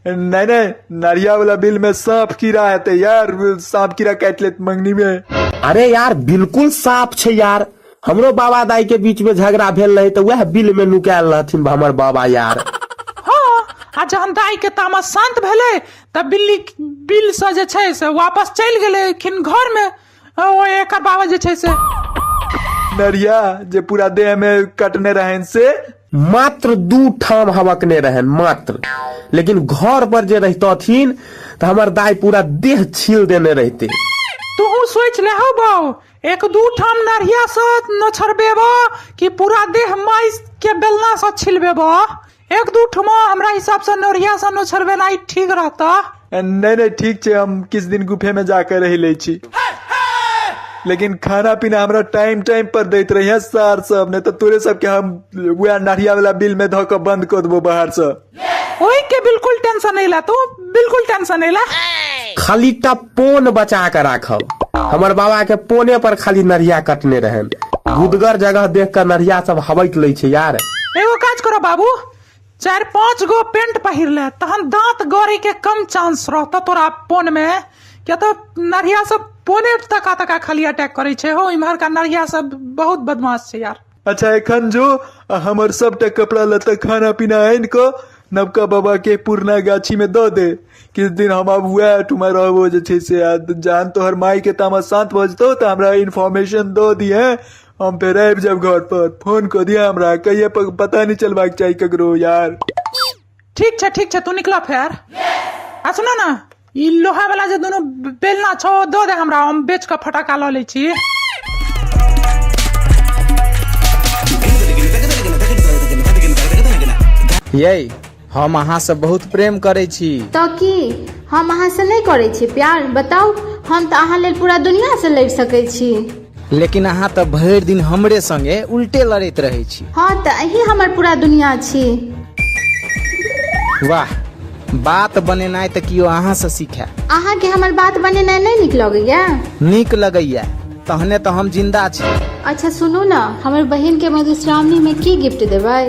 नहीं नहीं, नरिया वाला बिल में सांप कीड़ा हेतै यार, सांप कीड़ा काटि लेत मंगनी में। अरे यार बिल्कुल साफ छै यार, हमरो बाबा दाई के बीच में झगड़ा भेल रहे तऽ वएह बिल में नुकायल रहथिन हमर बाबा यार। हाँ, आ जहन दाई के तामस शांत भेलै तऽ बिल्ली बिल से जे छै से वापस चलि गेलखिन घर में, ओ एकर बाबा जे छै से नरिया जे पूरा देह में कटने रहन से मात्र 2 ठाम हबकने रहन मात्र, लेकिन घर पर जे रहितथिन तऽ हमर दाई पूरा देह छील देने रहते। तू सोच ले हौ बौ, 1-2 ठाम नरिया से नोछरबेबो कि पूरा देह माइस के बेलना से छिलबेबो? 1-2 ठमा हमरा हिसाब से नरिया से नोछरबेनाइ ठीक रहता। नहीं नहीं ठीक छै, हम किछु दिन गुफे में जाके रहि लै छी, लेकिन खाना पीना हमरा टाइम टाइम पर दैत रहिए सार सब, नहीं तऽ तोरे सबके हम वएह नरिया वाला बिल में धऽ कऽ बंद कऽ देबो बाहर से। ओहि के बिल्कुल टेंशन नहीं ला तू, बिल्कुल टेंशन नहीं ला। खाली टा पोन बचा के राखब, हमर बाबा के पोने पर खाली नरिया कटने रहन, गुदगर जगह देख के नरिया सब हबक लै छै यार। एगो काज करो बाबू, 4-5 गो पेंट पहिर ले, तहन दांत गड़े के कम चांस रहतो तोरा पोन में, किया तो नरिया सब पोने तका तका खाली अटैक करे छै हो, इम्हर का नरिया सब बहुत बदमाश छै यार। अच्छा एखन जो आ हमर सबटा कपड़ा लत्ता खाना पीना आनि कऽ नवका बाबा के पुरना गाछी में दऽ दे, किछु दिन हम आब वएह ठुमा रहबो जे छै से, आ जहन तोहर माय के तामस शांत भऽ जेतौ तऽ हमरा इन्फॉर्मेशन दऽ दिहे, हम फेर आबि जायब घर पर, फोन कऽ दिहे हमरा, कहिये पता नहि चलबाक चाही ककरो यार। ठीक छै ठीक छै, तू निकला फेर। आ सुनो ना, ई लोहा वाला जे दुनू बेलना छौ दऽ दे हमरा, हम बेच कऽ फटाका लऽ लै छी। यै, हम अहाँ से बहुत प्रेम करै छी। तऽ की हम अहाँ से नहि करै छी प्यार? बताउ, हम तऽ अहाँ लेल पूरा दुनिया से लड़ि सकै छी। लेकिन अहाँ तऽ भरि दिन हमरे संगे उल्टे लड़ैत रहै छी। हाँ तऽ अहीं हमर पूरा दुनिया छी। वाह, बात बनेनाइ तऽ कियो अहाँ से सीखै। अहाँके हमर बात बनेनाइ नहि नीक लगैया? नीक लगैया, तहने तऽ हम जिंदा छी। अच्छा सुनू ने, हमर बहिन के मधुश्रावणी में की गिफ्ट देबै?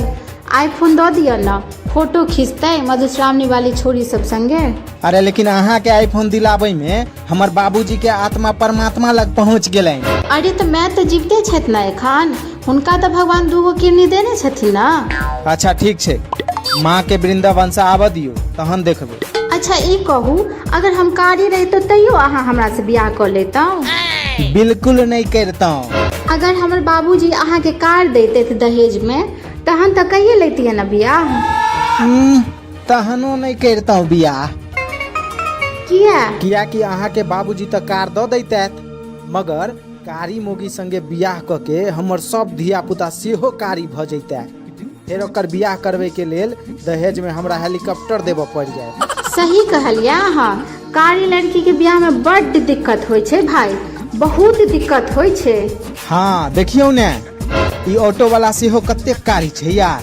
आईफोन दऽ दिअ ने, फोटो खींचतै मधुश्रावणी वाली छोरी सब संगे। अरे लेकिन अहाँ के आईफोन दिलाबै में हमर बाबूजी के आत्मा परमात्मा लग पहुँच गेलनि। अरे तऽ माय तऽ जीविते छथि ने एखन, हुनका तऽ भगवान 2 गो किडनी देने छथिन ने। अच्छा ठीक छै, माँ के वृंदावन से आबऽ दियौ तहन देखबै। अच्छा ई कहू, अगर हम कारी रहितहुँ तैयो अहाँ हमरा से बियाह कऽ लेतहुँ? बिल्कुल नहि करितहुँ। अगर हमर बाबूजी अहाँ के कार दैतथि दहेज में तहन तऽ कहिये लैतियै ने बियाह। तहनो नहि करितहुँ बियाह। किया? कियाकि अहाँ के बाबूजी तऽ कार दऽ दैतथि, मगर कारी मोगी संगे बियाह कऽ के हमर सब धिया पुता सेहो कारी भऽ जैतै। फेर ओकर बियाह करबै के लेल दहेज में हमरा हेलीकॉप्टर देबऽ पड़ि जायत। सही कहलियै अहाँ, कारी लड़की के बियाह में बड्ड दिक्कत होइ छै भाई, बहुत दिक्कत होइ छै। हाँ देखियौ ने, ई ऑटो वाला सेहो कतेक कारी छै यार,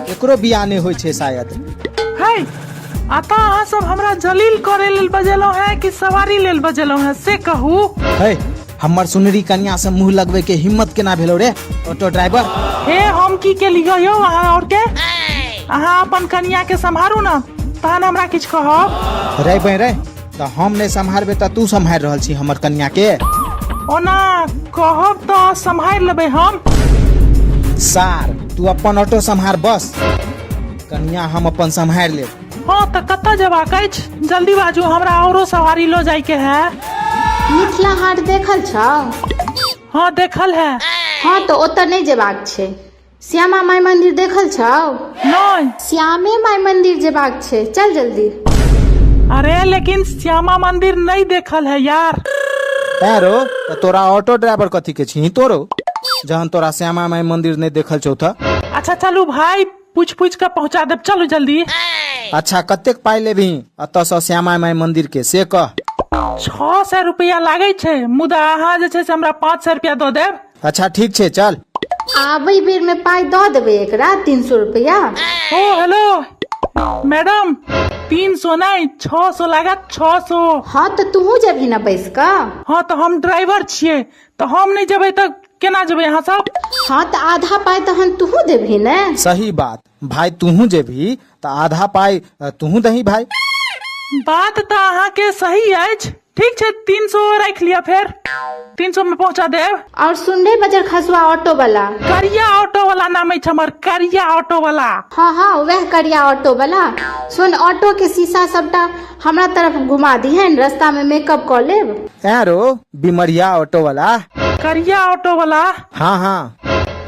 एकरो बियाह नहि होइ छै शायद। है अतः अहाँ सब हमरा जलील करे लेल बजेलहुँ हैं कि सवारी लेल बजेलहुँ हैं से कहू। है हमर सुनरी कनिया से मुंह लगबै के हिम्मत केना भेलो रे ऑटो ड्राइवर? हे हम की केलियै यौ अहाँ और के? अहाँ अपन कनिया के सम्हारू ना, तहन हमरा किछु कहब। रे बे रे, तऽ हम नहि सम्हारबै तऽ तू सम्हारि रहल छी हमर कनिया के? ओना कहब तऽ सम्हारि लेबै हम। सार तू अपन ऑटो सम्हार बस, कनिया हम अपन सम्हारि लेब। हँ तऽ कतऽ जेबाक अछि? जल्दी बाजू, हमरा औरो सवारी लऽ जायके है। मिथिला हाट देखल छौ? हँ देखल है। हँ तऽ ओतऽ नहि जेबाक छै। श्यामा माई मंदिर देखल छौ? नहि। श्यामे माई मंदिर जेबाक छै, चल जल्दी। अरे लेकिन श्यामा मंदिर नहीं देखल है यार। तैं रो तऽ तोरा ऑटो ड्राइवर कथी के छी तोरो, जहन तोरा श्यामा माई मंदिर नहीं देखल छौ तऽ? अच्छा चलू भाई, पूछ पूछ के पहुंचा देब, चलू जल्दी। अच्छा कतेक पाई लेबही एतऽ सँ श्यामा माई मंदिर के से कह। 600 रुपया लागै छै, मुदा अहाँ जे छै से हमरा 500 रुपया दऽ देब। अच्छा ठीक छै चल। आबै बेर में पाई दऽ देबै एकरा 300 रुपया। ओ हेलो मैडम, 300 नहीं 600 लागत, 600। हाँ तऽ तूहू जेबही ना बैस कऽ? हाँ तऽ हम ड्राइवर छियै, तऽ हम नहीं जेबै तऽ केना जेबै अहाँ सब? हाँ तऽ आधा पाई तहन तूहू देबही ने। सही बात भाई, तूहू जेबही तऽ आधा पाई तूहू दही भाई। बात तऽ अहाँके सही अछि। ठीक छै 300 राखि लिअ, फेर 300 में पहुंचा देब। और सुन रे बजर खसुआ ऑटो वाला। करिया ऑटो वाला नाम अछि हमर, करिया ऑटो वाला। हाँ हाँ वह करिया ऑटो वाला। सुन ऑटो के शीशा सबटा हमरा तरफ घुमा दिहन, रास्ता में मेकअप कऽ लेब। ऐं रो बिमरिया ऑटो वाला। करिया ऑटो वाला। हाँ हाँ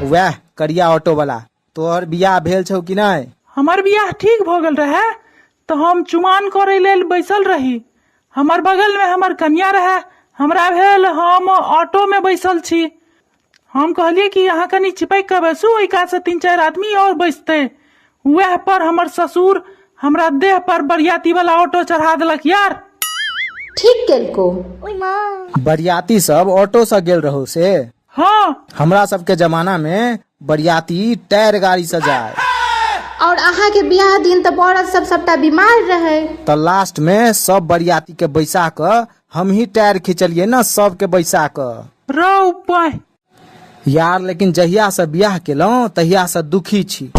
वह करिया ऑटो वाला। तोहर बियाह भेल छौ कि नहि? हमर बियाह ठीक भऽ गेल रहे तऽ हम चुमान करै लेल बैसल रही। हमर बगल में हमर कनिया रहे। हमरा भेल हम ऑटो में बैसल छी। हम कहलियै कि अहाँ कनि चिपकि कऽ बैसू, ओहि कात से 3-4 आदमी और बैसतै। वएह पर हमर ससुर हमरा देह पर बरियाती वाला ऑटो चढ़ा देलक यार। ठीक केलको। बरियाती सब ऑटो से गेल रहो से? हाँ। हमरा सबके जमाना में बरियाती टायर गाड़ी से जाए। और अहाँ के बियाह दिन तऽ बरद सब सबटा बीमार रहे। तऽ लास्ट में सब बरियाती के बैसा कऽ हम ही टायर खिंचलिए ना सबके बैसा कऽ। रौ पाय। यार लेकिन जहिया से बियाह केलहुँ तहिया से दुखी छी।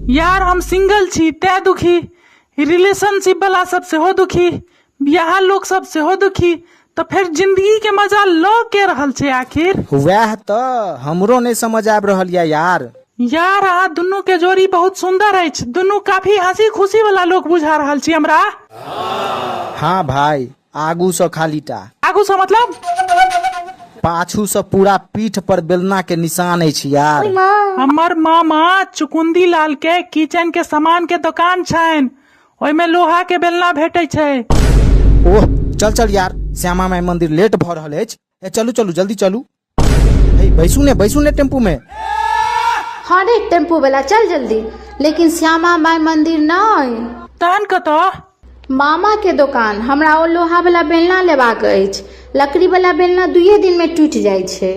यार हम सिंगल छी तैं दुखी, रिलेशनशिप वाला सब सेहो दुखी, बियाह लोक सब सेहो दुखी, तऽ फेर जिंदगी के मजा लऽ के रहल छै आखिर। वएह तऽ हमरो नहि समझ आबि रहल यऽ यार। यार अहाँ दुनू के जोड़ी बहुत सुंदर अछि, दुनू काफी हंसी खुशी वाला लोक बुझा रहल छी हमरा। हाँ भाई, आगू सँ खाली टा। आगू सँ मतलब? पाछू सँ पूरा पीठ पर बेलना के निशान अछि यार। हमर मामा चुकुंदी लाल के किचन के सामान के दुकान छनि, ओहिमे लोहा के बेलना भेटै छै। ओह चल चल यार, श्यामा माई मंदिर लेट भऽ रहल अछि। ए चलू चलू जल्दी चलू। हे बैसू ने, बैसू ने टेम्पू में। हाँ रे टेम्पू वाला चल जल्दी, लेकिन श्यामा माई मंदिर नहीं। तहन कतऽ? मामा के दोकान। हमरा ओ लोहा वाला बेलना लेबाक अछि, लकड़ी वाला बेलना 2 दिन में टूटि जाइ छै।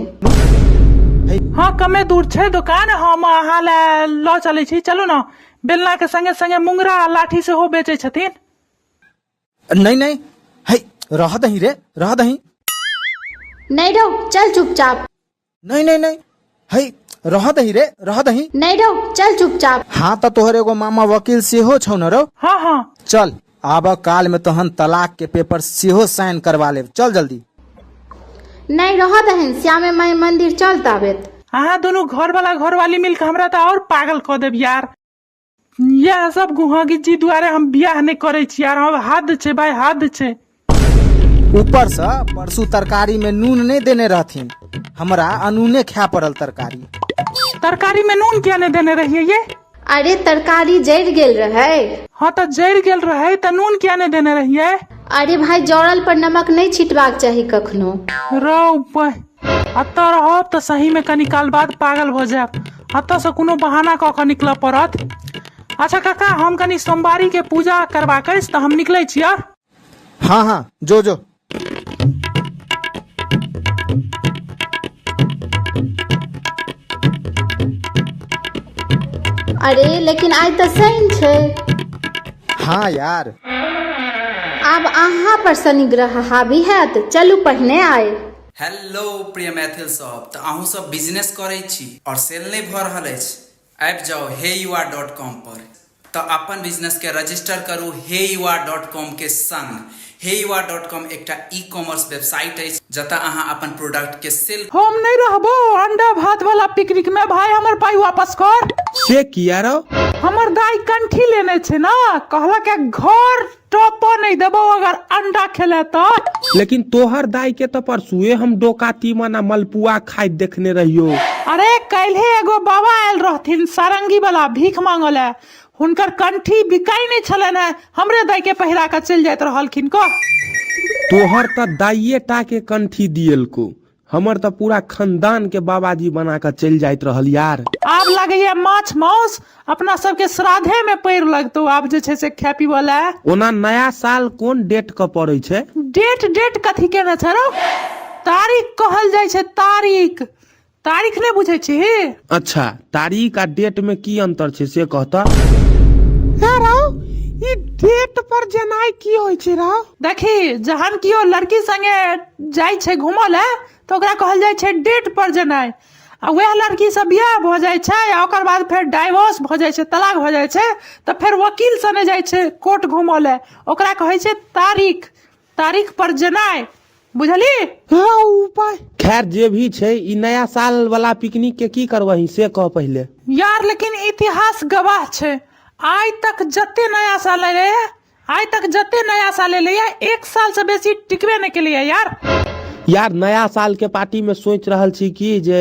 हाँ कमे दूर छै दोकान, हम अहाँ लए लऽ चलै छी, चलू ने। बेलना के संगे संगे मुंगरा आ लाठी सेहो बेचै छथिन। नहीं नहीं, हे रह दही रे, रह दही। नहीं रहो चल चुपचाप। नहीं नहीं नहीं, हे रह दही रे, रह दही। नहीं रहो चल चुपचाप। हाँ तऽ तोहर एगो मामा वकील सेहो छौ न रौ? हाँ हाँ। चल आब काल में तहन तलाक के पेपर सेहो साइन करवा लेब, चल जल्दी। नहीं रह दहन, श्यामे माई मंदिर चल ताबेत। अहाँ दुनू घर वाला घरवाली मिल के हमरा तऽ और पागल कऽ देब यार। यह सब गुहा गिज्जी दुआरे हम बियाह नहीं करै छी यार, हम हद छै भाई, हद छै। ऊपर से परसू तरकारी में नून नहीं देने रहथिन, हमरा अनूने खाय पड़ल तरकारी। तरकारी में नून किया नहीं देने रहिए ये? अरे तरकारी जरि गेल रहे। हाँ तऽ जरि गेल रहे तऽ नून किया नहीं देने रहिए? अरे भाई जरल पर नमक नहीं छिटबाक चाही कखनो। रौ एतऽ रहब तऽ सही में कनी काल बाद पागल भऽ जायब, एतऽ से कोनो बहाना कऽ कऽ निकलऽ पड़त। अच्छा काका हम कनी सोमवारी के पूजा करबाक अछि तऽ हम निकलै छी। हाँ हाँ जो जो। अरे लेकिन आइ तऽ शनि छै। हाँ यार। आब अहाँ पर शनि ग्रह हावी हैत, चलू पहिने आइ। हेलो प्रिय मैथिल सब, तऽ अहूँ सब बिजनेस करै छी और सेल नहि भऽ रहल अछि? आबि जाउ हे you are dot com पर। तऽ अपन बिजनेस के रजिस्टर करू हे you are dot com के संग। हे you are dot com एकटा ई कॉमर्स वेबसाइट अछि जतऽ अहाँ अपन प्रोडक्ट के सेल। हम नहि रहबो अंडा भात वाला पिकनिक में, भाई हमर पाई वापस कर। से किया रौ? हमर दाई कंठी लेने छै ना, कहलक है घर टपऽ नहि देबो अगर अंडा खेले तऽ। लेकिन तोहर दाई के तऽ परसुए हम डोका तीमन आ मलपुआ खाइत देखने रहियो। अरे काल्हे एगो बाबा आयल रहथिन सारंगी वाला भीख मांगऽ लए, हुनकर कंठी बिकाइ नहि छलनि हेँ, हमरे दाई के पहिरा कऽ चलि जाइत रहलखिन कह। तोहर तऽ दाइये टा के कंठी दियलको, हमर तऽ पूरा खानदान के बाबाजी बना कऽ चलि जाइत रहल यार। आब लगैया माछ माउस अपना सबके श्राद्धे में पैर लगतौ आब जे छै से खाय पीबऽ लए। ओना नया साल कोन डेट कऽ पड़ै छै? डेट डेट कथी केने छै रौ? तारीख कहल जाइ छै तारीख। तारीख नहि बुझै छीही? अच्छा तारीख आ डेट में की अंतर छै से कह तऽ। हे रौ, ई डेट पर जेनाइ की होइ छै रौ? देखी जहन केओ लड़की संगे जाइ छै घूमऽ लए तऽ ओकरा कहल जाइ छै डेट पर जेनाइ आ वएह लड़कीसँ बियाह भऽ जाइ छै आ ओकर बाद फेर डाइवोर्स भऽ जाइ छै, तलाक भऽ जाइ छै, तऽ फेर वकील सने जाइ छै कोर्ट घूमऽ लए, ओकरा कहै छै तारीख, तारीख पर जेनाइ, बुझलही? हँ उपाय। खैर जे भी छै, ई नया साल वाला पिकनिक के की करबही से कह पहिले। यार लेकिन इतिहास गवाह छै, आइ तक जते नया साल एलैए, आइ तक जते नया साल एलैए एक साल से बेसी टिकबे नहि केलैए यार। यार नया साल के पार्टी में सोचि रहल छी कि जे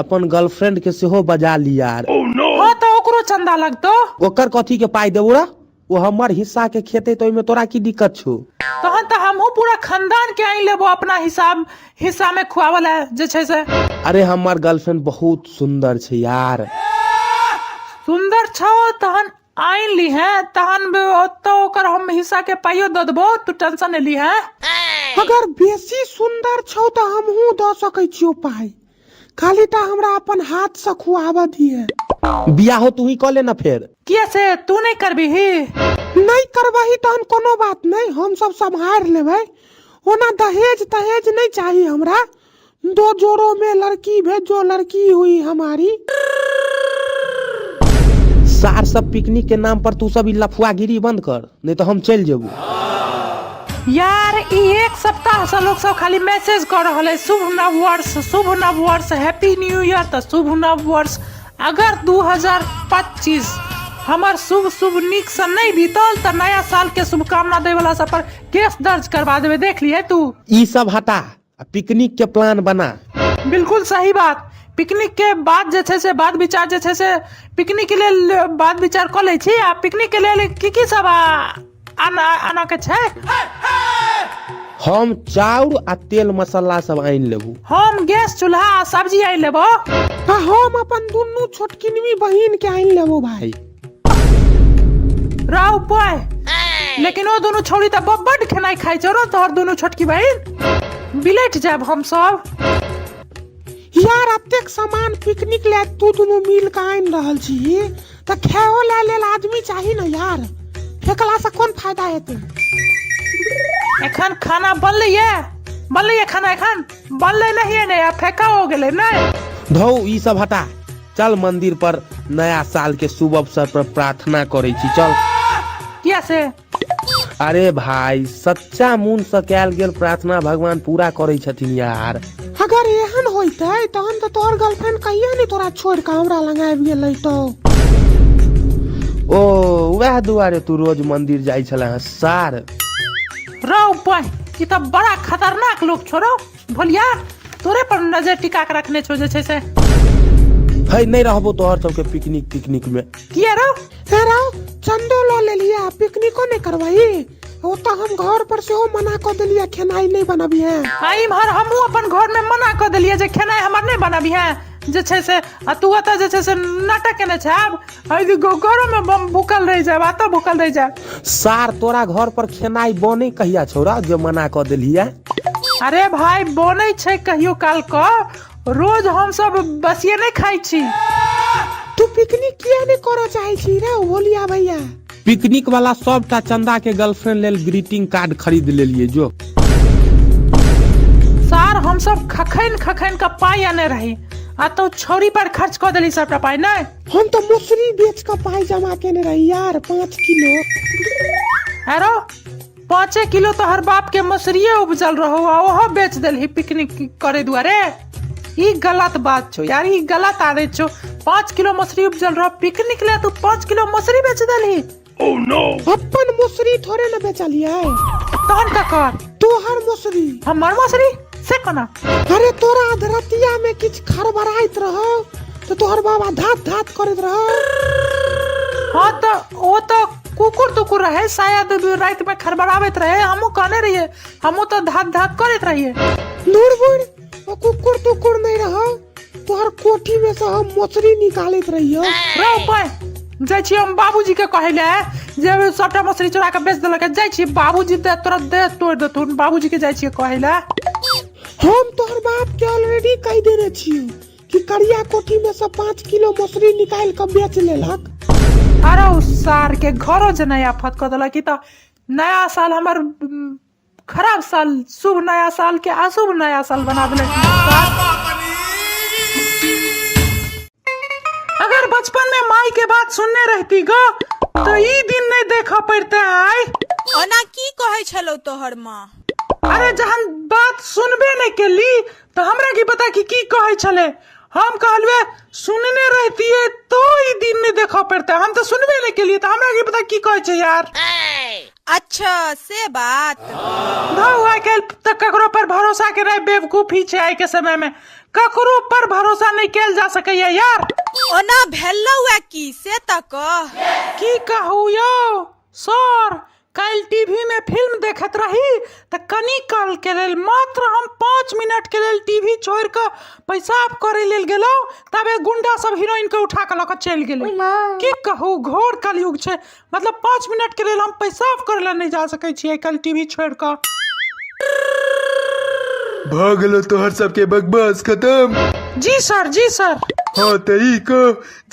अपन गर्लफ्रेंड के सेहो बजा ली यार। हँ तऽ ओकरो चंदा लगतौ। ओकर कथी के पाइ देबौ रे, ओ हमर हिस्सा के खेतै तऽ ओहिमे तोरा की दिक्कत छौ? तहन तऽ हमहूँ पूरा खानदान के आनि लेबो अपना हिसाब हिस्सा में खुआवल है जे छै से। अरे हमर गर्लफ्रेंड बहुत सुंदर छै यार। सुंदर छौ तहन आनि लीहे, तहन ओतऽ ओकर हम हिस्सा के पाइयो दऽ देबो, तू टेंशन नहि लीहे। अगर बेसी सुंदर छौ तऽ हमहूँ दऽ सकै छियौ पाइ, खाली टा हमरा अपन हाथ से खुआबऽ दिहे। बियाहो तू ही कऽ ले ना फेर। किया से तू नहि करबिही? नहि करबही तहन कोनो बात नहि, हम सब सम्हारि लेबै। ओना दहेज तहेज नहि चाही हमरा, दो जोड़ों में लड़की भेजो लड़की हुई हमारी। सार सब पिकनिक के नाम पर तू सब ई लफुआगिरी बंद कर, नहीं तो हम चलि जेबो। यार ई एक सप्ताह से लोग सब खाली मैसेज कर रहल है शुभ नव वर्ष, शुभ नव वर्ष, हैप्पी न्यू ईयर, तऽ शुभ नव वर्ष। अगर 2025 हमर शुभ शुभ नीक से नहीं बीतल तऽ नया साल के शुभकामना दै वाला सब पर केस दर्ज करवा देबै, देख लिहे तू। ई सब हटा आ पिकनिक के प्लान बना। बिल्कुल सही बात। पिकनिक के बाद जे छै से बात विचार जे छै से पिकनिक के लेल बात विचार कऽ लै छी। आ पिकनिक के लेल की की सब आना के छै? हम चाउर आ तेल मसाला सब आनि लेबू। हम गैस चूल्हा आ सब्जी आनि लेबो। आ हम अपन दुनू छोटकिनवी बहिन के आनि लेबो भाई। राव पाय, लेकिन ओ दुनू छौड़ी तऽ बड्ड खेनाइ खाइ छौ रौ तोहर दुनू छोटकी बहिन, बिलटि जायब हम सब। यार एतेक सामान पिकनिक ले तू दुनू मिल के आनि रहल छी तऽ खाओ ले लेल आदमी चाही ने यार, फेकला से कोन फायदा हेतै? एखन खाना बनलै ये, बनलै ये खाना एखन बनलै नहीं ने, आ फेका हो गेलै नहीं। धौ ई सब हटा, चल मंदिर पर नया साल के शुभ अवसर पर प्रार्थना करै छी, चल। किया से? अरे भाई सच्चा मन से कैल गेल प्रार्थना भगवान पूरा करै छथिन यार। अगर एहन होइतै तहन तऽ तोहर गर्लफ्रेंड कहिया नहि तोरा छोड़ि कऽ हमरा लग आबि गेलै तो। ओ वएह दुआरे तू रोज मंदिर जाइ छले हँ सार। रौ पाई, ई तऽ बड़ा खतरनाक लोक छौ रौ भोलिया, तोरे पर नजर टिका के रखने छौ जे छै से। है नहीं रहबो तोहर सबके पिकनिक तिकनिक में। किया रौ? हे रौ, चंदो लऽ लेलियै आ पिकनिको नहि करबही? ओतऽ हम घर पर सेहो मना कऽ देलियै खेनाइ नहि बनबिहे। आ इम्हर हमहूँ अपन घर में मना कऽ देलियै जे खेनाइ हमर नहि बनबिहे जे छै से, आ तू ओतऽ जे छै से नाटक केने छै आब। है घरो में बम भूखल रहि जायब, आ तो भूखल रहि जायब। सार तोरा घर पर खेनाइ बनै कहिया छौ रौ जे मना कऽ देलियै? अरे भाई बनै छै कहियो काल कऽ, रोज हम सब बसिए नहि खाइ छी। तू पिकनिक किया नहि करऽ चाहै छी रे भोलिया भैया? पिकनिक वाला सबटा चंदा के गर्लफ्रेंड लेल ग्रीटिंग कार्ड खरीद लेलिए जो। सार हम सब खखैन खखैन के पाई आने रही आ तो छौरी पर खर्च कऽ देली सबटा पाई नहि। हम तऽ मसुरी बेच कऽ पाई जमा केने रही यार, 5 किलो। अरो 5 किलो तो हर बाप के मसुरिये उपजल रहो आ ओहो बेच देलही पिकनिक करे दुआरे। ई गलत बात छो यार, ई गलत आदत छो। 5 किलो मसुरी उपजल रहो पिकनिक ले, तू 5 किलो मसुरी बेच देलही। Oh no! अपन मसुरी थोड़े न बेचलियै। तहन ककर? तोहर मसुरी। हमर मसुरी से कोना? अरे तोरा अधरतिया में किछ खड़बड़ाइत रहो तो तोहर बाबा धात धात करैत रहो। हाँ तो ओ तो कुकुर तुकुर रहे शायद, रात में खड़बड़ाबैत रहे। हमहू कहने रहिए, हमहू तो धात धात करैत रहिए। दूर बुढ़, ओ कुकुर तुकुर नहीं रहो, तोहर कोठी में से हम मछली निकालैत रहियो। रो पाय जाइ छी हम बाबूजी के कहै ले जे सबटा मछली चोरा के बेच देलक। जाइ छी बाबूजी दे तोरा दे तोड़ देथुन, बाबूजी के जाइ छियै कहै ले। हम तोहर बाप के ऑलरेडी कहि देने छियो कि करिया कोठी में से 5 किलो मछली निकाल के बेच लेलक। अरे उ सार के घरो जे नया आफत कऽ देलक। ई तऽ नया साल हमर खराब साल, शुभ नया साल के अशुभ नया साल बना देलक। अगर बचपन में माई के बात सुनने रहती गो तो ई दिन नहीं देखा पड़ते आय। ओना की कहै छलौ तोहर माँ? अरे जहन बात सुनबे नहीं केली तो हमरा की पता कि की कहै छले। हम कहलवे सुनने रहतिए तो ई दिन नहीं देखा पड़ते, हम तो सुनबे नहीं केलिए तो हमरा की पता की कहै छै यार। अच्छा से बात। धौ आइ काल्हि तऽ ककरो पर भरोसा केनाइ बेवकूफी छै। आइ के समय में ककरो पर भरोसा नहीं कैल जा सकैया यार। ओना भेलौ ए की से तऽ कह। की कहू यौ सर, काल्हि टीवी में फिल्म देखैत रही तऽ कनी काल के लेल मात्र हम 5 मिनट के लेल टीवी छोड़ि कऽ पेशाब करे लेल गेलहुँ, तबे गुंडा सब हीरोइन के उठा कऽ लऽ कऽ चलि गेलै। की कहू घोर कलयुग छै, मतलब 5 मिनट के लेल हम पेशाब करे ला नहीं जा सकै छियै काल्हि टीवी छोड़ि कऽ। भऽ गेलो तोहर सबके बकवास खत्म? जी सर, जी सर। हाँ तऽ ई कह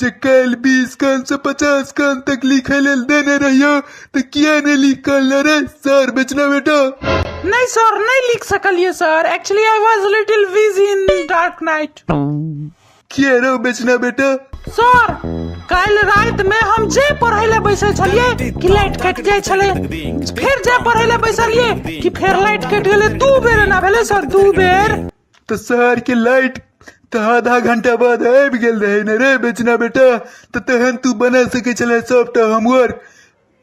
जे काल्हि 20 कान से 50 कान तक लिखे लेल देने रहियो तऽ किया नहीं लिख कर ले रे सर बेचना बेटा? नहीं सर, नहीं लिख सकलिए sir, actually I was little busy in dark night. किया रो बेचना बेटा? सर काल्हि राति में हम जे पढ़ै ले बैसल छलिए कि लाइट कटि जाइ छलै, फेर जे पढ़ै ले बैसलिए कि फेर लाइट कटि गेलै। 2 बेर एना भेलै सर, 2 बेर। तो शहर के लाइट तो आधा घंटा बाद आबि गेल रहे ने रे बेचना बेटा, तो तहन तू बना सकै छले सबटा होमवर्क।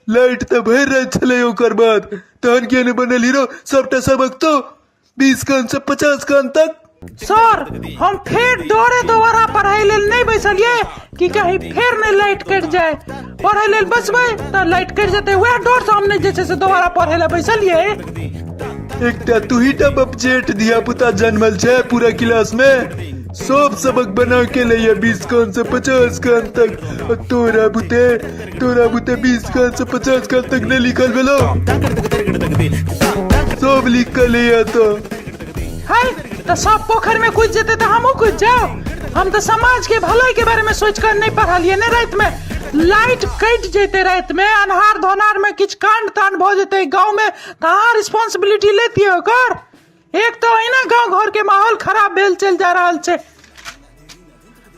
लाइट तऽ भरि राति छलै ओकर बाद, तहन किया नहि बनल हीरो सबटा सबक तो 20 कान से 50 कान तक? सर हम फेर डरे दोबारा पढ़ाई लेल नहीं बैसलिए कि कहीं फेर नहीं लाइट कटि जाए। पढ़ाई लेल बैसबै तऽ लाइट कटि जेतै, वएह डर से हम नहीं जे छै से दोबारा पढ़ै लए बैसलिए। एकटा तू ही टा बपजेठ धिया पुता जन्मल छै पूरा क्लास में, सब सबक बना के लैया 20 कान से 50 कान तक, और तोरा बुते 20 कान से 50 कान तक नहीं लिखल भेलो, सब लिख के लैया तो। है तो सब पोखर में कूद जेते तो हमहू कूद जाओ। हम तो समाज के भलाई के बारे में सोच कर नहीं पढ़लिए ने। रात में लाइट कटि जेते, रात में अन्हार धोनार में किछु कांड तांड भऽ जेते गाँव में तऽ अहाँ रिस्पॉन्सिबिलिटी लेतियै ओकर। एक तो अहिना गाँव घर के माहौल खराब भेल चलि जा रहल छै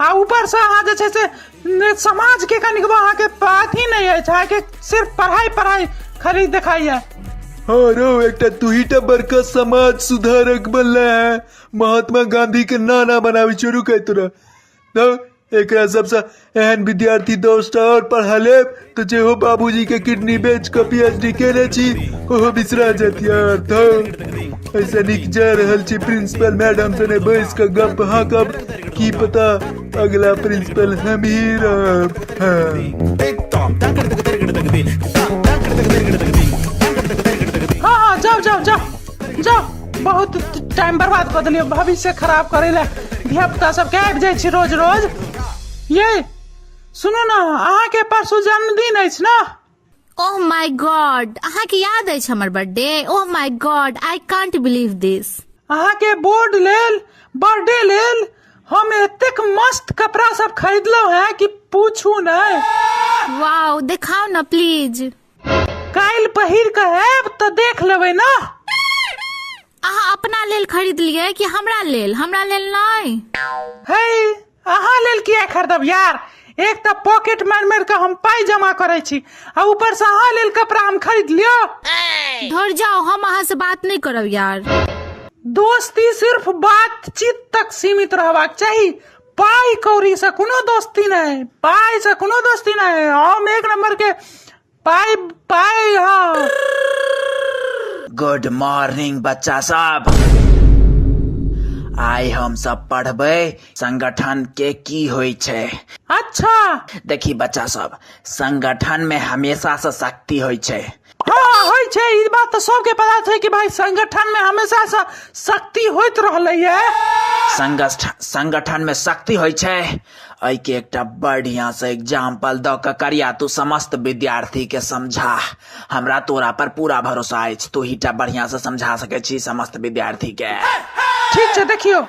आ ऊपर से अहाँ जे छै से समाज के कनिकबो अहाँके अथी नहि अछि, अहाँके सिर्फ पढ़ाई पढ़ाई खाली देखाइए। हाँ रो एकटा तू ही टा बड़का समाज सुधारक बनले है, महात्मा गांधी के नाना बनाबी शुरू कर तोरा। तो एकरा सबसे एहन विद्यार्थी दोस्त और पढ़ा लेब तो जे हो बाबूजी के किडनी बेच के पीएचडी केने छी ओहो बिसरा जात यार। तो ऐसा निक जा रहल छी प्रिंसिपल मैडम सने बैस के गप हाँकब, की पता अगला प्रिंसिपल हम ही रहब। हाँ। हाँ हाँ जाओ जाओ जाओ जाओ, बहुत टाइम बर्बाद कऽ देलियै, भविष्य खराब करै लए धिया पुता सबके आबि जाइ छी रोज रोज। ये सुनू ने, अहाँके परसू जन्मदिन अछि ने? ओह my God, अहाँके याद अछि हमर birthday? Oh my god, I can't believe this. अहाँके बोर्ड लेल, बर्थडे लेल हम एतेक मस्त कपड़ा सब खरीदलहुँ हैं कि पूछू नहि। वाओ, देखाउ न प्लीज। काल्हि पहिर कऽ आयब तऽ देख लेबै ने। अहाँ अपना लेल खरीदलियै कि हमरा लेल? हमरा लेल नहि? हे, अहाँ लेल किया खरीदब यार? एक तऽ पॉकेट मारि मारि कऽ हम पाइ जमा करै छी आ ऊपर से अहाँ लेल कपड़ा हम खरीद लियो। धर जाओ, हम अहाँ से बात नहि करब यार। दोस्ती सिर्फ बातचीत तक सीमित रहबाक चाही, पाइ कौड़ी से कोनो दोस्ती नहि, पाइ से कोनो दोस्ती नहि। हम एक नंबर के पाइ पाइ। हाँ, गुड मॉर्निंग बच्चा सब। आइ हम सब पढ़बै संगठन के की होइ छै। अच्छा। देखी बच्चा सब, संगठन में हमेशा से शक्ति होइ छै। हाँ, होइ छै, ई बात तऽ सबके पता छै कि भाई संगठन में हमेशा से शक्ति होइत रहलै है। संगठन में शक्ति होइ छै, एहिके एकटा बढ़िया से एग्जाम्पल दऽ कऽ करिया तू समस्त विद्यार्थी के समझा। हमरा तोरा पर पूरा भरोसा अछि, तू ही टा बढ़िया से समझा सकै छी समस्त विद्यार्थी के। ठीक छै, देखियौ,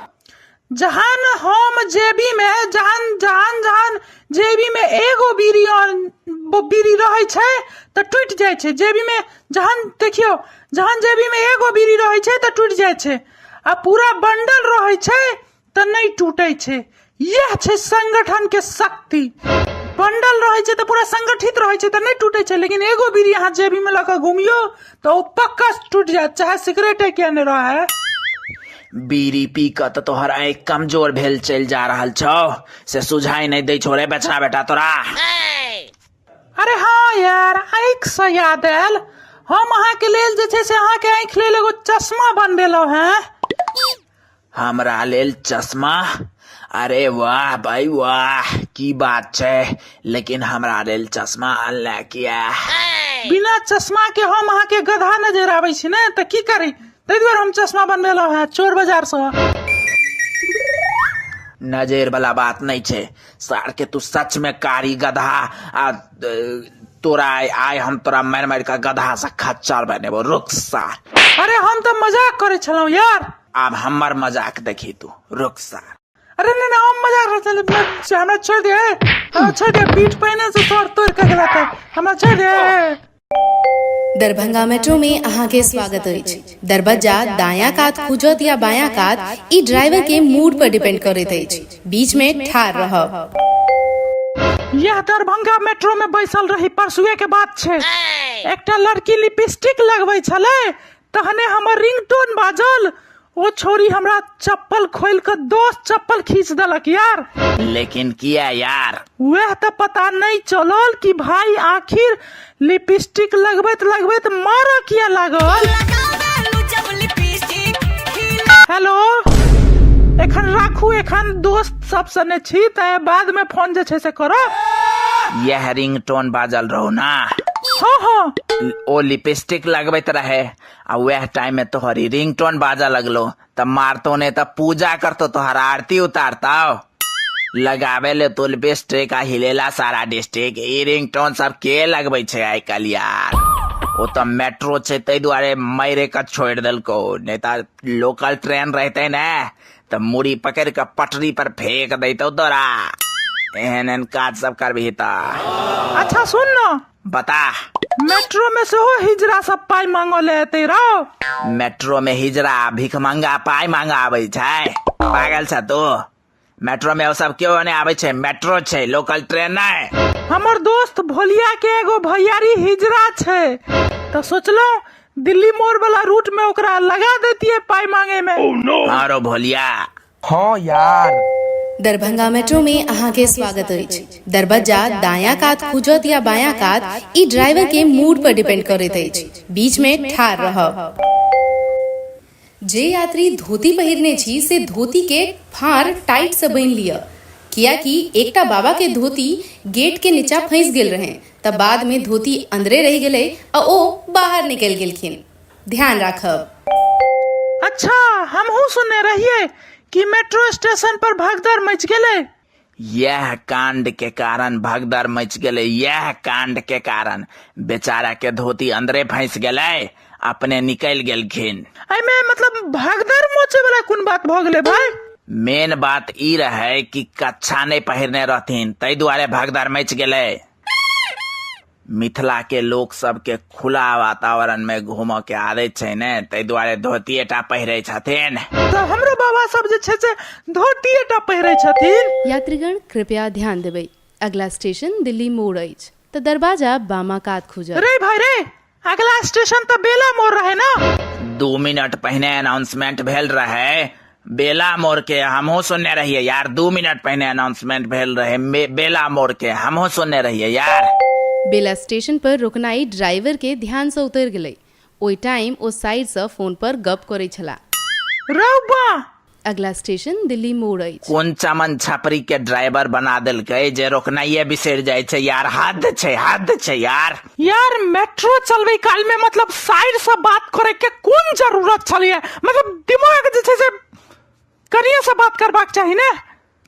जहन हम जेबी में जहन जहन जहन जेबी में एगो बीड़ी और बीड़ी रहै छै तऽ टूटि जाइ छै। जेबी में जहन, देखियौ, जहन जेबी में एगो बीड़ी रहै छै तऽ टूटि जाइ छै आ पूरा बंडल रहै छै तऽ नहि टूटै छै। इएह छै संगठन के शक्ति। बंडल रहै छै तऽ पूरा संगठित रहै छै तऽ नहि टूटै छै, लेकिन एगो बीड़ी अहाँ जेबी में लऽ कऽ घुमियौ तऽ ओ पक्का टूटि जायत, चाहे सिगरेटे किया नहि रहै। बीड़ी पी कऽ तऽ तोहर आँखि कमजोर भेल चलि जा रहल छौ, से सुझाइ नहि दै छौ रे बचना बेटा तोरा। अरे हाँ यार, आँखि से याद आयल, हम अहाँके लेल जे छै से अहाँके आँखि लेल एगो चश्मा बनबेलहुँ हेँ। हमरा लेल चश्मा? अरे वाह भाई वाह, की बात छै, लेकिन हमरा लेल चश्मा अनले किया? बिना चश्मा के हम अहाँके गधा नजर आबै छी ने, तऽ की करी, ताहि दुआरे हम चश्मा बनबेलहुँ हेँ चोर बाजार सँ। नजर वाला बात नहीं छै सार के, तू सच में कारी गधा आ तोरा आइ हम तोरा मारि मारि के गधा से खच्चर बनेबो, रुक सार। अरे हम तऽ मजाक करै छलहुँ यार। आब हमर मजाक देखी तू, रुक सार। अरे नहीं नहीं, हम मजाक करै छलहुँ, हमरा छोड़ि दे, हमरा छोड़ि दे, पीठ पहिने से तोड़ तोड़ के गेला तऽ हमरा छोड़ि दे। दरभंगा मेट्रो में अहाँ के स्वागत अछि। दरबज्जा दायां कात खुजत या बायां कात, ई ड्राइवर के मूड पर डिपेंड करैत अछि। बीच में ठाढ़ रहब। यह दरभंगा मेट्रो में बैसल रही, परसुए के बात छै, एकटा लड़की लिपस्टिक लगबै छलै तहने हमर रिंगटोन बाजल, ओ छोरी हमरा चप्पल खोल के 10 चप्पल खींच देलक यार। लेकिन किया यार? वह तऽ पता नहीं चलल कि भाई आखिर लिपस्टिक लगबैत लगबैत मारऽ किया लागल। हेलो, एखन राखू, एखन दोस्त सब सने छी तऽ बाद में फोन जे छै से करब। यह रिंगटोन बाजल रहो ना? हाँ हाँ। ओ लिपस्टिक लगबैत रहे आ वह टाइम में तोहरी रिंगटोन बाजा लगलो त मारतो ने त पूजा करतो, तोहर आरती उतारतो। लगावे ले तो लिपस्टिक आ हिलेला सारा डिस्ट्रिक्ट। ई रिंगटोन सब के लगबै छै आइ काल्हि यार? ओ त मेट्रो छै ताहि दुआरे मारे के छोड़ि देलको, नहीं त लोकल ट्रेन रहते ने त मुड़ी पकड़ के पटरी पर फेंक दैतो तोरा। एहन एहन काज सब करबही त। अच्छा सुन न, बता। मेट्रो में सेहो हिजरा सब पाइ मांगऽ ले एतै रौ। मेट्रो में हिजरा भिखमंगा पाइ मांगा आबै छै? पागल छ तू? मेट्रो में ओ सब केओ नहि आबै छै, मेट्रो छै, लोकल ट्रेन नहि। हमर दोस्त भोलिया के एगो भैयारी हिजरा छै तऽ सोचलहुँ दिल्ली मोड़ वाला रूट में ओकरा लगा देतियै पाइ मांगे में। हाँ रो भोलिया। हाँ यार। दरभंगा मेट्रो में अहाँ के स्वागत अछि। दरबज्जा दायां कात खुजत या बायां कात, ई ड्राइवर के मूड पर डिपेंड करैत अछि। बीच में ठाढ़ रहब। जे यात्री धोती पहिरने छी से धोती के फाँड़ टाइट से बान्हि लिअ, कियाकि एकटा बाबा के धोती गेट के नीचा फंसि गेल रहै त बाद में धोती अंदरे रहि गेलै आ ओ बाहर निकलि गेलखिन। ध्यान राखब। अच्छा, हमहूँ सुनने रहियै कि मेट्रो स्टेशन पर भगदड़ मचि गेलै। यह कांड के कारण भगदड़ मच गेलै, यह कांड के कारण बेचारा के धोती अंदरे फंस गेलै, अपने निकल गेलखिन। एहिमे मतलब भगदड़ मचे वाला कोन बात भऽ गेलै भाई? मेन बात ई रहै कि कच्छा नहि पहिरने रहथिन, ताहि दुआरे भगदड़ मचि गेलै। मिथिला के लोक सबके खुला वातावरण में घूमऽ के आदत छै ने, ताहि दुआरे धोतिये टा पहिरै छथिन। तऽ हमरो बाबा सब जे छै से धोतिये टा पहिरै छथिन। यात्रीगण कृपया ध्यान देबै, अगला स्टेशन दिल्ली मोड़ अछि, तऽ दरवाजा बामा कात खुजत। रे भाई रे, अगला स्टेशन तऽ बेला मोड़ रहे ना। 2 मिनट पहिने अनाउंसमेंट भेल रहे बेला मोड़ के, हमहूँ सुनने रहिए यार। 2 मिनट पहिने अनाउंसमेंट भेल रहे बेला मोड़ के, हमहूँ सुनने रहिए यार। बेला स्टेशन पर रुकनाइ ड्राइवर के ध्यान सँ उतरि गेलै। ओहि टाइम ओ साइड सँ फोन पर गप करै छलाह। रौ बा! अगला स्टेशन दिल्ली मोड़ अछि। कोन चमन छपरी के ड्राइवर बना देलकै जे रोकनाइए बिसरि जाइ छै यार। हद छै, हद छै यार। यार मेट्रो चलबै काल में मतलब साइड से बात करे के कोन जरूरत छलैया? मतलब दिमाग जे छै से कनिये से बात करबाक चाही ने,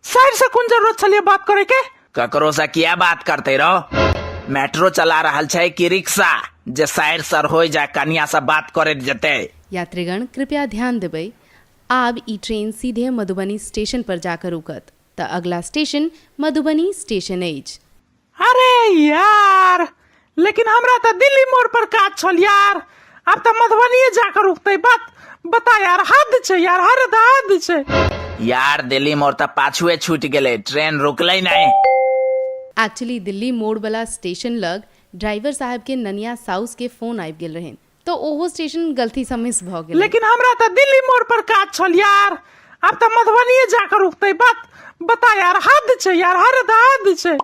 साइड से कोन जरूरत छलैया बात करे के? ककरो से किया बात करते रहो? मेट्रो चला रहल छै कि रिक्शा जे साइड सर हो जाय कनिया से बात करैत जेतै? यात्रीगण कृपया ध्यान देबै, आब ई ट्रेन सीधे मधुबनी स्टेशन पर जा कऽ रुकत, तऽ अगला स्टेशन मधुबनी स्टेशन अछि। अरे यार, लेकिन हमरा तऽ दिल्ली मोड़ पर काज छल यार, आब तऽ मधुबनीये जा कऽ रुकतै। बात बता यार, हद छै यार, हद हद छै यार। दिल्ली मोड़ तऽ पाछुए छूटि गेलै, ट्रेन रुकलै नहि। एक्चुअली दिल्ली मोड़ वला स्टेशन लग ड्राइवर साहब के ननिया साउस के फोन आबि गेल रहनि, तऽ ओहो स्टेशन गलती सँ मिस भऽ गेलै। लेकिन हमरा तऽ दिल्ली मोड़ पर काज छल यार, आब तऽ मधुबनीये जा कऽ रुकतै। बात बता यार, हद छै यार, हद हद छै।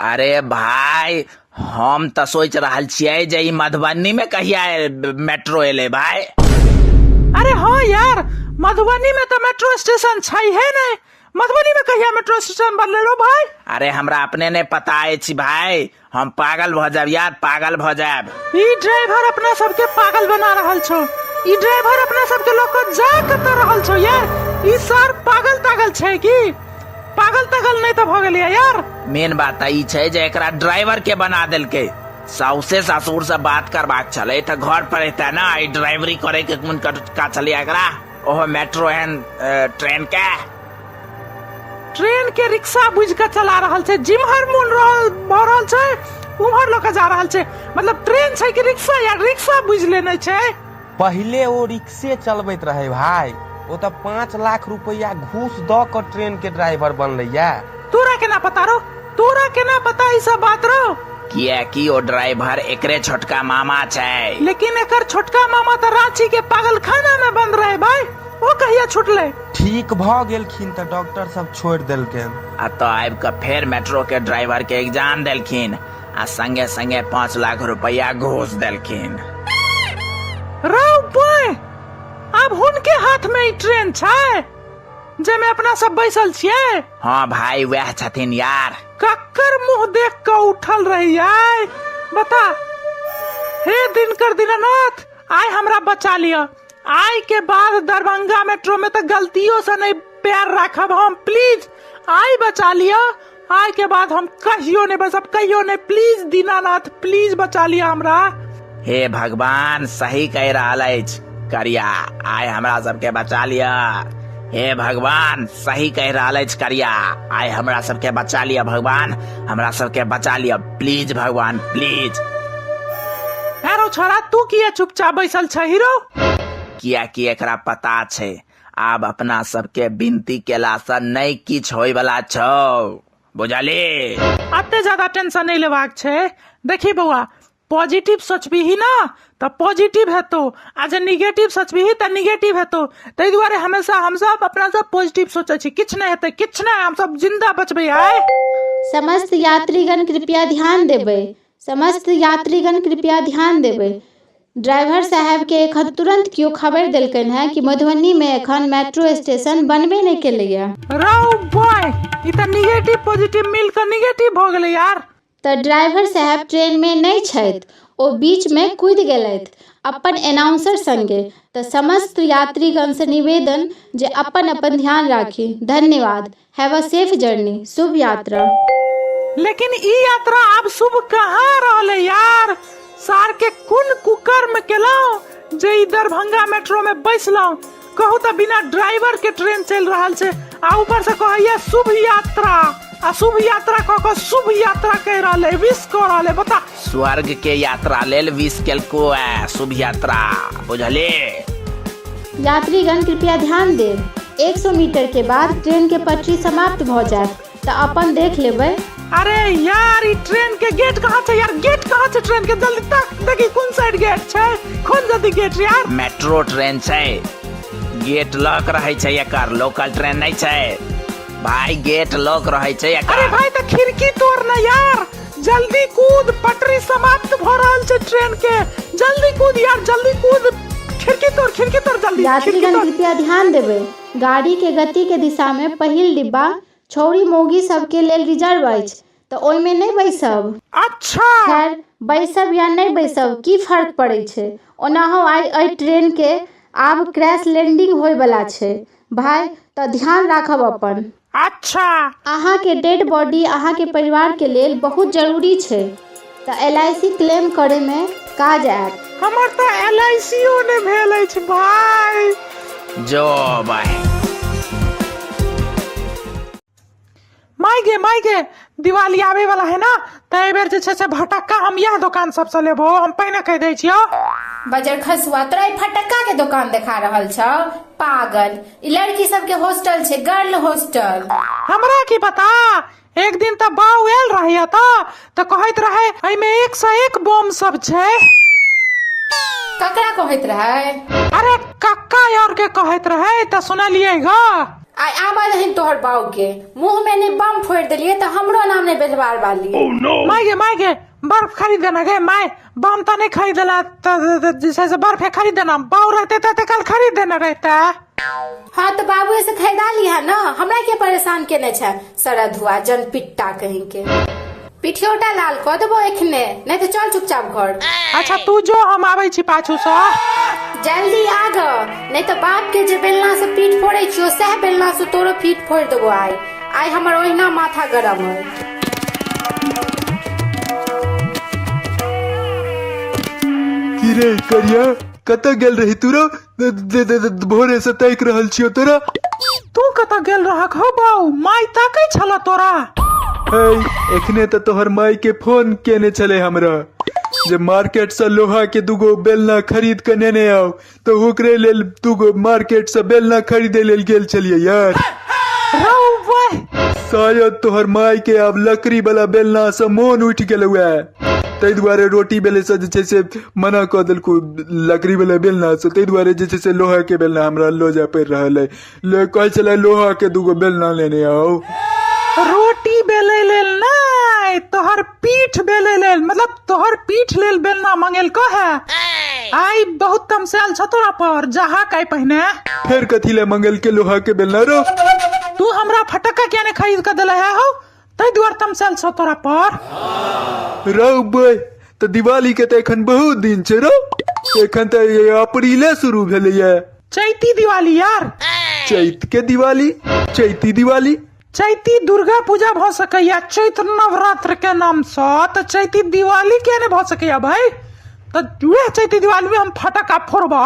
अरे भाई, हम तऽ सोचि रहल छियै जे ई मधुबनी में कहिया मेट्रो एलै भाई। अरे हाँ यार, मधुबनी में तऽ मेट्रो स्टेशन छै हे नहि, मधुबनी में कहिया मेट्रो स्टेशन बनलै रो भाई? अरे हमरा अपने नहि पता अछि भाई, हम पागल भऽ जायब यार, पागल भऽ जायब। ई ड्राइवर अपना सबके पागल बना रहल छौ, ई ड्राइवर अपना सबके लऽ कऽ जा कतऽ रहल छौ यार? ई सर पागल तागल छै की? पागल तागल नहि तऽ भऽ गेलै यार। मेन बात तऽ ई छै जे एकरा ड्राइवर के बना देलकै। साउसे ससुर से बात करबाक छलै तऽ घर पर एतै ने, ई ड्राइवरी करे के कोन का छलै एकरा, ओहो मेट्रो एहन ट्रेन के। ट्रेन के रिक्शा बुझ के चला रहल छै, जिम्हर मोन रहल भऽ रहल छै उम्हर लऽ के जा रहल छै। मतलब ट्रेन छै कि रिक्शा यार, रिक्शा बुझ लेने छै। पहिले ओ रिक्शे चलबैत रहे भाई, ओ तऽ 5 लाख रुपया घूस दऽ कऽ ट्रेन के ड्राइवर बनलैया। तोरा केना पता रो, तोरा केना पता ई सब बात रो? कियाकि ओ ड्राइवर एकरे छोटका मामा छै। लेकिन एकर छोटका मामा तऽ रांची के पागलखाना में बंद रहे भाई, ओ कहिया छुटलै? ठीक भऽ गेलखिन तऽ डॉक्टर सब छोड़ि देलकनि। आ तऽ आबि कऽ फेर मेट्रो के ड्राइवर के एग्जाम देलखिन आ संगे संगे 5 लाख रुपया घूस देलखिन। रौ बॉय, आब हुनके हाथ में ई ट्रेन छै जाहिमे अपना सब बैसल छियै? हाँ भाई, वएह छथिन यार। कक्कर मुंह देख कऽ उठल रही आय, बता। हे दिनकर दीनानाथ, आइ हमरा बचा लिअ। आइ के बाद दरभंगा मेट्रो में तऽ गलतियों से नहीं पैर राखब हम, प्लीज I बचा लिअ। आइ के बाद हम कहियो नहीं बसब, कहियो नहीं, प्लीज दीनानाथ, प्लीज बचा लिअ हमरा। हे भगवान, सही कहि रहल अछि करिया, आइ हमरा सबके बचा लिअ। हे भगवान, सही कहि रहल अछि करिया, आइ हमरा सबके बचा लिअ भगवान, हमरा सबके बचा लिअ प्लीज भगवान, प्लीज। अरे छोरा, तू किया चुपचाप बैसल छै हीरो? कियाकि एकरा पता छै आब अपना सबके विनती केला से नहि किछु होय वाला छौ, बुझली? अते ज्यादा टेंशन नहीं लेबाक छै। देखी बौआ, पॉजिटिव सोचबीही ना तऽ पॉजिटिव हेतौ, आ जे निगेटिव सोचबीही तऽ निगेटिव हेतौ। ताहि दुआरे हमेशा हमसब अपना सब पॉजिटिव सोचै छी। किछु नहि हेतै, किछु नहि, हमसब जिंदा बचबै आइ। समस्त यात्रीगण कृपया ध्यान देबै, समस्त यात्रीगण कृपया ध्यान देबै। ड्राइवर साहेबके एखन तुरन्त केओ खबरि देलकनि हेँ कि मधुबनीमे एखन मेट्रो स्टेशन बनबे नहि केलैए। रौ बॉय, ई तऽ निगेटिव पॉजिटिव मिल कऽ निगेटिव भऽ गेलै यार। तऽ ड्राइवर साहेब ट्रेनमे नहि छथि, ओ बीचमे कूदि गेलथि अपन एनाउंसर सङ्गे, तऽ समस्त यात्रीगणसँ निवेदन जे अपन अपन ध्यान राखी। धन्यवाद। Have a safe journey. शुभ यात्रा। लेकिन ई यात्रा आब शुभ कहाँ रहलै यार? सार के कोन कुकर्म केलहुँ जे ई दरभंगा मेट्रो में बैसलहुँ। कहू तऽ बिना ड्राइवर के ट्रेन चलि रहल छै आ ऊपर से कहैया शुभ यात्रा आ शुभ यात्रा कऽ कऽ शुभ यात्रा कहि रहल है विश कऽ रहल है बता स्वर्ग के यात्रा लेल विश केलको है शुभ यात्रा बुझली यात्रीगण कृपया ध्यान देब 100 मीटर के बाद ट्रेन के पटरी समाप्त भऽ जायत तऽ अपन देख लेबै अरे यार ई ट्रेन के गेट कहाँ छै यार गेट कहाँ छै ट्रेन के जल्दी तक देखी कोन साइड गेट छै खोल जल्दी गेट यार मेट्रो ट्रेन छै गेट लॉक रहै छै एकर लोकल ट्रेन नहि छै भाई गेट लॉक रहै छै एकर अरे भाई तऽ खिड़की तोड़ ना यार जल्दी कूद पटरी समाप्त भ रहल छै ट्रेन के जल्दी कूद यार जल्दी कूद खिड़की तोड़ खिड़की तोड़ जल्दी खिड़की यात्रीगण तोड़ कृपया ध्यान देबै गाड़ी के गति के दिशा में पहिल डिब्बा छौरी मौगी सबके लेल रिजर्व अछि तऽ ओहिमे नहि बैसब अच्छा खैर बैसब या नहि बैसब की फर्क पड़ै छै ओनाहो आइ एहि ट्रेनके आब क्रैश लैंडिंग होइवला छै भाय तऽ ध्यान राखब अपन अच्छा अहाँके डेड बॉडी अहाँके परिवारके लेल बहुत जरूरी छै तऽ एल I C claim करैमे काज आयत हमर तऽ एल I C ओ नहि भेल अछि भाय जो भाई माय गे माय गे दिवाली आबे वाला है ना तऽ एहि बेर जे छै से भटक्का हम इएह दोकान सबसँ लेबो हम पहिने कहि दै छियौ बजर खसुआ तोरा ई फटक्का के दोकान देखा रहल छौ पागल ई लड़की सबके हॉस्टल छै गर्ल हॉस्टल हमरा की पता एक दिन तऽ बाउ आयल रहे एतऽ तऽ कहैत रहे एहिमे एक से एक बम सब छै ककरा कहैत रहै अरे कक्का और के कहैत रहे तऽ सुनलियै ग आइ आबऽ दहीन तोहर बाऊ के मुंह में ने बम फोड़ि देलियै तऽ हमरो नाम नहि बेलवार वाली माय गे माय गे बर्फ खरीद देना गे माय बम तऽ नहि खरीदला तऽ जे छै से बर्फे खरीद देना बाउ रहते तऽ कल खरीद देना रहता हाँ तऽ बाबुए से खरीदा लिहा न हमरा के परेशान केने छै सरधुआ जनपिट्टा कहीं के पिठियोटा लाल कऽ देबो एखने नहीं तऽ चल चुपचाप घर अच्छा तू जो हम आबै छी पाछू सँ जल्दी आ ग नहीं तऽ बाप के जे बेलना से पीठ फोड़ै छियो सएह बेलना से तोरो पीठ फोड़ि देबो आइ आइ हमर ओहिना माथा गरम है की रे करिया कतऽ गेल रही तू रो भोरे से ताकि रहल छियौ तोरा तू कतऽ गेल रहक हो बाउ माय ताकै छल तोरा है एखने तऽ तोहर माय के फोन केने छलै हमरा जे मार्केट से लोहा के दूगो बेलना खरीद के नेने आउ तऽ ओकरे लेल दूगो मार्केट से बेलना खरीदे लेल गेल छलियै यार रौ वाह शायद तोहर माय के आब लकड़ी वाला बेलना से मोन उठि गेलौ ताहि दुआरे रोटी बेले से जे छै से मना कऽ देलकौ लकड़ी वाला बेलना से ताहि दुआरे जे छै से लोहा के बेलना हमरा लऽ जाय पड़ि रहल अइ ले कहै छलै लोहा के दूगो बेलना लेने आउ रोटी बेलै लेल नहि तोहर पीठ बेलै लेल मतलब तोहर पीठ लेल बेलना मंगेलको है आइ बहुत तमसायल छ तोरा पर जहा काई पहिने फेर कथी ले मंगेलके लोहा के बेलना रो तू हमरा फटक्का किया ने खरीद के देले है हो ताहि दुआरे तमसायल छ तोरा पर रौ बे तऽ दिवाली के तऽ एखन बहुत दिन छै रौ एखन तऽ अप्रीले शुरू भेलैया चैती दिवाली यार चैत के दिवाली चैती दिवाली चैती दुर्गा पूजा भऽ सकैया चैत्र नवरात्र के नामसँ तऽ चैती दिवाली किया नहि भऽ सकैया भाई तऽ उएह चैती दिवाली में हम फटक्का फोड़बा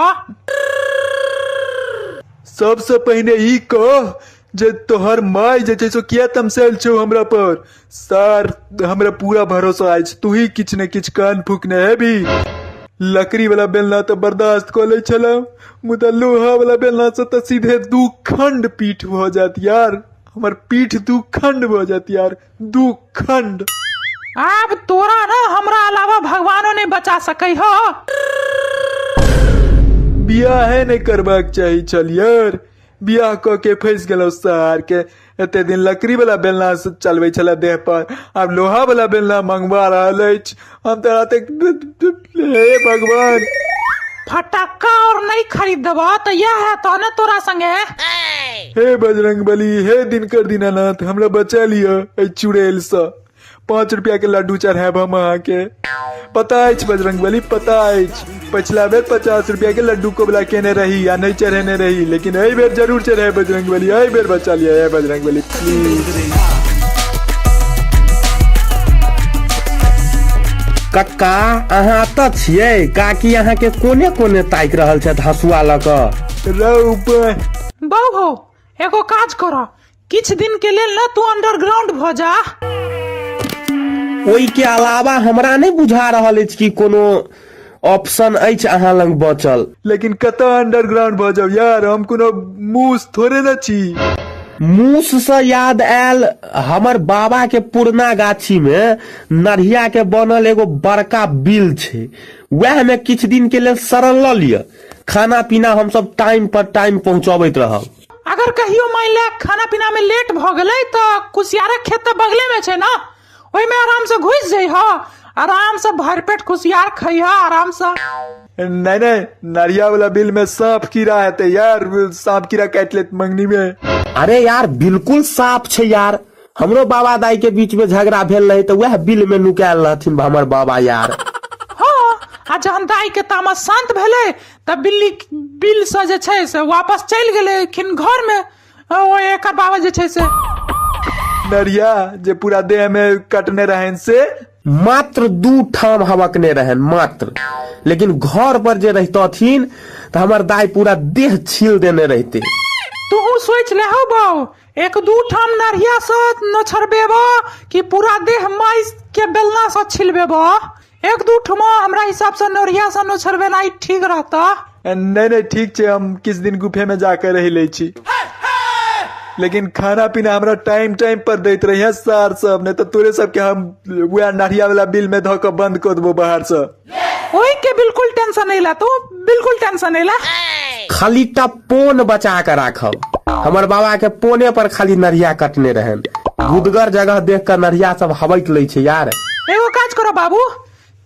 सबसँ पहिने ई कह जे तोहर माय जे छै से किया तमसायल छौ हमरा पर सर हमरा पूरा भरोसा अछि तू ही किछु ने किछु कान फूकने हेबी लकड़ी वाला बेलना तऽ बर्दाश्त कऽ लै छलहुँ मुदा लोहा वाला बेलना से तऽ सीधे दू खंड पीठ भऽ जायत यार हमर पीठ दू खंड भऽ जायत यार दू खंड आब तोरा ना हमरा अलावा भगवानो नहीं बचा सकै हो बियाहे नहि करबाक चाही छल यार बियाह कऽ के फँसि गेलहुँ सार के एते दिन लकड़ी वाला बेलना से चलबै छले देह पर आब लोहा वाला बेलना मंगवा रहल अछि हम तऽ एतेक हे भगवान फटक्का और नहीं खरीद देबो तो यह है तो ना तोरा संगे हे बजरंग बली हे दिनकर दीनानाथ हमरा बचा लिअ एहि चुड़ैल सँ 5 रुपया के लड्डू चढ़ायब हम अहाँके पता अछि बजरंग बली पता अछि पछिला बेर 50 रुपया के लड्डू कोबला केने रही आ नहि चढ़ेने रही लेकिन एहि बेर जरूर चढ़ायब बजरंग बली एहि बेर बचा लिअ हे बजरंग बली प्लीज। कक्का अहाँ एतऽ छियै? काकी अहाँके कोने कोने ताकि रहल छथि हँसुआ लऽ कऽ। रौ बा। बौ हौ, एगो काज कर, किछु दिन के लेल ने तू अंडरग्राउंड भऽ जा। ओहि के अलावा हमरा नहि बुझा रहल अछि कि कोनो ऑप्शन अछि अहाँ लग बचल। लेकिन कतऽ अंडरग्राउंड भऽ जाउ यार, हम कोनो मूस थोड़े ने छी। मूस सँ याद आयल, हमर बाबा के पुरना गाछी में नढ़िया के बनल एगो बड़का बिल छै, वएह में किछु दिन के लेल शरण लऽ लिअ। खाना पीना हमसब टाइम पर टाइम पहुंचबैत रहब। अगर कहियो मान ले खाना पीना में लेट भऽ गेलै तऽ कुसियारक खेत तऽ बगले में छै ना, ओहिमे आराम से घुसि जइह, आराम से भरि पेट कुसियार खइह आराम से। नहीं नहीं, नरिया वाला बिल में सांप कीड़ा हेतै यार, सांप कीड़ा काटि लेत मंगनी में। अरे यार बिल्कुल साफ छै यार, हमरो बाबा दाई के बीच में झगड़ा भेल रहे तऽ वएह बिल में नुकायल रहथिन हमर बाबा यार। हाँ, आ जहन दाई के तामस शांत भेलै तऽ बिल्ली बिल से जे छै से वापस चलि गेलखिन घर में, ओ एकर बाबा जे छै से नरिया जे पूरा देह में कटने रहन से मात्र 2 ठाम हबकने रहन मात्र, लेकिन घर पर जे रहितथिन तऽ हमर दाई पूरा देह छील देने रहते। तू सोच ले हौ बाऊ, 1-2 ठाम नरिया से नोछरबेबो कि पूरा देह माइस के बेलना से छिलबेबो? 1-2 ठमा हमरा हिसाब से नरिया से नोछरबेनाइ ठीक रहता। नहीं नहीं ठीक छै, हम किछु दिन गुफे में जाके रहि लै छी, लेकिन खाना पीना हमरा टाइम टाइम पर दैत रहिए सार सब, नहीं तऽ तोरे सबके हम वएह नरिया वाला बिल में धऽ कऽ बंद कऽ देबो बाहर से। ओहि के बिल्कुल टेंशन नहीं ला तू, बिल्कुल टेंशन नहीं ला। खाली टा पोन बचा के राखब, हमर बाबा के पोने पर खाली नरिया कटने रहन, गुदगर जगह देख के नरिया सब हबक लै छै यार। एगो काज करो बाबू,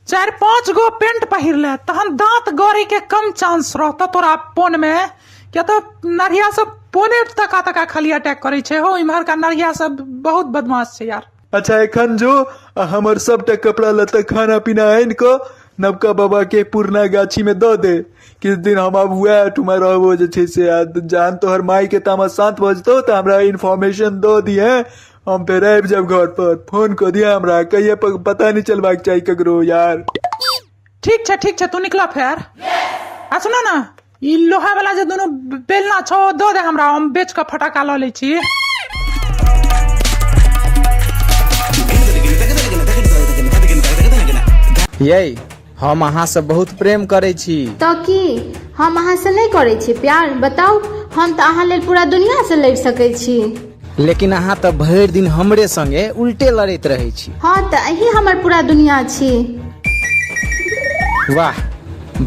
4-5 गो पेंट पहिर ले, तहन दांत गड़े के कम चांस रहता तोरा पोन में, किया तो नरिया सब पोने तका तका खाली अटैक करे छै हो, इम्हर का नरिया सब बहुत बदमाश छै यार। अच्छा एखन जो आ हमर सबटा कपड़ा लत्ता खाना पीना आनि कऽ नवका बाबा के पुरना गाछी में दऽ दे, किछु दिन हम आब वएह ठुमा रहबो जे छै से, आ जहन तोहर माय के तामस शांत भऽ जेतौ तऽ हमरा इन्फॉर्मेशन दऽ दिहे, हम फेर आबि जायब घर पर, फोन कऽ दिहे हमरा, कहिये पता नहि चलबाक चाही ककरो यार। ठीक छै ठीक छै, तू निकला फेर। आ सुनो ना, ई लोहा वाला जे दुनू बेलना छौ दऽ दे हमरा, हम बेच कऽ फटाका लऽ लै छी। यै, हम अहाँ से बहुत प्रेम करै छी। तऽ की हम अहाँ से नहि करै छी प्यार? बताउ, हम तऽ अहाँ लेल पूरा दुनिया से लड़ि सकै छी। लेकिन अहाँ तऽ भरि दिन हमरे संगे उल्टे लड़ैत रहै छी। हाँ तऽ अहीं हमर पूरा दुनिया छी। वाह,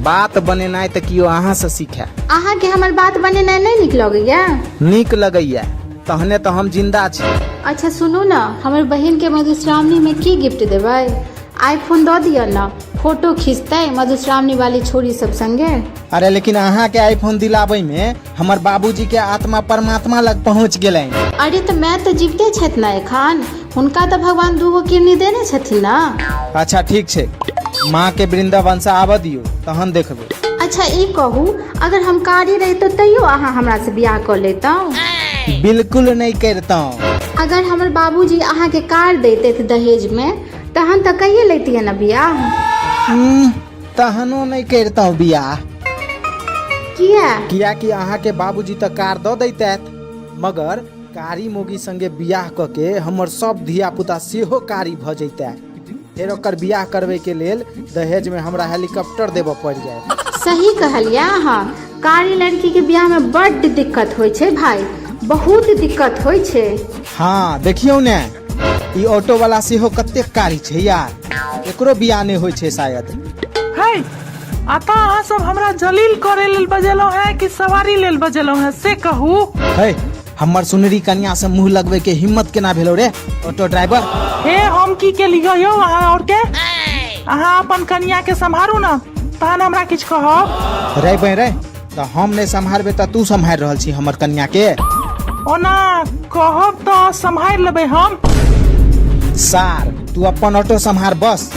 बात बनेनाइ तऽ कियो अहाँ से सीखै। अहाँके हमर बात बनेनाइ नहि नीक लगैया? नीक लगैया, तहने तऽ हम जिंदा छी। अच्छा सुनू ने, हमर बहिन के मधुश्रावणी में की गिफ्ट देबै? आईफोन दऽ दिअ ने, फोटो खींचतै मधुश्रावणी वाली छोरी सब संगे। अरे लेकिन अहाँ के आईफोन दिलाबै में हमर बाबूजी के आत्मा परमात्मा लग पहुंच गेलनि। अरे तऽ माय तऽ जीविते छथि ने एखन, हुनका तऽ भगवान 2 गो किडनी देने छथिन ने। अच्छा ठीक छै, माँ के वृंदावन से आबऽ दियौ तहन देखबै। अच्छा ई कहू, अगर हम कारी रहितहुँ तैयो अहाँ हमरा से बियाह कऽ लैतहुँ? बिल्कुल नहि करितहुँ। अगर हमर बाबूजी अहाँ के कार दैतथि दहेज में तहन तऽ कहिये लैतियै ने बियाह। तहनो नहि करितहुँ बियाह। किया? कियाकि अहाँके बाबूजी तऽ कार दऽ दैतथि, मगर कारी मोगी संगे बियाह कऽ के हमर सब धिया पुता सेहो कारी भऽ जैतै। फेर ओकर बियाह करबै के लेल दहेज में हमरा हेलीकॉप्टर देबऽ पड़ि जायत। सही कहलियै अहाँ, कारी लड़की के बियाह में बड्ड दिक्कत होइ छै भाई, बहुत दिक्कत होइ छै। हाँ देखियौ ने, ई ऑटो वाला सेहो कतेक कारी छै यार, एकरो बियाह नहि होइ छै शायद। है, अतः अहाँ सब हमरा जलील करे लेल बजेलहुँ हैं कि सवारी लेल बजेलहुँ हैं से कहू। है, हमर सुनरी कन्या से मुंह लगबै के हिम्मत केना भेलो रे ऑटो ड्राइवर? हे, हम की केलियै यौ अहाँ और के? अहाँ अपन कन्या के सम्हारू ना, तहन हमरा किछु कहब। रे बे रे, तऽ हम नहि सम्हारबै तऽ तू सम्हारि रहल छी हमर कन्या के? ओना कहब तऽ सम्हारि लेबै हम। सार, तू अपन ऑटो सम्हार बस,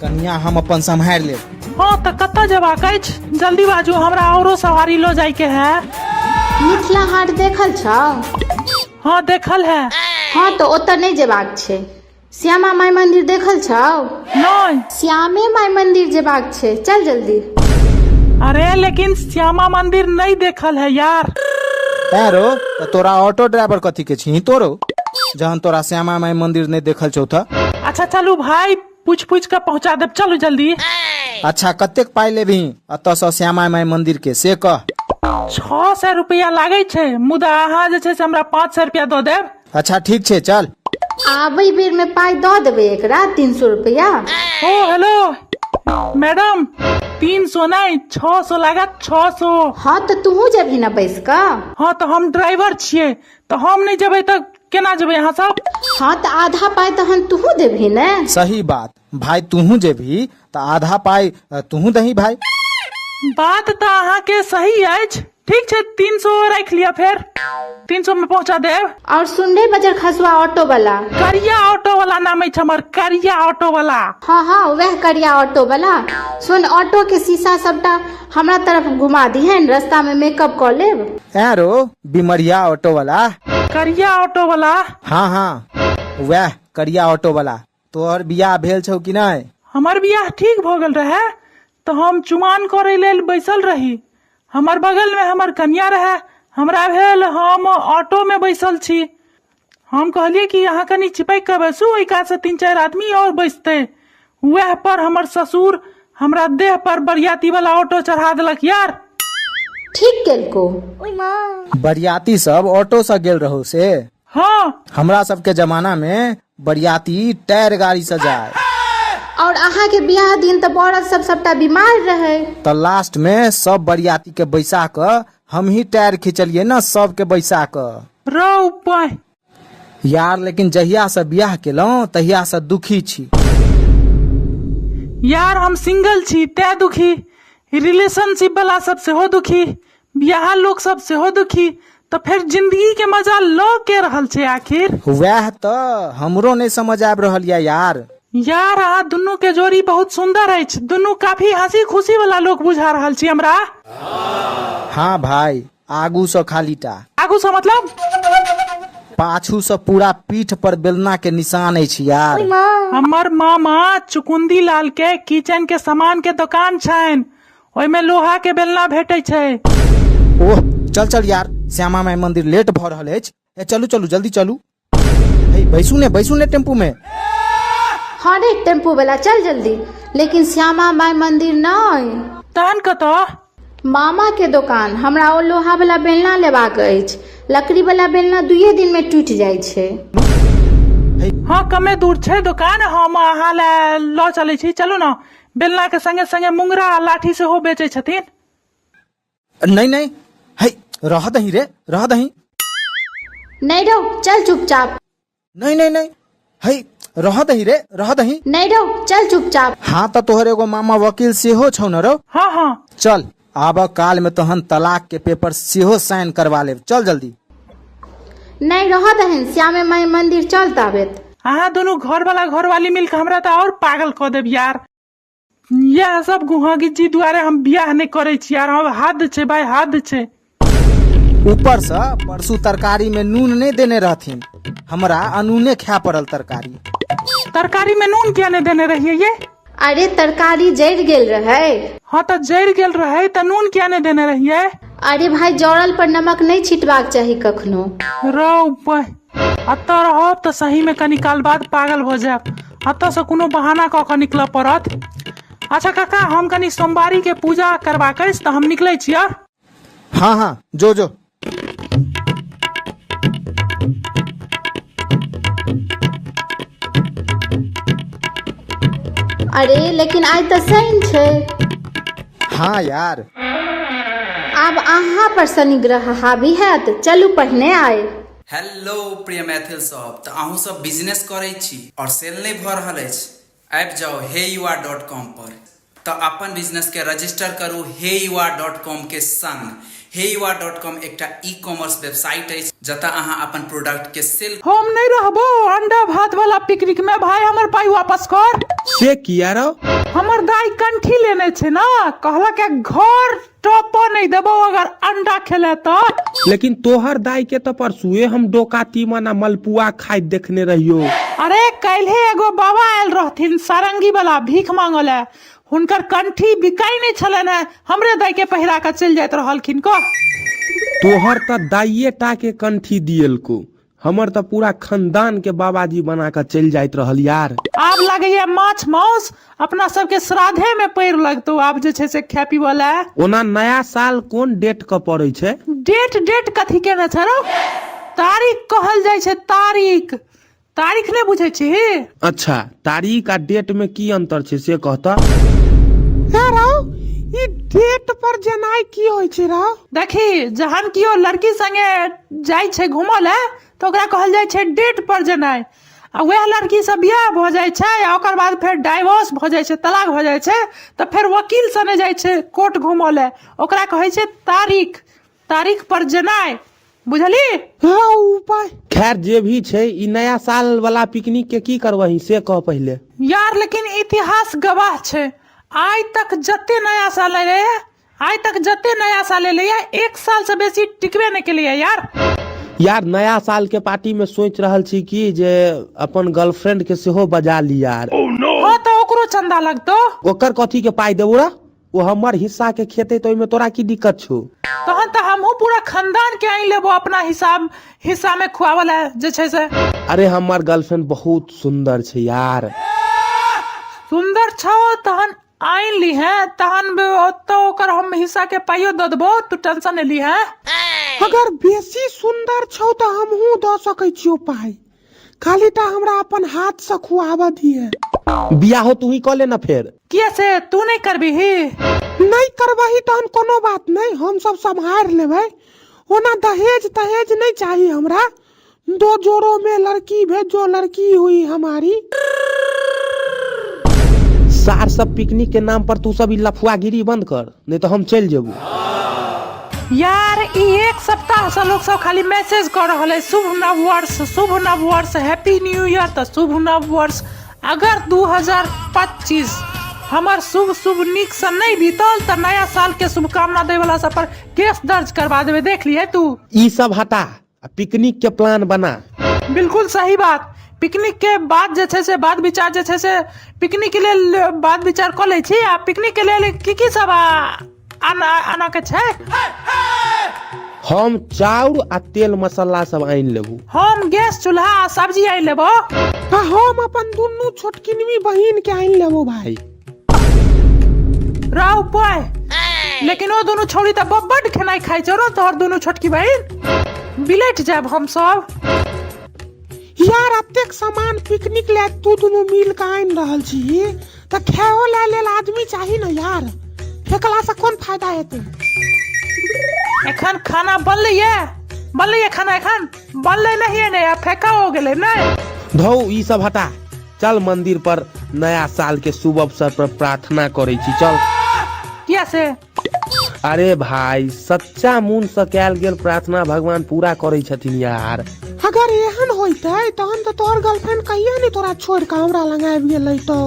कन्या हम अपन सम्हारि लेब। हाँ तऽ कतऽ जेबाक अछि? जल्दी बाजू, हमरा औरो सवारी लऽ जायके है। मिथिला हाट देखल छौ? हाँ देखल है। हाँ तऽ ओतऽ नहि जेबाक छै। श्यामा माइ मंदिर देखल छौ? नहि। श्यामे माइ मंदिर जेबाक छै, चल जल्दी। अरे लेकिन श्यामा मंदिर नहि देखल है यार। तैं रो तऽ तोरा ऑटो ड्राइवर कथी के छी तोरो, जहन तोरा श्यामा माई मंदिर नहि देखल छौ तऽ। अच्छा चलू भाई, पूछ पूछ के पहुंचा देब, चलू जल्दी। अच्छा कतेक पाइ लेबही एतऽ सँ श्यामा माई मंदिर के, से कह। 600 रुपया लागै छै, मुदा अहाँ जे छै से हमरा 500 रुपया दऽ देब। अच्छा ठीक छै चल। आबै बेर में पाइ दऽ देबै एकरा 300 रुपया। ओ हेलो मैडम, 300 नहि 600 लागत, 600। हाँ तऽ तूहू जेबही ने बैस कऽ। हाँ तऽ हम ड्राइवर छियै, तऽ हम नहि जेबै तऽ केना जेबै अहाँ सब? हाँ तऽ आधा पाइ तहन तूहू देबही ने। सही बात भाई, तूहू जेबही तऽ आधा पाइ तूहू दही भाई। बात तऽ अहाँके सही अछि। ठीक छै 300 राखि लिअ, फेर 300 में पहुंचा देब। और सुन रे बजर खसुआ ऑटो वाला। करिया ऑटो वाला नाम अछि हमर, करिया ऑटो वाला। हाँ हाँ वएह करिया ऑटो वाला। सुन, ऑटो के शीशा सबटा हमरा तरफ घुमा दिहन, रास्ता में मेकअप कऽ लेब। ऐं रो बिमरिया ऑटो वाला। करिया ऑटो वाला। हाँ हाँ वएह करिया ऑटो वाला। तोहर बियाह भेल छौ कि नहि? हमर बियाह ठीक भऽ गेल रहै तऽ हम चुमान करै लेल बैसल रही। हमर बगल में हमर कनिया रहे। हमरा भेल हम ऑटो में बैसल छी। हम कहलियै कि अहाँ कनि चिपकि कऽ बैसू, ओहि कात से 3-4 आदमी और बैसतै। वएह पर हमर ससुर हमरा देह पर बरियाती वाला ऑटो चढ़ा देलक यार। ठीक केलको। बरियाती सब ऑटो से गेल रहो से? हाँ। हमरा सबके जमाना में बरियाती टायर गाड़ी से जाए। और अहाँ के बियाह दिन तऽ बरद सब सबटा बीमार रहे। तऽ लास्ट में सब बरियाती के बैसा कऽ हम ही टायर खिंचलिए ना सबके बैसा कऽ। रौ पाइ। यार लेकिन जहिया से बियाह केलहुँ तहिया से दुखी छी। यार हम सिंगल छी तैं दुखी, रिलेशनशिप वाला सब सेहो दुखी, बियाह लोक सब सेहो दुखी, तऽ फेर जिंदगी के मजा लऽ के रहल छै आखिर। वएह तऽ हमरो नहि समझ आबि रहल यऽ यार। यार अहाँ दुनू के जोड़ी बहुत सुंदर अछि, दुनू काफी हंसी खुशी वाला लोक बुझा रहल छी हमरा। हाँ भाई, आगू सँ खाली टा। आगू सँ मतलब? पाछू सँ पूरा पीठ पर बेलना के निशान अछि यार। हमर मामा चुकुंदी लाल के किचन के सामान के दोकान छनि, ओहिमे लोहा के बेलना भेटै छै। ओह चल चल यार, श्यामा माई मंदिर लेट भऽ रहल अछि। ए चलू चलू जल्दी चलू। हे बैसू ने, बैसू ने टेम्पू में। हाँ रे टेम्पू वाला चल जल्दी, लेकिन श्यामा माई मंदिर नहीं। तहन कतऽ? मामा के दोकान। हमरा ओ लोहा वाला बेलना लेबाक अछि, लकड़ी वाला बेलना 2 दिन में टूटि जाइ छै। हाँ कमे दूर छै दोकान, हम अहाँ लए लऽ चलै छी, चलू ने। बेलना के संगे संगे मुंगरा आ लाठी सेहो बेचै छथिन। नहीं नहीं, हे रह दही रे, रह दही। नहीं रहो चल चुपचाप। नहीं नहीं नहीं, हे रह दही रे, रह दही। नहीं रहो चल चुपचाप। हाँ तो तोहर एगो मामा वकील सेहो छौ न रौ? हाँ हाँ। चल आब काल में तहन तलाक के पेपर सेहो साइन करवा लेब, चल जल्दी। नहीं रह दहन, श्यामे माई मंदिर चल ताबेत। अहाँ दुनू घर वाला घर वाली मिलके हमरा तऽ और पागल कऽ देब यार। यह सब गुहा गिज्जी दुआरे हम बियाह नहीं करै छी यार, हम हद छै भाई, हद छै। ऊपर से परसू तरकारी में नून नहीं देने रहथिन, हमरा अनूने खाय पड़ल तरकारी। तरकारी में नून किया नहीं देने रहिए ये? अरे तरकारी जरि गेल रहे। हाँ तो जरि गेल रहे तो नून किया नहीं देने रहिए? अरे भाई जरल पर नमक नहीं छिटबाक चाही कखनो। रौ अतऽ रहब तऽ सही में कनी काल बाद पागल भऽ जायब, अतऽ से कोनो बहाना कऽ कऽ निकलऽ पड़त। अच्छा काका हम कनी सोमवारी के पूजा करबाक अछि तऽ हम निकलै छी। हाँ हाँ जो जो। अरे लेकिन आइ तऽ शनि छै। हाँ यार। आब अहाँ पर शनि ग्रह हावी हैत, चलू पहिने आइ। हेलो प्रिय मैथिल सब, तऽ अहूँ सब बिजनेस करै छी और सेल नहि भऽ रहल अछि? आबि जाउ हे you are dot com पर। तऽ अपन बिजनेस के रजिस्टर करू हे you are dot com के संग। हे you are dot com एकटा ई कॉमर्स वेबसाइट अछि जतऽ अहाँ अपन प्रोडक्ट के सेल हम नहि रहबो अंडा भात वाला पिकनिक में भाई, हमर पाई वापस कर। से किया रौ? हमर दाई कंठी लेने छै ने, कहलक है घर टपऽ नहि देबो अगर अंडा खेले तऽ। लेकिन तोहर दाई के तऽ परसुए हम डोका तीमन आ मलपुआ खाइत देखने रहियो। अरे काल्हे एगो बाबा आयल रहथिन सारंगी वाला भीख मांगऽ लए, हुनकर कंठी बिकाइ नहि छलनि हेँ, हमरे दाई के पहिरा कऽ चलि जाइत रहलखिन कह। तोहर तऽ दाइये टा के कंठी दिएलको, हमर तऽ पूरा खानदान के बाबाजी बना कऽ चलि जाइत रहल यार। आब लगैया माछ माउस अपना सबके श्राद्धे में पैर लगतौ आब जे छै से खाय पीबऽ लए। ओना नया साल कोन डेट के पड़ै छै? डेट डेट कथी केने छै रौ? तारीख कहल जाइ छै तारीख। तारीख नहि बुझै छी? अच्छा, तारीख आ डेट में की अंतर छै से कह तऽ। हे रौ, ई डेट पर जेनाइ की होइ छै रौ? देखी, जहन कियो लड़की संगे जाइ छै घूमऽ लए तऽ ओकरा कहल जाइ छै डेट पर जेनाइ, आ वएह लड़की से बियाह भऽ जाइ छै आ ओकर बाद फेर डाइवोर्स भऽ जाइ छै, तलाक भऽ जाइ छै, तऽ फेर वकील सने जाइ छै कोर्ट घूमऽ लए, ओकरा कहै छै तारीख, तारीख पर जेनाइ, बुझली? हँ उपाय। खैर जे भी छै, ई नया साल वाला पिकनिक के की करबही से कह पहिले। यार लेकिन इतिहास गवाह छै, आइ तक जते नया साल एलै, आइ तक जते नया साल एलैया एक साल से बेसी टिकबे नहि केलैया यार। यार नया साल के पार्टी में सोच रहल छी कि जे अपन गर्लफ्रेंड के सेहो बजा ली यार। हाँ तऽ ओकरो चंदा लगतौ। ओकर कथी के पाई देबो रे, ओ हमर हिस्सा के खेते तऽ ओहिमे तोरा की दिक्कत छौ? तहन तऽ हमहूँ पूरा खानदान के आनि लेबो अपना हिसाब हिस्सा में खुआवल लए जे छै से। अरे हमर गर्लफ्रेंड बहुत सुंदर छै यार। सुंदर छौ तहन आनि लीहे, तहन ओतऽ ओकर हम हिस्सा के पाइयो दऽ देबो, तू टेंशन नहि लीहे। अगर बेसी सुंदर छौ तऽ हमहूँ दऽ सकै छियौ पाइ, खाली टा हमरा अपन हाथ से खुआबऽ दिहे। बियाहो तू ही कऽ ले ना फेर। किया से तू नहि करबिही? नहि करबही तहन कोनो बात नहि, हम सब सम्हारि लेबै। ओना दहेज तहेज नहि चाही हमरा, दो जोड़ों में लड़की भेजो, लड़की हुई हमारी। सार सब पिकनिक के नाम पर तू सब ई लफुआगिरी बंद कर, नहीं तो हम चलि जेबू। यार ई एक सप्ताह से लोग सब खाली मैसेज कर रहल है शुभ नव वर्ष, शुभ नव वर्ष, हैप्पी न्यू ईयर, तऽ शुभ नव वर्ष। अगर 2025 हमर शुभ शुभ नीक से नहीं बीतल तऽ नया साल के शुभकामना दै वाला सब पर केस दर्ज करवा देबै, देख लिहे तू। ई सब हटा आ पिकनिक के प्लान बना। बिल्कुल सही बात। पिकनिक के बाद जे छै से बात विचार जे छै से पिकनिक के लेल बात विचार कऽ लै छी। आ पिकनिक के लेल की की सब आना के छै? हम चाउर आ तेल मसाला सब आनि लेबू। हम गैस चूल्हा आ सब्जी आनि लेबो। आ हम अपन दुनू छोटकिनवी बहिन के आनि लेबो भाई। राव पाय, लेकिन ओ दुनू छौड़ी तऽ बड्ड खेनाइ खाइ छौ रौ, तोहर दुनू छोटकी बहिन, बिलटि जायब हम सब। यार अतेक सामान पिकनिक ले तू दुनू मिल के आनि रहल छी तऽ खाओ ला लेल आदमी चाही ने यार, फेकला से कोन फायदा हेतै? एखन खाना बनलै ये, बनलै ये खाना, एखन बनलै नहीं ने, आ फेका हो गेलै ने। धौ ई सब हटा, चल मंदिर पर नया साल के शुभ अवसर पर प्रार्थना करै छी, चल। किया से? अरे भाई सच्चा मन से कैल गेल प्रार्थना भगवान पूरा करै छथिन यार। अगर एहन होइतै तहन तऽ तोहर गर्लफ्रेंड कहिया नहि तोरा छोड़ि कऽ हमरा लग आबि गेलै तो।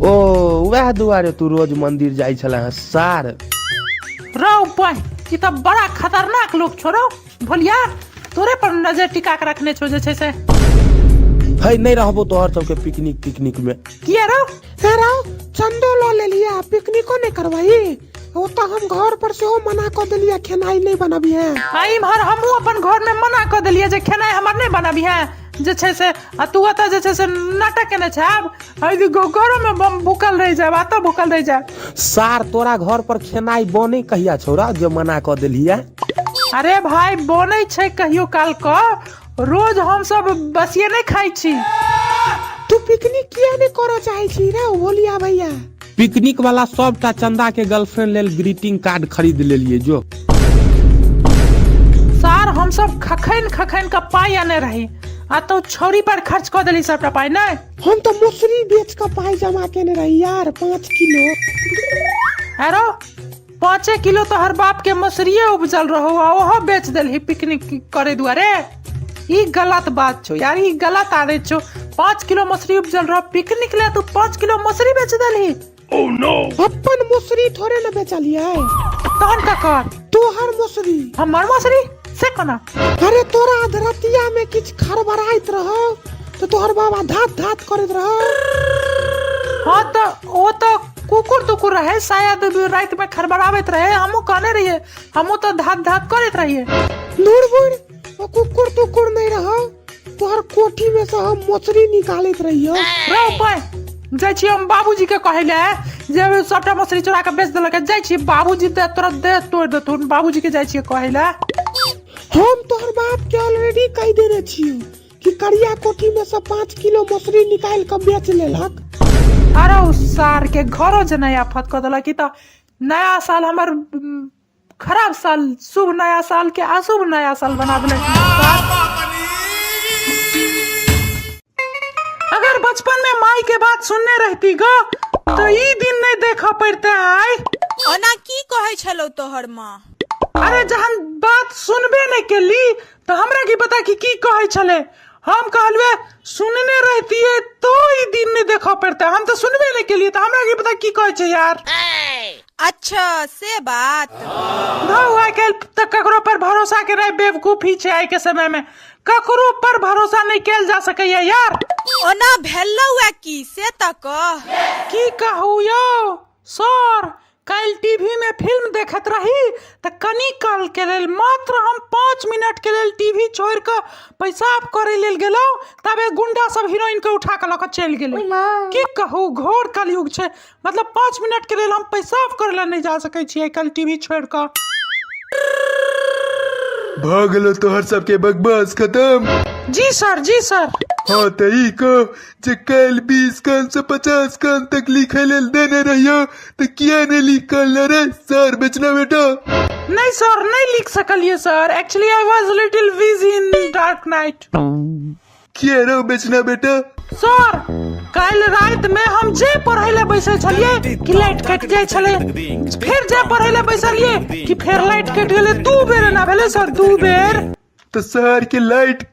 ओ वएह दुआरे तू रोज मंदिर जाइ छला हँ सार। रौ बहिं, ई तऽ बड़ा खतरनाक लोक छौ रौ भोलिया, तोरे पर नजर टिका के रखने छौ जे छै से। है नहीं रहबो तोहर सबके पिकनिक तिकनिक में। किया रौ? हे रौ, चंदो ल लेलियै आ पिकनिको नहि करबही? ओतऽ हम घर पर सेहो मना कऽ देलियै खेनाइ नहि बनबिहे। आ इम्हर हमहूँ अपन घर में मना कऽ देलियै जे खेनाइ हमर नहि बनबिहे जे छै से, आ तू ओतऽ जे छै से नाटक केने छै। आब घरो में बम भूखल रहि जायब, एतऽ भूखल रहि जायब। सार तोरा घर पर खेनाइ बनै कहिया छौरा जे मना कऽ देलियै? अरे भाई बनै छै कहियो काल कऽ, रोज हम सब बसिए नहि खाइ छी। तू पिकनिक किया नहि करऽ चाहै छी रे भोलिया भैया? पिकनिक वाला सबटा चंदा के गर्लफ्रेंड लेल ग्रीटिंग कार्ड खरीद लेलिए जो। सार हम सब खखैन खखैन के पाई आने रही आ तो छौरी पर खर्च कऽ देली सबटा पाई। नहि हम तो मसूरी बेच के पाई जमा केने रही यार, 5 किलो। अरे 5 किलो तो हर बाप के मसूरिये उपजल रहो आ ओहो बेच देलही पिकनिक करे दुआरे। ई गलत बात छौ यार, ई गलत आदत छौ। 5 किलो मसुरी उपजल रह पिकनिक ले तू 5 किलो मसुरी बेच देलही। अपन मसुरी थोड़े न बेचलियै। तहन ककर? तोहर मसुरी। हमर मसुरी से कोना? अरे, तोरा अधरतिया में किछु खड़बड़ाइत रह तऽ तोहर बाबा धात धात करैत रह। हाँ, तऽ ओ तऽ कुकुर तुकुर रहे शायद, राति में खड़बड़ाबैत रहे। हमहूँ कहने रहिए, हमहूँ तऽ धात धात करैत रहिए। दूर बुढ़, ओ कुकुर तुकुर नहीं रह, तोहर कोठी में से हम मछरी निकालैत रहियो। रे उपाय, जाइ छी हम बाबूजी के कहै ले जे सबटा मछली चोरा के बेच देलक। जाइ छी, बाबूजी दे तोरा दे तोड़ देथुन। बाबूजी के जाइ छियै कहै ले। हम तोहर बाप के ऑलरेडी कहि देने छियो कि करिया कोठी में से 5 किलो मछली निकाल के बेच लेलक। अरे, उ सार के घरो जे नया आफत कऽ देलक। ई तऽ नया साल हमर खराब साल, शुभ नया साल के अशुभ नया साल बना देलक। अगर बचपन में माई के बात सुनने रहती गो तो ई दिन नहीं देखा पड़ते आय। ओना की कहै छलौ तोहर माँ? अरे, जहन बात सुनबे नहीं केली तो हमरा की पता कि की कहै छले। हम कहलवे सुनने रहतिए तो ई दिन नहीं देखा पड़ते। हम तो सुनबे नहीं केलिए, तो हमरा की पता की कहै छै यार। अच्छा, से बात। धौ, आइ काल्हि तऽ ककरो पर भरोसा केनाइ बेवकूफी छै। आइ के समय में ककरो पर भरोसा नहीं कैल जा सकैया यार। ओना भेलौ ए की, से तऽ कह। की कहू यौ सर, काल्हि टीवी में फिल्म देखैत रही तऽ कनी काल के लेल, मात्र हम 5 मिनट के लेल टीवी छोड़ि कऽ पेशाब करै लेल गेलहुँ, तबे गुंडा सब हीरोइन के उठा कऽ लऽ कऽ चलि गेलै। की कहू, घोर कलयुग छै। मतलब 5 मिनट के लेल हम पेशाब करै लए नहि जा सकै छियै काल्हि टीवी छोड़ि कऽ। भऽ गेलो तोहर सबके बकवास खतम? जी सर, जी सर। हाँ, तऽ ई कह जे काल्हि 20 कान से 50 कान तक लिखे लेल देने रहियो, तऽ किया नहि लिख कऽ रे सर बेचना बेटा? नहीं सर, नहीं लिख सकलिए sir. Actually I was little busy in dark night. किया रो बेचना बेटा? सर, काल्हि राति में हम जे पढ़ै लए बैसल छलियै कि लाइट कटि जाइ छलै। फेर जे पढ़ै लए बैसलियै कि फेर लाइट कटि गेलै। 2 बेर एना भेलै सर, 2 बेर। तऽ शहर के लाइट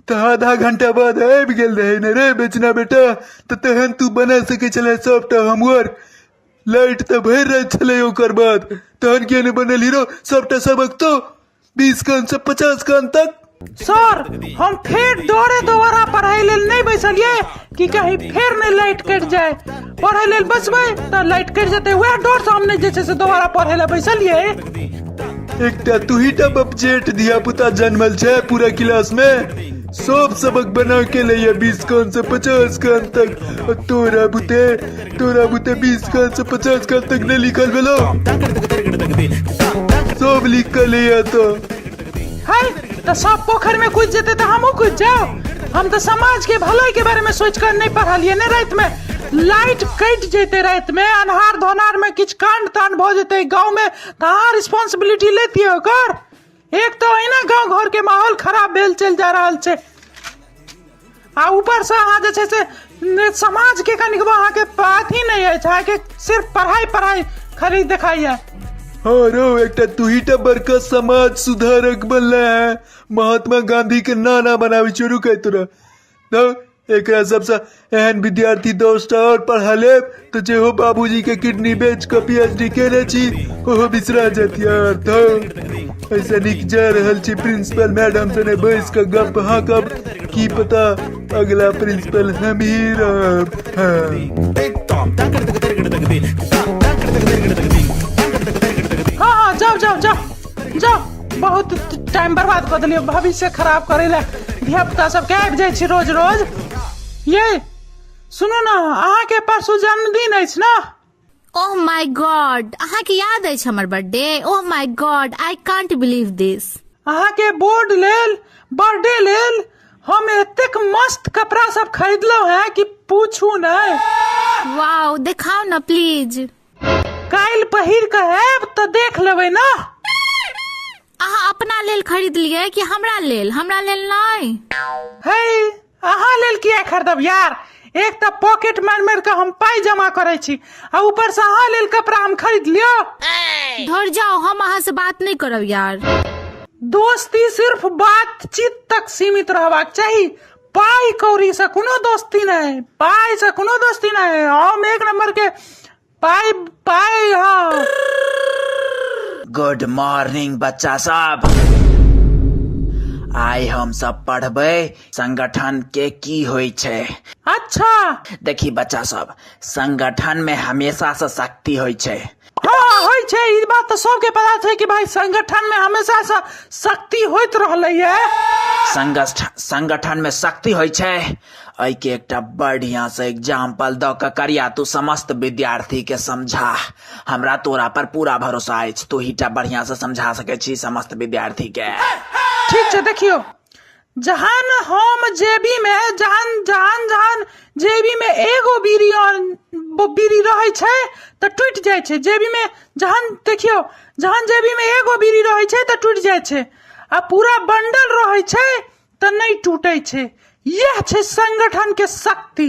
तऽ आधा घंटा बाद आबि गेल रहे ने रे बेचना बेटा? तऽ तहन तू बना सकै छले सबटा होमवर्क। लाइट तऽ भरि राति छलै ओकर बाद, तहन किया नहि बनल हीरो सबटा सबक तो 20 कान से 50 कान तक? सर, हम फेर डरे दोबारा पढ़ाई लेल नहीं बैसलियै कि कहीं फेर नहीं लाइट कटि जाए। पढ़ै लेल बैसबै तऽ लाइट कटि जेतै, वएह डर से हम नहि जे छै से दोबारा पढ़ै लए बैसलियै। एकटा तू ही टा बपजेठ धिया पुता जन्मल छै पूरा क्लास में, सब सबक बना के लैया 20 कान से 50 कान तक, और तोरा बुते 20 कान से 50 कान तक नहीं लिखल भेलो। सब लिख के लैया तो। है तऽ सब पोखरि में कूदि जेतै तऽ हमहूँ कूदि जाउ? हम तऽ समाज के भलाई के बारे में सोचि कऽ नहि पढ़लियै ने। राति में लाइट कटि जेतै, राति में अन्हार धोनार में किछु कांड तांड भऽ जेतै गाँव में तऽ अहाँ रिस्पॉन्सिबिलिटी लेतियै ओकर? एक तऽ अहिना गाँव घर के माहौल खराब भेल चलि जा रहल छै आ ऊपर से अहाँ जे छै से समाज के कनिकबो अहाँके अथी नहि अछि। अहाँके सिर्फ पढ़ाई पढ़ाई खाली देखाइए। हाँ रो, एकटा तू ही टा बड़का समाज सुधारक बनले है। महात्मा गांधी के नाना बनावे शुरू कर तोरा। तो एकरा सबसे एहन विद्यार्थी 10 टा और पढ़ा लेब तो जे हो बाबूजी के किडनी बेच के पीएचडी केने छी, ओहो बिसरा जात यार। तो ऐसे निक जा रहल छी प्रिंसिपल मैडम से बैस के गप हाँकब, की पता अगला प्रिंसिपल हम ही रहब। हाँ। हाँ, जाओ जाओ जाओ जाओ। बहुत टाइम बर्बाद कऽ देलियै भविष्य खराब करै लए धिया पुता सबके। आबि जाइ छी रोज रोज। ये सुनू ने, अहाँके परसू जन्मदिन अछि ने? ओह my God, अहाँके याद अछि हमर birthday? Oh my God, I can't believe दिस। अहाँके बोर्ड लेल, बर्थडे लेल हम एतेक मस्त कपड़ा सब खरीदलहुँ हैं कि पूछू नहि। वाओ, देखाउ ने प्लीज। काल्हि पहिर कऽ आयब तऽ देख लेबै ने। अहाँ अपना लेल खरीदलियै कि हमरा लेल? हमरा लेल नहि? हे, अहाँ लेल किया खरीदब यार? एक तऽ पॉकेट मारि मारि कऽ हम पाइ जमा करै छी आ ऊपर से अहाँ लेल कपड़ा हम खरीद लियो। धर जाओ, हम अहाँ से बात नहीं करब यार। दोस्ती सिर्फ बातचीत तक सीमित रहबाक चाही। पाइ कौड़ीसँ कोनो दोस्ती नहि, पाइसँ कोनो दोस्ती नहि। हम एक नम्बरके पाइ पाइ। हँ, गुड मॉर्निंग बच्चा सब। आइ हम सब पढ़बै संगठन के की होइ छै। अच्छा, देखी बच्चा सब, संगठन में हमेशा से शक्ति होइ छै। हँ, होइ छै। ई बात तऽ सबके पता छै कि भाई संगठन में हमेशा से शक्ति होइत रहलै है। संगठन में शक्ति होइ छै, एहिके एकटा बढ़िया से एग्जाम्पल दऽ कऽ करिया तू समस्त विद्यार्थी के समझा। हमरा तोरा पर पूरा भरोसा अछि, तू ही टा बढ़िया से समझा सकै छी समस्त विद्यार्थी के। ठीक छै, देखियौ, जहन हम जेबी में जहन जहन जहन जेबी में एगो बीड़ी और बीड़ी रहै छै तऽ टूटि जाइ छै। जेबी में जहन, देखियौ, जहन जेबी में एगो बीड़ी रहै छै तऽ टूटि जाइ छै, आ पूरा बंडल रहै छै तऽ नहि टूटै छै। इएह छै संगठन के शक्ति।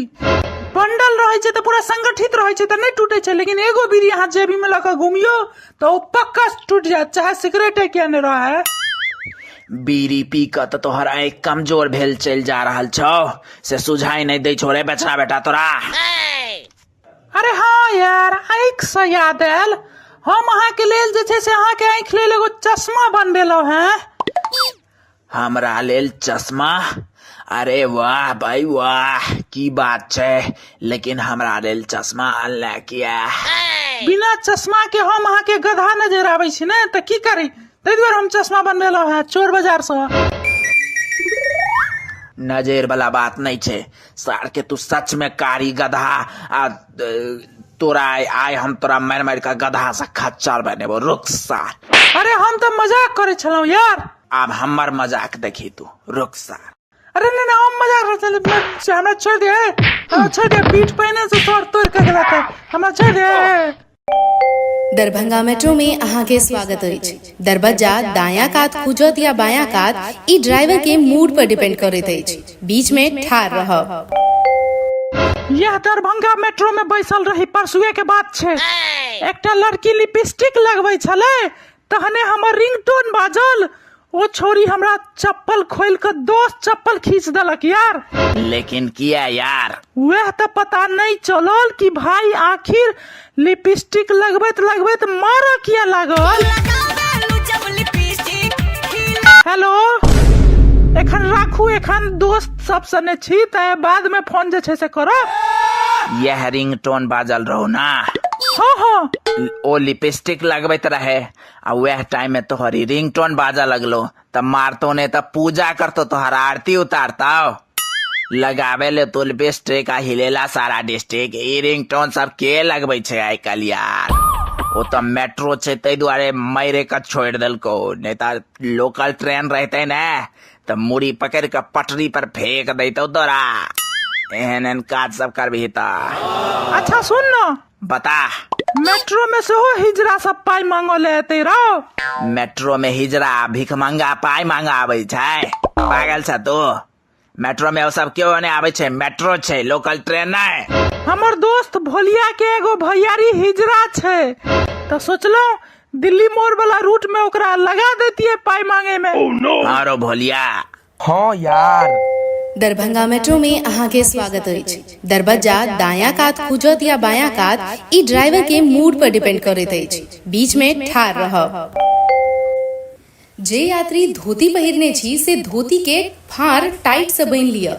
बंडल रहै छै तऽ पूरा संगठित रहै छै तऽ नहि टूटै छै, लेकिन एगो बीड़ी अहाँ जेबी में लऽ कऽ घुमियौ तऽ ओ पक्का टूटि जायत, चाहे सिगरेटे किया नहि रहै। बीड़ी पी कऽ तऽ तोहर आँखि कमजोर भेल चलि जा रहल छौ, से सुझाइ नहि दै छौ रे बछड़ा बेटा तोरा। अरे हाँ यार, आँखि से याद आयल, हम अहाँके लेल जे छै से अहाँके आँखि लेल एगो चश्मा बनबेलहुँ हेँ। हमरा लेल चश्मा? अरे वाह भाई वाह, की बात छै! लेकिन हमरा लेल चश्मा अनले किया? बिना चश्मा के हम अहाँके गधा नजर आबै छी ने, तऽ की करी? ताहि दुआरे हम चश्मा बनबेलहुँ हेँ चोर बाजार सँ। नजर वाला बात नहि छै सार के, तू सच में कारी गधा आ तोरा आइ हम तोरा मारि मारि कऽ गधा से खच्चर बनेबो, रुक सार। अरे हम तऽ मजाक करै छलहुँ यार। आब हमर मजाक देखी तू, रुक सार। अरे नहीं नहीं, हम मजाक करै छलहुँ, हमरा छोड़ि दे, हमरा छोड़ि दे। पीठ पहिने से तोड़ तोड़ के गेला तऽ हमरा छोड़ि दे। दरभंगा मेट्रो में अहाँके स्वागत अछि। दरबज्जा दायां कात खुजत या बायां कात, ई ड्राइवर के मूड पर डिपेंड करैत अछि। बीच में ठाढ़ रहब। यह दरभंगा मेट्रो में बैसल रही, परसुए के बात छै। एकटा लड़की लिपस्टिक लगबै छलै, तहने हमर रिंगटोन बाजल। ओ छोरी हमरा चप्पल खोल के दोस्त चप्पल खींच देलक यार। लेकिन किया यार? वह तऽ पता नहीं चलल कि भाई आखिर लिपस्टिक लगबैत लगबैत मारऽ किया लागल। हेलो, एखन राखू, एखन दोस्त सब सने छी, तऽ बाद में फोन जे छै से करब। यह रिंगटोन बाजल रहो ना? हाँ हाँ। ओ लिपस्टिक लगबैत रहे आ वएह टाइम में तोहरी रिंगटोन बाजऽ लगलो, तऽ मारतो ने तऽ पूजा करतो, तोहर आरती उतारतो। लगावे ले तो लिपस्टिक आ हिलेला सारा डिस्ट्रिक्ट। ई रिंगटोन सब के लगबै छै आइ काल्हि यार? ओ तऽ मेट्रो छै ताहि दुआरे मारे के छोड़ि देलको, नहि तऽ लोकल ट्रेन रहते ने तऽ मुड़ी पकड़ि कऽ पटरी पर फेंक दैतौ तोरा। एहन एहन काज सब करबही तऽ। अच्छा सुन न। बता। मेट्रो में सेहो हिजरा सब पाइ मांगऽ ले एतै रौ। मेट्रो में हिजरा भिखमंगा पाइ मांगऽ आबै छै? पागल छ तू? मेट्रो में ओ सब केओ नहि आबै छै, मेट्रो छै, लोकल ट्रेन नहि। हमर दोस्त भोलिया के एगो भैयारी हिजरा छै, तऽ सोचलहुँ दिल्ली मोड़ वाला रूट में ओकरा लगा देतियै पाइ मांगे में। हाँ रो भोलिया। हाँ यार। दरभंगा मेट्रो में अहाँके स्वागत अछि। दरबज्जा दायां कात खुजत या बायां कात, ई ड्राइवर के मूड पर डिपेंड करैत अछि। बीच में ठाढ़ रहब। जे यात्री धोती पहिरने छी से धोती के फाँड़ टाइट से बान्हि लिअ,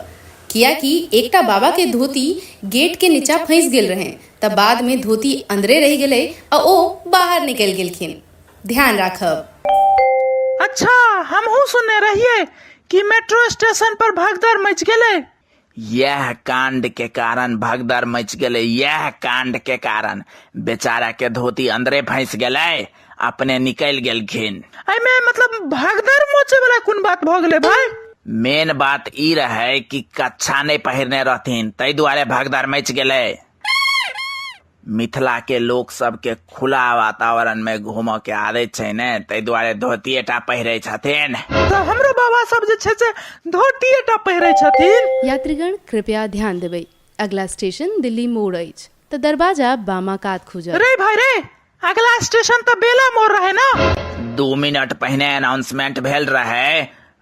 कियाकि एकटा बाबा के धोती गेट के नीचा फंसि गेल रहनि तऽ बाद में धोती अंदरे रहि गेलै आ ओ बाहर निकलि गेलखिन। ध्यान राखब। अच्छा, हमहूँ सुनने रहियै कि मेट्रो स्टेशन पर भगदड़ मचि गेलै। यह कांड के कारण भगदड़ मच गेलै। यह कांड के कारण बेचारा के धोती अंदरे फंस गेलै, अपने निकल गेलखिन। एहिमे मतलब भगदड़ मचे वाला कोन बात भऽ गेलै भाई? मेन बात ई रहे कि कच्छा नहीं पहिरने रहथिन, ताहि दुआरे भगदड़ मच गेलै। मिथिला के लोक सबके खुला वातावरण में घूमऽ के आदत छै ने, ताहि दुआरे धोतिए टा पहिरे छथिन। तऽ हमरो बाबा सब जे छै से धोतिए टा पहिरे छथिन। यात्रीगण कृपया ध्यान देबै, अगला स्टेशन दिल्ली मोड़ अछि तऽ दरवाजा बामा कात खुजत। रे भाई रे, अगला स्टेशन तऽ बेला मोड़ रहे ना? 2 मिनट पहिने अनाउंसमेंट भेल रहे।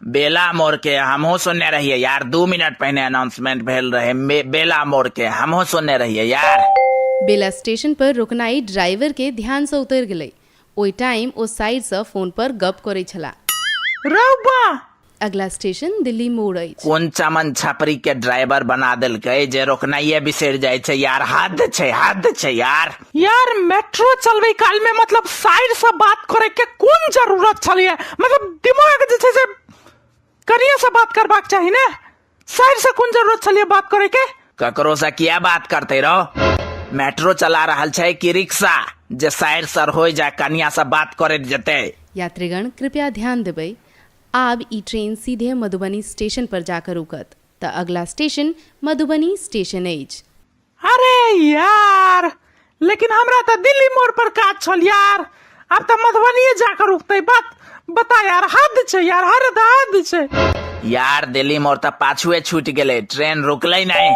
बेला मोड़ के हमहूँ सुनने रहियै यार, 2 मिनट पहिने अनाउंसमेंट भेल रहे बेला मोड़ के, हमहूँ सुनने रहियै यार। बेला स्टेशन पर रुकनाइ ड्राइवर के ध्यान सँ उतरि गेलै। ओहि टाइम ओ साइड सँ फोन पर गप करै छलाह। रौ बा! अगला स्टेशन दिल्ली मोड़ अछि। कोन चमन छपरी के ड्राइवर बना देलकै जे रोकनाइये बिसरि जाइ छै यार, हद छै, हद छै यार। यार मेट्रो चलबै काल में मतलब साइड से बात करे के कोन जरूरत छलैया, मतलब दिमाग जे छै से कनिये से बात करबाक चाही ने, साइड से कोन जरूरत छलैया बात करे के। ककरो से किया बात करते रहो, मेट्रो चला रहल छै कि रिक्शा जे साइड सर होय जा कनिया से बात करैत जेतै। यात्रीगण कृपया ध्यान देबै, आब ई ट्रेन सीधे मधुबनी स्टेशन पर जा कऽ रुकत तऽ अगला स्टेशन मधुबनी स्टेशन अछि। अरे यार, लेकिन हमरा तऽ दिल्ली मोड़ पर काज छल यार, आब तऽ मधुबनीये जा कऽ रुकतै। बात बता यार, हद छै यार, हद हद छै। यार दिल्ली मोड़ तऽ पाछुए छूटि गेलै, ट्रेन रुकलै नहि।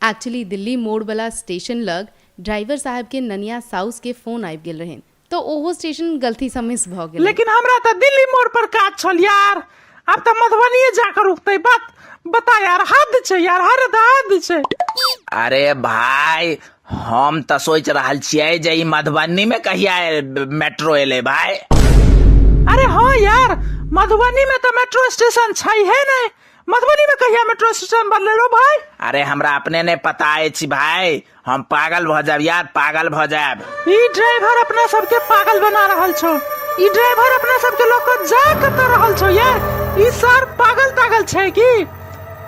एक्चुअली दिल्ली मोड़ बला स्टेशन लग ड्राइवर साहब के ननिया साउस के फोन आबि गेल रहनि तऽ ओहो स्टेशन गलतीसँ मिस भऽ गेलै। लेकिन हमरा तऽ दिल्ली मोड़ पर काज छल यार, आब तऽ मधुबनीये जा कऽ रुकतै। बात बता यार, हद छै यार, हद हद छै। अरे भाय, हम तऽ सोचि रहल छियै जे ई मधुबनी में कहिया मेट्रो एलै भाय। अरे हाँ यार, मधुबनी में तऽ मेट्रो स्टेशन छैहे नहि, मधुबनी में कहिया मेट्रो स्टेशन बनलै रो भाय? अरे हमरा अपने नहि पता अछि भाय, हम पागल भऽ जायब यार, पागल भऽ जायब। ई ड्राइवर अपना सबके पागल बना रहल छौ, ई ड्राइवर अपना सबके लऽ कऽ जा कतऽ रहल छौ यार? ई सर पागल तागल छै की?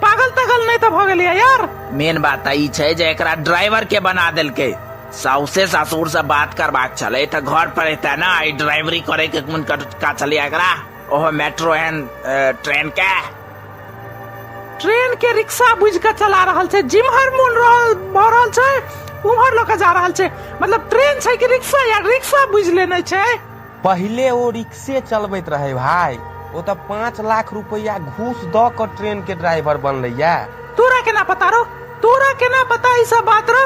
पागल तागल नहि तऽ भऽ गेलै यार। मेन बात तऽ ई छै जे एकरा ड्राइवर के बना देलकै। साउसे ससुर से बात करबाक छलै तऽ घर पर एतै ने, ई ड्राइवरी करे के कोन का छलै एकरा, ओहो मेट्रो एहन ट्रेन के। ट्रेन के रिक्शा बुझ के चला रहल छै, जिम्हर मोन रहल भऽ रहल छै उम्हर लऽ के जा रहल छै। मतलब ट्रेन छै कि रिक्शा यार, रिक्शा बुझ लेने छै। पहिले ओ रिक्शे चलबैत रहे भाय, ओ तऽ 5 लाख रुपया घूस दऽ कऽ ट्रेन के ड्राइवर बनलैया। तोरा केना पता रो, तोरा केना पता ई सब बात रो?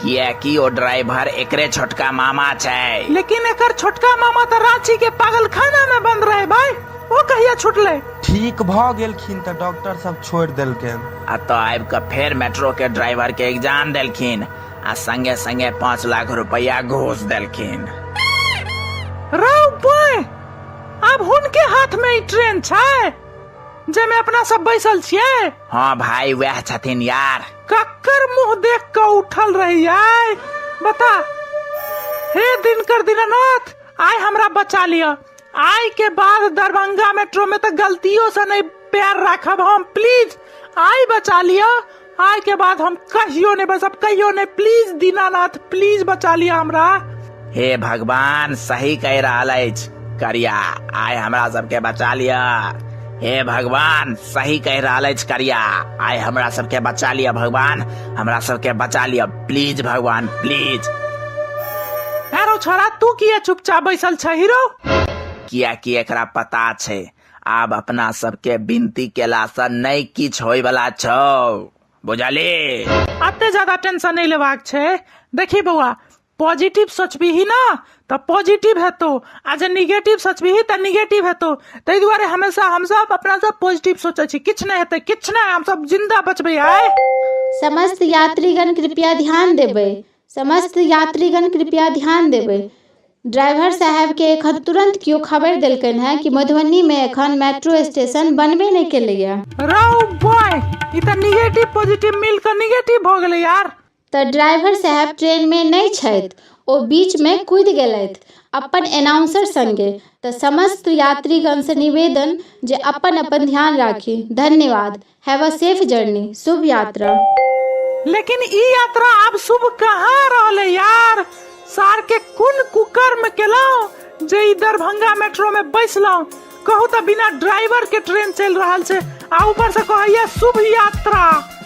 कियाकि ओ ड्राइवर एकरे छोटका मामा छै। लेकिन एकर छोटका मामा तऽ रांची के पागलखाना में बंद रहे भाई, ओ कहिया छुटलै? ठीक भऽ गेलखिन तऽ डॉक्टर सब छोड़ि देलकनि। आ तऽ आबि कऽ फेर मेट्रो के ड्राइवर के एग्जाम देलखिन आ संगे संगे 5 लाख रुपया घूस देलखिन। रौ बॉय, आब हुनके हाथ में ई ट्रेन छै जेमे अपना सब बैसल छियै? हाँ भाई, वएह छथिन यार। कक्कर मुंह देख कऽ उठल रही आय, बता। हे दिनकर दीनानाथ, आय हमरा बचा लिअ। आय के बाद दरभंगा मेट्रो में तऽ गलतियों से नहीं पैर राखब हम, प्लीज आय बचा लिअ। आय के बाद हम कहियो नहीं बसब, कहियो नहीं, प्लीज दीनानाथ, प्लीज बचा लिअ हमरा। हे भगवान, सही कहि रहल अछि करिया, आय हमरा सबके बचा लिअ। हे भगवान, सही कहि रहल अछि करिया, आय हमरा सबके बचा लिअ भगवान, हमरा सबके बचा लिअ प्लीज भगवान, प्लीज। अरे छोरा, तू किया चुपचाप बैसल छ हीरो? कियाकि एकरा पता छै आब अपना सबके विनती केला से नहि किछु होय वाला छौ, बुझली? अते ज्यादा टेंशन नहीं लेबाक छै। देखी बौआ, पॉजिटिव सोचबीही ना तऽ पॉजिटिव हेतौ, आ जे निगेटिव सोचबीही तऽ निगेटिव हेतौ। ताहि दुआरे हमेशा हमसब अपना सब पॉजिटिव सोचै छी, किछु नहि हेतै, किछु नहि, हमसब जिंदा बचबै आय। समस्त यात्रीगण कृपया ध्यान देबै, समस्त यात्रीगण कृपया ध्यान देबै। ड्राइवर साहेबके एखन तुरन्त केओ खबरि देलकनि हेँ कि मधुबनीमे एखन मेट्रो स्टेशन बनबे नहि केलैए। रौ बॉय, ई तऽ निगेटिव पॉजिटिव मिल कऽ निगेटिव भऽ गेलै यार। तऽ ड्राइवर साहेब ट्रेनमे नहि छथि, ओ बीचमे कूदि गेलथि अपन एनाउंसर संगे। तऽ समस्त यात्रीगणसँ निवेदन जे अपन अपन ध्यान राखी। धन्यवाद। Have a safe journey. शुभ यात्रा। लेकिन ई यात्रा आब शुभ कहाँ रहलै यार? सार के कोन कुकर्म केलहुँ जे ई दरभंगा मेट्रो में बैसलहुँ? कहू तऽ बिना ड्राइवर के ट्रेन चलि रहल छै आ ऊपर से कहैया शुभ यात्रा,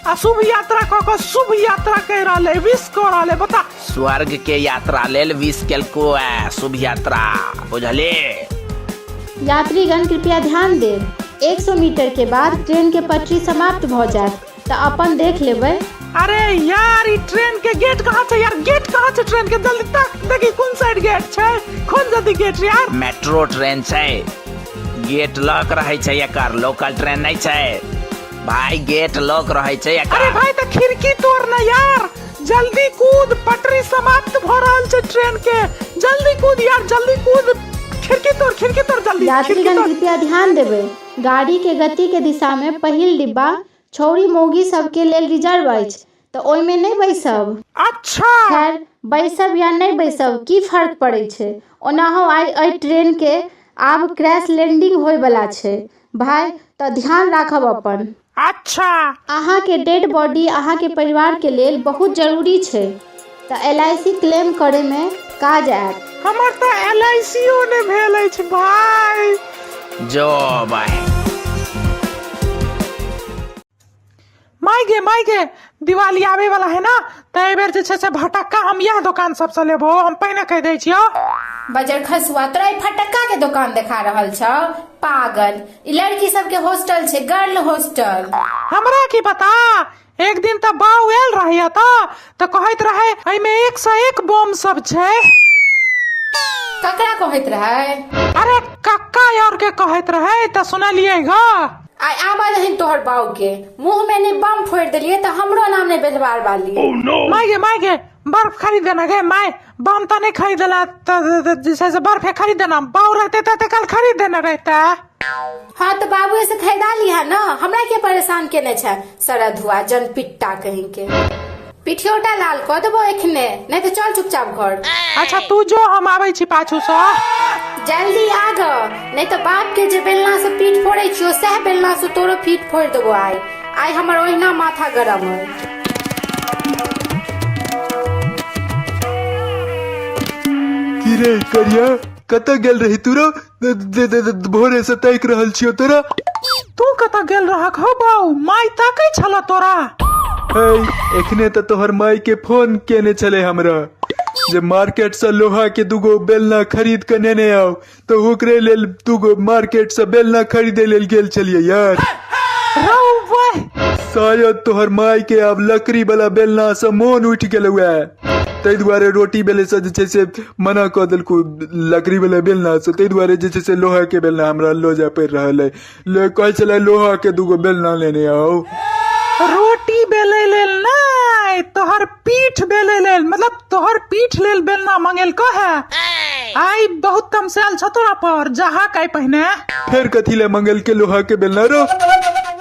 आ शुभ यात्रा कऽ कऽ शुभ यात्रा कहि रहल है, विश कऽ रहल है, बता। स्वर्ग के यात्रा लेल विश केलको है शुभ यात्रा, बुझली? यात्रीगण कृपया ध्यान देब, 100 मीटर के बाद ट्रेन के पटरी समाप्त भऽ जायत, तऽ अपन देख लेबै। अरे यार, ई ट्रेन के गेट कहाँ छै यार? गेट कहाँ छै ट्रेन के? जल्दी तक देखी कोन साइड गेट छै, खोल जल्दी गेट यार। मेट्रो ट्रेन छै, गेट लॉक रहै छै एकर, लोकल ट्रेन नहि छै भाई, गेट लॉक रहै छै एकर। अरे भाई तऽ खिड़की तोड़ ना यार, जल्दी कूद, पटरी समाप्त भ रहल छै ट्रेन के, जल्दी कूद यार, जल्दी कूद, खिड़की तोड़, खिड़की तोड़ जल्दी, खिड़की यात्रीगण तोड़। कृपया ध्यान देबै, गाड़ी के गति के दिशा मे पहिल डिब्बा छौड़ी मौगी सबके लेल रिजर्व अछि तऽ ओहिमे नहि बैसब। अच्छा। खैर, बैसब या नहि बैसब की फर्क पड़ै छै, ओनाहो आइ एहि ट्रेन के आब क्रैश लैंडिंग होय बला छै भाय, तऽ ध्यान राखब अपन। अच्छा। अहाँके डेड बॉडी अहाँके परिवार के लेल बहुत जरूरी छै तऽ एल I C claim करय मे काज आयत। हमर तऽ एल I C ओ नहि भेल अछि भाय। जो भाय। माय गे, माय गे, दिवाली आबे वाला है ना, तऽ एहि बेर जे छै से भटक्का हम इएह दोकान सबसँ लेबो, हम पहिने कहि दै छियौ। बजर खसुआ, तोरा ई फटक्का के दोकान देखा रहल छौ पागल, ई लड़की सबके हॉस्टल छै, गर्ल हॉस्टल। हमरा की पता, एक दिन तऽ बाउ आयल रहे एतऽ तऽ कहैत रहे एहिमे एक सँ एक बम सब छै। ककरा कहैत रहे? अरे कक्का और के कहैत रहे तऽ सुनलियै ग। आइ आबऽ दहीन तोहर बाऊ के, मुंह में ने बम फोड़ि देलियै तऽ हमरो नाम नहि बेलवार वाली। माय गे, माय गे, बर्फ खरीद देना गे माय, बम तऽ नहि खरीदला तऽ जे छै से बर्फे खरीद देना, बाऊ रहते तऽ कल खरीद देने रहते। हाँ तऽ बाबुए से खरीदा लिहा ना, हमरा के परेशान केने छै सरधुआ जनपिट्टा कहीं के। पिठियोटा लाल कऽ देबो एखने, नहीं तऽ चल चुपचाप घर। अच्छा तू जो, हम आबै छी पाछू सँ। जल्दी आ ग, नहीं तऽ बाप के जे बेलना से पीठ फोड़ै छियो सएह बेलना से तोरो पीठ फोड़ि देबो आइ। आइ हमर ओहिना माथा गरम अइ। की रे करिया, कतऽ गेल रही तू रो? भोरे से ताकि रहल छियो तोरा। तू कतऽ गेल रहक हो बाऊ, माय ताकै छल तोरा? है, एखने तऽ तोहर माय के फोन केने छले हमरा जे मार्केट से लोहा के दूगो बेलना खरीद के नेने आउ, तऽ ओकरे लेल दूगो मार्केट से बेलना खरीदे लेल गेल छलियै यार। रौ बह। शायद तोहर माय के आब लकड़ी वाला बेलना से मोन उठि गेलौ है, ताहि दुआरे रोटी बेले से जे छै से मना कऽ देलकौ लकड़ी वाला बेलना से, ताहि दुआरे जे छै से लोहा के बेलना हमरा लऽ जाय पड़ि रहल अइ। ले कहै छलै लोहा के दूगो बेलना लेने आउ। रोटी बेलै लेल नहि, तोहर पीठ बेलै लेल, मतलब तोहर पीठ लेल बेलना मंगेलको है। आइ बहुत तमसायल छ तोरा पर, जहा काई पहिने। फेर कथी ले मंगेलके लोहा के बेलना रो?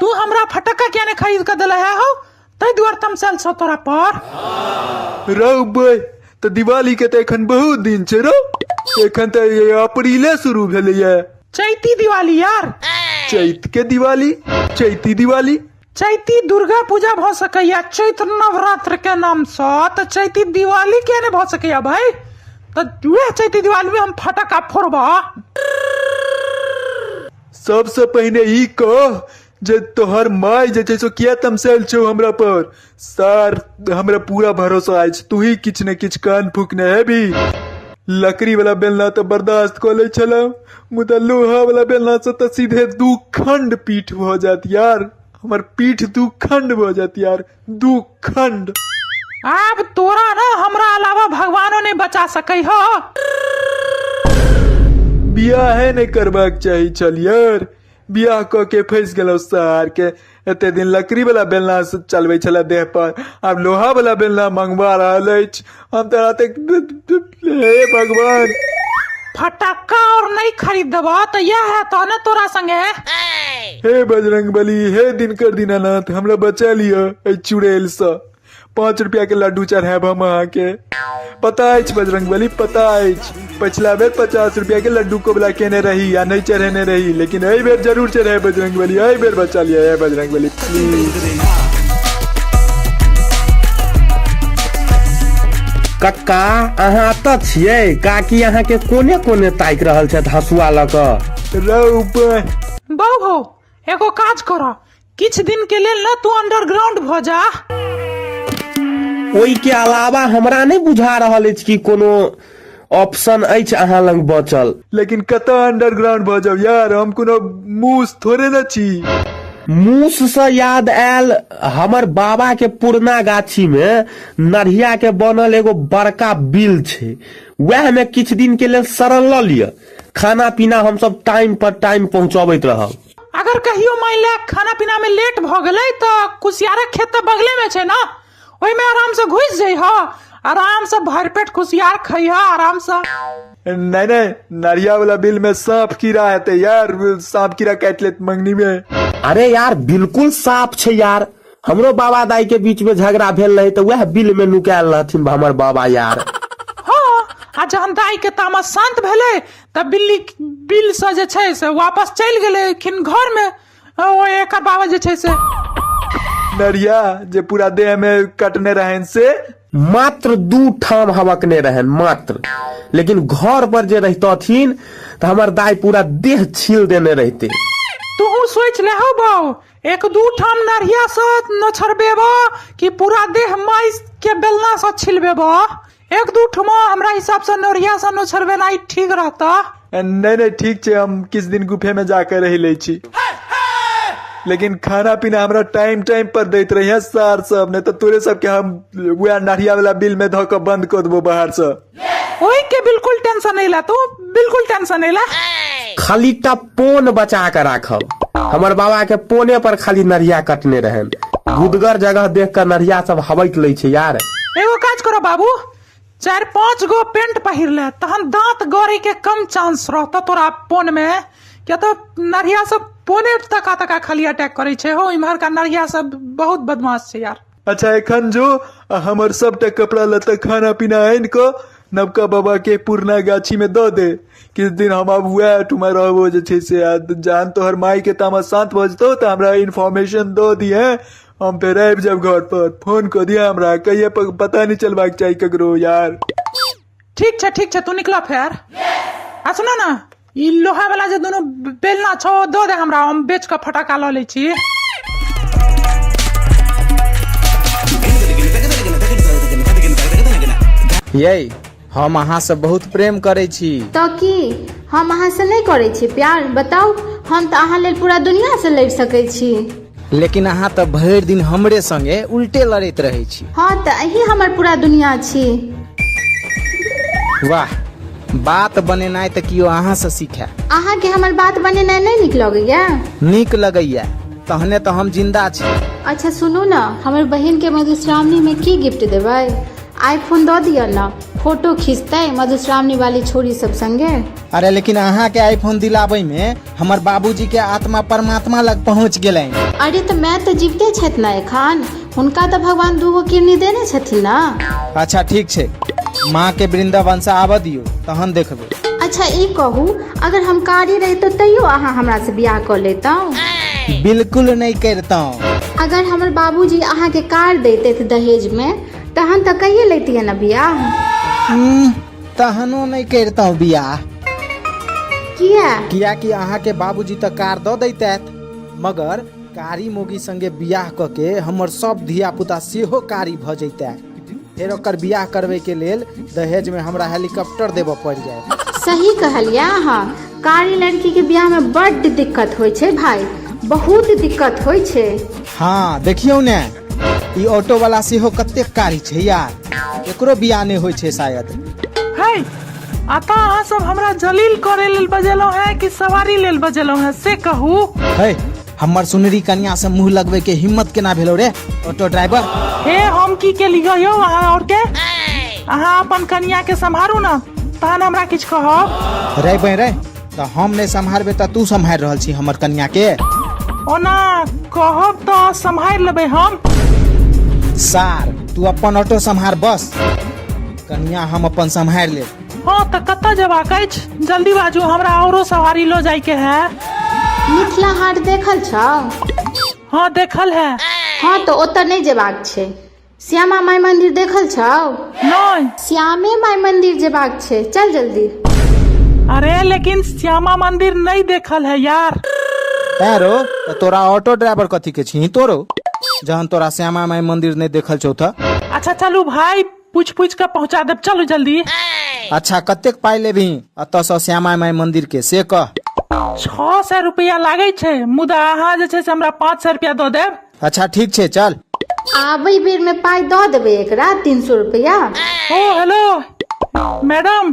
तू हमरा फटक्का किया ने खरीद के देले है हो, ताहि दुआरे तमसायल छ तोरा पर। रौ बे, तऽ दिवाली के तऽ एखन बहुत दिन छै रौ, एखन तऽ अप्रीले शुरू भेलैया। चैती दिवाली यार। चैत के दिवाली, चैती दिवाली। चैती दुर्गा पूजा भऽ सकैया चैत्र नवरात्र के नाम सँ, तऽ चैती दिवाली किया नहि भऽ सकैया भाई? तऽ वएह चैती दिवाली में हम फटक्का फोड़बा। सबसे पहिने ई कह जे तोहर माय जे छै से किया तमसायल छौ हमरा पर? सर हमरा पूरा भरोसा अछि तू ही किछु ने किछु कान फूकने हेबी। लकड़ी वाला बेलना तऽ बर्दाश्त कऽ लै छलहुँ, मुदा लोहा वाला बेलना से तऽ सीधे दू खंड पीठ भऽ जायत यार, हमर पीठ दू खंड भऽ जायत यार, दू खंड। आब तोरा ना हमरा अलावा भगवानो नहीं बचा सकै हो। बियाहे नहि करबाक चाही छल यार, बियाह कऽ के फँसि गेलहुँ सार के। एते दिन लकड़ी वाला बेलना से चलबै छलै देह पर, आब लोहा वाला बेलना मंगवा रहल अछि। हम तऽ हे भगवान। फटक्का और नहीं खरीद देबो तऽ इएह हेतौ ने तोरा संगे। हे बजरंगबली, हे दिनकर दीनानाथ, हमरा बचा लिअ एहि चुड़ैल सँ। 5 रुपया के लड्डू चढ़ायब हम अहाँके। पता अछि बजरंगबली, पता अछि, पछिला बेर 50 रुपया के लड्डू कोबला केने रही आ नहि चढ़ेने रही, लेकिन एहि बेर जरूर चढ़ायब बजरंगबली, एहि बेर बचा लिअ हे बजरंगबली प्लीज। कक्का अहाँ एतऽ छियै? काकी अहाँके कोने कोने ताकि रहल छथि हँसुआ लऽ कऽ। रौ बा। बौ हौ, एगो काज करऽ, किछु दिन के लेल ना तू अंडरग्राउंड भऽ जा। ओहि के अलावा हमरा नहि बुझा रहल अछि कि कोनो ऑप्शन अछि अहाँ लग बचल। लेकिन कतऽ अंडरग्राउंड भऽ जाउ यार, हम कोनो मूस थोड़े ने छी। मूस से याद आयल, हमर बाबा के पुरना गाछी में नढ़िया के बनल एगो बड़का बिल छै, वएह में किछु दिन के लेल शरण लऽ लिअ। खाना पीना हमसभ टाइम पर टाइम पहुँचबैत रहब। अगर कहियो मानि ले खाना पीना में लेट भऽ गेलै तऽ कुसियारक खेत तऽ बगले में छै ने, ओहिमे आराम से घुसि जइह, आराम से भरि पेट कुसियार खइह आराम से। नहि नहि, नरिया वाला बिल में सांप कीड़ा हेतै यार, सांप कीड़ा काटि लेत मंगनी में। अरे यार बिल्कुल साफ छै यार, हमरो बाबा दाई के बीच में झगड़ा भेल रहे तऽ वएह बिल में नुकायल रहथिन हमर बाबा यार। हँ, आ जहन दाई के तामस शांत भेलै तऽ बिल्ली बिल से जे छै से वापस चलि गेलखिन घर में, ओ एकर बाबा जे छै से। नरिया जे पूरा देह में कटने रहन से मात्र 2 ठाम हबकने रहन मात्र, लेकिन घर पर जे रहितथिन तऽ हमर दाई पूरा देह छील देने रहते। तू सोच ले हौ बाऊ, 1-2 ठाम नरिया से नोछरबेबो कि पूरा देह माइस के बेलना से छिलबेबो? 1-2 ठमा हमरा हिसाब से नरिया से नोछरबेनाइ ठीक रहता। नहीं नहीं ठीक छै, हम किछु दिन गुफे में जाके रहि लै छी, लेकिन खाना पीना हमरा टाइम टाइम पर दैत रहिए सार सब, नहीं तऽ तोरे सबके हम वएह नरिया वाला बिल में धऽ कऽ बंद कऽ देबो बाहर से। ओहि के बिल्कुल टेंशन नहीं ला तू, बिल्कुल टेंशन नहीं ला। खाली टा पोन बचा के राखब, हमर बाबा के पोने पर खाली नरिया कटने रहन, गुदगर जगह देख के नरिया सब हबक लै छै यार। एगो काज करो बाबू, 4-5 गो पेंट पहिर ले, तहन दांत गड़े के कम चांस रहता तोरा पोन में, किया तो नरिया सब पोने तका तका खाली अटैक करे छै हो, इम्हर का नरिया सब बहुत बदमाश छै यार। अच्छा एखन जो आ हमर सबटा कपड़ा लत्ता खाना पीना आनि कऽ नवका बाबा के पुरना गाछी में दऽ दे, किछु दिन हम आब वएह ठुमा रहबो जे छै से, आ जहन तोहर माय के तामस शांत भऽ जेतौ तऽ हमरा इन्फॉर्मेशन दऽ दिहे, हम फेर आबि जायब घर पर, फोन कऽ दिहे हमरा, कहिये पता नहि चलबाक चाही ककरो यार। ठीक छै ठीक छै, तू निकला फेर। आ सुनो ना, ई लोहा वाला जे दोनों बेलना छौ दऽ दे हमरा, हम बेच कऽ फटाका लऽ लै छी। यै, हम अहाँ से बहुत प्रेम करै छी। तऽ की हम अहाँ से नहि करै छी प्यार? बताउ, हम तऽ अहाँ लेल पूरा दुनिया से लड़ि सकै छी। लेकिन अहाँ तऽ भरि दिन हमरे संगे उल्टे लड़ैत रहै छी। हँ तऽ अहीं हमर पूरा दुनिया छी। वाह, बात बनेनाइ तऽ कियो अहाँ से सीखै। अहाँके हमर बात बनेनाइ नहि नीक लगैया? नीक लगैया, तहने तऽ हम जिंदा छी। अच्छा सुनू ने, हमर बहिन के मधुश्रावणी में की गिफ्ट देबै? आईफोन दऽ दिअ ने, फोटो खींचतै मधुश्रावणी वाली छोरी सब संगे। अरे लेकिन अहाँ के आईफोन दिलाबै में हमर बाबूजी के आत्मा परमात्मा लग पहुँच गेलनि। अरे तऽ माय तऽ जीविते छथि ने एखन, हुनका तऽ भगवान 2 गो किडनी देने छथिन ने। अच्छा ठीक छै, माँ के वृंदावन से आबऽ दियौ तहन देखबै। अच्छा ई कहू, अगर हम कारी रहितहुँ तैयो अहाँ हमरा से बियाह कऽ लेतहुँ? बिल्कुल नहि करितहुँ। अगर हमर बाबूजी अहाँ के कार दैतथि दहेज में तहन तऽ कहिये लैतियै ने बियाह। तहनो नहि करितहुँ बियाह। किया? कियाकि अहाँ के बाबूजी तऽ कार दऽ दैतथि, मगर कारी मोगी संगे बियाह कऽ के हमर सब धिया पुता सेहो कारी भऽ जैतै, फेर ओकर बियाह करबै के लेल दहेज में हमरा हेलीकॉप्टर देबऽ पड़ि जायत। सही कहलियै अहाँ, कारी लड़की के बियाह में बड्ड दिक्कत होइ छै भाई, बहुत दिक्कत होइ छै। हाँ देखियौ ने, ई ऑटो वाला सेहो कतेक कारी छै यार, एकरो बियाह नहि होइ छै शायद। है, अतः अहाँ सब हमरा जलील करे लेल बजेलहुँ हैं कि सवारी लेल बजेलहुँ हैं से कहू? है, हमर सुनरी कन्या से मुंह लगबै के हिम्मत केना भेलो रे ऑटो ड्राइवर? हे, हम की केलियै यौ अहाँ और के? अहाँ अपन कन्या के सम्हारू ना, तहन हमरा किछु कहब। रे बे रे, तऽ हम नहि सम्हारबै तऽ तू सम्हारि रहल छी हमर कन्या के? ओना कहब तऽ सम्हारि लेबै हम। सार, तू अपन ऑटो सम्हार बस, कन्या हम अपन सम्हारि लेब। हँ तऽ कतऽ जेबाक अछि? जल्दी बाजू, हमरा औरो सवारी लऽ जायके है। मिथिला हाट देखल छौ? हँ देखल है। हँ तऽ ओतऽ नहि जेबाक छै। श्यामा माई मंदिर देखल छौ? नहि। श्यामे माई मंदिर जेबाक छै, चल जल्दी। अरे लेकिन श्यामा मंदिर नहीं देखल है यार। तैं रो, तऽ तोरा ऑटो ड्राइवर कथी के छी तोरो, जहन तोरा श्यामा माई मंदिर नहीं देखल छौ तऽ? अच्छा चलू भाई, पूछ पूछ के पहुंचा देब, चलू जल्दी। अच्छा कतेक पाई लेबही एतऽ सँ श्यामा माई मंदिर के से कह? 600 रुपया लागै छै, मुदा अहाँ जे छै से हमरा 500 रुपया दऽ देब। अच्छा ठीक छै चल। आबै बेर में पाई दऽ देबै एकरा 300 रुपया। ओ हेलो, मैडम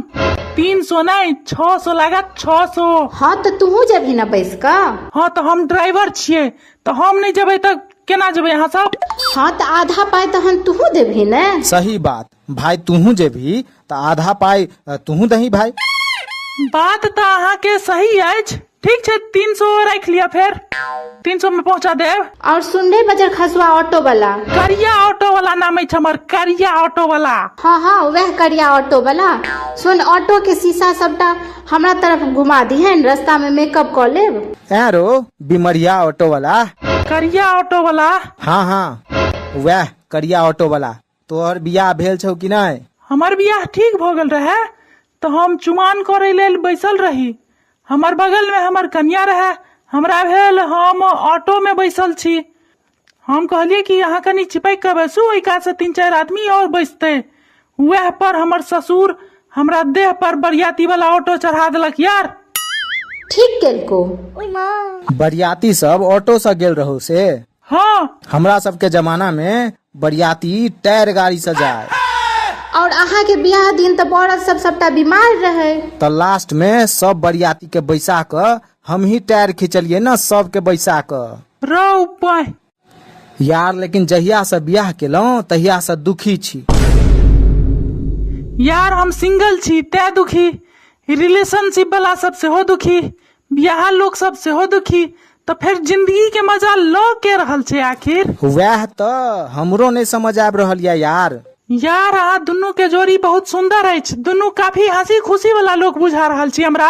300 नहि, 600 लागत, 600। हँ तऽ तूहू जेबही ने बैस कऽ? हँ तऽ हम ड्राइवर छियै, तऽ हम नहि जेबै तऽ केना जेबै अहाँ सब? हँ तऽ आधा पाइ तहन तूहू देबही ने। सही बात भाय, तूहू जेबही तऽ आधा पाइ तूहू दही भाय। बात तऽ अहाँके सही अछि। ठीक छै, 300 राखि लिअ, फेर 300 में पहुंचा देब। और सुन रे बजर खसुआ ऑटो वाला। करिया ऑटो वाला नाम अछि हमर, करिया ऑटो वाला। हाँ हाँ, वएह करिया ऑटो वाला। सुन, ऑटो के शीशा सबटा हमरा तरफ घुमा दिहन, रास्ता में मेकअप कऽ लेब। ऐं रो बिमरिया ऑटो वाला। करिया ऑटो वाला। हाँ हाँ, वएह करिया ऑटो वाला। तोहर बियाह भेल छौ कि नहि? हमर बियाह ठीक भऽ गेल रहै तऽ हम चुमान करै लेल बैसल रही। हमर बगलमे हमर कनिया रहै। हमरा भेल हम ऑटोमे बैसल छी। हम कहलियै कि अहाँ कनि चिपकि कऽ बैसू, ओहि कातसँ 3-4 आदमी आओर बैसतै। वएह पर हमर ससुर हमरा देह पर बरियाती वाला ऑटो चढ़ा देलक यार। ठीक केलको। बरियाती सब ऑटो से गेल रहौ से? हाँ। हमरा सबके जमाना में बरियाती टायर गाड़ी से जाय। और अहाँ के बियाह दिन तऽ बरद सब सबटा बीमार रहे। तऽ लास्ट में सब बरियाती के बैसा कऽ हम ही टायर खिंचलिए ना सबके बैसा कऽ। रौ पाइ। यार लेकिन जहिया से बियाह केलहुँ तहिया से दुखी छी। यार हम सिंगल छी तैं दुखी, रिलेशनशिप वाला सब सेहो दुखी, बियाह लोक सब सेहो दुखी, तऽ फेर जिंदगी के मजा लऽ के रहल छै आखिर। वएह तऽ हमरो नहि समझ आबि रहल यऽ यार। यार अहाँ दुनू के जोड़ी बहुत सुंदर अछि, दुनू काफी हंसी खुशी वाला लोक बुझा रहल छी हमरा।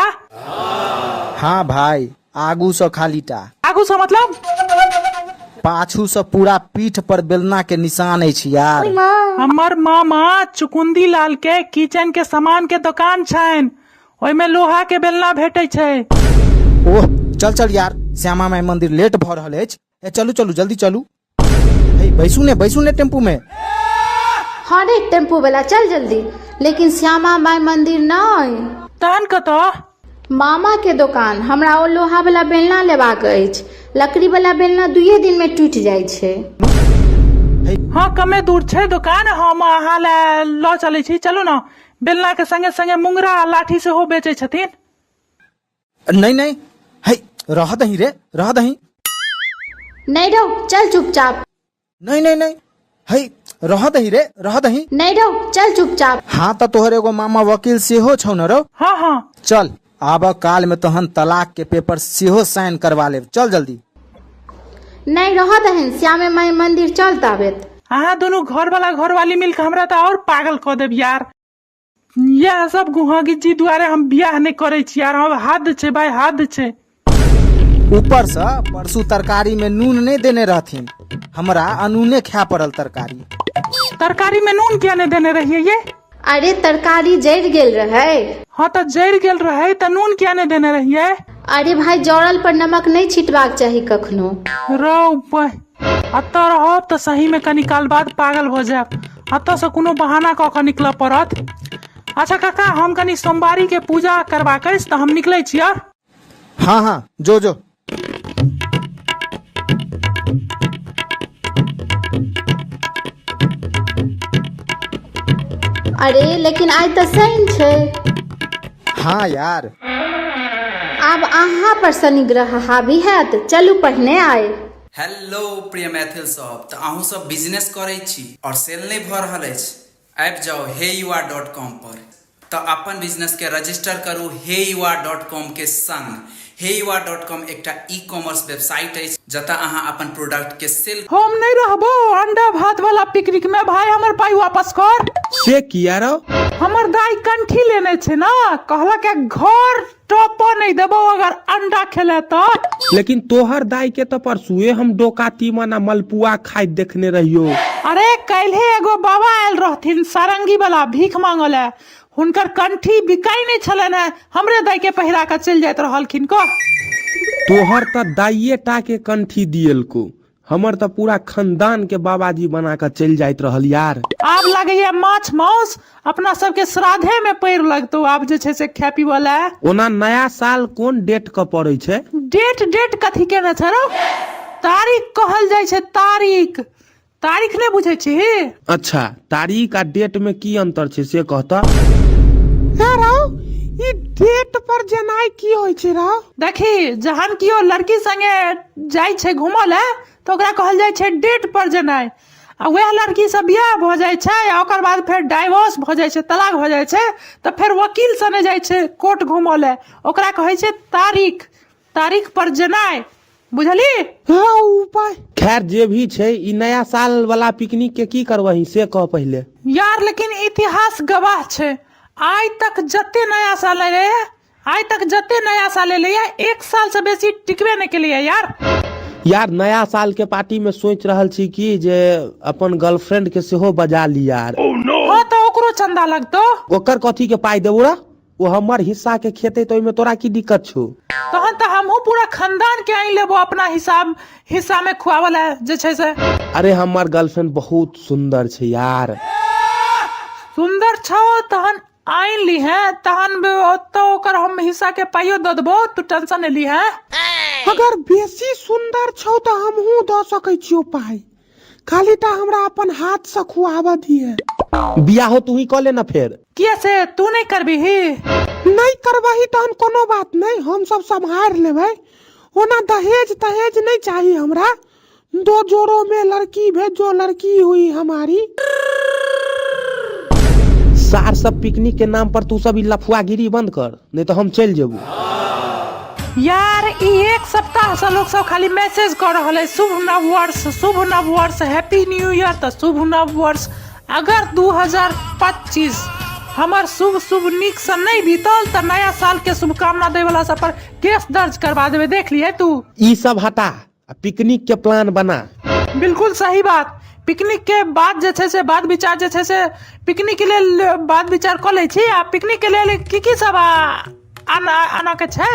हाँ भाई, आगू सँ खाली टा। आगू सँ मतलब? पाछू सँ पूरा पीठ पर बेलना के निशान अछि यार। हमर मामा चुकुंदी लाल के किचन के सामान के दोकान छनि, ओहिमे लोहा के बेलना भेटै छै। ओह चल चल यार, श्यामा माई मंदिर लेट भऽ रहल अछि। ए चलू चलू जल्दी चलू। हे बैसू ने, बैसू ने टेम्पू में। हाँ रे टेम्पू वाला चल जल्दी, लेकिन श्यामा माई मंदिर नहीं। तहन कतऽ? मामा के दोकान। हमरा ओ लोहा वाला बेलना लेबाक अछि, लकड़ी वाला बेलना 2 दिन में टूटि जाइ छै। हाँ कमे दूर छै दोकान, हम अहाँ लए लऽ चलै छी, चलू ने। बेलना के संगे संगे मुंगरा आ लाठी सेहो बेचै छथिन। नहीं नहीं, हे रह दही रे, रह दही। नहीं रहो, चल चुपचाप। नहीं नहीं नहीं, हे रह दही रे, रह दही। नहीं रहो, चल चुपचाप। हाँ तऽ तोहर एगो मामा वकील सेहो छौ न रौ? हाँ हाँ। चल आब काल में तहन तलाक के पेपर सेहो साइन करवा लेब, चल जल्दी। नहीं रह दहन, श्यामे माई मंदिर चल ताबेत। अहाँ दुनू घर वाला घर वाली मिल के हमरा तऽ और पागल कऽ देब यार। यह सब गुहा गिज्जी दुआरे हम बियाह नहीं करै छी यार, हम हद छै भाई, हद छै। ऊपर से परसू तरकारी में नून नहीं देने रहथिन, हमरा अनूने खाय पड़ल तरकारी। तरकारी में नून किया नहीं देने रहिए ये? अरे तरकारी जरि गेल रहे। हाँ तऽ जरि गेल रहे तऽ नून किया नहीं देने रहिए? अरे भाई जरल पर नमक नहीं छिटबाक चाही कखनो। रौ एतऽ रहब तऽ सही में कनी काल बाद पागल भऽ जायब, एतऽ से कोनो बहाना कऽ कऽ निकलऽ पड़त। अच्छा काका, हम कनी सोमवारी के पूजा करबाक अछि तऽ हम निकलै छी। हाँ हाँ जो जो। अरे लेकिन आइ तऽ शनि छै। हाँ यार। आब अहाँ पर शनि ग्रह हावी हैत, चलू पहिने आइ। हेलो प्रिय मैथिल सब, तऽ अहूँ सब बिजनेस करै छी और सेल नहि भऽ रहल अछि? आबि जाउ हे युवा डॉट कॉम पर। तऽ अपन बिजनेस के रजिस्टर करू हे युवा डॉट कॉम के संग। हे युवा डॉट कॉम एकटा ई कॉमर्स वेबसाइट अछि जतऽ अहाँ अपन प्रोडक्ट के सेल। हम नहि रहबो अंडा भात वाला पिकनिक में भाई, हमर पाई वापस कर। से किया रौ? हमर दाई कंठी लेने छै ना, कहलक घर टॉपो नहीं देबो अगर अंडा खेले तो। लेकिन तोहर दाई के तो परसुए हम डोका तीमन आ मलपुआ खाइत देखने रहियो। अरे काल्हे एगो बाबा आयल रहथिन सारंगी वाला भीख मांगल है, हुनकर कंठी बिकाई नहीं छलन है, हमरे दाई के पहिरा के चलि जाइत रहलखिन। कह तोहर तऽ दाइये टा के कंठी दियलको, हमर तऽ पूरा खानदान के बाबाजी बना के चलि जाइत रहल यार। आब लगैया माछ माउस अपना सबके श्राद्धे में पैर लगतौ आब जे छै से खाय पीबऽ लए। ओना नया साल कोन डेट के पड़ै छै? डेट डेट कथी केने छै रौ? तारीख कहल जाइ छै, तारीख। तारीख नहि बुझै छी? अच्छा, तारीख आ डेट में की अंतर छै से कहता? हे रौ, ई डेट पर जेनाइ की होइ छै रौ? देखी, जहन केओ लड़की संगे जाइ छै घूमऽ लए तऽ ओकरा कहल जाइ छै डेट पर जेनाइ। आ वएह लड़कीसँ बियाह भऽ जाइ छै आ ओकर बाद फेर डाइवोर्स भऽ जाइ छै, तलाक भऽ जाइ छै, तऽ फेर वकील सने जाइ छै कोर्ट घूमऽ लए, ओकरा कहै छै तारीख, तारीख पर जेनाइ। बुझली? हँ, उपाय। खैर जे भी छै, ई नया साल वाला पिकनिक के की करबही से कह पहिले। यार, लेकिन इतिहास गवाह छै, आइ तक जते नया साल एलै, आइ तक जते नया साल एलैया, एक साल से बेसी टिकबे नहि केलैया यार। यार, नया साल के पार्टी में सोचि रहल छी कि जे अपन गर्लफ्रेंड के सेहो बजा ली यार। हँ, तऽ ओकरो चंदा लगतौ। ओकर कथी के पाइ देबो रे? ओ हमर हिस्सा के खेतै तऽ ओहिमे तोरा की दिक्कत छौ? तहन तऽ हमहूँ पूरा खानदान के आनि लेबो अपना हिसाब हिस्सा में खुआवल लए जे छै से। अरे, हमर गर्लफ्रेंड बहुत सुंदर छै यार। सुंदर छौ तहन आनि लीहे, तहन ओतऽ ओकर हम हिस्सा के पाइयो दऽ देबो, तू टेंशन नहि लीहे। अगर बेसी सुंदर छौ तऽ हमहूँ दऽ सकै छियौ पाइ, खाली टा हमरा अपन हाथ से खुआबऽ दिहे। बियाहो तू ही कऽ ले ना फेर। किया से तू नहि करबिही? नहि करबही तहन कोनो बात नहि, हम सब सम्हारि लेबै। ओना दहेज तहेज नहि चाही हमरा। दो जोड़ों में लड़की भेजो, लड़की हुई हमारी। सार सब, पिकनिक के नाम पर तू सब ई लफुआगिरी बंद कर, नहीं तो हम चलि जेबू। यार, ई एक सप्ताह से लोग सब खाली मैसेज कर रहल है, शुभ नव वर्ष, शुभ नव वर्ष, हैप्पी न्यू ईयर, तऽ शुभ नव वर्ष। अगर 2025 हमर शुभ शुभ नीक से नहि बीतल तऽ नया साल के शुभकामना दै वाला सब पर केस दर्ज करवा देबै, देख लिए तू। ई सब हटा आ पिकनिक के प्लान बना। बिल्कुल सही बात। पिकनिक के बाद जे छै से बात विचार जे छै से पिकनिक के लेल बात विचार कऽ लै छी। आ पिकनिक के लेल की की सब आना आना के छै?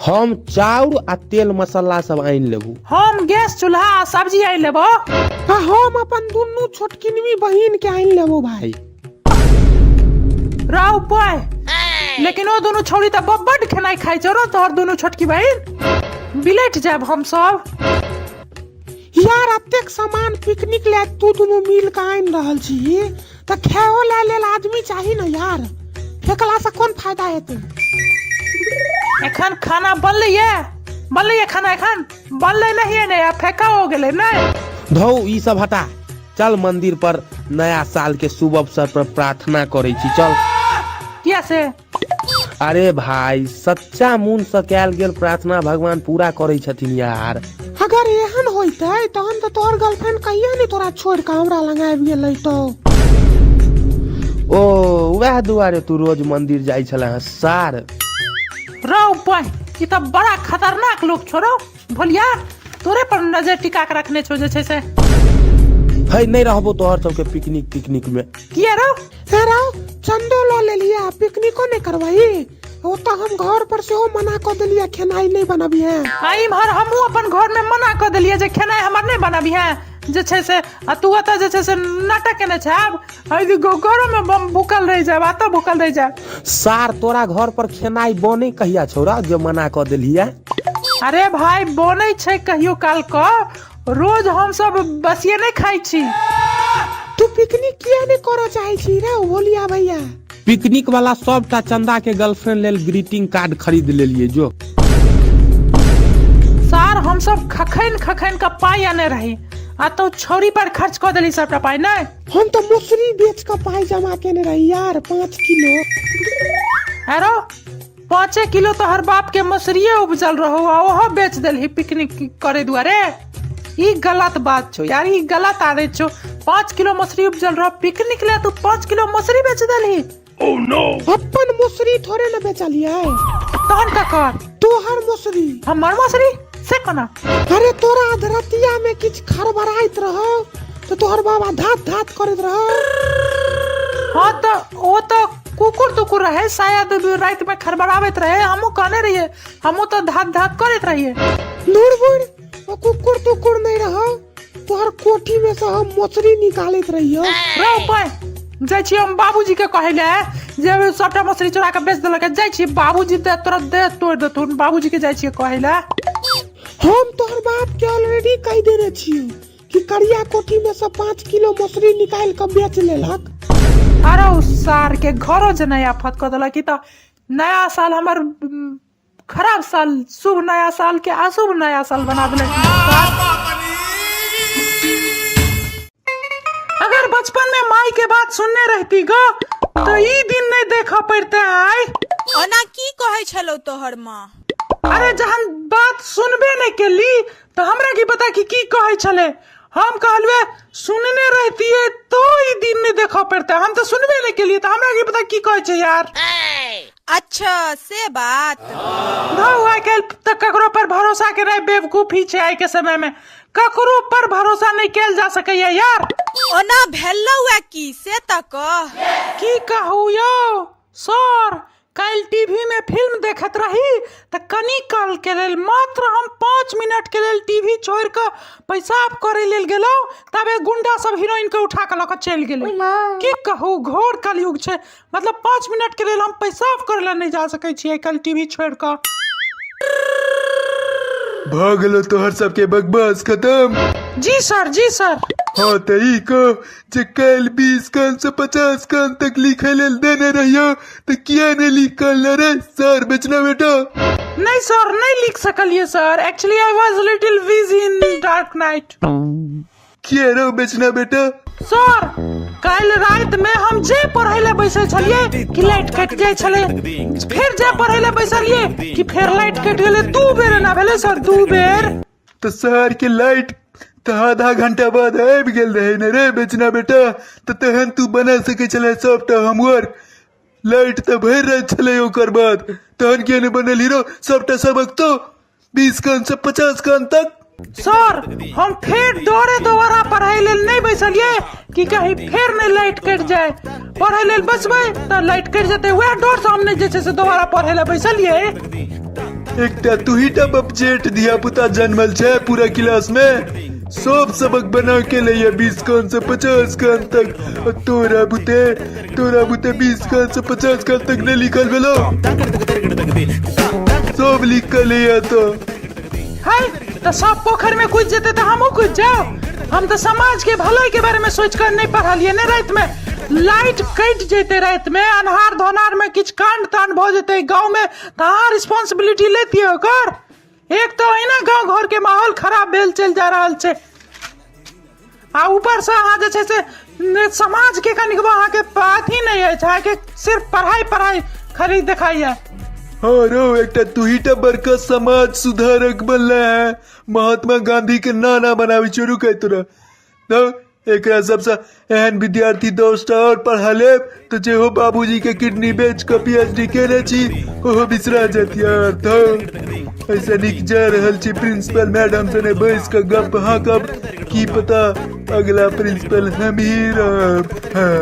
हम चाउर आ तेल मसाला सब आनि लेबू। हम गैस चूल्हा आ सब्जी आनि लेबो। आ हम अपन दुनू छोटकिनवी बहिन के आनि लेबो भाई। राव पाय, लेकिन ओ दुनू छौड़ी तऽ बड्ड खेनाइ खाइ छौ रौ। तोहर दुनू छोटकी बहिन, बिलटि जायब हम सब। यार, एतेक सामान पिकनिक ले तू दुनू मिल के आनि रहल छी तऽ खाओ ले लेल आदमी चाही ने यार। फेकला से कोन फायदा हेतै? एखन खाना बनलै ये, बनलै ये खाना? एखन बनलै नहीं ने, आ फेका हो गेलै नहि? धौ, ई सब हटा, चल मंदिर पर नया साल के शुभ अवसर पर प्रार्थना करै छी, चल। किया से? अरे भाई, सच्चा मन से कैल गेल प्रार्थना भगवान पूरा करै छथिन यार। अगर एहन होइतै तहन तऽ तोहर गर्लफ्रेंड कहिया नहि तोरा छोड़ि कऽ हमरा लग आबि गेलै तो। ओ, वएह दुआरे तू रोज मंदिर जाइ छला हँ सार। रौ बहि, ई तऽ बड़ा खतरनाक लोक छौ रौ भोलिया, तोरे पर नजर टिका के रखने छौ जे छै से। है, नहि रहबो तोहर सबके पिकनिक तिकनिक में। किया रौ? हे रौ, चंदो लऽ लेलियै आ पिकनिको नहि करबही? ओतऽ हम घर पर सेहो मना कऽ देलियै, खेनाइ नहि बनबिहे। आ इम्हर हमहूँ अपन घर में मना कऽ देलियै जे खेनाइ हमर नहि बनबिहे जे छै से, आ तू ओतऽ जे छै से नाटक केने छै। आब घरो में बम भूखल रहि जायब, एतऽ भूखल रहि जायब। सार, तोरा घर पर खेनाइ बनै कहिया छौ जे मना कऽ देलियै? अरे भाई, बनै छै कहियो काल कऽ, रोज हमसब बसिये नहि खाइ छी। तू पिकनिक किया नहि करऽ चाहै छी रे भोलिया भैया? पिकनिक वाला सबटा चंदा के गर्लफ्रेंड लेल ग्रीटिंग कार्ड खरीद लेलिए जो। सार, हमसब खखैन खखैन के पाइ आने रही आ तो छौरी पर खर्च कऽ देली सबटा पाइ नहि? हम तऽ मसुरी बेच कऽ पाइ जमा केने रही यार, 5 किलो। अरो, 5 किलो तो हर बाप के मसुरिये उपजल रहो आ ओहो बेच देलही पिकनिक करे दुआरे? ई गलत बात छौ यार, ई गलत आदत छौ। 5 किलो मसुरी उपजल रहो, पिकनिक ले तू 5 किलो मसुरी बेच देलही? अपन मसुरी थोड़े ने बेचलियै। तहन ककर? तोहर मसुरी। हमर मसुरी? से कोना? अरे, तोरा अधरतिया में किछु खड़बड़ाइत रहो तऽ तोहर बाबा धात धात करैत रहो। हाँ, तऽ ओ तऽ कुकुर तुकुर रहे शायद, राति में खड़बड़ाबैत रहे। हमहूँ कहने रहिए, हमहूँ तऽ धात धात करैत रहिए। दूर बुढ़, ओ कुकुर तुकुर नहीं रहो, तोहर कोठी में से हम मछली निकालैत रहियो। रौ पाय, जाइ छी हम बाबूजी के कहै ले जे सबटा मछली चोरा के बेच देलक। जाइ छी, बाबूजी दे तोरा दे तोड़ देथुन। बाबूजी के जाइ छियै कहै ले। हम तोहर बाप के ऑलरेडी कहि देने छियो कि करिया कोठी में से 5 किलो मसुरी निकालि कऽ बेच लेलक। अरे उ सार के घरो जेनाइ आफत कऽ देलक ई तऽ नया साल हमर खराब साल शुभ नया साल के अशुभ नया साल बना देलक। अगर बचपन में माई के बात सुनने रहती गो तो ई दिन नहीं देखा पड़ते आय। ओना की कहै छलौ तोहर माँ? अरे जहन बात सुनबे नहीं केली तो हमरा की पता कि की कहै छले। हम कहलवे सुनने रहती तो ई दिन नहीं देखा पड़ता, हम तो सुनबे नहीं केलिए तो हमरा की पता की कहै छै यार। अच्छा से बात। धौ आइ काल्हि तऽ ककरो पर भरोसा केनाइ बेवकूफी छै। आइ के समय में ककरो पर भरोसा नहीं कैल जा सकैया यार। ओना भेलौ ए की से तऽ कह। की कहू यौ सर, काल्हि टीवी में फिल्म देखैत रही तऽ कनी काल के लेल मात्र हम 5 मिनट के लेल टीवी छोड़ि कऽ पेशाब करै लेल गेलहुँ, तबे गुंडा सब हीरोइन के उठा कऽ लऽ कऽ चलि गेलै। की कहू घोर कलयुग छै, मतलब 5 मिनट के लेल हम पेशाब करै लए नहि जा सकै छी आइ काल्हि टीवी छोड़ि कऽ। भऽ गेलो तोहर सबके बकवास खत्म? जी सर, जी सर। हाँ तऽ ई कह जे काल्हि 20 कान से 50 कान तक लिखै लेल देने रहियो तऽ किया नहि लिख कऽ अनले रे सर बेचना बेटा? नहीं सर, नहीं लिख सकलिए sir, actually I was little busy in dark night. किया रो बेचना बेटा? सर काल्हि राति में हम जे पढ़ै लए बैसल छलियै कि लाइट कटि जाइ छलै, फेर जे पढ़ै लए बैसलियै कि फेर लाइट कटि गेलै। 2 बेर एना भेलै सर, 2 बेर। तऽ शहर के लाइट तऽ आधा घंटा बाद आबि गेल रहै ने रे बेचना बेटा, तऽ तहन तू बना सकै छलै सबटा होमवर्क। लाइट तऽ भरि राति छलै ओकर बाद, तहन किया नहि बनल हीरो सबटा सबक तो 20 कान से 50 कान तक? सर हम फेर डरे दोबारा पढ़ाई लेल नहीं बैसलिए कि कहीं फेर नहीं लाइट कटि जाए, पढ़ाई लेल बचबै तऽ लाइट कटि जेतै, वएह डर से हम नहीं जे छै से दोबारा पढ़ै लए बैसलिए। एकटा तू ही टा बपजेट धिया पुता जन्मल छै पूरा क्लास में, सब सबक बना के लैया 20 कान से 50 कान तक, और तोरा बुते 20 कान से 50 कान तक नहीं लिखल भेलो, सब लिख के लैया तो। है तऽ सब पोखरि में कूदि जेतै तऽ हमहूँ कूदि जाउ? हम तऽ समाज के भलाई के बारे में सोचि कऽ नहि पढ़लियै ने। राति में लाइट कटि जेतै, राति में अन्हार धोनार में किछु कांड तांड भऽ जेतै गाँव में तऽ अहाँ रिस्पॉन्सिबिलिटी लेतियै ओकर? एक तऽ अहिना गाँव घर के माहौल खराब भेल चलि जा रहल छै आ ऊपर से अहाँ जे छै से समाज के कनिकबो अहाँके अथी नहि अछि, अहाँके सिर्फ पढ़ाई पढ़ाई खाली देखाइया। हाँ रो एकटा तू ही टा बड़का समाज सुधारक बनले है, महात्मा गांधी के नाना बनाबी शुरू कर तोरा। तो एकरा सबसे एहन विद्यार्थी दोस्त और पढ़ा लेब तो जे हो बाबूजी के किडनी बेच के पीएचडी केने छी ओहो बिसरा जात यार। तो ऐसा निक जा रहल छी प्रिंसिपल मैडम सने बैस के गप हाँकब, की पता अगला प्रिंसिपल हम ही रहब। हाँ।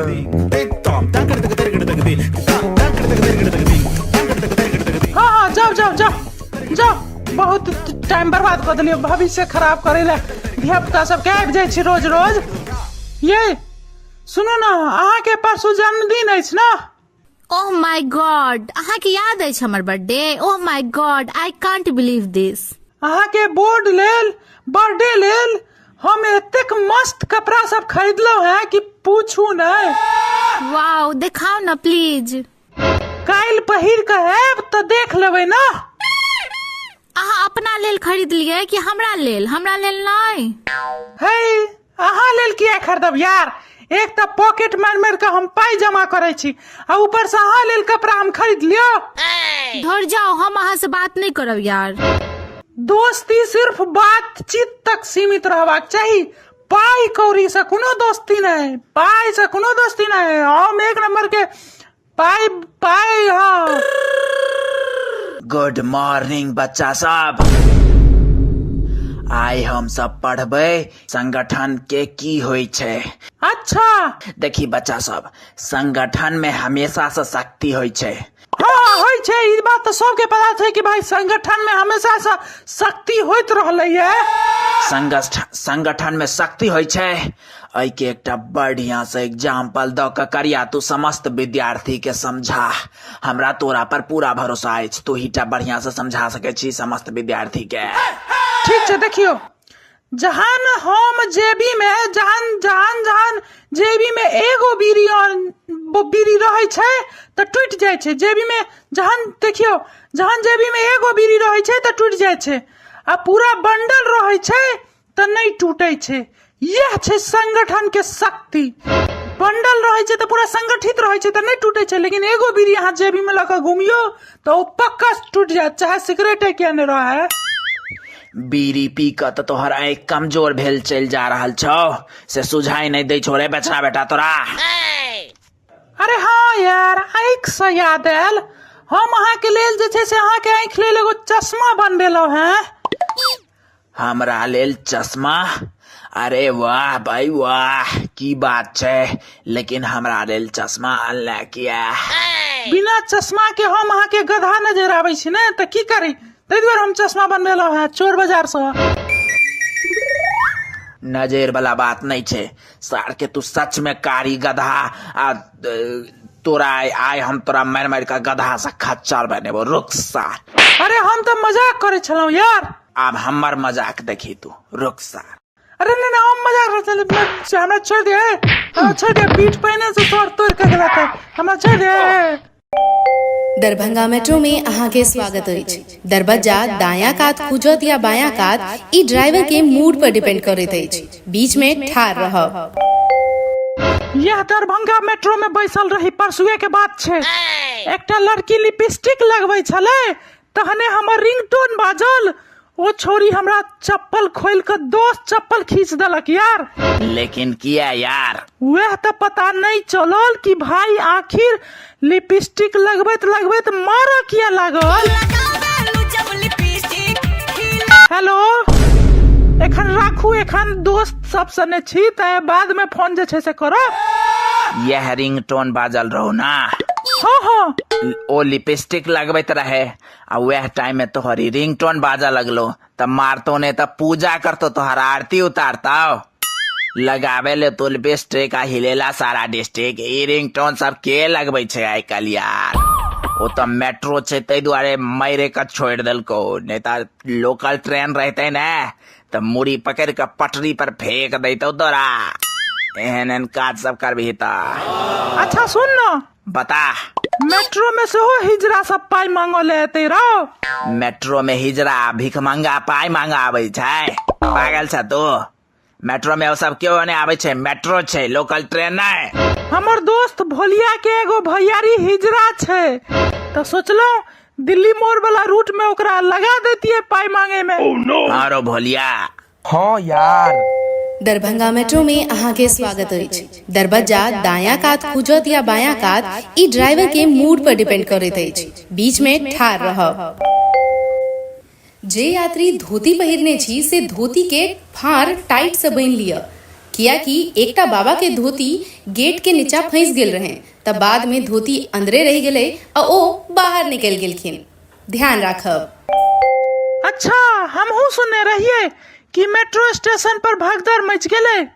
हाँ हाँ जाओ जाओ जाओ जाओ, बहुत टाइम बर्बाद कऽ देलियै, भविष्य खराब करै लए धिया पुता सबके आबि जाइ छी रोज रोज। ये सुनू ने, अहाँके परसू जन्मदिन अछि ने? ओह my God, अहाँके याद अछि हमर birthday? Oh my god, I can't believe this. अहाँके बोर्ड लेल बर्थडे लेल हम एतेक मस्त कपड़ा सब खरीदलहुँ हैं कि पूछू नहि। वाओ, देखाउ ने प्लीज। काल्हि पहिर कऽ आयब तऽ देख लेबै ने। अहाँ अपना लेल खरीदलियै कि हमरा लेल? हमरा लेल नहि। हे अहाँ लेल किया खरीदब यार, एक तऽ पॉकेट मारि मारि कऽ हम पाइ जमा करै छी आ ऊपर से अहाँ लेल कपड़ा हम खरीद लियो। धर जाओ, हम अहाँ से बात नहीं करब यार। दोस्ती सिर्फ बातचीत तक सीमित रहबाक चाही, पाइ कौड़ी से कोनो दोस्ती नहीं, पाइ से कोनो दोस्ती नहीं। हम एक नंबर के पाइ पाइ। हाँ गुड मॉर्निंग बच्चा सब, आइ हम सब पढ़बै संगठन के की होइ छै। अच्छा देखी बच्चा सब, संगठन में हमेशा से शक्ति होइ छै। हाँ होइ छै, ई बात तऽ सबके पता छै कि भाई संगठन में हमेशा से शक्ति होइत रहलै है। संगठन में शक्ति होइ छै, एहिके एकटा बढ़िया से एग्जाम्पल दऽ कऽ करिया तू समस्त विद्यार्थी के समझा। हमरा तोरा पर पूरा भरोसा अछि, तू ही टा बढ़िया से समझा सकै छी समस्त विद्यार्थी के। ठीक छै, देखियौ जहन हम जेबीमे जहन जहन जहन जेबीमे एगो बीड़ी बीड़ी रहै छै तऽ टूटि जाइ छै जेबीमे। जहन देखियौ, जहन जेबीमे एगो बीड़ी रहै छै तऽ टूटि जाइ छै आ पूरा बंडल रहै छै तऽ नहि टूटै छै। इएह छै संगठनके शक्ति। बंडल रहै छै तऽ पूरा संगठित रहै छै तऽ नहि टूटै छै, लेकिन एगो बीड़ी अहाँ जेबीमे लऽ कऽ घुमियौ तऽ ओ पक्का टूटि जायत, चाहे सिगरेटे किया नहि रहै। बीड़ी पी कऽ तऽ तोहर आँखि कमजोर भेल चलि जा रहल छौ, से सुझाइ नहि दै छौ रे बछड़ा बेटा तोरा। अरे हाँ यार, आँखिसँ याद आयल, हम अहाँके लेल जे छै से अहाँके आँखि लेल एगो चश्मा बनबेलहुँ हेँ। हमरा लेल चश्मा? अरे वाह भाई वाह, की बात छै, लेकिन हमरा लेल चश्मा अनले किया? बिना चश्मा के हम अहाँके गधा नजर आबै छी ने, तऽ की करी, ताहि दुआरे हम चश्मा बनबेलहुँ हेँ चोर बाजारसँ। नजर वाला बात नहि छै सार के, तू सच में कारी गधा आ तोरा आइ हम तोरा मारि मारि कऽ गधा से खच्चर बनेबो, रुक सार। अरे हम तऽ मजाक करै छलहुँ यार। आब हमर मजाक देखी तू, रुक सार। अरे नहीं नहीं, हम मजाक करै छलहुँ, हमरा छोड़ि दे, हमरा छोड़ि दे, पीठ पहिने से तोड़ तोड़ के गेला तऽ हमरा छोड़ि दे। दरभंगा मेट्रो में अहाँके स्वागत अछि। दरबज्जा दायां कात खुजत या बायां कात, ई ड्राइवर के मूड पर डिपेंड करैत अछि। बीच में ठाढ़ रहब। यह दरभंगा मेट्रो में बैसल रही, परसुए के बात छै, एकटा लड़की लिपस्टिक लगबै छलै, तहने हमर रिंगटोन बाजल। ओ छोरी हमरा चप्पल खोल के 10 चप्पल खींच देलक यार। लेकिन किया यार? वह तऽ पता नहीं चलल कि भाई आखिर लिपस्टिक लगबैत लगबैत मारऽ किया लागल। हेलो, एखन राखू, एखन दोस्त सब सने छी, तऽ बाद में फोन जे छै से करब। यह रिंगटोन बाजल रहो ना? हाँ हाँ। ओ लिपस्टिक लगबैत रहे आ वह टाइम में तोहरी रिंगटोन बाजा लगलो, तब मारतो ने तब पूजा करतो, तोहर आरती उतारतो। लगावे ले तो लिपस्टिक आ हिलेला सारा डिस्ट्रिक्ट। ई रिंगटोन सब के लगबै छै आइ काल्हि यार? ओ तऽ मेट्रो छै ताहि दुआरे मारे के छोड़ि देलको, नहि तऽ लोकल ट्रेन रहते ने तऽ मुड़ी पकड़ के पटरी पर फेंक दैतौ तोरा। एहन एहन काज सब करबही तऽ। अच्छा सुन ना। बता। मेट्रो में सेहो हिजरा सब पाइ मांगऽ ले एतै रौ। मेट्रो में हिजरा भिखमंगा पाइ मांगा आबै छै? पागल छ तू? मेट्रो में ओ सब केओ नहि आबै छै, मेट्रो छै, लोकल ट्रेन नहि। हमर दोस्त भोलिया के एगो भैयारी हिजरा छै, तऽ सोचलहुँ दिल्ली मोड़ वाला रूट में ओकरा लगा देतियै पाइ मांगे में। हाँ रो भोलिया। हाँ यार। दरभंगा मेट्रो में अहाँके स्वागत अछि। दरबज्जा दायां कात खुजत या बायां कात, ई ड्राइवर के मूड पर डिपेंड करैत अछि। बीच में ठाढ़ रहब। जे यात्री धोती पहिरने छी से धोती के फाँड़ टाइट से बान्हि लिअ, कियाकि एकटा बाबा के धोती गेट के नीचा फंसि गेल रहनि तऽ बाद में धोती अंदरे रहि गेलै आ ओ बाहर निकलि गेलखिन। ध्यान राखब। अच्छा, हमहूँ सुनने रहियै कि मेट्रो स्टेशन पर भगदड़ मचि गेलै।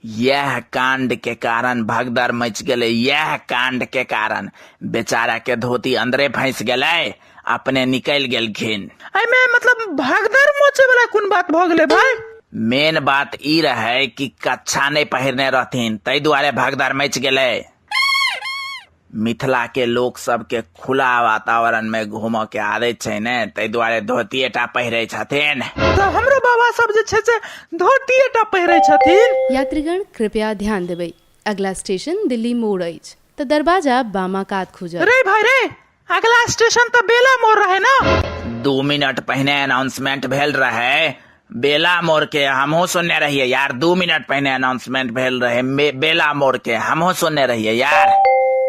यह कांड के कारण भगदड़ मच गेलै। यह कांड के कारण बेचारा के धोती अंदरे फंस गेलै, अपने निकल गेलखिन। एहिमे मतलब भगदड़ मचे वाला कोन बात भऽ गेलै भाई? मेन बात ई रहे कि कच्छा नहीं पहिरने रहथिन, ताहि दुआरे भगदड़ मच गेलै। मिथिला के लोक सबके खुला वातावरण में घूमऽ के आदत छै ने, ताहि दुआरे धोतिए टा पहिरे छथिन। तऽ हमरो बाबा सब जे छै से धोतिए टा पहिरे छथिन। यात्रीगण कृपया ध्यान देबै, अगला स्टेशन दिल्ली मोड़ अछि तऽ दरवाजा बामा कात खुजत। रे भाई रे, अगला स्टेशन तऽ बेला मोड़ रहे ना? 2 मिनट पहिने अनाउंसमेंट भेल रहे बेला मोड़ के, हमहूँ सुनने रहियै यार। 2 मिनट पहिने अनाउंसमेंट भेल रहे बेला मोड़ के, हमहूँ सुनने रहियै यार।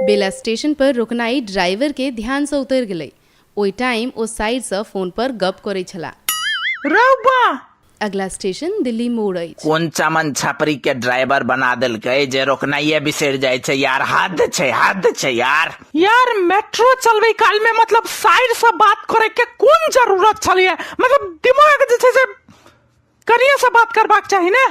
बेला स्टेशन पर रोकनाई ड्राइवर के ध्यान सँ उतरि गेलै। ओहि टाइम ओ साइड सँ फोन पर गप करै छलाह। रौ बा! अगला स्टेशन दिल्ली मोड़ अछि। कोन चमन छपरी के ड्राइवर बना देलकै जे रोकनाइये बिसरि जाइ छै यार। हद छै, हद छै यार। यार मेट्रो चलबै काल में मतलब साइड से बात करे के कोन जरूरत छलिए? मतलब दिमाग जे छै से कनिये से बात करबाक चाही ने,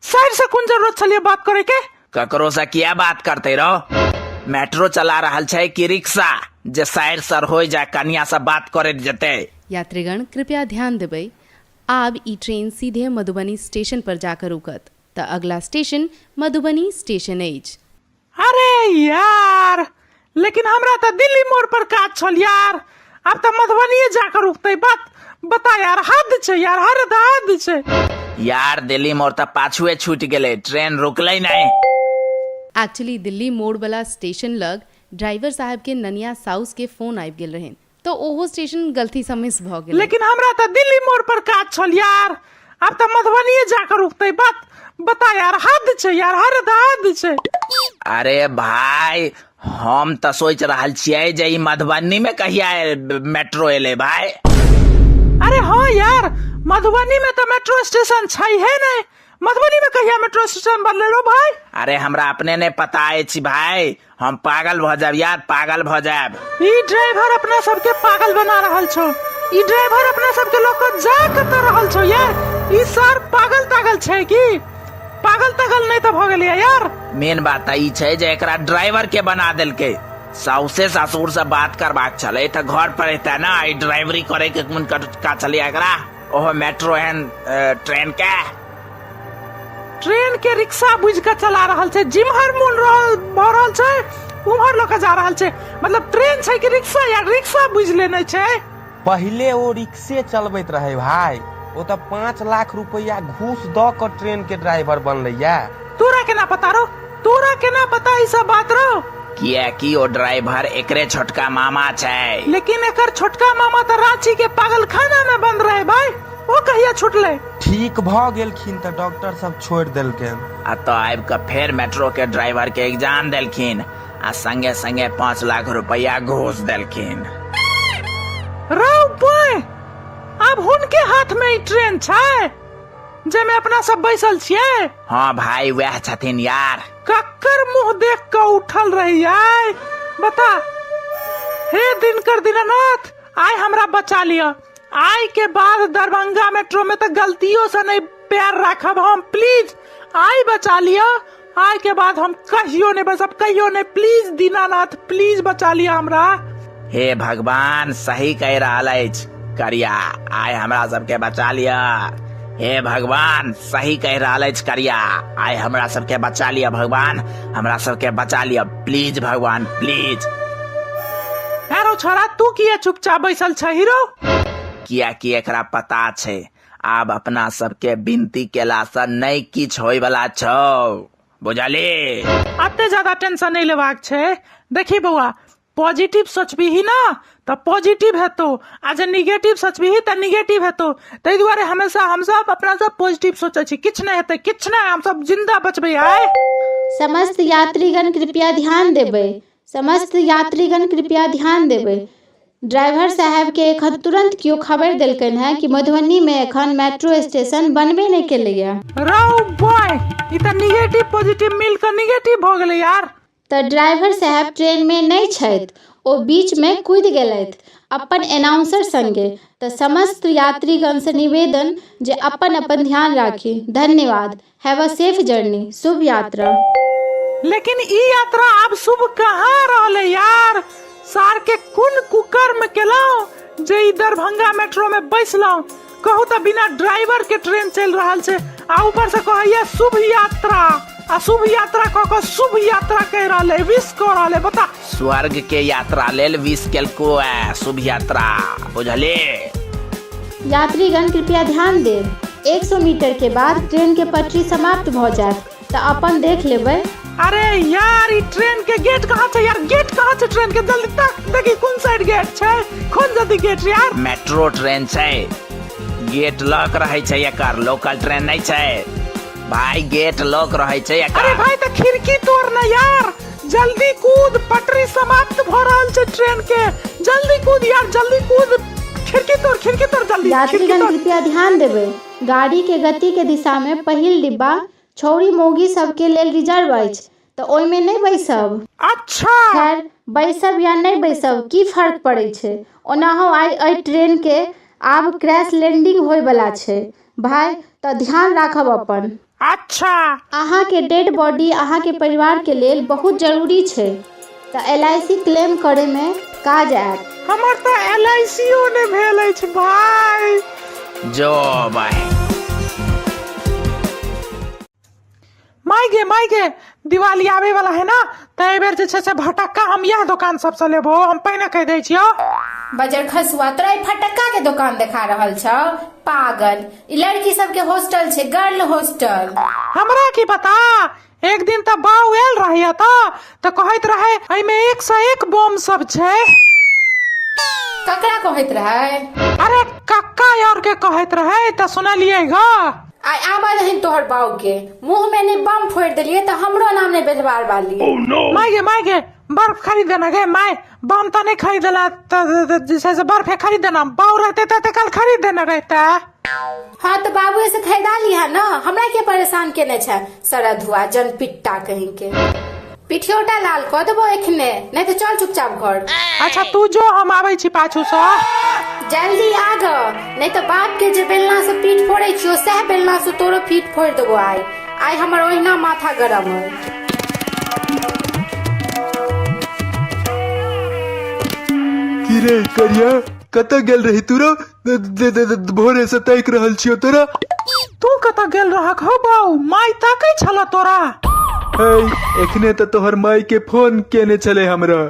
साइड से कोन जरूरत छलिए बात करे के? ककरो से किया बात करते रहो? मेट्रो चला रहल छै कि रिक्शा जे साइड सर हो जा कनिया से बात करैत जेतै? यात्रीगण कृपया ध्यान देबै, आब ई ट्रेन सीधे मधुबनी स्टेशन पर जा कऽ रुकत तऽ अगला स्टेशन मधुबनी स्टेशन अछि। अरे यार, लेकिन हमरा तऽ दिल्ली मोड़ पर काज छल यार, आब तऽ मधुबनीये जा कऽ रुकतै। बात बता यार, हद छै यार, हद हद छै। यार दिल्ली मोड़ तऽ पाछुए छूटि गेलै, ट्रेन रुकलै नहि। एक्चुअली दिल्ली मोड़ वला स्टेशन लग ड्राइवर साहब के ननिया साउस के फोन आबि गेल रहनि तऽ ओहो स्टेशन गलती सँ मिस भऽ गेलै। लेकिन हमरा तऽ दिल्ली मोड़ पर काज छल यार, आब तऽ मधुबनीये जा कऽ रुकतै। बात बता यार, हद छै यार, हद हद छै। अरे भाय, हम तऽ सोचि रहल छियै जे ई मधुबनी में कहिया मेट्रो एलै भाय। अरे हाँ यार, मधुबनी में तऽ मेट्रो स्टेशन छै हे नहि, मधुबनी में कहिया मेट्रो स्टेशन बनलै रो भाय? अरे हमरा अपने नहि पता अछि भाय, हम पागल भऽ जायब यार, पागल भऽ जायब। ई ड्राइवर अपना सबके पागल बना रहल छौ, ई ड्राइवर अपना सबके लऽ कऽ जा कतऽ रहल छौ यार? ई सर पागल तागल छै की? पागल तागल नहि तऽ भऽ गेलियै यार? मेन बात तऽ ई छै जे एकरा ड्राइवर के बना देलकै। साउसे ससुर से बात करबाक छलै तऽ घर पर एतै ने, ई ड्राइवरी करे के कोन का छलै एकरा, ओहो मेट्रो एहन ट्रेन के। ट्रेन के रिक्शा बुझि कऽ चला रहल छै, जिम्हर मोन रहल भऽ रहल छै उम्हर लऽ कऽ जा रहल छै। मतलब ट्रेन छै कि रिक्शा यार, रिक्शा बुझि लेने छै। पहिले ओ रिक्शे चलबैत रहै भाय, ओ तऽ 5 लाख रुपैआ घूस दऽ कऽ ट्रेन के ड्राइवर बनलैया। तोरा केना पता रौ, तोरा केना पता ई सब बात रौ? किएकि ओ ड्राइवर एकरे छोटका मामा छै। लेकिन एकर छोटका मामा तऽ रांची के पागलखाना में बंद रहे भाई, ओ कहिया छुटलै? ठीक भऽ गेलखिन तऽ डॉक्टर सब छोड़ि देलकनि। आ तऽ आबि कऽ फेर मेट्रो के ड्राइवर के एग्जाम देलखिन आ संगे संगे 5 लाख रुपैआ घूस देलखिन। रौ बॉय, आब हुनके हाथ में ई ट्रेन छै जाहिमे अपना सब बैसल छियै? हाँ भाई, वएह छथिन यार। कक्कर मुंह देख कऽ उठल रही आय, बता। हे दिनकर दीनानाथ, आइ हमरा बचा लिअ। आइ के बाद दरभंगा मेट्रो में तऽ गलतियों से नहीं पैर राखब हम, प्लीज आइ बचा लिअ। आइ के बाद हम कहियो नहीं बसब, कहियो नहीं, प्लीज दीनानाथ, प्लीज बचा लिअ हमरा। हे भगवान, सही कहि रहल अछि करिया, आइ हमरा सबके बचा लिअ। हे भगवान, सही कहि रहल अछि करिया, आइ हमरा सबके बचा लिअ भगवान, हमरा सबके बचा लिअ प्लीज भगवान, प्लीज। अरे छोरा, तू किया चुपचाप बैसल छ हीरो? कियाकि एकरा पता छै आब अपना सबके विनती केला से नहि किछु होय वाला छौ, बुझली? अते ज्यादा टेंशन नहीं लेबाक छै। देखी बौआ, पॉजिटिव सोचबीही ना तऽ पॉजिटिव हेतौ, आ जे निगेटिव सोचबीही तऽ निगेटिव हेतौ। ताहि दुआरे हमेशा हमसब अपना सब पॉजिटिव सोचै छी, किछु नहि हेतै, किछु नहि, हमसब जिंदा बचबै आइ। समस्त यात्रीगण कृपया ध्यान देबै, समस्त यात्रीगण कृपया ध्यान देबै। ड्राइवर साहेबके एखन तुरन्त केओ खबरि देलकनि हेँ कि मधुबनीमे एखन मेट्रो स्टेशन बनबे नहि केलैए। रौ बॉय, ई तऽ निगेटिव पॉजिटिव मिल कऽ निगेटिव भऽ गेलै यार। तऽ ड्राइवर साहेब ट्रेनमे नहि छथि, ओ बीचमे कूदि गेलथि अपन एनाउंसर संगे। तऽ समस्त यात्रीगणसँ निवेदन जे अपन अपन ध्यान राखी। धन्यवाद। Have a safe journey. शुभ यात्रा। लेकिन ई यात्रा आब शुभ कहाँ रहलै यार? सार के कोन कुकर्म केलहुँ जे ई दरभंगा मेट्रो में बैसलहुँ? कहू तऽ बिना ड्राइवर के ट्रेन चलि रहल छै आ ऊपर से कहैया शुभ यात्रा, आ शुभ यात्रा कऽ कऽ शुभ यात्रा कहि रहल है, विश कऽ रहल है, बता। स्वर्ग के यात्रा लेल विश केलको है शुभ यात्रा, बुझली? यात्रीगण कृपया ध्यान देब, 100 मीटर के बाद ट्रेन के पटरी समाप्त भऽ जायत, तऽ अपन देख लेबै। अरे यार, ई ट्रेन के गेट कहाँ छै यार? गेट कहाँ छै ट्रेन के? जल्दी तक देखी कोन साइड गेट छै, खोल जल्दी गेट यार। मेट्रो ट्रेन छै, गेट लॉक रहै छै एकर, लोकल ट्रेन नहीं छै भाई, गेट लॉक रहै छै एकर। अरे भाई तऽ खिड़की तोड़ ना यार, जल्दी कूद, पटरी समाप्त भ रहल छै ट्रेन के, जल्दी कूद यार, जल्दी कूद, खिड़की तोड़, खिड़की तोड़ जल्दी, खिड़की यात्रीगण तोड़। कृपया ध्यान देबै, गाड़ी के गति के दिशा में पहिल डिब्बा छौड़ी मौगी सबके लेल रिजर्व अछि, तऽ ओहिमे नहि बैसब। अच्छा। खैर, बैसब या नहि बैसब की फर्क पड़ै छै, ओनाहो आइ एहि ट्रेन के आब क्रैश लैंडिंग होय बला छै भाय, तऽ ध्यान राखब अपन। अच्छा। अहाँके डेड बॉडी अहाँके परिवार के लेल बहुत जरूरी छै, तऽ एल I C claim करय मे काज आयत। हमर तऽ एल I C ओ नहि भेल अछि भाय। जो भाई। माय गे, माय गे, दिवाली आबै वाला है ना, तऽ एहि बेर जे छै से भटक्का हम इएह दोकान सबसँ लेबो, हम पहिने कहि दै छियौ। बजर खसुआ, तोरा ई फटक्का के दोकान देखा रहल छौ? पागल, ई लड़की सबके हॉस्टल छै, गर्ल हॉस्टल। हमरा की पता, एक दिन तऽ बाउ आयल रहै एतऽ तऽ कहैत रहै एहिमे 101 बम सब छै। ककरा कहैत रहै? अरे कक्का और के कहैत रहै, तऽ सुनलियै ग। आइ आबऽ दहीन तोहर बाउ के, मुंह में नहि बम फोड़ि देलियै तऽ हमरो नाम नहि बेलवार वाली। माय गे, माय गे, बर्फ खरीद देना गे माय, बम तऽ नहि खरीदला तऽ जे छै से बर्फे खरीद देना, बाउ रहते तऽ कल खरीद देने रहते। हाँ तऽ बाबू से खरीदा लिहा ना, हमरा के परेशान केने छै सरधुआ जनपिट्टा कहीं के। पिठियोटा लाल कऽ देबो एखने, नहीं तऽ चल चुपचाप घर। अच्छा तू जो, हम आबै छी पाछू सँ। जल्दी आ ग, नहीं तऽ बाप के जे बेलना से पीठ फोड़ै छियो सएह बेलना से तोरो पीठ फोड़ि देबो आइ। आइ हमर ओहिना माथा गरम है। की रे करिया, कतऽ गेल रही तू रो? भोरे से ताकि रहल छियो तोरा। तू कतऽ गेल रहक हो बाउ? माय ताकै छल तोरा। है, एखने तऽ तोहर माय के फोन केने छले हमरा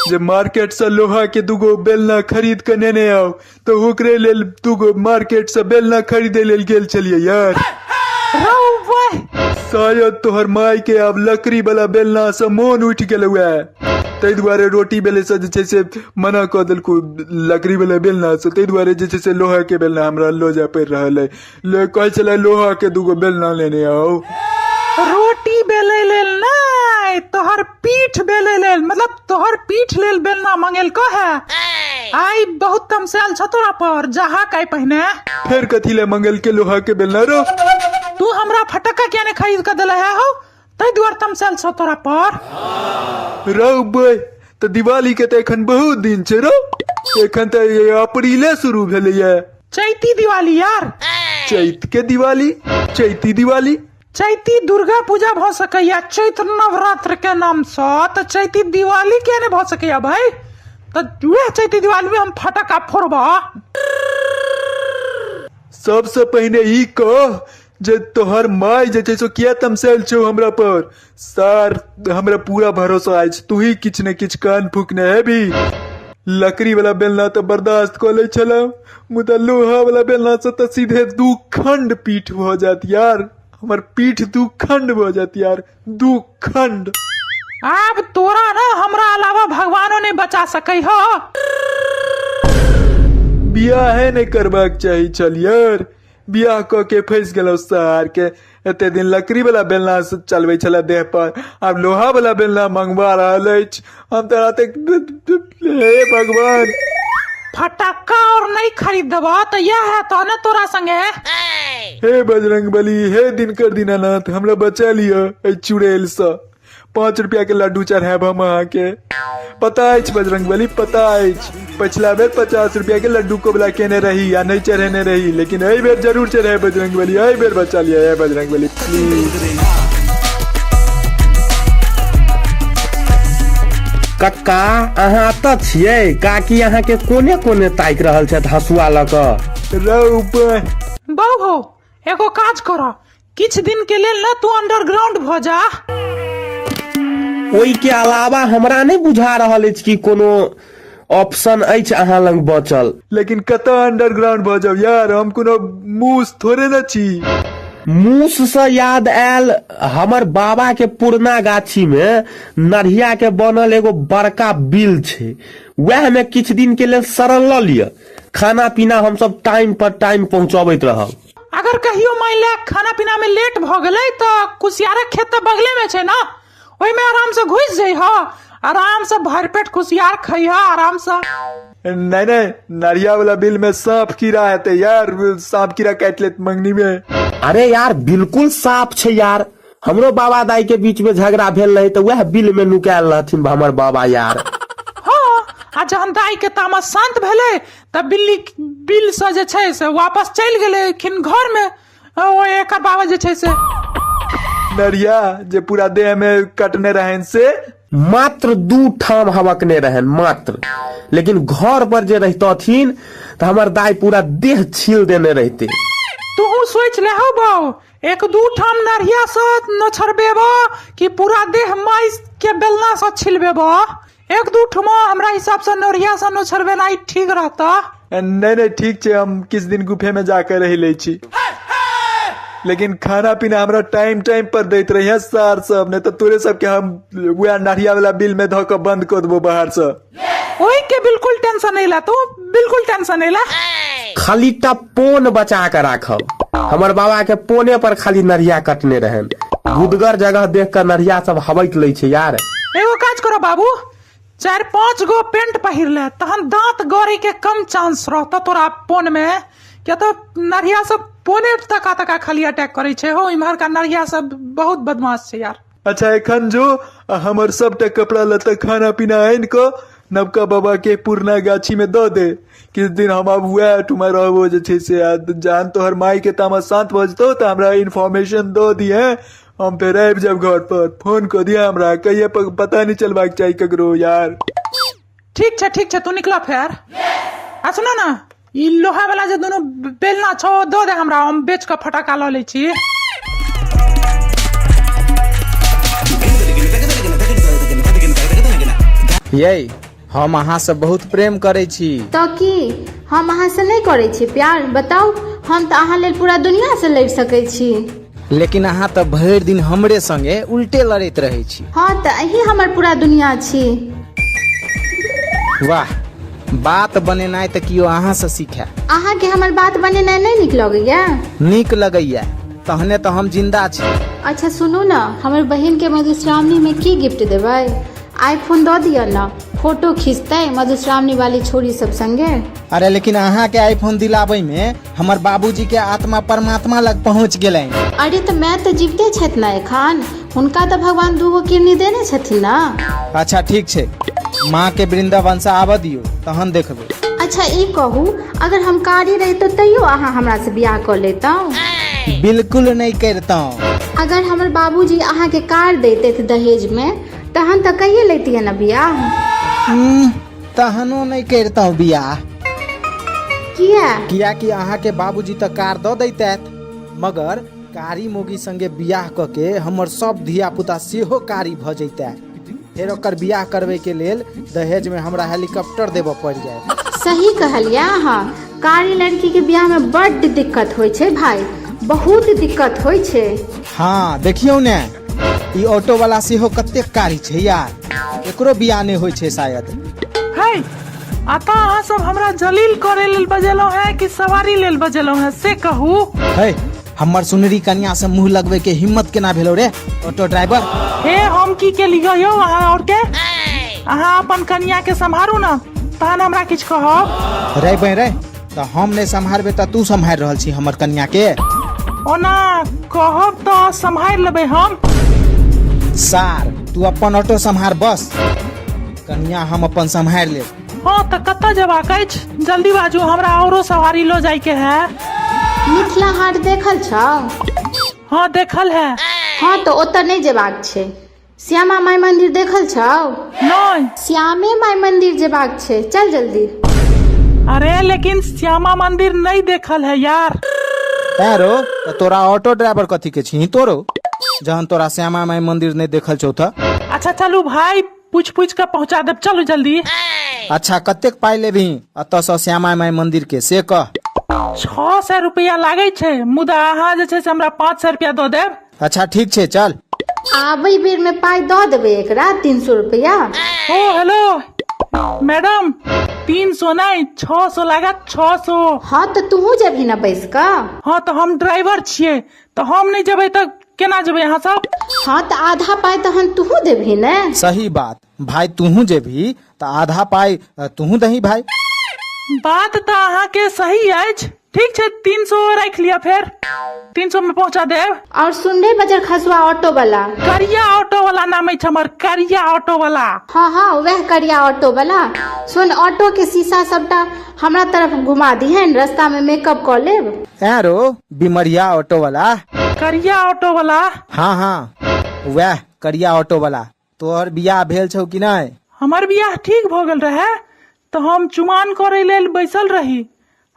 जे मार्केट से लोहा के दूगो बेलना खरीद के नेने आउ, तऽ ओकरे लेल दूगो मार्केट से बेलना खरीदे लेल गेल छलियै यार। रौ बह। शायद तोहर माय के आब लकड़ी वाला बेलना से मोन उठि गेलौ है, ताहि दुआरे रोटी बेले से जे छै से मना कऽ देलकौ लकड़ी वाला बेलना से, ताहि दुआरे जे छै से लोहा के बेलना हमरा लऽ जाय पड़ि रहल अइ। ले कहै छलै लोहा के दूगो बेलना लेने आउ। रोटी बेलै लेल नहि, तोहर पीठ बेलै लेल, मतलब तोहर पीठ लेल बेलना मंगेलको है। आइ बहुत तमसायल छ तोरा पर, जहा काई पहिने। फेर कथी ले मंगेलके लोहा के बेलना रो? तू हमरा फटक्का किया ने खरीद के देले है हो, ताहि दुआरे तमसायल छ तोरा पर। रौ बे, तऽ दिवाली के तऽ एखन बहुत दिन छै रौ, एखन तऽ अप्रीले शुरू भेलैया। चैती दिवाली यार। चैत के दिवाली, चैती दिवाली। चैती दुर्गा पूजा भऽ सकैया चैत्र नवरात्र के नाम सँ, तऽ चैती दिवाली किया नहि भऽ सकैया भाई? तऽ वएह चैती दिवाली में हम फटक्का फोड़बा। सबसे पहिने ई कह जे तोहर माय जे छै से किया तमसायल छौ हमरा पर? सर हमरा पूरा भरोसा अछि तू ही किछु ने किछु कान फूकने हेबी। लकड़ी वाला बेलना तऽ बर्दाश्त कऽ लै छलहुँ, मुदा लोहा वाला बेलना से तऽ सीधे दू खंड पीठ भऽ जायत यार, हमर पीठ दू खंड भऽ जायत यार, दू खंड। आब तोरा ना हमरा अलावा भगवानो नहीं बचा सकै हो। बियाहे नहि करबाक चाही छल यार, बियाह कऽ के फँसि गेलहुँ सार के। एते दिन लकड़ी वाला बेलना से चलबै छलै देह पर, आब लोहा वाला बेलना मंगवा रहल अछि। हम तऽ हे भगवान। फटक्का और नहीं खरीद देबा तऽ यह है तो ने तोरा संगे। हे बजरंग बली, हे दिनकर दीनानाथ, हमरा बचा लिअ एहि चुड़ैल सँ। 5 रुपया के लड्डू चढ़ायब हम अहाँके। पता अछि बजरंग बली, पता अछि, पछिला बेर 50 रुपया के लड्डू कोबला केने रही आ नहि चढ़ेने रही, लेकिन एहि बेर जरूर चढ़ायब बजरंग बली, एहि बेर बचा लिअ हे बजरंग बली प्लीज। कक्का अहाँ एतऽ छियै? काकी अहाँके कोने कोने ताकि रहल छथि हँसुआ लऽ कऽ। रौ बह। बौ हौ, एगो काज करऽ, किछु दिन के लेल ना तू अंडरग्राउंड भऽ जा। ओहि के अलावा हमरा नहि बुझा रहल अछि कि कोनो ऑप्शन अछि अहाँ लग बचल। लेकिन कतऽ अंडरग्राउंड भऽ जाउ यार, हम कोनो मूस थोड़े ने छी। मूस सँ याद आयल, हमर बाबा के पुरना गाछी में नढ़िया के बनल एगो बड़का बिल छै, वएह में किछु दिन के लेल शरण लऽ लिअ। खाना पीना हमसब टाइम पर टाइम पहुंचबैत रहब। अगर कहियो मान ले खाना पीना में लेट भऽ गेलै तऽ कुसियारक खेत तऽ बगले में छै ना, ओहिमे आराम से घुसि जइह, आराम से भरि पेट कुसियार खइह आराम से। नहीं नहीं, नरिया वाला बिल में सांप कीड़ा हेतै यार, सांप कीड़ा काटि लेत मंगनी में। अरे यार बिल्कुल साफ छै यार, हमरो बाबा दाई के बीच में झगड़ा भेल रहे तऽ वएह बिल में नुकायल रहथिन हमर बाबा यार। हाँ, आ जहन दाई के तामस शांत भेलै तऽ बिल्ली बिल से जे छै से वापस चलि गेलखिन घर में, ओ एकर बाबा जे छै से नरिया जे पूरा देह में कटने रहन से। मात्र 2 ठाम हबकने रहनि मात्र, लेकिन घर पर जे रहितथिन तऽ हमर दाइ पूरा देह छील देने रहिते। तोहू सोचि लेहौ बौ, 1-2 ठाम नढ़िया सँ नोछरबेबो कि पूरा देह माइस के बेलना सँ छिलबेबो। 1-2 ठुमा हमरा हिसाब सँ नढ़िया सँ नोछरबेनाइ ठीक रहतह। नहि नहि ठीक छै, हम किछु दिन गुफे में जाके रहि लै छी, लेकिन खाना पीना हमरा टाइम टाइम पर दैत रहिए सार सब, नहीं तो तोरे सबके हम वएह नढ़िया वाला बिल में धऽ कऽ बंद कऽ देबो बाहर से। ओहि के बिल्कुल टेंशन नहीं ला, तू बिल्कुल टेंशन नहीं ला। खाली टा पोन बचा के राखब, हमर बाबा के पोने पर खाली नढ़िया कटने रहन। गुदगर जगह देख के नढ़िया सब हबक लै छै यार। एगो काज करो बाबू, 4-5 गो पेंट पहिर ले, तहन दांत गड़े के कम चांस रहता तोरा पोन में। किया तो नढ़िया सब पोने तका तका खाली अटैक करे छै हो, इम्हर का नढ़िया सब बहुत बदमाश छै यार। अच्छा एखन जो आ हमर सबटा कपड़ा लत्ता खाना पीना आनि कऽ नवका बाबा के पुरना गाछी में दऽ दे। किछु दिन हम आब वएह ठुमा रहबो जे छै से, आ जहन तोहर माय के तामस शांत भऽ जेतौ तऽ हमरा इन्फॉर्मेशन दऽ दिहे, हम फेर आबि जायब घर पर। फोन कऽ दिहे हमरा, कहिये पता नहि चलबाक चाही ककरो यार। ठीक छै ठीक छै, तू निकल फेर। आ सुनो ना, ई लोहा वाला जे दुनू बेलना छौ दऽ दे हमरा, हम बेच कऽ फटाका लऽ लै छी। यै, हम अहाँ से बहुत प्रेम करै छी। तऽ की हम अहाँ से नहि करै छी प्यार? बताउ, हम तऽ अहाँ लेल पूरा दुनिया से लड़ि सकै छी। लेकिन अहाँ तऽ भरि दिन हमरे संगे उल्टे लड़ैत रहै छी। हँ तऽ अहीं हमर पूरा दुनिया छी। वाह, बात बनेनाइ तऽ कियो अहाँ से सीखै। अहाँके हमर बात बनेनाइ नहि नीक लगैया? नीक लगैया, तहने तऽ हम जिंदा छी। अच्छा सुनू ने, हमर बहिन के मधुश्रावणी में की गिफ्ट देबै? आईफोन दऽ दिअ ने, फोटो खींचतै मधुश्रावणी वाली छोरी सब संगे। अरे लेकिन अहाँ के आईफोन दिलाबै में हमर बाबूजी के आत्मा परमात्मा लग पहुँच गेलनि। अरे तऽ माय तऽ जीविते छथि ने एखन, हुनका तऽ भगवान 2 गो किडनी देने छथिन ने। अच्छा ठीक छै, माँ के वृंदावन से आबऽ दियौ तहन देखबै। अच्छा ई कहू, अगर हम कारी रहितहुँ तैयो अहाँ हमरा से बियाह कऽ लेतहुँ? बिल्कुल नहि करितहुँ। अगर हमर बाबूजी अहाँ के कार दैतथि दहेज में तहन तऽ कहिये लैतियै ने बियाह। तहनो नहि करितहुँ बियाह। किया? कियाकि अहाँके बाबूजी तऽ कार दऽ दैतथि, मगर कारी मोगी संगे बियाह कऽ के हमर सब धिया पुता सेहो कारी भऽ जैतै। फेर ओकर बियाह करबै के लेल दहेज में हमरा हेलीकॉप्टर देबऽ पड़ि जायत। सही कहलियै अहाँ, कारी लड़की के बियाह में बड्ड दिक्कत होइ छै भाई, बहुत दिक्कत होइ छै। हाँ देखियौ ने, ई ऑटो वाला सेहो कतेक कारी छै यार, एकरो बियाह नहि होइ छै शायद। है, अतः अहाँ सब हमरा जलील करे लेल बजेलहुँ हैं कि सवारी लेल बजेलहुँ हैं से कहू। है, हमर सुनरी कन्या से मुंह लगवे के हिम्मत केना भेलो रे ऑटो ड्राइवर? हे, हम की केलियै यौ अहाँ और के? अहाँ अपन कन्या के सम्हारू ना, तहन हमरा किछु कहब। रे बे रे, तऽ हम नहि सम्हारबै तऽ तू सम्हारि रहल छी हमर कन्या के? ओना कहब तऽ सम्हारि लेबै हम। सार, तू अपन ऑटो सम्हार बस, कन्या हम अपन सम्हारि लेब। हँ तऽ कतऽ जेबाक अछि? जल्दी बाजू, हमरा औरो सवारी लऽ जायके है। मिथिला हाट देखल छौ? हँ देखल है। हँ तऽ ओतऽ नहि जेबाक छै। श्यामा माई मंदिर देखल छौ? नहि। श्यामे माई मंदिर जेबाक छै, चल जल्दी। अरे लेकिन श्यामा मंदिर नहीं देखल है यार। तैं रो, तऽ तोरा ऑटो ड्राइवर कथी के छी तोरो, जहन तोरा श्यामा माई मंदिर नहीं देखल छौ तऽ? अच्छा चलू भाई, पूछ पूछ के पहुंचा देब, चलू जल्दी। अच्छा कतेक पाई लेबही एतऽ सँ श्यामा माई मंदिर के से कह। 600 रुपया लागै छै, मुदा अहाँ जे छै से हमरा 500 रुपया दऽ देब। अच्छा ठीक छै चल। आबै बेर में पाई दऽ देबै एकरा 300 रुपया। ओ हेलो मैडम, 300 नहीं 600 लागत, 600। हाँ तऽ तूहू जेबही ने बैस कऽ? हाँ तऽ हम ड्राइवर छियै, तऽ हम नहीं जेबै तऽ केना जेबै अहाँ सब? हाँ तऽ आधा पाई तहन तूहू देबही ने। सही बात भाई, तूहू जेबही तऽ आधा पाई तूहू दही भाई। बात तऽ अहाँके सही अछि, ठीक छै 300 राखि लिअ, फेर 300 में पहुंचा देब। और सुन रे बजर खसुआ ऑटो वाला। करिया ऑटो वाला नाम अछि हमर, करिया ऑटो वाला। हाँ हाँ वह करिया ऑटो वाला। सुन, ऑटो के शीशा सबटा हमरा तरफ घुमा दिहन, रास्ता में मेकअप कऽ लेब। ऐं रो बिमरिया ऑटो वाला। करिया ऑटो वाला। हाँ हाँ वह करिया ऑटो वाला। तोहर बियाह भेल छौ कि नहि? हमर बियाह ठीक भऽ गेल रहै तऽ हम चुमान करै लेल बैसल रही।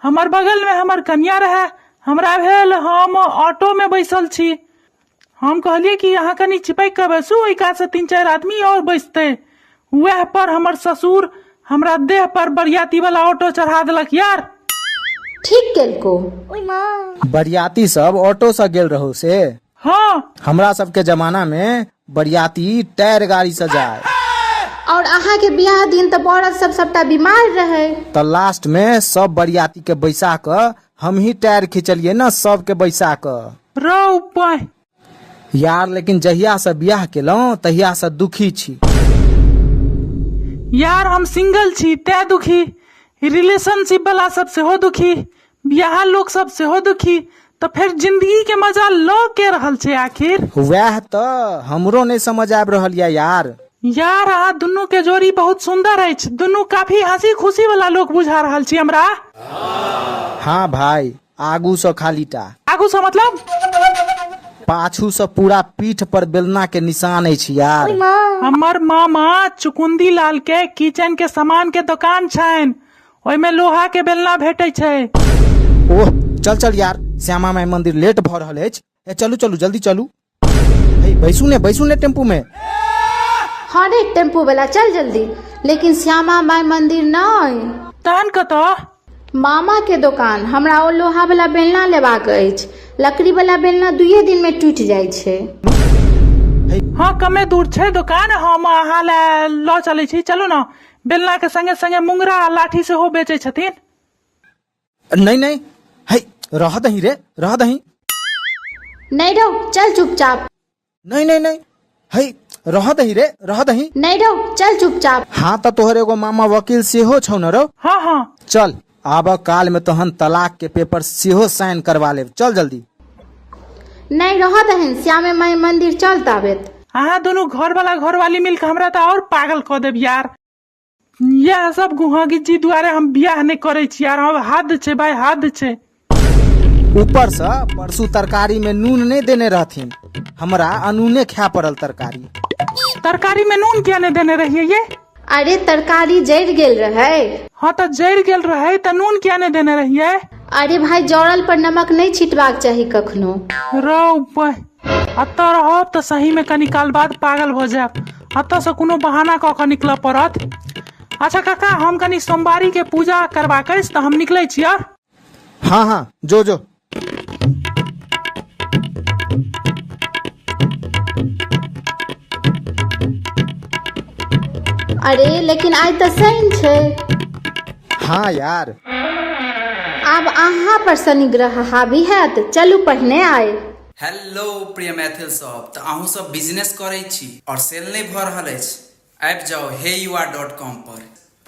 हमर बगलमे हमर कनिया रहै। हमरा भेल हम ऑटोमे बैसल छी। हम कहलियै कि अहाँ कनि चिपकि कऽ बैसू, ओहि कातसँ 3-4 आदमी आओर बैसतै। वएह पर हमर ससुर हमरा देह पर बरियाती वाला ऑटो चढ़ा देलक यार। ठीक केलको। बरियाती सब ऑटो से गेल रहौ से? हाँ। हमरा सबके जमाना में बरियाती टायर गाड़ी से जाय। और अहाँ के बियाह दिन तऽ औरत सब सबटा बीमार रहे। तऽ लास्ट में सब बरियाती के बैसा कऽ हम ही टायर खिंचलिए ना सबके बैसा कऽ। रौ पाय। यार लेकिन जहिया से बियाह केलहुँ तहिया से दुखी छी। यार हम सिंगल छी तैं दुखी, रिलेशनशिप वाला सब सेहो दुखी, बियाह लोक सब सेहो दुखी, तऽ फेर जिंदगी के मजा लऽ के रहल छै आखिर। वएह तऽ हमरो नहि समझ आबि रहल यऽ यार। यार अहाँ दुनू के जोड़ी बहुत सुंदर अछि, दुनू काफी हंसी खुशी वाला लोक बुझा रहल छी हमरा। हाँ भाई, आगू सँ खाली टा। आगू सँ मतलब? पाछू सँ पूरा पीठ पर बेलना के निशान अछि यार। हमर मामा चुकुंदी लाल के किचन के सामान के दोकान छनि, ओहिमे लोहा के बेलना भेटै छै। ओह चल चल यार, श्यामा माई मंदिर लेट भऽ रहल अछि। ए चलू चलू जल्दी चलू। हे बैसू ने, बैसू ने टेम्पू में। हाँ रे टेम्पू वाला चल जल्दी, लेकिन श्यामा माई मंदिर नहीं। तहन कतऽ? मामा के दोकान। हमरा ओ लोहा वाला बेलना लेबाक अछि, लकड़ी वाला बेलना 2 दिन में टूटि जाइ छै। हाँ कमे दूर छै दोकान, हम अहाँ लए लऽ चलै छी, चलू ने। बेलना के संगे संगे मुंगरा आ लाठी सेहो बेचै छथिन। नहीं नहीं, हे रह दही रे, रह दही। नहीं रहो चल चुपचाप। नहीं नहीं नहीं, हे रह दही रे, रह दही। नहीं रहो चल चुपचाप। हाँ त तोहर एगो मामा वकील सेहो छौ न रौ? हाँ हाँ। चल आब काल में तहन तलाक के पेपर सेहो साइन करवा लेब, चल जल्दी। नहीं रह दहन, श्यामे माई मंदिर चल ताबेत। अहाँ दुनू घर वाला घर वाली मिल के हमरा त और पागल क देब यार। यह सब गुहागिज्जी दुआरे हम बियाह नहीं करे छी यार, हम हद छै भाई, हद छै। ऊपर से परसू तरकारी में नून नहीं देने रहथिन, हमरा अनूने खाय पड़ल तरकारी। तरकारी में नून किया नहीं देने रहिए ये? अरे तरकारी जरि गेल रहे। हाँ तो जरि गेल रहे तो नून किया नहीं देने रहिए? अरे भाई जरल पर नमक नहीं छिटबाक चाही कखनो। रौ अतऽ रहब तऽ सही में कनी काल बाद पागल भऽ जायब, अतऽ से कोनो बहाना कऽ कऽ निकलऽ पड़त। अच्छा काका हम कनी सोमवारी के पूजा करबाक अछि तऽ हम निकलै छी। हाँ हाँ जो जो। अरे लेकिन आइ तऽ शनि छै। हाँ यार। आब अहाँ पर शनि ग्रह हावी हैत, चलू पहिने आइ। हेलो प्रिय मैथिल सब, तऽ अहूँ सब बिजनेस करै छी और सेल नहि भऽ रहल अछि? आबि जाउ हे you are dot com पर।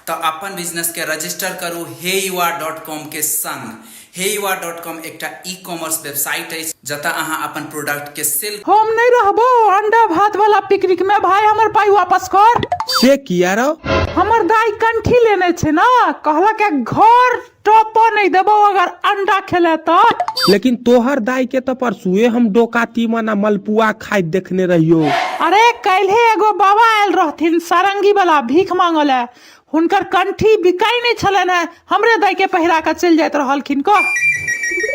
तऽ अपन बिजनेस के रजिस्टर करू हे you are dot com के संग। हे you are dot com एकटा ई कॉमर्स वेबसाइट अछि जतऽ अहाँ अपन प्रोडक्ट के सेल। हम नहि रहबो अंडा भात वाला पिकनिक में भाई, हमर पाई वापस कर। से किया रौ? हमर दाई कंठी लेने छै ना, कहलक घर टप नहीं देबो अगर अंडा खेले तो। लेकिन तोहर दाई के तो परसुए हम डोका तीमन आ मलपुआ खाइत देखने रहियो। अरे काल्हे एगो बाबा आयल रहथिन सारंगी वाला भीख मांगल है, हुनकर कंठी बिकाई नहीं छलन है, हमरे दाई के पहिरा के चलि जाइत रहलखिन। कह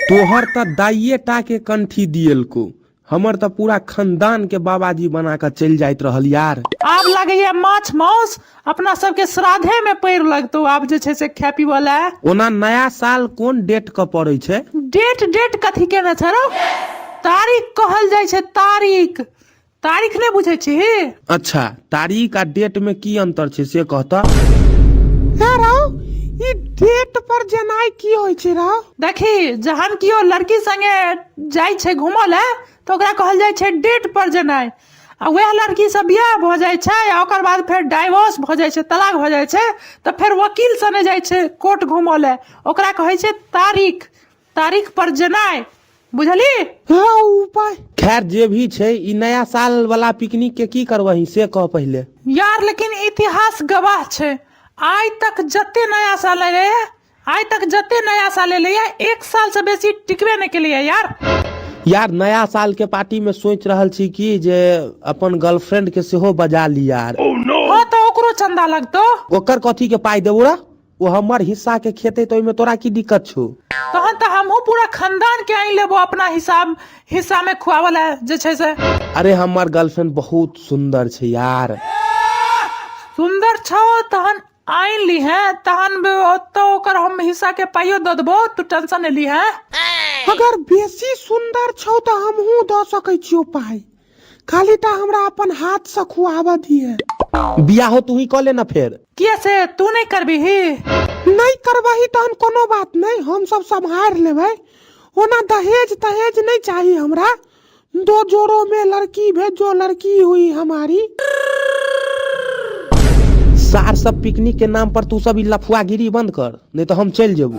तोहर त दाइये टा के कंठी दियलको, हमर त पूरा खानदान के बाबाजी बना के चलि जाइत रहल यार। आब लगैया माछ माउस अपना सबके श्राद्धे में पैर लगतौ आब जे छै से खाय पीबऽ लए। ओना नया साल कोन डेट के पड़ै छै? डेट डेट कथी केने छै रौ? तारीख कहल जाइ छै, तारीख। तारीख नहि बुझै छी? अच्छा तारीख आ डेट में की अंतर छै से कहता? हे रौ, ई डेट पर जेनाइ की होइ छै रौ? देखी जहन कियो लड़की संगे जाइ छै घूमऽ लए तऽ ओकरा कहल जाइ छै डेट पर जेनाइ, आ वएह लड़की से बियाह भऽ जाइ छै आ ओकर बाद फेर डाइवोर्स भऽ जाइ छै, तलाक भऽ जाइ छै, तऽ फेर वकील सने जाइ छै कोर्ट घूमऽ लए, ओकरा कहै छै तारीख, तारीख पर जेनाइ, बुझली? हाँ उपाय। खैर जे भी छै, ई नया साल वाला पिकनिक के की करबही से कह पहिले। यार लेकिन इतिहास गवाह छै, आइ तक जते नया साल एलै, आइ तक जते नया साल एलैया 1 साल से बेसी टिकबे नहि केलैया यार। यार नया साल के पार्टी में सोच रहल छी कि जे अपन गर्लफ्रेंड के सेहो बजा ली यार। हाँ तऽ ओकरो चंदा लगतौ। ओकर कथी के पाई देबो रे, ओ हमर हिस्सा के खेते तऽ ओहिमे तोरा की दिक्कत छौ? तहन तऽ हमहूँ पूरा खानदान के आनि लेबो अपना हिसाब हिस्सा में खुआवल लए जे छै से। अरे हमर गर्लफ्रेंड बहुत सुंदर छै यार। सुंदर छौ तहन आनि लीहे, तहन ओतऽ ओकर हम हिस्सा के पाइयो दऽ देबो, तू टेंशन नहि लीहे। अगर बेसी सुंदर छौ तऽ हमहूँ दऽ सकै छियौ पाइ, खाली टा हमरा अपन हाथ से खुआबऽ दिहे। बियाहो तू ही कऽ ले ना फेर। किया से तू नहि करबिही? नहि करबही तहन कोनो बात नहि, हम सब सम्हारि लेबै। ओना दहेज तहेज नहि चाही हमरा, दो जोड़ों में लड़की भेजो, लड़की हुई हमारी। सार सब पिकनिक के नाम पर तू सब ई लफुआगिरी बंद कर, नहीं तो हम चलि जेबू।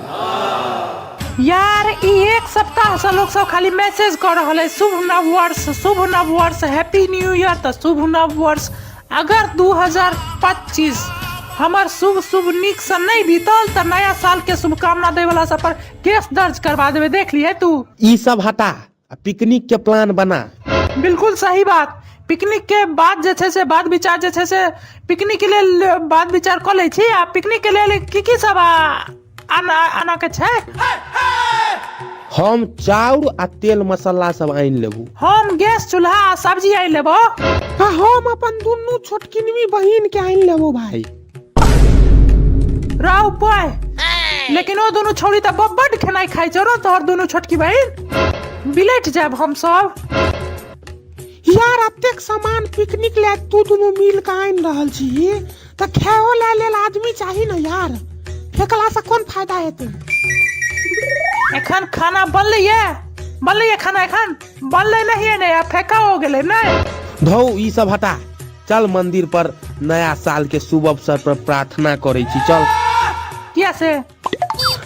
यार ई एक सप्ताह से लोग सब खाली मैसेज कर रहल है शुभ नव वर्ष, शुभ नव वर्ष, हैप्पी न्यू ईयर, तऽ शुभ नव वर्ष। अगर 2025 हमर शुभ शुभ नीक से नहीं बीतल तऽ नया साल के शुभकामना दै वाला सब पर केस दर्ज करवा देबै, देख लिए तू। ई सब हटा आ पिकनिक के प्लान बना। बिल्कुल सही बात। पिकनिक के बाद जे छै से बात विचार जे छै से पिकनिक के लेल बात विचार कऽ लै छी। आ पिकनिक के लेल की की सब आना आना के छै? हम चाउर आ तेल मसाला सब आनि लेबू। हम गैस चूल्हा आ सब्जी आनि लेबो। आ हम अपन दुनू छोटकिनवी बहिन के आनि लेबो भाई। राव पाय, लेकिन ओ दुनू छौड़ी तऽ बड्ड खेनाइ खाइ छौ रो तोहर दुनू छोटकी बहिन, बिलटि जायब हम सब। यार अतेक सामान पिकनिक ले तू दुनू मिल के आनि रहल छी तऽ खाओ ले लेल आदमी चाही ने यार, फेकला से कोन फायदा हेतै? एखन खाना बनलै ये, बनलै ये खाना एखन बनलै नहीं ने, आ फेका हो गेलै नहीं। धौ ई सब हटा, चल मंदिर पर नया साल के शुभ अवसर पर प्रार्थना करै छी, चल। किया से?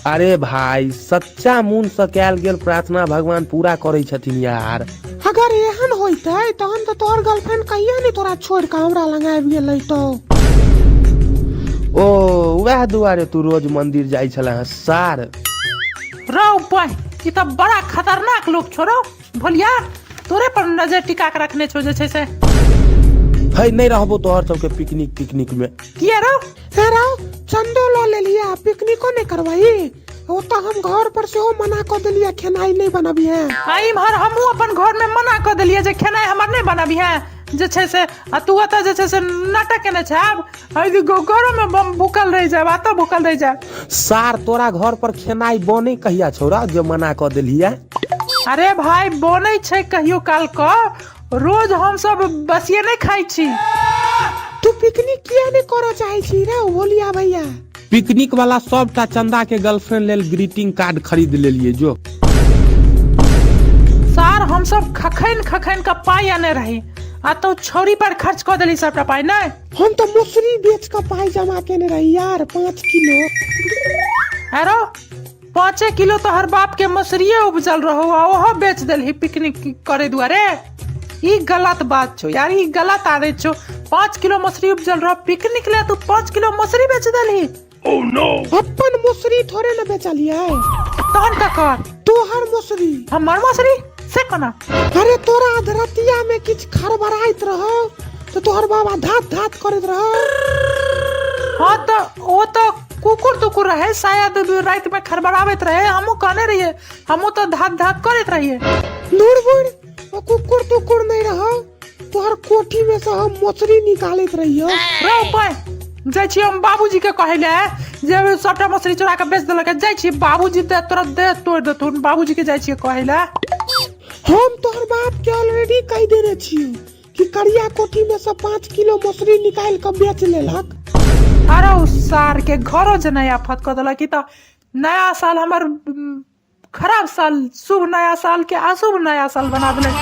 अरे भाई सच्चा मन से कैल गेल प्रार्थना भगवान पूरा करै छथिन यार। अगर एहन होइतै तहन तऽ तोहर गर्लफ्रेंड कहिया नहि तोरा छोड़ि कऽ हमरा लग आबि गेलै तो। ओ वएह दुआरे तू रोज मंदिर जाइ छला हँ सार। रौ बहिं, ई तऽ बड़ा खतरनाक लोक छौ रौ भोलिया, तोरे पर नजर टिका के रखने छौ जे छै से। है नहीं रहबो तोहर सबके पिकनिक तिकनिक में। किया रौ? हे रौ, चंदो लऽ लेलियै आ पिकनिको नहि करबही? ओतऽ हम घर पर सेहो मना कऽ देलियै खेनाइ नहि बनबिहे। आ इम्हर हमहूँ अपन घर में मना कऽ देलियै जे खेनाइ हमर नहि बनबिहे जे छै से, आ तू ओतऽ जे छै से नाटक केने छै। आब घरो में बम भूखल रहि जायब, एतऽ भूखल रहि जायब। सार तोरा घर पर खेनाइ बनै कहिया छौ जे मना कऽ देलियै? अरे भाई बनै छै कहियो काल कऽ, रोज हम सब बसिए नहि खाइ छी। तू पिकनिक किया नहि करऽ चाहै छी रे भोलिया भैया? पिकनिक वाला सबटा चंदा के गर्लफ्रेंड लेल ग्रीटिंग कार्ड खरीद लेलिए जो। सार हम सब खखैन खखैन के पाई आने रही आ तो छौरी पर खर्च कऽ देली सबटा पाई नहीं। हम तो मसूरी बेच के पाई जमा केने रही यार 5 किलो। अरे 5 किलो तो हर बाप के मसूरिये उपजल रहो आ ओहो बेच देलही पिकनिक करे दुआरे। ई गलत बात छो यार, ई गलत आदत छो। 5 किलो मसूरी उपजल रहो पिकनिक ले तू 5 किलो मसूरी बेच देलही। Oh no! अपन मसूरी थोड़े न बेचलियै। तहन ककर? तोहर मसूरी। हमर मसूरी से कोना? अरे तोरा अधरतिया में किछ खड़बड़ाइत रहो तो तोहर बाबा धात धात करैत रहो। हाँ तो ओ तो कुकुर तुकुर रहे शायद रात में खड़बड़ाबैत रहे, हमहूँ कहने रहिए, हमहूँ तो धात धात करैत रहिए। दूर बुढ़, ओ कुकुर तुकुर नहीं रहो, तोहर कोठी में से हम मछली निकालैत रहियो। रौ पाय, जाइ छी हम बाबूजी के कहै ले जे सबटा मछली चोरा के बेच देलक। जाइ छी बाबूजी दे तोरा दे तोड़ देथुन, बाबूजी के जाइ छी कहै ले। हम तोहर बाप के ऑलरेडी कहि देने छियो कि करिया कोठी में से 5 किलो मछली निकाल के बेच लेलक। अरे उ सार के घरो जे नया आफत कऽ देलक, ई तऽ नया साल हमर खराब साल, शुभ नया साल के अशुभ नया साल बना देलक।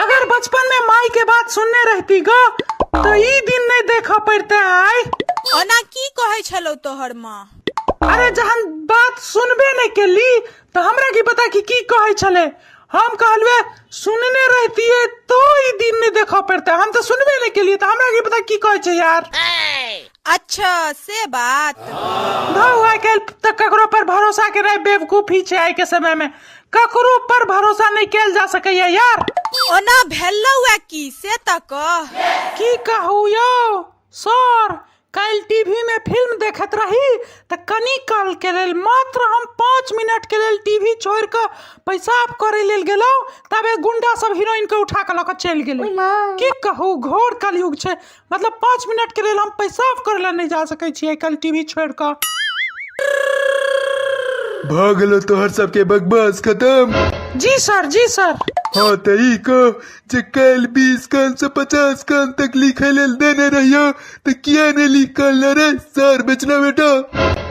अगर बचपन में माई के बात सुनने रहती गो तो ई दिन नहीं देखा पड़ते आय। ओना की कहै छलौ तोहर माँ? अरे जहन बात सुनबे नहीं केली तो हमरा की पता कि की कहै छले। हम कहलवे सुनने रहतिए तो ई दिन नहि देखऽ पड़तै। हम तऽ सुनबे नहि केलिए, तऽ हमरा की पता की कहै छै यार। अच्छा से बात। धौ, आइ काल्हि तऽ ककरो पर भरोसा केनाइ बेवकूफी छै। आइ के समय मे ककरो पर भरोसा नहि कयल जा सकैया यार। ओना भेलौ की से तऽ कह। की कहू यौ सर, काल्हि टीवी में फिल्म देखैत रही तऽ कनी काल के लेल, मात्र हम 5 मिनट के लेल टीवी छोड़ि कऽ पेशाब करै लेल गेलहुँ, तबे गुंडा सब हीरोइन के उठा कऽ लऽ कऽ चलि गेलै। की कहू, घोर कलयुग छै। मतलब 5 मिनट के लेल हम पेशाब करै लए नहि जा सकै छी आइ काल्हि टीवी छोड़ि कऽ। भऽ गेलो तोहर सबके बकवास खतम? जी सर, जी सर। हाँ, तऽ ई कह जे काल्हि 20 कान से 50 कान तक लिखै लेल देने रहियो, तऽ किया नहि लिख कऽ अनले रे सर बेचना बेटा?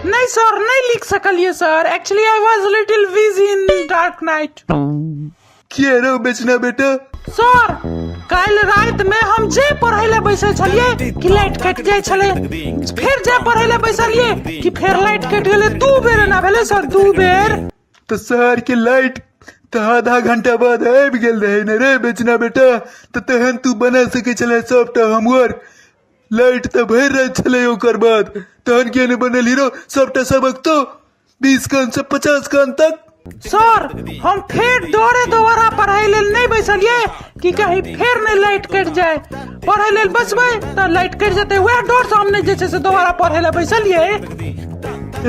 नहीं सर, नहीं लिख सकलिए sir, actually I was little busy in dark night. किया रो बेचना बेटा? सर, काल्हि राति में हम जे पढ़ै लए बैसल छलियै कि लाइट कटि जाइ छलै, फेर जे पढ़ै लए बैसलियै कि फेर लाइट कटि गेलै। 2 बेर एना भेलै सर, 2 बेर। तऽ शहर के लाइट तऽ आधा घंटा बाद आबि गेल रहै ने रे बेचना बेटा, तऽ तहन तू बना सकै छलै सबटा होमवर्क। लाइट तऽ भरि राति छलै ओकर बाद, तहन किया नहि बनल हीरो सबटा सबक तो 20 कान से 50 कान तक? सर, हम फेर डरे दोबारा पढ़ाई लेल नहि बैसलियै कि कहीं फेर नहि लाइट कटि जाय, पढ़ै लेल बैसबै तऽ लाइट कटि जेतै, वएह डर से हम नहि जे छै से दोबारा पढ़ै लए बैसलियै।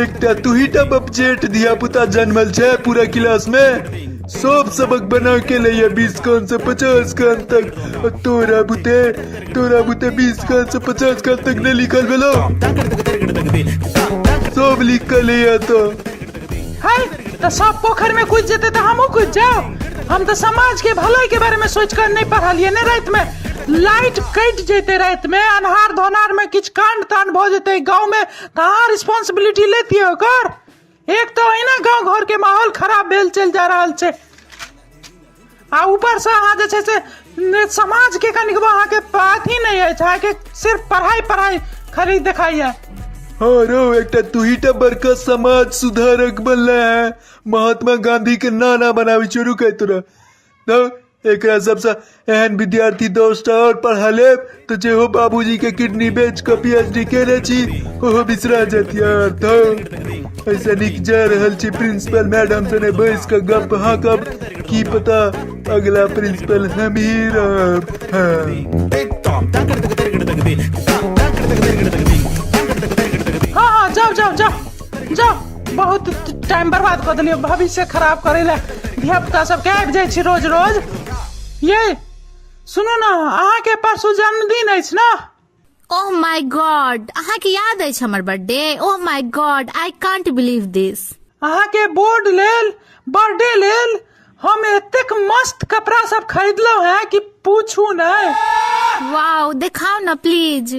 एकटा तू ही टा बपजेट धिया पुता जन्मल छै पूरा क्लास में, सब सबक बना के लैया 20 कान से 50 कान तक, आ तोरा बुते 20 कान से 50 कान तक नहीं लिखल भेलो, सब लिख के लैया तो। है तऽ सब पोखरि में कूदि जेतै तऽ हमहूँ कूदि जाउ? हम तऽ समाज के भलाई के बारे में सोचि कऽ नहि पढ़लियै ने। राति में लाइट कटि जेतै, राति में अन्हार धोनार में किछु कांड तांड भऽ जेतै गाँव में तऽ अहाँ रिस्पॉन्सिबिलिटी लेतियै ओकर? एक तऽ अहिना गाँव घर के माहौल खराब भेल चलि जा रहल छै, आ ऊपर से अहाँ जे छै से ने समाज के कनिकबो अहाँके अथी नहि अछि, अहाँके सिर्फ पढ़ाइ पढ़ाइ खाली देखाइया। हाँ रो, एकटा तू ही टा बड़का समाज सुधारक बनले है, महात्मा गांधी के नाना बनाबी शुरू कर तोरा। तो एकरा सबसे एहन विद्यार्थी 10टा और पढ़ा लेब तऽ जेहो बाबूजी के किडनी बेच कऽ पीएचडी केने छी ओहो बिसरा जात यार। तो ऐसे नीक जा रहल छी प्रिंसिपल मैडम सने बैस कऽ गप हाँकब, की पता अगला प्रिंसिपल हम ही रहब। हाँ। हाँ हाँ, जाओ जाओ जाओ जाओ, बहुत टाइम बर्बाद कऽ देलियै भविष्य खराब करै लए धिया पुता सबके आबि जाइ छी रोज रोज। ये सुनू ने, अहाँके परसू जन्मदिन अछि ने? ओह my God, अहाँके याद अछि हमर birthday? Oh my God, I can't believe this. अहाँके बोर्ड लेल, बर्थडे लेल हम एतेक मस्त कपड़ा सब खरीदलहुँ हैं कि पूछू नहि। वाओ, देखाउ ने प्लीज।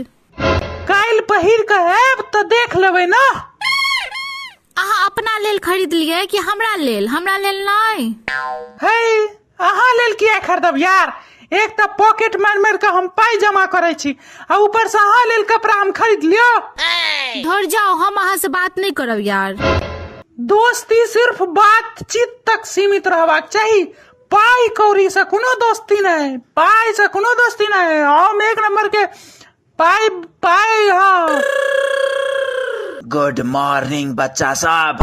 काल्हि पहिर कऽ आयब तऽ देख लेबै ने। अहाँ अपना लेल खरीदलियै कि हमरा लेल? हमरा लेल नहि? हे, अहाँ लेल किया खरीदब यार? एक तऽ पॉकेट मारि मारि कऽ हम पाइ जमा करै छी आ ऊपर से अहाँ लेल कपड़ा हम खरीद लियो। धर जाओ, हम अहाँ से बात नहीं करब यार। दोस्ती सिर्फ बातचीत तक सीमित रहबाक चाही, पाइ कौड़ी से कोनो दोस्ती नहीं, पाइ से कोनो दोस्ती नहीं। हम एक नंबर के पाइ पाइ। हाँ। गुड मॉर्निंग बच्चा सब,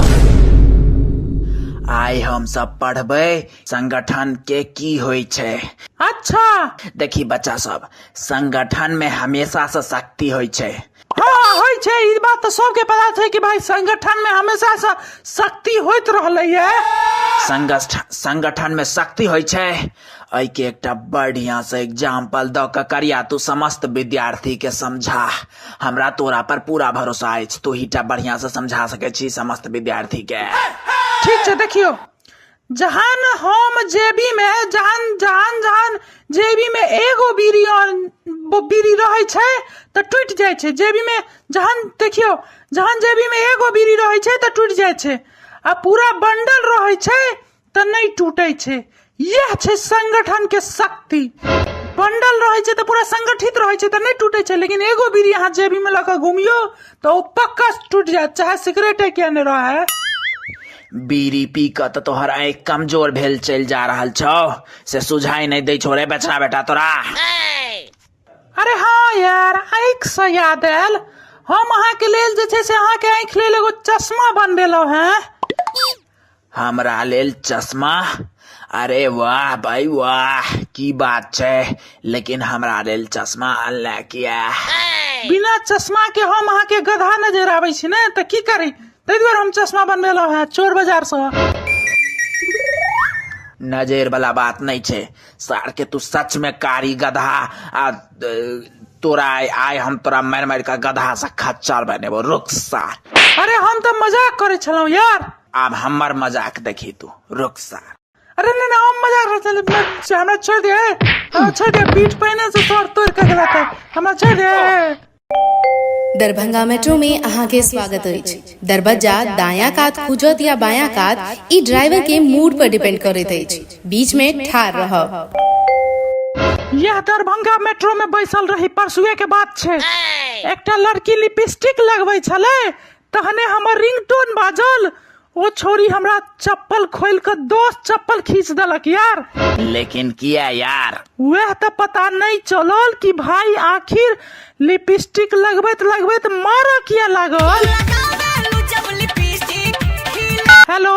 आइ हम सब पढ़बै संगठन के की होइ छै। अच्छा। देखी बच्चा सब, संगठन में हमेशा से शक्ति होइ छै। हाँ, होइ छै, ई बात तऽ सबके पता छै कि भाई संगठन में हमेशा से शक्ति होइत रहलै है। संगठन में शक्ति होइ छै, एहिके एकटा बढ़िया से एग्जाम्पल दऽ कऽ करिया तू समस्त विद्यार्थी के समझा। हमरा तोरा पर पूरा भरोसा अछि, तू ही टा बढ़िया से समझा सकै छी समस्त विद्यार्थी के। ठीक छै, देखियौ, जहन हम जेबी में जहन जहन जहन जेबी में एगो बीड़ी और बीड़ी रहै छै तऽ टूटि जाइ छै। जेबी में जहन, देखियौ, जहन जेबी में एगो बीड़ी रहै छै तऽ टूटि जाइ छै, आ पूरा बंडल रहै छै तऽ नहि टूटै छै। इएह छै संगठन के शक्ति। बंडल रहै छै तऽ पूरा संगठित रहै छै तऽ नहि टूटै छै, लेकिन एगो बीड़ी अहाँ जेबी में लऽ कऽ घुमियौ तऽ ओ पक्का टूटि जायत, चाहे सिगरेटे किया नहि रहै। बीड़ी पी कऽ तऽ तोहर आँखि कमजोर भेल चलि जा रहल छौ से सुझाइ नहि दै छौ रे बेचना बेटा तोरा। अरे हाँ यार, आँखि से याद आयल, हम अहाँके लेल जे छै से अहाँके आँखि लेल एगो चश्मा बनबेलहुँ हेँ। हमरा लेल चश्मा? अरे वाह भाई वाह, की बात छै, लेकिन हमरा लेल चश्मा अनले किया? बिना चश्मा के हम अहाँके गधा नजर आबै छी ने, तऽ की करी, ताहि दुआरे हम चश्मा बनबेलहुँ हेँ चोर बाजार सँ। नजर वाला बात नहि छै सार के, तू सच में कारी गधा आ तोरा आइ हम तोरा मारि मारि कऽ गधा से खच्चर बनेबो, रुक सार। अरे हम तऽ मजाक करै छलहुँ यार। आब हमर मजाक देखी तू, रुक सार। अरे नहीं नहीं, हम मजाक करै छलहुँ, हमरा छोड़ि दे, हमरा छोड़ि दे, पीठ पहिने से तोड़ तोड़ के गेला तऽ हमरा छोड़ि दे। दरभंगा मेट्रो में अहाँके स्वागत अछि। दरबज्जा दायां कात खुजत या बायां कात, ई ड्राइवर के मूड पर डिपेंड करैत अछि। बीच में ठाढ़ रहब। यह दरभंगा मेट्रो में बैसल रही, परसुए के बात छै, एकटा लड़की लिपस्टिक लगबै छलै, तहने हमर रिंगटोन बाजल, ओ छोरी हमरा चप्पल खोल के 10 चप्पल खींच देलक यार। लेकिन किया यार? वह तऽ पता नहीं चलल कि भाई आखिर लिपस्टिक लगबैत लगबैत मारऽ किया लागल। हेलो,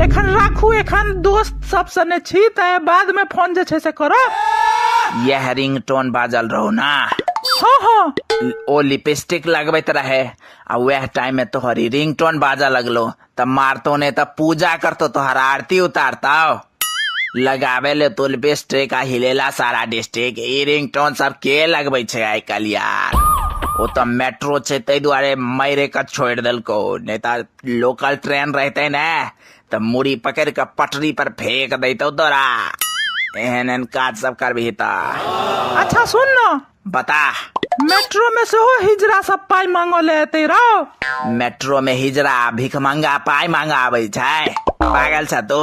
एखन राखू, एखन दोस्त सब सने छी, तऽ बाद में फोन जे छै से करब। यह रिंगटोन बाजल रहो ना? हाँ हाँ। ओ लिपस्टिक लगबैत रहे आ वह टाइम में तोहरी रिंगटोन बाजा लगलो, तब मारतो ने तब पूजा करतो, तोहर आरती उतारतो। लगावे ले तो लिपस्टिक आ हिलेला सारा डिस्ट्रिक्ट। ई रिंगटोन सब के लगबै छै आइ काल्हि यार? ओ तऽ मेट्रो छै ताहि दुआरे मारे के छोड़ि देलको, नहि तऽ लोकल ट्रेन रहते ने तऽ मुड़ी पकड़ि के पटरी पर फेंक दैतौ तोरा। एहन एहन काज सब करबही तऽ। अच्छा सुन ना। बता। मेट्रो में सेहो हिजरा सब पाइ मांगऽ ले एतै रौ। मेट्रो में हिजरा भिखमंगा पाइ मांगऽ आबै छै? पागल छ तू?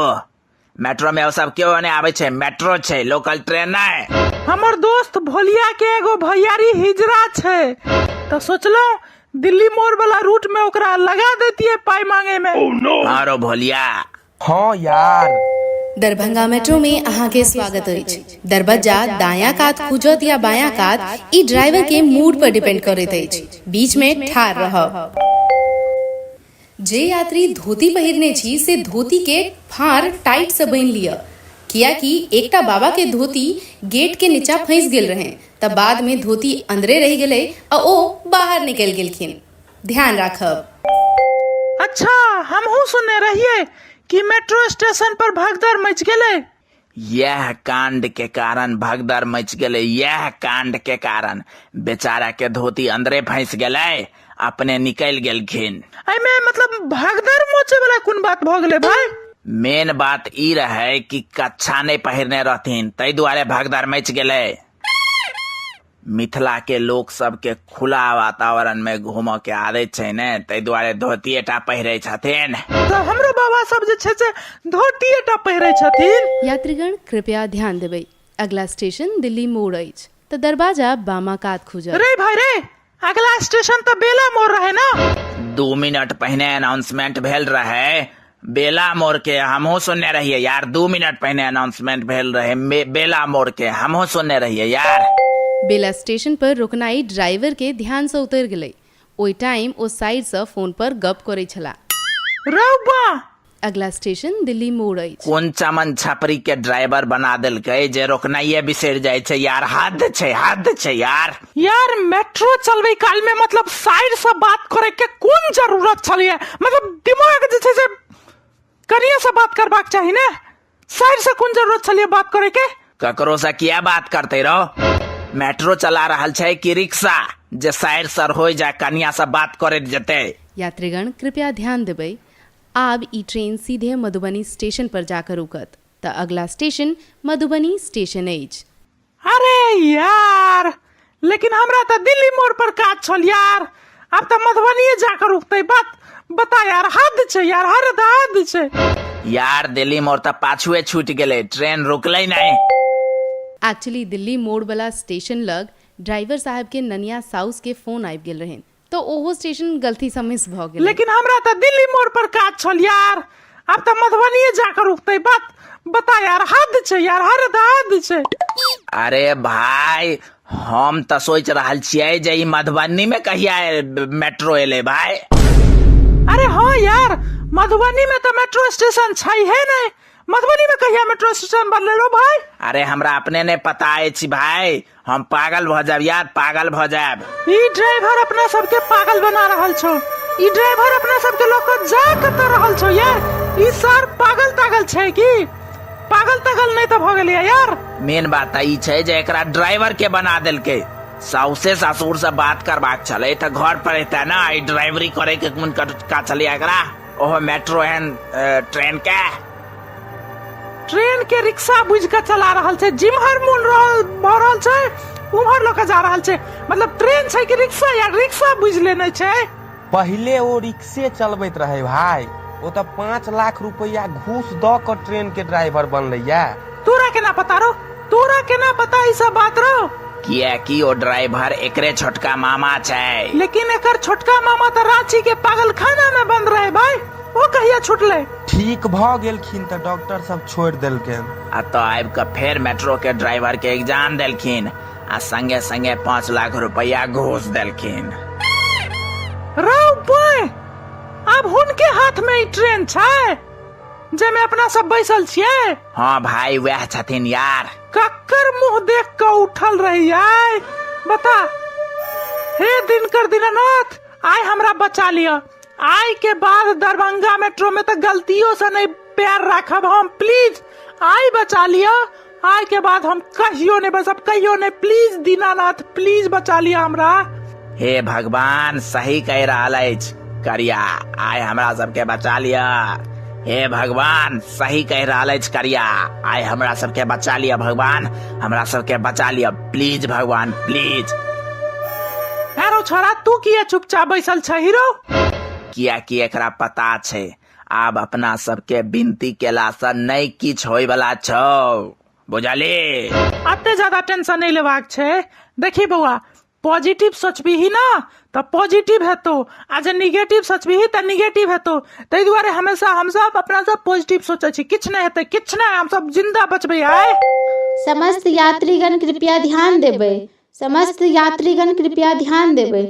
मेट्रो में ओ सब केओ नहि आबै छै, मेट्रो छै, लोकल ट्रेन नहि। हमर दोस्त भोलिया के एगो भैयारी हिजरा छै, तऽ सोचलहुँ दिल्ली मोड़ वाला रूट में ओकरा लगा देतियै पाइ मांगे में। हाँ रो भोलिया। हाँ यार। दरभंगा मेट्रो में अहाँके स्वागत अछि। दरबज्जा दायां कात खुजत या बायां कात, ई ड्राइवर के मूड पर डिपेंड करैत अछि। बीच में ठाढ़ रहब। जे यात्री धोती पहिरने छी से धोती के फाँड़ टाइट से बान्हि लिअ, कियाकि एकटा बाबा के धोती गेट के नीचा फंसि गेल रहनि तऽ बाद में धोती अंदरे रहि गेलै आ ओ बाहर निकलि गेलखिन। ध्यान राखब। अच्छा, हमहूँ सुनने रहियै कि मेट्रो स्टेशन पर भगदड़ मचि गेलै। यैह कांड के कारण भगदड़ मचि गेलै, यैह कांड के कारण। बेचारा के धोती अंदरे फंसि गेलै, अपने निकलि गेलखिन। एहिमे मतलब भगदड़ मचे वाला कोन बात भऽ गेलै भाई? मेन बात ई रहै कि कच्छा नहि पहिरने रहथिन, ताहि दुआरे भगदड़ मचि गेलै। मिथिला के लोक सबके खुला वातावरण में घूमऽ के आदत छै ने, ताहि दुआरे धोतिये टा पहिरै छथिन। तऽ हमरो बाबा सब जे छै से धोतिये टा पहिरै छथिन। यात्रीगण कृपया ध्यान देबै, अगला स्टेशन दिल्ली मोड़ अछि तऽ दरवाजा बामा कात खुजत। रे भाई रे, अगला स्टेशन तऽ बेला मोड़ रहे ना? 2 मिनट पहिने अनाउंसमेंट भेल रहे बेला मोड़ के, हमहूँ सुनने रहियै यार। 2 मिनट पहिने अनाउंसमेंट भेल रहे बेला मोड़ के, हमहूँ सुनने रहियै यार। बेला स्टेशन पर रुकनाइ ड्राइवर के ध्यान सँ उतरि गेलै। ओहि टाइम ओ साइड सँ फोन पर गप करै छलाह। रौ बा! अगला स्टेशन दिल्ली मोड़ अछि। कोन चमन छपरी के ड्राइवर बना देलकै जे रोकनाइये बिसरि जाइ छै यार। हद छै, हद छै यार। यार मेट्रो चलबै काल में मतलब साइड से बात करे के कोन जरूरत छलिए? मतलब दिमाग जे छै से कनिये से बात करबाक चाही ने, साइड से कोन जरूरत छलिए बात करे के? ककरो से किया बात करते रहो? मेट्रो चला रहल छै कि रिक्शा जे साइड सर हो जाय कनिया से बात करैत जेतै? यात्रीगण कृपया ध्यान देबै, आब ई ट्रेन सीधे मधुबनी स्टेशन पर जाकर रुकत तऽ अगला स्टेशन मधुबनी स्टेशन अछि। अरे यार, लेकिन हमरा तऽ दिल्ली मोड़ पर काज छल यार, आब तऽ मधुबनीये जाकर रुकतै। बात बता यार, हद छै यार, हद हद छै यार। दिल्ली मोड़ तऽ पाछुए छूटि गेलै, ट्रेन रुकलै नहि। एक्चुअली दिल्ली मोड़ वाला स्टेशन लग ड्राइवर साहब के ननिया साउस के फोन आबि गेल रहनि। तऽ ओहो स्टेशन गलतीसँ मिस भऽ गेलै। लेकिन हमरा तऽ दिल्ली मोड़ पर काज छल यार, आब तऽ मधुबनीये जा कऽ रुकतै। बात बता यार, हद छै यार, हद हद छै। अरे भाय, हम तऽ सोचि रहल छियै जे ई मधुबनी में कहिया मेट्रो एलै भाय। अरे हाँ यार, मधुबनी में तऽ मेट्रो स्टेशन छै हे नहि, मधुबनी में कहिया मेट्रो स्टेशन बनलै रो भाय? अरे हमरा अपने नहि पता अछि भाय, हम पागल भऽ जायब यार, पागल भऽ जायब। ई ड्राइवर अपना सबके पागल बना रहल छौ, ई ड्राइवर अपना सबके लऽ कऽ जा कतऽ रहल छौ यार? ई सर पागल तागल छै की? पागल तागल नहि तऽ भऽ गेलैया यार। मेन बात तऽ ई छै जे एकरा ड्राइवर के बना देलकै। साउसे ससुर से बात करबाक छलै तऽ घर पर एतै ने, ई ड्राइवरी करे के कोन का छलै एकरा, ओहो मेट्रो एहन ट्रेन के। ट्रेन के रिक्शा बुझि कऽ चला रहल छै, जिम्हर मोन रहल भऽ रहल छै उम्हर लऽ कऽ जा रहल छै। मतलब ट्रेन छै कि रिक्शा यार, रिक्शा बुझि लेने छै। पहिले ओ रिक्शे चलबैत रहै भाय, ओ तऽ 5 लाख रुपैआ घूस दऽ कऽ ट्रेन के ड्राइवर बनलैया। तोरा केना पता रौ, तोरा केना पता ई सब बात रौ? किएकि ओ ड्राइवर एकरे छोटका मामा छै। लेकिन एकर छोटका मामा तऽ रांची के पागलखाना में बंद रहे भाई, ओ कहिया छुटलै? ठीक भऽ गेलखिन तऽ डॉक्टर सब छोड़ि देलकनि। आ तऽ आबि कऽ फेर मेट्रो के ड्राइवर के एग्जाम देलखिन आ संगे संगे 5 लाख रुपैआ घूस देलखिन। रौ बॉय, आब हुनके हाथ में ई ट्रेन छै जाहिमे अपना सब बैसल छियै? हाँ भाई, वएह छथिन यार। कक्कर मुंह देख कऽ उठल रही आय, बता। हे दिनकर दीनानाथ, आइ हमरा बचा लिअ। आइ के बाद दरभंगा मेट्रो में तऽ गलतियों से नहीं पैर राखब हम, प्लीज आइ बचा लिअ। आइ के बाद हम कहियो नहीं बसब, कहियो नहीं, प्लीज दीनानाथ, प्लीज बचा लिअ हमरा। हे भगवान, सही कहि रहल अछि करिया, आइ हमरा सबके बचा लिअ। हे भगवान, सही कहि रहल अछि करिया, आइ हमरा सबके बचा लिअ भगवान, हमरा सबके बचा लिअ प्लीज भगवान, प्लीज। अरे छोरा, तू किया चुपचाप बैसल छ हीरो? कियाकि एकरा पता छै आब अपना सबके विनती केलासँ नहि किछु होइवला छौ, बुझली? अते ज्यादा टेंशन नहीं लेबाक छै। देखी बौआ, पॉजिटिव सोचबीही ना तऽ पॉजिटिव हेतौ, आ जे निगेटिव सोचबीही तऽ निगेटिव हेतौ। ताहि दुआरे हमेशा हमसब अपना सब पॉजिटिव सोचै छी, किछु नहि हेतै, किछु नहि, हमसब जिंदा बचबै आइ। समस्त यात्रीगण कृपया ध्यान देबै, समस्त यात्रीगण कृपया ध्यान देबै।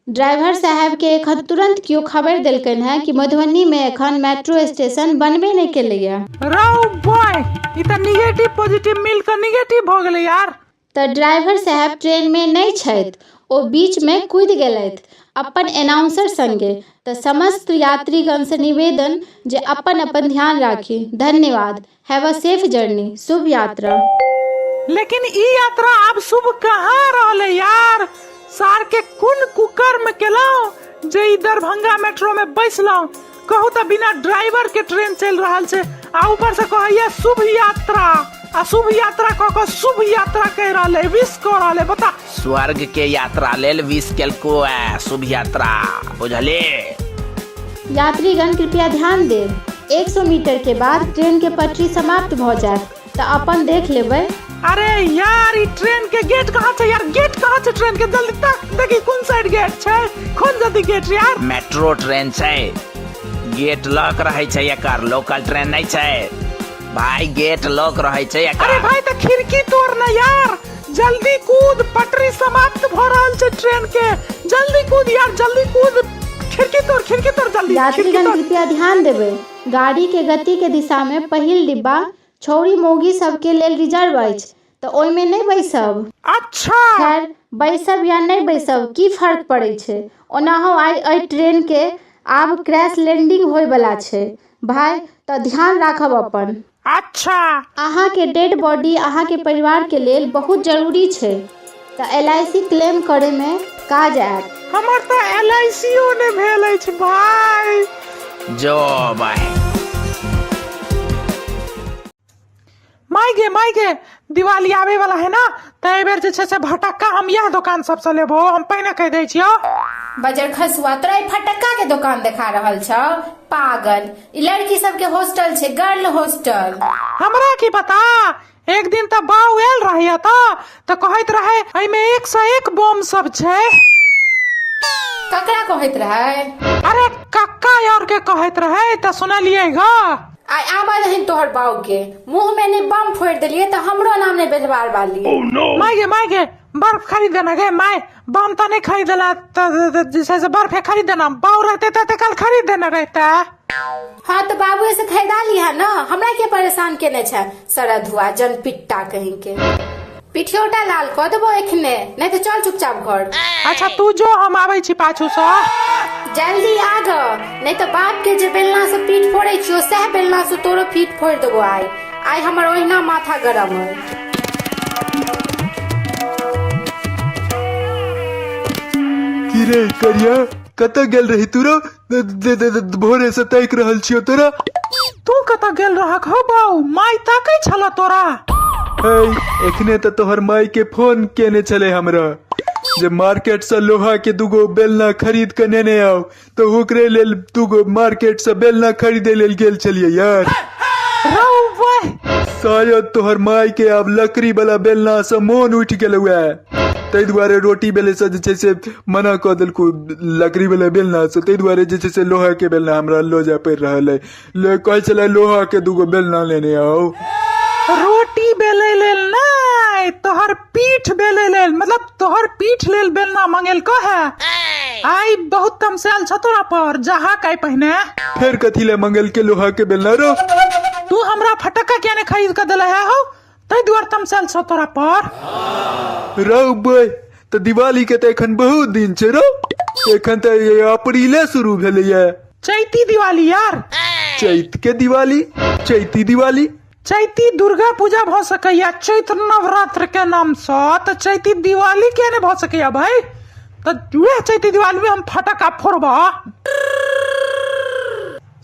ड्राइवर साहेबके एखन तुरन्त केओ खबरि देलकनि हेँ कि मधुबनीमे एखन मेट्रो स्टेशन बनबे नहि केलैए। रौ बॉय, ई तऽ निगेटिव पॉजिटिव मिल कऽ निगेटिव भऽ गेलै यार। तऽ ड्राइवर साहेब ट्रेनमे नहि छथि, ओ बीचमे कूदि गेलथि अपन एनाउंसर संगे। तऽ समस्त यात्रीगणसँ निवेदन जे अपन अपन ध्यान राखी। धन्यवाद। Have a safe journey. शुभ यात्रा। लेकिन ई यात्रा आब शुभ कहाँ रहलै यार? सार के कोन कुकर्म केलहुँ जे ई दरभंगा मेट्रो में बैसलहुँ? कहू तऽ बिना ड्राइवर के ट्रेन चलि रहल छै आ ऊपर से कहैया शुभ यात्रा, आ शुभ यात्रा कऽ कऽ शुभ यात्रा कहि रहल है, विश कऽ रहल है, बता। स्वर्ग के यात्रा लेल विश केलको है शुभ यात्रा, बुझली? यात्रीगण कृपया ध्यान देब, 100 मीटर के बाद ट्रेन के पटरी समाप्त भऽ जायत, तऽ अपन देख लेबै। अरे यार, ई ट्रेन के गेट कहाँ छै यार? गेट कहाँ छै ट्रेन के? जल्दी तक देखी कोन साइड गेट छै, खोल जल्दी गेट यार। मेट्रो ट्रेन छै, गेट लॉक रहै छै एकर, लोकल ट्रेन नहीं छै भाई, गेट लॉक रहै छै एकर। अरे भाई तऽ खिड़की तोड़ ना यार, जल्दी कूद, पटरी समाप्त भ रहल छै ट्रेन के, जल्दी कूद यार, जल्दी कूद, खिड़की तोड़, खिड़की तोड़ जल्दी, खिड़की यात्रीगण तोड़। कृपया ध्यान देबै, गाड़ी के गति के दिशा में पहिल डिब्बा छौड़ी मौगी सबके लेल रिजर्व अछि, तऽ ओहिमे नहि बैसब। अच्छा। खैर, बैसब या नहि बैसब की फर्क पड़ै छै, ओनाहो आइ एहि ट्रेन के आब क्रैश लैंडिंग होय बला छै भाय, तऽ ध्यान राखब अपन। अच्छा। अहाँके डेड बॉडी अहाँके परिवार के लेल बहुत जरूरी छै, तऽ एल I C claim करय मे काज आयत। हमर तऽ एल I C ओ नहि भेल अछि भाय। जो भाय। माय गे, माय गे, दिवाली आबे वाला है ना, तऽ एहि बेर जे छै से भटक्का हम इएह दोकान सबसँ लेबो, हम पहिने कहि दै छियौ। बजर खसुआ, तोरा ई फटक्का के दोकान देखा रहल छौ पागल? ई लड़की सबके हॉस्टल छै, गर्ल हॉस्टल। हमरा की पता, एक दिन तऽ बाउ आयल रहे एतऽ तऽ कहैत रहे एहिमे 101 बम सब छै। ककरा कहैत रहै? अरे कक्का और के कहैत रहै तऽ सुनलियै ग। आइ आबऽ दहीन तोहर बाऊ के, मुंह में ने बम फोड़ि देलियै तऽ हमरो नाम नहि बेलवार वाली। माय गे माय गे, बर्फ खरीद देना गे माय, बम तऽ नहि खरीदला तऽ जे छै से बर्फे खरीद देना, बाऊ रहते तऽ कल खरीद देने रहते। हाँ तऽ बाबुए से खरीदा लिहा न, हमरा के परेशान केने छै सरधुआ जनपिट्टा कहीं के। पिठियोटा लाल कऽ देबो एखने, नहीं तऽ चल चुपचाप घर। अच्छा तू जो, हम आबै छी पाछू सँ। जल्दी आ ग, नहीं तऽ बाप के जे बेलना से पीठ फोड़ै छियो सएह बेलना से तोरो पीठ फोड़ि देबो आइ। आइ हमर ओहिना माथा गरम अइ। की रे करिया, कतऽ गेल रही तू रो? भोरे से ताकि रहल छियो तोरा। तू कतऽ गेल रहक हो बाऊ? माय ताकै छल तोरा। है एखने तऽ तोहर माय के फोन केने छले हमरा जे मार्केट से लोहा के दूगो बेलना खरीद के नेने आउ, तऽ ओकरे लेल दूगो मार्केट से बेलना खरीदे लेल गेल छलियै यार। रौ बह, शायद तोहर माय के आब लकड़ी वाला बेलना से मोन उठि गेलौ है, ताहि दुआरे रोटी बेले से जे छै से मना कऽ देलकौ लकड़ी वाला बेलना से, ताहि दुआरे जे छै से लोहा के बेलना हमरा लऽ जाय पड़ि रहल अइ। ले कहै छलै लोहा के दूगो बेलना लेने आउ। रोटी बेलै लेल नहि, तोहर पीठ बेलै लेल, मतलब तोहर पीठ लेल बेलना मंगेलको है। आइ बहुत तमसायल छ तोरा पर, जहा काई पहिने। फेर कथी ले मंगेलके लोहा के बेलना रो? तू हमरा फटक्का किया ने खरीद के देले है हो, ताहि दुआरे तमसायल छ तोरा पर। रौ बे, तऽ दिवाली के तऽ एखन बहुत दिन छै रौ, एखन तऽ अप्रीले शुरू भेलैया। चैती दिवाली यार। चैत के दिवाली, चैती दिवाली, चैती दुर्गा पूजा भऽ सकैया चैत्र नवरात्र के नाम सँ, तऽ चैती दिवाली किया नहि भऽ सकैया भाई? तऽ वएह चैती दिवाली में हम फटक्का फोड़बा।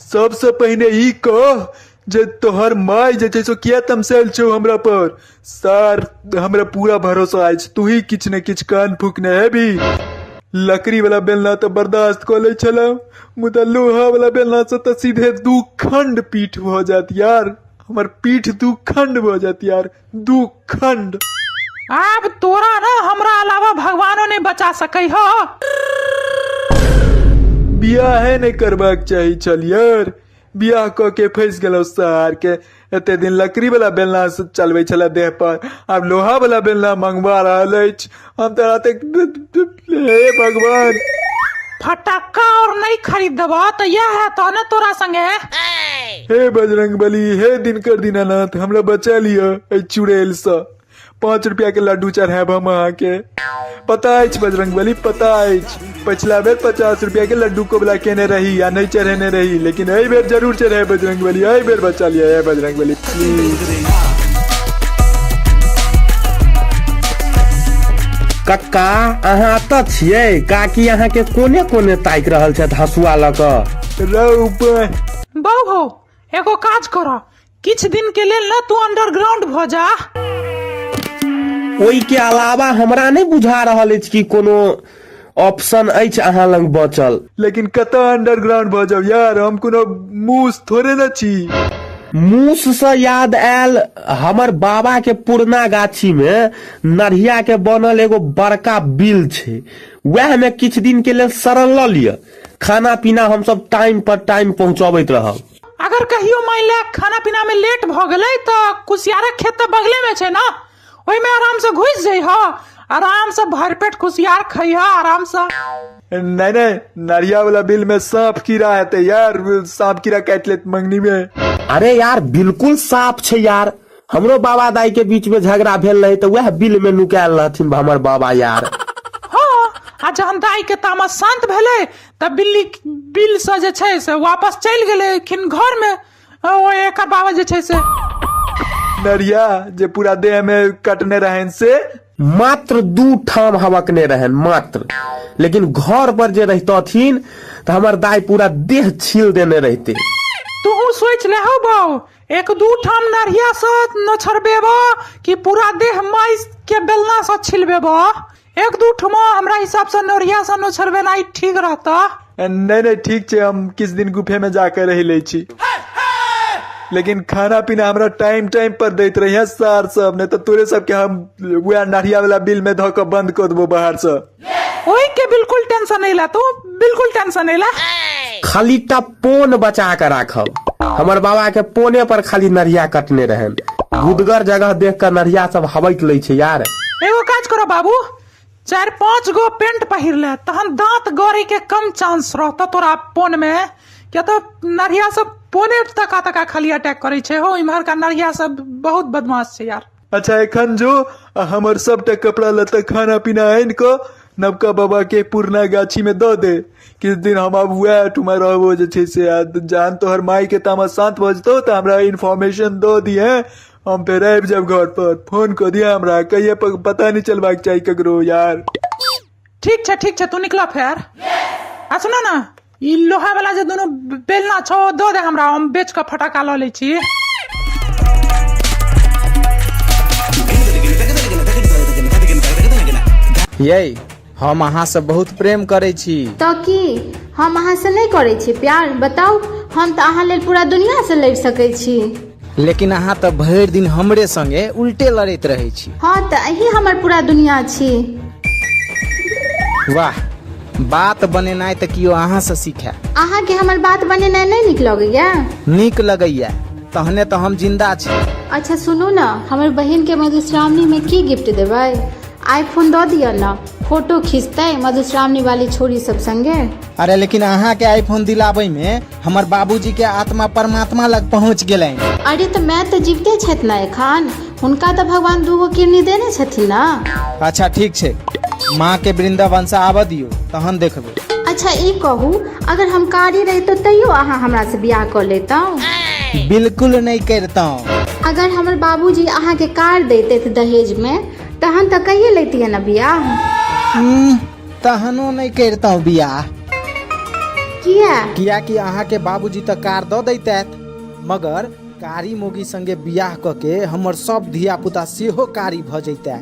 सबसे पहिने ई कह जे तोहर माय जे छै से किया तमसायल छौ हमरा पर? सर हमरा पूरा भरोसा अछि तू ही किछु ने किछु कान फूकने हेबी। लकड़ी वाला बेलना तऽ बर्दाश्त कऽ लै छलहुँ, मुदा लोहा वाला बेलना से तऽ सीधे दू खंड पीठ भऽ जायत यार, हमर पीठ दू खंड भऽ जायत यार, दू खंड। आब तोरा ना हमरा अलावा भगवानो नहीं बचा सकै हो। बियाहे नहि करबाक चाही छल यार, बियाह कऽ के फँसि गेलहुँ सार के। एते दिन लकड़ी वाला बेलना से चलबै छलै देह पर, आब लोहा वाला बेलना मंगवा रहल अछि। हम तऽ हे भगवान। फटक्का और नहीं खरीद देबा तऽ यह है तो ना तोरा संगे। हे बजरंग बली, हे दिनकर दीनानाथ, हमरा बचा लिअ एहि चुड़ैल सँ। 5 रुपया के लड्डू चढ़ायब हम अहाँके। पता अछि बजरंग बली, पता अछि, पछिला बेर 50 रुपया के लड्डू कोबला केने रही आ नहि चढ़ेने रही, लेकिन एहि बेर जरूर चढ़ायब बजरंग बली, एहि बेर बचा लिअ हे बजरंग बली प्लीज। कक्का अहाँ एतऽ छियै? काकी अहाँके कोने कोने ताकि रहल छथि हँसुआ लऽ कऽ। रौ बह। बौ हो, एगो काज करऽ, किछु दिन के लेल ना तू अंडरग्राउंड भऽ जा। ओहि के अलावा हमरा नहि बुझा रहल अछि कि कोनो ऑप्शन अछि अहाँ लग बचल। लेकिन कतऽ अंडरग्राउंड भऽ जाउ यार, हम कोनो मूस थोड़े ने छी। मूस सँ याद आयल, हमर बाबा के पुरना गाछी में नढ़िया के बनल एगो बड़का बिल छै, वएह में किछु दिन के लेल शरण लऽ लिअ। खाना पीना हमसब टाइम पर टाइम पहुंचबैत रहब। अगर कहियो मान ले खाना पीना में लेट भ गेलै तऽ कुसियारक खेत तऽ बगले में छै ना, ओहिमे आराम से घुसि जइह, आराम से भरि पेट कुसियार खइह आराम से। नहीं नहीं, नरिया वाला बिल में सांप कीड़ा हेतै यार, सांप कीड़ा काटि लेत मंगनी में। अरे यार बिल्कुल साफ छै यार, हमरो बाबा दाई के बीच में झगड़ा भेल रहे तऽ वएह बिल में नुकायल रहथिन हमर बाबा यार। हाँ, आ जहन दाई के तामस शांत भेलै तऽ बिल्ली बिल से जे छै से वापस चलि गेलखिन घर में, ओ एकर बाबा जे छै से। नरिया जे पूरा देह में कटने रहन से मात्र 2 ठाम हवकने रहन मात्र, लेकिन घर पर जे रहितथिन तऽ हमर दाई पूरा देह छील देने रहते। तू सोच ले हौ बाऊ, 1-2 ठाम नरिया से नोछरबेबो कि पूरा देह माइस के बेलना से छिलबेबो? 1-2 ठमा हमरा हिसाब से नरिया से नोछरबेनाइ ठीक रहता। नहीं नहीं ठीक छै, हम किछु दिन गुफे में जाके रहि लै छी, लेकिन खाना पीना हमरा टाइम टाइम पर दैत रहिए सार सब, नहीं तऽ तोरे सबके हम वएह नरिया वाला बिल में धऽ कऽ बंद कऽ देबो बाहर से। ओहि के बिल्कुल टेंशन टेंशन एला तू बिल्कुल टेंशन एला। खाली टा पोन बचा के राखब। हमर बाबा के पोने पर खाली नरिया कटने रहन। गुदगर जगह देख के नरिया सब हबैक लै छै यार। एगो काज करो बाबू, 4-5 गो पेंट पहिर ले, तहन दांत गड़े के कम चांस रहतो तोरा पोन में। किया तो नरिया सब पोने तका तका खाली अटैक करे छै हो। इम्हर का नरिया सब बहुत बदमाश छै यार। अच्छा एखन जो आ हमर सबटा कपड़ा लत्ता खाना पीना आनि कऽ नवका बाबा के पुरना गाछी में दऽ दे। किछु दिन हम आब वएह ठुमा रहबो जे छै से, आ जहन तोहर माय के तामस शांत भऽ जेतौ तऽ हमरा इन्फॉर्मेशन दऽ दिहे, हम फेर आबि जायब घर पर। फोन कऽ दिहे हमरा, कहिये पता नहि चलबाक चाही ककरो यार। ठीक छै ठीक छै, तू निकल फेर। आ सुनो ना, ई लोहा वाला जे दुनू बेलना छौ दऽ दे हमरा, हम बेच कऽ फटाका लऽ लै छी। यै, हम अहाँ से बहुत प्रेम करै छी। तऽ की हम अहाँ से नहि करै छी प्यार? बताउ, हम तऽ अहाँ लेल पूरा दुनिया से लड़ि सकै छी। लेकिन अहाँ तऽ भरि दिन हमरे संगे उल्टे लड़ैत रहै छी। हँ तऽ अहीं हमर पूरा दुनिया छी। वाह, बात बनेनाइ तऽ केओ अहाँ से सीखै। अहाँके हमर बात बनेनाइ नहि नीक लगैया? नीक लगैया, तहने तऽ हम जिंदा छी। अच्छा सुनू ने, हमर बहिन के मधुश्रावणी में की गिफ्ट देबै? आईफोन दऽ दिअ ने, फोटो खींचतै मधुश्रावणी वाली छोरी सब संगे। अरे लेकिन अहाँ के आईफोन दिलाबै में हमर बाबूजी के आत्मा परमात्मा लग पहुंच गेलनि। अरे तऽ माय तऽ जीविते छथि ने एखन, हुनका तऽ भगवान 2 गो किडनी देने छथिन ने। अच्छा ठीक छै, माँ के वृंदावन से आबऽ दियौ तहन देखबै। अच्छा ई कहू, अगर हम कारी रहितहुँ तैयो अहाँ हमरा से बियाह कऽ लेतहुँ? बिल्कुल नहि करितहुँ। अगर हमर बाबूजी अहाँ के कार दैतथि दहेज में तहन तऽ कहिये लैतियै ने बियाह। तहनो नहि करितहुँ बियाह। किया? कियाकि अहाँके बाबूजी तऽ कार दऽ दैतथि, मगर कारी मोगी संगे बियाह कऽ के हमर सब धिया पुता सेहो कारी भऽ जैतै।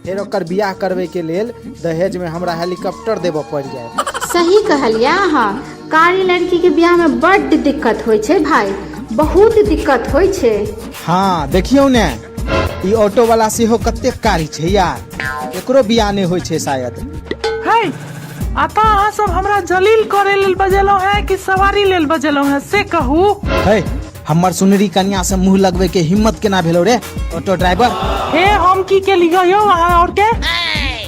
फेर ओकर बियाह करबै के लेल दहेज में हमरा हेलीकॉप्टर देबऽ पड़ि जायत। सही कहलियै अहाँ, कारी लड़की के बियाह में बड्ड दिक्कत होइ छै भाई, बहुत दिक्कत होइ छै। हाँ देखियौ ने, ई ऑटो वाला सेहो कतेक कारी छै यार, एकरो बियाह नहि होइ छै शायद। है, अतः अहाँ सब हमरा जलील करे लेल बजेलहुँ हैं कि सवारी लेल बजेलहुँ हैं से कहू। है, हमर सुनरी कन्या से मुंह लगवे के हिम्मत केना भेलो रे ऑटो ड्राइवर? हे हम की केलियै यौ अहाँ और के?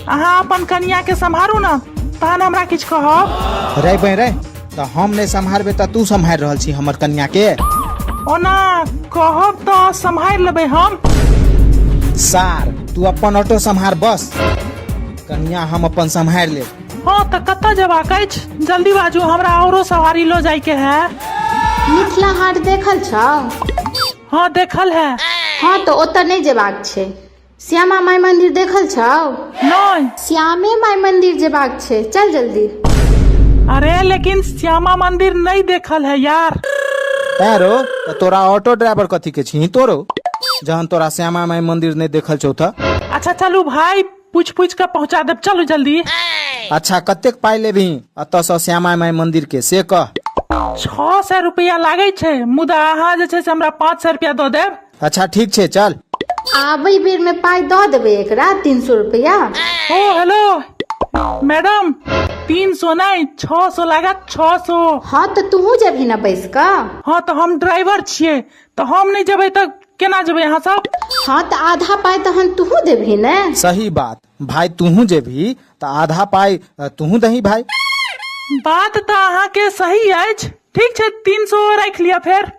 अहाँ अपन कन्या के सम्हारू ना, तहन हमरा किछु कहब। रे बे रे, तऽ हम नहि सम्हारबै तऽ तू सम्हारि रहल छी हमर कन्या के? ओना कहब तऽ सम्हारि लेबै हम। सार, तू अपन ऑटो सम्हार बस, कन्या हम अपन सम्हारि लेब। हँ तऽ कतऽ जेबाक अछि? जल्दी बाजू, हमरा औरो सवारी लऽ जायके है। मिथिला हाट देखल छौ? हँ देखल है। हँ तऽ ओतऽ नहि जेबाक छै। श्यामा माई मंदिर देखल छौ? नहि। श्यामे माई मंदिर जेबाक छै, चल जल्दी। अरे लेकिन श्यामा मंदिर नहीं देखल है यार। तैं रो, तऽ तोरा ऑटो ड्राइवर कथी के छी तोरो, जहन तोरा श्यामा माई मंदिर नहीं देखल छौ तऽ? अच्छा चलू भाई, पूछ पूछ के पहुंचा देब, चलू जल्दी। अच्छा कतेक पाई लेबही एतऽ सँ श्यामा माई मंदिर के से कह। 600 रुपया लागै छै, मुदा अहाँ जे छै से हमरा 500 रुपया दऽ देब। अच्छा ठीक छै चल। आबै बेर में पाई दऽ देबै एकरा 300 रुपया। ओ हेलो मैडम, 300 नहीं 600 लागत, 600। हाँ तऽ तूहू जेबही ने बैस कऽ? हाँ तऽ हम ड्राइवर छियै, तऽ हम नहीं जेबै तऽ केना जेबै अहाँ सब? हाँ तऽ आधा पाई तहन तूहू देबही ने। सही बात भाई, तूहू जेबही तऽ आधा पाई तूहू दही भाई। बात तऽ अहाँके सही अछि। ठीक छै 300 राखि लिअ, फेर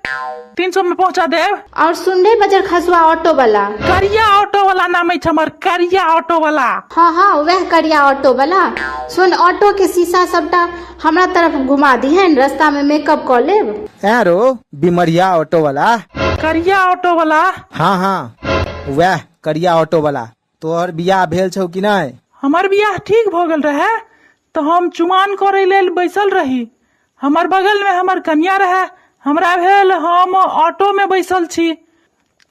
300 में पहुंचा देब। और सुन रे बजर खसुआ ऑटो वाला। करिया ऑटो वाला नाम अछि हमर, करिया ऑटो वाला। हाँ हाँ वह करिया ऑटो वाला। सुन, ऑटो के शीशा सबटा हमरा तरफ घुमा दिहन, रास्ता में मेकअप कऽ लेब। ऐं रो बिमरिया ऑटो वाला। करिया ऑटो वाला। हाँ हाँ वह करिया ऑटो वाला। तोहर बियाह भेल छौ कि नहि? हमर बियाह ठीक भऽ गेल रहे तऽ हम चुमान करै लेल बैसल रही। हमर बगल में हमर कन्या रहे, हमरा भेल हम ऑटो में बैसल छी।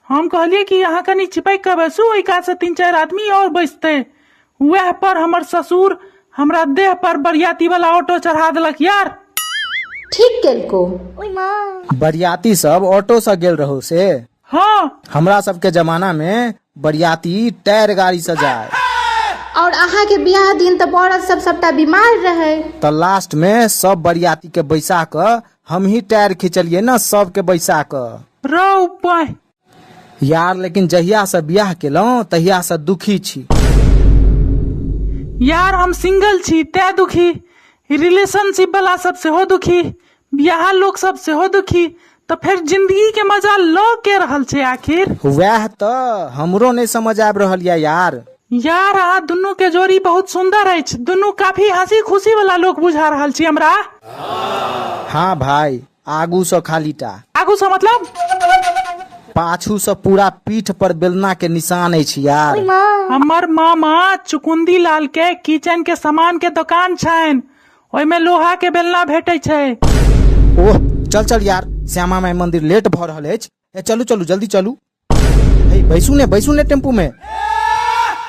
हम कहलियै कि अहाँ कनि चिपकि कऽ बैसू, ओहि कात से 3-4 आदमी और बैसतै। वएह पर हमर ससुर हमरा देह पर बरियाती वाला ऑटो चढ़ा देलक यार। ठीक केलको। बरियाती सब ऑटो से गेल रहो से? हाँ। हमरा सबके जमाना में बरियाती टायर गाड़ी से जाए। और अहाँके बियाह दिन तऽ बरद सब सबटा बीमार रहै। तऽ लास्ट मे सब बरियाती के बैसा कऽ हमही टायर खिंचलियै ने सबके बैसा कऽ। रौ पाइ। यार लेकिन जहिया से बियाह केलहुँ तहिया से दुखी छी। यार हम सिंगल छी तैं दुखी, रिलेशनशिप वाला सब सेहो दुखी, बियाह लोक सब सेहो दुखी, तऽ फेर जिंदगी के मजा लऽ के रहल छै आखिर। वएह तऽ हमरो नहि समझ आबि रहल यऽ यार। यार अहाँ दुनू के जोड़ी बहुत सुंदर अछि, दुनू काफी हंसी खुशी वाला लोक बुझा रहल छी हमरा। हाँ भाई आगू सँ खाली टा। आगू सँ मतलब? पाछू सँ पूरा पीठ पर बेलना के निशान अछि यार। हमर मामा चुकुंदी लाल के किचन के सामान के दोकान छनि, ओहिमे लोहा के बेलना भेटै छै। ओह चल चल यार, श्यामा माई मंदिर लेट भऽ रहल अछि। ए चलू चलू जल्दी चलू। हे बैसू ने, बैसू ने टेम्पू में।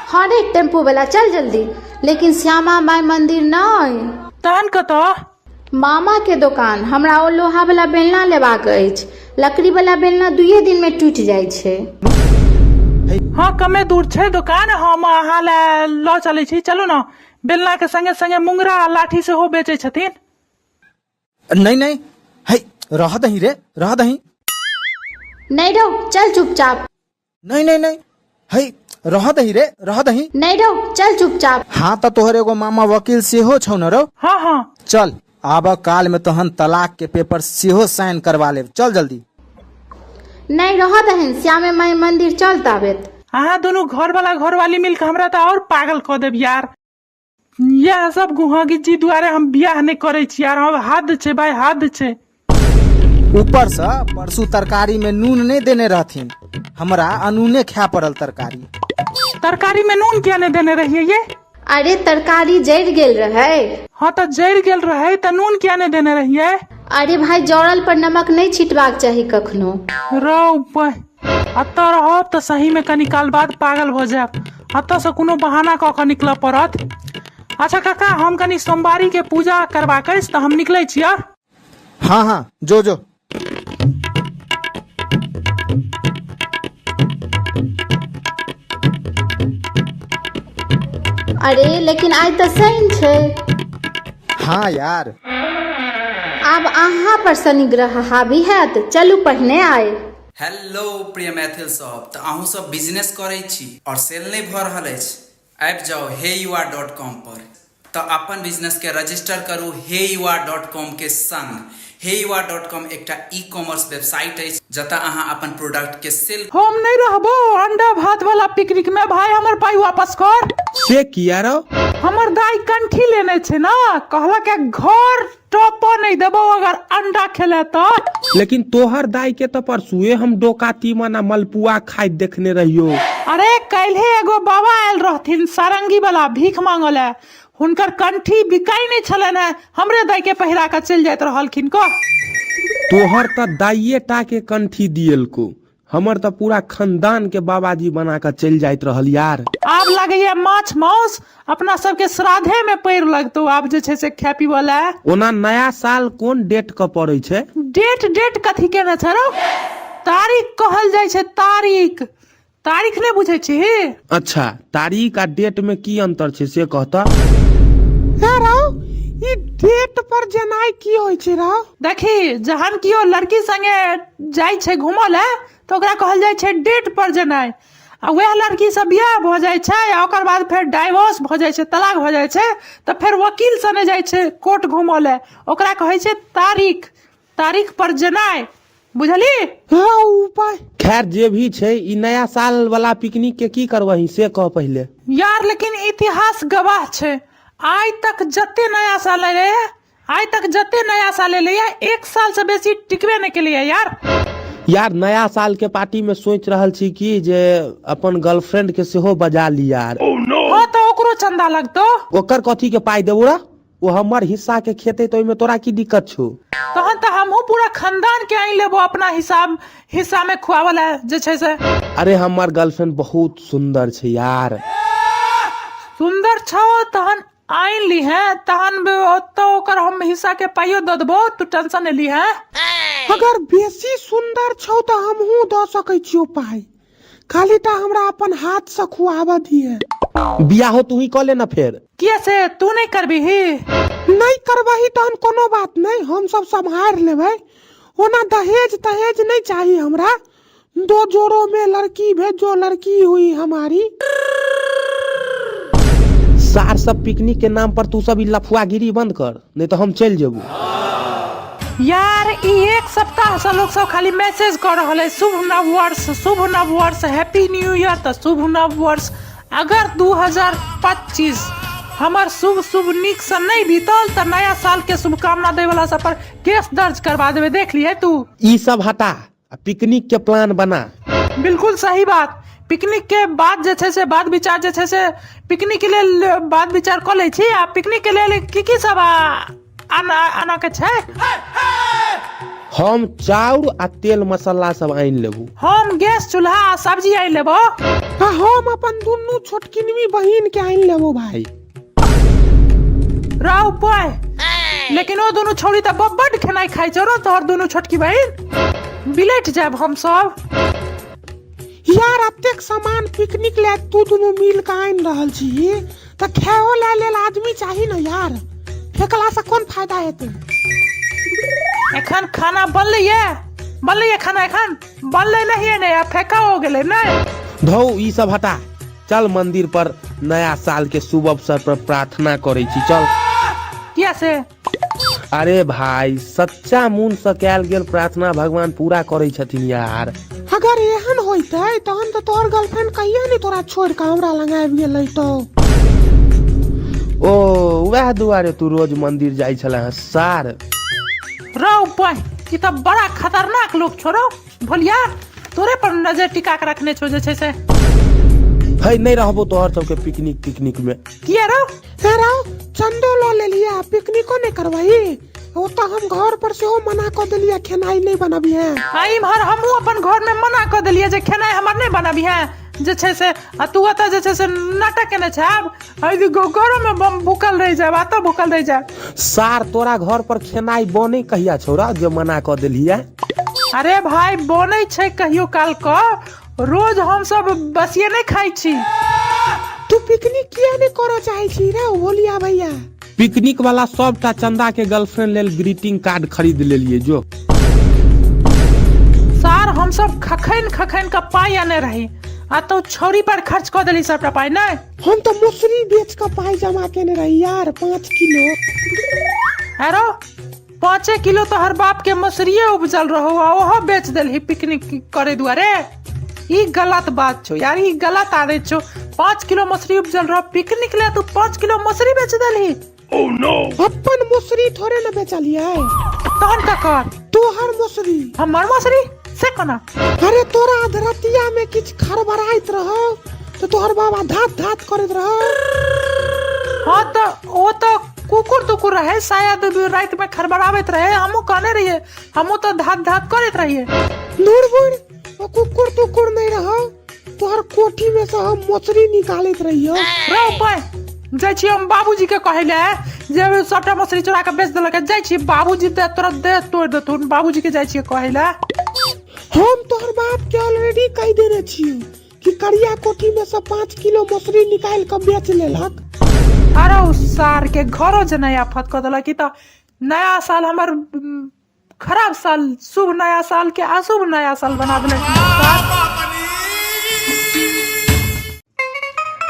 हाँ रे टेम्पू वाला चल जल्दी, लेकिन श्यामा माई मंदिर नहीं। तहन कतऽ? मामा के दोकान। हमरा ओ लोहा वाला बेलना लेबाक अछि, लकड़ी वाला बेलना दुइये दिन में टूटि जाइ छै। हाँ कमे दूर छै दोकान, हम अहाँ लए लऽ चलै छी, चलू ने। बेलना के संगे संगे मुंगरा आ लाठी सेहो बेचै छथिन। नहीं नहीं, हे रह दही रे, रह दही। नहीं रहो चल चुपचाप। नहीं नहीं नहीं, हे रह दही रे, रह दही। नहीं रहो चल चुपचाप। हाँ तो तोहर एगो मामा वकील सेहो छौ न रौ। हाँ हाँ। चल आब काल में तहन तलाक के पेपर सेहो साइन करवा लेब, चल जल्दी। नहीं रह दहीन, श्यामे माई मंदिर चल ताबेत। अहाँ दुनू घर वाला घरवाली मिलके हमरा तऽ और पागल कऽ देब यार। यह सब गुहागिज्जी दुआरे हम बियाह नहि करै छी यार, हम हद छै भाई, हद छै। ऊपर से परसू तरकारी में नून नहीं देने रहथिन, हमरा अनूने खाय पड़ल तरकारी। तरकारी में नून किया नहीं देने रहिए ये? अरे तरकारी जरि गेल रहे। हाँ तो जरि गेल रहे तो नून किया नहीं देने रहिए? अरे भाई जरल पर नमक नहीं छिटबाक चाही कखनो। रौ एतऽ रहब तऽ सही में कनी काल बाद पागल भऽ जायब, एतऽ से कोनो बहाना कऽ कऽ निकलऽ पड़त। अच्छा काका हम कनी सोमवारी के पूजा करबाक अछि तऽ हम निकलै छी। हाँ हाँ जो जो। अरे लेकिन आइ तऽ शनि छै। हाँ यार। आब अहाँ पर शनि ग्रह हावी हैत, चलू पहिने आइ। हेलो प्रिय मैथिल सब, तऽ अहूँ सब बिजनेस करै छी और सेल नहि भऽ रहल अछि? आबि जाउ हे you are dot com पर। तऽ अपन बिजनेस के रजिस्टर करू हे you are dot com के संग। हे you are dot com एकटा ई कॉमर्स वेबसाइट अछि जतऽ अहाँ अपन प्रोडक्ट के सेल। हम नहि रहबो अंडा भात वाला पिकनिक में भाई, हमर पाई वापस कर। से किया रौ? हमर दाई कंठी लेने छै ना, कहलक घर टप नहीं देबो अगर अंडा खेले तो। लेकिन तोहर दाई के तो परसुए हम डोका तीमन आ मलपुआ खाइत देखने रहियो। अरे काल्हे एगो बाबा आयल रहथिन सारंगी वाला भीख मांगल है, हुनकर कंठी बिकाई नहीं छलनि है, हमरे दाई के पहिरा के चलि जाइत रहलखिन। कह तोहर तो दाइये टा के कंठी दियलको, हमर तऽ पूरा खानदान के बाबाजी बना कऽ चलि जाइत रहल यार। आब लगैया माछ माउस अपना सबके श्राद्धे में पैर लगतौ आब जे छै से खाय पीबऽ लए। ओना नया साल कोन डेट के पड़ै छै? डेट डेट कथी केने छै रौ? तारीख कहल जाइ छै, तारीख। तारीख नहि बुझै छीही? अच्छा तारीख आ डेट में की अंतर छै से कह तऽ। हे रौ, ई डेट पर जेनाइ की होइ छै रौ? देखी जहन कियो लड़की संगे जाइ छै घूमऽ लए तऽ ओकरा कहल जाइ छै डेट पर जेनाइ, आ वएह लड़की से बियाह भऽ जाइ छै आ ओकर बाद फेर डाइवोर्स भऽ जाइ छै, तलाक भऽ जाइ छै, तऽ फेर वकील सने जाइ छै कोर्ट घूमऽ लए, ओकरा कहै छै तारीख, तारीख पर जेनाइ, बुझली? हँ उपाय। खैर जे भी छै, ई नया साल वाला पिकनिक के की करबही से कह पहिले। यार लेकिन इतिहास गवाह छै, आइ तक जते नया साल एलै, आइ तक जते नया साल एलैया एक साल से बेसी टिकबे नहि केलैया यार। यार नया साल के पार्टी में सोच रहल छी कि जे अपन गर्लफ्रेंड के सेहो बजा ली यार। हाँ तऽ ओकरो चंदा लगतौ। ओकर कथी के पाई देबो रे, ओ हमर हिस्सा के खेते तऽ ओहिमे तोरा की दिक्कत छौ? तहन तऽ हमहूँ पूरा खानदान के आनि लेबो अपना हिसाब हिस्सा में खुआवल है जे छै से। अरे हमर गर्लफ्रेंड बहुत सुंदर छै यार। सुंदर छौ तहन आनि लीहे, तहन ओतऽ ओकर हम हिस्सा के पाइयो दऽ देबो, तू टेंशन नहि लीहे। अगर बेसी सुंदर छौ तऽ हमहूँ दऽ सकै छियौ पाइ, खाली टा हमरा अपन हाथ से खुआबऽ दिहे। बियाहो तू ही कऽ ले ना फेर। किया से तू नहि करबिही? नहि करबही तहन कोनो बात नहि, हम सब सम्हारि लेबै। ओना दहेज तहेज नहि चाही हमरा। दो जोड़ों में लड़की भेजो, लड़की हुई हमारी। सार सब पिकनिक के नाम पर तू सब ई लफुआगिरी बंद कर, नहीं तो हम चलि जेबू। यार ई एक सप्ताह से लोग सब खाली मैसेज कर रहल है शुभ नव वर्ष, शुभ नव वर्ष, हैप्पी न्यू ईयर। तऽ शुभ नव वर्ष अगर 2025 हमर शुभ शुभ नीक से नहीं बीतल तऽ नया साल के शुभकामना दै वाला सब पर केस दर्ज करवा देबै, देख लिए तू। ई सब हटा आ पिकनिक के प्लान बना। बिल्कुल सही बात। पिकनिक के बाद जे छै से बात विचार जे छै से पिकनिक के लेल बात विचार कऽ लै छी। आ पिकनिक के लेल की की सब आना के छै? हम चाउर आ तेल मसाला सब आनि लेबू। हम गैस चूल्हा आ सब्जी आनि लेबो। आ हम अपन दुनू छोटकिनवी बहिन के आनि लेबो भाई। राव पाय, लेकिन ओ दुनू छौड़ी तऽ बड्ड खेनाइ खाइ छौ रौ। तोहर दुनू छोटकी बहिन बिलटि जायब हम सब। यार अतेक सामान पिकनिक ले तू दुनू मिल के आनि रहल छी तऽ खाओ ले लेल आदमी चाही ने यार। फेकला से कोन फायदा हेतै? एखन खाना बनलै ये, बनलै ये खाना एखन बनलै नहीं ने, आ फेका हो गेलै नहि। धौ ई सब हटा, चल मंदिर पर नया साल के शुभ अवसर पर प्रार्थना करै छी, चल। किया से? अरे भाई सच्चा मन से कैल गेल प्रार्थना भगवान पूरा करै छथिन यार। अगर एहन होइतै तहन तऽ तोहर गर्लफ्रेंड कहिया ने तोरा छोड़ के हमरा लग आबि गेलै तो। ओ वएह दुआरे तू रोज मंदिर जाइ छला हँ सार। रौ पाई, ई तऽ बड़ा खतरनाक लोक छौ रौ भोलिया, तोरे पर नजर टिका के रखने छौ जे छै से। है नहीं रहबो तोहर सबके पिकनिक तिकनिक में। किया रौ? हे रौ, चंदो लऽ लेलियै आ पिकनिको नहि करबही? ओतऽ हम घर पर सेहो मना कऽ देलियै खेनाइ नहि बनबिहे। आ इम्हर हमहूँ अपन घर में मना कऽ देलियै जे खेनाइ हमर नहि बनबिहे जे छै से, आ तू ओतऽ जे छै से नाटक केने छै। आब घरो में बम भूखल रहि जायब, एतऽ भूखल रहि जायब। सार तोरा घर पर खेनाइ बनै कहिया छौ रौ जे मना कऽ देलियै? अरे भाई बनै छै कहियो काल कऽ, रोज हम सब बसिए नहि खाइ छी। तू पिकनिक किया नहि करऽ चाहै छी रे भोलिया भैया? पिकनिक वाला सबटा चंदा के गर्लफ्रेंड लेल ग्रीटिंग कार्ड खरीद लेलिए जो। सार हम सब खखैन खखैन के पाई आने रही आ तो छौरी पर खर्च कऽ देली सबटा पाई। नहि हम तऽ मसुरी बेच के पाई जमा केने रही यार, 5 किलो। अरे 5 किलो तो हर बाप के मसुरिये उपजल रहो आ ओहो बेच देलही पिकनिक करे दुआरे। ई गलत बात छौ यार, ई गलत आदत छौ। 5 किलो मसुरी उपजल रहो पिकनिक ले, तू 5 किलो मसुरी बेच देलही। Oh no! अपन मसुरी थोड़े न बेचलियै। तहन ककर? तोहर मसुरी। हमर मसुरी से कोना? अरे तोरा अधरतिया में किछ खड़बड़ाइत रहो तो तोहर बाबा धात धात करैत रहो। हाँ तो ओ तो कुकुर तुकुर रहे शायद, रात में खड़बड़ाबैत रहे। हमहूँ कहने रहिए, हमहूँ तो धात धात करैत रहिए। दूर बुढ़, ओ कुकुर तुकुर नहीं रहो, तोहर कोठी में से हम मछली निकालैत रहियो। रौ पाय, जाइ छी हम बाबूजी के कहै ले जे सबटा मछली चोरा के बेच देलक। जाइ छी बाबूजी दे तोरा दे तोड़ देथुन। बाबूजी के जाइ छियै कहै ले। हम तोहर बाप के ऑलरेडी कहि देने छियो कि करिया कोठी में से 5 किलो मछली निकाल के बेच लेलक। अरे उ सार के घरो जे नया आफत कऽ देलक। ई तऽ नया साल हमर खराब साल, शुभ नया साल के अशुभ नया साल बना देलक।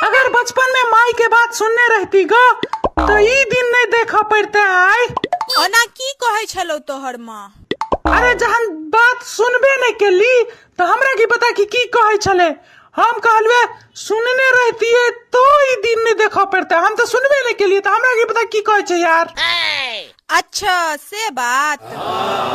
अगर बचपन में माई के बात सुनने रहती गो तो ई दिन नहीं देखा पड़ते आय। ओना की कहै छलौ तोहर माँ? अरे जहन बात सुनबे नहीं केली तो हमरा की पता कि की कहै छले। हम कहलवे सुनने रहती तो ई दिन नहीं देखा पड़ते, हम तो सुनबे नहीं केलिए तो हमरा की पता की कहै छै यार। अच्छा से बात।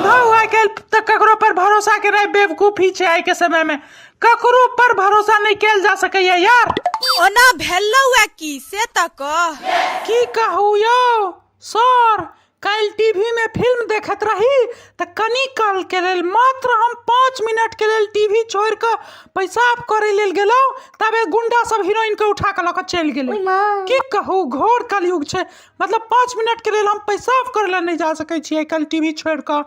धौ आइ काल्हि तऽ ककरो पर भरोसा के रहे बेवकूफी छै। आइ के समय में ककरो पर भरोसा नहीं कैल जा सकैया यार। ओना भेलौ ए की से तऽ कह। की कहू यौ सर, काल्हि टीवी में फिल्म देखैत रही तऽ कनी काल के लेल मात्र हम 5 मिनट के लेल टीवी छोड़ि कऽ पेशाब करे लेल गेलहुँ, तबे गुंडा सब हीरोइन के उठा के लऽ कऽ चलि गेलै। की कहू घोर कलयुग छै, मतलब 5 मिनट के लेल हम पेशाब करे ला नहीं जा सकै छियै काल्हि टीवी छोड़ि कऽ।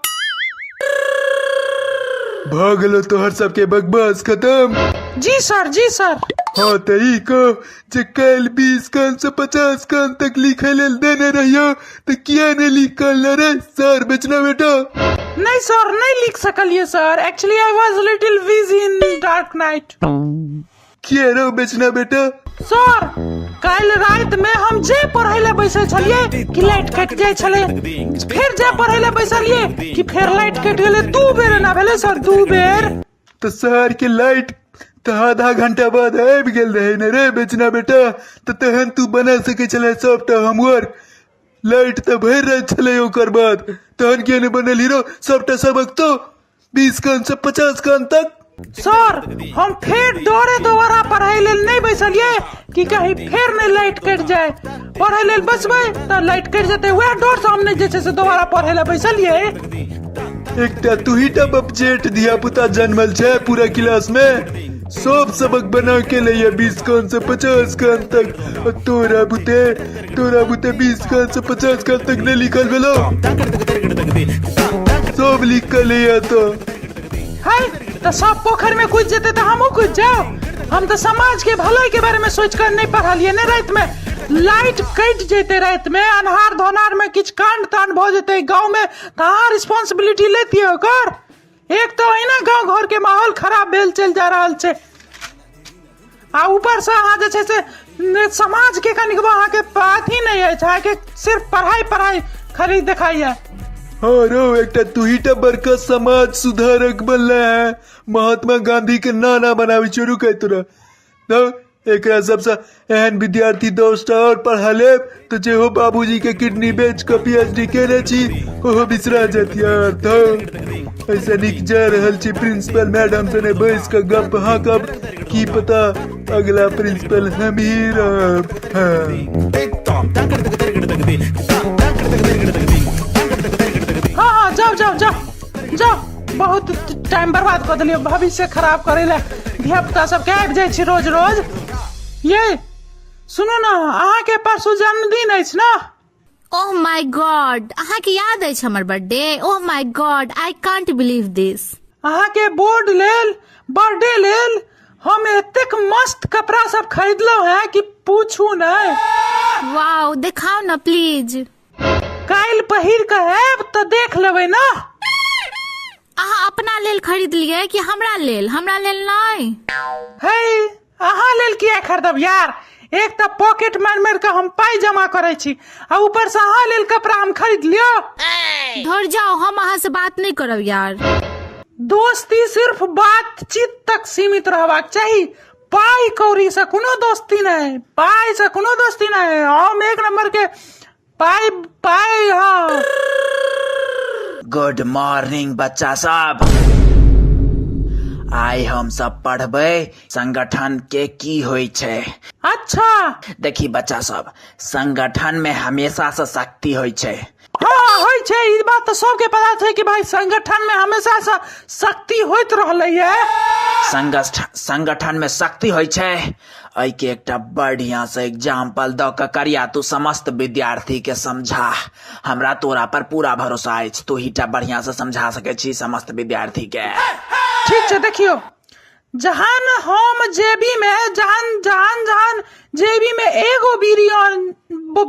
भऽ गेलो तोहर सबके बकवास खत्म। जी सर, जी सर। हाँ तऽ ई कह जे काल्हि 20 कान से 50 कान तक लिखै लेल देने रहियो तऽ किया नहि लिख कऽ अनले रे सर बेचना बेटा? नहि सर, नहि लिख सकलियै sir, actually I was little busy in dark night. किया रौ बेचना बेटा? सर, काल्हि राति में हम जे पढ़ै लए बैसल छलियै कि लाइट कटि जाइ छलै, फेर जे पढ़ै लए बैसलियै कि फेर लाइट कटि गेलै। 2 बेर एना भेलै सर, 2 बेर। तऽ शहर के लाइट तऽ आधा घंटा बाद आबि गेल रहै ने रे बेचना बेटा, तऽ तहन तू बना सकै छलै सबटा होमवर्क। लाइट तऽ भरि राति छलै ओकर बाद, तहन किया नहि बनल हीरो सबटा सबक तो 20 कान से 50 कान तक? सर, हम फेर डरे दोबारा पढ़ाई लेल नहि बैसलियै कि कहीं फेर नहि लाइट कटि जाय, पढ़ै लेल बैसबै तऽ लाइट कटि जेतै, वएह डर से हम नहि जे छै से दोबारा पढ़ै लए बैसलियै। एकटा तू ही टा बपजेठ धिया पुता जन्मल छै पूरा क्लास में, सब सबक बना के लैया 20 कान से 50 कान तक, आ तोरा बुते 20 कान से 50 कान तक नहीं लिखल भेलो, सब लिख के लैया तो। है तऽ सब पोखरि में कूदि जेतै तऽ हमहूँ कूदि जाउ? हम तऽ समाज के भलाई के बारे में सोचि कऽ नहि पढ़लियै ने। राति में लाइट कटि जेतै, राति में अन्हार धोनार में किछु कांड तांड भऽ जेतै गाँव में तऽ अहाँ रिस्पॉन्सिबिलिटी लेतियै ओकर? एक तऽ अहिना गाँव घर के माहौल खराब भेल चलि जा रहल छै, आ ऊपर से अहाँ जे छै से समाज के कनिकबो अहाँके अथी नहि अछि, अहाँके सिर्फ पढ़ाई पढ़ाई खाली देखाइए। हाँ रो, एकटा तू ही टा बड़का समाज सुधारक बनले है, महात्मा गांधी के नाना बनावे छौ। रुकै तोरा न, एकरा सबसे एहन विद्यार्थी 10टा और पढ़ा लेब तऽ जेहो बाबूजी के किडनी बेच कऽ पीएचडी केने छी ओहो बिसरा जात यार। तऽ ऐसे नीक जा रहल छी प्रिंसिपल मैडम सने बैस कऽ गप हाँकब, की पता अगला प्रिंसिपल हम ही रहब। हाँ। हाँ हाँ, जाओ जाओ जाओ जाओ, बहुत टाइम बर्बाद कऽ देलियै, भविष्य खराब करै लए धिया पुता सबके आबि जाइ छी रोज रोज। ये सुनू ने, अहाँके परसू जन्मदिन अछि ने? ओह my God, अहाँके याद अछि हमर birthday? Oh my god, I can't believe this. अहाँके बोर्ड लेल, बर्थडे लेल हम एतेक मस्त कपड़ा सब खरीदलहुँ हैं कि पूछू नहि। वाओ, देखाउ ने प्लीज। काल्हि पहिर कऽ आयब तऽ देख लेबै ने। अहाँ अपना लेल खरीदलियै कि हमरा लेल? हमरा लेल नहि? हे, अहाँ लेल किया खरीदब यार? एक तऽ पॉकेट मारि मारि कऽ हम पाइ जमा करै छी आ ऊपर से अहाँ लेल कपड़ा हम खरीद लियो। धर जाओ, हम अहाँ से बात नहि करब यार। दोस्ती सिर्फ बातचीत तक सीमित रहबाक चाही, पाइ कौड़ी से कोनो दोस्ती नहि, पाइ से कोनो दोस्ती नहि। हम एक नंबर के पाइ पाइ। हाँ, गुड मॉर्निंग बच्चा सब, आइ हम सब पढ़बै संगठन के की होइ छै। अच्छा देखी बच्चा सब, संगठन में हमेशा से शक्ति होइ छै। हाँ होइ छै, ई बात तऽ सबके पता छै कि भाई संगठन में हमेशा से शक्ति होइत रहलै है। संगठन में शक्ति होइ छै, एहिके एकटा बढ़िया से एग्जाम्पल दऽ कऽ करिया तू समस्त विद्यार्थी के समझा। हमरा तोरा पर पूरा भरोसा अछि, तू ही टा बढ़िया से समझा सकै छी समस्त विद्यार्थी के। ठीक छै, देखियौ, जहन हम जेबी में जहन जहन जहन जेबी में एगो बीड़ी और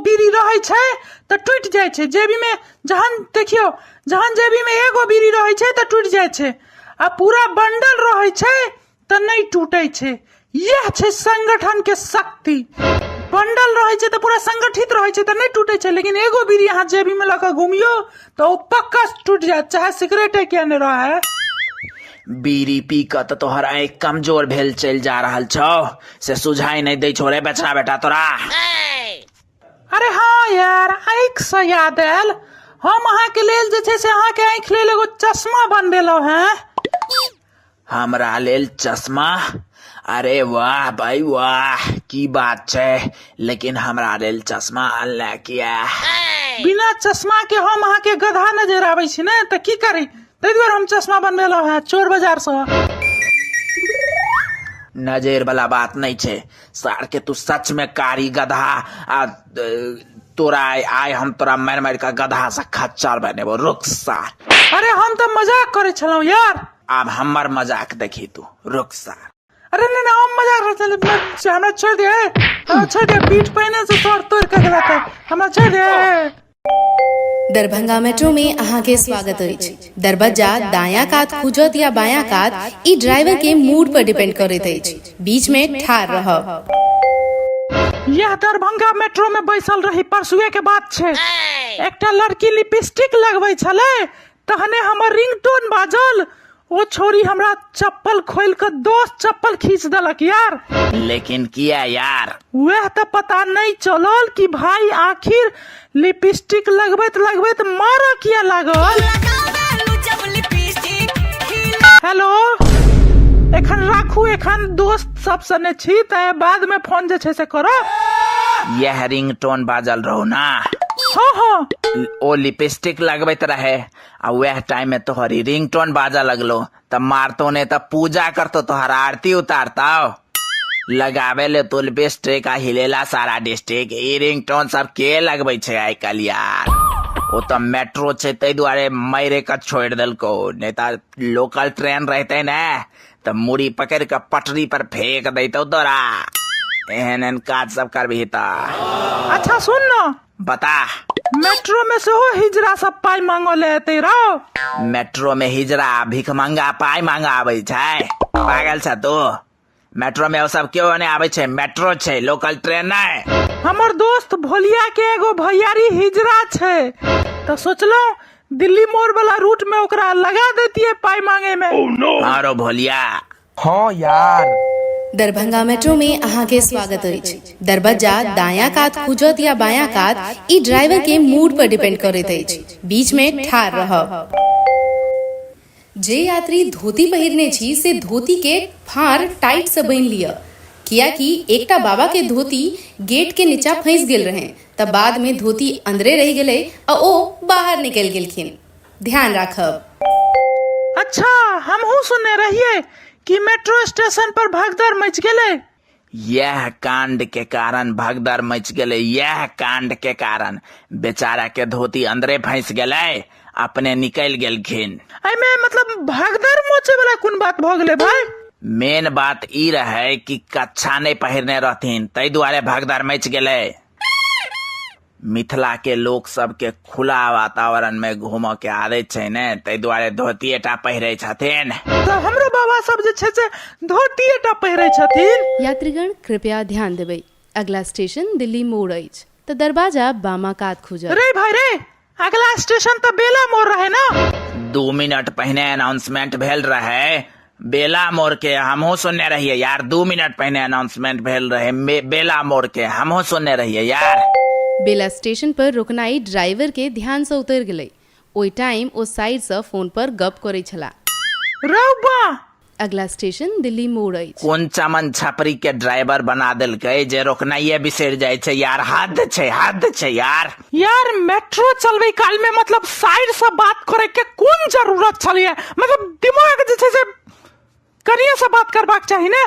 बीड़ी रहै छै तऽ टूटि जाइ छै। जेबी में जहन, देखियौ, जहन जेबी में एगो बीड़ी रहै छै तऽ टूटि जाइ छै, आ पूरा बंडल रहै छै तऽ नहि टूटै छै। इएह छै संगठन के शक्ति। बंडल रहै छै तऽ पूरा संगठित रहै छै तऽ नहि टूटै छै, लेकिन एगो बीड़ी अहाँ जेबी में लऽ कऽ घुमियौ तऽ ओ पक्का टूटि जायत, चाहे सिगरेटे किया नहि रहै। बीड़ी पी कऽ तऽ तोहर आँखि कमजोर भेल चलि जा रहल छौ, से सुझाइ नहि दै छौ रे बछड़ा बेटा तोरा। अरे हाँ यार, आँखि से याद आयल, हम अहाँके लेल जे छै से अहाँके आँखि लेल एगो चश्मा बनबेलहुँ हेँ। हमरा लेल चश्मा? अरे वाह भाई वाह, की बात छै, लेकिन हमरा लेल चश्मा अनले किया? बिना चश्मा के हम अहाँके गधा नजर आबै छी ने, तऽ की करी, ताहि दुआरे हम चश्मा बनबेलहुँ हेँ चोर बाजार सँ। नजर वाला बात नहीं छै सार के, तू सच में कारी गधा, आ तोरा आइ हम तोरा मारि मारि कऽ गधा से खच्चर बनेबो, रुक सार। अरे हम तऽ मजाक करै छलहुँ यार। आब हमर मजाक देखी तू, रुक सार। अरे नहीं नहीं, हम मजाक रहे चल हमरा छोड़ दे, हमरा छोड़ दे, पीठ पहिने से सर तोड़ के गेला त हमरा छोड़ दे। दरभंगा मेट्रो में अहाँके स्वागत अछि। दरबज्जा दायाँ कात खुजत या बायाँ कात, ई ड्राइवर के मूड पर डिपेंड करैत अछि। बीच में ठाढ़ रहब। यह दरभंगा मेट्रो में बैसल रही, परसुए के बात छै। एकटा लड़की लिपस्टिक लगबै छलै, तहने हमर रिंगटोन बाजल। ओ छोरी हमरा चप्पल खोल के दोस्त चप्पल खींच देलक यार। लेकिन किया यार? वह तऽ पता नहीं चलल कि भाई आखिर लिपस्टिक लगबैत लगबैत मारऽ किया लागल। हेलो, एखन राखू, एखन दोस्त सब सने छी, तऽ बाद में फोन जे छै से करब। यह रिंगटोन बाजल रहो ना? हाँ हाँ। ओ लिपस्टिक लगबैत रहे आ वह टाइम में तोहरी रिंगटोन बाजा लगलो, तब मारतो ने तब पूजा करतो, तोहर आरती उतारतो। लगावे ले तो लिपस्टिक आ हिलेला सारा डिस्ट्रिक्ट। ई रिंगटोन सब के लगबै छै आइ काल्हि यार? ओ तऽ मेट्रो छै ताहि दुआरे मारे के छोड़ि देलको, नहीं तऽ लोकल ट्रेन रहते ने तऽ मुड़ी पकड़ के पटरी पर फेंक दैतौ तोरा। एहन एहन काज सब करबही तऽ। अच्छा सुन ना, बता। मेट्रो में सेहो हिजरा सब पाई मांगऽ ले एतै रौ? मेट्रो में हिजरा भिखमंगा पाई मांगा आबै छै? पागल छ तू? मेट्रो में ओ सब केओ नहि आबै छै, मेट्रो छै, लोकल ट्रेन नहि। हमर दोस्त भोलिया के एगो भैयारी हिजरा छै, तऽ सोचलहुँ दिल्ली मोड़ वाला रूट में ओकरा लगा देतियै पाई मांगे में। आरो भोलिया। हाँ यार। दरभंगा मेट्रो में अहाँके स्वागत अछि। दरबज्जा दायाँ कात खुजत या बायाँ कात, ई ड्राइवर के मूड पर डिपेंड करैत अछि। बीच में ठाढ़ रहब। जे यात्री धोती पहिरने छी से धोती के फाँड़ टाइट से बान्हि लिअ, कियाकि एकटा बाबा के धोती गेट के नीचा फंसि गेल रहनि तऽ बाद में धोती अंदरे रहि गेलै आ ओ बाहर निकलि गेलखिन। ध्यान राखब। अच्छा, हमहूँ सुनने रहियै कि मेट्रो स्टेशन पर भगदड़ मचि गेलै। यह कांड के कारण भगदड़ मच गेलै। यह कांड के कारण बेचारा के धोती अंदरे फंस गेलै, अपने निकल गेलखिन। एहिमे मतलब भगदड़ मचे वाला कोन बात भऽ गेलै भाई? मेन बात ई रहे कि कच्छा नहीं पहिरने रहथिन, ताहि दुआरे भगदड़ मच गेलै। मिथिला के लोक सबके खुला वातावरण में घूमऽ के आदत छै ने, ताहि दुआरे धोतिए टा पहिरै छथिन। तऽ हमरो बाबा सब जे छै से धोतिए टा पहिरै छथिन। यात्रीगण कृपया ध्यान देबै, अगला स्टेशन दिल्ली मोड़ अछि तऽ दरवाजा बामा कात खुजत। रे भाई रे, अगला स्टेशन तऽ बेला मोड़ रहे ना? 2 मिनट पहिने अनाउंसमेंट भेल रहे बेला मोड़ के, हमहूँ सुनने रहिए यार। 2 मिनट पहिने अनाउंसमेंट भेल रहे बेला मोड़ के, हमहूँ सुनने रहिए यार। बेला स्टेशन पर रुकनाइ ड्राइवर के ध्यान सँ उतरि गेलै। ओहि टाइम ओ साइड सँ फोन पर गप करै छलाह। रौ बा! अगला स्टेशन दिल्ली मोड़ अछि। कोन चमन छपरी के ड्राइवर बना देलकै जे रोकनाइए बिसरि जाइ छै यार। हद छै, हद छै यार। यार मेट्रो चलबै काल में मतलब साइड से बात करे के कोन जरूरत छलिए? मतलब दिमाग जे छै से कनिए से बात करबाक चाही ने,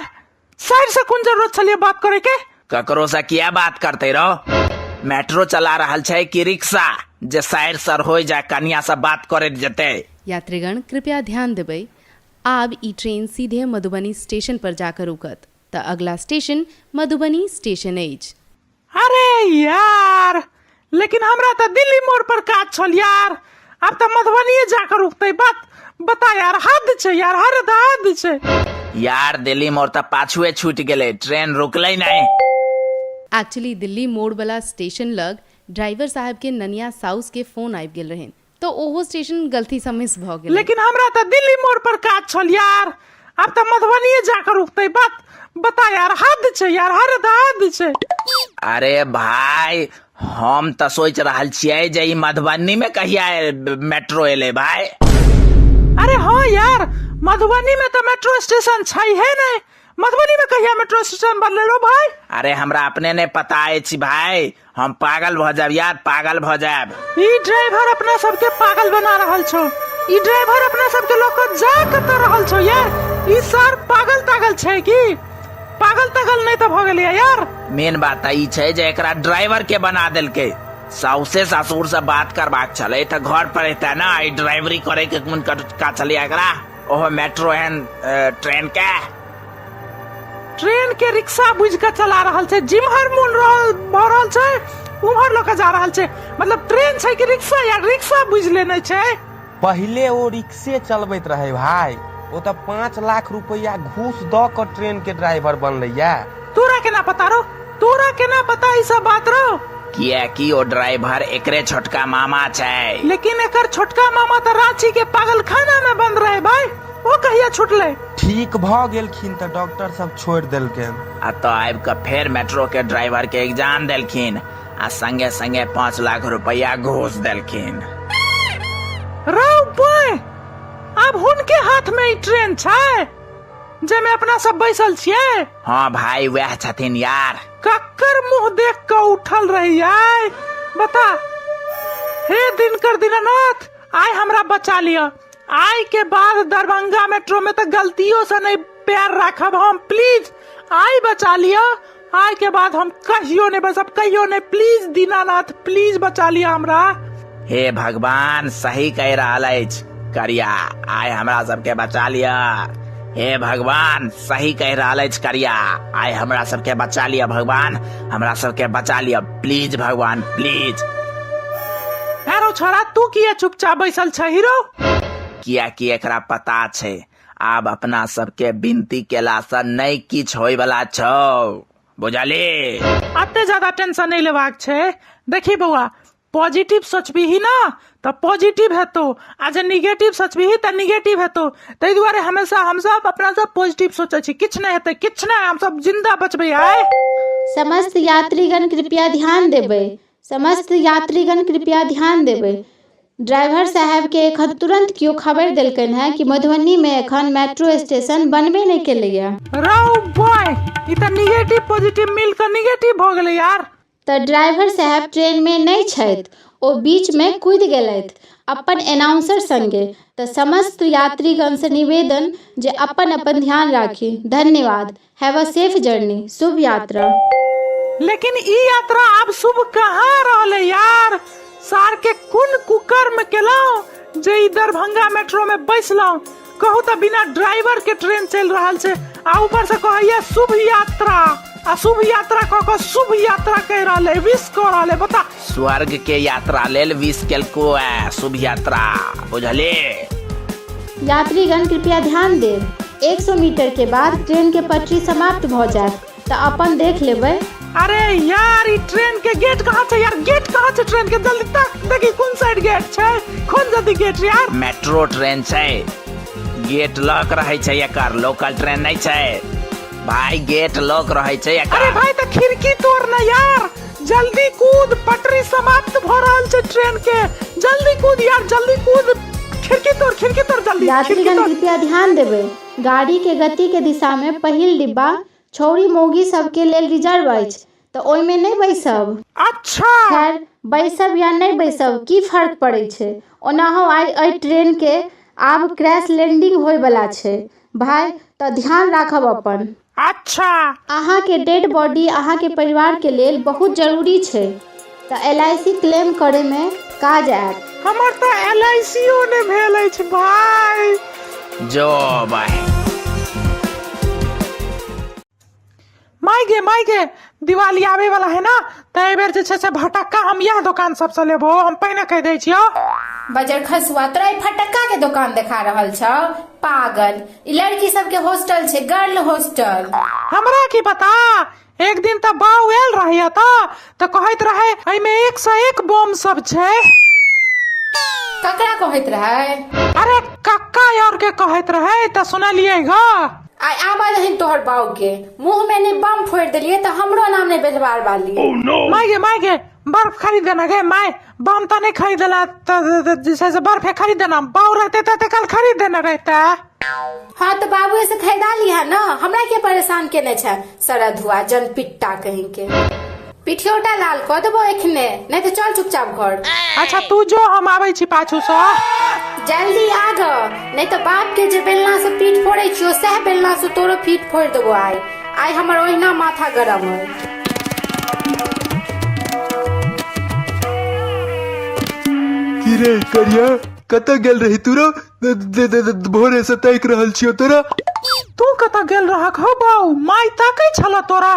साइड से कोन जरूरत छलिए बात करे के? ककरो से किया बात करते रहो? मेट्रो चला रहल छै कि रिक्शा जे साइड सर हो जाय कनिया से बात करैत जेतै? यात्रीगण कृपया ध्यान देबै, आब ई ट्रेन सीधे मधुबनी स्टेशन पर जाकर रुकत तऽ अगला स्टेशन मधुबनी स्टेशन अछि। अरे यार, लेकिन हमरा तऽ दिल्ली मोड़ पर काज छल यार, आब तऽ मधुबनीये जाकर रुकतै। बात बता यार, हद छै यार, हद हद छै यार। दिल्ली मोड़ तऽ पाछुए छूटि गेलै, ट्रेन रुकलै नहि। एक्चुअली दिल्ली मोड़ वाला स्टेशन लग ड्राइवर साहब के ननिया साउस के फोन आबि गेल रहनि तऽ ओहो स्टेशन गलती सँ मिस भऽ गेलै। लेकिन हमरा तऽ दिल्ली मोड़ पर काज छल यार, आब तऽ मधुबनीये जाकर रुकतै। बात बता यार, हद छै यार, हद हद छै। अरे भाई, हम तऽ सोचि रहल छियै जे ई मधुबनी में कहिया मेट्रो एलै भाई। अरे हाँ यार, मधुबनी में तऽ मेट्रो स्टेशन छै हे नहीं, मधुबनी में कहिया मेट्रो स्टेशन बनलै रो भाई? अरे हमरा अपने नहीं पता अछि भाई, हम पागल भऽ जायब यार, पागल भऽ जायब। ई ड्राइवर अपना सबके पागल बना रहल छौ, ई ड्राइवर अपना सबके लऽ कऽ जा कतऽ रहल छौ यार? ई सर पागल तागल छै की? पागल तागल नहीं तऽ भऽ गेलै यार। मेन बात तऽ ई छै जे एकरा ड्राइवर के बना देलकै। साउसे ससुर से बात करबाक छलै तऽ घर पर एतै ना, ई ड्राइवरी करे के कोन का छलै एकरा, ओहो मेट्रो एहन ट्रेन के। ट्रेन के रिक्शा बुझि कऽ चला रहल छै जिम्हर मोन रहल भऽ रहल छै उम्हर लऽ कऽ जा रहल छै मतलब ट्रेन छै कि रिक्शा यार रिक्शा बुझि लेने छै पहिले ओ रिक्शे चलबैत रहै भाय ओ तऽ 5 लाख रुपैआ घूस दऽ कऽ ट्रेन के ड्राइवर बनलैया। तोरा केना पता रौ? तोरा केना पता ई सब बात रौ? किएकि ओ ड्राइवर एकरे छोटका मामा छै। लेकिन एकर छोटका मामा तऽ रांची के पागलखाना में बंद रहे भाई, ओ कहिया छुटलै? ठीक भऽ गेलखिन तऽ डॉक्टर सब छोड़ि देलकनि। आ तऽ आबि कऽ फेर मेट्रो के ड्राइवर के एग्जाम देलखिन आ संगे संगे 5 लाख रुपैआ घूस देलखिन। रौ बॉय, आब हुनके हाथ में ई ट्रेन छै जाहिमे अपना सब बैसल छियै? हाँ भाई, वएह छथिन यार। कक्कर मुंह देख कऽ उठल रहियै बता। हे दिनकर दीनानाथ, आइ हमरा बचा लिअ। आइ के बाद दरभंगा मेट्रो में तऽ गलतियों से नहीं पैर राखब हम। प्लीज I बचा लिअ। आइ के बाद हम कहियो नहीं बसब, कहियो नहीं। प्लीज दीनानाथ, प्लीज बचा लिअ हमरा। हे भगवान, सही कहि रहल अछि करिया, आइ हमरा सबके बचा लिअ। हे भगवान, सही कहि रहल अछि करिया, आइ हमरा सबके बचा लिअ। भगवान, हमरा सबके बचा लिअ, प्लीज भगवान, प्लीज। अरे छोड़ा, तू किया चुपचाप बैसल छ हीरो? कियाकि एकरा पता छै आब अपना सबके विनती केलासँ नहि किछु होइवला छौ, बुझली? अते ज्यादा टेंशन नहीं लेबाक छै। देखी बौआ, पॉजिटिव सोचबीही ना तऽ पॉजिटिव हेतौ आ जे निगेटिव सोचबीही तऽ निगेटिव हेतौ। ताहि दुआरे हमेशा हमसब अपना सब पॉजिटिव सोचै छी। किछु नहि हेतै, किछु नहि, हमसब जिंदा बचबै आइ। समस्त यात्रीगण कृपया ध्यान देबै। समस्त यात्रीगण कृपया ध्यान देबै। ड्राइवर साहेबके एखन तुरन्त केओ खबरि देलकनि हेँ कि मधुबनीमे एखन मेट्रो स्टेशन बनबे नहि केलैए। रौ बॉय, ई तऽ निगेटिव पॉजिटिव मिल कऽ निगेटिव भऽ गेलै यार। तऽ ड्राइवर साहेब ट्रेनमे नहि छथि, ओ बीचमे कूदि गेलथि अपन एनाउंसर संगे। तऽ समस्त यात्रीगणसँ निवेदन जे अपन अपन ध्यान राखी। धन्यवाद। Have a safe journey. शुभ यात्रा। लेकिन ई यात्रा आब शुभ कहाँ रहलै यार? सार के कोन कुकर्म केलहुँ जे ई दरभंगा मेट्रो में बैसलहुँ? कहू तऽ, बिना ड्राइवर के ट्रेन चलि रहल छै आ ऊपर से कहैया शुभ यात्रा आ शुभ यात्रा कऽ कऽ शुभ यात्रा कहि रहल है, विश कऽ रहल है, बता। स्वर्ग के यात्रा लेल विश केलको है शुभ यात्रा, बुझली? यात्रीगण कृपया ध्यान देब। 100 मीटर के बाद ट्रेन के पटरी समाप्त भऽ जायत, तऽ अपन देख लेबै। अरे यार, ई ट्रेन के गेट कहाँ छै यार? गेट कहाँ छै ट्रेन के? जल्दी तक देखी कोन साइड गेट छै। खोल जल्दी गेट यार। मेट्रो ट्रेन छै, गेट लॉक रहै छै एकर। लोकल ट्रेन नहि छै भाई, गेट लॉक रहै छै एकर। अरे भाई, तऽ खिड़की तोड़ ना यार, जल्दी कूद। पटरी समाप्त भ रहल छै ट्रेन के। जल्दी कूद यार, जल्दी कूद। खिड़की तोड़, खिड़की तोड़ जल्दी, खिड़की यात्रीगण तोड़। कृपया ध्यान देबै। गाड़ी के गति के दिशा मे पहिल डिब्बा छौड़ी मौगी सबके लेल रिजर्व अछि, तऽ ओहिमे नहि बैसब। अच्छा। खैर, बैसब या नहि बैसब की फर्क पड़ै छै? ओनाहो आइ एहि ट्रेन के आब क्रैश लैंडिंग होय बला छै भाय, तऽ ध्यान राखब अपन। अच्छा। अहाँके डेड बॉडी अहाँके परिवार के लेल बहुत जरूरी छै, तऽ एल I C claim करय मे काज आयत। हमर तऽ एल I C ओ नहि भेल अछि भाय। जो भाई। माय गे, माय गे, दिवाली आबै वाला है ना, तऽ एहि बेर जे छै से भटक्का हम इएह दोकान सबसँ लेबो, हम पहिने कहि दै छियौ। बजर खसुआ, तोरा ई फटक्का के दोकान देखा रहल छौ? पागल, ई लड़की सबके हॉस्टल छै, गर्ल हॉस्टल। हमरा की पता? एक दिन तऽ बाउ आयल रहे तऽ कहैत रहे एहिमे 1 से 1 बम सब छै। ककरा कहैत रहे? अरे, कक्का और के कहैत रहे, तऽ सुनलियै ग। आइ आबऽ दहिन तोहर बाऊ के, मुंह में ने बम फोड़ि देलियै तऽ हमरो नाम ने बेलवार वाली। माय गे, माय गे, बर्फ खरीद देना गे my. बम तऽ नहि खरीदला तऽ जे छै से बर्फे खरीद देना। बाउ रहते तऽ कल खरीद देने रहते। हाँ तऽ बाबुए से खरीदा लिहा ना, हमरा के परेशान केने छै सरधुआ जनपिट्टा कहीं के। पिठियोटा लाल कऽ देबो एखने, नहीं तऽ चल चुपचाप घर। अच्छा, तू जो, हम आबै छी पाछू सँ। जल्दी आ ग, नहीं तऽ बाप के जे बेलना से पीठ फोड़ै छियो सएह बेलना से तोरो पीठ फोड़ि देबो आइ। आइ हमर ओहिना माथा गरम है। की रे करिया, कतऽ गेल रही तू रो? दे- दे- दे- दे- भोरे से ताकि रहल छियौ तोरा। तू कतऽ गेल रहक हो बाउ? माय ताकै छल तोरा।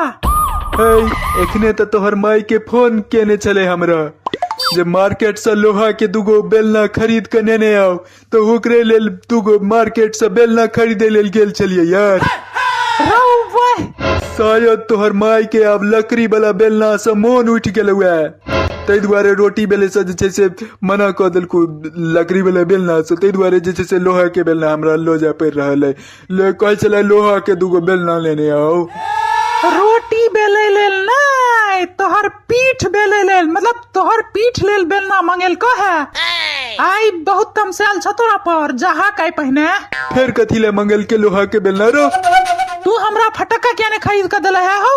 है, एखने तऽ तोहर माय के फोन केने छलै हमरा जे मार्केट से लोहा के दूगो बेलना खरीद के नेने आउ, तऽ ओकरे लेल दूगो मार्केट से बेलना खरीदे लेल गेल छलियै यार। रौ वाह। शायद तोहर माय के आब लकड़ी वाला बेलना से मोन उठि गेलौ हे, ताहि दुआरे रोटी बेले से जे छै से मना कऽ देलकौ लकड़ी वाला बेलना से, ताहि दुआरे जे छै से लोहा के बेलना हमरा लऽ जाय पड़ि रहल अइ। ले कहै छलै लोहा के दूगो बेलना लेने आउ। रोटी बेलै लेल नहि, तोहर पीठ बेलै लेल, मतलब तोहर पीठ लेल बेलना मंगेलको है। आइ बहुत तमसायल छ तोरा पर, जहा काई पहिने। फेर कथी ले मंगेलके लोहा के बेलना रो? तू हमरा फटक्का किया ने खरीद के देले है हो,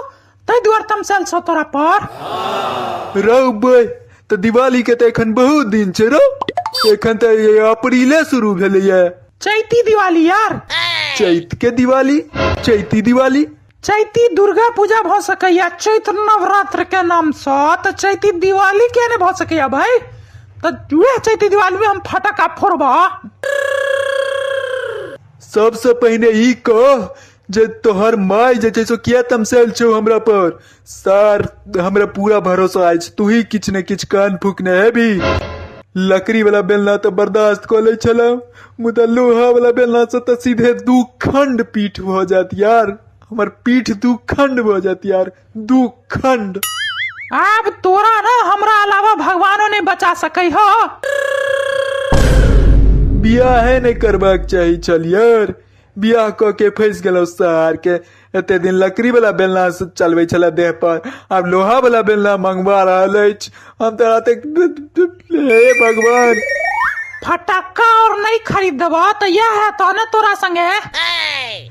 ताहि दुआरे तमसायल छ तोरा पर। रौ बे, तऽ दिवाली के तऽ एखन बहुत दिन छै रौ, एखन तऽ अप्रीले शुरू भेलैया। चैती दिवाली यार। चैत के दिवाली? चैती दिवाली? चैती दुर्गा पूजा भऽ सकैया चैत्र नवरात्र के नाम सँ, तऽ चैती दिवाली किया नहि भऽ सकैया भाई? तऽ वएह चैती दिवाली में हम फटक्का फोड़बा। सबसे पहिने ई कह जे तोहर माय जे छै से किया तमसायल छौ हमरा पर? सर हमरा पूरा भरोसा अछि तू ही किछु ने किछु कान फूकने हेबी। लकड़ी वाला बेलना तऽ बर्दाश्त कऽ लै छलहुँ, मुदा लोहा वाला बेलना से तऽ सीधे दू खंड पीठ भऽ जायत यार, हमर पीठ दू खंड भऽ जायत यार, दू खंड। आब तोरा ना हमरा अलावा भगवानो नहीं बचा सकै हो। बियाहे नहि करबाक चाही छल यार, बियाह कऽ के फँसि गेलहुँ सार के। एते दिन लकड़ी वाला बेलना से चलबै छलै देह पर, आब लोहा वाला बेलना मंगवा रहल अछि। हम तोरा तऽ हे भगवान। फटक्का और नहीं खरीद देबा तऽ यह है तो ने तोरा संगे।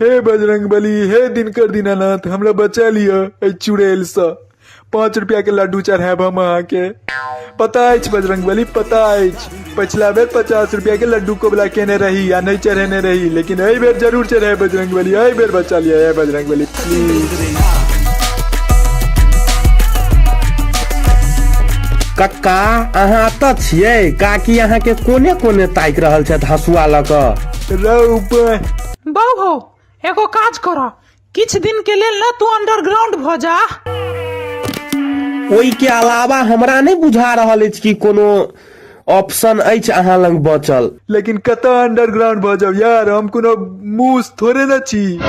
हे बजरंग बली, हे दिनकर दीनानाथ, हमरा बचा लिअ एहि चुड़ैल सँ। 5 रुपया के लड्डू चढ़ायब हम अहाँके। पता अछि बजरंग बली, पता अछि, पछिला बेर 50 रुपया के लड्डू कोबला केने रही आ नहि चढ़ेने रही, लेकिन एहि बेर जरूर चढ़ायब बजरंग बली, एहि बेर बचा लिअ हे बजरंग बली प्लीज। कक्का अहाँ एतऽ छियै? काकी अहाँके कोने कोने ताकि रहल छथि हँसुआ लऽ कऽ। रौ बा। बौ हो, एगो काज कर, किछु दिन के लेल ना तू अंडरग्राउंड भऽ जा। ओहि के अलावा हमरा नहि बुझा रहल अछि कि कोनो ऑप्शन अछि अहाँ लग बचल। लेकिन कतऽ अंडरग्राउंड भऽ जाउ यार, हम कोनो मूस थोड़े ने छी।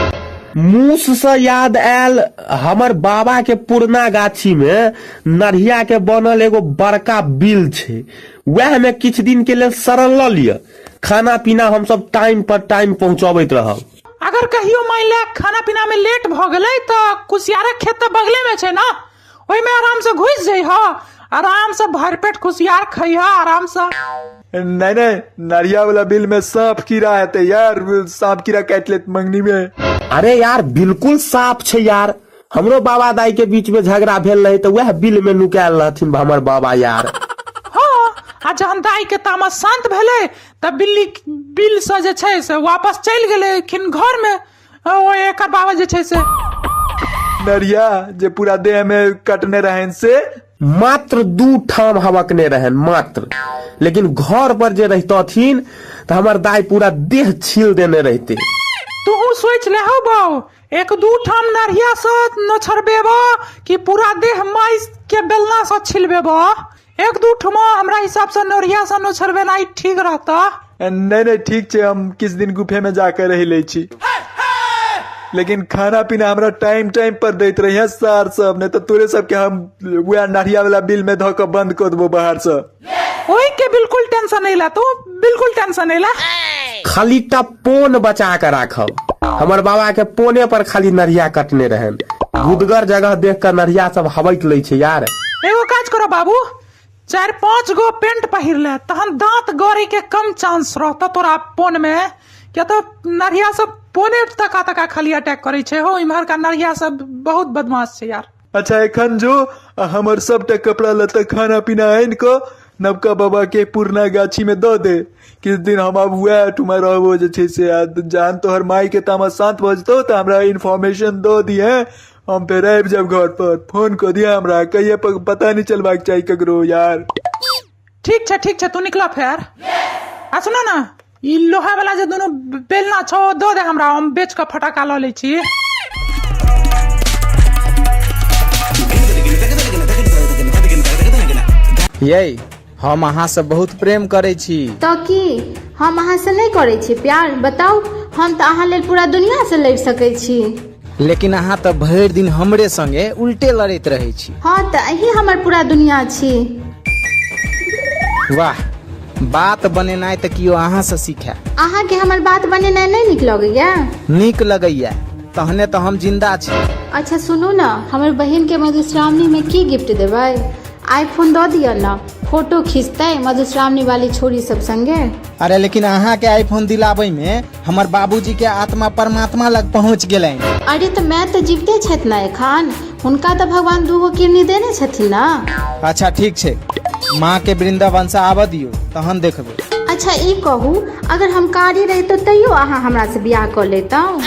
मूस सँ याद आयल, हमर बाबा के पुरना गाछी में नढ़िया के बनल एगो बड़का बिल छै, वएह में किछु दिन के लेल शरण लऽ लिअ। खाना पीना हमसब टाइम पर टाइम पहुंचबैत रहब। अगर कहियो मान ले खाना पीना में लेट भऽ गेलै तऽ कुसियारक खेत तऽ बगले में छै ना, ओहिमे आराम से घुसि जइह, आराम से भरि पेट कुसियार खइह आराम से। नहीं नहीं, नरिया वाला बिल में सांप कीड़ा हेतै यार, सांप कीड़ा काटि लेत मंगनी में। अरे यार बिल्कुल साफ छै यार, हमरो बाबा दाई के बीच में झगड़ा भेल रहे तऽ वएह बिल में नुकायल रहथिन हमर बाबा यार। हाँ, आ जहन दाई के तामस शांत भेलै तऽ बिल्ली बिल से जे छै से वापस चलि गेलखिन घर में, ओ एकर बाबा जे छै से नरिया जे पूरा देह में कटने रहन से मात्र 2 ठाम हवकने रहन मात्र, लेकिन घर पर जे रहितथिन तऽ हमर दाई पूरा देह छील देने रहते। तू सोच ले हो बाऊ, 1-2 ठाम नरिया से नोछरबेबो कि पूरा देह माइस के बेलना से छिलबेबो? 1-2 ठमा हमरा हिसाब से नरिया से नोछरबेनाइ ठीक रहता। नहीं नहीं ठीक छै, हम किछु दिन गुफे में जाके रहि लै छी, लेकिन खाना पीना हमरा टाइम टाइम पर दैत रहिए सार सब, नहीं तऽ तोरे सबके हम वएह नरिया वाला बिल में धऽ कऽ बंद कऽ देबो बाहर से। ओहि के बिल्कुल टेंशन नहीं ला, तू बिल्कुल टेंशन नहीं ला। खाली टा पोन बचा के राखब, हमर बाबा के पोने पर खाली नरिया कटने रहन, गुदगर जगह देख के नरिया सब हबक लै छै यार। एगो काज करो बाबू, 4-5 गो पेंट पहिर ले, तहन दांत गड़े के कम चांस रहता तोरा पोन में, किया तो नरिया सब पोने तका तका खाली अटैक करे छै हो, इम्हर का नरिया सब बहुत बदमाश छै यार। अच्छा एखन जो हमर सबटा कपड़ा लत्ता खाना पीना आनि कऽ नवका बाबा के पुरना गाछी में दऽ दे, किछु दिन हम आब वएह ठुमा रहबो जे छै से, आ जहन तोहर माय के तामस शांत भऽ जेतौ तऽ हमरा इन्फॉर्मेशन दऽ दिहे, हम फेर आबि जायब घर पर, फोन कऽ दिहे हमरा, कहिये पता नहि चलबाक चाही ककरो यार। ठीक छै ठीक छै, तू निकला फेर। आ सुनो ना, ई लोहा वाला जे दुनू बेलना छौ ओ दऽ दे हमरा, हम बेच कऽ फटाका लऽ लै छी। यै, हम अहाँसँ बहुत प्रेम करै छी। तऽ की हम अहाँसँ नहि करै छी प्यार? बताउ, हम तऽ अहाँ लेल पूरा दुनियासँ लड़ि सकै छी। लेकिन अहाँ तऽ भरि दिन हमरे संगे उल्टे लड़ैत रहै छी। हँ, तऽ अहीं हमर पूरा दुनिया छी। वाह, बात बनेनाइ तऽ केओ अहाँसँ सीखै। अहाँके हमर बात बनेनाइ नहि नीक लगैया? नीक लगैया, तहने तऽ हम जिन्दा छी। अच्छा सुनू ने, हमर बहिनके मधुश्रावणीमे की गिफ्ट देबै? आईफोन दऽ दिअ ने, फोटो खिंचतै मधुश्रावणी वाली छोरी सब संगे। अरे लेकिन अहाँके आईफोन दिलाबै में हमर बाबूजी के आत्मा परमात्मा लग पहुँच गेलनि। अरे तऽ माय तऽ जीविते छथि ने एखन, हुनका तऽ भगवान दूगो किडनी देने छथिन ने। अच्छा ठीक छै, माँ के वृंदावन से आबऽ दियौ तहन देखबै। अच्छा ई कहू, अगर हम कारी रहितहुँ तैयो अहाँ हमरा से बियाह कऽ लेतहुँ?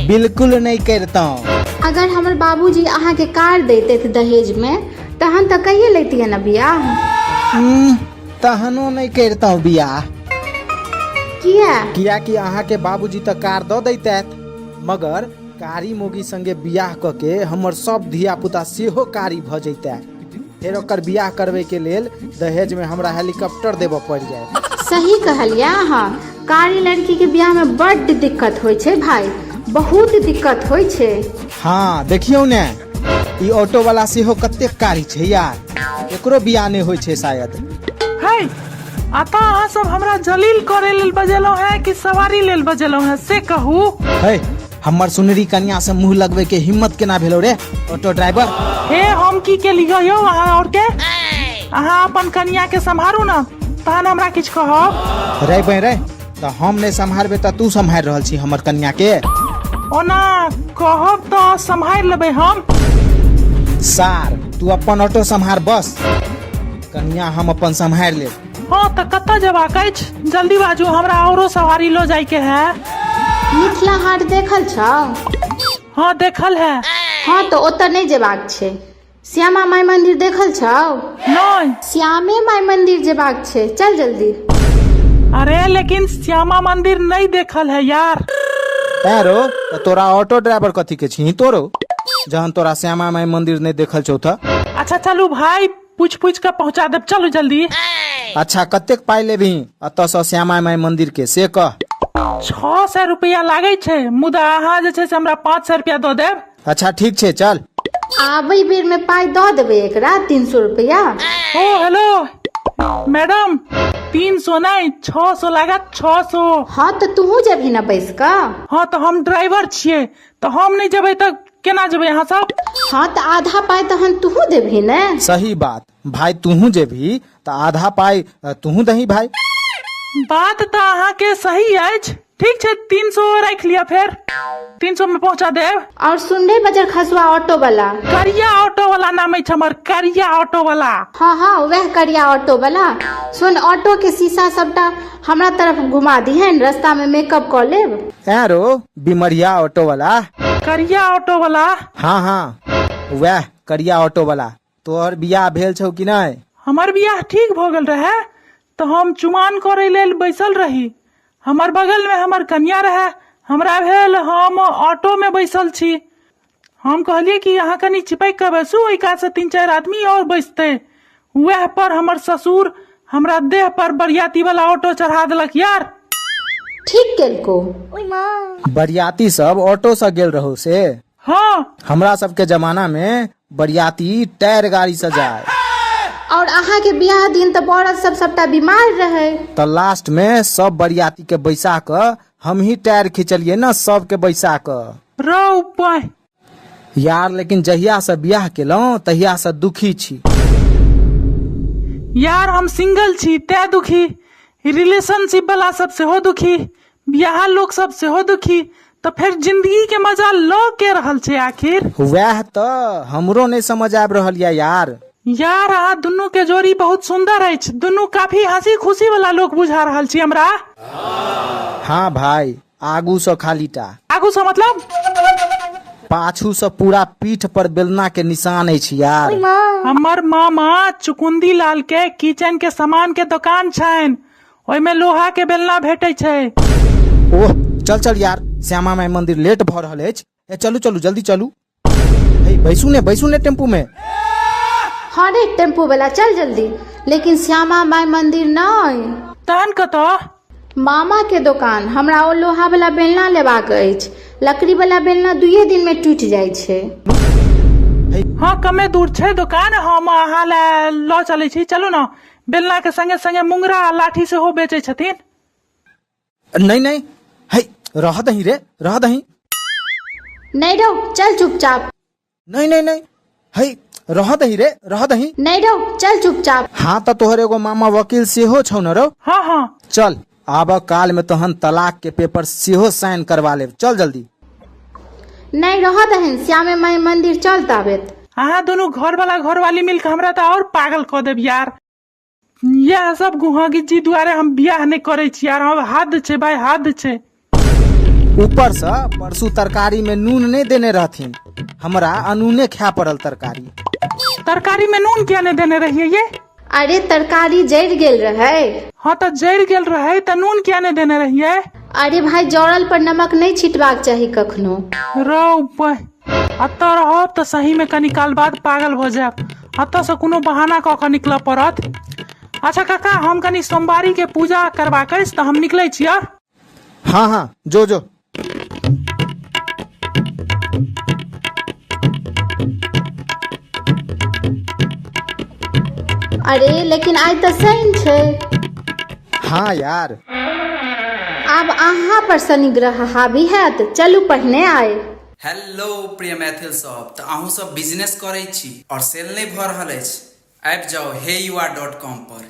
बिल्कुल नहि करितहुँ। अगर हमर बाबूजी अहाँके कार दैतथि दहेज में तहन तऽ कहिए लैतियै ने बियाह। तहनो नहि करितहुँ बियाह। किया? कियाकि अहाँके बाबूजी तऽ कार दऽ दैतथि, मगर कारी मोगी संगे बियाह कऽ के हमर सब धिया पुता सेहो कारी भऽ जैतै। फेर ओकर बियाह करबै के लेल दहेज में हमरा हेलीकॉप्टर देबऽ पड़ि जायत। सही कहलियै अहाँ, कारी लड़की के बियाह में बड्ड दिक्कत होइ छै भाई, बहुत दिक्कत होइ छै। हाँ देखियौ ने, ई ऑटो वाला सेहो कतेक कारी छै यार, एकरो बियाह नहि होइ छै शायद। है, अतः अहाँ सब हमरा जलील करे लेल बजेलहुँ हैं कि सवारी लेल बजेलहुँ हैं से कहू। है, हमर सुनरी कन्या से मुंह लगबै के हिम्मत केना भेलो रे ऑटो ड्राइवर? हे, हम की केलियै यौ अहाँ और के? अहाँ अपन कन्या के सम्हारू ने, तहन हमरा किछु कहब। रे बे रे, तऽ हम नहि सम्हारबै तऽ तू सम्हारि रहल छी हमर कन्या के? ओना कहब तऽ सम्हारि लेबै हम। सार, तू अपन ऑटो सम्हार बस, कन्या हम अपन सम्हारि लेब। हँ तऽ कतऽ जेबाक अछि? जल्दी बाजू, हमरा औरो सवारी लऽ जायके है। मिथिला हाट देखल छौ? हँ देखल है। हँ तऽ ओतऽ नहि जेबाक छै। श्यामा माई मंदिर देखल छौ? नहि। श्यामे माई मंदिर जेबाक छै, चल जल्दी। अरे लेकिन श्यामा मंदिर नहीं देखल है यार। तैं रो, तऽ तोरा ऑटो ड्राइवर कथी के छी तोरो, जहन तोरा श्यामा माई मंदिर नहीं देखल छौ तऽ? अच्छा चलू भाई, पूछ पूछ के पहुंचा देब, चलू जल्दी। अच्छा कतेक पाई लेबही एतऽ सँ श्यामा माई मंदिर के से कह। 600 रुपया लागै छै, मुदा अहाँ जे छै से हमरा 500 रुपया दऽ देब। अच्छा ठीक छै चल। आबै बेर में पाई दऽ देबै एकरा 300 रुपया। ओ हेलो मैडम, 300 नहीं 600 लागत, 600। हाँ तऽ तूहू जेबही ने बैस कऽ? हाँ तऽ हम ड्राइवर छियै, तऽ हम नहि जेबै तऽ केना जेबै अहाँ सब? हाँ तऽ आधा पाई तहन तूहू देबही ने। सही बात भाई, तूहू जेबही तऽ आधा पाई तूहू दही भाई। बात तऽ अहाँके सही अछि। ठीक छै, 300 राखि लिअ, फेर 300 में पहुंचा देब। और सुन रे बजर खसुआ ऑटो वाला। करिया ऑटो वाला नाम अछि हमर, करिया ऑटो वाला। हाँ हाँ वह करिया ऑटो वाला। सुन, ऑटो के शीशा सबटा हमरा तरफ घुमा दिहन, रास्ता में मेकअप कऽ लेब। ऐं रो बिमरिया ऑटो वाला। करिया ऑटो वाला। हाँ हाँ वह करिया ऑटो वाला। तोहर बियाह भेल छौ कि नहि? हमर बियाह ठीक भऽ गेल रहै तऽ हम चुमान करै लेल बैसल रही। हमर बगल में हमर कन्या रहे। हमरा भेल हम ऑटो में बैसल छी। हम कहलियै कि अहाँ कनि चिपकि कऽ बैसू, ओहि कात से 3-4 आदमी और बैसतै। वएह पर हमर ससुर हमरा देह पर बरियाती वाला ऑटो चढ़ा देलक यार। ठीक केलको। बरियाती सब ऑटो से गेल रहो से? हाँ। हमरा सबके जमाना में बरियाती टायर गाड़ी से जाए। और अहाँ के बियाह दिन तऽ बरद सब सबटा बीमार रहे। तऽ लास्ट में सब बरियाती के बैसा कऽ हम ही टायर खिंचलिए ना सबके बैसा कऽ। रौ पाय। यार लेकिन जहिया से बियाह केलहुँ तहिया से दुखी छी। यार हम सिंगल छी तैं दुखी, रिलेशनशिप वाला सब सेहो दुखी, बियाह लोक सब सेहो दुखी, तऽ फेर जिंदगी के मजा लऽ के रहल छै आखिर। वएह तऽ हमरो नहि समझ आबि रहल यऽ यार। यार अहाँ दुनू के जोड़ी बहुत सुंदर अछि, दुनू काफी हंसी खुशी वाला लोक बुझा रहल छी हमरा। हाँ भाई, आगू सँ खाली टा। आगू सँ मतलब? पाछू सँ पूरा पीठ पर बेलना के निशान अछि यार। हमर मामा चुकुंदी लाल के किचन के सामान के दुकान छनि, ओहिमे लोहा के बेलना भेटै छै। ओह, चल चल यार, श्यामा माई मंदिर लेट भऽ रहल अछि। ए चलू चलू, जल्दी चलू। हे बैसू ने, बैसू ने टेम्पू में। हाँ रे टेम्पू वाला, चल जल्दी। लेकिन श्यामा माई मंदिर नहि। तहन कतऽ? मामा के दोकान। हमरा ओ लोहा वाला बेलना लेबाक अछि। लकड़ी वाला बेलना दुइये दिन में टूटि जाइ छै। हाँ, कमे दूर छै दोकान, हम अहाँ लए लऽ चलै छी, चलू ने। बेलना के संगे संगे मुंगरा आ लाठी सेहो बेचै छथिन। नहीं नहीं, है रह दही रे, रह दही। नहीं रहो, चल चुपचाप। नहीं नहीं नहीं, है रह दही रे, रह दही। नहीं रहो, चल चुपचाप। हाँ त तोहर एगो मामा वकील सेहो छौ न रौ? हाँ हाँ। चल आब काल में तहन तलाक के पेपर सेहो साइन करवा लेब, चल जल्दी। नहीं रह दहीन, श्यामे माई मंदिर चल ताबेत। अहाँ दुनू घर वाला घरवाली मिलके हमरा तऽ और पागल कऽ देब यार। इएह सब गुहागिज्जी दुआरे हम बियाह नहि करै छी यार, हम हद छै भाई, हद छै। ऊपर से परसू तरकारी में नून नहीं देने रहथिन, हमरा अनूने खाय पड़ल तरकारी। तरकारी में नून किया नहीं देने रहिए ये? अरे तरकारी जरि गेल रहे। हाँ तऽ जरि गेल रहे तऽ नून किया नहीं देने रहिए? अरे भाई, जरल पर नमक नहीं छिटबाक चाही कखनो। रौ एतऽ रहब तऽ सही में कनी काल बाद पागल भऽ जायब। एतऽ से कोनो बहाना कऽ कऽ निकलऽ पड़त। अच्छा काका, हम कनी सोमवारी के पूजा करबाक अछि तऽ हम निकलै छी। हाँ हाँ, जो जो। अरे लेकिन आइ तऽ शनि छै। हाँ यार। आब अहाँ पर शनि ग्रह हावी हैत, चलू पहिने आइ। हेलो प्रिय मैथिल सब, तऽ अहूँ सब बिजनेस करै छी और सेल नहि भऽ रहल अछि? आबि जाउ हे you are dot com पर।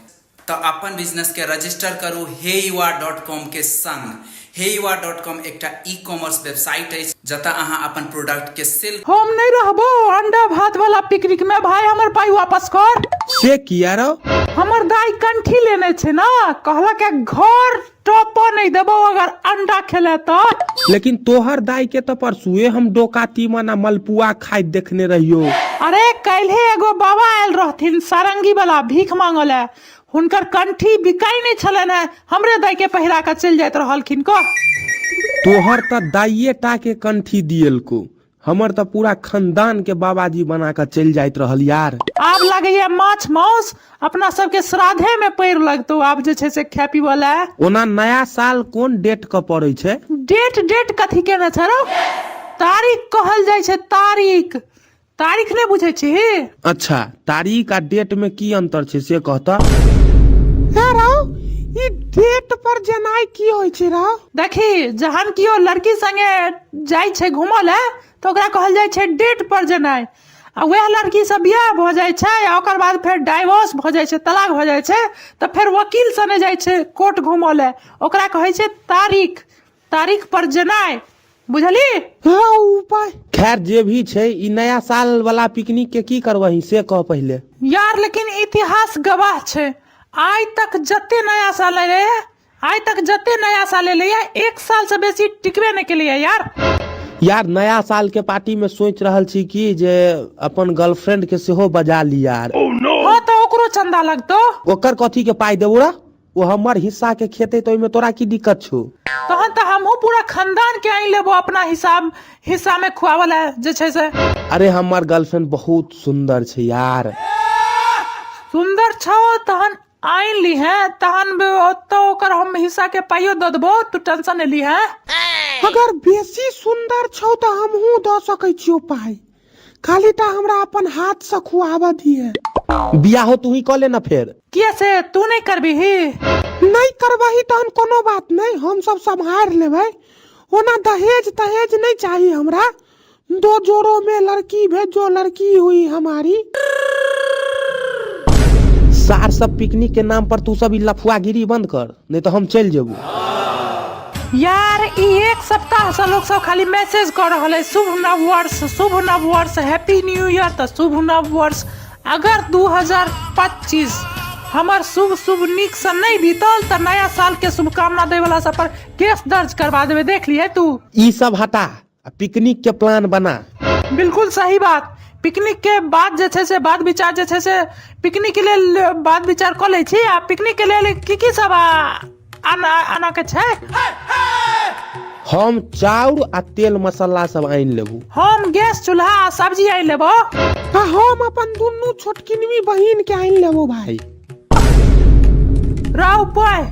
तऽ अपन बिजनेस के रजिस्टर करू हे you are dot com के संग। हे you are dot com एकटा ई कॉमर्स वेबसाइट अछि जतऽ अहाँ अपन प्रोडक्ट के सेल। हम नहि रहबो अंडा भात वाला पिकनिक में भाई, हमर पाई वापस कर। से किया रौ? हमर दाई कंठी लेने छै ना, कहलक घर टप नहीं देबो अगर अंडा खेले तो। लेकिन तोहर दाई के तो परसुए हम डोका तीमन आ मलपुआ खाइत देखने रहियो। अरे काल्हे एगो बाबा आयल रहथिन सारंगी वाला, भीख मांगल है, हुनकर कंठी बिकाई नहीं छलन है, हमरे दाई के पहिरा के चलि जाइत रहलखिन। कह तोहर त दाइये टा के कंठी दियलको, हमर त पूरा खानदान के बाबाजी बना के चलि जाइत रहल यार। आब लगैया माछ माउस अपना सबके श्राद्धे में पैर लगतो आब जे छै से खाय पीबऽ लए। ओना नया साल कोन डेट के पड़ै छै? डेट डेट कथी केने छै रौ? तारीख कहल जाइ छै, तारीख। तारीख नहि बुझै छी? अच्छा, तारीख आ डेट में की अंतर छै से कहता? हे रौ, ई डेट पर जेनाइ की होइ छै रौ? देखी, जहन कियो लड़की संगे जाइ छै घूमऽ लए तऽ ओकरा कहल जाइ छै डेट पर जेनाइ, आ वएह लड़की से बियाह भऽ जाइ छै आ ओकर बाद फेर डाइवोर्स भऽ जाइ छै, तलाक भऽ जाइ छै, तऽ फेर वकील सने जाइ छै कोर्ट घूमऽ लए, ओकरा कहै छै तारीख, तारीख पर जेनाइ, बुझली? हाँ उपाय। खैर जे भी छै, ई नया साल वाला पिकनिक के की करबही से कह पहिले। यार लेकिन इतिहास गवाह छै, आइ तक जते नया साल एलै, आइ तक जते नया साल एलैया एक साल से बेसी टिकबे नहि केलैया यार। यार नया साल के पार्टी में सोच रहल छी कि जे अपन गर्लफ्रेंड के सेहो बजा ली यार। हाँ तऽ ओकरो चंदा लगतो। ओकर कथी के पाई देबो रे? ओ हमर हिस्सा के खेते तो ओहिमे तोरा की दिक्कत छौ? तहन तऽ हमहूँ पूरा खानदान के आनि लेबो अपना हिसाब हिस्सा में खुआवल है जे छै से। अरे हमर गर्लफ्रेंड बहुत सुंदर छै यार। सुंदर छौ तहन आनि ली है, तहन ओतऽ ओकर हम हिस्सा के पाइयो दऽ देबो, तू टेंशन नहि ली है। अगर बेसी सुंदर छौ तऽ हमहूँ दऽ सकै छियौ पाइ, खाली टा हमरा अपन हाथ से खुआबऽ दिहे। बियाहो तू ही कऽ ले ना फेर। किया से तू नहीं करबिही? नहीं करबही तहन कोनो बात नहीं, हम सब सम्हारि लेबै। ओना दहेज तहेज नहीं चाही हमरा, दो जोड़ों में लड़की भेजो, लड़की हुई हमारी। सार सब पिकनिक के नाम पर तू सब ई लफुआगिरी बंद कर, नहीं तो हम चलि जेबो। यार ई एक सप्ताह से लोग सब खाली मैसेज कर रहल है शुभ नव वर्ष, शुभ नव वर्ष, हैप्पी न्यू ईयर, तऽ शुभ नव वर्ष। अगर 2025 हमर शुभ शुभ नीक से नहीं बीतल तऽ नया साल के शुभकामना दै वाला सब पर केस दर्ज करवा देबै, देख लिहे तू। ई सब हटा आ पिकनिक के प्लान बना। बिल्कुल सही बात, पिकनिक के बाद जे छै से बात विचार जे छै से पिकनिक के लेल बात विचार कऽ लै छी। आ पिकनिक के लेल की की सब आना के छै? हम चाउर आ तेल मसाला सब आनि लेबू। हम गैस चूल्हा आ सब्जी आनि लेबो। आ हम अपन दुनू छोटकिनवी बहिन के आनि लेबो भाई। राव पाय,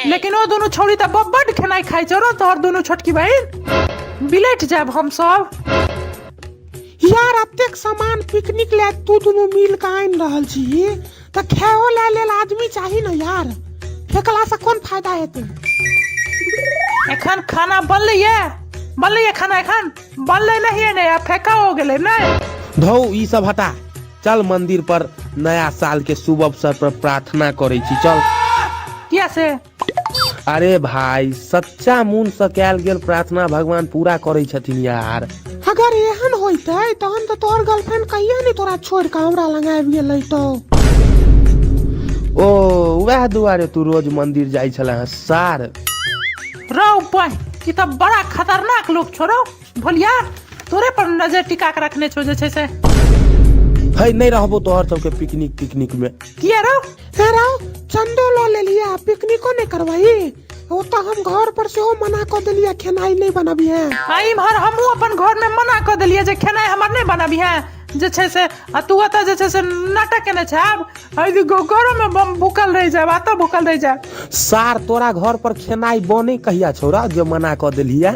लेकिन ओ दुनू छौड़ी तऽ बड्ड खेनाइ खाइ छौ रौ। तोहर दुनू छोटकी बहिन बिलटि जायब हम सब। यार, एतेक सामान पिकनिक ले तू दुनू मिल के आनि रहल छी तऽ खाओ ले लेल आदमी चाही ने यार। फेकला से कोन फायदा हेतै? एखन खाना बनलै ये, बनलै ये खाना एखन बनलै नहीं ने, आ फेका हो गेलै नहीं। धौ, ई सब हटा, चल मंदिर पर नया साल के शुभ अवसर पर प्रार्थना करै छी, चल। किया से? अरे भाई, सच्चा मन से कयल गेल प्रार्थना भगवान पूरा करै छथिन यार। अगर एहन होइतै तहन तऽ तोहर गर्लफ्रेंड कहिया नहि तोरा छोड़ि कऽ हमरा लग आबि गेलै तो। ओ वएह दुआरे तू रोज मंदिर जाइ छले हँ सार। रौ बह, ई तऽ बड़ा खतरनाक लोक छौ रौ भोलिया, तोरे पर नजर टिका के रखने छौ जे छै से। है, नहि रहबो तोहर सबके पिकनिक तिकनिक में। किया रौ? हे रौ, चंदो लऽ लेलियै आ पिकनिको नहि करबही? ओतऽ हम घर पर सेहो मना कऽ देलियै खेनाइ नहि बनबिहे। आ इम्हर हमहूँ अपन घर में मना कऽ देलियै जे खेनाइ हमर नहि बनबिहे जे छै से, आ तू ओतऽ जे छै से नाटक केने छै। आब घरो में बम भूखल रहि जायब, एतऽ भूखल रहि जायब। सार, तोरा घर पर खेनाइ बनै कहिया छौ जे मना कऽ देलियै?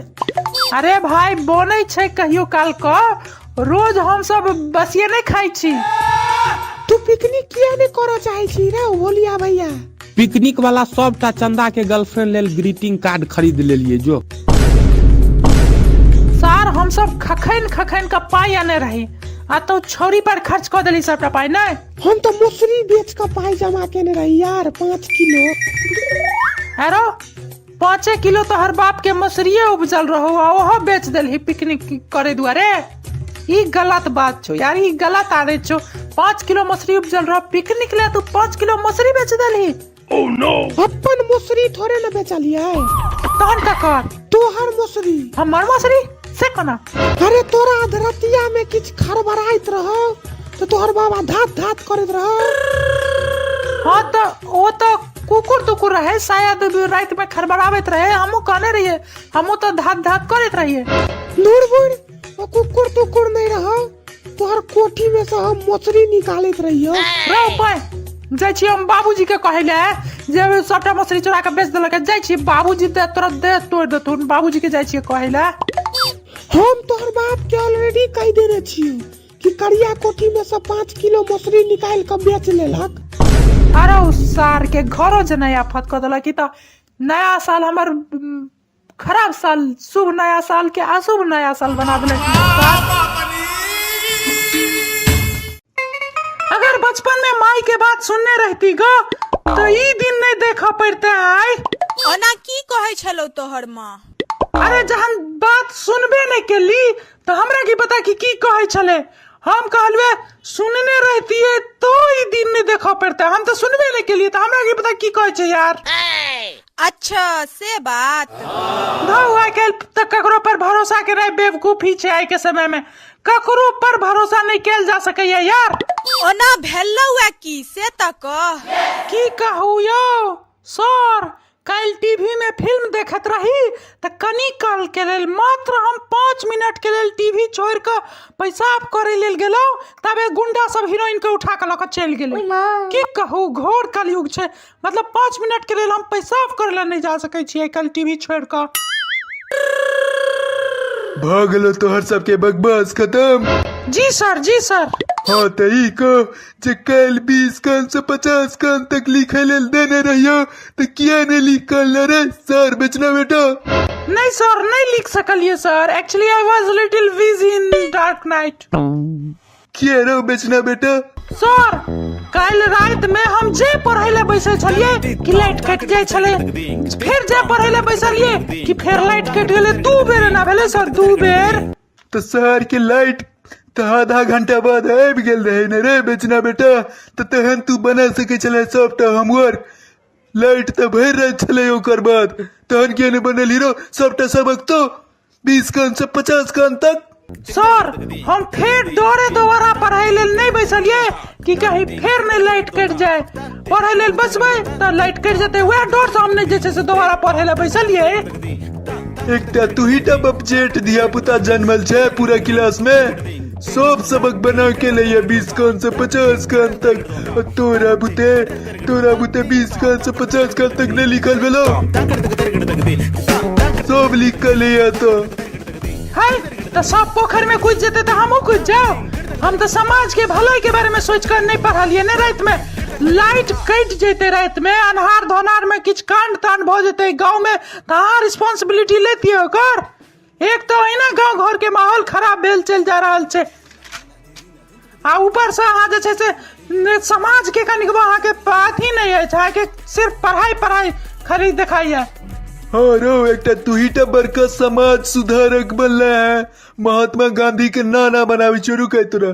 अरे भाई, बनै छै कहियो काल कऽ, रोज हमसब बसिये नहि खाइ छी। तू पिकनिक किया नहि करऽ चाहै छी रे भोलिया भैया? पिकनिक वाला सबटा चंदा के गर्लफ्रेंड लेल ग्रीटिंग कार्ड खरीद लेलिए जो। सार, हमसब खखैन खखैन के पाइ आने रही आ तो छौरी पर खर्च कऽ देली सबटा पाइ। नहि, हम तऽ मसुरी बेच कऽ पाइ जमा केने रही यार, 5 किलो। अरो 5 किलो तो हर बाप के मसुरिये उपजल रहो आ ओहो बेच देलही पिकनिक करे दुआरे। ई गलत बात छौ यार, ई गलत आदत छौ। 5 किलो मसुरी उपजल रहो, पिकनिक ले तू 5 किलो मसुरी बेच देलही। अपन मसुरी थोड़े न बेचलियै। तहन ककर? तोहर मसुरी। हमर मसुरी से कोना? अरे तोरा अधरतिया में किछु खड़बड़ाइत रहो तऽ तोहर बाबा धात धात करैत रहो। हाँ तऽ ओ तऽ कुकुर तुकुर रहे शायद, राति में खड़बड़ाबैत रहे। हमहूँ कहने रहिए, हमहूँ तऽ धात धात करैत रहिए। दूर बुढ़, ओ कुकुर तुकुर नहीं रहो, तोहर कोठी में से हम मछली निकालैत रहियो। रौ पाय, जाइ छी हम बाबूजी के कहै ले जे सबटा मछली चोरा के बेच देलक। जाइ छी बाबूजी दे तोरा दे तोड़ देथुन। बाबूजी के जाइ छियै कहै ले। हम तोहर बाप के ऑलरेडी कहि देने छियो कि करिया कोठी में से 5 किलो मछली निकालि कऽ बेच लेलक। अरे उ सार के घरो जे नया आफत कऽ देलक। ई तऽ नया साल हमर खराब साल, शुभ नया साल के अशुभ नया साल बना देलक। अगर बचपन में माई के बात सुनने रहती गो तो ई दिन नहीं देखा पड़ते आय। ओना की कहै छलौ तोहर माँ? अरे जहन बात सुनबे नहीं केली तो हमरा की पता कि की कहै छले। हम कहलुए सुनने रहतिए तो ई दिन नहीं देखा पड़ते, हम तो सुनबे नहीं केलिए तो हमरा की पता की कहै छै यार। अच्छा से बात। धौ, आइ काल्हि तऽ ककरो पर भरोसा केनाइ बेवकूफी छै। आइ के समय में ककरो पर भरोसा नहीं कैल जा सकैया यार। ओना भेलौ ए की से तऽ कह। की कहू यौ सर, काल्हि टीवी में फिल्म देखैत रही तऽ कनी काल के लेल, मात्र हम 5 मिनट के लेल टीवी छोड़ि कऽ पेशाब करै लेल गेलहुँ, तबे गुंडा सब हीरोइन के उठा कऽ लऽ कऽ चलि गेलै। की कहू, घोर कलयुग छै। मतलब 5 मिनट के लेल हम पेशाब करै लए नहि जा सकै छियै काल्हि टीवी छोड़ि कऽ। भऽ गेलो तोहर सबके बकवास खत्म? जी सर, जी सर। हाँ तऽ ई कह जे काल्हि 20 कान से 50 कान तक लिखै लेल देने रहियो तऽ किया नहि लिख कऽ रे सर बेचना बेटा? नहीं सर, नहीं लिख सकलिए sir, actually I was little busy in dark night. किया रो बेचना बेटा? सर, काल्हि राति में हम जे पढ़ै ले बैसल छलिए कि लाइट कटि जाइ छलै, फेर जे पढ़ै ले बैसलिए कि फेर लाइट कटि गेलै। 2 बेर एना भेलै सर, 2 बेर। तऽ शहर के लाइट तऽ आधा घंटा बाद आबि गेल रहै ने रे बेचना बेटा, तऽ तहन तू बना सकै छलै सबटा होमवर्क। लाइट तऽ भरि राति छलै ओकर बाद, तहन किया नहि बनल हीरो सबटा सबक? तो 20 कान से 50 कान तक। सर, हम फेर डरे दोबारा पढ़ाई लेल नहि बैसलियै कि कहीं फेर नहि लाइट कटि जाय। पढ़ै लेल बैसबै तऽ लाइट कटि जेतै, वएह डरसँ हम नहि जे छै से दोबारा पढ़ै लए बैसलियै। एकटा तूही टा बपजेठ धिया पुता जन्मल छै पूरा क्लास में, सब सबक बना के लैया 20 कान से 50 कान तक, आ तोरा बुते 20 कान से 50 कान तक नहीं लिखल भेलो, सब लिख के लैया तो। है तऽ सब पोखरि में कूदि जेतै तऽ हमहूँ कूदि जाउ? हम तऽ समाज के भलाई के बारे में सोचि कऽ नहि पढ़लियै ने। राति में लाइट कटि जेतै, राति में अन्हार धोनार में किछु कांड तांड भऽ जेतै गाँव में तऽ अहाँ रिस्पॉन्सिबिलिटी लेतियै ओकर? एक तऽ अहिना गाँव घर के माहौल खराब भेल चलि जा रहल छै आ ऊपर से अहाँ जे छै से समाज के कनिकबो अहाँके अथी नहि अछि। अहाँके सिर्फ पढ़ाइ पढ़ाइ खाली देखाइए। हाँ रो, एकटा तू टा बड़का समाज सुधारक बनले है, महात्मा गांधी के नाना बनाबी छौ। रुकै तोरा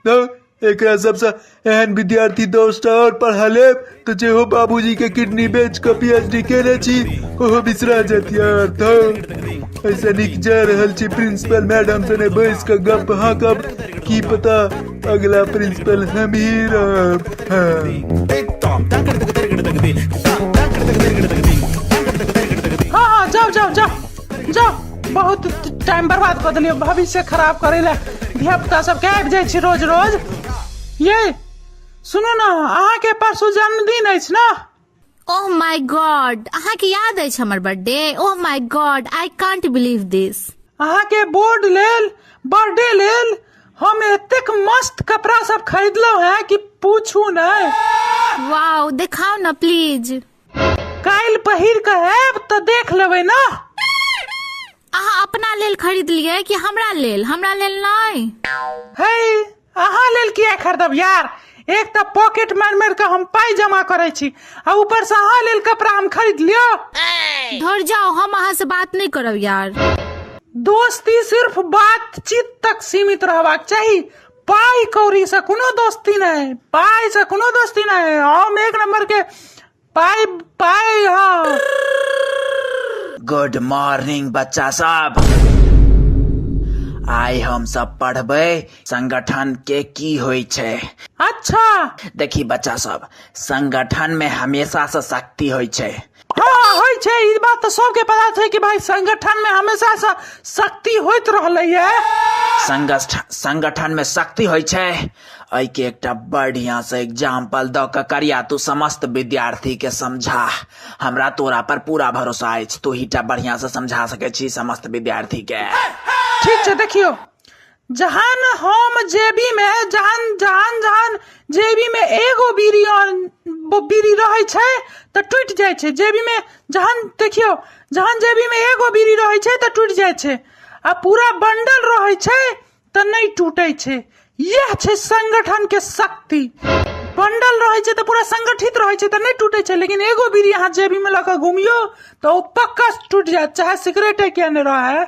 तो एकरा सबसे एहन विद्यार्थी 10टा और पढ़ा लेब तऽ जेहो बाबूजी के किडनी बेच कऽ पीएचडी केने छी ओहो बिसरा जात यार। तो ऐसे निक जा रहल छी प्रिंसिपल मैडम से बैस कऽ गप हाँकब, की पता अगला प्रिंसिपल हम ही रहब। हाँ। हाँ हाँ, जाओ जाओ जाओ जाओ। बहुत टाइम बर्बाद कऽ देलियै भविष्य खराब करै लए धिया पुता सबके। आबि जाइ छी रोज रोज। ये सुनू ने, अहाँके परसू जन्मदिन अछि ने? ओह my God, अहाँके याद अछि हमर birthday? Oh my God, I can't believe दिस। अहाँके बोर्ड लेल, बर्थडे लेल हम एतेक मस्त कपड़ा सब खरीदलहुँ हैं कि पूछू नहि। वाओ, देखाउ ने प्लीज। काल्हि पहिर कऽ आयब तऽ देख लेबै ने। अहाँ अपना लेल खरीदलियै कि हमरा लेल? हमरा लेल नहि? हे, अहाँ लेल किया खरीदब यार? एक तऽ पॉकेट मारि मारि कऽ हम पाइ जमा करै छी आ ऊपर से अहाँ लेल कपड़ा हम खरीद लियो। धुर जाओ, हम अहाँ से बात नहीं करब यार। दोस्ती सिर्फ बातचीत तक सीमित रहबाक चाही, पाइ कौड़ी से कोनो दोस्ती नहि, पाइ से कोनो दोस्ती नहि। हम एक नंबर के पाइ पाइ, हाँ। गुड मॉर्निंग बच्चा सब। आइ हम सब पढ़बै संगठन के की होइ छै। अच्छा। देखी बच्चा सब, संगठन में हमेशा से शक्ति होइ छै। हाँ, होइ छै। ई बात तऽ सबके पता छै कि भाई संगठन में हमेशा से शक्ति होइत रहलै है। संगठन में शक्ति होइ छै, एहिके एकटा बढ़िया से एग्जाम्पल दऽ कऽ करिया तू समस्त विद्यार्थी के समझा। हमरा तोरा पर पूरा भरोसा अछि, तू ही टा बढ़िया से समझा सकै छी समस्त विद्यार्थी के। ठीक छै, देखियौ, जहन हम जेबी में जहन जहन जहन जेबी में एगो बीड़ी और बीड़ी रहै छै तऽ टूटि जाइ छै। जेबी में जहन, देखियौ, जहन जेबी में एगो बीड़ी रहै छै तऽ टूटि जाइ छै आ पूरा बंडल रहै छै तऽ नहि टूटै छै। इएह छै संगठन के शक्ति। बंडल रहै छै तऽ पूरा संगठित रहै छै तऽ नहि टूटै छै, लेकिन एगो बीड़ी अहाँ जेबी में लऽ कऽ घुमियौ तऽ ओ पक्का टूटि जायत, चाहे सिगरेटे किया नहि रहै।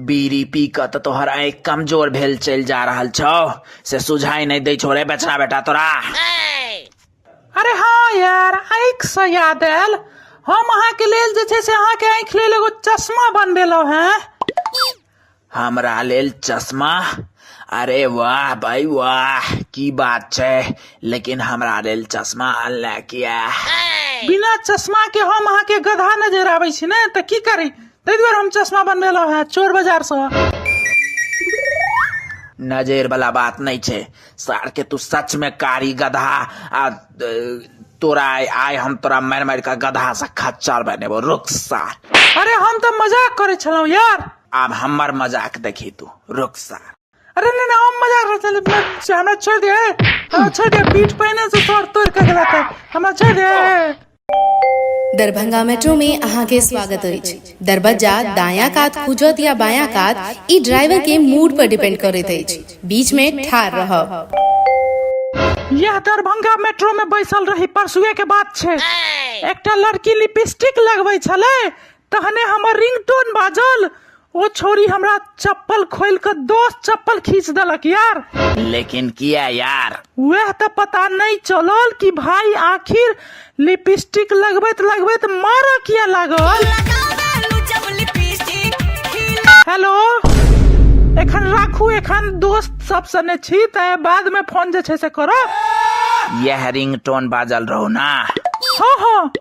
बीड़ी पी कऽ तऽ तोहर आँखि कमजोर भेल चलि जा रहल छौ, से सुझाइ नहि दै छौ रे बछड़ा बेटा तोरा? अरे हाँ यार, आँखि से याद आयल, हम अहाँके लेल जे छै से अहाँके आँखि लेल एगो चश्मा बनबेलहुँ हैं। हमरा लेल चश्मा? अरे वाह भाई वाह, की बात छै! लेकिन हमरा लेल चश्मा अनले किया? बिना चश्मा के हम अहाँके गधा नजर आबै छी ने, तऽ की करी? ताहि दुआरे हम चश्मा बनबेलहुँ हैं चोर बाजार से। नजर वाला बात नहीं छै सार के, तू सच में कारी गधा आ तोरा आइ आइ हम तोरा मारि मारि के गधा से खच्चर बनेबो, रुक सार। अरे, हम तऽ मजाक करै छलहुँ यार। आब हमर मजाक देखी तू, रुक सार। अरे नहीं नहीं, हम मजाक करै छलहुँ। हमरा छोड़ि दे, हमरा छोड़ि दे। पीठ पहिने से तोड़ तोड़ के गेला तऽ हमरा छोड़ि दे। दरभंगा मेट्रो में अहाँके स्वागत अछि। दरबज्जा दायां कात खुजत या बायां कात, ई ड्राइवर के मूड पर डिपेंड करैत अछि। बीच में ठाढ़ रहब। यह दरभंगा मेट्रो में बैसल रही, परसुए के बात छै, एकटा लड़की लिपस्टिक लगबै छलै, तहने हमर रिंगटोन बाजल। ओ छोरी हमरा चप्पल खोलि कऽ 10 चप्पल खींच देलक यार। लेकिन किया यार? वएह तऽ पता नहि चलल कि भाई आखिर लिपस्टिक लगबैत लगबैत मारऽ किया लागल। हेलो। एखन दोस्त सब सने छी तऽ बाद में फोन जे छै से करब। यह रिंग टोन बाजल रहौ ना? हाँ हाँ।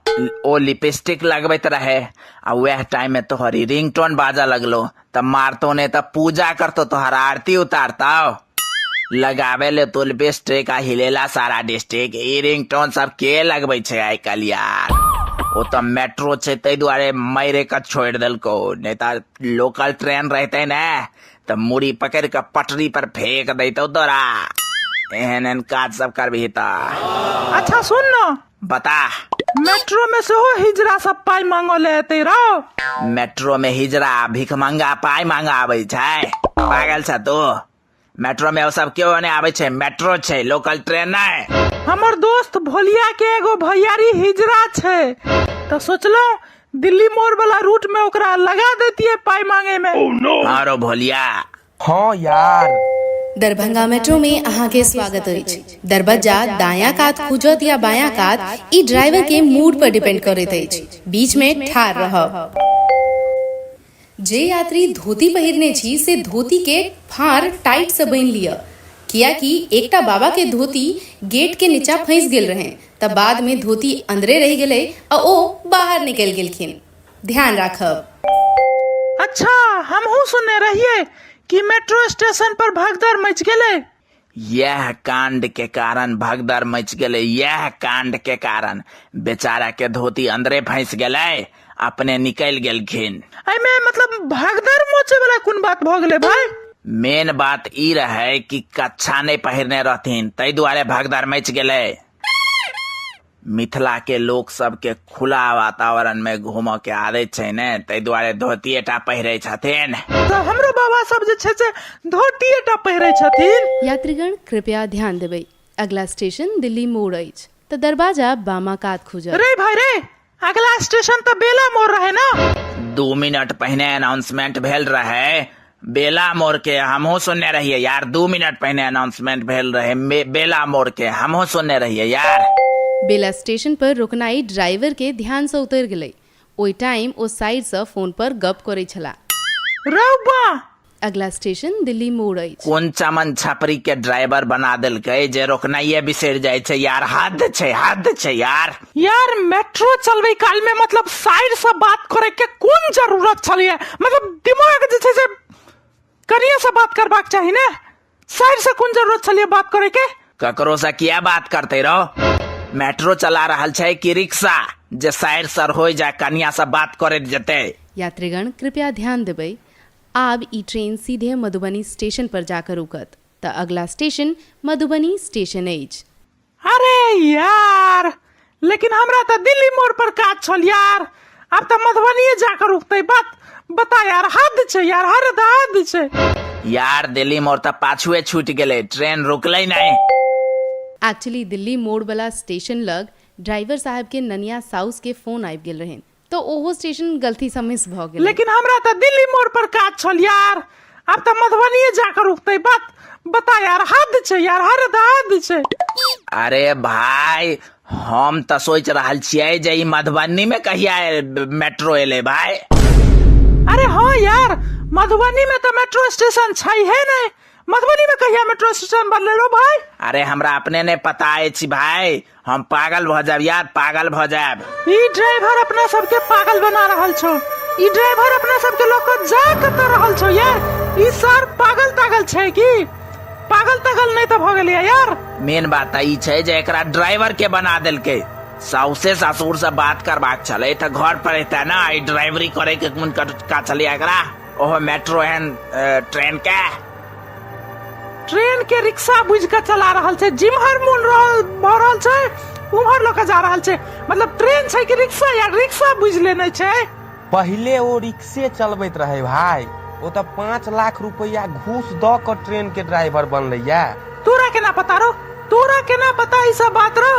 ओ लिपस्टिक लगबैत रहे आ वएह टाइम में तोहर ई रिंग टोन बाजऽ लगलो, तऽ मारतो ने तऽ पूजा करतो, तोहर आरती उतारतो। लगावे ले तो लिपस्टिक आ हिलेला सारा डिस्ट्रिक्ट। ई रिंग टोन सब के लगबै छै आइ काल्हि यार? ओ तऽ मेट्रो छै ताहि दुआरे मारे के छोड़ि देलकौ, नहि तऽ लोकल ट्रेन रहते ने तऽ मुड़ी पकड़ि कऽ पटरी पर फेंक दैतौ तोरा। एहन एहन काज सब करबही तऽ। अच्छा सुन न। बता। मेट्रो में सेहो हिजरा सब पाइ मांगऽ ले एतै रौ? मेट्रो में हिजरा भिखमंगा पाइ मांगऽ आबै छै? पागल छ तू? मेट्रो में ओ सब केओ नहि आबै छै, मेट्रो छै, लोकल ट्रेन नहि। हमर दोस्त भोलिया के एगो भैयारी हिजरा छै, तऽ सोचलहुँ दिल्ली मोड़ वाला रूट में ओकरा लगा देतियै पाइ मांगे में। हाँ रो भोलिया। हाँ यार। दरभंगा मेट्रो में अहाँ के स्वागत अछि। दरबज्जा दायां कात खुजत या बायां कात, ई ड्राइवर के मूड पर डिपेंड करैत अछि। बीच में ठाढ़ रहब। जे यात्री धोती पहिरने छी से धोती के फाँड़ टाइट से बान्हि लिअ, कियाकि एकटा बाबा के धोती गेट के नीचा फंसि गेल रहनि त बाद में धोती अंदरे रहि गेलै आ ओ बाहर निकलि गेलखिन। ध्यान राखब। अच्छा, हमहूँ सुनने रहियै कि मेट्रो स्टेशन पर भगदड़ मचि गेलै। यैह कांड के कारण भगदड़ मचि गेलै, यैह कांड के कारण। बेचारा के धोती अंदरे फंसि गेलै, अपने निकलि गेलखिन। एहिमे मतलब भगदड़ मचे वाला कोन बात भऽ गेलै भाई? मेन बात ई रहै कि कच्छा नहि पहिरने रहथिन, ताहि दुआरे भगदड़ मचि गेलै। मिथिला के लोक सबके खुला वातावरण में घूमऽ के आदत छै ने, ताहि दुआरे धोतिये टा पहिरै छथिन। तऽ हमरो बाबा सब जे छै से धोतिये टा पहिरै छथिन। यात्रीगण कृपया ध्यान देबै, अगला स्टेशन दिल्ली मोड़ अछि तऽ दरवाजा बामा कात खुजत। रे भाई रे, अगला स्टेशन तऽ बेला मोड़ रहे ना? 2 मिनट पहिने अनाउंसमेंट भेल रहे बेला मोड़ के, हमहूँ सुनने रहियै यार। 2 मिनट पहिने अनाउंसमेंट भेल रहे बेला मोड़ के, हमहूँ सुनने रहियै यार। बेला स्टेशन पर रुकनाइ ड्राइवर के ध्यान सँ उतरि गेलै। ओहि टाइम ओ साइड सँ फोन पर गप करै छलाह। रौ बा! अगला स्टेशन दिल्ली मोड़ अछि। कोन चमन छपरी के ड्राइवर बना देलकै जे रोकनाइये बिसरि जाइ छै यार। हद छै, हद छै यार। यार मेट्रो चलबै काल में मतलब साइड से बात करे के कोन जरूरत छलिए? मतलब दिमाग जे छै से कनिये से बात करबाक चाही ने, साइड से कोन जरूरत छलिए बात करे के? ककरो से किया बात करते रहो? मेट्रो चला रहल छै कि रिक्शा जे साइड सर हो जा कनिया से बात करैत जेतै? यात्रीगण कृपया ध्यान देबै, आब ई ट्रेन सीधे मधुबनी स्टेशन पर जाकर रुकत तऽ अगला स्टेशन मधुबनी स्टेशन अछि। अरे यार, लेकिन हमरा तऽ दिल्ली मोड़ पर काज छल यार, आब तऽ मधुबनीये जाकर रुकतै। बात बता यार, हद छै यार, हद हद छै यार। दिल्ली मोड़ तऽ पाछुए छूटि गेलै, ट्रेन रुकलै नहि। एक्चुअली दिल्ली मोड़ वाला स्टेशन लग ड्राइवर साहब के ननिया साउस के फोन आबि गेल रहनि तऽ ओहो स्टेशन गलती सँ मिस भऽ गेलै। लेकिन हमरा तऽ दिल्ली मोड़ पर काज छल यार, आब तऽ मधुबनीये जाकर रुकतै। बात बता यार, हद छै यार, हद हद छै। अरे भाई, हम तऽ सोचि रहल छियै जे ई मधुबनी में कहिया मेट्रो एलै भाई। अरे हाँ यार, मधुबनी में तऽ मेट्रो स्टेशन छै हे नहि, मधुबनी में कहिया मेट्रो स्टेशन बनलै रो भाई? अरे हमरा अपने नहि पता अछि भाई, हम पागल भऽ जायब यार, पागल भऽ जायब। ई ड्राइवर अपना सबके पागल बना रहल छौ, ई ड्राइवर अपना सबके लऽ कऽ जा कतऽ रहल छौ यार? ई सर पागल तागल छै की? पागल तागल नहि तऽ भऽ गेलै यार? मेन बात तऽ ई छै जे एकरा ड्राइवर के बना देलकै। साउसे ससुर से बात करबाक छलै तऽ घर पर एतै ने, ई ड्राइवरी करे के कोन का छलै एकरा, ओहो मेट्रो एहन ट्रेन के। ट्रेन के रिक्शा बुझि कऽ चला रहल छै, जिम्हर मोन रहल भऽ रहल छै उम्हर लऽ कऽ जा रहल छै। मतलब ट्रेन छै कि रिक्शा यार, रिक्शा बुझि लेने छै। पहिले ओ रिक्शे चलबैत रहै भाय, ओ तऽ 5 लाख रुपैआ घूस दऽ कऽ ट्रेन के ड्राइवर बनलैया। तोरा केना पता रौ, तोरा केना पता ई सब बात रौ?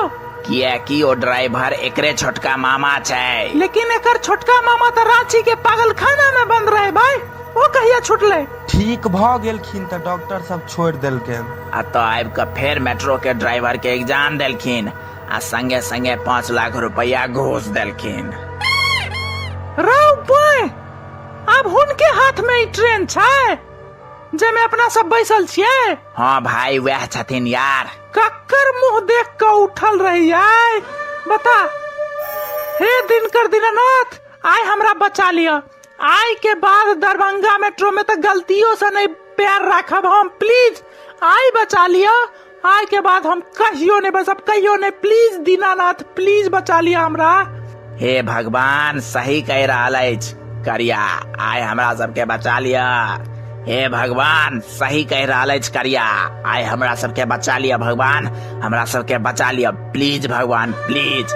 कियाकि ओ ड्राइवर एकरे छोटका मामा छै। लेकिन एकर छोटका मामा तऽ रांची के पागलखाना में बंद रहे भाई, ओ कहिया छुटलै? ठीक भऽ गेलखिन तऽ डॉक्टर सब छोड़ि देलकनि। आ तऽ आबि कऽ फेर मेट्रो के ड्राइवर के एग्जाम देलखिन आ संगे संगे 5 लाख रुपया घूस देलखिन। रौ बॉय, आब हुनके हाथ में ई ट्रेन छै। जाहिमे अपना सब बैसल छियै? हाँ भाई, वएह छथिन यार। कक्कर मुंह देख कऽ उठल रही आय, बता। हे दिनकर दीनानाथ, आइ हमरा बचा लिअ। आइ के बाद दरभंगा मेट्रो में तऽ गलतियों से नहीं पैर राखब हम। प्लीज आइ बचा लिअ। आइ के बाद हम कहियो नहीं बसब, कहियो नहीं। प्लीज दीनानाथ, प्लीज बचा लिअ हमरा। हे भगवान, सही कहि रहल अछि करिया, आइ हमरा सबके बचा लिअ। हे भगवान, सही कहि रहल अछि करिया, आइ हमरा सबके बचा लिअ। भगवान, हमरा सबके बचा लिअ, प्लीज भगवान, प्लीज।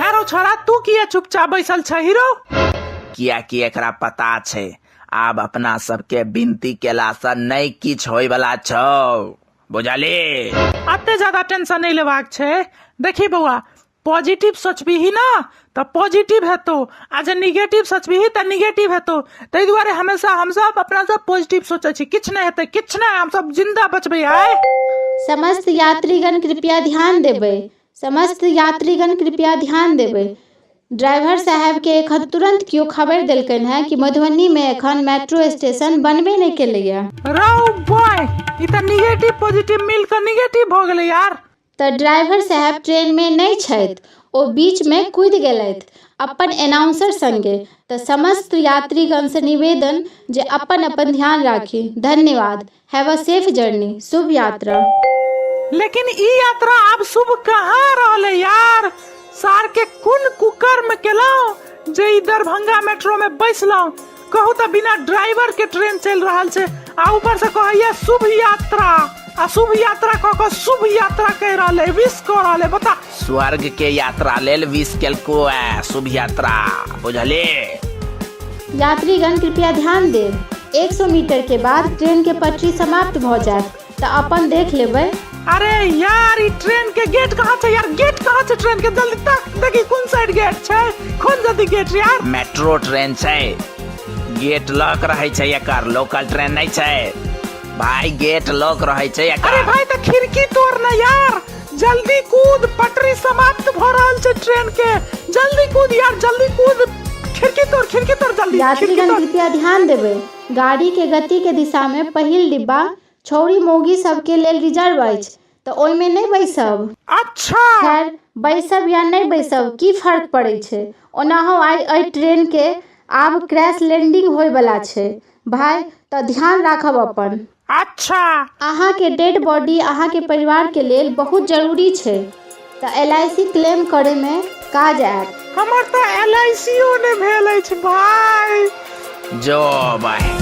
यारो छोरा, तू किया चुपचाप बैसल छ हीरो? कियाकि एकरा पता छै आब अपना सबके विनती केलासँ नहि किछु होइवला छौ, बुझली? अते ज्यादा टेंशन नहीं लेबाक छै। देखी बौआ, पॉजिटिव सोचबीही ना तऽ पॉजिटिव हेतौ, आ जे निगेटिव सोचबीही तऽ निगेटिव हेतौ। ताहि दुआरे हमेशा हमसब अपना सब पॉजिटिव सोचै छी। किछु नहि हेतै, किछु नहि, हमसब जिंदा बचबै आइ। समस्त यात्रीगण कृपया ध्यान देबै। समस्त यात्रीगण कृपया ध्यान देबै। ड्राइवर साहेबके एखन तुरन्त केओ खबरि देलकनि हेँ कि मधुबनीमे एखन मेट्रो स्टेशन बनबे नहि केलैए। रौ बॉय, ई तऽ निगेटिव पॉजिटिव मिल कऽ निगेटिव भऽ गेलै यार। तऽ ड्राइवर साहेब ट्रेनमे नहि छथि, ओ बीचमे कूदि गेलथि अपन एनाउंसर संगे। तऽ समस्त यात्रीगणसँ निवेदन जे अपन अपन ध्यान राखी। धन्यवाद। Have a safe journey. शुभ यात्रा। लेकिन ई यात्रा आब शुभ कहाँ रहलै यार? सार के कोन कुकर्म केलहुँ जे ई दरभंगा मेट्रो में बैसलहुँ? कहू तऽ बिना ड्राइवर के ट्रेन चलि रहल छै आ ऊपर से कहैया शुभ यात्रा, आ शुभ यात्रा कह कऽ शुभ यात्रा कहि रहल है, विश कऽ रहल है, बता। स्वर्ग के यात्रा लेल विश केलको है शुभ यात्रा, बुझली? यात्रीगण कृपया ध्यान देब। 100 मीटर के बाद ट्रेन के पटरी समाप्त भऽ जायत, तऽ अपन देख लेबै। अरे यार, ई ट्रेन के गेट कहाँ छै यार? गेट कहाँ छै ट्रेन के? जल्दी तक देखी कोन साइड गेट छै, खोल जल्दी गेट यार। मेट्रो ट्रेन छै, गेट लॉक रहै छै एकर, लोकल ट्रेन नहि छै भाई, गेट लॉक रहै छै एकर। अरे भाई, तऽ खिड़की तोड़ ना यार, जल्दी कूद, पटरी समाप्त भ रहल छै ट्रेन के, जल्दी कूद यार, जल्दी कूद, खिड़की तोड़, खिड़की तोड़ जल्दी, खिड़की यात्रीगण तोड़। कृपया ध्यान देबै। गाड़ी के गति के दिशा मे पहिल डिब्बा छौड़ी मौगी सबके लेल रिजर्व अछि, तऽ ओहिमे नहि बैसब। अच्छा। खैर, बैसब या नहि बैसब की फर्क पड़ै छै। ओनाहो आइ एहि ट्रेन के आब क्रैश लैंडिंग होय बला छै भाय, तऽ ध्यान राखब अपन। अच्छा। अहाँके डेड बॉडी अहाँके परिवार के लेल बहुत जरूरी छै, तऽ एल I C claim करय मे काज आयत। हमर तऽ एल I C ओ नहि भेल अछि भाय। जो भाय।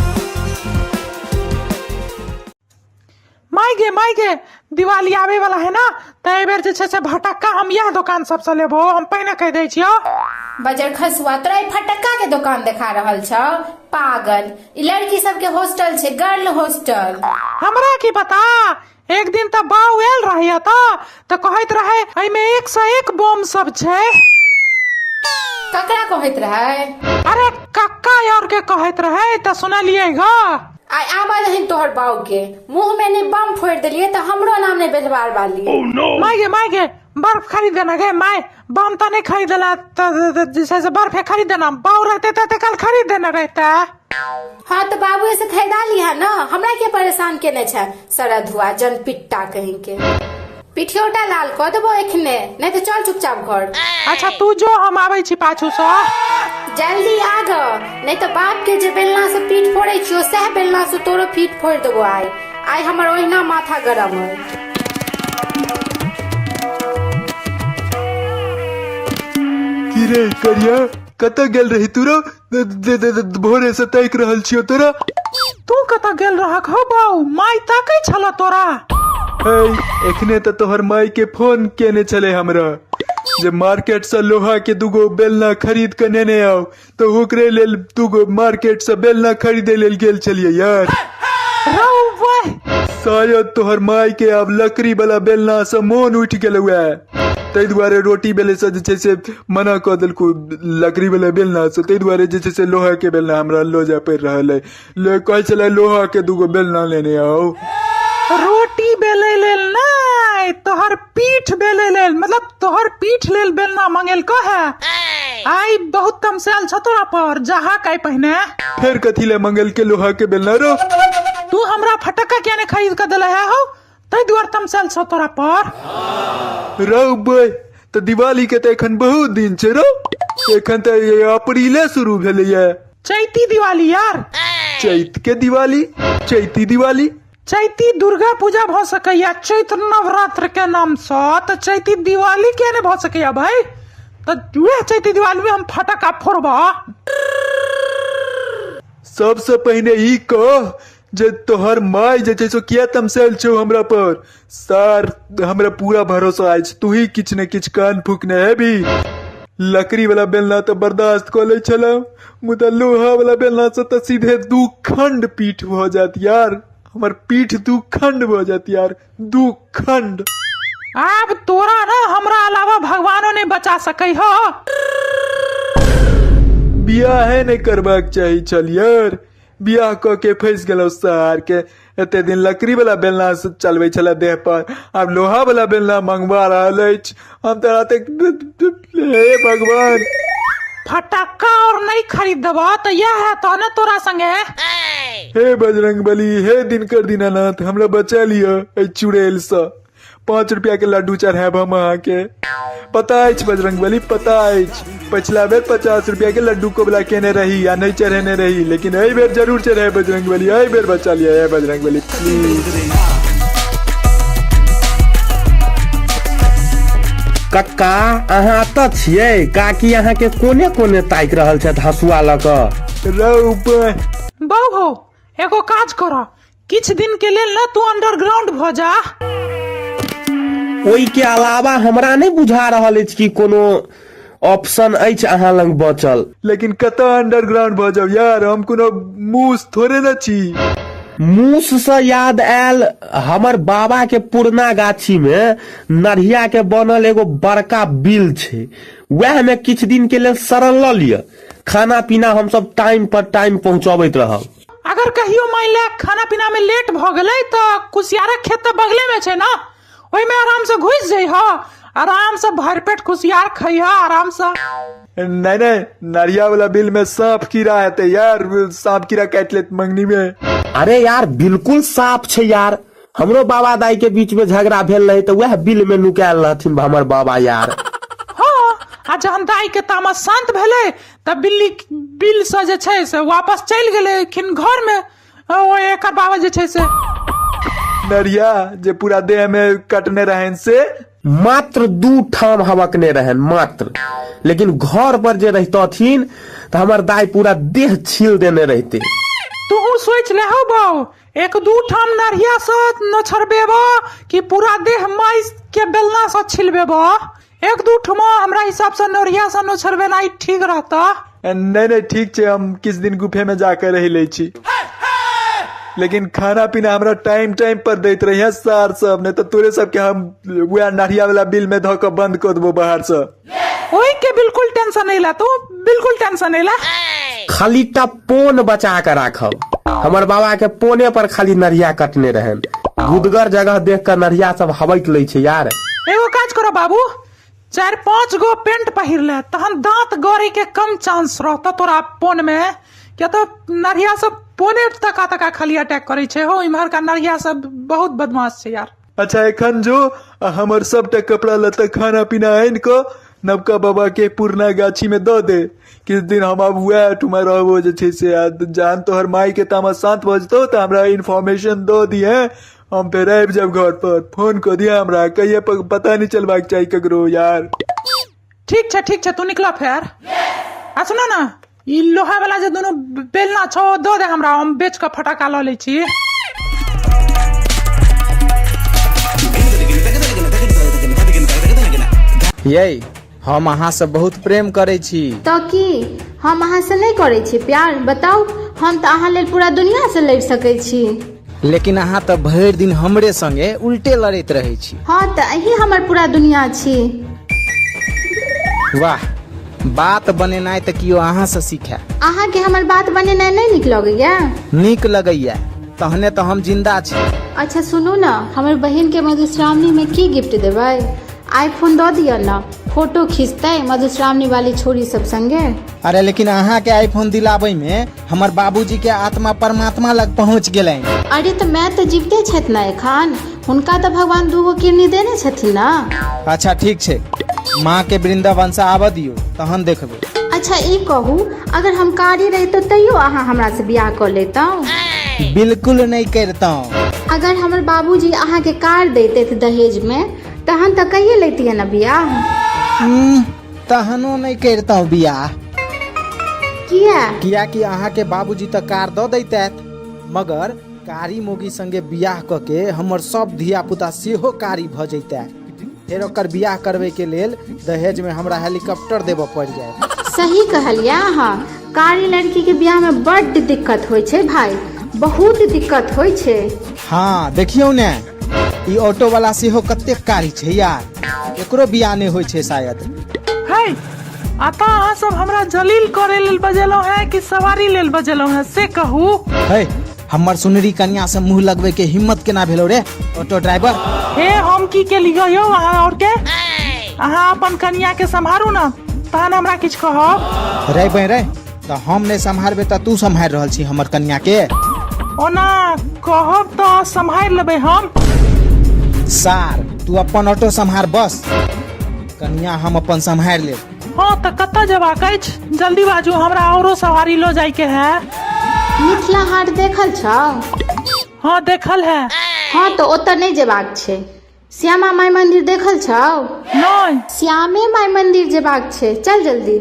माय गे, माय गे, दिवाली आबे वाला है ना, तऽ एहि बेर जे छै से भटक्का हम इएह दोकान सबसँ लेबो, हम पहिने कहि दै छियौ। बजर खसुआ, तोरा ई फटक्का के दोकान देखा रहल छौ? पागल, ई लड़की सबके हॉस्टल छै, गर्ल हॉस्टल। हमरा की पता, एक दिन तऽ बाउ आयल रहे एतऽ तऽ कहैत रहे एहिमे 101 बम सब छै। ककरा कहैत रहे? अरे कक्का और के कहैत रहे, तऽ सुनलियै ग। आइ आबऽ दहीन तोहर बाऊ के, मुंह में ने बम फोड़ि देलियै तऽ हमरो नाम ने बेलवार वाली। माय गे, माय गे, बर्फ खरीद देना गे माय, बम तऽ नहि खरीदला तऽ जे छै से बर्फे खरीद देना, बाऊ रहते तऽ कल खरीद देने रहते। हाँ तऽ बाबुए से खरीदा लिहा ना, हमरा के परेशान केने छै सरधुआ जनपिट्टा कहीं के। पिठियोटा लाल कऽ देबो एखने, नहीं तऽ चल चुपचाप घर। अच्छा तू जो, हम आबै छी पाछू सँ। जल्दी आ ग, नहीं तऽ बाप के जे बेलना से पीठ फोड़ै छियो सएह बेलना से तोरो पीठ फोड़ि देबो आइ। आइ हमर ओहिना माथा गरम अइ। की रे करिया, कतऽ गेल रही तू रो? भोरे से ताकि रहल छियो तोरा। तू कतऽ गेल रहक हो बाउ? माय ताकै छल तोरा। है, एखने तऽ तोहर माय के फोन केने छले हमरा जे मार्केट से लोहा के दूगो बेलना खरीद के नेने आउ, तऽ ओकरे लेल दूगो मार्केट से बेलना खरीदे लेल गेल छलियै यार। रौ बह। शायद तोहर माय के आब लकड़ी वाला बेलना से मोन उठि गेलौ है, ताहि दुआरे रोटी बेले से जे छै से मना कऽ देलकौ लकड़ी वाला बेलना से, ताहि दुआरे जे छै से लोहा के बेलना हमरा लऽ जाय पड़ि रहल अइ। ले कहै छलै लोहा के दूगो बेलना लेने आउ। रोटी बेलै लेल नहि, नहि, तोहर पीठ बेले लेल, मतलब तोहर पीठ लेल बेलना मंगेलको है। आइ बहुत तमसायल छ तोरा पर, जाहा काय पहिने। फेर कथी ले मंगल के लोहा के बेलना रो? तू हमरा फटक्का किया ने खरीद के देले है हो, ताहि दुआरे तमसायल छ तोरा पर। रौ बे, तऽ दिवाली के तऽ एखन बहुत दिन छै रौ, एखन तऽ अप्रीले शुरू भेलैया। चैती दिवाली यार। चैत के दिवाली, चैती दिवाली। चैती दुर्गा पूजा भऽ सकैया चैत्र नवरात्र के नाम सँ, तऽ चैती दिवाली किया नहि भऽ सकैया भाई? तऽ वएह चैती दिवाली में हम फटक्का फोड़बा। सबसे पहिने ई कह जे तोहर माय जे छै से किया तमसायल छौ हमरा पर? सर, हमरा पूरा भरोसा अछि तू ही किछु ने किछु कान फूकने हेबी। लकड़ी वाला बेलना तऽ बर्दाश्त कऽ लै छलहुँ, मुदा लोहा वाला बेलना से तऽ सीधे दू खंड पीठ भऽ जायत यार। हमर पीठ दू खंड भऽ जायत यार, दू खंड। आब तोरा ना हमरा अलावा भगवानो नहीं बचा सकै हो। बियाहे नहि करबाक चाही छल यार, बियाह कऽ के फँसि गेलहुँ सार के। एते दिन लकड़ी वाला बेलना से चलबै छलै देह पर, आब लोहा वाला बेलना मंगवा रहल अछि। हम तऽ राते, हे भगवान। फटक्का और नहीं खरीद देबा तऽ यह है तो ना तोरा संगे। हे बजरंग बली, हे दिनकर दीनानाथ, हमरा बचा लिअ एहि चुड़ैल सँ। 5 रुपया के लड्डू चढ़ायब हम अहाँके। पता अछि बजरंग बली, पता अछि, पछिला बेर 50 रुपया के लड्डू कोबला केने रही आ नहि चढ़ेने रही, लेकिन एहि बेर जरूर चढ़ायब बजरंग बली, एहि बेर बचा लिअ हे बजरंग बली, प्लीज। कक्का, अहाँ एतऽ छियै? काकी अहाँके कोने कोने ताकि रहल छथि हँसुआ लऽ कऽ। रौ बा। बौ हो, एगो काज कर, किछु दिन के लेल ना तू अंडरग्राउंड भऽ जा। ओहि के अलावा हमरा नहि बुझा रहल अछि कि कोनो ऑप्शन अछि अहाँ लग बचल। लेकिन कतऽ अंडरग्राउंड भऽ जाउ यार, हम कोनो मूस थोड़े ने छी। मूस सँ याद आयल, हमर बाबा के पुरना गाछी में नढ़िया के बनल एगो बड़का बिल छै, वएह में किछु दिन के लेल शरण लऽ लिअ। खाना पीना हमसब टाइम पर टाइम पहुंचबैत रहब। अगर कहियो मान ले खाना पीना में लेट भऽ गेलै तऽ कुसियारक खेत तऽ बगले में छै ना, ओहिमे आराम से घुसि जइह, आराम से भरि पेट कुसियार खइह आराम से। नहीं नहीं, नरिया वाला बिल में सांप कीड़ा हेतै यार, सांप कीड़ा काटि लेत मंगनी में। अरे यार बिल्कुल साफ छै यार, हमरो बाबा दाई के बीच में झगड़ा भेल रहे तऽ वएह बिल में नुकायल रहथिन हमर बाबा यार। हाँ, आ जहन दाई के तामस शांत भेलै तऽ बिल्ली बिल से जे छै से वापस चलि गेलखिन घर में, ओ एकर बाबा जे छै से। नरिया जे पूरा देह में कटने रहन से मात्र 2 ठाम हबकने रहन मात्र, लेकिन घर पर जे रहितथिन तऽ हमर दाई पूरा देह छील देने रहिते। तू सोच ले हो बाऊ, 1-2 ठाम नरिया से नोछरबेबो कि पूरा देह माइस के बेलना से छिलबेबो? 1-2 ठुमा हमरा हिसाब से नरिया से नोछरबेनाइ ठीक रहता। नहीं नहीं ठीक छै, हम किछु दिन गुफे में जाके रहि लै छी, लेकिन खाना पीना हमरा टाइम टाइम पर दैत रहिए सार सब, नहीं तऽ तोरे सबके हम वएह नरिया वाला बिल में धऽ कऽ बंद कऽ देबो बाहर से। ओहि के बिल्कुल टेंशन नहीं ला, तू बिल्कुल टेंशन नहीं ला। खाली टा पोन बचा के राखब, हमर बाबा के पोने पर खाली नरिया कटने रहन, गुदगर जगह देख के नरिया सब हबक लै छै यार। एगो काज करो बाबू, 4-5 गो पेंट पहिर ले, तहन दांत गड़े के कम चांस रहता तोरा पोन में, किया तो नरिया सब पोने तका तका खाली अटैक करे छै हो, इम्हर का नरिया सब बहुत बदमाश छै यार। अच्छा एखन जो आ हमर सबटा कपड़ा लत्ता खाना पीना आनि कऽ नवका बाबा के पुरना गाछी में दऽ दे। किछु दिन हम आब वएह ठुमा रहबो जे छै से, आ जहन तोहर माय के तामस शांत भऽ जेतौ तऽ हमरा इन्फॉर्मेशन दऽ दिहे, हम फेर आबि जायब घर पर। फोन कऽ दिहे हमरा, कहिये पता नहि चलबाक चाही ककरो यार। ठीक छै ठीक छै, तू निकला फेर। आ सुनो ना, ई लोहा वाला जे दुनू बेलना छौ दऽ दे हमरा, हम बेच कऽ फटाका लऽ लै छी। यै, हम अहाँ से बहुत प्रेम करै छी। तऽ की हम अहाँ से नहि करै छी प्यार? बताउ, हम तऽ अहाँ लेल पूरा दुनिया से लड़ि सकै छी। लेकिन अहाँ तऽ भरि दिन हमरे संगे उल्टे लड़ैत रहै छी। हाँ तऽ अहीं हमर पूरा दुनिया छी। वाह, बात बनेनाइ तऽ केओ अहाँ से सीखै। अहाँके हमर बात बनेनाइ नहि नीक लगैया? नीक लगैया। तहने तऽ हम जिन्दा छी। अच्छा सुनू ने, हमर बहिनके मधुश्रावणीमे की गिफ्ट देबै? आईफोन दऽ दिअ ने, फोटो खिंचतै मधुश्रावणी वाली छोरी सब संगे। अरे लेकिन अहाँके आईफोन दिलाबैमे हमर बाबूजीके आत्मा परमात्मा लग पहुँच गेलनि। अरे तऽ माय तऽ जीविते छथि ने एखन, हुनका तऽ भगवान दूगो किडनी देने छथिन ने। अच्छा ठीक छै, माँके वृन्दावनसँ आबऽ दियौ तहन देखबै। अच्छा ई कहू, अगर हम कारी रहितहुँ तैयो अहाँ हमरासँ बियाह कऽ लैतहुँ? बिल्कुल नहि करितहुँ। अगर हमर बाबूजी अहाँके कार दैतथि दहेजमे तहन तऽ कहिए लैतियै ने बियाह। तहनो नहि करितहुँ बियाह। किया? कियाकि अहाँके बाबूजी तऽ कार दऽ दैतथि, मगर कारी मोगी संगे बियाह कऽ के हमर सब धिया पुता सेहो कारी भऽ जैतै। फेर ओकर बियाह करबै के लेल दहेज में हमरा हेलीकॉप्टर देबऽ पड़ि जायत। सही कहलियै अहाँ, कारी लड़की के बियाह में बड्ड दिक्कत होइ छै भाई, बहुत दिक्कत होइ छै। हाँ देखियौ ने, ई ऑटो वाला सेहो कतेक कारी छै यार, एकरो बियाह नहि होइ छै शायद। है अतः अहाँ सब हमरा जलील करे लेल बजेलहुँ हैं कि सवारी लेल बजेलहुँ हैं से कहू। है हमर सुनरी कन्या से मुंह लगवे के हिम्मत केना भेलो रे ऑटो ड्राइवर? हे हम की केलियै यौ अहाँ और के? अहाँ अपन कन्या के सम्हारू ना, तहन हमरा किछु कहब। रे बे रे, तऽ हम नहि सम्हारबै तऽ तू सम्हारि रहल छी हमर कन्या के? ओना कहब तऽ सम्हारि लेबै हम। सार तू अपन ऑटो सम्हार बस, कन्या हम अपन सम्हारि लेब। हँ तऽ कतऽ जेबाक अछि? जल्दी बाजू, हमरा औरो सवारी लऽ जाइके है। मिथिला हाट देखल छौ? हँ देखल है। हँ तऽ ओतऽ नहि जेबाक छै। श्यामा माई मंदिर देखल छौ? नहि। श्यामे माई मंदिर जेबाक छै, चल जल्दी।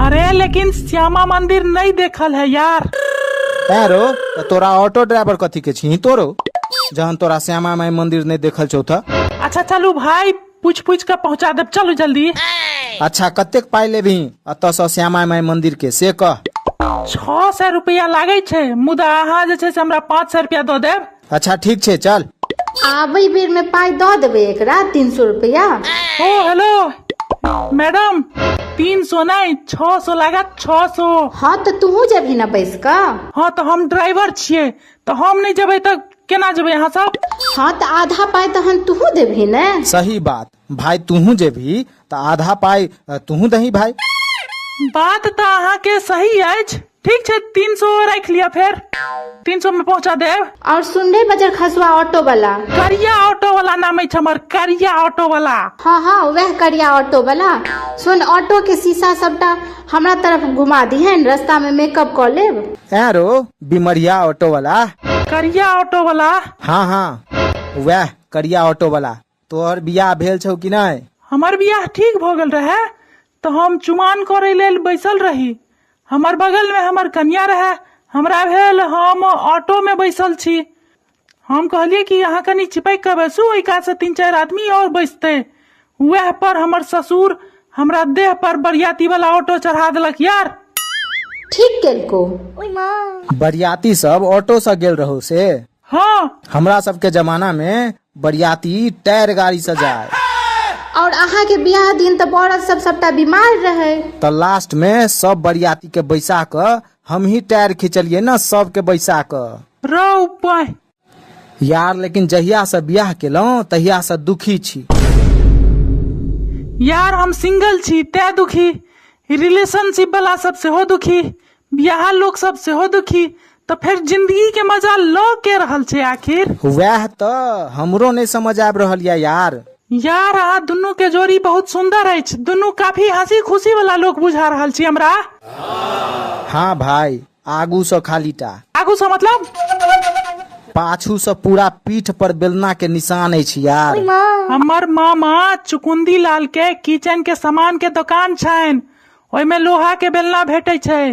अरे लेकिन श्यामा मंदिर नहीं देखल है यार। तैं रो तऽ तोरा ऑटो ड्राइवर कथी के छी तोरो, जहन तोरा श्यामा माई मंदिर नहीं देखल छौ तऽ। अच्छा चलू भाई, पूछ पूछ के पहुंचा देब, चलू जल्दी। अच्छा कतेक पाई लेबही एतऽ सँ श्यामा माई मंदिर के से कह। 600 रुपया लागै छै, मुदा अहाँ जे छै से हमरा 500 रुपया दऽ देब। अच्छा ठीक छै चल। आबै बेर में पाई दऽ देबै एकरा 300 रुपया। ओ हेलो मैडम, 300 नहीं 600 लागत, 600। हाँ तऽ तूहू जेबही ने बैस कऽ। हाँ तऽ हम ड्राइवर छियै, तऽ हम नहि जेबै तऽ केना जेबै अहाँ सब? हाँ तऽ आधा पाई तहन तूहू देबही ने। सही बात भाई, तूहू जेबही तऽ आधा पाई तूहू दही भाई। बात तऽ अहाँके सही अछि, ठीक छै 300 राखि लिअ, फेर 300 में पहुँचा देब। और सुन रे बजर खसुआ ऑटो वाला। करिया ऑटो वाला नाम अछि हमर, करिया ऑटो वाला। हाँ हाँ वएह करिया ऑटो वाला। सुन, ऑटो के शीशा सबटा हमरा तरफ घुमा दिहन, रास्ता में मेकअप कऽ लेब। ऐं रो बिमरिया ऑटो वाला। करिया ऑटो वाला। हाँ हाँ वएह करिया ऑटो वाला। तोहर बियाह भेल छौ कि नहि? हमर बियाह ठीक भऽ गेल रहै तऽ हम चुमान करै लेल बैसल रही। हमर बगल में हमर कन्या रहै। हमरा भेल हम ऑटो में बैसल छी। हम कहलियै कि अहाँ कनि चिपकि कऽ बैसू, ओहि कात से 3-4 आदमी और बैसतै। वएह पर हमर ससुर हमरा देह पर बरियाती वाला ऑटो चढ़ा देलक यार। ठीक केलको। बरियाती सब ऑटो से गेल रहौ से? हाँ। हमरा सबके जमाना में बरियाती टायर गाड़ी से जाए। और अहाँ के बियाह दिन तऽ बरद सब सबटा बीमार रहे। तऽ लास्ट में सब बरियाती के बैसा कऽ हम ही टायर खिंचलिए ना सबके बैसा कऽ। रौ पाय। यार लेकिन जहिया से बियाह केलहुँ तहिया से दुखी छी। यार हम सिंगल छी तैं दुखी, रिलेशनशिप वाला सब सेहो दुखी, बियाह लोक सब सेहो दुखी, तऽ फेर जिंदगी के मजा लऽ के रहल छै आखिर। वएह तऽ हमरो नहि समझ आबि रहल यऽ यार। यार अहाँ दुनू के जोड़ी बहुत सुंदर अछि, दुनू काफी हंसी खुशी वाला लोक बुझा रहल छी हमरा। हाँ भाई, आगू सँ खाली टा। आगू सँ मतलब? पाछू सँ पूरा पीठ पर बेलना के निशान अछि यार। हमर मामा चुकुंदी लाल के किचन के सामान के दुकान छनि, ओहिमे लोहा के बेलना भेटै छै।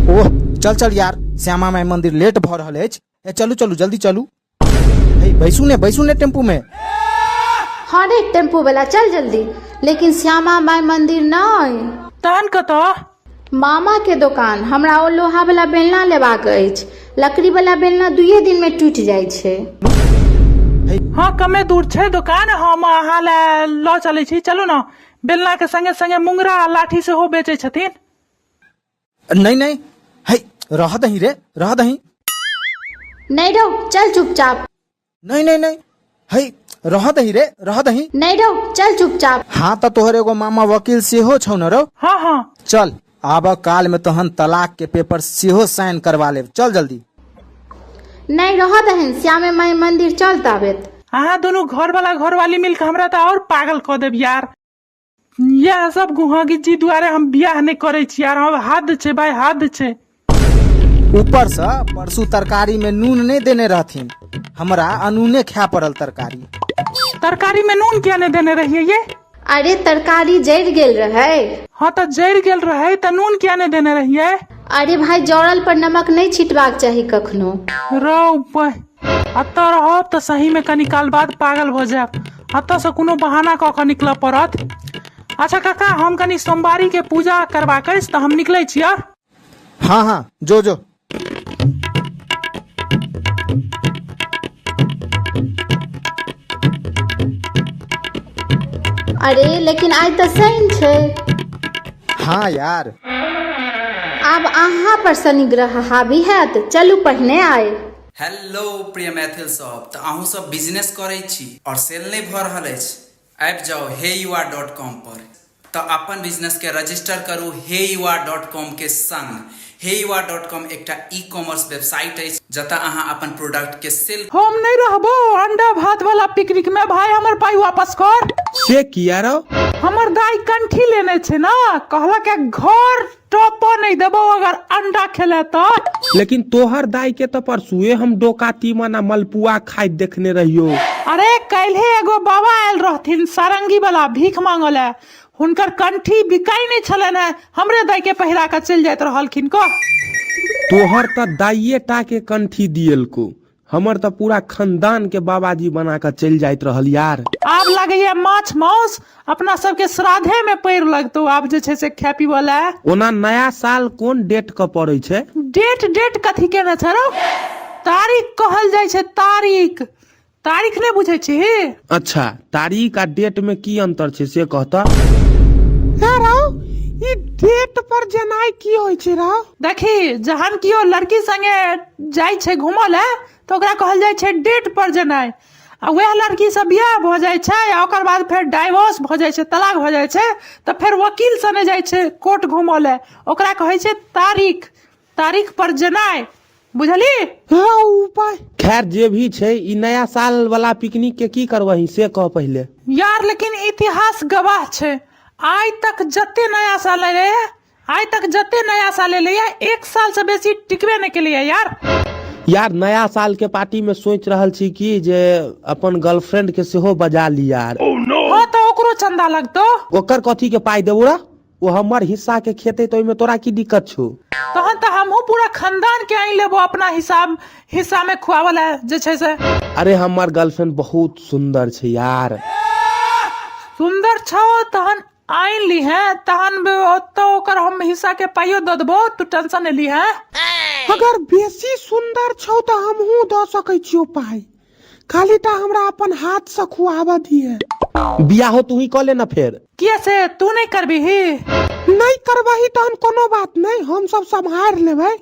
ओह चल चल यार, श्यामा माई मंदिर लेट भऽ रहल अछि। ए चलू चलू जल्दी चलू। हे बैसू ने, बैसू ने टेम्पू में। हाँ रे टेम्पू वाला चल जल्दी, लेकिन श्यामा माई मंदिर नहीं। तहन कतऽ? मामा के दोकान। हमरा ओ लोहा वाला बेलना लेबाक अछि, लकड़ी वाला बेलना 2 दिन में टूटि जाइ छै। हाँ कमे दूर छै दोकान, हम अहाँ लए लऽ चलै छी, चलू ने। बेलना के संगे संगे मुंगरा आ लाठी सेहो बेचै छथिन। नहीं नहीं, हे रह दही रे, रह दही। नहि रौ, चल चुपचाप। नहि नहि नहि, है रह दही रे, रह दही। नहि रौ, चल चुपचाप। हाँ तऽ तोहर एगो मामा वकील सेहो छौ न रौ। हाँ हाँ। चल आबऽ काल में तहन तलाक के पेपर सेहो साइन करवा लेब, चल जल्दी। नहि रहऽ दहीन, श्यामे माई मंदिर चल ताबेत। अहाँ दुनू घरवाला घरवाली मिलके हमरा तऽ आओर पागल कऽ देब यार। इएह सब गुहागिज्जी दुआरे हम बियाह नहि करै छी यार, हम हद छै भाई, हद छै। ऊपर से परसू तरकारी में नून नहीं देने रहथिन, हमरा अनूने खाय पड़ल तरकारी। तरकारी में नून किया नहीं देने रहिए ये? अरे तरकारी जरि गेल रहै। हाँ तऽ जरि गेल रहै तऽ नून किया नहीं देने रहिए? अरे भाई जरल पर नमक नहीं छिटबाक चाही कखनो। रौ एतऽ रहब तऽ सही में कनी काल बाद पागल भऽ जायब, एतऽ से कोनो बहाना कऽ कऽ निकलऽ पड़त। अच्छा काका, हम कनी सोमवारी के पूजा करबाक अछि तऽ हम निकलै छियै। हाँ हाँ जो जो। अरे लेकिन आइ तऽ शनि छै। हाँ यार। आब अहाँ पर शनि ग्रह हावी हैत, चलू पहिने आइ। हेलो प्रिय मैथिल सब, तऽ अहूँ सब बिजनेस करै छी और सेल नहि भऽ रहल अछि? आबि जाउ हे you are dot com पर। तऽ अपन बिजनेसके रजिस्टर करू हे you are dot com के संग। हे you are dot com एकटा ई कॉमर्स वेबसाइट अछि जतऽ अहाँ अपन प्रोडक्टके सेल। हम नहि रहबो अंडा भात वाला पिकनिक में भाई, हमर पाई वापस कर। से किया रौ? हमर दाई कंठी लेने छै ना, कहलक घर टॉपो नहीं देबो अगर अंडा खेले तो। लेकिन तोहर दाई के तो परसुए हम डोका तीमन आ मलपुआ खाइत देखने रहियो। अरे काल्हे एगो बाबा आयल रहथिन सारंगी वाला भीख मांगल है, हुनकर कंठी बिकाई नहीं छलन है, हमरे दाई के पहिरा के चलि जाइत रहलखिन। कह तोहर त दाइये टा के कंठी दियलको, हमर त पूरा खानदान के बाबाजी बना के चलि जाइत रहल यार। आब लगैया माछ माउस अपना सबके श्राद्धे में पैर लगतो आब जे छै से खाय पीबऽ लए। ओना नया साल कोन डेट के पड़ै छै? डेट डेट कथी केने छै रौ? तारीख कहल जाइ छै, तारीख। तारीख नहि बुझै छी? अच्छा, तारीख आ डेट में की अंतर छै से कहता? हे रौ, ई डेट पर जेनाइ की होइ छै रौ? देखी, जहन कियो लड़की संगे जाइ छै घूमऽ लए तऽ ओकरा कहल जाइ छै डेट पर जेनाइ, आ वएह लड़की से बियाह भऽ जाइ छै आ ओकर बाद फेर डाइवोर्स भऽ जाइ छै, तलाक भऽ जाइ छै, तऽ फेर वकील सने जाइ छै कोर्ट घूमऽ लए, ओकरा कहै छै तारीख, तारीख पर जेनाइ, बुझली? हँ उपाय। खैर जे भी छै, ई नया साल वाला पिकनिक के की करबही से कह पहिले। यार लेकिन इतिहास गवाह छै, आइ तक जते नया साल एलै, आइ तक जते नया साल एलै, एक साल से बेसी टिकबे नहि केलैया यार। यार नया साल के पार्टी में सोच रहल छी कि जे अपन गर्लफ्रेंड के सेहो बजा ली यार। हाँ तऽ ओकरो चंदा लगतो। ओकर कथी के पाई देबो रा? ओ हमर हिस्सा के खेते तो ओहिमे तोरा की दिक्कत छौ? तहन तऽ हमहूँ पूरा खानदान के आनि लेबो अपना हिसाब हिस्सा में खुआवल है जे छै से। अरे हमर गर्लफ्रेंड बहुत सुंदर छै यार। सुंदर छौ तहन आनि ली है, तहन ओतऽ ओकर हम हिस्सा के पाइयो दऽ देबो, तू टेंशन नहि ली है। अगर बेसी सुंदर छौ तऽ हमहूँ दऽ सकै छियौ पाई, खाली टा हमरा अपन हाथ से खुआबऽ दिहे। बियाहो तू ही कऽ ले ना फेर। किया से तू नहीं करबिही? नहीं करबही तहन कोनो बात नहीं, हम सब सम्हारि लेबै।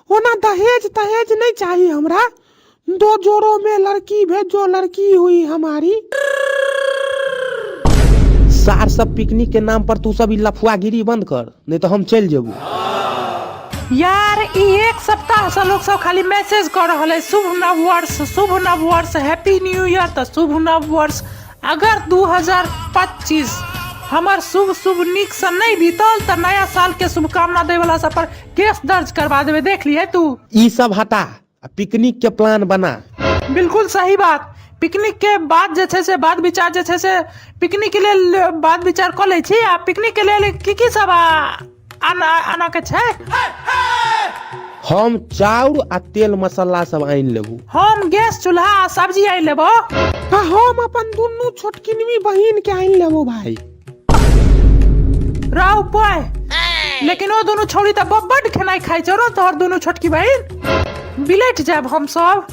ओना दहेज तहेज नहीं चाही हमरा, दो जोड़ों में लड़की भेजो, लड़की हुई हमारी। सार सब पिकनिक के नाम पर तू सब ई लफुआगिरी बंद कर, नहीं तो हम चलि जेबू। यार ई एक सप्ताह से लोग सब खाली मैसेज कर रहल है शुभ नव वर्ष, शुभ नव वर्ष, हैप्पी न्यू ईयर, तऽ शुभ नव वर्ष। अगर 2025 हमर शुभ शुभ नीक से नहीं बीतल तऽ नया साल के शुभकामना दै वाला सब पर केस दर्ज करवा देबै, देख लिहे तू। ई सब हटा आ पिकनिक के प्लान बना। बिल्कुल सही बात। पिकनिक के बाद जे छै से बात विचार जे छै से पिकनिक के लेल बात विचार कऽ लै छी। आ पिकनिक के लेल की की सब आना के छै? हम चाउर आ तेल मसाला सब आनि लेबू। हम गैस चूल्हा आ सब्जी आनि लेबो। आ हम अपन दुनू छोटकिनवी बहिन के आनि लेबो भाई। राव बॉय, लेकिन ओ दुनू छौड़ी तऽ बड्ड खेनाइ खाइ छौ रो तोहर दुनू छोटकी बहिन, बिलटि जायब हम सब।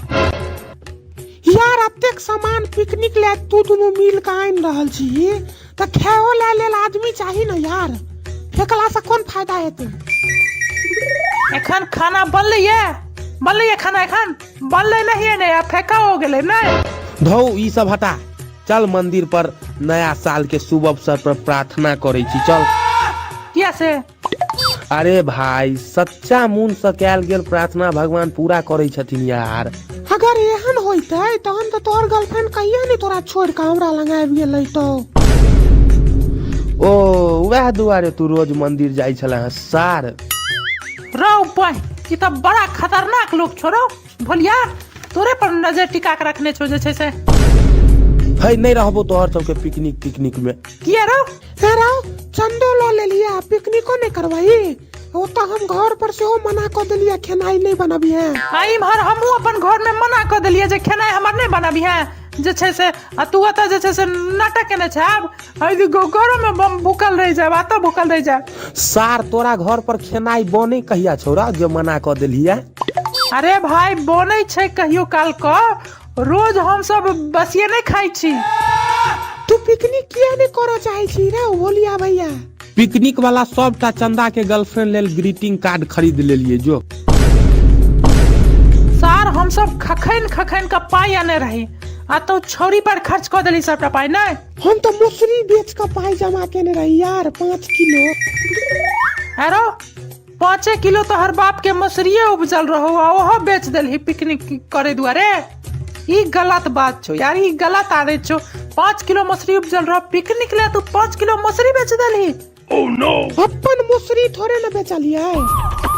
यार अतेक सामान पिकनिक ले तू दुनू मिल के आनि रहल छी तऽ खाओ ले लेल आदमी चाही ने यार, फेकला से कोन फायदा हेतै? एखन खाना बनलैया? बनलै खाना एखन बनलै नहिए नहि आ फेका हो गेलै नहि। धौ, ई सब हटा, चल मंदिर पर नया साल के शुभ अवसर पर प्रार्थना करै छी, चल। किया से? अरे भाई, सच्चा मन से कैल गेल प्रार्थना भगवान पूरा करै छथिन यार। अगर एहन होइतै तहन तऽ तोहर गर्लफ्रेंड कहिया नहि तोरा छोड़ि कऽ हमरा लग आबि गेलै तो। ओ वएह दुआरे तू रोज मंदिर जाइ छला हँ सार। रौ बहि, ई तऽ बड़ा खतरनाक लोक छौ रौ भोलिया, तोरे पर नजर टिका के रखने छौ जे छै से। है नहि रहबो तोहर सबके पिकनिक तिकनिक में। किया रौ? हे रौ, चंदो लऽ लेलियै आ पिकनिको नहि करबही? ओतऽ हम घर पर सेहो मना कऽ देलियै खेनाइ नहि बनबिहे। आ इम्हर हमहूँ अपन घर में मना कऽ देलियै जे खेनाइ हमर नहि बनबिहे जे छै से, आ तू ओतऽ जे छै से नाटक केने छै। आब घरो में बम भूखल रहि जायब आ तो भूखल रहि जायब। सार, तोरा घर पर खेनाइ बनै कहिया छौ जे मना कऽ देलही? अरे भाई, बनै छै कहियो काल कऽ, रोज हम सब बसिए नहि खाइ छी। तू पिकनिक किया नहि करऽ चाहै छी रे भोलिया भैया? पिकनिक वाला सबटा चंदा के गर्लफ्रेंड लेल ग्रीटिंग कार्ड खरीद लेलिए जो। सार, हम सब खखैन खखैन के पाई आने रही आ तो छौरी पर खर्च कऽ देली सबटा पाई। नहि, हम तऽ मसुरी बेच कऽ पाई जमा केने रही यार, 5 किलो। अरो 5 किलो तो हर बाप के मसुरिये उपजल रहो आ ओहो बेच देलही पिकनिक करे दुआरे। ई गलत बात छौ यार, ई गलत आदत छौ। 5 किलो मसुरी उपजल रहो, पिकनिक ले तू 5 किलो मसुरी बेच देलही। अपन मसुरी थोड़े न बेचलियै।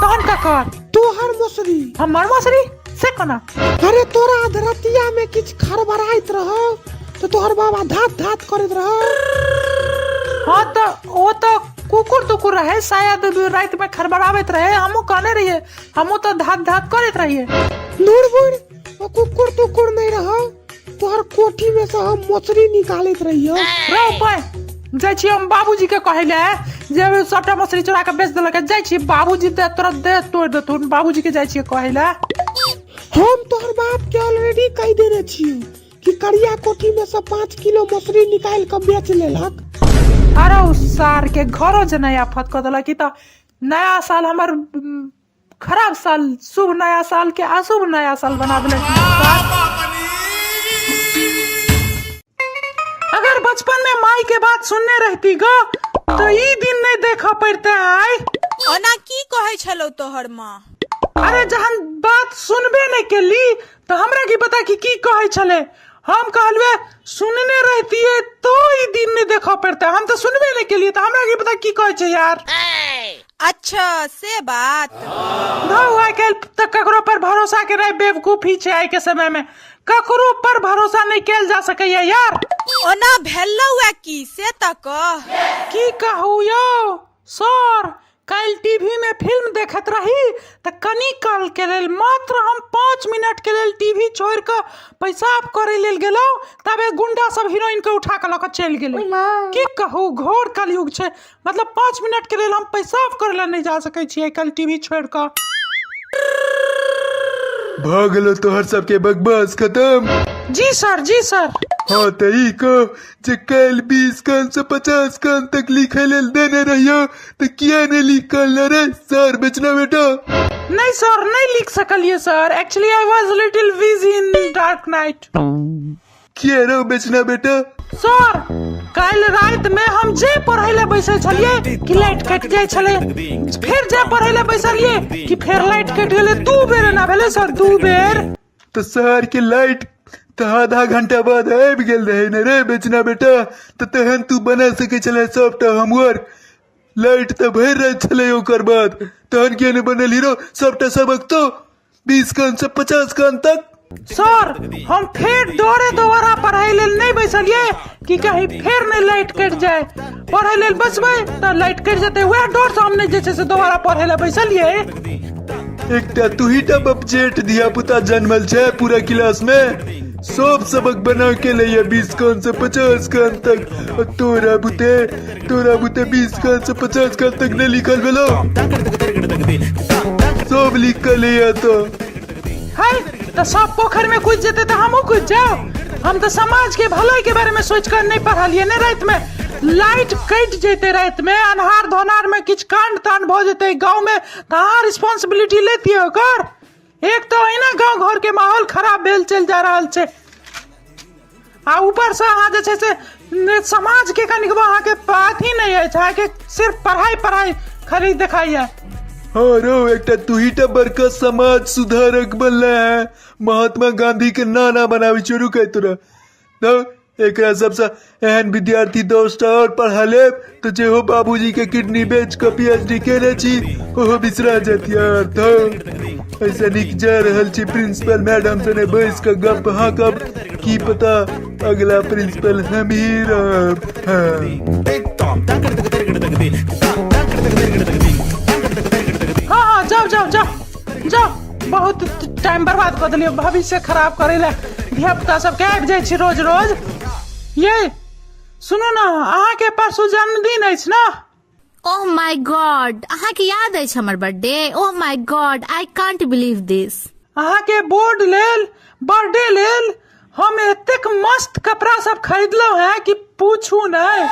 तहन ककर? तोहर मसुरी। हमर मसुरी से कोना? अरे तोरा अधरतिया में किछु खड़बड़ाइत रहो तो तोहर बाबा धात धात करैत रहो। हाँ तो ओ तो कुकुर तुकुर रहे शायद, रात में खड़बड़ाबैत रहे। हमहूँ कहने रहिए, हमहूँ तो धात धात करैत रहिए। दूर बुढ़, ओ कुकुर तुकुर नहीं रहो, तोहर कोठी में से हम मछली निकालैत रहियो। रो पाय जाइ छी हम बाबूजी के कहै ले जे सबटा मछली चोरा के बेच देलक। जाइ छी बाबूजी दे तोरा दे तोड़ देथुन। बाबूजी के जाइ छियै कहै ले। हम तोहर बाप के ऑलरेडी कहि देने छियो कि करिया कोठी में से 5 किलो मछली निकाल के बेच लेलक। अरे उ सार के घरो जे नया आफत कऽ देलक। ई तऽ नया साल हमर खराब साल, शुभ नया साल के अशुभ नया साल बना देलक। अगर बचपन में माई के बात सुनने रहती गो तो ई दिन नहीं देखा पड़ते आय। ओना की कहै छलौ तोहर माँ? अरे जहन बात सुनबे नहीं केली तो हमरा की पता कि की कहै छले। हम कहलुए सुनने रहतिए तो ई दिन नहीं देखा पड़ते, हम तो सुनबे नहीं केलिए तो हमरा की पता की कहै छै यार। अच्छा से बात। धौ, आइ काल्हि तऽ ककरो पर भरोसा केनाइ बेवकूफी छै। आइ के समय में ककरो पर भरोसा नहीं कैल जा सकैया यार। ओना भेलौ की से तऽ कह। की कहू यौ सर, काल्हि टीवी में फिल्म देखैत रही तऽ कनी काल के लेल, मात्र हम 5 मिनट के लेल टीवी छोड़ि कऽ पेशाब करै लेल गेलहुँ, तबे गुंडा सब हीरोइन के उठा कऽ लऽ कऽ चलि गेलै। की कहू, घोर कलयुग छै। मतलब 5 मिनट के लेल हम पेशाब करै लए नहि जा सकै छी आइ काल्हि टीवी छोड़ि कऽ। भऽ गेलो तोहर सबके बकवास खत्म? जी सर, जी सर। हाँ तऽ ई कह जे काल्हि 20 कान से 50 कान तक लिखे लेल देने रहियो तऽ किया नहि लिख कऽ रे सर बेचना बेटा? नहीं सर, नहीं लिख सकलिए sir, actually I was little busy in dark night. किया रो बेचना बेटा? सर, काल्हि राति में हम जे पढ़ै ले बैसल छलिए कि लाइट कटि जाइ छलै, फेर जे पढ़ै ले बैसलिए कि फेर लाइट कटि गेलै। 2 बेर एना भेलै सर, 2 बेर। तऽ शहर के लाइट तऽ आधा घंटा बाद आबि गेल रहै ने रे बेचना बेटा, तऽ तहन तू बना सकै छलै सबटा होमवर्क। लाइट तऽ भरि राति छलै ओकर बाद, तहन किया नहि बनल हीरो सबटा सबक तो 20 कान से 50 कान तक? सर, हम फेर डरे दोबारा पढ़ाई लेल नहीं बैसलिए कि कहीं फेर नहीं लाइट कटि जाए। पढ़ै लेल बैसबै तऽ लाइट कटि जेतै, वएह डर से हम नहीं जे छै से दोबारा पढ़ै लए बैसलिए। एकटा तू ही टा बपजेठ धिया पुता जन्मल छै पूरा क्लास में, सब सबक बना के लैया 20 कान से 50 कान तक, आ तोरा बुते 20 कान से 50 कान तक नहीं लिखल भेलो, सब लिख के लैया तो। है तो सब पोखर में कूद जेते तो हमहूँ कूद जाओ। हम तो समाज के भलाई के बारे में सोच कर नहीं पढ़लिए ने। रात में लाइट कटि जेते, रात में अन्हार धोनार में किछु कांड तांड भऽ जेते गाँव में, तऽ अहाँ रिस्पॉन्सिबिलिटी लेतियै ओकर। एक तऽ ओहिना गाँव घरके माहौल खराब भेल चलि जा रहल छै आ ऊपरसँ अहाँ जे छै से ने समाजके कनिकबो अहाँके अथी नहि अछि अहाँके सिर्फ पढ़ाइ पढ़ाइ खाली देखाइए हाँ रौ एकटा तूही टा बड़का समाज सुधारक बनले है महात्मा गांधी के नाना बनाबै छौ रुकै तोरा तऽ एकरा सबसँ एहन विद्यार्थी 10टा आओर पढ़ा लेब तऽ जेहो बाबूजी के किडनी बेच कऽ पीएचडी केने छी ओहो बिसरा जायत यार। तऽ ऐसे नीक जा रहल छी प्रिंसिपल मैडम सने बैस कऽ गप हाँकब, की पता अगला प्रिंसिपल हम ही रहब। हाँ। हाँ हाँ, जाओ जाओ जाओ जाओ, बहुत टाइम बर्बाद कऽ देलियै, भविष्य खराब करै लए धिया पुता सबके आबि जाइ छी रोज रोज। ये सुनू ने, अहाँके परसू जन्मदिन अछि ने? ओह my God, अहाँके याद अछि हमर birthday? Oh my god, I can't believe this. अहाँके बोर्ड लेल, बर्थडे लेल हम एतेक मस्त कपड़ा सब खरीदलहुँ हैं कि पूछू नहि।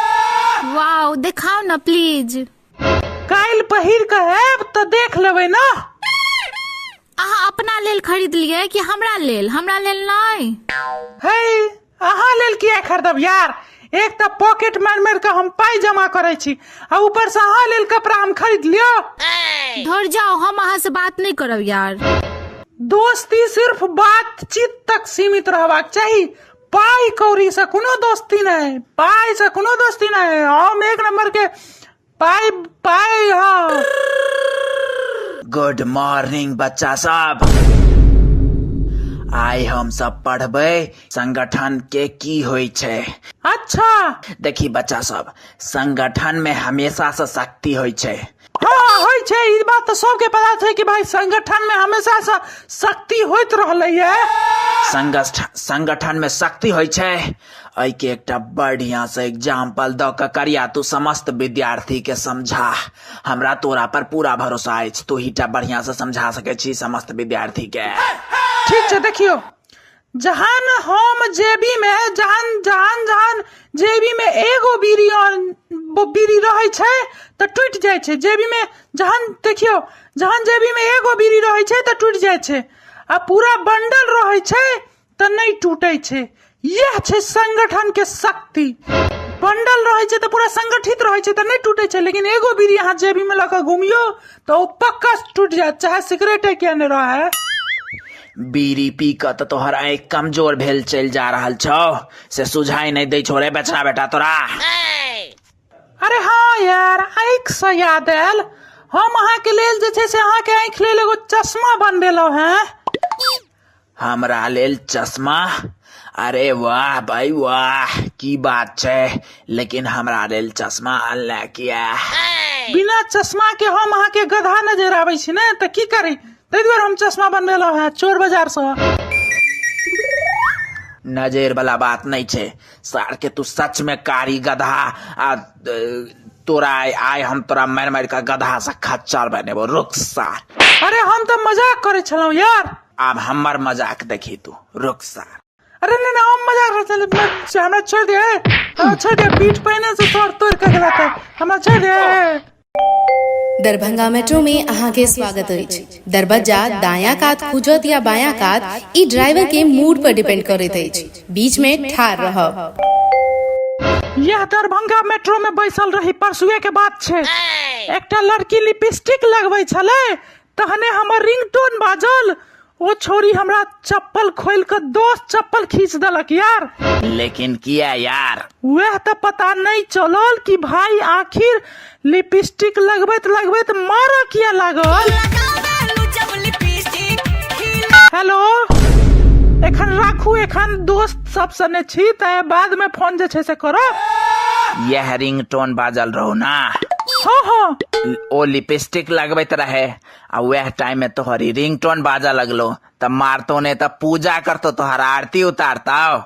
वाओ, देखाउ ने प्लीज। काल्हि पहिर कऽ आयब तऽ देख लेबै ने। अहाँ अपना लेल खरीदलियै कि हमरा लेल? हमरा लेल नहि? हे, अहाँ लेल किया खरीदब यार? एक तऽ पॉकेट मारि मारि कऽ हम पाइ जमा करै छी आ ऊपर से अहाँ लेल कपड़ा हम खरीद लियौ। धुर जाओ, हम अहाँ से बात नहि करब यार। दोस्ती सिर्फ बातचीत तक सीमित रहबाक चाही, पाइ कौड़ी से कोनो दोस्ती नहि, पाइ से कोनो दोस्ती नहि। हम एक नंबर के पाइ पाइ। हाँ, गुड मॉर्निंग बच्चा सब। आइ हम सब पढ़बै संगठन के की होइ छै। अच्छा। देखी बच्चा सब, संगठन में हमेशा से शक्ति होइ छै। हाँ, होइ छै, ई बात तऽ सबके पता छै कि भाई संगठन में हमेशा से शक्ति होइत रहलै है। संगठन में शक्ति होइ छै, एहिके एकटा बढ़िया से एग्जाम्पल दऽ कऽ करिया तू समस्त विद्यार्थी के समझा। हमरा तोरा पर पूरा भरोसा अछि, तू ही टा बढ़िया से समझा सकै छी समस्त विद्यार्थी के। ठीक छै, देखियौ, जहन हम जेबी में जहन जहन जहन जेबी में एगो बीड़ी और बीड़ी रहै छै तऽ टूटि जाइ छै। जेबी में जहन, देखियौ, जहन जेबी में एगो बीड़ी रहै छै तऽ टूटि जाइ छै आ पूरा बंडल रहै छै तऽ नहि टूटै छै। इएह छै संगठन के शक्ति। बंडल रहै छै तऽ पूरा संगठित रहै छै तऽ नहि टूटै छै, लेकिन एगो बीड़ी अहाँ जेबी में लऽ कऽ घुमियौ तऽ ओ पक्का टूटि जायत, चाहे सिगरेटे किया नहि रहै। बीड़ी पी कऽ तऽ तोहर आँखि कमजोर भेल चलि जा रहल छौ, से सुझाइ नहि दै छौ रे बछड़ा बेटा तोरा। अरे हाँ यार, आँखि से याद आयल, हम अहाँके लेल जे छै से अहाँके आँखि लेल एगो चश्मा बनबेलहुँ हेँ। हमरा लेल चश्मा? अरे वाह भाई वाह, की बात छै, लेकिन हमरा लेल चश्मा अनले किया? बिना चश्मा के हम अहाँके गधा नजर आबै छी ने, तऽ की करी, ताहि दुआरे हम चश्मा बनबेलहुँ हेँ चोर बाजार सँ। नजर वाला बात नहीं छै सार के, तू सच में कारी गधा आ तोरा आइ हम तोरा मारि मारि कऽ गधा से खच्चर बनेबो, रुक सार। अरे हम तऽ मजाक करै छलहुँ यार। आब हमर मजाक देखी तू, रुक सार। अरे नहीं नहीं, हम मजाक करै छलहुँ, हमरा छोड़ि दे, हमरा छोड़ि दे, पीठ पहिने से तोड़ तोड़ के गेला तऽ हमरा छोड़ि दे। दरभंगा मेट्रो में अहाँके स्वागत अछि। दरबज्जा दायां कात खुजत या बायां कात, ई ड्राइवर के मूड पर डिपेंड करैत अछि। बीच में ठाढ़ रहब। यह दरभंगा मेट्रो में बैसल रही, परसुए के बात छै, एकटा लड़की लिपस्टिक लगबै छलै, तहने हमर रिंगटोन बाजल, ओ छोरी हमरा चप्पल खोलि कऽ दोस्त चप्पल खींच देलक यार। लेकिन किया यार? वएह तऽ पता नहि चलल कि भाई आखिर लिपस्टिक लगबैत लगबैत मारऽ किया लागल। हेलो, एखन राखू, एखन दोस्त सब सने छी, तऽ बाद में फोन जे छै से करब। यह रिंगटोन बाजल रहू ना? हाँ हाँ। ओ लिपस्टिक लगबैत रहे आ वएह टाइम में तोहर ई रिंगटोन बाजऽ लगलो तऽ मारतो ने तऽ पूजा करतो, तोहर आरती उतारतो।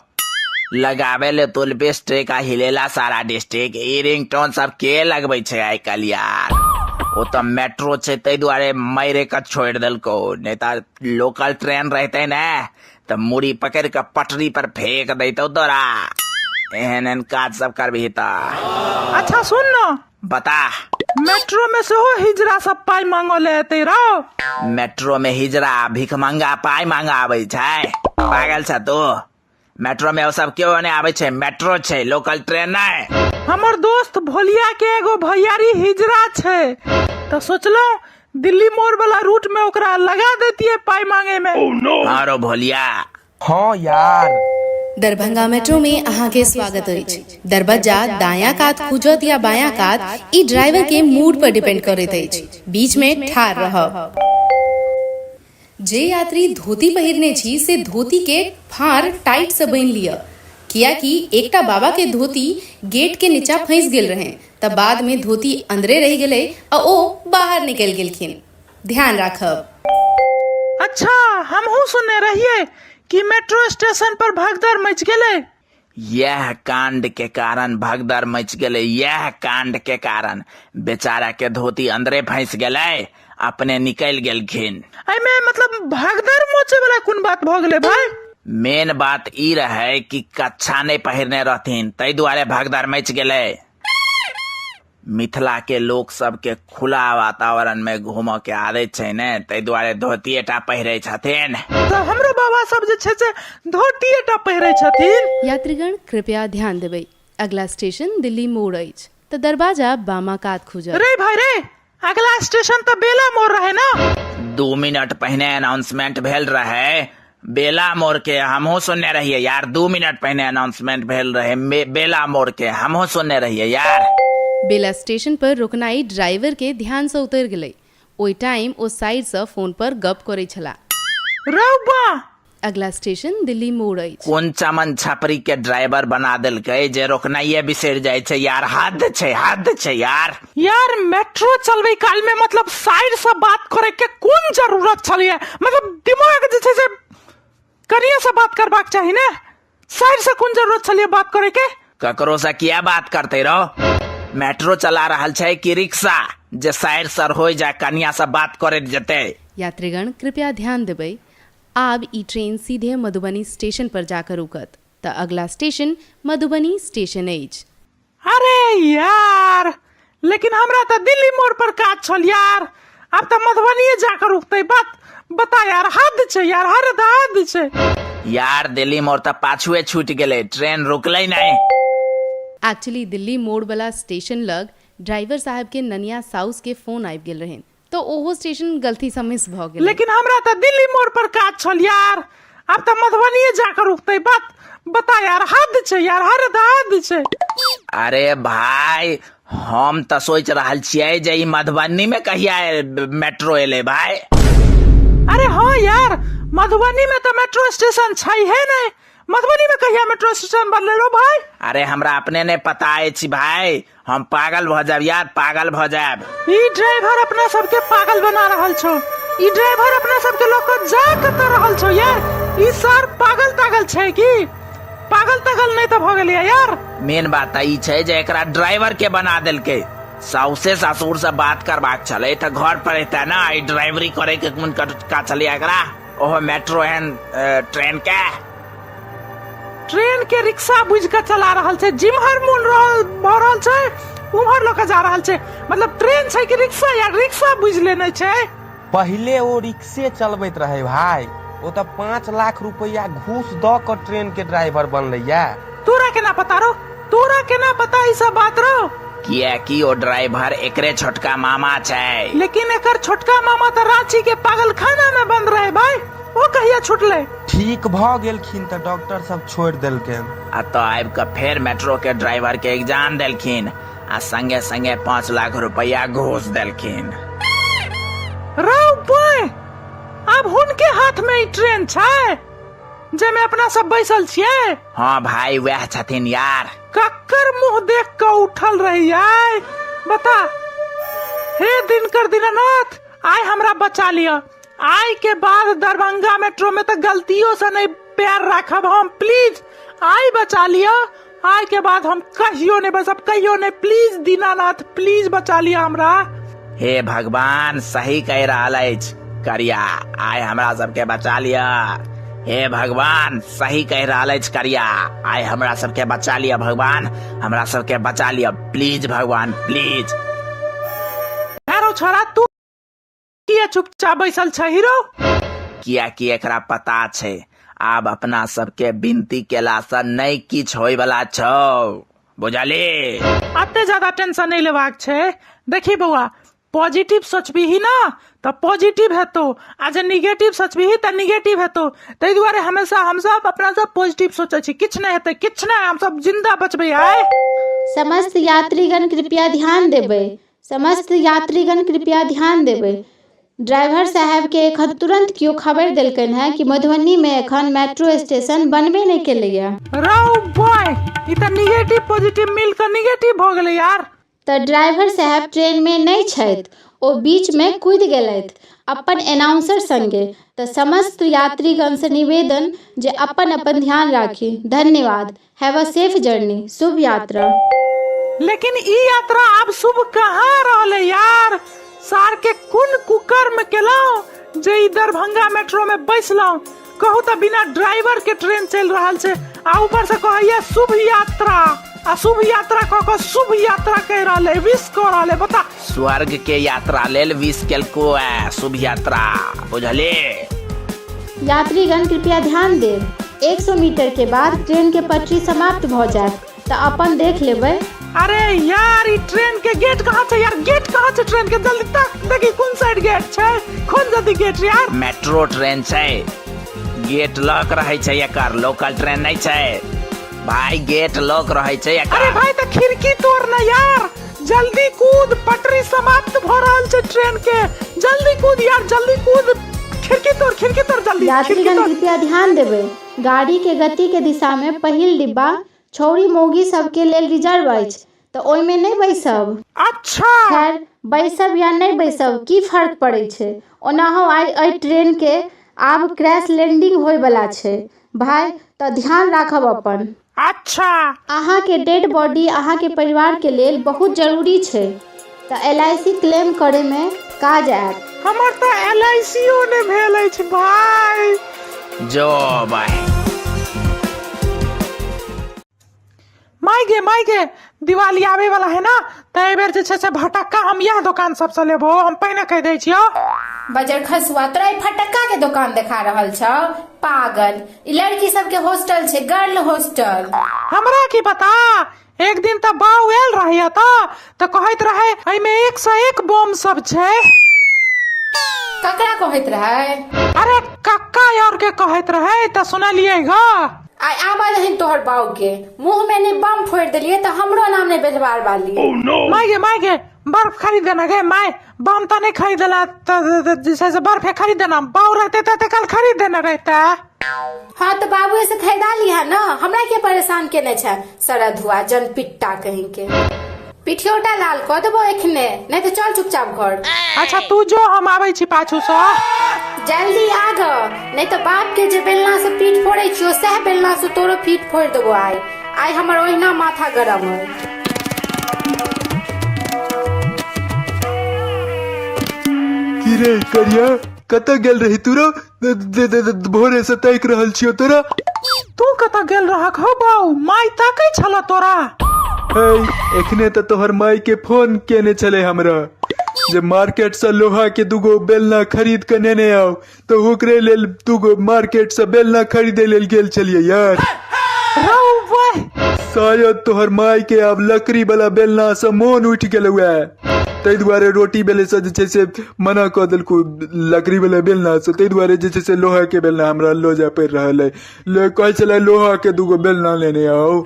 लगावे ले तो लिपस्टिक आ हिलेला सारा डिस्ट्रिक्ट। ई रिंगटोन सब के लगबै छै आइ काल्हि यार? ओ तऽ मेट्रो छै ताहि दुआरे मारे के छोड़ि देलको, नहि तऽ लोकल ट्रेन रहते ने तऽ मुड़ी पकड़ि कऽ पटरी पर फेंक दैतौ तोरा। एहन एहन काज सब करबही तऽ। अच्छा सुन न। बता। मेट्रो में सेहो हिजरा सब पाइ मांगऽ ले एतै रौ। मेट्रो में हिजरा आ भिखमंगा पाइ मांगऽ आबै छै? पागल छ तू? मेट्रो में ओ सब केओ नहि आबै छै, मेट्रो छै, लोकल ट्रेन नहि। हमर दोस्त भोलिया के एगो भैयारी हिजरा छै, तऽ सोचलहुँ दिल्ली मोड़ वाला रूट में ओकरा लगा देतियै पाइ मांगे में। हाँ रो भोलिया। हाँ यार। दरभंगा मेट्रो में अहाँ के स्वागत अछि। दरबज्जा दायां कात खुजत या बायां कात, ई ड्राइवर के मूड पर डिपेंड करैत अछि। बीच में ठाढ़ रहब। जे यात्री धोती पहिरने छी से धोती के फाँड़ टाइट से बान्हि लिअ, कियाकि एकटा बाबा के धोती गेट के नीचा फंसि गेल रहनि त बाद में धोती अंदरे रहि गेलै आ ओ बाहर निकलि गेलखिन। ध्यान राखब। अच्छा, हमहूँ सुनने रहियै कि मेट्रो स्टेशन पर भगदड़ मचि गेलै। यैह कांड के कारण भगदड़ मचि गेलै, यैह कांड के कारण। बेचारा के धोती अंदरे फंसि गेलै, अपने निकलि गेलखिन। एहिमे मतलब भगदड़ मचे वाला कोन बात भऽ गेलै भाई? मेन बात ई रहै कि कच्छा नहि पहिरने रहथिन, ताहि दुआरे भगदड़ मचि गेलै। मिथिला के लोक सबके खुला वातावरण में घूमऽ के आदत छै ने, ताहि दुआरे धोतिये टा पहिरै छथिन। तऽ हमरो बाबा सब जे छै से धोतिये टा पहिरै छथिन। यात्रीगण कृपया ध्यान देबै, अगला स्टेशन दिल्ली मोड़ अछि, तऽ दरवाजा बामा कात खुजत। रे भाई रे, अगला स्टेशन तऽ बेला मोड़ रहै ने। 2 मिनट पहिने अनाउंसमेंट भेल रहै बेला मोड़ के, हमहूँ सुनने रहियै यार। 2 मिनट पहिने अनाउंसमेंट भेल रहै बेला मोड़ के, हमहूँ सुनने रहियै यार। बेला स्टेशन पर रुकनाइ ड्राइवर के ध्यान सँ उतरि गेलै। ओहि टाइम ओ साइड सँ फोन पर गप करै छलाह। रौ बा! अगला स्टेशन दिल्ली मोड़ अछि। कोन चमन छपरी के ड्राइवर बना देलकै जे रोकनाइये बिसरि जाइ छै यार। हद छै, हद छै यार। यार मेट्रो चलबै काल में मतलब साइड से बात करे के कोन जरूरत छलिए? मतलब दिमाग जे छै से कनिये से बात करबाक चाही ने, साइड से कोन जरूरत छलिए बात करे के? ककरो से किया बात करते रहो? मेट्रो चला रहल छै कि रिक्शा जे साइड सर हो जाय कनिया से बात करैत जेतै? यात्रीगण कृपया ध्यान देबै, आब ई ट्रेन सीधे मधुबनी स्टेशन पर जाकर रुकत, तऽ अगला स्टेशन मधुबनी स्टेशन अछि। अरे यार, लेकिन हमरा तऽ दिल्ली मोड़ पर काज छल यार, आब तऽ मधुबनीये जाकर रुकतै। बात बता यार, हद छै यार, हद हद छै यार। दिल्ली मोड़ तऽ पाछुए छूटि गेलै, ट्रेन रुकलै नहि। एक्चुअली दिल्ली मोड़ वाला स्टेशन लग ड्राइवर साहब के ननिया साउस के फोन आबि गेल रहनि, तऽ ओहो स्टेशन गलती सँ मिस भऽ गेलै। लेकिन हमरा तऽ दिल्ली मोड़ पर काज छल यार, आब तऽ मधुबनीये जाकर रुकतै। बात बता यार, हद छै यार, हद हद छै। अरे भाई, हम तऽ सोचि रहल छियै जे ई मधुबनी में कहिया मेट्रो एलै भाई। अरे हाँ यार, मधुबनी में तऽ मेट्रो स्टेशन छै हे नहि, मधुबनी में कहिया मेट्रो स्टेशन बनलै रो भाई? अरे हमरा अपने नहि पता अछि भाई, हम पागल भऽ जायब यार, पागल भऽ जायब। ई ड्राइवर अपना सबके पागल बना रहल छौ, ई ड्राइवर अपना सबके लऽ कऽ जा कतऽ रहल छौ यार? ई सर पागल तागल छै की? पागल तागल नहि तऽ भऽ गेलै यार। मेन बात तऽ ई छै जे एकरा ड्राइवर के बना देलकै। साउसे ससुर से बात करबाक छलै तऽ घर पर एतै ने, ई ड्राइवरी करे के कोन का छलै एकरा, ओहो मेट्रो एहन ट्रेन के। ट्रेन के रिक्शा बुझि कऽ चला रहल छै, जिम्हर मोन रहल भऽ रहल छै उम्हर लऽ कऽ जा रहल छै। मतलब ट्रेन छै कि रिक्शा यार, रिक्शा बुझि लेने छै। पहिले ओ रिक्शे चलबैत रहै भाई, ओ तऽ 5 लाख रुपैआ घूस दऽ कऽ ट्रेन के ड्राइवर बनलैया। तोरा केना पता रो, तोरा केना पता ई सब बात रो? कियाकि ओ ड्राइवर एकरे छोटका मामा छै। लेकिन एकर छोटका मामा तऽ रांची के पागलखाना में बंद रहे भाई, ओ कहिया छुटलै? ठीक भऽ गेलखिन तऽ डॉक्टर सब छोड़ि देलकनि। आ तऽ आबि कऽ फेर मेट्रो के ड्राइवर के एग्जाम देलखिन आ संगे संगे 5 लाख रुपया घूस देलखिन। रौ बॉय, आब हुनके हाथ में ई ट्रेन छै जाहिमे अपना सब बैसल छियै? हाँ भाई, वएह छथिन यार। कक्कर मुंह देख कऽ उठल रहियै बता। हे दिनकर दीनानाथ, आइ हमरा बचा लिअ। आइ के बाद दरभंगा मेट्रो में तऽ गलतियों से नहीं पैर राखब हम, प्लीज I बचा लिअ। आइ के बाद हम कहियो नहीं बसब, कहियो नहीं, प्लीज दीनानाथ, प्लीज बचा लिअ हमरा। हे भगवान, सही कहि रहल अछि करिया, आइ हमरा सबके बचा लिअ। हे भगवान, सही कहि रहल अछि करिया, आइ हमरा सबके बचा लिअ भगवान, हमरा सबके बचा लिअ प्लीज भगवान, प्लीज। रौ छोरा, तू किया चुपचाप बैसल छही रौ? कियाकि एकरा पता छै आब अपना सबके विनती केलासँ नहि किछु होइवला छौ, बुझली? अते ज्यादा टेंशन नहि लेबाक छै। देखी बौआ, पॉजिटिव सोचबीही ना तऽ पॉजिटिव हेतौ, आ जे निगेटिव सोचबीही तऽ निगेटिव हेतौ। ताहि दुआरे हमेशा हमसब अपना सब पॉजिटिव सोचै छी। किछु नहि हेतै, किछु नहि, हमसब जिंदा बचबै आइ। समस्त यात्रीगण कृपया ध्यान देबै। समस्त यात्रीगण कृपया ध्यान देबै। ड्राइवर साहेबके एखन तुरन्त केओ खबरि देलकनि हेँ कि मधुबनीमे एखन मेट्रो स्टेशन बनबे नहि केलैए। रौ बॉय, ई तऽ निगेटिव पॉजिटिव मिल कऽ निगेटिव भऽ गेलै यार। तऽ ड्राइवर साहेब ट्रेनमे नहि छथि, ओ बीचमे कूदि गेलथि अपन एनाउंसर संगे। तऽ समस्त यात्रीगणसँ निवेदन जे अपन अपन ध्यान राखी। धन्यवाद। Have a safe journey. शुभ यात्रा। लेकिन ई यात्रा आब शुभ कहाँ रहलै यार। सार के कोन कुकर्म केलहुँ जे ई दरभंगा मेट्रो में बैसलहुँ। कहू तऽ बिना ड्राइवर के ट्रेन चलि रहल छै आ ऊपर से कहैया शुभ यात्रा, आ शुभ यात्रा कऽ कऽ शुभ यात्रा कहि रहल है, विश कऽ रहल है, बता। स्वर्ग के यात्रा लेल विश केलको है शुभ यात्रा, बुझली? यात्रीगण कृपया ध्यान देब। 100 मीटर के बाद ट्रेन के पटरी समाप्त भऽ जायत, तऽ अपन देख लेबै। अरे यार, ई ट्रेन के गेट कहाँ छै यार? गेट कहाँ छै ट्रेन के? जल्दी तक देखी कोन साइड गेट छै, खोल जल्दी गेट यार। मेट्रो ट्रेन छै, गेट लॉक रहै छै एकर, लोकल ट्रेन नहि छै भाई, गेट लॉक रहै छै एकर। अरे भाई, तऽ खिड़की तोड़ ना यार, जल्दी कूद, पटरी समाप्त भ रहल छै ट्रेन के, जल्दी कूद यार, जल्दी कूद, खिड़की तोड़, खिड़की तोड़ जल्दी, खिड़की यात्रीगण तोड़। कृपया ध्यान देबै। गाड़ी के गति के दिशा मे पहिल डिब्बा छौड़ी मौगी सबके लेल रिजर्व अछि, तऽ ओहिमे नहि बैसब। अच्छा। खैर, बैसब या नहि बैसब की फर्क पड़ै छै। ओनाहु आइ एहि ट्रेन के आब क्रैश लैंडिंग होय बला छै भाय, तऽ ध्यान राखब अपन। अच्छा। अहाँके डेड बॉडी अहाँके परिवार के लेल बहुत जरूरी छै, तऽ एल I C claim करय मे काज आयत। हमर तऽ एल I C ओ नहि भेल अछि भाय। जो भाय। माय गे, माय गे, दिवाली आबे वाला है ना, तऽ एहि बेर जे छै से भटक्का हम इएह दोकान सबसँ लेबो, हम पहिने कहि दै छियौ। बजर खसुआ, तोरा ई फटक्का के दोकान देखा रहल छौ पागल। ई लड़की सबके हॉस्टल छै, गर्ल हॉस्टल। हमरा की पता, एक दिन तऽ बाउ आयल रहे एतऽ तऽ कहैत रहे एहिमे एक से एक बम सब छै। ककरा कहैत रहे? अरे कक्का और के कहैत रहे, तऽ सुनलियै ग। आइ आबऽ दहीन तोहर बाऊ के, मुंह में ने बम फोड़ि देलियै तऽ हमरो नाम ने बेलवार वाली। माय गे, माय गे, बर्फ खरीद देना गे माय, बम तऽ नहि खरीदला तऽ जे छै से बर्फे खरीद देना, बाऊ रहते तऽ कल खरीद देने रहते। हाँ तऽ बाबुए से खरीदा लिहा ना, हमरा के परेशान केने छै सरधुआ जनपिट्टा कहीं के। पिठियोटा लाल कऽ देबो एखने, नहीं तऽ चल चुपचाप घर। अच्छा तू जो, हम आबै छी पाछू सँ। जल्दी आ ग, नहीं तऽ बाप के जे बेलना से पीठ फोड़ै छियो सएह बेलना से तोरो पीठ फोड़ि देबो आइ। आइ हमर ओहिना माथा गरम अइ। की रे करिया, कतऽ गेल रही तू रो? भोरे से ताकि रहल छियो तोरा। तू कतऽ गेल रहक हो बाऊ? माय ताकै छल तोरा। है, एखने तऽ तोहर माय के फोन केने छलै हमरा जे मार्केट से लोहा के दूगो बेलना खरीद के नेने आउ, तऽ ओकरे लेल दूगो मार्केट से बेलना खरीदे लेल गेल छलियै यार। रौ वाह। शायद तोहर माय के आब लकड़ी वाला बेलना से मोन उठि गेलौ है, ताहि दुआरे रोटी बेले से जे छै से मना कऽ देलकौ लकड़ी वाला बेलना से, ताहि दुआरे जे छै से लोहा के बेलना हमरा लऽ जाय पड़ि रहल अइ। ले कहै छलै लोहा के दूगो बेलना लेने आउ।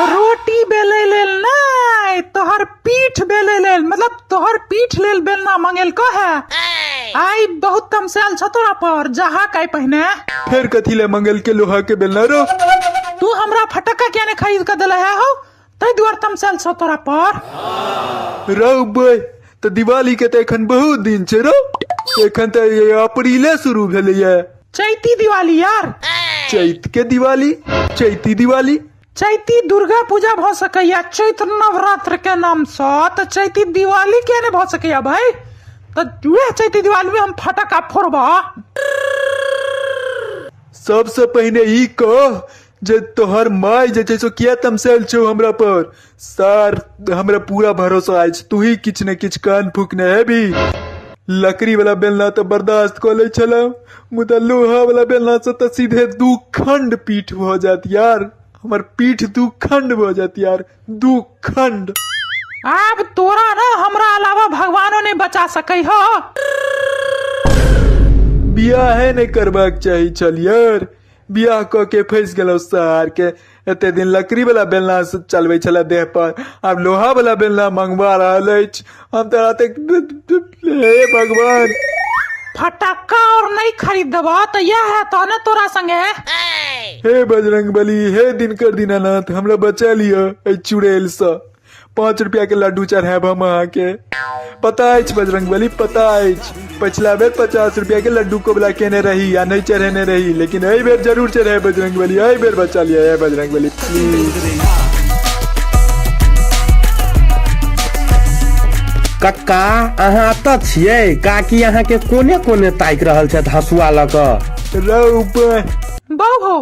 रोटी बेलै लेल नहि, तोहर पीठ बेलै लेल, मतलब तोहर पीठ लेल बेलना मंगेलको है। आइ बहुत तमसायल छ तोरा पर, जाहा काई पहिने। फेर कथी ले मंगेलके लोहा के बेलना रो? तू हमरा फटक्का किया ने खरीद के देले है हो, ताहि दुआरे तमसायल छ तोरा पर। रौ बे, तऽ दिवाली के तऽ एखन बहुत दिन छै रौ, एखन तऽ अप्रीले शुरू भेलैया। चैती दिवाली यार। चैत के दिवाली, चैती दिवाली। चैती दुर्गा पूजा भऽ सकैया चैत्र नवरात्र के नाम सँ, तऽ चैती दिवाली किया नहि भऽ सकैया भाई? तऽ वएह चैती दिवाली में हम फटक्का फोड़बा। सबसे पहिने ई कह जे तोहर माय जे छै से किया तमसायल छौ हमरा पर। सर, हमरा पूरा भरोसा अछि, तूही किछु ने किछु कान फूकने हेबी। लकड़ी वाला बेलना तऽ बर्दाश्त कऽ लै छलहुँ, मुदा लोहा वाला बेलना से तऽ सीधे दू खंड पीठ भऽ जायत यार। हमर पीठ दू खंड भऽ जायत यार, दू खंड। आब तोरा ने हमरा अलावा भगवानो नहि बचा सकै हो। बियाहे नहि करबाक चाही छल यार, बियाह कऽ के फँसि गेलहुँ सार के। एते दिन लकड़ी वाला बेलना से चलबै छलै देह पर, आब लोहा वाला बेलना मंगवा रहल अछि। हम तऽ राते, हे भगवान। फटक्का और नहीं खरीद देबह तऽ इएह हेतह ने तोरा संगे। हे बजरंग बली, हे दिनकर दीनानाथ, हमरा बचा लिअ एहि चुड़ैल सँ। 5 रुपया के लड्डू चढ़ायब हम अहाँके। पता अछि बजरंग बली, पता अछि, पछिला बेर 50 रुपया के लड्डू कबला केने रही आ नहि चढ़ेने रही, लेकिन एहि बेर जरूर चढ़ायब बजरंग बली, एहि बेर बचा लिअ हे बजरंग बली, प्लीज। कक्का, अहाँ एतऽ छियै? काकी अहाँके कोने कोने ताकि रहल छथि हँसुआ लऽ कऽ। रौ बा। बौ हौ,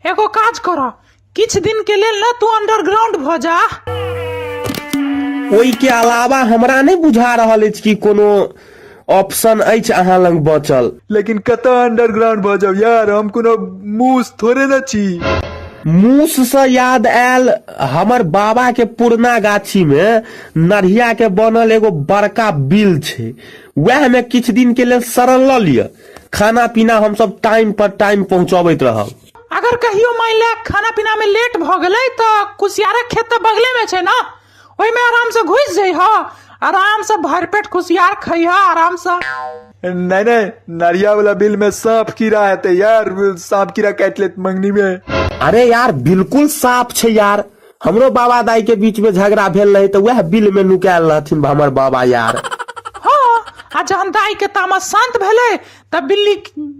एगो काज करऽ, किछु दिन के लेल ने तू अंडरग्राउंड भऽ जा। ओहि के अलावा हमरा नहि बुझा रहल अछि कि कोनो ऑप्शन अछि अहाँ लग बचल। लेकिन कतऽ अंडरग्राउंड भऽ जाउ यार, हम कोनो मूस थोड़े ने छी। मूस से याद आयल, हमर बाबा के पुरना गाछी में नढ़िया के बनल एगो बड़का बिल छै, वएह में किछु दिन के लेल शरण लऽ लिअ। खाना पीना हमसब टाइम पर टाइम पहुंचबैत रहब। अगर कहियो मान ले खाना पीना में लेट भऽ गेलै तऽ कुसियारक खेत तऽ बगले में छै ना, ओहिमे आराम से घुसि जइह, आराम से भरि पेट कुसियार खइह आराम से। नहीं नहीं, नरिया वाला बिल में सांप कीड़ा हेतै यार, सांप कीड़ा काटि लेत मंगनी में। अरे यार बिल्कुल साफ छै यार, हमरो बाबा दाई के बीच में झगड़ा भेल रहे तऽ वएह बिल में नुकायल रहथिन हमर बाबा यार। हाँ, आ जहन दाई के तामस शांत भेलै तऽ बिल्ली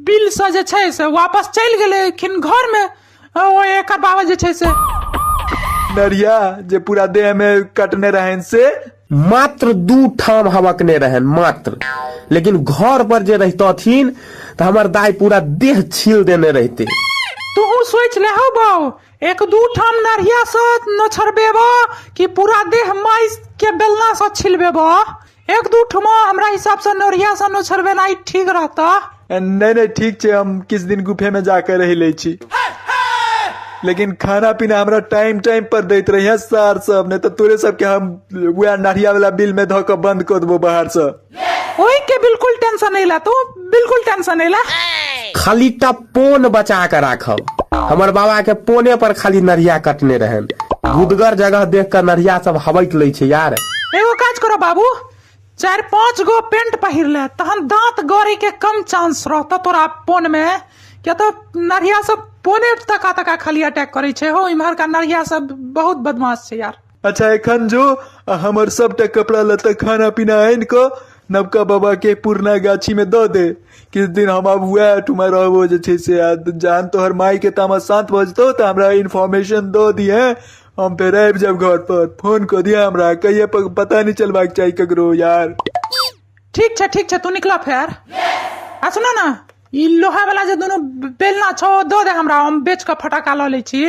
बिल से जे छै से वापस चलि गेलखिन घर में, ओ एकर बाबा जे छै से नरिया जे पूरा देह में कटने रहन से मात्र 2 ठाम हवकने रहन मात्र, लेकिन घर पर जे रहितथिन तऽ हमर दाई पूरा देह छील देने रहते। तू सोच ले हौ बाऊ, 1-2 ठाम नरिया से नोछरबेबो कि पूरा देह माइस के बेलना से छिलबेबो? 1-2 ठमा हमरा हिसाब से नरिया से नोछरबेनाइ ठीक रहता। नहीं नहीं ठीक छै, हम किछु दिन गुफे में जाके रहि लै छी, लेकिन खाना पीना हमरा टाइम टाइम पर दैत रहिए सार सब, नहीं तऽ तोरे सबके हम वएह नरिया वाला बिल में धऽ कऽ बंद कऽ देबो बाहर से। ओहि के बिल्कुल टेंशन नहीं ला तू, बिल्कुल टेंशन नहीं ला। खाली टा पोन बचा के राखब, हमर बाबा के पोने पर खाली नरिया कटने रहन, गुदगर जगह देख के नरिया सब हबक लै छै यार। एगो काज करो बाबू, 4-5 गो पेंट पहिर ले, तहन दांत गड़े के कम चांस रहता तोरा पोन में, किया तो नरिया सब पोने तका तका खाली अटैक करे छै हो, इम्हर का नरिया सब बहुत बदमाश छै यार। अच्छा एखन जो आ हमर सबटा कपड़ा लत्ता खाना पीना आनि कऽ नवका बाबा के पुरना गाछी में दऽ दे, किछु दिन हम आब वएह ठुमा रहबो जे छै से, आ जहन तोहर माय के तामस शांत भऽ जेतौ तऽ हमरा इन्फॉर्मेशन दऽ दिहे, हम फेर आबि जायब घर पर, फोन कऽ दिहे हमरा, कहिये पता नहि चलबाक चाही ककरो यार। ठीक छै ठीक छै, तू निकला फेर। आ सुनो ना, ई लोहा वाला जे दुनू बेलना छौ दऽ दे हमरा, हम बेच कऽ फटाका लऽ लै छी।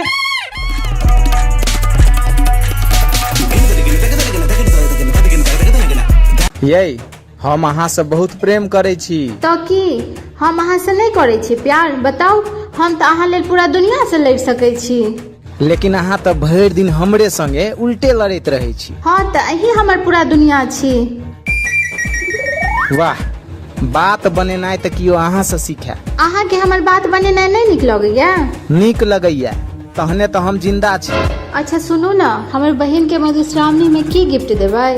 यै, हम अहाँ से बहुत प्रेम करै छी। तऽ की हम अहाँ से नहि करै छी प्यार? बताउ, हम तऽ अहाँ लेल पूरा दुनिया से लड़ि सकै छी। लेकिन अहाँ तऽ भरि दिन हमरे संगे उल्टे लड़ैत रहै छी। हाँ तऽ अहीं हमर पूरा दुनिया छी। वाह, बात बनेनाइ तऽ कियो अहाँ से सीखै। अहाँके हमर बात बनेनाइ नहि नीक लगैया? नीक लगैया, तहने तऽ हम जिंदा छी। अच्छा सुनू ने, हमर बहिन के मधुश्रावणी में की गिफ्ट देबै?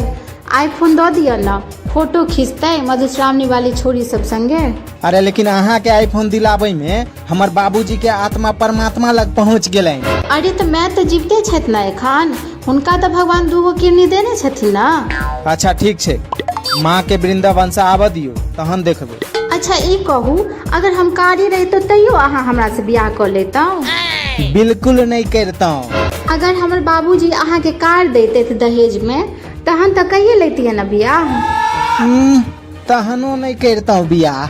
आईफोन दऽ दिअ ने, फोटो खींचतै मधुश्रावणी वाली छोरी सब संगे। अरे लेकिन अहाँ के आईफोन दिलाबै में हमर बाबूजी के आत्मा परमात्मा लग पहुंच गेलनि। अरे तऽ माय तऽ जीविते छथि ने एखन, हुनका तऽ भगवान 2 गो किडनी देने छथिन ने। अच्छा ठीक छै, माँ के वृंदावन से आबऽ दियौ तहन देखबै। अच्छा ई कहू, अगर हम कारी रहितहुँ तैयो अहाँ हमरा से बियाह कऽ लेतहुँ? बिल्कुल नहि करितहुँ। अगर हमर बाबूजी अहाँ के कार दैतथि दहेज में तहन तऽ कहिये लैतियै ने बियाह। तहनो नहि करितहुँ बियाह।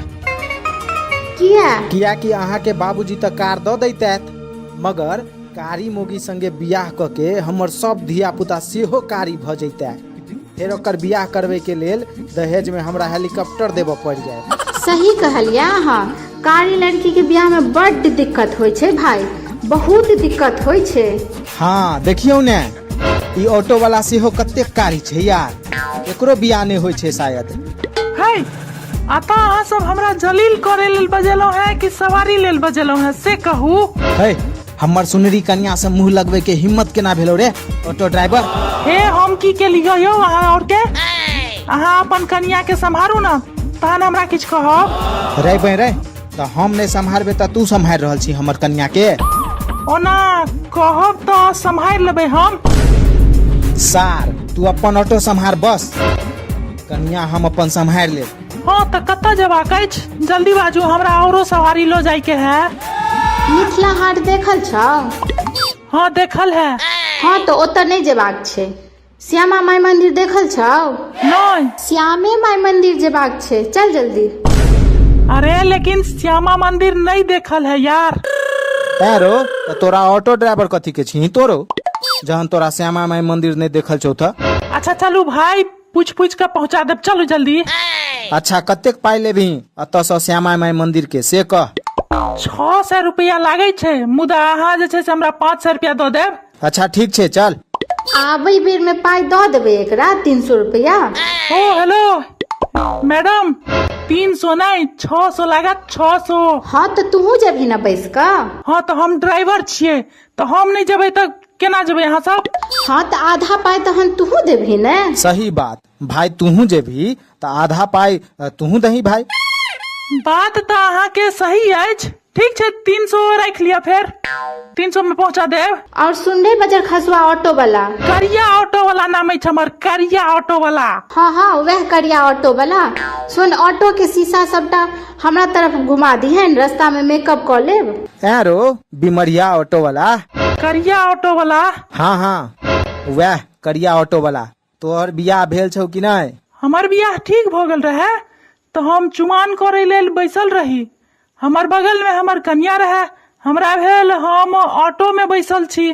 किया? कियाकि अहाँ के बाबूजी तऽ कार दऽ दैतथि, मगर कारी मोगी संगे बियाह कऽ के हमर सब धिया पुता सेहो कारी भऽ जैते। फेर ओकर बियाह करबै के लेल दहेज में हमरा हेलीकॉप्टर देबऽ पड़ि जायत। सही कहलियै अहाँ, कारी लड़की के बियाह में बड्ड दिक्कत होइ छै भाई, बहुत दिक्कत होइ छै। हाँ देखियौ ने, ई ऑटो वाला सेहो कतेक कारी छै यार, एकरो बियाह नहि होइ छै शायद। है अतः अहाँ सब हमरा जलील करे लेल बजेलहुँ हैं कि सवारी लेल बजेलहुँ हैं से कहू। है हमर सुनरी कनिया से मुंह लगबै के हिम्मत केना भेलो रे ऑटो ड्राइवर? हे हम की केलियै यौ अहाँ और के? अहाँ अपन कनिया के सम्हारू ना, तहन हमरा किछु कहब। रे बे रे, तऽ हम नहि सम्हारबै तऽ तू सम्हारि रहल छी हमर कनिया के? ओना कहब तऽ सम्हारि लेबै हम। सार तू अपन ऑटो सम्हार बस, कनिया हम अपन सम्हारि लेब। हाँ तऽ कतऽ जेबाक अछि? जल्दी बाजू, हमरा औरो सवारी लऽ जायके है। मिथिला हाट देखल छौ? हाँ देखल है। हाँ तऽ ओतऽ नहि जेबाक छै। श्यामा माई मंदिर देखल छौ? नहि। श्यामे माई मंदिर जेबाक छै, चल जल्दी। अरे लेकिन श्यामा मंदिर नहीं देखल है यार। तैं रो तऽ तोरा ऑटो ड्राइवर कथी के छी तोरो, जहन तोरा श्यामा माई मंदिर नहीं देखल छौ तऽ। अच्छा चलू भाई, पूछ पूछ के पहुंचा देब, चलू जल्दी। अच्छा कतेक पाई लेबही एतऽ सँ श्यामा माई मंदिर के से कह। 600 रुपया लागै छै, मुदा अहाँ जे छै से हमरा 500 रुपया दऽ देब। अच्छा ठीक छै चल। आबै बेर में पाई दऽ देबै एकरा 300 रुपया। ओ हेलो मैडम, 300 नहीं 600 लागत, 600। हाँ तऽ तूहू जेबही ने बैस कऽ? हाँ तऽ हम ड्राइवर छियै, तऽ हम नहीं जेबै तऽ केना जेबै अहाँ सब? हाँ तऽ आधा पाई तहन तूहू देबही ने। सही बात भाई, तूहू जेबही तऽ आधा पाई तूहू दही भाई। बात तऽ अहाँके सही अछि। ठीक छै 300 राखि लिअ, फेर 300 में पहुंचा देब। और सुन रे बजर खसुआ ऑटो वाला। करिया ऑटो वाला नाम अछि हमर, करिया ऑटो वाला। हाँ हाँ वएह करिया ऑटो वाला। सुन, ऑटो के शीशा सबटा हमरा तरफ घुमा दिहन, रास्ता में मेकअप कऽ लेब। ऐं रो बिमरिया ऑटो वाला। करिया ऑटो वाला। हाँ हाँ वएह करिया ऑटो वाला। तोहर बियाह भेल छौ कि नहि? हमर बियाह ठीक भऽ गेल रहे तऽ हम चुमान करै लेल बैसल रही। हमर बगल में हमर कनिया रहे। हमरा भेल हम ऑटो में बैसल छी।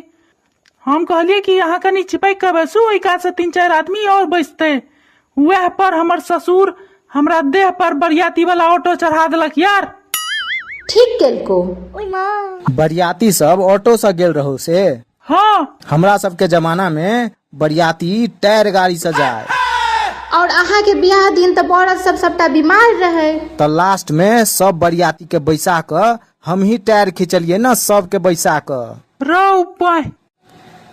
हम कहलियै कि अहाँ कनि चिपकि कऽ बैसू, ओहि कात से 3-4 आदमी और बैसतै। वएह पर हमर ससुर हमरा देह पर बरियाती वाला ऑटो चढ़ा देलक यार। ठीक केलको। बरियाती सब ऑटो से गेल रहो से? हाँ। हमरा सबके जमाना में बरियाती टायर गाड़ी से जाए। और अहाँ के बियाह दिन तऽ बरद सब सबटा बीमार रहे। तऽ लास्ट में सब बरियाती के बैसा कऽ हम ही टायर खिंचलिए ना सबके बैसा कऽ। रौ पाय।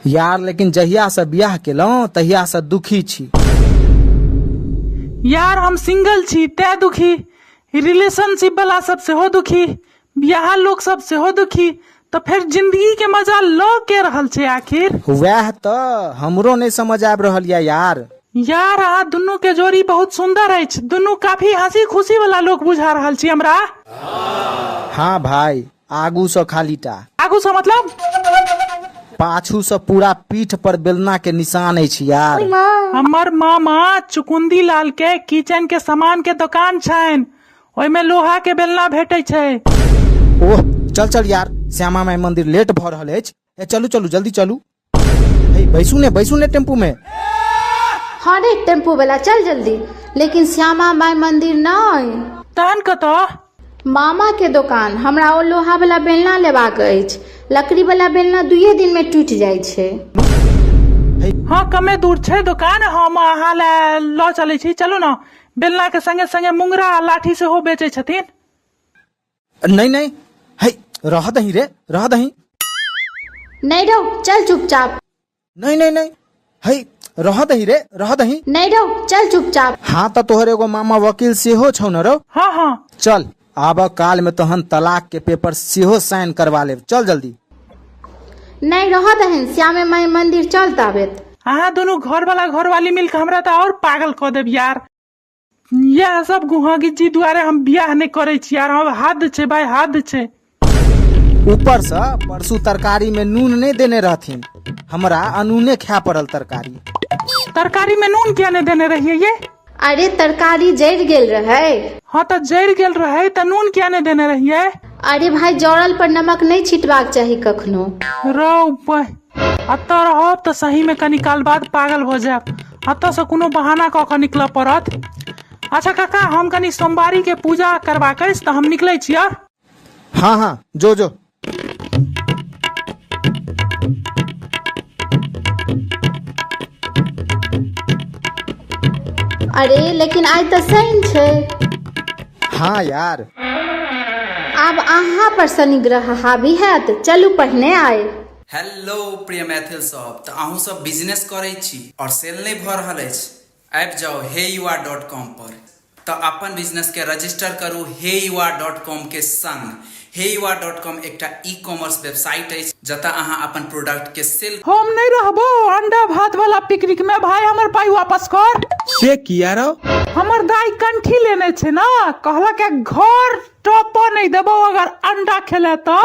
यार लेकिन जहिया से बियाह केलहुँ तहिया से दुखी छी। यार हम सिंगल छी तैं दुखी, रिलेशनशिप वाला सब सेहो दुखी, बियाह लोक सब सेहो दुखी, तऽ फेर जिंदगी के मजा लऽ के रहल छै आखिर। वएह तऽ हमरो नहि समझ आबि रहल यऽ यार। यार अहाँ दुनू के जोड़ी बहुत सुंदर अछि, दुनू काफी हंसी खुशी वाला लोक बुझा रहल छी हमरा। हाँ भाई, आगू सँ खाली टा। आगू सँ मतलब? पाछू सँ पूरा पीठ पर बेलना के निशान अछि यार। हमर मामा चुकुंदी लाल के किचन के सामान के दुकान छनि, ओहिमे लोहा के बेलना भेटै छै। ओह चल चल यार, श्यामा माई मंदिर लेट भऽ रहल अछि। ए चलू चलू जल्दी चलू। हे बैसू ने, बैसू ने टेम्पू में। हाँ रे टेम्पू वाला चल जल्दी, लेकिन श्यामा माई मंदिर नहीं। तहन कतऽ? मामा के दोकान। हमरा ओ लोहा वाला बेलना लेबाक अछि, लकड़ी वाला बेलना 2 दिन में टूटि जाइ छै। हाँ कमे दूर छै दोकान, हम अहाँ लए लऽ चलै छी, चलू ने। बेलना के संगे संगे मुंगरा आ लाठी सेहो बेचै छथिन। नहीं नहीं, हे रह दही रे, रह दही। नहीं रहो, चल चुपचाप। नहीं नहीं नहीं, हे रह दही रे, रह दही। नहीं रहो, चल चुपचाप। हाँ तऽ तोहर एगो मामा वकील सेहो छौ न रौ? हाँ हाँ। चल आब काल में तहन तलाक के पेपर सेहो साइन करवा लेब, चल जल्दी। नहीं रह दहन, श्यामे माई मंदिर चल ताबेत। अहाँ दुनू घर वाला घरवाली मिलके हमरा तऽ और पागल कऽ देब यार। यह सब गुहा गिज्जी दुआरे हम बियाह नहीं करै छी यार, हम हद छै भाई, हद छै। ऊपर से परसू तरकारी में नून नहीं देने रहथिन, हमरा अनूने खाय पड़ल तरकारी। तरकारी में नून किया नहीं देने रहिए ये? अरे तरकारी जरि गेल रहे। हाँ तऽ जरि गेल रहे तऽ नून किया नहीं देने रहिए? अरे भाई, जरल पर नमक नहि छिटबाक चाही कखनो। रौ बहि, एतऽ रहब तऽ सहीमे कनी काल बाद पागल भऽ जायब। एतऽसँ कोनो बहाना कऽ कऽ निकलऽ पड़त। अच्छा काका, हम कनी सोमवारीके पूजा करबाक अछि तऽ हम निकलै छियह। हाँ हाँ, जो जो। अरे लेकिन आइ तऽ शनि छै। हाँ यार। आब अहाँ पर शनि ग्रह हावी हैत, चलू पहिने आइ। हेलो प्रिय मैथिल सब, तऽ अहूँ सब बिजनेस करै छी और सेल नहि भऽ रहल अछि? आबि जाउ हे you are dot com पर। तऽ अपन बिजनेस के रजिस्टर करू हे you are dot com के संग। हे you are dot com एकटा ई कॉमर्स वेबसाइट अछि जतऽ अहाँ अपन प्रोडक्ट के सेल। हम नहि रहबो अंडा भात वाला पिकनिक में भाई, हमर पाई वापस कर। से किया रौ? हमर दाई कंठी लेने छै ना, कहलक है घर टपो नहीं देबो अगर अंडा खेले तो।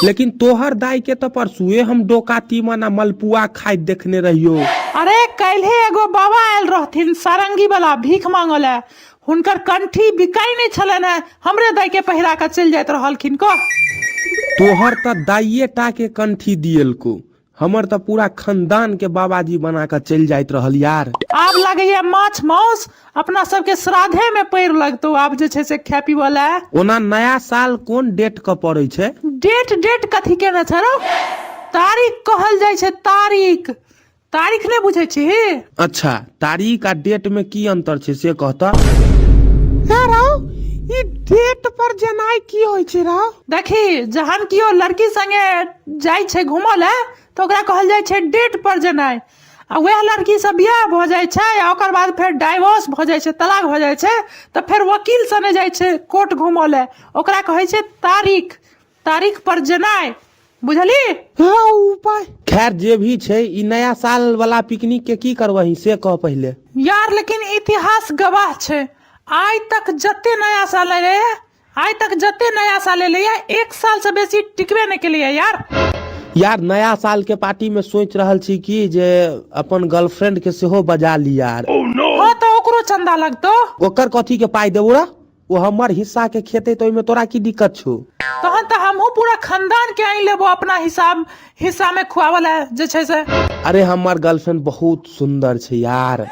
लेकिन तोहर दाई के तो परसुए हम डोका तीमन आ मलपुआ खाइत देखने रहियो। अरे काल्हे एगो बाबा आयल रहथिन सारंगी वाला भीख मांगल है, हुनकर कंठी बिकाई नहीं छलनि है, हमरे दाई के पहिरा के चलि जाइत रहलखिन। कह तोहर तऽ दाइये टा के कंठी दियलको, हमर तऽ पूरा खानदान के बाबाजी बना कऽ चलि जाइत रहल यार। आब लगैया माछ माउस अपना सबके श्राद्धे में पैर लगतौ आब जे छै से खाय पीबऽ लए। ओना नया साल कोन डेट के पड़ै छै? डेट डेट कथी केने छै रौ? तारीख कहल जाइ छै तारीख। तारीख नहि बुझै छी? अच्छा, तारीख आ डेट में की अंतर छै से कहता। हे रौ, ई डेट पर जेनाइ की होइ छै रौ? देखी, जहन केओ लड़की संगे जाइ छै घूमऽ लए तऽ ओकरा कहल जाइ छै डेट पर जेनाइ, आ वएह लड़की से बियाह भऽ जाइ छै आ ओकर बाद फेर डाइवोर्स भऽ जाइ छै, तलाक भऽ जाइ छै, तऽ फेर वकील सने जाइ छै कोर्ट घूमऽ लए, ओकरा कहै छै तारीख, तारीख पर जेनाइ। बुझली? हाँ, उपाय। खैर जे भी छै, ई नया साल वाला पिकनिक के की करबही से कह पहिले। यार लेकिन इतिहास गवाह छै, आइ तक जते नया साल एलै, आइ तक जते नया साल एलै, एक साल से बेसी टिकबे नहि केलैया यार। यार नया साल के पार्टी में सोच रहल छी कि जे अपन गर्लफ्रेंड के सेहो बजा ली यार। हाँ तऽ ओकरो चंदा लगतौ। ओकर कथी के पाई देबो रा? ओ हमर हिस्सा के खेते तऽ ओहिमे तोरा की दिक्कत छौ? तहन तऽ हमहूँ पूरा खानदान के आनि लेबो अपना हिसाब हिस्सा में खुआवल है जे छै से। अरे हमर गर्लफ्रेंड बहुत सुंदर छै यार।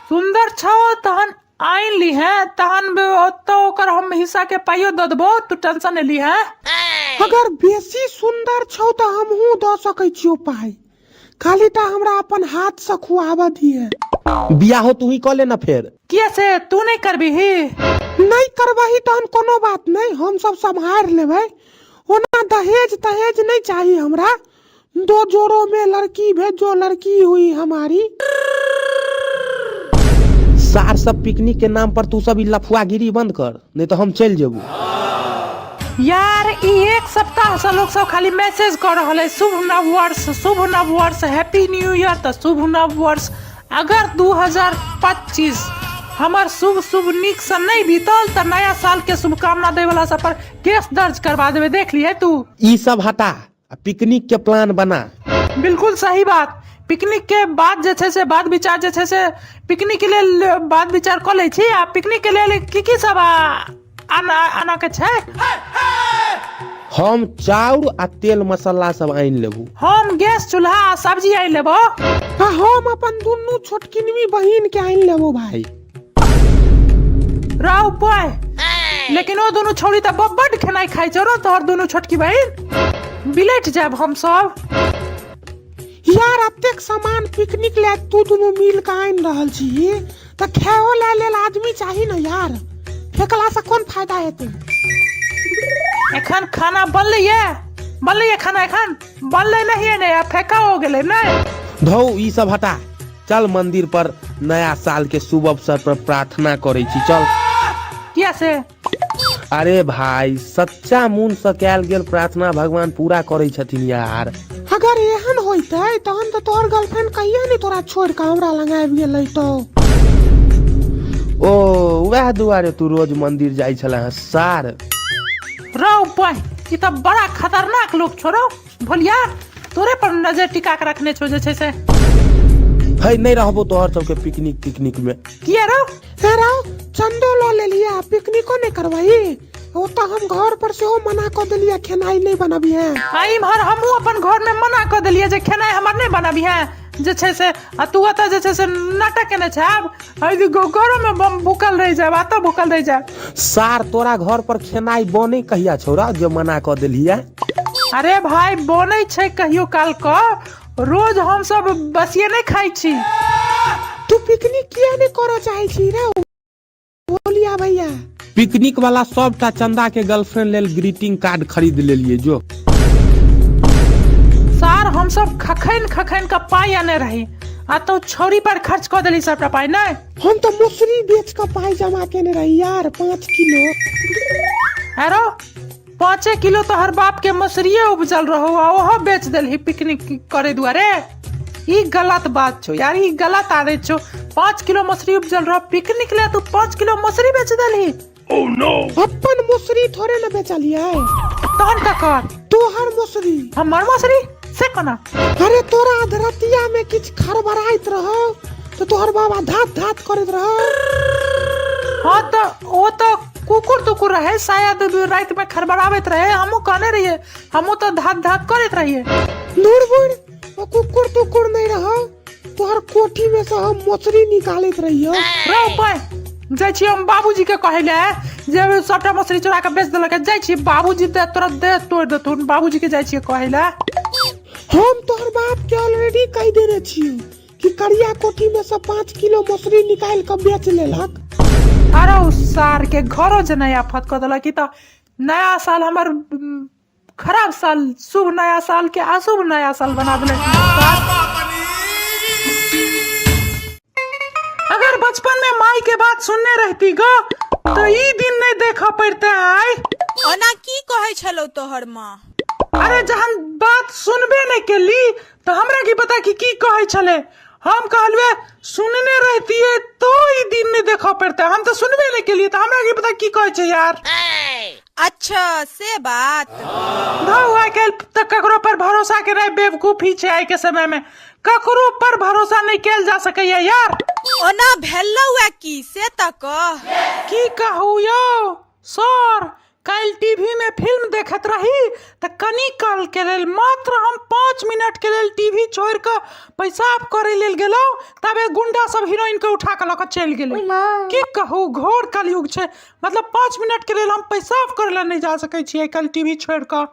सुंदर छौ तहन आनि लीहे, तहन ओतऽ ओकर हम हिस्सा के पाइयो दऽ देबो, तू टेंशन नहि लीहे। अगर बेसी सुंदर छौ तऽ हमहूँ दऽ सकै छियौ पाइ, खाली टा हमरा अपन हाथ से खुआबऽ दिहे। बियाहो तू ही कऽ ले ना फेर। किया से तू नहीं करबिही? नहीं करबही तहन कोनो बात नहीं, हम सब सम्हारि लेबै। ओना दहेज तहेज नहीं चाही हमरा, दो जोड़ों में लड़की भेजो, लड़की हुई हमारी। सार सब पिकनिक के नाम पर तू सब ई लफुआगिरी बंद कर, नहीं तो हम चलि जेबू। यार ई एक सप्ताह से लोग सब खाली मैसेज कर रहल है शुभ नव वर्ष, शुभ नव वर्ष, हैप्पी न्यू ईयर। तऽ शुभ नव वर्ष अगर 2025 हमर शुभ शुभ नीक से नहीं बीतल तऽ नया साल के शुभकामना दै वाला सब पर केस दर्ज करवा देबै, देख लिए तू। ई सब हटा आ पिकनिक के प्लान बना। बिल्कुल सही बात। पिकनिक के बाद जे छै से बात विचार जे छै से पिकनिक के लेल बात विचार कऽ लै छी। आ पिकनिक के लेल की की सब आना आना के छै? हम चाउर आ तेल मसाला सब आनि लेबू। हम गैस चूल्हा आ सब्जी आनि लेबो। आ हम अपन दुनू छोटकिनवी बहिन के आनि लेबो भाई। राव बॉय, लेकिन ओ दुनू छौड़ी तऽ बड्ड खेनाइ खाइ छौ रौ, तोहर दुनू छोटकी बहिन, बिलटि जायब हम सब। यार अतेक सामान पिकनिक ले तू दुनू मिल के आनि रहल छी तऽ खाओ ला लेल आदमी चाही ने यार, फेकला से कोन फायदा हेतै? एखन खाना बनलै ये, बनलै ये खाना, एखन बनलै नहीं ने, आ फेका हो गेलै नहीं। धौ ई सब हटा, चल मंदिर पर नया साल के शुभ अवसर पर प्रार्थना करै छी, चल। किया से? अरे भाई सच्चा मन से कैल गेल प्रार्थना भगवान पूरा करै छथिन यार। अगर एहन होइतै तहन तऽ तोहर गर्लफ्रेंड कहिया नहि तोरा छोड़ि कऽ हमरा लग आबि गेलै तो। ओ वएह दुआरे तू रोज मंदिर जाइ छला हँ सार। रौ बहि, ई तऽ बड़ा खतरनाक लोक छौ रौ भोलिया, तोरे पर नजर टिका के रखने छौ जे छै से। है नहीं रहबो तोहर सबके पिकनिक तिकनिक में। किया रौ? हे रौ, चंदो लऽ लेलियै आ पिकनिको नहि करबही? ओतऽ हम घर पर सेहो मना कऽ देलियै खेनाइ नहि बनबिहे। आ इम्हर हमहूँ अपन घरमे मना कऽ देलियै जे खेनाइ हमर नहि बनबिहे जे छै से आ तू एतऽ जे छै से नाटक केने छै आब एहि घरोमे बम भूखल रहि जायब आ एतऽ भूखल रहि जायब। सार तोरा घर पर खेनाइ बनै कहिया छौ रौ जे मना कऽ देलहिए? अरे भाय बनै छै कहियो काल कऽ, रोज हमसभ बसिये नहि खाइ छी। तू पिकनिक किया नहि करऽ चाहै छी रौ भोलिया भैया? पिकनिक वाला सबटा चंदा के गर्लफ्रेंड लेल ग्रीटिंग कार्ड खरीद लेलिए जो। सार हमसभ खखैन खखैन कऽ पाइ आने रही आ तो छौरी पर खर्च कऽ देली सबटा पाइ नहि। हम तऽ मसुरी बेच कऽ पाइ जमा केने रही यार 5 किलो। अरो 5 किलो तो हर बाप के मसुरिये उपजल रहो आ ओहो बेच देलही पिकनिक करे दुआरे। ई गलत बात छौ यार, ई गलत आदत छौ। 5 किलो मसुरी उपजल रहो पिकनिक ले, तू 5 किलो मसुरी बेच देलही। अपन मसुरी थोड़े न बेचलियै। तहन ककर? तोहर मसुरी। हमर मसुरी से कोना? अरे तोरा अधरतिया में किछ खड़बड़ाइत रहो तो तोहर बाबा धात धात करैत रहो। हाँ तो ओ तो कुकुर तुकुर रहे शायद रात में खड़बड़ाबैत रहे, हमहूँ कहने रहिए, हमहूँ तो धात धात करैत रहिए। दूर बुढ़, ओ कुकुर तुकुर नहीं रहो, तोहर कोठी में से हम मछली निकालैत रहियो। रो पाय जाइ छी हम बाबूजी के कहै ले जे सबटा मछली चोरा के बेच देलक। जाइ छी बाबूजी दे तोरा दे तोड़ देथुन, बाबूजी के जाइ छी कहै ले। हम तोहर बाप के ऑलरेडी कहि देने छियो कि करिया कोठी में से 5 किलो मछली निकाल के बेच लेलक। अरे सार के घरो जे नया आफत कऽ देलक, ई तऽ नया साल हमर खराब साल, शुभ नया साल के अशुभ नया साल बना देलक। अगर बचपन में माई के बात सुनने रहती गो तो ई दिन नहीं देखा पड़ते आय। ओना की कहै छलौ तोहर माँ? अरे जहन बात सुनबे नहीं केली तो हमरा की पता कि की कहै छले। हम कहलवे सुनने रहतिए तो ई दिन नहीं देखा पड़ते, हम तो सुनबे नहीं केलिए तो हमरा की पता की कहै छै यार। अच्छा से बात। धौ आइ काल्हि तऽ ककरो पर भरोसा केनाइ बेवकूफी छै। आइ के समय में ककरो पर भरोसा नहीं कैल जा सकैया यार। ओना भेलौ ए की से तऽ कह। की कहू यौ सर, काल्हि टीवी में फिल्म देखैत रही तऽ कनी काल के लेल मात्र हम 5 मिनट के लेल टीवी छोड़ि कऽ पेशाब करै लेल गेलहुँ, तबे गुंडा सब हीरोइन के उठा कऽ लऽ कऽ चलि गेलै। की कहू घोर कलयुग छै, मतलब 5 मिनट के लेल हम पेशाब करै लए नहि जा सकै छियै काल्हि टीवी छोड़ि कऽ।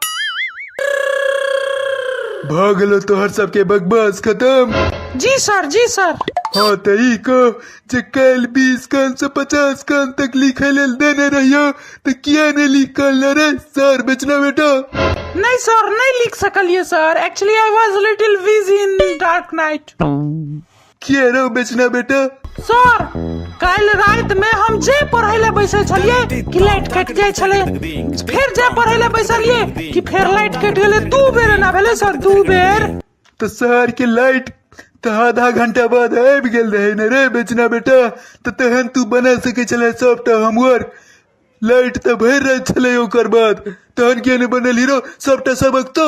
भऽ गेलो तोहर सबके बकवास खत्म? जी सर, जी सर। हाँ तऽ ई कह जे काल्हि 20 कान से 50 कान तक लिखै लेल देने रहियो तऽ किया नहि लिख कऽ अनले रे सर बेचना बेटा? नहीं सर, नहीं लिख सकलिए sir, actually I was little busy in dark night. किया रो बेचना बेटा? सर काल्हि राति में हम जे पढ़ै ले बैसल छलियै कि लाइट कटि जाइ छलै, फेर जे पढ़ै ले बैसलियै कि फेर लाइट कटि गेलै। 2 बेर एना भेलै सर, 2 बेर। तऽ शहर के लाइट तऽ आधा घंटा बाद आबि गेल रहै ने रे बेचना बेटा, तऽ तहन तू बना सकै छलै सबटा होमवर्क। लाइट तऽ भरि राति छलै ओकर बाद, तहन किया नहि बनल हीरो सबटा सबक तो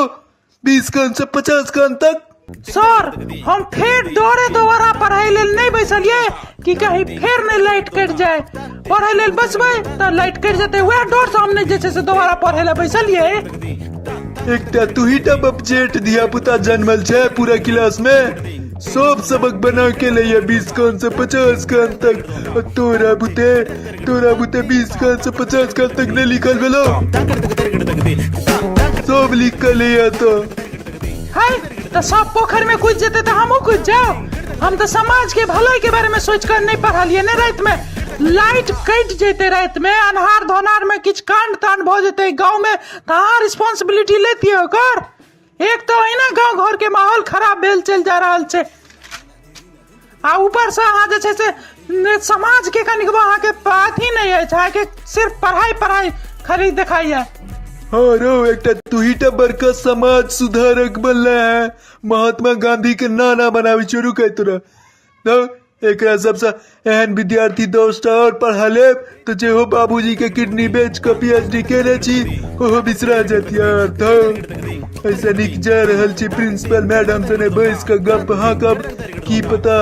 20 कान से 50 कान तक? सर हम फेर डरे दोबारा पढ़ाई लेल नहीं बैसलिए कि कहीं फेर नहीं लाइट कटि जाए, पढ़ाई लेल बचबै तऽ लाइट कटि जेतै, वएह डर से हम नहीं जे छै से दोबारा पढ़ै लए बैसलिए। एकटा तू ही टा बपजेठ धिया पुता जन्मल छै पूरा क्लास में, सब सबक बना के लैया 20 कान से 50 कान तक, आ तोरा बुते 20 कान से 50 कान तक नहीं लिखल भेलो, सब लिख के लैया तो। है तो सब पोखर में कूद जेते तो हमहूँ कूद जाओ। हम तो समाज के भलाई के बारे में सोच कर नहीं पढ़लिए ने। रात में लाइट कटि जेते, रात में अन्हार धोनार में किछु कांड तांड भऽ जेते गाँव में तऽ अहाँ रिस्पॉन्सिबिलिटी लेतियै ओकर। एक तो अहिना गाँव घर के माहौल खराब भेल चलि जा रहल छै, आ ऊपर से अहाँ जे छै से समाज के कनिकबो अहाँके अथी नहि अछि, अहाँके सिर्फ पढ़ाई पढ़ाई खाली देखाइए। हाँ रो एकटा तू ही टा बड़का समाज सुधारक बनले है, महात्मा गांधी के नाना बनावे छौ। रुकै तोरा तो एकरा सबसे एहन विद्यार्थी दोस्त और पढ़ा लेब तो जे हो बाबूजी के किडनी बेच के पीएचडी केने छी ओहो बिसरा जात यार। तो ऐसा निक जा रहल छी प्रिंसिपल मैडम से बैस के गप हाँकब, की पता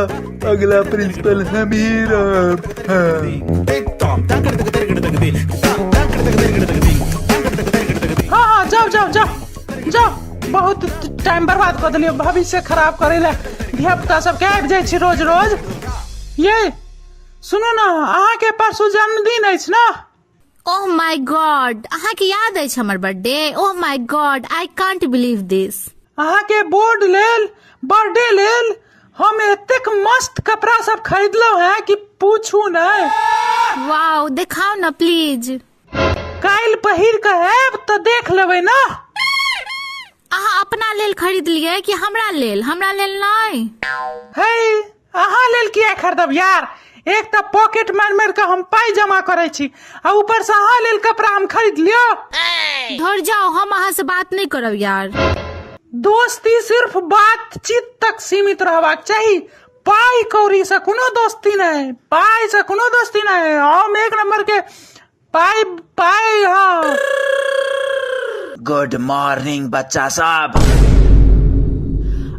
अगला प्रिंसिपल हम ही रहब। हाँ। जाओ बहुत टाइम बर्बाद कऽ देलियै भविष्य खराब करै लए धिया पुता सबके आबि जाइ छी रोज रोज ये सुनू ने अहाँके परसू जन्मदिन अछि ने ओह my God अहाँके याद अछि हमर birthday oh my god I can't believe this अहाँके बोर्ड लेल बर्थडे लेल हम एतेक मस्त कपड़ा सब खरीदलहुँ हैं कि पूछू नहि वाओ देखाउ न प्लीज काल्हि पहिर कऽ आयब तऽ देख लेबै ने अहाँ अपना लेल खरीदलियै कि हमरा लेल हमरा लेल नहि हे अहाँ लेल किया खरीदब यार एक तऽ पॉकेट मारि मारि कऽ हम पाइ जमा करै छी आ ऊपर से अहाँ लेल कपड़ा हम खरीद लियो धर जाओ हम अहाँ से बात नहीं करब यार दोस्ती सिर्फ बातचीत तक सीमित रहबाक चाही पाइ कौड़ी से कोनो दोस्ती नहि पाइ से कोनो दोस्ती नहि हम एक नंबर के पाइ पाइ हाँ गुड मॉर्निंग बच्चा सब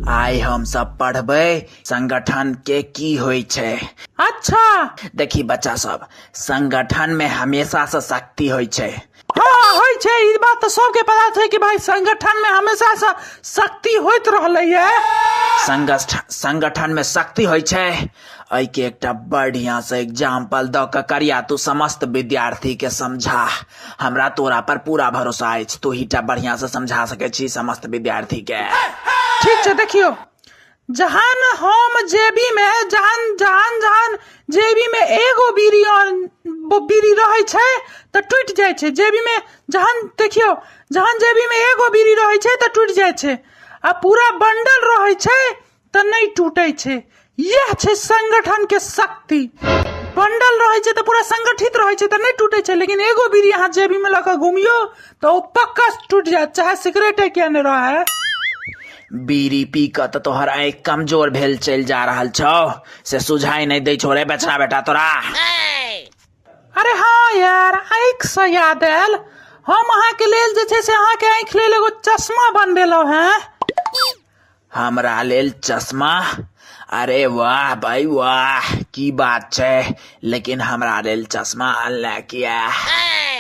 आइ हम सब पढ़बै संगठन के की होइ छै अच्छा देखी बच्चा सब संगठन में हमेशा से शक्ति होइ छै हाँ होइ छै ई बात तऽ सबके पता छै कि भाई संगठन में हमेशा से शक्ति होइत रहलै है संगठन में शक्ति होइ छै एहिके एकटा बढ़िया से एग्जाम्पल दऽ कऽ करिया तू समस्त विद्यार्थी के समझा हमरा तोरा पर पूरा भरोसा अछि तू ही टा बढ़िया से समझा सकै छी समस्त विद्यार्थी के ठीक छै देखियौ जहन हम जेबी में जहन जहन जहन जेबी में एगो बीड़ी और बीड़ी रहै छै तऽ टूटि जाइ छै जेबी में जहन देखियौ जहन जेबी में एगो बीड़ी रहै छै तऽ टूटि जाइ छै आ पूरा बंडल रहै छै तऽ नहि टूटै छै इएह छै संगठन के शक्ति बंडल रहै छै तऽ पूरा संगठित रहै छै तऽ नहि टूटै छै लेकिन एगो बीड़ी अहाँ जेबी में लऽ कऽ घुमियौ तऽ ओ पक्का टूटि जायत चाहे सिगरेटे किया नहि रहै बीड़ी पी कऽ तऽ तोहर आँखि कमजोर भेल चलि जा रहल छौ से सुझाइ नहि दै छौ रे बछड़ा बेटा तोरा अरे हाँ यार आँखि से याद आयल हम अहाँके लेल जे छै से अहाँके आँखि लेल एगो चश्मा बनबेलहुँ हेँ हमरा लेल चश्मा अरे वाह भाई वाह की बात छै लेकिन हमरा लेल चश्मा अनले किया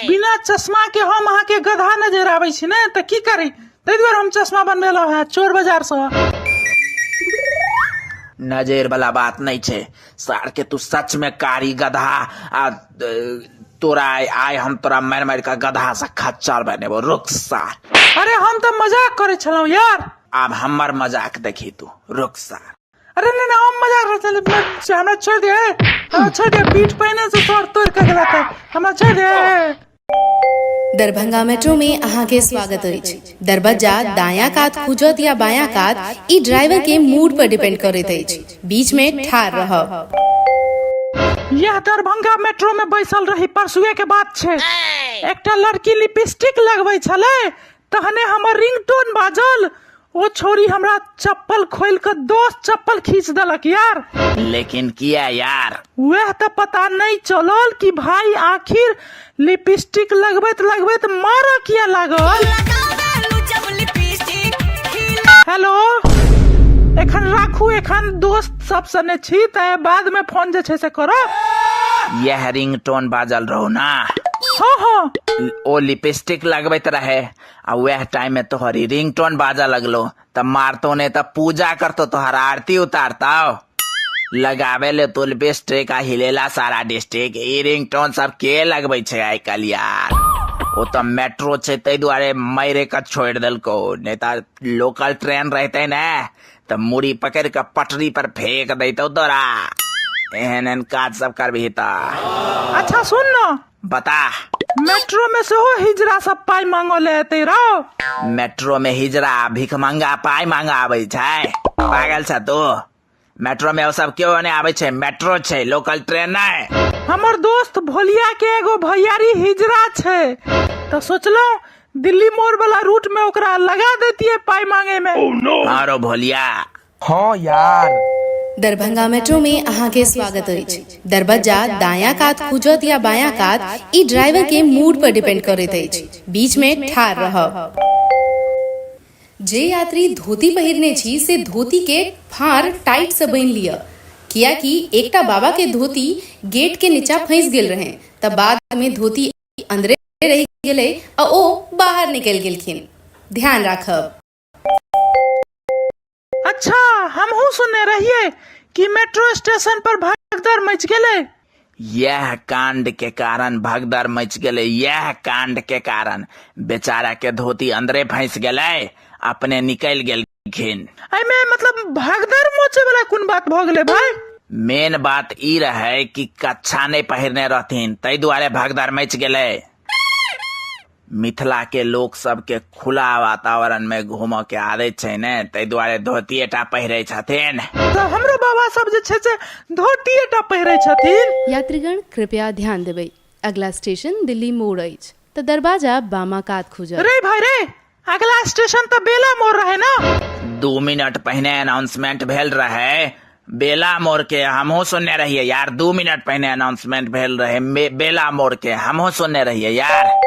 बिना चश्मा के हम अहाँके गधा नजर आबै छी ने तऽ की करी ताहि दुआरे हम चश्मा बनबेलहुँ हेँ चोर बाजार सँ नजर वाला बात नहीं छै सार के तू सच में कारी गधा आ तोरा आइ आइ हम तोरा मारि मारि कऽ गधा से खच्चर बनेबो रुक सार अरे हम तऽ मजाक करै छलहुँ यार आब हमर मजाक देखी तू रुक सार अरे नहीं नहीं हम मजाक करै छलहुँ हमरा छोड़ि दे हमरा छोड़ि दे पीठ पहिने से सर तोड़ि कऽ गेला तऽ हमरा छोड़ि दे दरभंगा मेट्रो में अहाँ के स्वागत अछि दरबज्जा दायां कात खुजत या बायां कात ई ड्राइवर के मूड पर डिपेंड करैत अछि बीच में ठाढ़ रहब यह दरभंगा मेट्रो में बैसल रही परसुए के बात छै एकटा लड़की लिपस्टिक लगबै छलै तहने हमर रिंगटोन बाजल ओ छोरी हमरा चप्पल खोलि कऽ दोस्त चप्पल खींच देलक यार लेकिन किया यार वएह तऽ पता नहि चलल कि भाई आखिर लिपस्टिक लगबैत लगबैत मारऽ किया लागल हेलो एखन राखू एखन दोस्त सब सने छी तऽ बाद में फोन जे छै से करब यह रिंगटोन बाजल रहो ना हाँ हाँ ओ लिपस्टिक लगबैत रहे आ वएह टाइम में तोहर रिंगटोन बाजऽ लगलो तब मारतो ने तब पूजा करतो तोहर आरती उतारतो लगावे ले तो लिपस्टिक आ हिलेला सारा डिस्ट्रिक्ट ई रिंगटोन सब के लगबै छै आइ काल्हि यार ओ तऽ मेट्रो छै ताहि दुआरे मारे के छोड़ि देलको नहि तऽ लोकल ट्रेन रहते ने तऽ मुड़ी पकड़ि कऽ पटरी पर फेंक दैतौ तोरा एहन एहन काज सब करबही तऽ अच्छा सुन न बता मेट्रो में सेहो हिजरा सब पाइ मांगऽ ले एतै रौ मेट्रो में हिजरा भिखमंगा पाइ मांगा आबै छै पागल छ तू मेट्रो में ओ सब केओ नहि आबै छै मेट्रो छै लोकल ट्रेन नहि हमर दोस्त भोलिया के एगो भैयारी हिजरा छै तऽ सोचलहुँ दिल्ली मोड़ वाला रूट में ओकरा लगा देतियै पाइ मांगे में आरो भोलिया हाँ यार दरभंगा मेट्रो में अहाँ के स्वागत अछि दरबज्जा दायां कात खुजत या बायां कात ई ड्राइवर के मूड पर डिपेंड करैत अछि बीच में ठाढ़ रहब जे यात्री धोती पहिरने छी से धोती के फाँड़ टाइट से बान्हि लिअ कियाकि एकटा बाबा के धोती गेट के नीचा फंसि गेल रहै तऽ बाद में धोती अंदरे रहि गेलै आ ओ बाहर निकलि गेलखिन। ध्यान राखब। अच्छा, हमहूँ सुनने रहियै कि मेट्रो स्टेशन पर भगदड़ मचि गेलै। यैह कांड के कारण भगदड़ मचि गेलै, यैह कांड के कारण। बेचारा के धोती अंदरे फंसि गेलै, अपने निकलि गेलखिन। एहिमे मतलब भगदड़ मचे वाला कोन बात भऽ गेलै भाय? मेन बात ई रहै कि कच्छा नहि पहिरने रहथिन, ताहि दुआरे भगदड़ मचि गेलै। मिथिला के लोक सबके खुला वातावरण में घूमऽ के आदत छै ने, ताहि दुआरे धोतिये टा पहिरै छथिन। तऽ हमरो बाबा सब जे छै से धोतिये टा पहिरै छथिन। यात्रीगण कृपया ध्यान देबै, अगला स्टेशन दिल्ली मोड़ अछि, तऽ दरबाजा बामा कात खुजत। रे भाई रे, अगला स्टेशन तऽ बेला मोड़ रहै ने। 2 मिनट पहिने अनाउंसमेंट भेल रहै बेला मोड़ के, हमहूँ सुनने रहियै यार। 2 मिनट पहिने अनाउंसमेंट भेल रहै बेला मोड़ के, हमहूँ सुनने रहियै यार।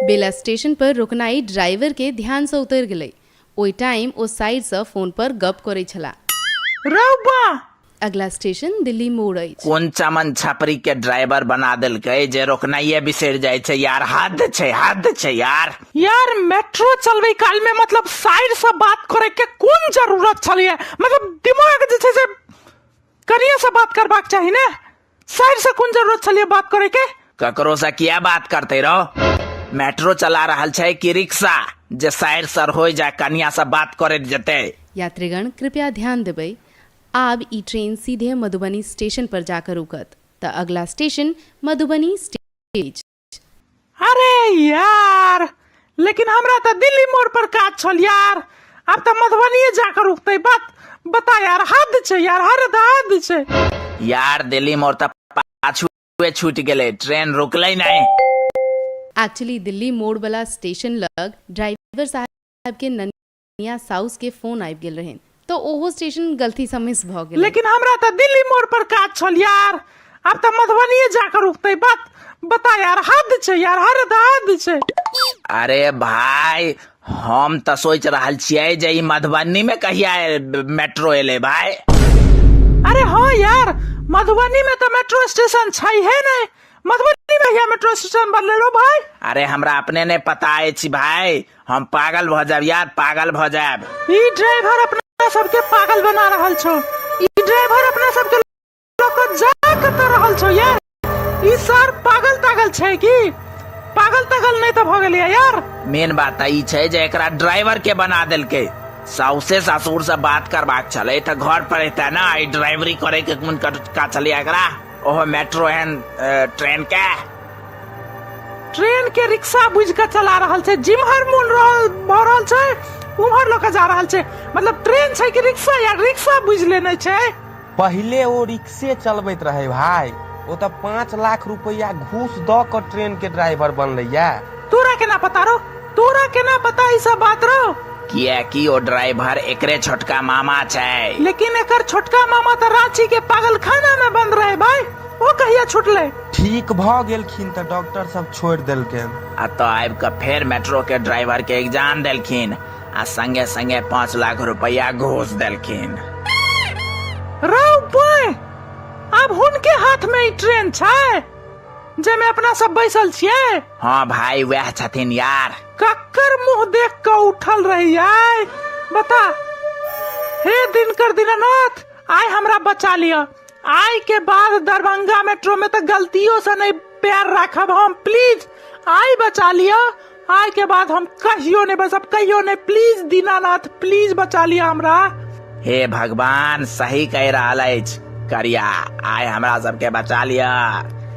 बेला स्टेशन पर रुकनाइ ड्राइवर के ध्यान सँ उतरि गेलै। ओहि टाइम ओ साइड सँ फोन पर गप करै छलाह। रौ बा! अगला स्टेशन दिल्ली मोड़ अछि। कोन चमन छपरी के ड्राइवर बना देलकै जे रोकनाइये बिसरि जाइ छै यार। हद छै, हद छै यार। यार मेट्रो चलबै काल में मतलब साइड से बात करे के कोन जरूरत छलैया? मतलब दिमाग जे छै से कनिये से बात करबाक चाही ने, साइड से कोन जरूरत छलैया बात करे के? ककरो से किया बात करते रहो? मेट्रो चला रहल छै कि रिक्शा जे साइड सर हो जाय कनिया से बात करैत जेतै? यात्रीगण कृपया ध्यान देबै, आब ई ट्रेन सीधे मधुबनी स्टेशन पर जाकर रुकत, तऽ अगला स्टेशन मधुबनी स्टेशन अछि। अरे यार, लेकिन हमरा तऽ दिल्ली मोड़ पर काज छल यार, आब तऽ मधुबनीये जाकर रुकतै। बात बता यार, हद छै यार, हद हद छै यार। दिल्ली मोड़ तऽ पाछुए छूटि गेलै, ट्रेन रुकलै नहि। एक्चुअली दिल्ली मोड़ वाला स्टेशन लग ड्राइवर साहब के ननिया साउस के फोन आबि गेल रहनि, तऽ ओहो स्टेशन गलती सँ मिस भऽ गेलै। लेकिन हमरा तऽ दिल्ली मोड़ पर काज छल यार, आब तऽ मधुबनीये जाकर रुकतै। बात बता यार, हद छै यार, हद हद छै। अरे भाई, हम तऽ सोचि रहल छियै जे ई मधुबनी में कहिया मेट्रो एलै भाई। अरे हाँ यार, मधुबनी में तऽ मेट्रो स्टेशन छै हे नहि, मधुबनी में कहिया मेट्रो स्टेशन बनलै रो भाई? अरे हमरा अपने नहि पता अछि भाई, हम पागल भऽ जायब यार, पागल भऽ जायब। ई ड्राइवर अपना सबके पागल बना रहल छौ, ई ड्राइवर अपना सबके लऽ कऽ जा कतऽ रहल छौ यार? ई सर पागल तागल छै की? पागल तागल नहि तऽ भऽ गेलै यार? मेन बात तऽ ई छै जे एकरा ड्राइवर के बना देलकै। साउसे ससुर से बात करबाक छलै तऽ घर पर एतै ने, ई ड्राइवरी करे के कोन का छलै एकरा, ओहो मेट्रो एहन ट्रेन के। ट्रेन के रिक्शा बुझि कऽ चला रहल छै, जिम्हर मोन रहल भऽ रहल छै उम्हर लऽ कऽ जा रहल छै। मतलब ट्रेन छै कि रिक्शा यार, रिक्शा बुझि लेने छै। पहिले ओ रिक्शे चलबैत रहै भाय, ओ तऽ 5 लाख रुपैआ घूस दऽ कऽ ट्रेन के ड्राइवर बनलैया। तोरा केना पता रौ, तोरा केना पता ई सब बात रौ? कियाकि ओ ड्राइवर एकरे छोटका मामा छै। लेकिन एकर छोटका मामा तऽ रांची के पागलखाना में बंद रहे भाई, ओ कहिया छुटलै? ठीक भऽ गेलखिन तऽ डॉक्टर सब छोड़ि देलकनि। आ तऽ आबि कऽ फेर मेट्रो के ड्राइवर के एग्जाम देलखिन आ संगे संगे 5 लाख रुपैआ घूस देलखिन। रौ बॉय, आब हुनके हाथ में ई ट्रेन छै जाहिमे अपना सब बैसल छियै? हाँ भाई, वएह छथिन यार। कक्कर मुंह देख कऽ उठल रहियै बता। हे दिनकर दीनानाथ, आइ हमरा बचा लिअ। आइ के बाद दरभंगा मेट्रो में तऽ गलतियों से नहीं पैर राखब हम, प्लीज I बचा लिअ। आइ के बाद हम कहियो नहीं बसब, कहियो नहीं, प्लीज दीनानाथ, प्लीज बचा लिअ हमरा। हे भगवान, सही कहि रहल अछि करिया, आइ हमरा सबके बचा लिअ।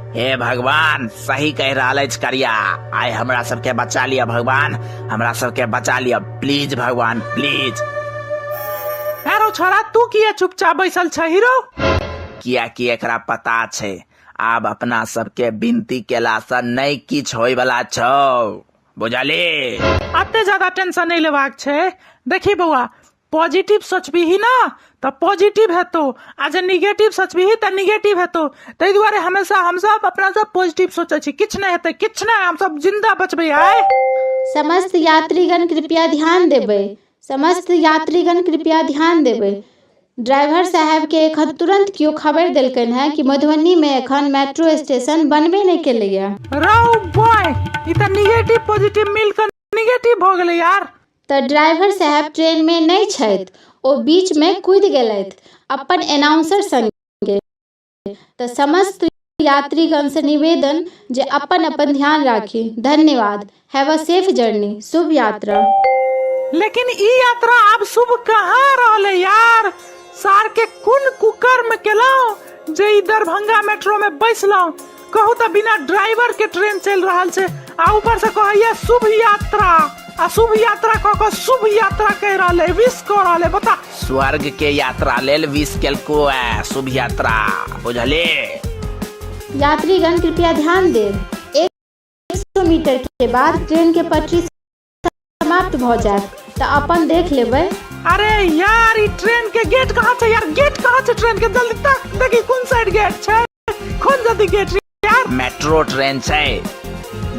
हे भगवान, सही कहि रहल अछि करिया, आइ हमरा सबके बचा लिअ भगवान, हमरा सबके बचा लिअ प्लीज भगवान, प्लीज। अरे छोरा, तू किया चुपचाप बैसल छ हीरो? कियाकि एकरा पता छै आब अपना सबके विनती केला से नहि किछु होय वाला छौ, बुझली? अते ज्यादा टेंशन नहीं लेबाक छै। देखी बौआ, पॉजिटिव सोचबीही ना तऽ पॉजिटिव हेतौ, आ जे निगेटिव सोचबीही तऽ निगेटिव हेतौ। ताहि दुआरे हमेशा हमसब अपना सब पॉजिटिव सोचै छी। किछु नहि हेतै, किछु नहि, हमसब जिंदा बचबै आइ। समस्त यात्रीगण कृपया ध्यान देबै, समस्त यात्रीगण कृपया ध्यान देबै। ड्राइवर साहेबके एखन तुरन्त केओ खबरि देलकनि हेँ कि मधुबनीमे एखन मेट्रो स्टेशन बनबे नहि केलैए। रौ बॉय, ई तऽ निगेटिव पॉजिटिव मिल कऽ निगेटिव भऽ गेलै यार। तऽ ड्राइवर साहेब ट्रेनमे नहि छथि, ओ बीचमे कूदि गेलथि अपन एनाउंसर संगे। तऽ समस्त यात्रीगणसँ निवेदन जे अपन अपन ध्यान राखी। धन्यवाद। Have a safe journey. शुभ यात्रा। लेकिन ई यात्रा आब शुभ कहाँ रहलै यार। सार के कोन कुकर्म केलहुँ जे ई दरभंगा मेट्रो में बैसलहुँ। कहू तऽ बिना ड्राइवर के ट्रेन चलि रहल छै आ ऊपर से कहैया शुभ यात्रा, आ शुभ यात्रा कऽ कऽ शुभ यात्रा कहि रहल है, विश कऽ रहल है, बता। स्वर्ग के यात्रा लेल विश केलको है शुभ यात्रा, बुझली। यात्रीगण कृपया ध्यान देब, 100 मीटर के बाद ट्रेन के पटरी समाप्त भऽ जायत, तऽ अपन देख लेबै। अरे यार, ई ट्रेन के गेट कहाँ छै यार? गेट कहाँ छै ट्रेन के? जल्दी तक देखी कोन साइड गेट छै, खोल जल्दी गेट यार। मेट्रो ट्रेन छै,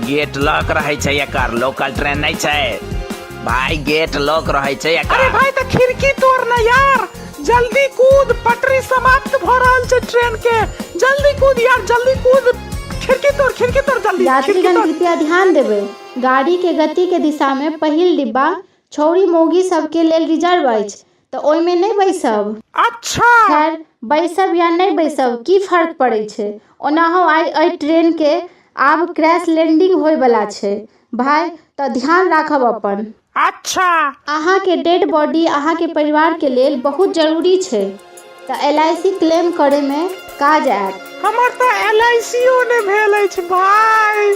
गेट लॉक रहै छै एकर, लोकल ट्रेन नहि छै भाई, गेट लॉक रहै छै एकर। अरे भाई तऽ खिड़की तोड़ ना यार, जल्दी कूद, पटरी समाप्त भऽ रहल छै ट्रेन के, जल्दी कूद यार, जल्दी कूद, खिड़की तोड़, खिड़की तोड़ जल्दी, खिड़की यात्रीगण तोड़। कृपया ध्यान देबै, गाड़ी के गति के दिशा मे पहिल डिब्बा छौड़ी मौगी सबके लेल रिजर्व अछि, तऽ ओहिमे नहि बैसब। अच्छा। खैर, बैसब या नहि बैसब की फर्क पड़ै छै, ओनाहो आइ एहि ट्रेन के आब क्रैश लैंडिंग होय बला छै भाय, तऽ ध्यान राखब अपन। अच्छा। अहाँके डेड बॉडी अहाँके परिवार के लेल बहुत जरूरी छै, तऽ एल I C claim करय मे काज आयत। हमर तऽ एल I C ओ नहि भेल अछि भाय।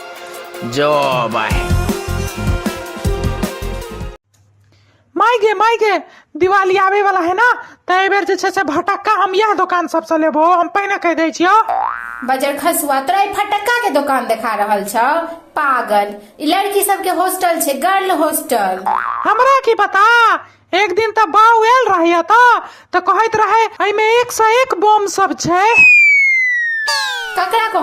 जो भाय। माय गे, माय गे, दिवाली आबे वाला है ना, तऽ एहि बेर जे छै से भटक्का हम इएह दोकान सबसँ लेबो, हम पहिने कहि दै छियौ। बजर खसुआ, तोरा ई फटक्का के दोकान देखा रहल छौ पागल, ई लड़की सबके हॉस्टल छै, गर्ल हॉस्टल। हमरा की पता, एक दिन तऽ बाउ आयल रहे एतऽ तऽ कहैत रहे एहिमे 101 बम सब छै। ककरा कहै?